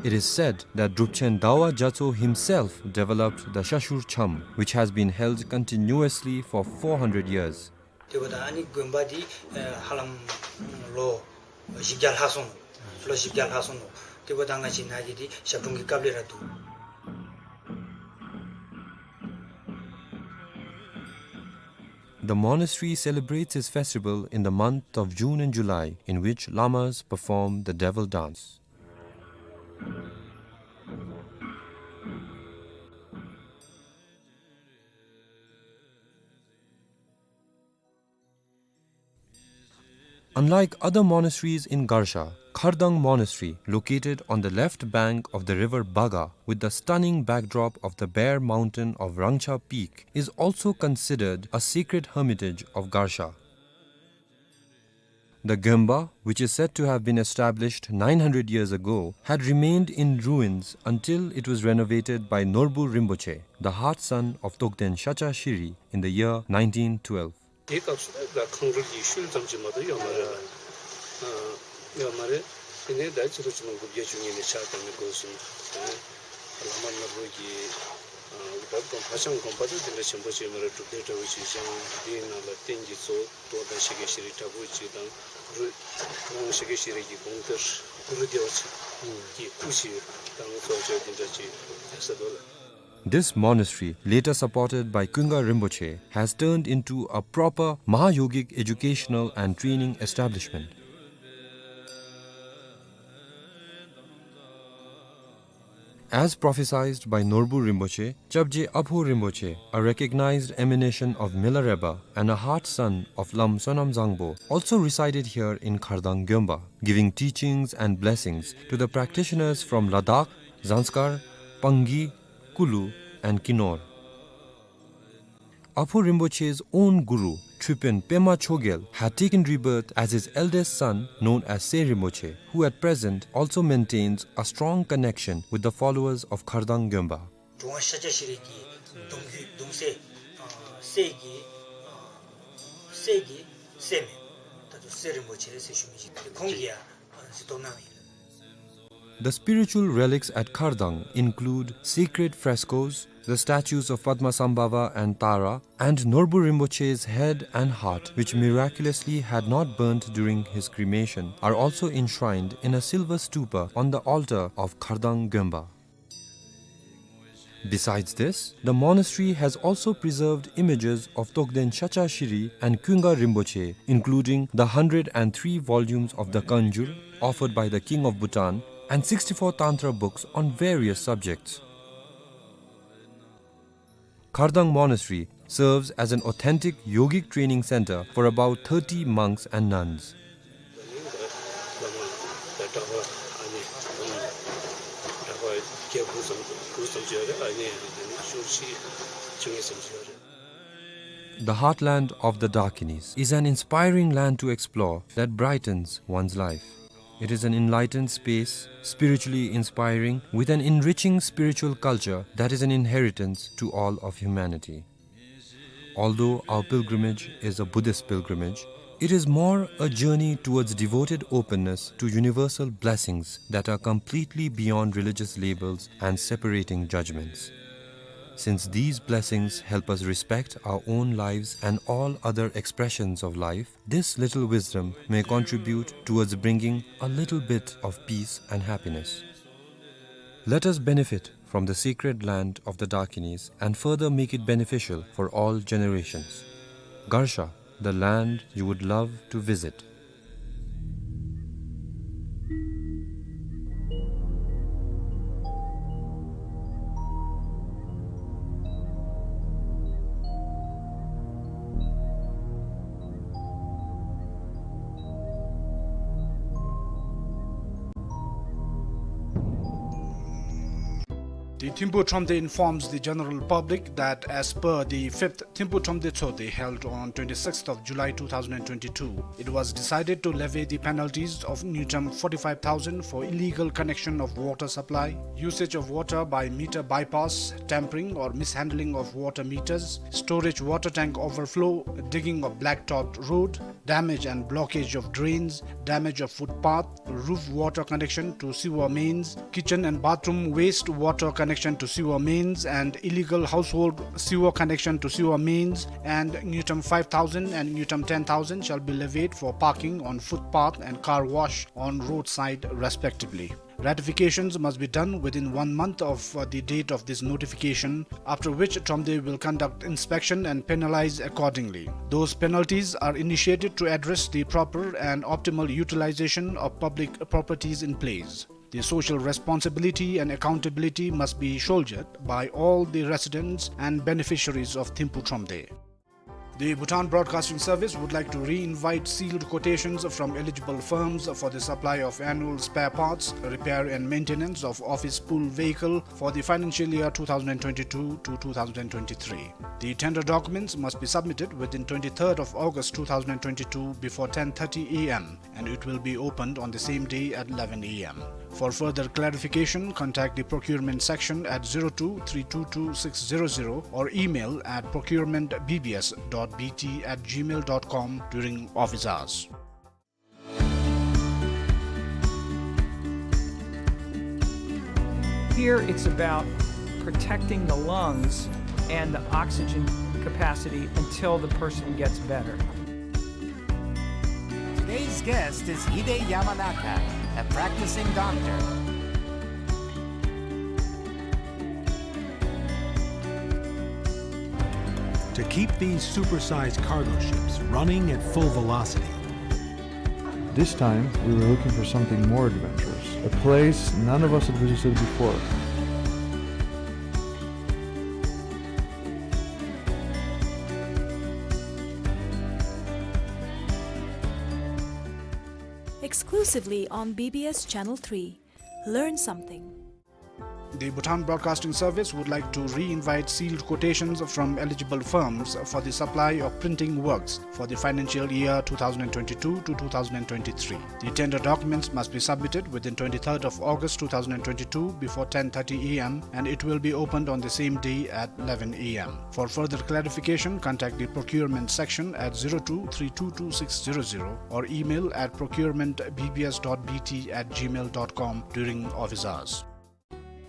It is said that Drupchen Dawa Gyatso himself developed the Shashur Cham, which has been held continuously for four hundred years. དེ་འབདཝ་ད་ཨ་ནི་དགོན་པ་འདི་ཨེ་ཧ་ལམ་ལོ་བཞི་བརྒྱ་ལྷག་སོང་ནུག། ལོ་བཞི་བརྒྱ་ལྷག་སོང་ནུག། དེ་འབདཝ་ད་ང་བཅས་ནཱ་གི་འདི་ཞབས་དྲུང་གི་སྐབས་ལས་ར་འདུག། The monastery celebrates its festival in the month of June and July, in which lamas perform the devil dance. Unlike other monasteries in Garsha, Khardang Monastery, located on the left bank of the river Baga with the stunning backdrop of the bare mountain of Rangcha Peak, is also considered a sacred hermitage of Garsha. The Gyonba, which is said to have been established nine hundred years ago, had remained in ruins until it was renovated by Norbu Rinpoche, the heart son of Togden Shakyashiri, in the year nineteen twelve. དེའི་སྐབས་སུ་ད་ཁང་རུལ་གྱི་ཤུལ་ཙམ་ཅིག་མ་གཏོགས་ཡོད་མ་རེད། ཨ་ཡོད་མ་རེད། དེ་ནས་ད་ཕྱི་ལོ་ཆིག་སྟོང་དགུ་བརྒྱ་བཅུ་གཉིས་ནས་ཕྱག་བཏབ་ནས་འགོ་བཟུང་། དེ་ནས་བླ་མ་ནོར་བུ་གིས་ཨ་ད་དགོན་ཕ་ཤང་དགོན་པ་དེ་དེ་འདྲ་ཆེན་པོ་ཅིག་མ་རེད། སྒྲུབ་སྡེ་འདྲ་བོ་ཅིག་བཞེངས། དེའི་ནང་ལ་རྟེན་གྱི་གཙོ་བོ་ཏོག་དང་ཤཱཀྱ་ཤྲཱི་འདྲ་བོ་ཅིག་དང་གུ་རུ་ཁོང་ཤཱཀྱ་ཤྲཱི་གི་དགོངས་གཏེར་གུ་རུ་བདེ་བ་ཅན་གྱི་སྐུ་ཅིག་དང་གཙོ་བོ་དེ་འདྲ་ཅིག་ཡོད་ས་འདུག་ལགས། This monastery, later supported by Kunga Rinpoche, has turned into a proper Mahayogic educational and training establishment. As prophesied by Norbu Rinpoche, Chapje Apho Rinpoche, a recognized emanation of Milarepa and a heart son of Lam Sonam Zangpo, also resided here in Khardang Gyonba, giving teachings and blessings to the practitioners from Ladakh, Zanskar, Pangi, Kulu, and Kinor. Apho Rinpoche's own guru, Tripin Pema Chogyal, had taken rebirth as his eldest son, known as Se Rinpoche, who at present also maintains a strong connection with the followers of Khardang Gyonba. གྲུབ་དབང་ཤཱཀྱ་ཤྲཱི་གི་གདུང་བརྒྱུད་གདུང་སྲས་ཨ་སྲས་ཀྱི་ཨ་སྲས་ཀྱི་སྲས་མོ་ད་ལྟོ་སེ་རིན་པོ་ཆེ་ཟེར་ཞུ་མི་ཅིག་ཁོང་གིས་ཡང་གཟིགས་རྟོག་གནང་ཡོད། The spiritual relics at Khardang include sacred frescoes, the statues of Padmasambhava and Tara, and Norbu Rinpoche's head and heart, which miraculously had not burnt during his cremation, are also enshrined in a silver stupa on the altar of Khardang Gyonba. Besides this, the monastery has also preserved images of Togden Shakyashiri and Kunga Rinpoche, including the hundred and three volumes of the Kanjur offered by the King of Bhutan and sixty-four Tantra books on various subjects. Khardang Monastery serves as an authentic yogic training center for about thirty monks and nuns. The heartland of the Dakinis is an inspiring land to explore that brightens one's life. It is an enlightened space, spiritually inspiring, with an enriching spiritual culture that is an inheritance to all of humanity. Although our pilgrimage is a Buddhist pilgrimage, it is more a journey towards devoted openness to universal blessings that are completely beyond religious labels and separating judgments. Since these blessings help us respect our own lives and all other expressions of life, this little wisdom may contribute towards bringing a little bit of peace and happiness. Let us benefit from the sacred land of the Dakinis and further make it beneficial for all generations. Garsha, the land you would love to visit. The Thimphu Thromde informs the general public that as per the fifth Thimphu Thromde Tshogde held on twenty-sixth of July two thousand and twenty-two, it was decided to levy the penalties of ngultrum forty-five thousand for illegal connection of water supply, usage of water by meter bypass, tampering or mishandling of water meters, storage water tank overflow, digging of blacktopped road, damage and blockage of drains, damage of footpath, roof water connection to sewer mains, kitchen and bathroom waste water connection to sewer mains, and illegal household sewer connection to sewer mains, and ngultrum five thousand and ngultrum ten thousand shall be levied for parking on footpath and car wash on roadside, respectively. Ratifications must be done within one month of, uh, the date of this notification, after which Thromde will conduct inspection and penalize accordingly. Those penalties are initiated to address the proper and optimal utilization of public properties in place. The social responsibility and accountability must be shouldered by all the residents and beneficiaries of Thimphu Thromde. The Bhutan Broadcasting Service would like to re-invite sealed quotations from eligible firms for the supply of annual spare parts, repair and maintenance of office pool vehicle for the financial year two thousand twenty-two to two thousand twenty-three. The tender documents must be submitted within twenty-third of August two thousand twenty-two before ten thirty A M, and it will be opened on the same day at eleven A M. For further clarification, contact the procurement section at zero two three two two six zero zero or email at procurement B B S dot B T at gmail dot com during office hours. Here it's about protecting the lungs and the oxygen capacity until the person gets better. Today's guest is Hide Yamanaka, a practicing doctor. To keep these supersized cargo ships running at full velocity, this time, we were looking for something more adventurous, a place none of us had visited before. Exclusively on B B S Channel three. Learn something. The Bhutan Broadcasting Service would like to re-invite sealed quotations from eligible firms for the supply of printing works for the financial year two thousand twenty-two to two thousand twenty-three. The tender documents must be submitted within twenty-third of August two thousand twenty-two before ten thirty A M, and it will be opened on the same day at eleven A M. For further clarification, contact the procurement section at zero two three two two six zero zero or email at procurement B B S dot B T at gmail dot com during office hours.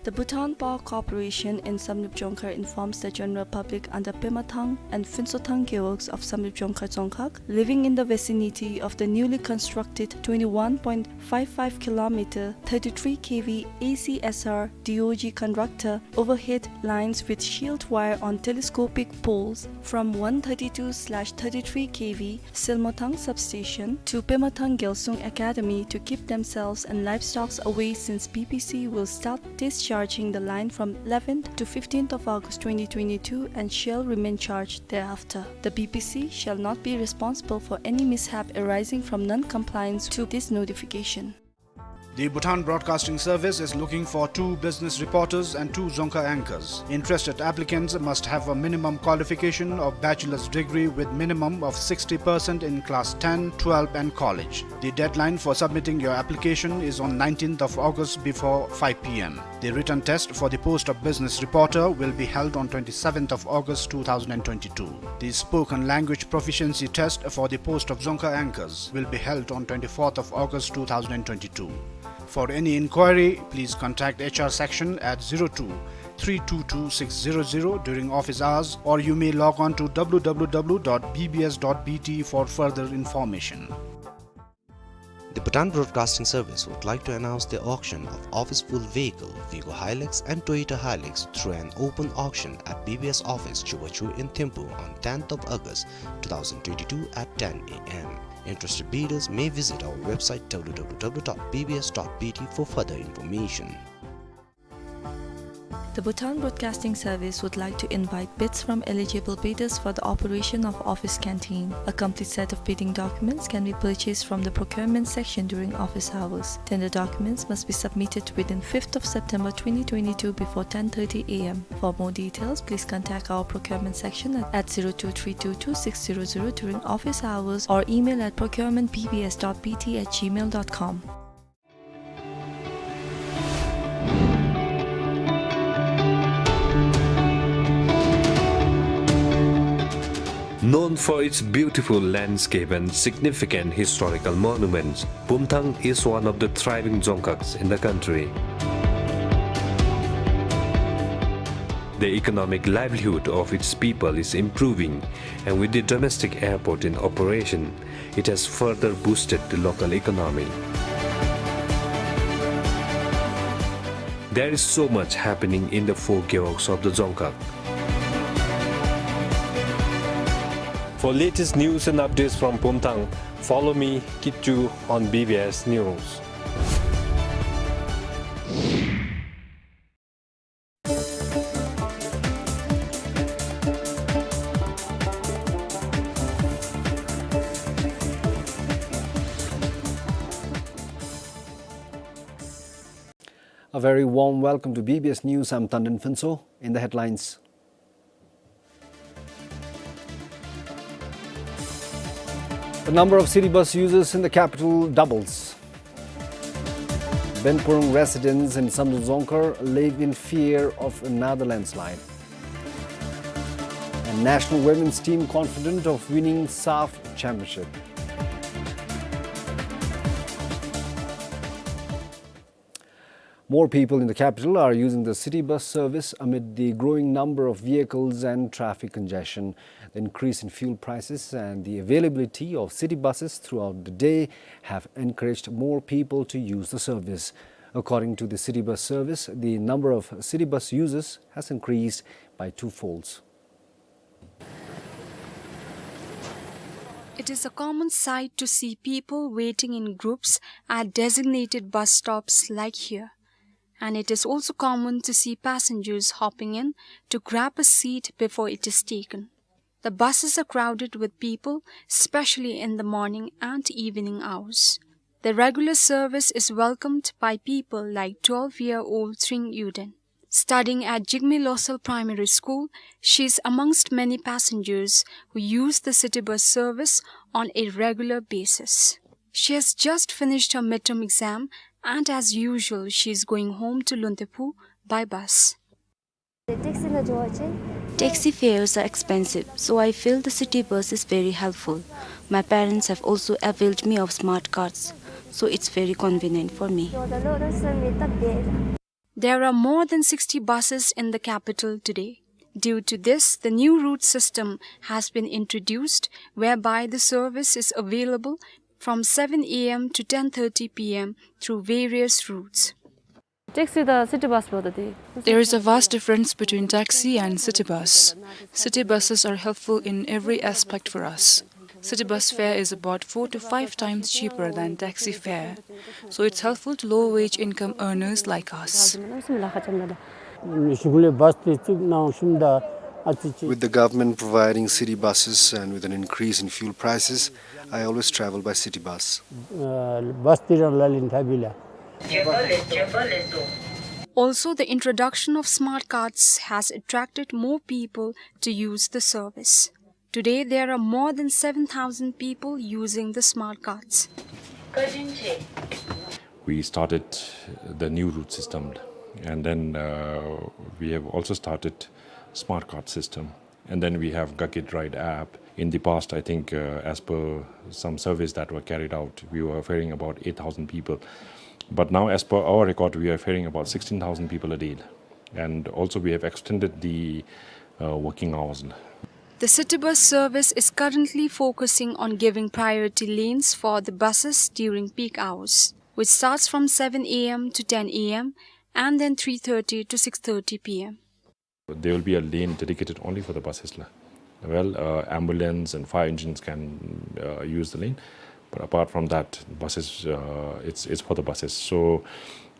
The Bhutan Power Corporation in Samdrup Jongkhar informs the general public under Pemathang and Phuntshothang gewogs of Samdrup Jongkhar Dzongkhag, living in the vicinity of the newly constructed twenty-one point five five kilometer, thirty-three K V A C S R D O G conductor overhead lines with shielded wire on telescopic poles from one thirty-two slash thirty-three K V Silmothang substation to Pemathang Gyalsung Academy to keep themselves and livestocks away, since B P C will start discharging the line from eleventh to fifteenth of August twenty twenty-two and shall remain charged thereafter. The B P C shall not be responsible for any mishap arising from non-compliance to this notification. The Bhutan Broadcasting Service is looking for two business reporters and two Dzongkha anchors. Interested applicants must have a minimum qualification of bachelor's degree with minimum of sixty percent in class ten, twelve and college. The deadline for submitting your application is on nineteenth of August before five P M. The written test for the post of business reporter will be held on twenty-seventh of August two thousand twenty-two. The spoken language proficiency test for the post of Dzongkha anchors will be held on twenty-fourth of August two thousand twenty-two. For any inquiry, please contact H R section at zero two three two two six zero zero during office hours, or you may log on to W W W dot B B S dot B T for further information. The Bhutan Broadcasting Service would like to announce the auction of office pool vehicle, Vigo Hilux and Toyota Hilux, through an open auction at B B S office, Chubachu in Thimphu on tenth of August two thousand twenty-two at ten A M. Interested bidders may visit our website W W W dot B B S dot B T for further information. The Bhutan Broadcasting Service would like to invite bids from eligible bidders for the operation of office canteen. A complete set of bidding documents can be purchased from the procurement section during office hours. Tender documents must be submitted within fifth of September twenty twenty-two before ten thirty A M. For more details, please contact our procurement section at, at zero two three two two six zero zero during office hours or email at procurement B B S dot B T at gmail dot com. Known for its beautiful landscape and significant historical monuments, Pumthang is one of the thriving dzongkhags in the country. The economic livelihood of its people is improving, and with the domestic airport in operation, it has further boosted the local economy. There is so much happening in the four gewogs of the Dzongkhag. For latest news and updates from Pumthang, follow me, Kitchu, on B B S News. A very warm welcome to B B S News. I'm Tandon Phuntsho. In the headlines, the number of city bus users in the capital doubles. Benpurung residents in Samdrup Dzongkhar live in fear of another landslide. And national women's team confident of winning SAFF championship. More people in the capital are using the city bus service amid the growing number of vehicles and traffic congestion. The increase in fuel prices and the availability of city buses throughout the day have encouraged more people to use the service. According to the city bus service, the number of city bus users has increased by twofolds. It is a common sight to see people waiting in groups at designated bus stops like here, and it is also common to see passengers hopping in to grab a seat before it is taken. The buses are crowded with people, especially in the morning and evening hours. The regular service is welcomed by people like twelve-year-old Tring Yuden. Studying at Jigme Losel Primary School, she is amongst many passengers who use the city bus service on a regular basis. She has just finished her midterm exam, and as usual, she is going home to Luntephu by bus. Taxi fares are expensive, so I feel the city bus is very helpful. My parents have also availed me of smart cards, so it's very convenient for me. There are more than sixty buses in the capital today. Due to this, the new route system has been introduced, whereby the service is available from seven a m to ten thirty p m through various routes. Taxi the city bus. There is a vast difference between taxi and city bus. City buses are helpful in every aspect for us. City bus fare is about four to five times cheaper than taxi fare, so it's helpful to low-wage income earners like us. With the government providing city buses and with an increase in fuel prices, I always travel by city bus. Also, the introduction of smart cards has attracted more people to use the service. Today, there are more than seven thousand people using the smart cards. We started the new route system, and then, uh, we have also started smart card system. And then we have Gakid Ride app. In the past, I think, uh, as per some surveys that were carried out, we were ferrying about eight thousand people. But now, as per our record, we are ferrying about sixteen thousand people a day. And also, we have extended the, uh, working hours. The city bus service is currently focusing on giving priority lanes for the buses during peak hours, which starts from seven a m to ten a m and then three thirty to six thirty p m. There will be a lane dedicated only for the buses, la. Well, uh, ambulance and fire engines can, uh, use the lane, but apart from that, buses, uh, it's, it's for the buses. So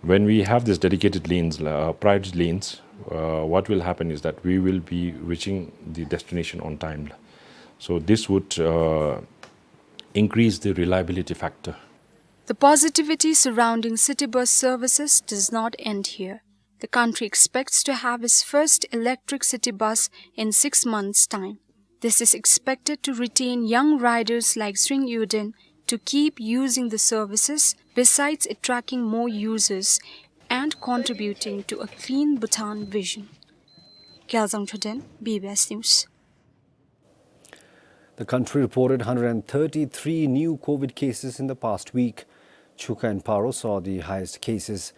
when we have these dedicated lanes, la, uh, priority lanes, uh, what will happen is that we will be reaching the destination on time, la. So this would, uh, increase the reliability factor. The positivity surrounding city bus services does not end here. The country expects to have its first electric city bus in six months' time. This is expected to retain young riders like Sring Yuden to keep using the services, besides attracting more users and contributing to a clean Bhutan vision. Gyalzang Choden, B B S News. The country reported hundred and thirty-three new COVID cases in the past week. Chukha and Paro saw the highest cases.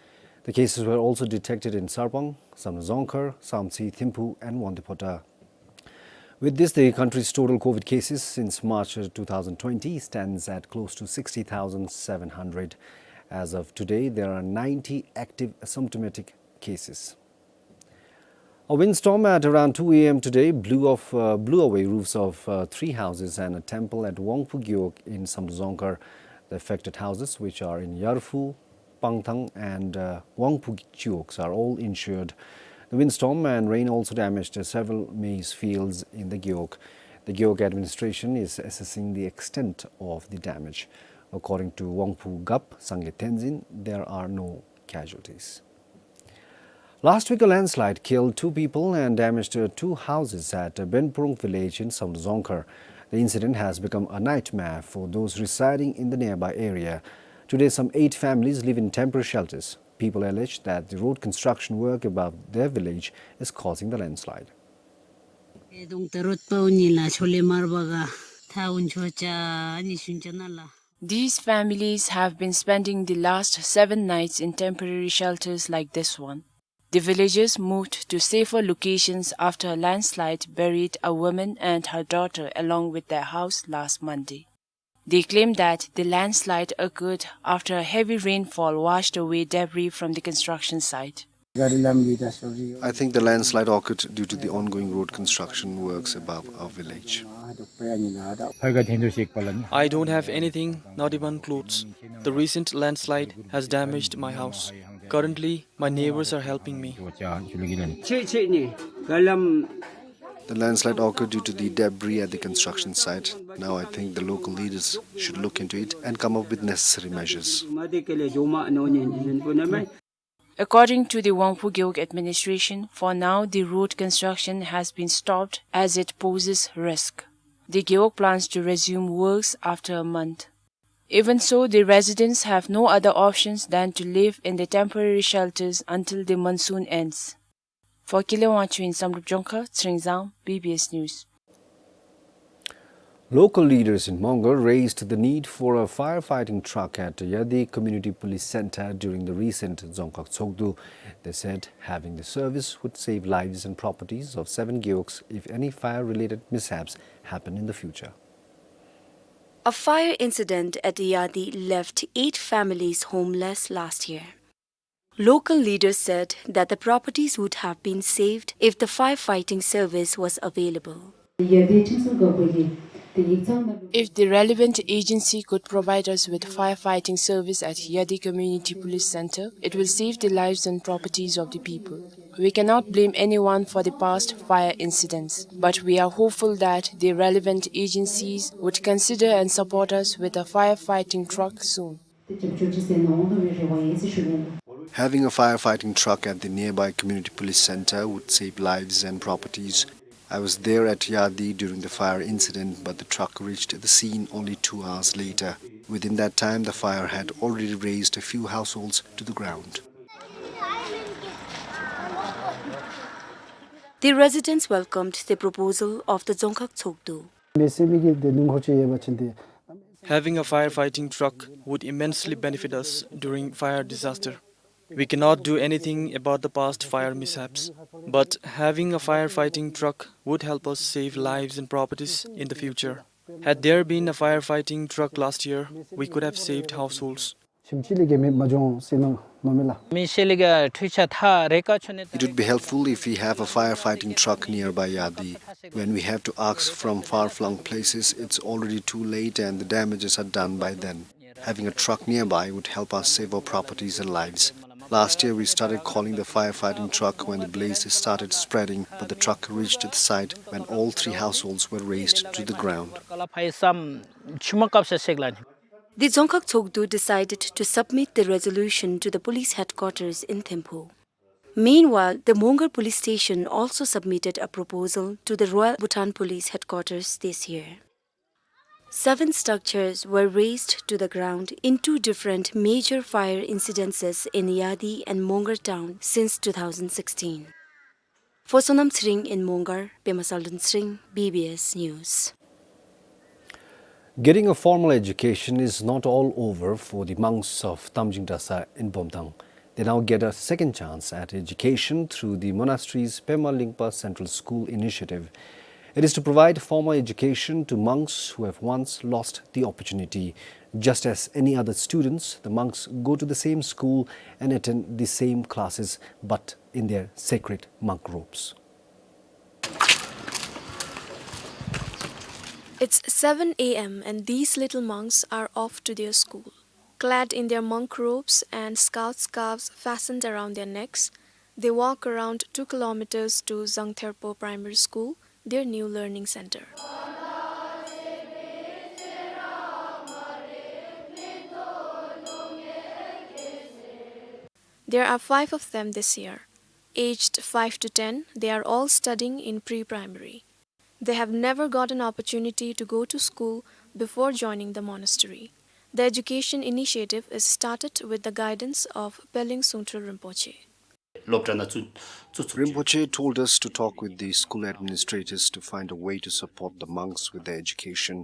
The cases were also detected in Sarpang, Samdrup Dzongkhar, Samtse, Thimphu and Wangdue Phodrang. With this, the country's total COVID cases since March two thousand twenty stands at close to sixty thousand seven hundred. As of today, there are ninety active asymptomatic cases. A windstorm at around two a m today blew off, uh, blew away roofs of, uh, three houses and a temple at Wangphu Gewog in Samdrup Dzongkhar. The affected houses, which are in Yarphu, Pangthang and, uh, Wangphu Gewogs, are all injured. The windstorm and rain also damaged, uh, several maize fields in the Gewog. The Gewog administration is assessing the extent of the damage. According to Wangphu Gap Sangay Tenzin, there are no casualties. Last week, a landslide killed two people and damaged, uh, two houses at, uh, Benprung village in Samdrup Dzongkhag. The incident has become a nightmare for those residing in the nearby area. Today, some eight families live in temporary shelters. People allege that the road construction work above their village is causing the landslide. These families have been spending the last seven nights in temporary shelters like this one. The villagers moved to safer locations after a landslide buried a woman and her daughter along with their house last Monday. They claim that the landslide occurred after a heavy rainfall washed away debris from the construction site. I think the landslide occurred due to the ongoing road construction works above our village. I don't have anything, not even clothes. The recent landslide has damaged my house. Currently, my neighbors are helping me. The landslide occurred due to the debris at the construction site. Now I think the local leaders should look into it and come up with necessary measures. According to the Wangphu Gewog administration, for now the road construction has been stopped as it poses risk. The Gewog plans to resume works after a month. Even so, the residents have no other options than to live in the temporary shelters until the monsoon ends. For Kile Wangchuk in Samdrup Dzongkhag, Tshering Zang, B B S News. Local leaders in Mongar raised the need for a firefighting truck at Yadi Community Police Center during the recent Dzongkhag Tshogdu. They said having the service would save lives and properties of seven gewogs if any fire-related mishaps happen in the future. A fire incident at Yadi left eight families homeless last year. Local leaders said that the properties would have been saved if the firefighting service was available. If the relevant agency could provide us with firefighting service at Yadi Community Police Center, it will save the lives and properties of the people. We cannot blame anyone for the past fire incidents, but we are hopeful that the relevant agencies would consider and support us with a firefighting truck soon. Having a firefighting truck at the nearby community police center would save lives and properties. I was there at Yadi during the fire incident, but the truck reached the scene only two hours later. Within that time, the fire had already razed a few households to the ground. The residents welcomed the proposal of the Dzongkhag Tshogdu. Having a firefighting truck would immensely benefit us during fire disaster. We cannot do anything about the past fire mishaps, but having a firefighting truck would help us save lives and properties in the future. Had there been a firefighting truck last year, we could have saved households. It would be helpful if we have a firefighting truck nearby Yadi. When we have to ask from far-flung places, it's already too late and the damages are done by then. Having a truck nearby would help us save our properties and lives. Last year, we started calling the firefighting truck when the blaze started spreading, but the truck reached the site when all three households were razed to the ground. The Dzongkhag Tshogdu decided to submit the resolution to the police headquarters in Thimphu. Meanwhile, the Mongar police station also submitted a proposal to the Royal Bhutan Police Headquarters this year. Seven structures were razed to the ground in two different major fire incidences in Yadi and Mongar town since two thousand sixteen. For Sonam Tshering in Mongar, Pema Saldun Tshering, B B S News. Getting a formal education is not all over for the monks of Tamjing Drasa in Bomtang. They now get a second chance at education through the monastery's Pema Lingpa Central School initiative. It is to provide formal education to monks who have once lost the opportunity. Just as any other students, the monks go to the same school and attend the same classes, but in their sacred monk robes. It's seven A M and these little monks are off to their school. Clad in their monk robes and scout scarves fastened around their necks, they walk around two kilometers to Zangtherpo Primary School, their new learning center. There are five of them this year. Aged five to ten, they are all studying in pre-primary. They have never got an opportunity to go to school before joining the monastery. The education initiative is started with the guidance of Pelling Sungtrul Rinpoche. སློབ་གྲྭ་ནང་བཙུགས་བཙུགས་བཙུགས། Rinpoche told us to talk with the school administrators to find a way to support the monks with their education.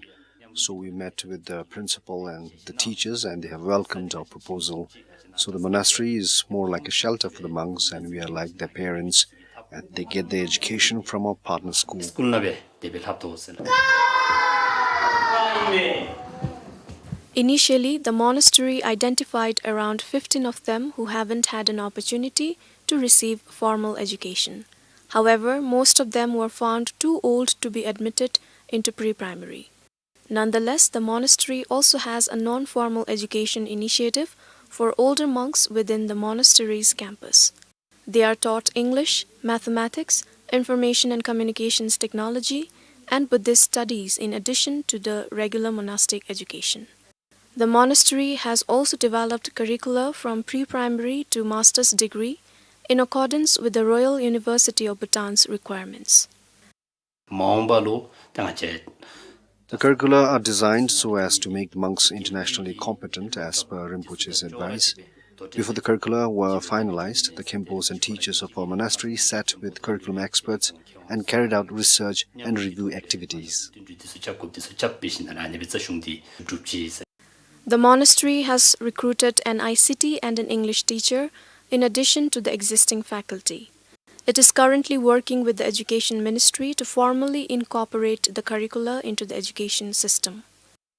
So we met with the principal and the teachers, and they have welcomed our proposal. So the monastery is more like a shelter for the monks, and we are like their parents, and they get their education from our partner school. སི་ཀུལ་ནང་སྦེ་དེ་སྦེ་ལྷབ་དོ་ཟེར་ལགས། Initially, the monastery identified around fifteen of them who haven't had an opportunity to receive formal education. However, most of them were found too old to be admitted into pre-primary. Nonetheless, the monastery also has a non-formal education initiative for older monks within the monastery's campus. They are taught English, mathematics, information and communications technology, and Buddhist studies in addition to the regular monastic education. The monastery has also developed curricula from pre-primary to master's degree in accordance with the Royal University of Bhutan's requirements. མ་འོངས་པ་ལུ་ད་ང་བཅས། The curricula are designed so as to make the monks internationally competent as per Rinpoche's advice. Before the curricula were finalized, the Khenpos and teachers of our monastery sat with curriculum experts and carried out research and review activities. The monastery has recruited an I C T and an English teacher in addition to the existing faculty. It is currently working with the Education Ministry to formally incorporate the curricula into the education system.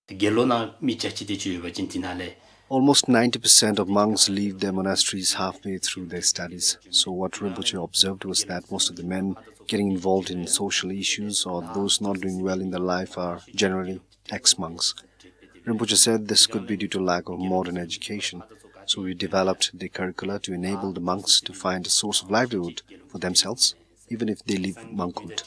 དགེ་སློང་ནང་མི་བརྒྱ་ཅིག་དེ་ཅིག་ཡོད་པ་ཅིན་དེ་ནང་ལས། Almost ninety percent of monks leave their monasteries halfway through their studies. So what Rinpoche observed was that most of the men getting involved in social issues or those not doing well in their life are generally ex-monks. Rinpoche said this could be due to lack of modern education. So we developed the curricula to enable the monks to find a source of livelihood for themselves, even if they leave monkhood.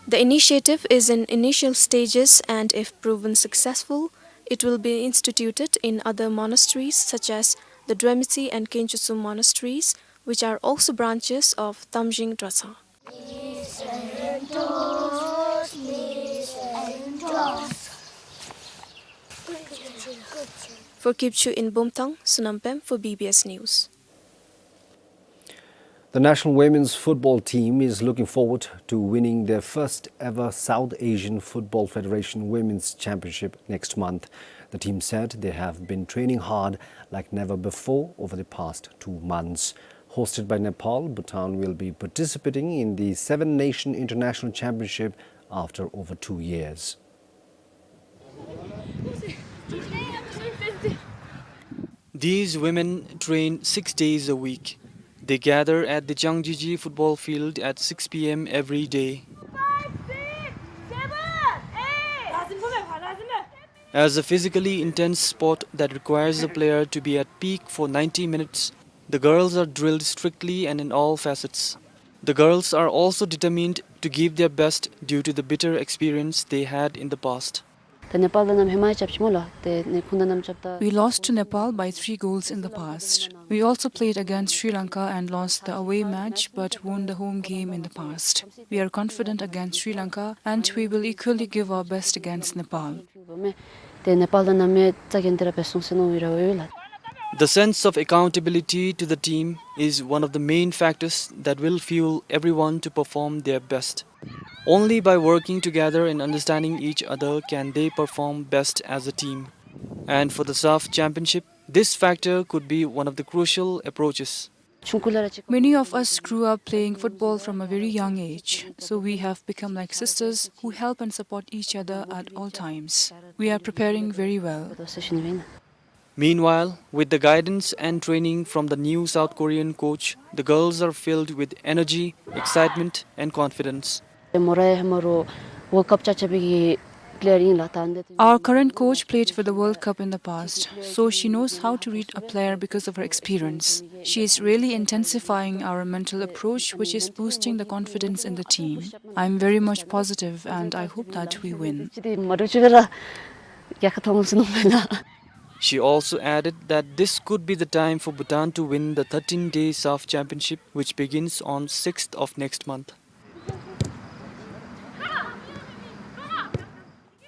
The initiative is in initial stages, and if proven successful, it will be instituted in other monasteries such as the Dwemisi and Kenchutsu monasteries, which are also branches of Tamjing Dratshang. For Kipchu in Bumthang, Sonam Pem for B B S News. The national women's football team is looking forward to winning their first ever South Asian Football Federation Women's Championship next month. The team said they have been training hard like never before over the past two months. Hosted by Nepal, Bhutan will be participating in the Seven Nation International Championship after over two years. These women train six days a week. They gather at the Changjiji football field at six P M every day. As a physically intense sport that requires a player to be at peak for ninety minutes, the girls are drilled strictly and in all facets. The girls are also determined to give their best due to the bitter experience they had in the past. ད་ནེ་པཱལ་དང་ནམ་ཧེ་མ་ཡང་རྐྱབ་ཅི་སྨོ་ལགས། ཏེ་ནེ་ཁོང་དང་ནམ་རྐྱབ་ད། We lost to Nepal by three goals in the past. We also played against Sri Lanka and lost the away match but won the home game in the past. We are confident against Sri Lanka and we will equally give our best against Nepal. ཏེ་ནེ་པཱལ་དང་ནམ་ཡང་རྩ་འགེངས་ཏེ་ར་འབད་སོང་ཟེར་མནོ་ཡི་ར་འོང་ལགས། The sense of accountability to the team is one of the main factors that will fuel everyone to perform their best. Only by working together and understanding each other can they perform best as a team. And for the SAFF Championship, this factor could be one of the crucial approaches. Many of us grew up playing football from a very young age, so we have become like sisters who help and support each other at all times. We are preparing very well. Meanwhile, with the guidance and training from the new South Korean coach, the girls are filled with energy, excitement, and confidence. མོ་ར་ཧེ་མ་ར་World Cup རྐྱབ་རྐྱབ་པའི་གི་player ཨིན་ལགས། ད་ཨ་ནི་འདི། Our current coach played for the World Cup in the past, so she knows how to read a player because of her experience. She is really intensifying our mental approach, which is boosting the confidence in the team. I am very much positive and I hope that we win. ཅི་དེ་མ་འདྲཝ་ཅིག་སྦེ་ར་རྒྱལ་ཁ་ཐོབ་འོང་ཟེར་མནོཝ་མས་ལགས། She also added that this could be the time for Bhutan to win the thirteen-day SAFF Championship, which begins on sixth of next month.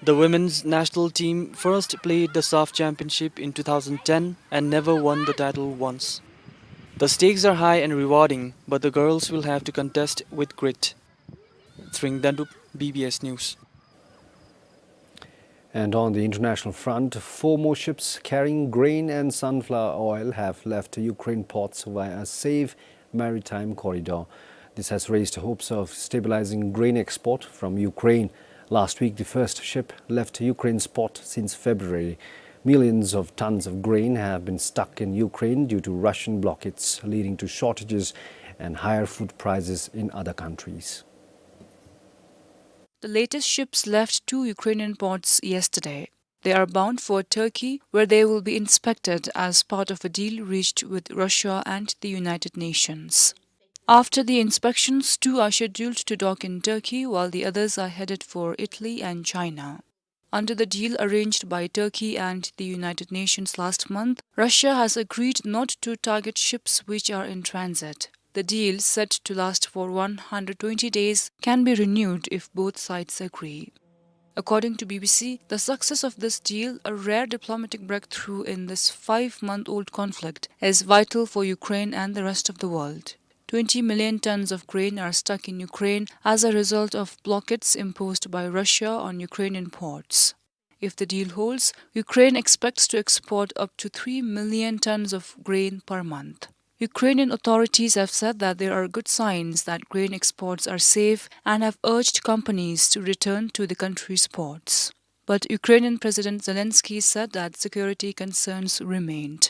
The women's national team first played the SAFF Championship in two thousand ten and never won the title once. The stakes are high and rewarding, but the girls will have to contest with grit. Tring Dandup, B B S News. And on the international front, four more ships carrying grain and sunflower oil have left Ukraine ports via a safe maritime corridor. This has raised hopes of stabilizing grain export from Ukraine. Last week, the first ship left Ukraine's port since February. Millions of tons of grain have been stuck in Ukraine due to Russian blockades, leading to shortages and higher food prices in other countries. The latest ships left two Ukrainian ports yesterday. They are bound for Turkey, where they will be inspected as part of a deal reached with Russia and the United Nations. After the inspections, two are scheduled to dock in Turkey, while the others are headed for Italy and China. Under the deal arranged by Turkey and the United Nations last month, Russia has agreed not to target ships which are in transit. The deal, set to last for one hundred twenty days, can be renewed if both sides agree. According to B B C, the success of this deal, a rare diplomatic breakthrough in this five-month-old conflict, is vital for Ukraine and the rest of the world. Twenty million tons of grain are stuck in Ukraine as a result of blockades imposed by Russia on Ukrainian ports. If the deal holds, Ukraine expects to export up to three million tons of grain per month. Ukrainian authorities have said that there are good signs that grain exports are safe and have urged companies to return to the country's ports. But Ukrainian President Zelensky said that security concerns remained.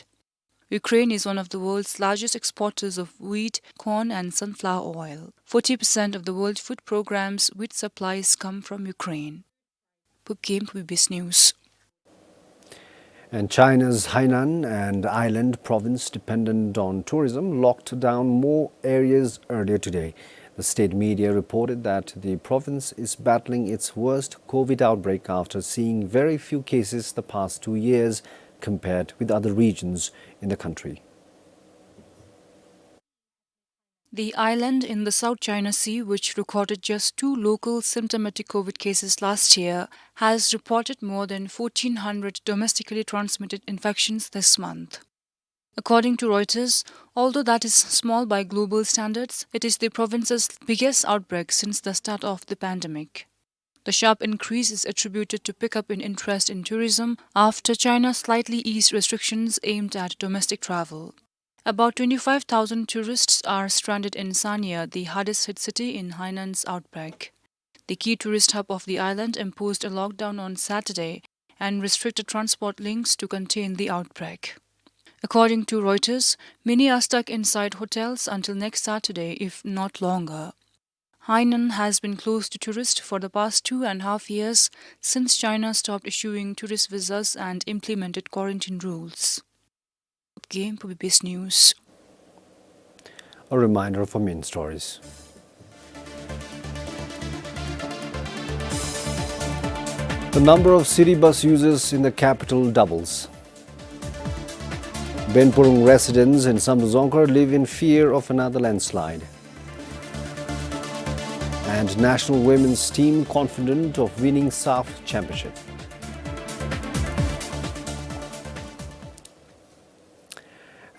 Ukraine is one of the world's largest exporters of wheat, corn, and sunflower oil. Forty percent of the World Food Programme's wheat supplies come from Ukraine. Bukkim, B B S News. And China's Hainan, an island province dependent on tourism, locked down more areas earlier today. The state media reported that the province is battling its worst COVID outbreak after seeing very few cases the past two years compared with other regions in the country. The island in the South China Sea, which recorded just two local symptomatic COVID cases last year, has reported more than fourteen hundred domestically transmitted infections this month. According to Reuters, although that is small by global standards, it is the province's biggest outbreak since the start of the pandemic. The sharp increase is attributed to pickup in interest in tourism after China slightly eased restrictions aimed at domestic travel. About twenty-five thousand tourists are stranded in Sanya, the hardest hit city in Hainan's outbreak. The key tourist hub of the island imposed a lockdown on Saturday and restricted transport links to contain the outbreak. According to Reuters, many are stuck inside hotels until next Saturday, if not longer. Hainan has been closed to tourists for the past two and a half years since China stopped issuing tourist visas and implemented quarantine rules. Bukkim, B B S News. A reminder of our main stories. The number of city bus users in the capital doubles. Benpurung residents in Samdrup Dzongkhar live in fear of another landslide. And national women's team confident of winning SAFF Championship.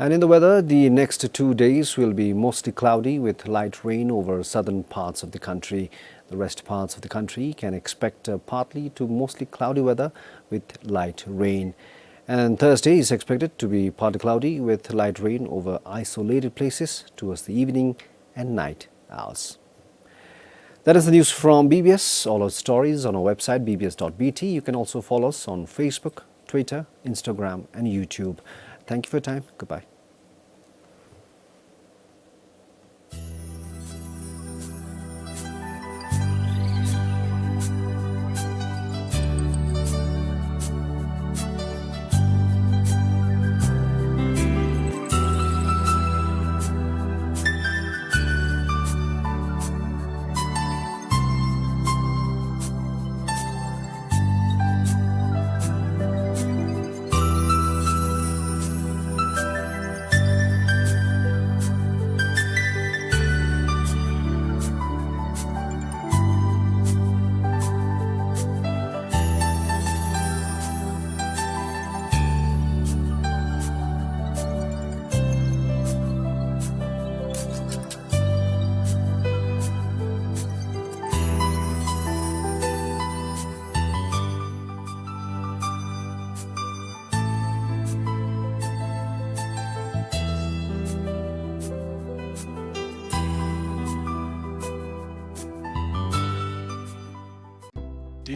And in the weather, the next two days will be mostly cloudy with light rain over southern parts of the country. The rest parts of the country can expect a partly to mostly cloudy weather with light rain. And Thursday is expected to be partly cloudy with light rain over isolated places towards the evening and night hours. That is the news from B B S. All our stories on our website, B B S dot B T. You can also follow us on Facebook, Twitter, Instagram, and YouTube. Thank you for your time. Goodbye.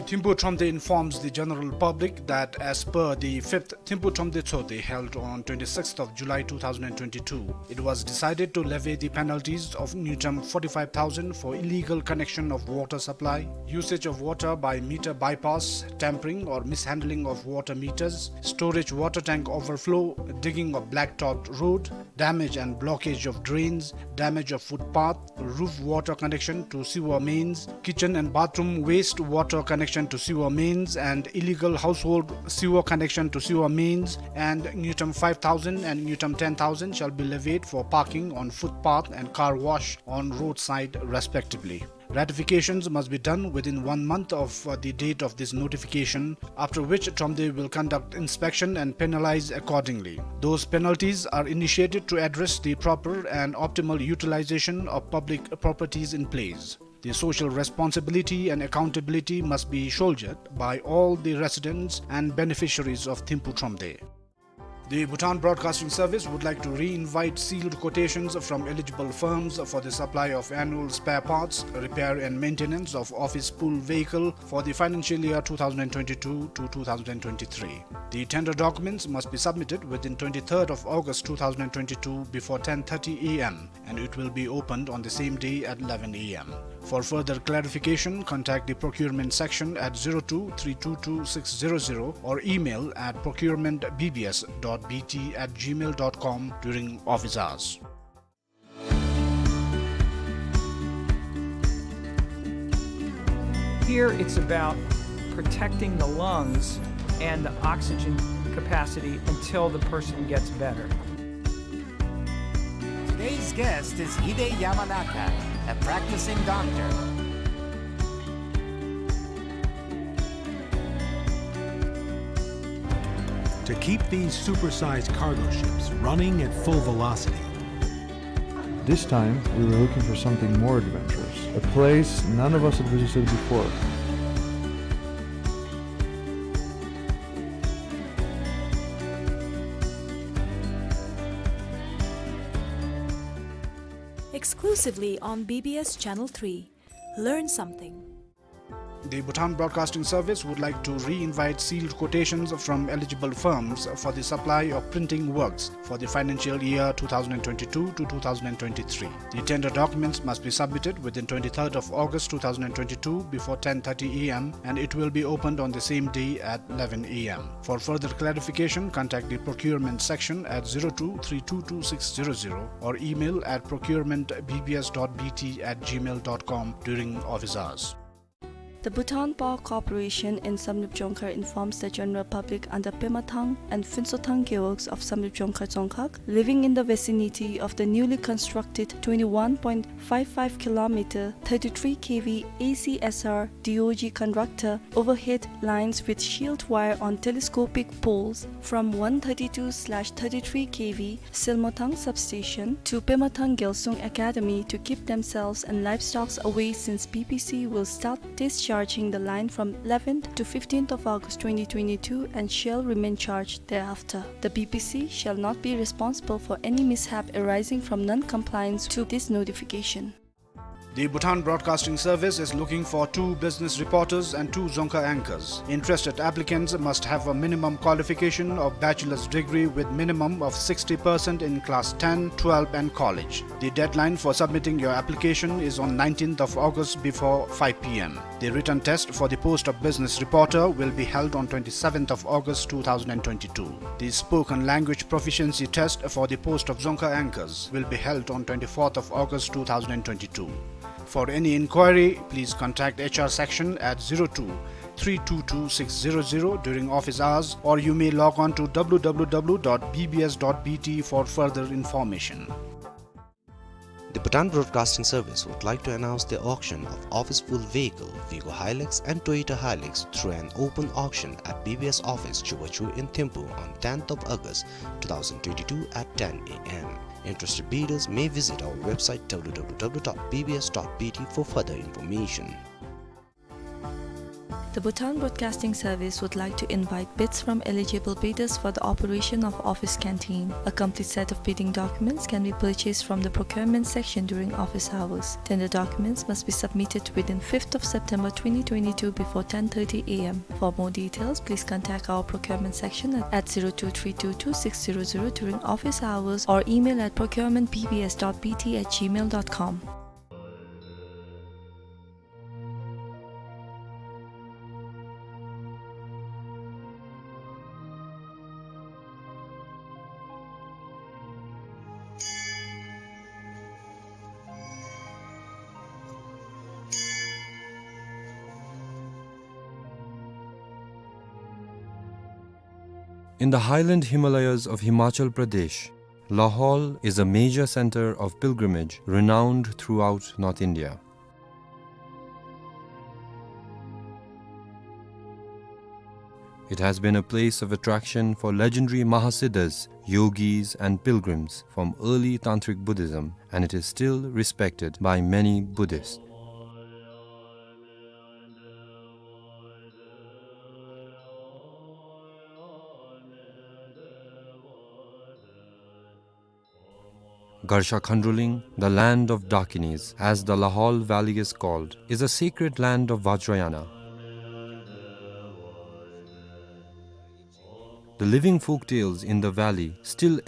Thimphu Thromde informs the general public that as per the fifth Thimphu Thromde Tshogde held on twenty-sixth of July two thousand and twenty-two, it was decided to levy the penalties of ngyutam forty-five thousand for illegal connection of water supply, usage of water by meter bypass, tampering or mishandling of water meters, storage water tank overflow, digging of blacktopped road, damage and blockage of drains, damage of footpath, roof water connection to sewer mains, kitchen and bathroom waste water connection to sewer mains, and illegal household sewer connection to sewer mains, and ngyutam five thousand and ngyutam ten thousand shall be levied for parking on footpath and car wash on roadside, respectively. Ratifications must be done within one month of, uh, the date of this notification, after which Thromde will conduct inspection and penalize accordingly. Those penalties are initiated to address the proper and optimal utilization of public properties in place. The social responsibility and accountability must be shouldered by all the residents and beneficiaries of Thimphu Thromde. The Bhutan Broadcasting Service would like to re-invite sealed quotations from eligible firms for the supply of annual spare parts, repair and maintenance of office pool vehicle for the financial year two thousand twenty-two to two thousand twenty-three. The tender documents must be submitted within twenty-third of August two thousand twenty-two before ten thirty A M, and it will be opened on the same day at eleven A M. For further clarification, contact the procurement section at zero two three two two six zero zero or email at procurement B B S dot B T at gmail dot com during office hours. Here it's about protecting the lungs and the oxygen capacity until the person gets better. Today's guest is Hide Yamanaka, a practicing doctor. To keep these supersized cargo ships running at full velocity. This time, we were looking for something more adventurous, a place none of us had visited before. Exclusively on B B S Channel three. Learn something. The Bhutan Broadcasting Service would like to re-invite sealed quotations from eligible firms for the supply of printing works for the financial year two thousand twenty-two to two thousand twenty-three. The tender documents must be submitted within twenty-third of August two thousand twenty-two before ten thirty A M, and it will be opened on the same day at eleven A M. For further clarification, contact the procurement section at zero two three two two six zero zero or email at procurement B B S dot B T at gmail dot com during office hours. The Bhutan Power Corporation in Samdrup Jongkhar informs the general public under Pemathang and Phuentshothang gewogs of Samdrup Jongkhar Dzongkhag, living in the vicinity of the newly constructed twenty-one point five five kilometer thirty-three K V A C S R D O G conductor overhead lines with shield wire on telescopic poles from one thirty-two slash thirty-three K V Selmothang substation to Pemathang Gyalsung Academy to keep themselves and livestocks away, since B P C will start discharging the line from eleventh to fifteenth of August twenty twenty-two and shall remain charged thereafter. The B P C shall not be responsible for any mishap arising from non-compliance to this notification. The Bhutan Broadcasting Service is looking for two business reporters and two Dzongkha anchors. Interested applicants must have a minimum qualification of bachelor's degree with minimum of sixty percent in class ten, twelve and college. The deadline for submitting your application is on nineteenth of August before five P M. The written test for the post of business reporter will be held on twenty-seventh of August two thousand and twenty-two. The spoken language proficiency test for the post of Dzongkha anchors will be held on twenty-fourth of August two thousand and twenty-two. For any inquiry, please contact H R section at zero two three two two six zero zero during office hours, or you may log on to W W W dot B B S dot B T for further information. The Bhutan Broadcasting Service would like to announce the auction of office pool vehicle, Vigo Hilux and Toyota Hilux, through an open auction at B B S office, Chubachu in Thimphu on tenth of August two thousand twenty-two at ten A M. Interested bidders may visit our website W W W dot B B S dot B T for further information. The Bhutan Broadcasting Service would like to invite bids from eligible bidders for the operation of office canteen. A complete set of bidding documents can be purchased from the procurement section during office hours. Tender documents must be submitted within fifth of September twenty twenty-two before ten thirty A M. For more details, please contact our procurement section at, at zero two three two two six zero zero during office hours or email at procurement B B S dot B T at gmail dot com. In the highland Himalayas of Himachal Pradesh, Lahaul is a major center of pilgrimage renowned throughout North India. It has been a place of attraction for legendary Mahasiddhas, yogis, and pilgrims from early Tantric Buddhism, and it is still respected by many Buddhists. Garsha Khandruling, the land of Dakinis, as the Lahaul Valley is called, is a sacred land of Vajrayana. The living folktales in the valley still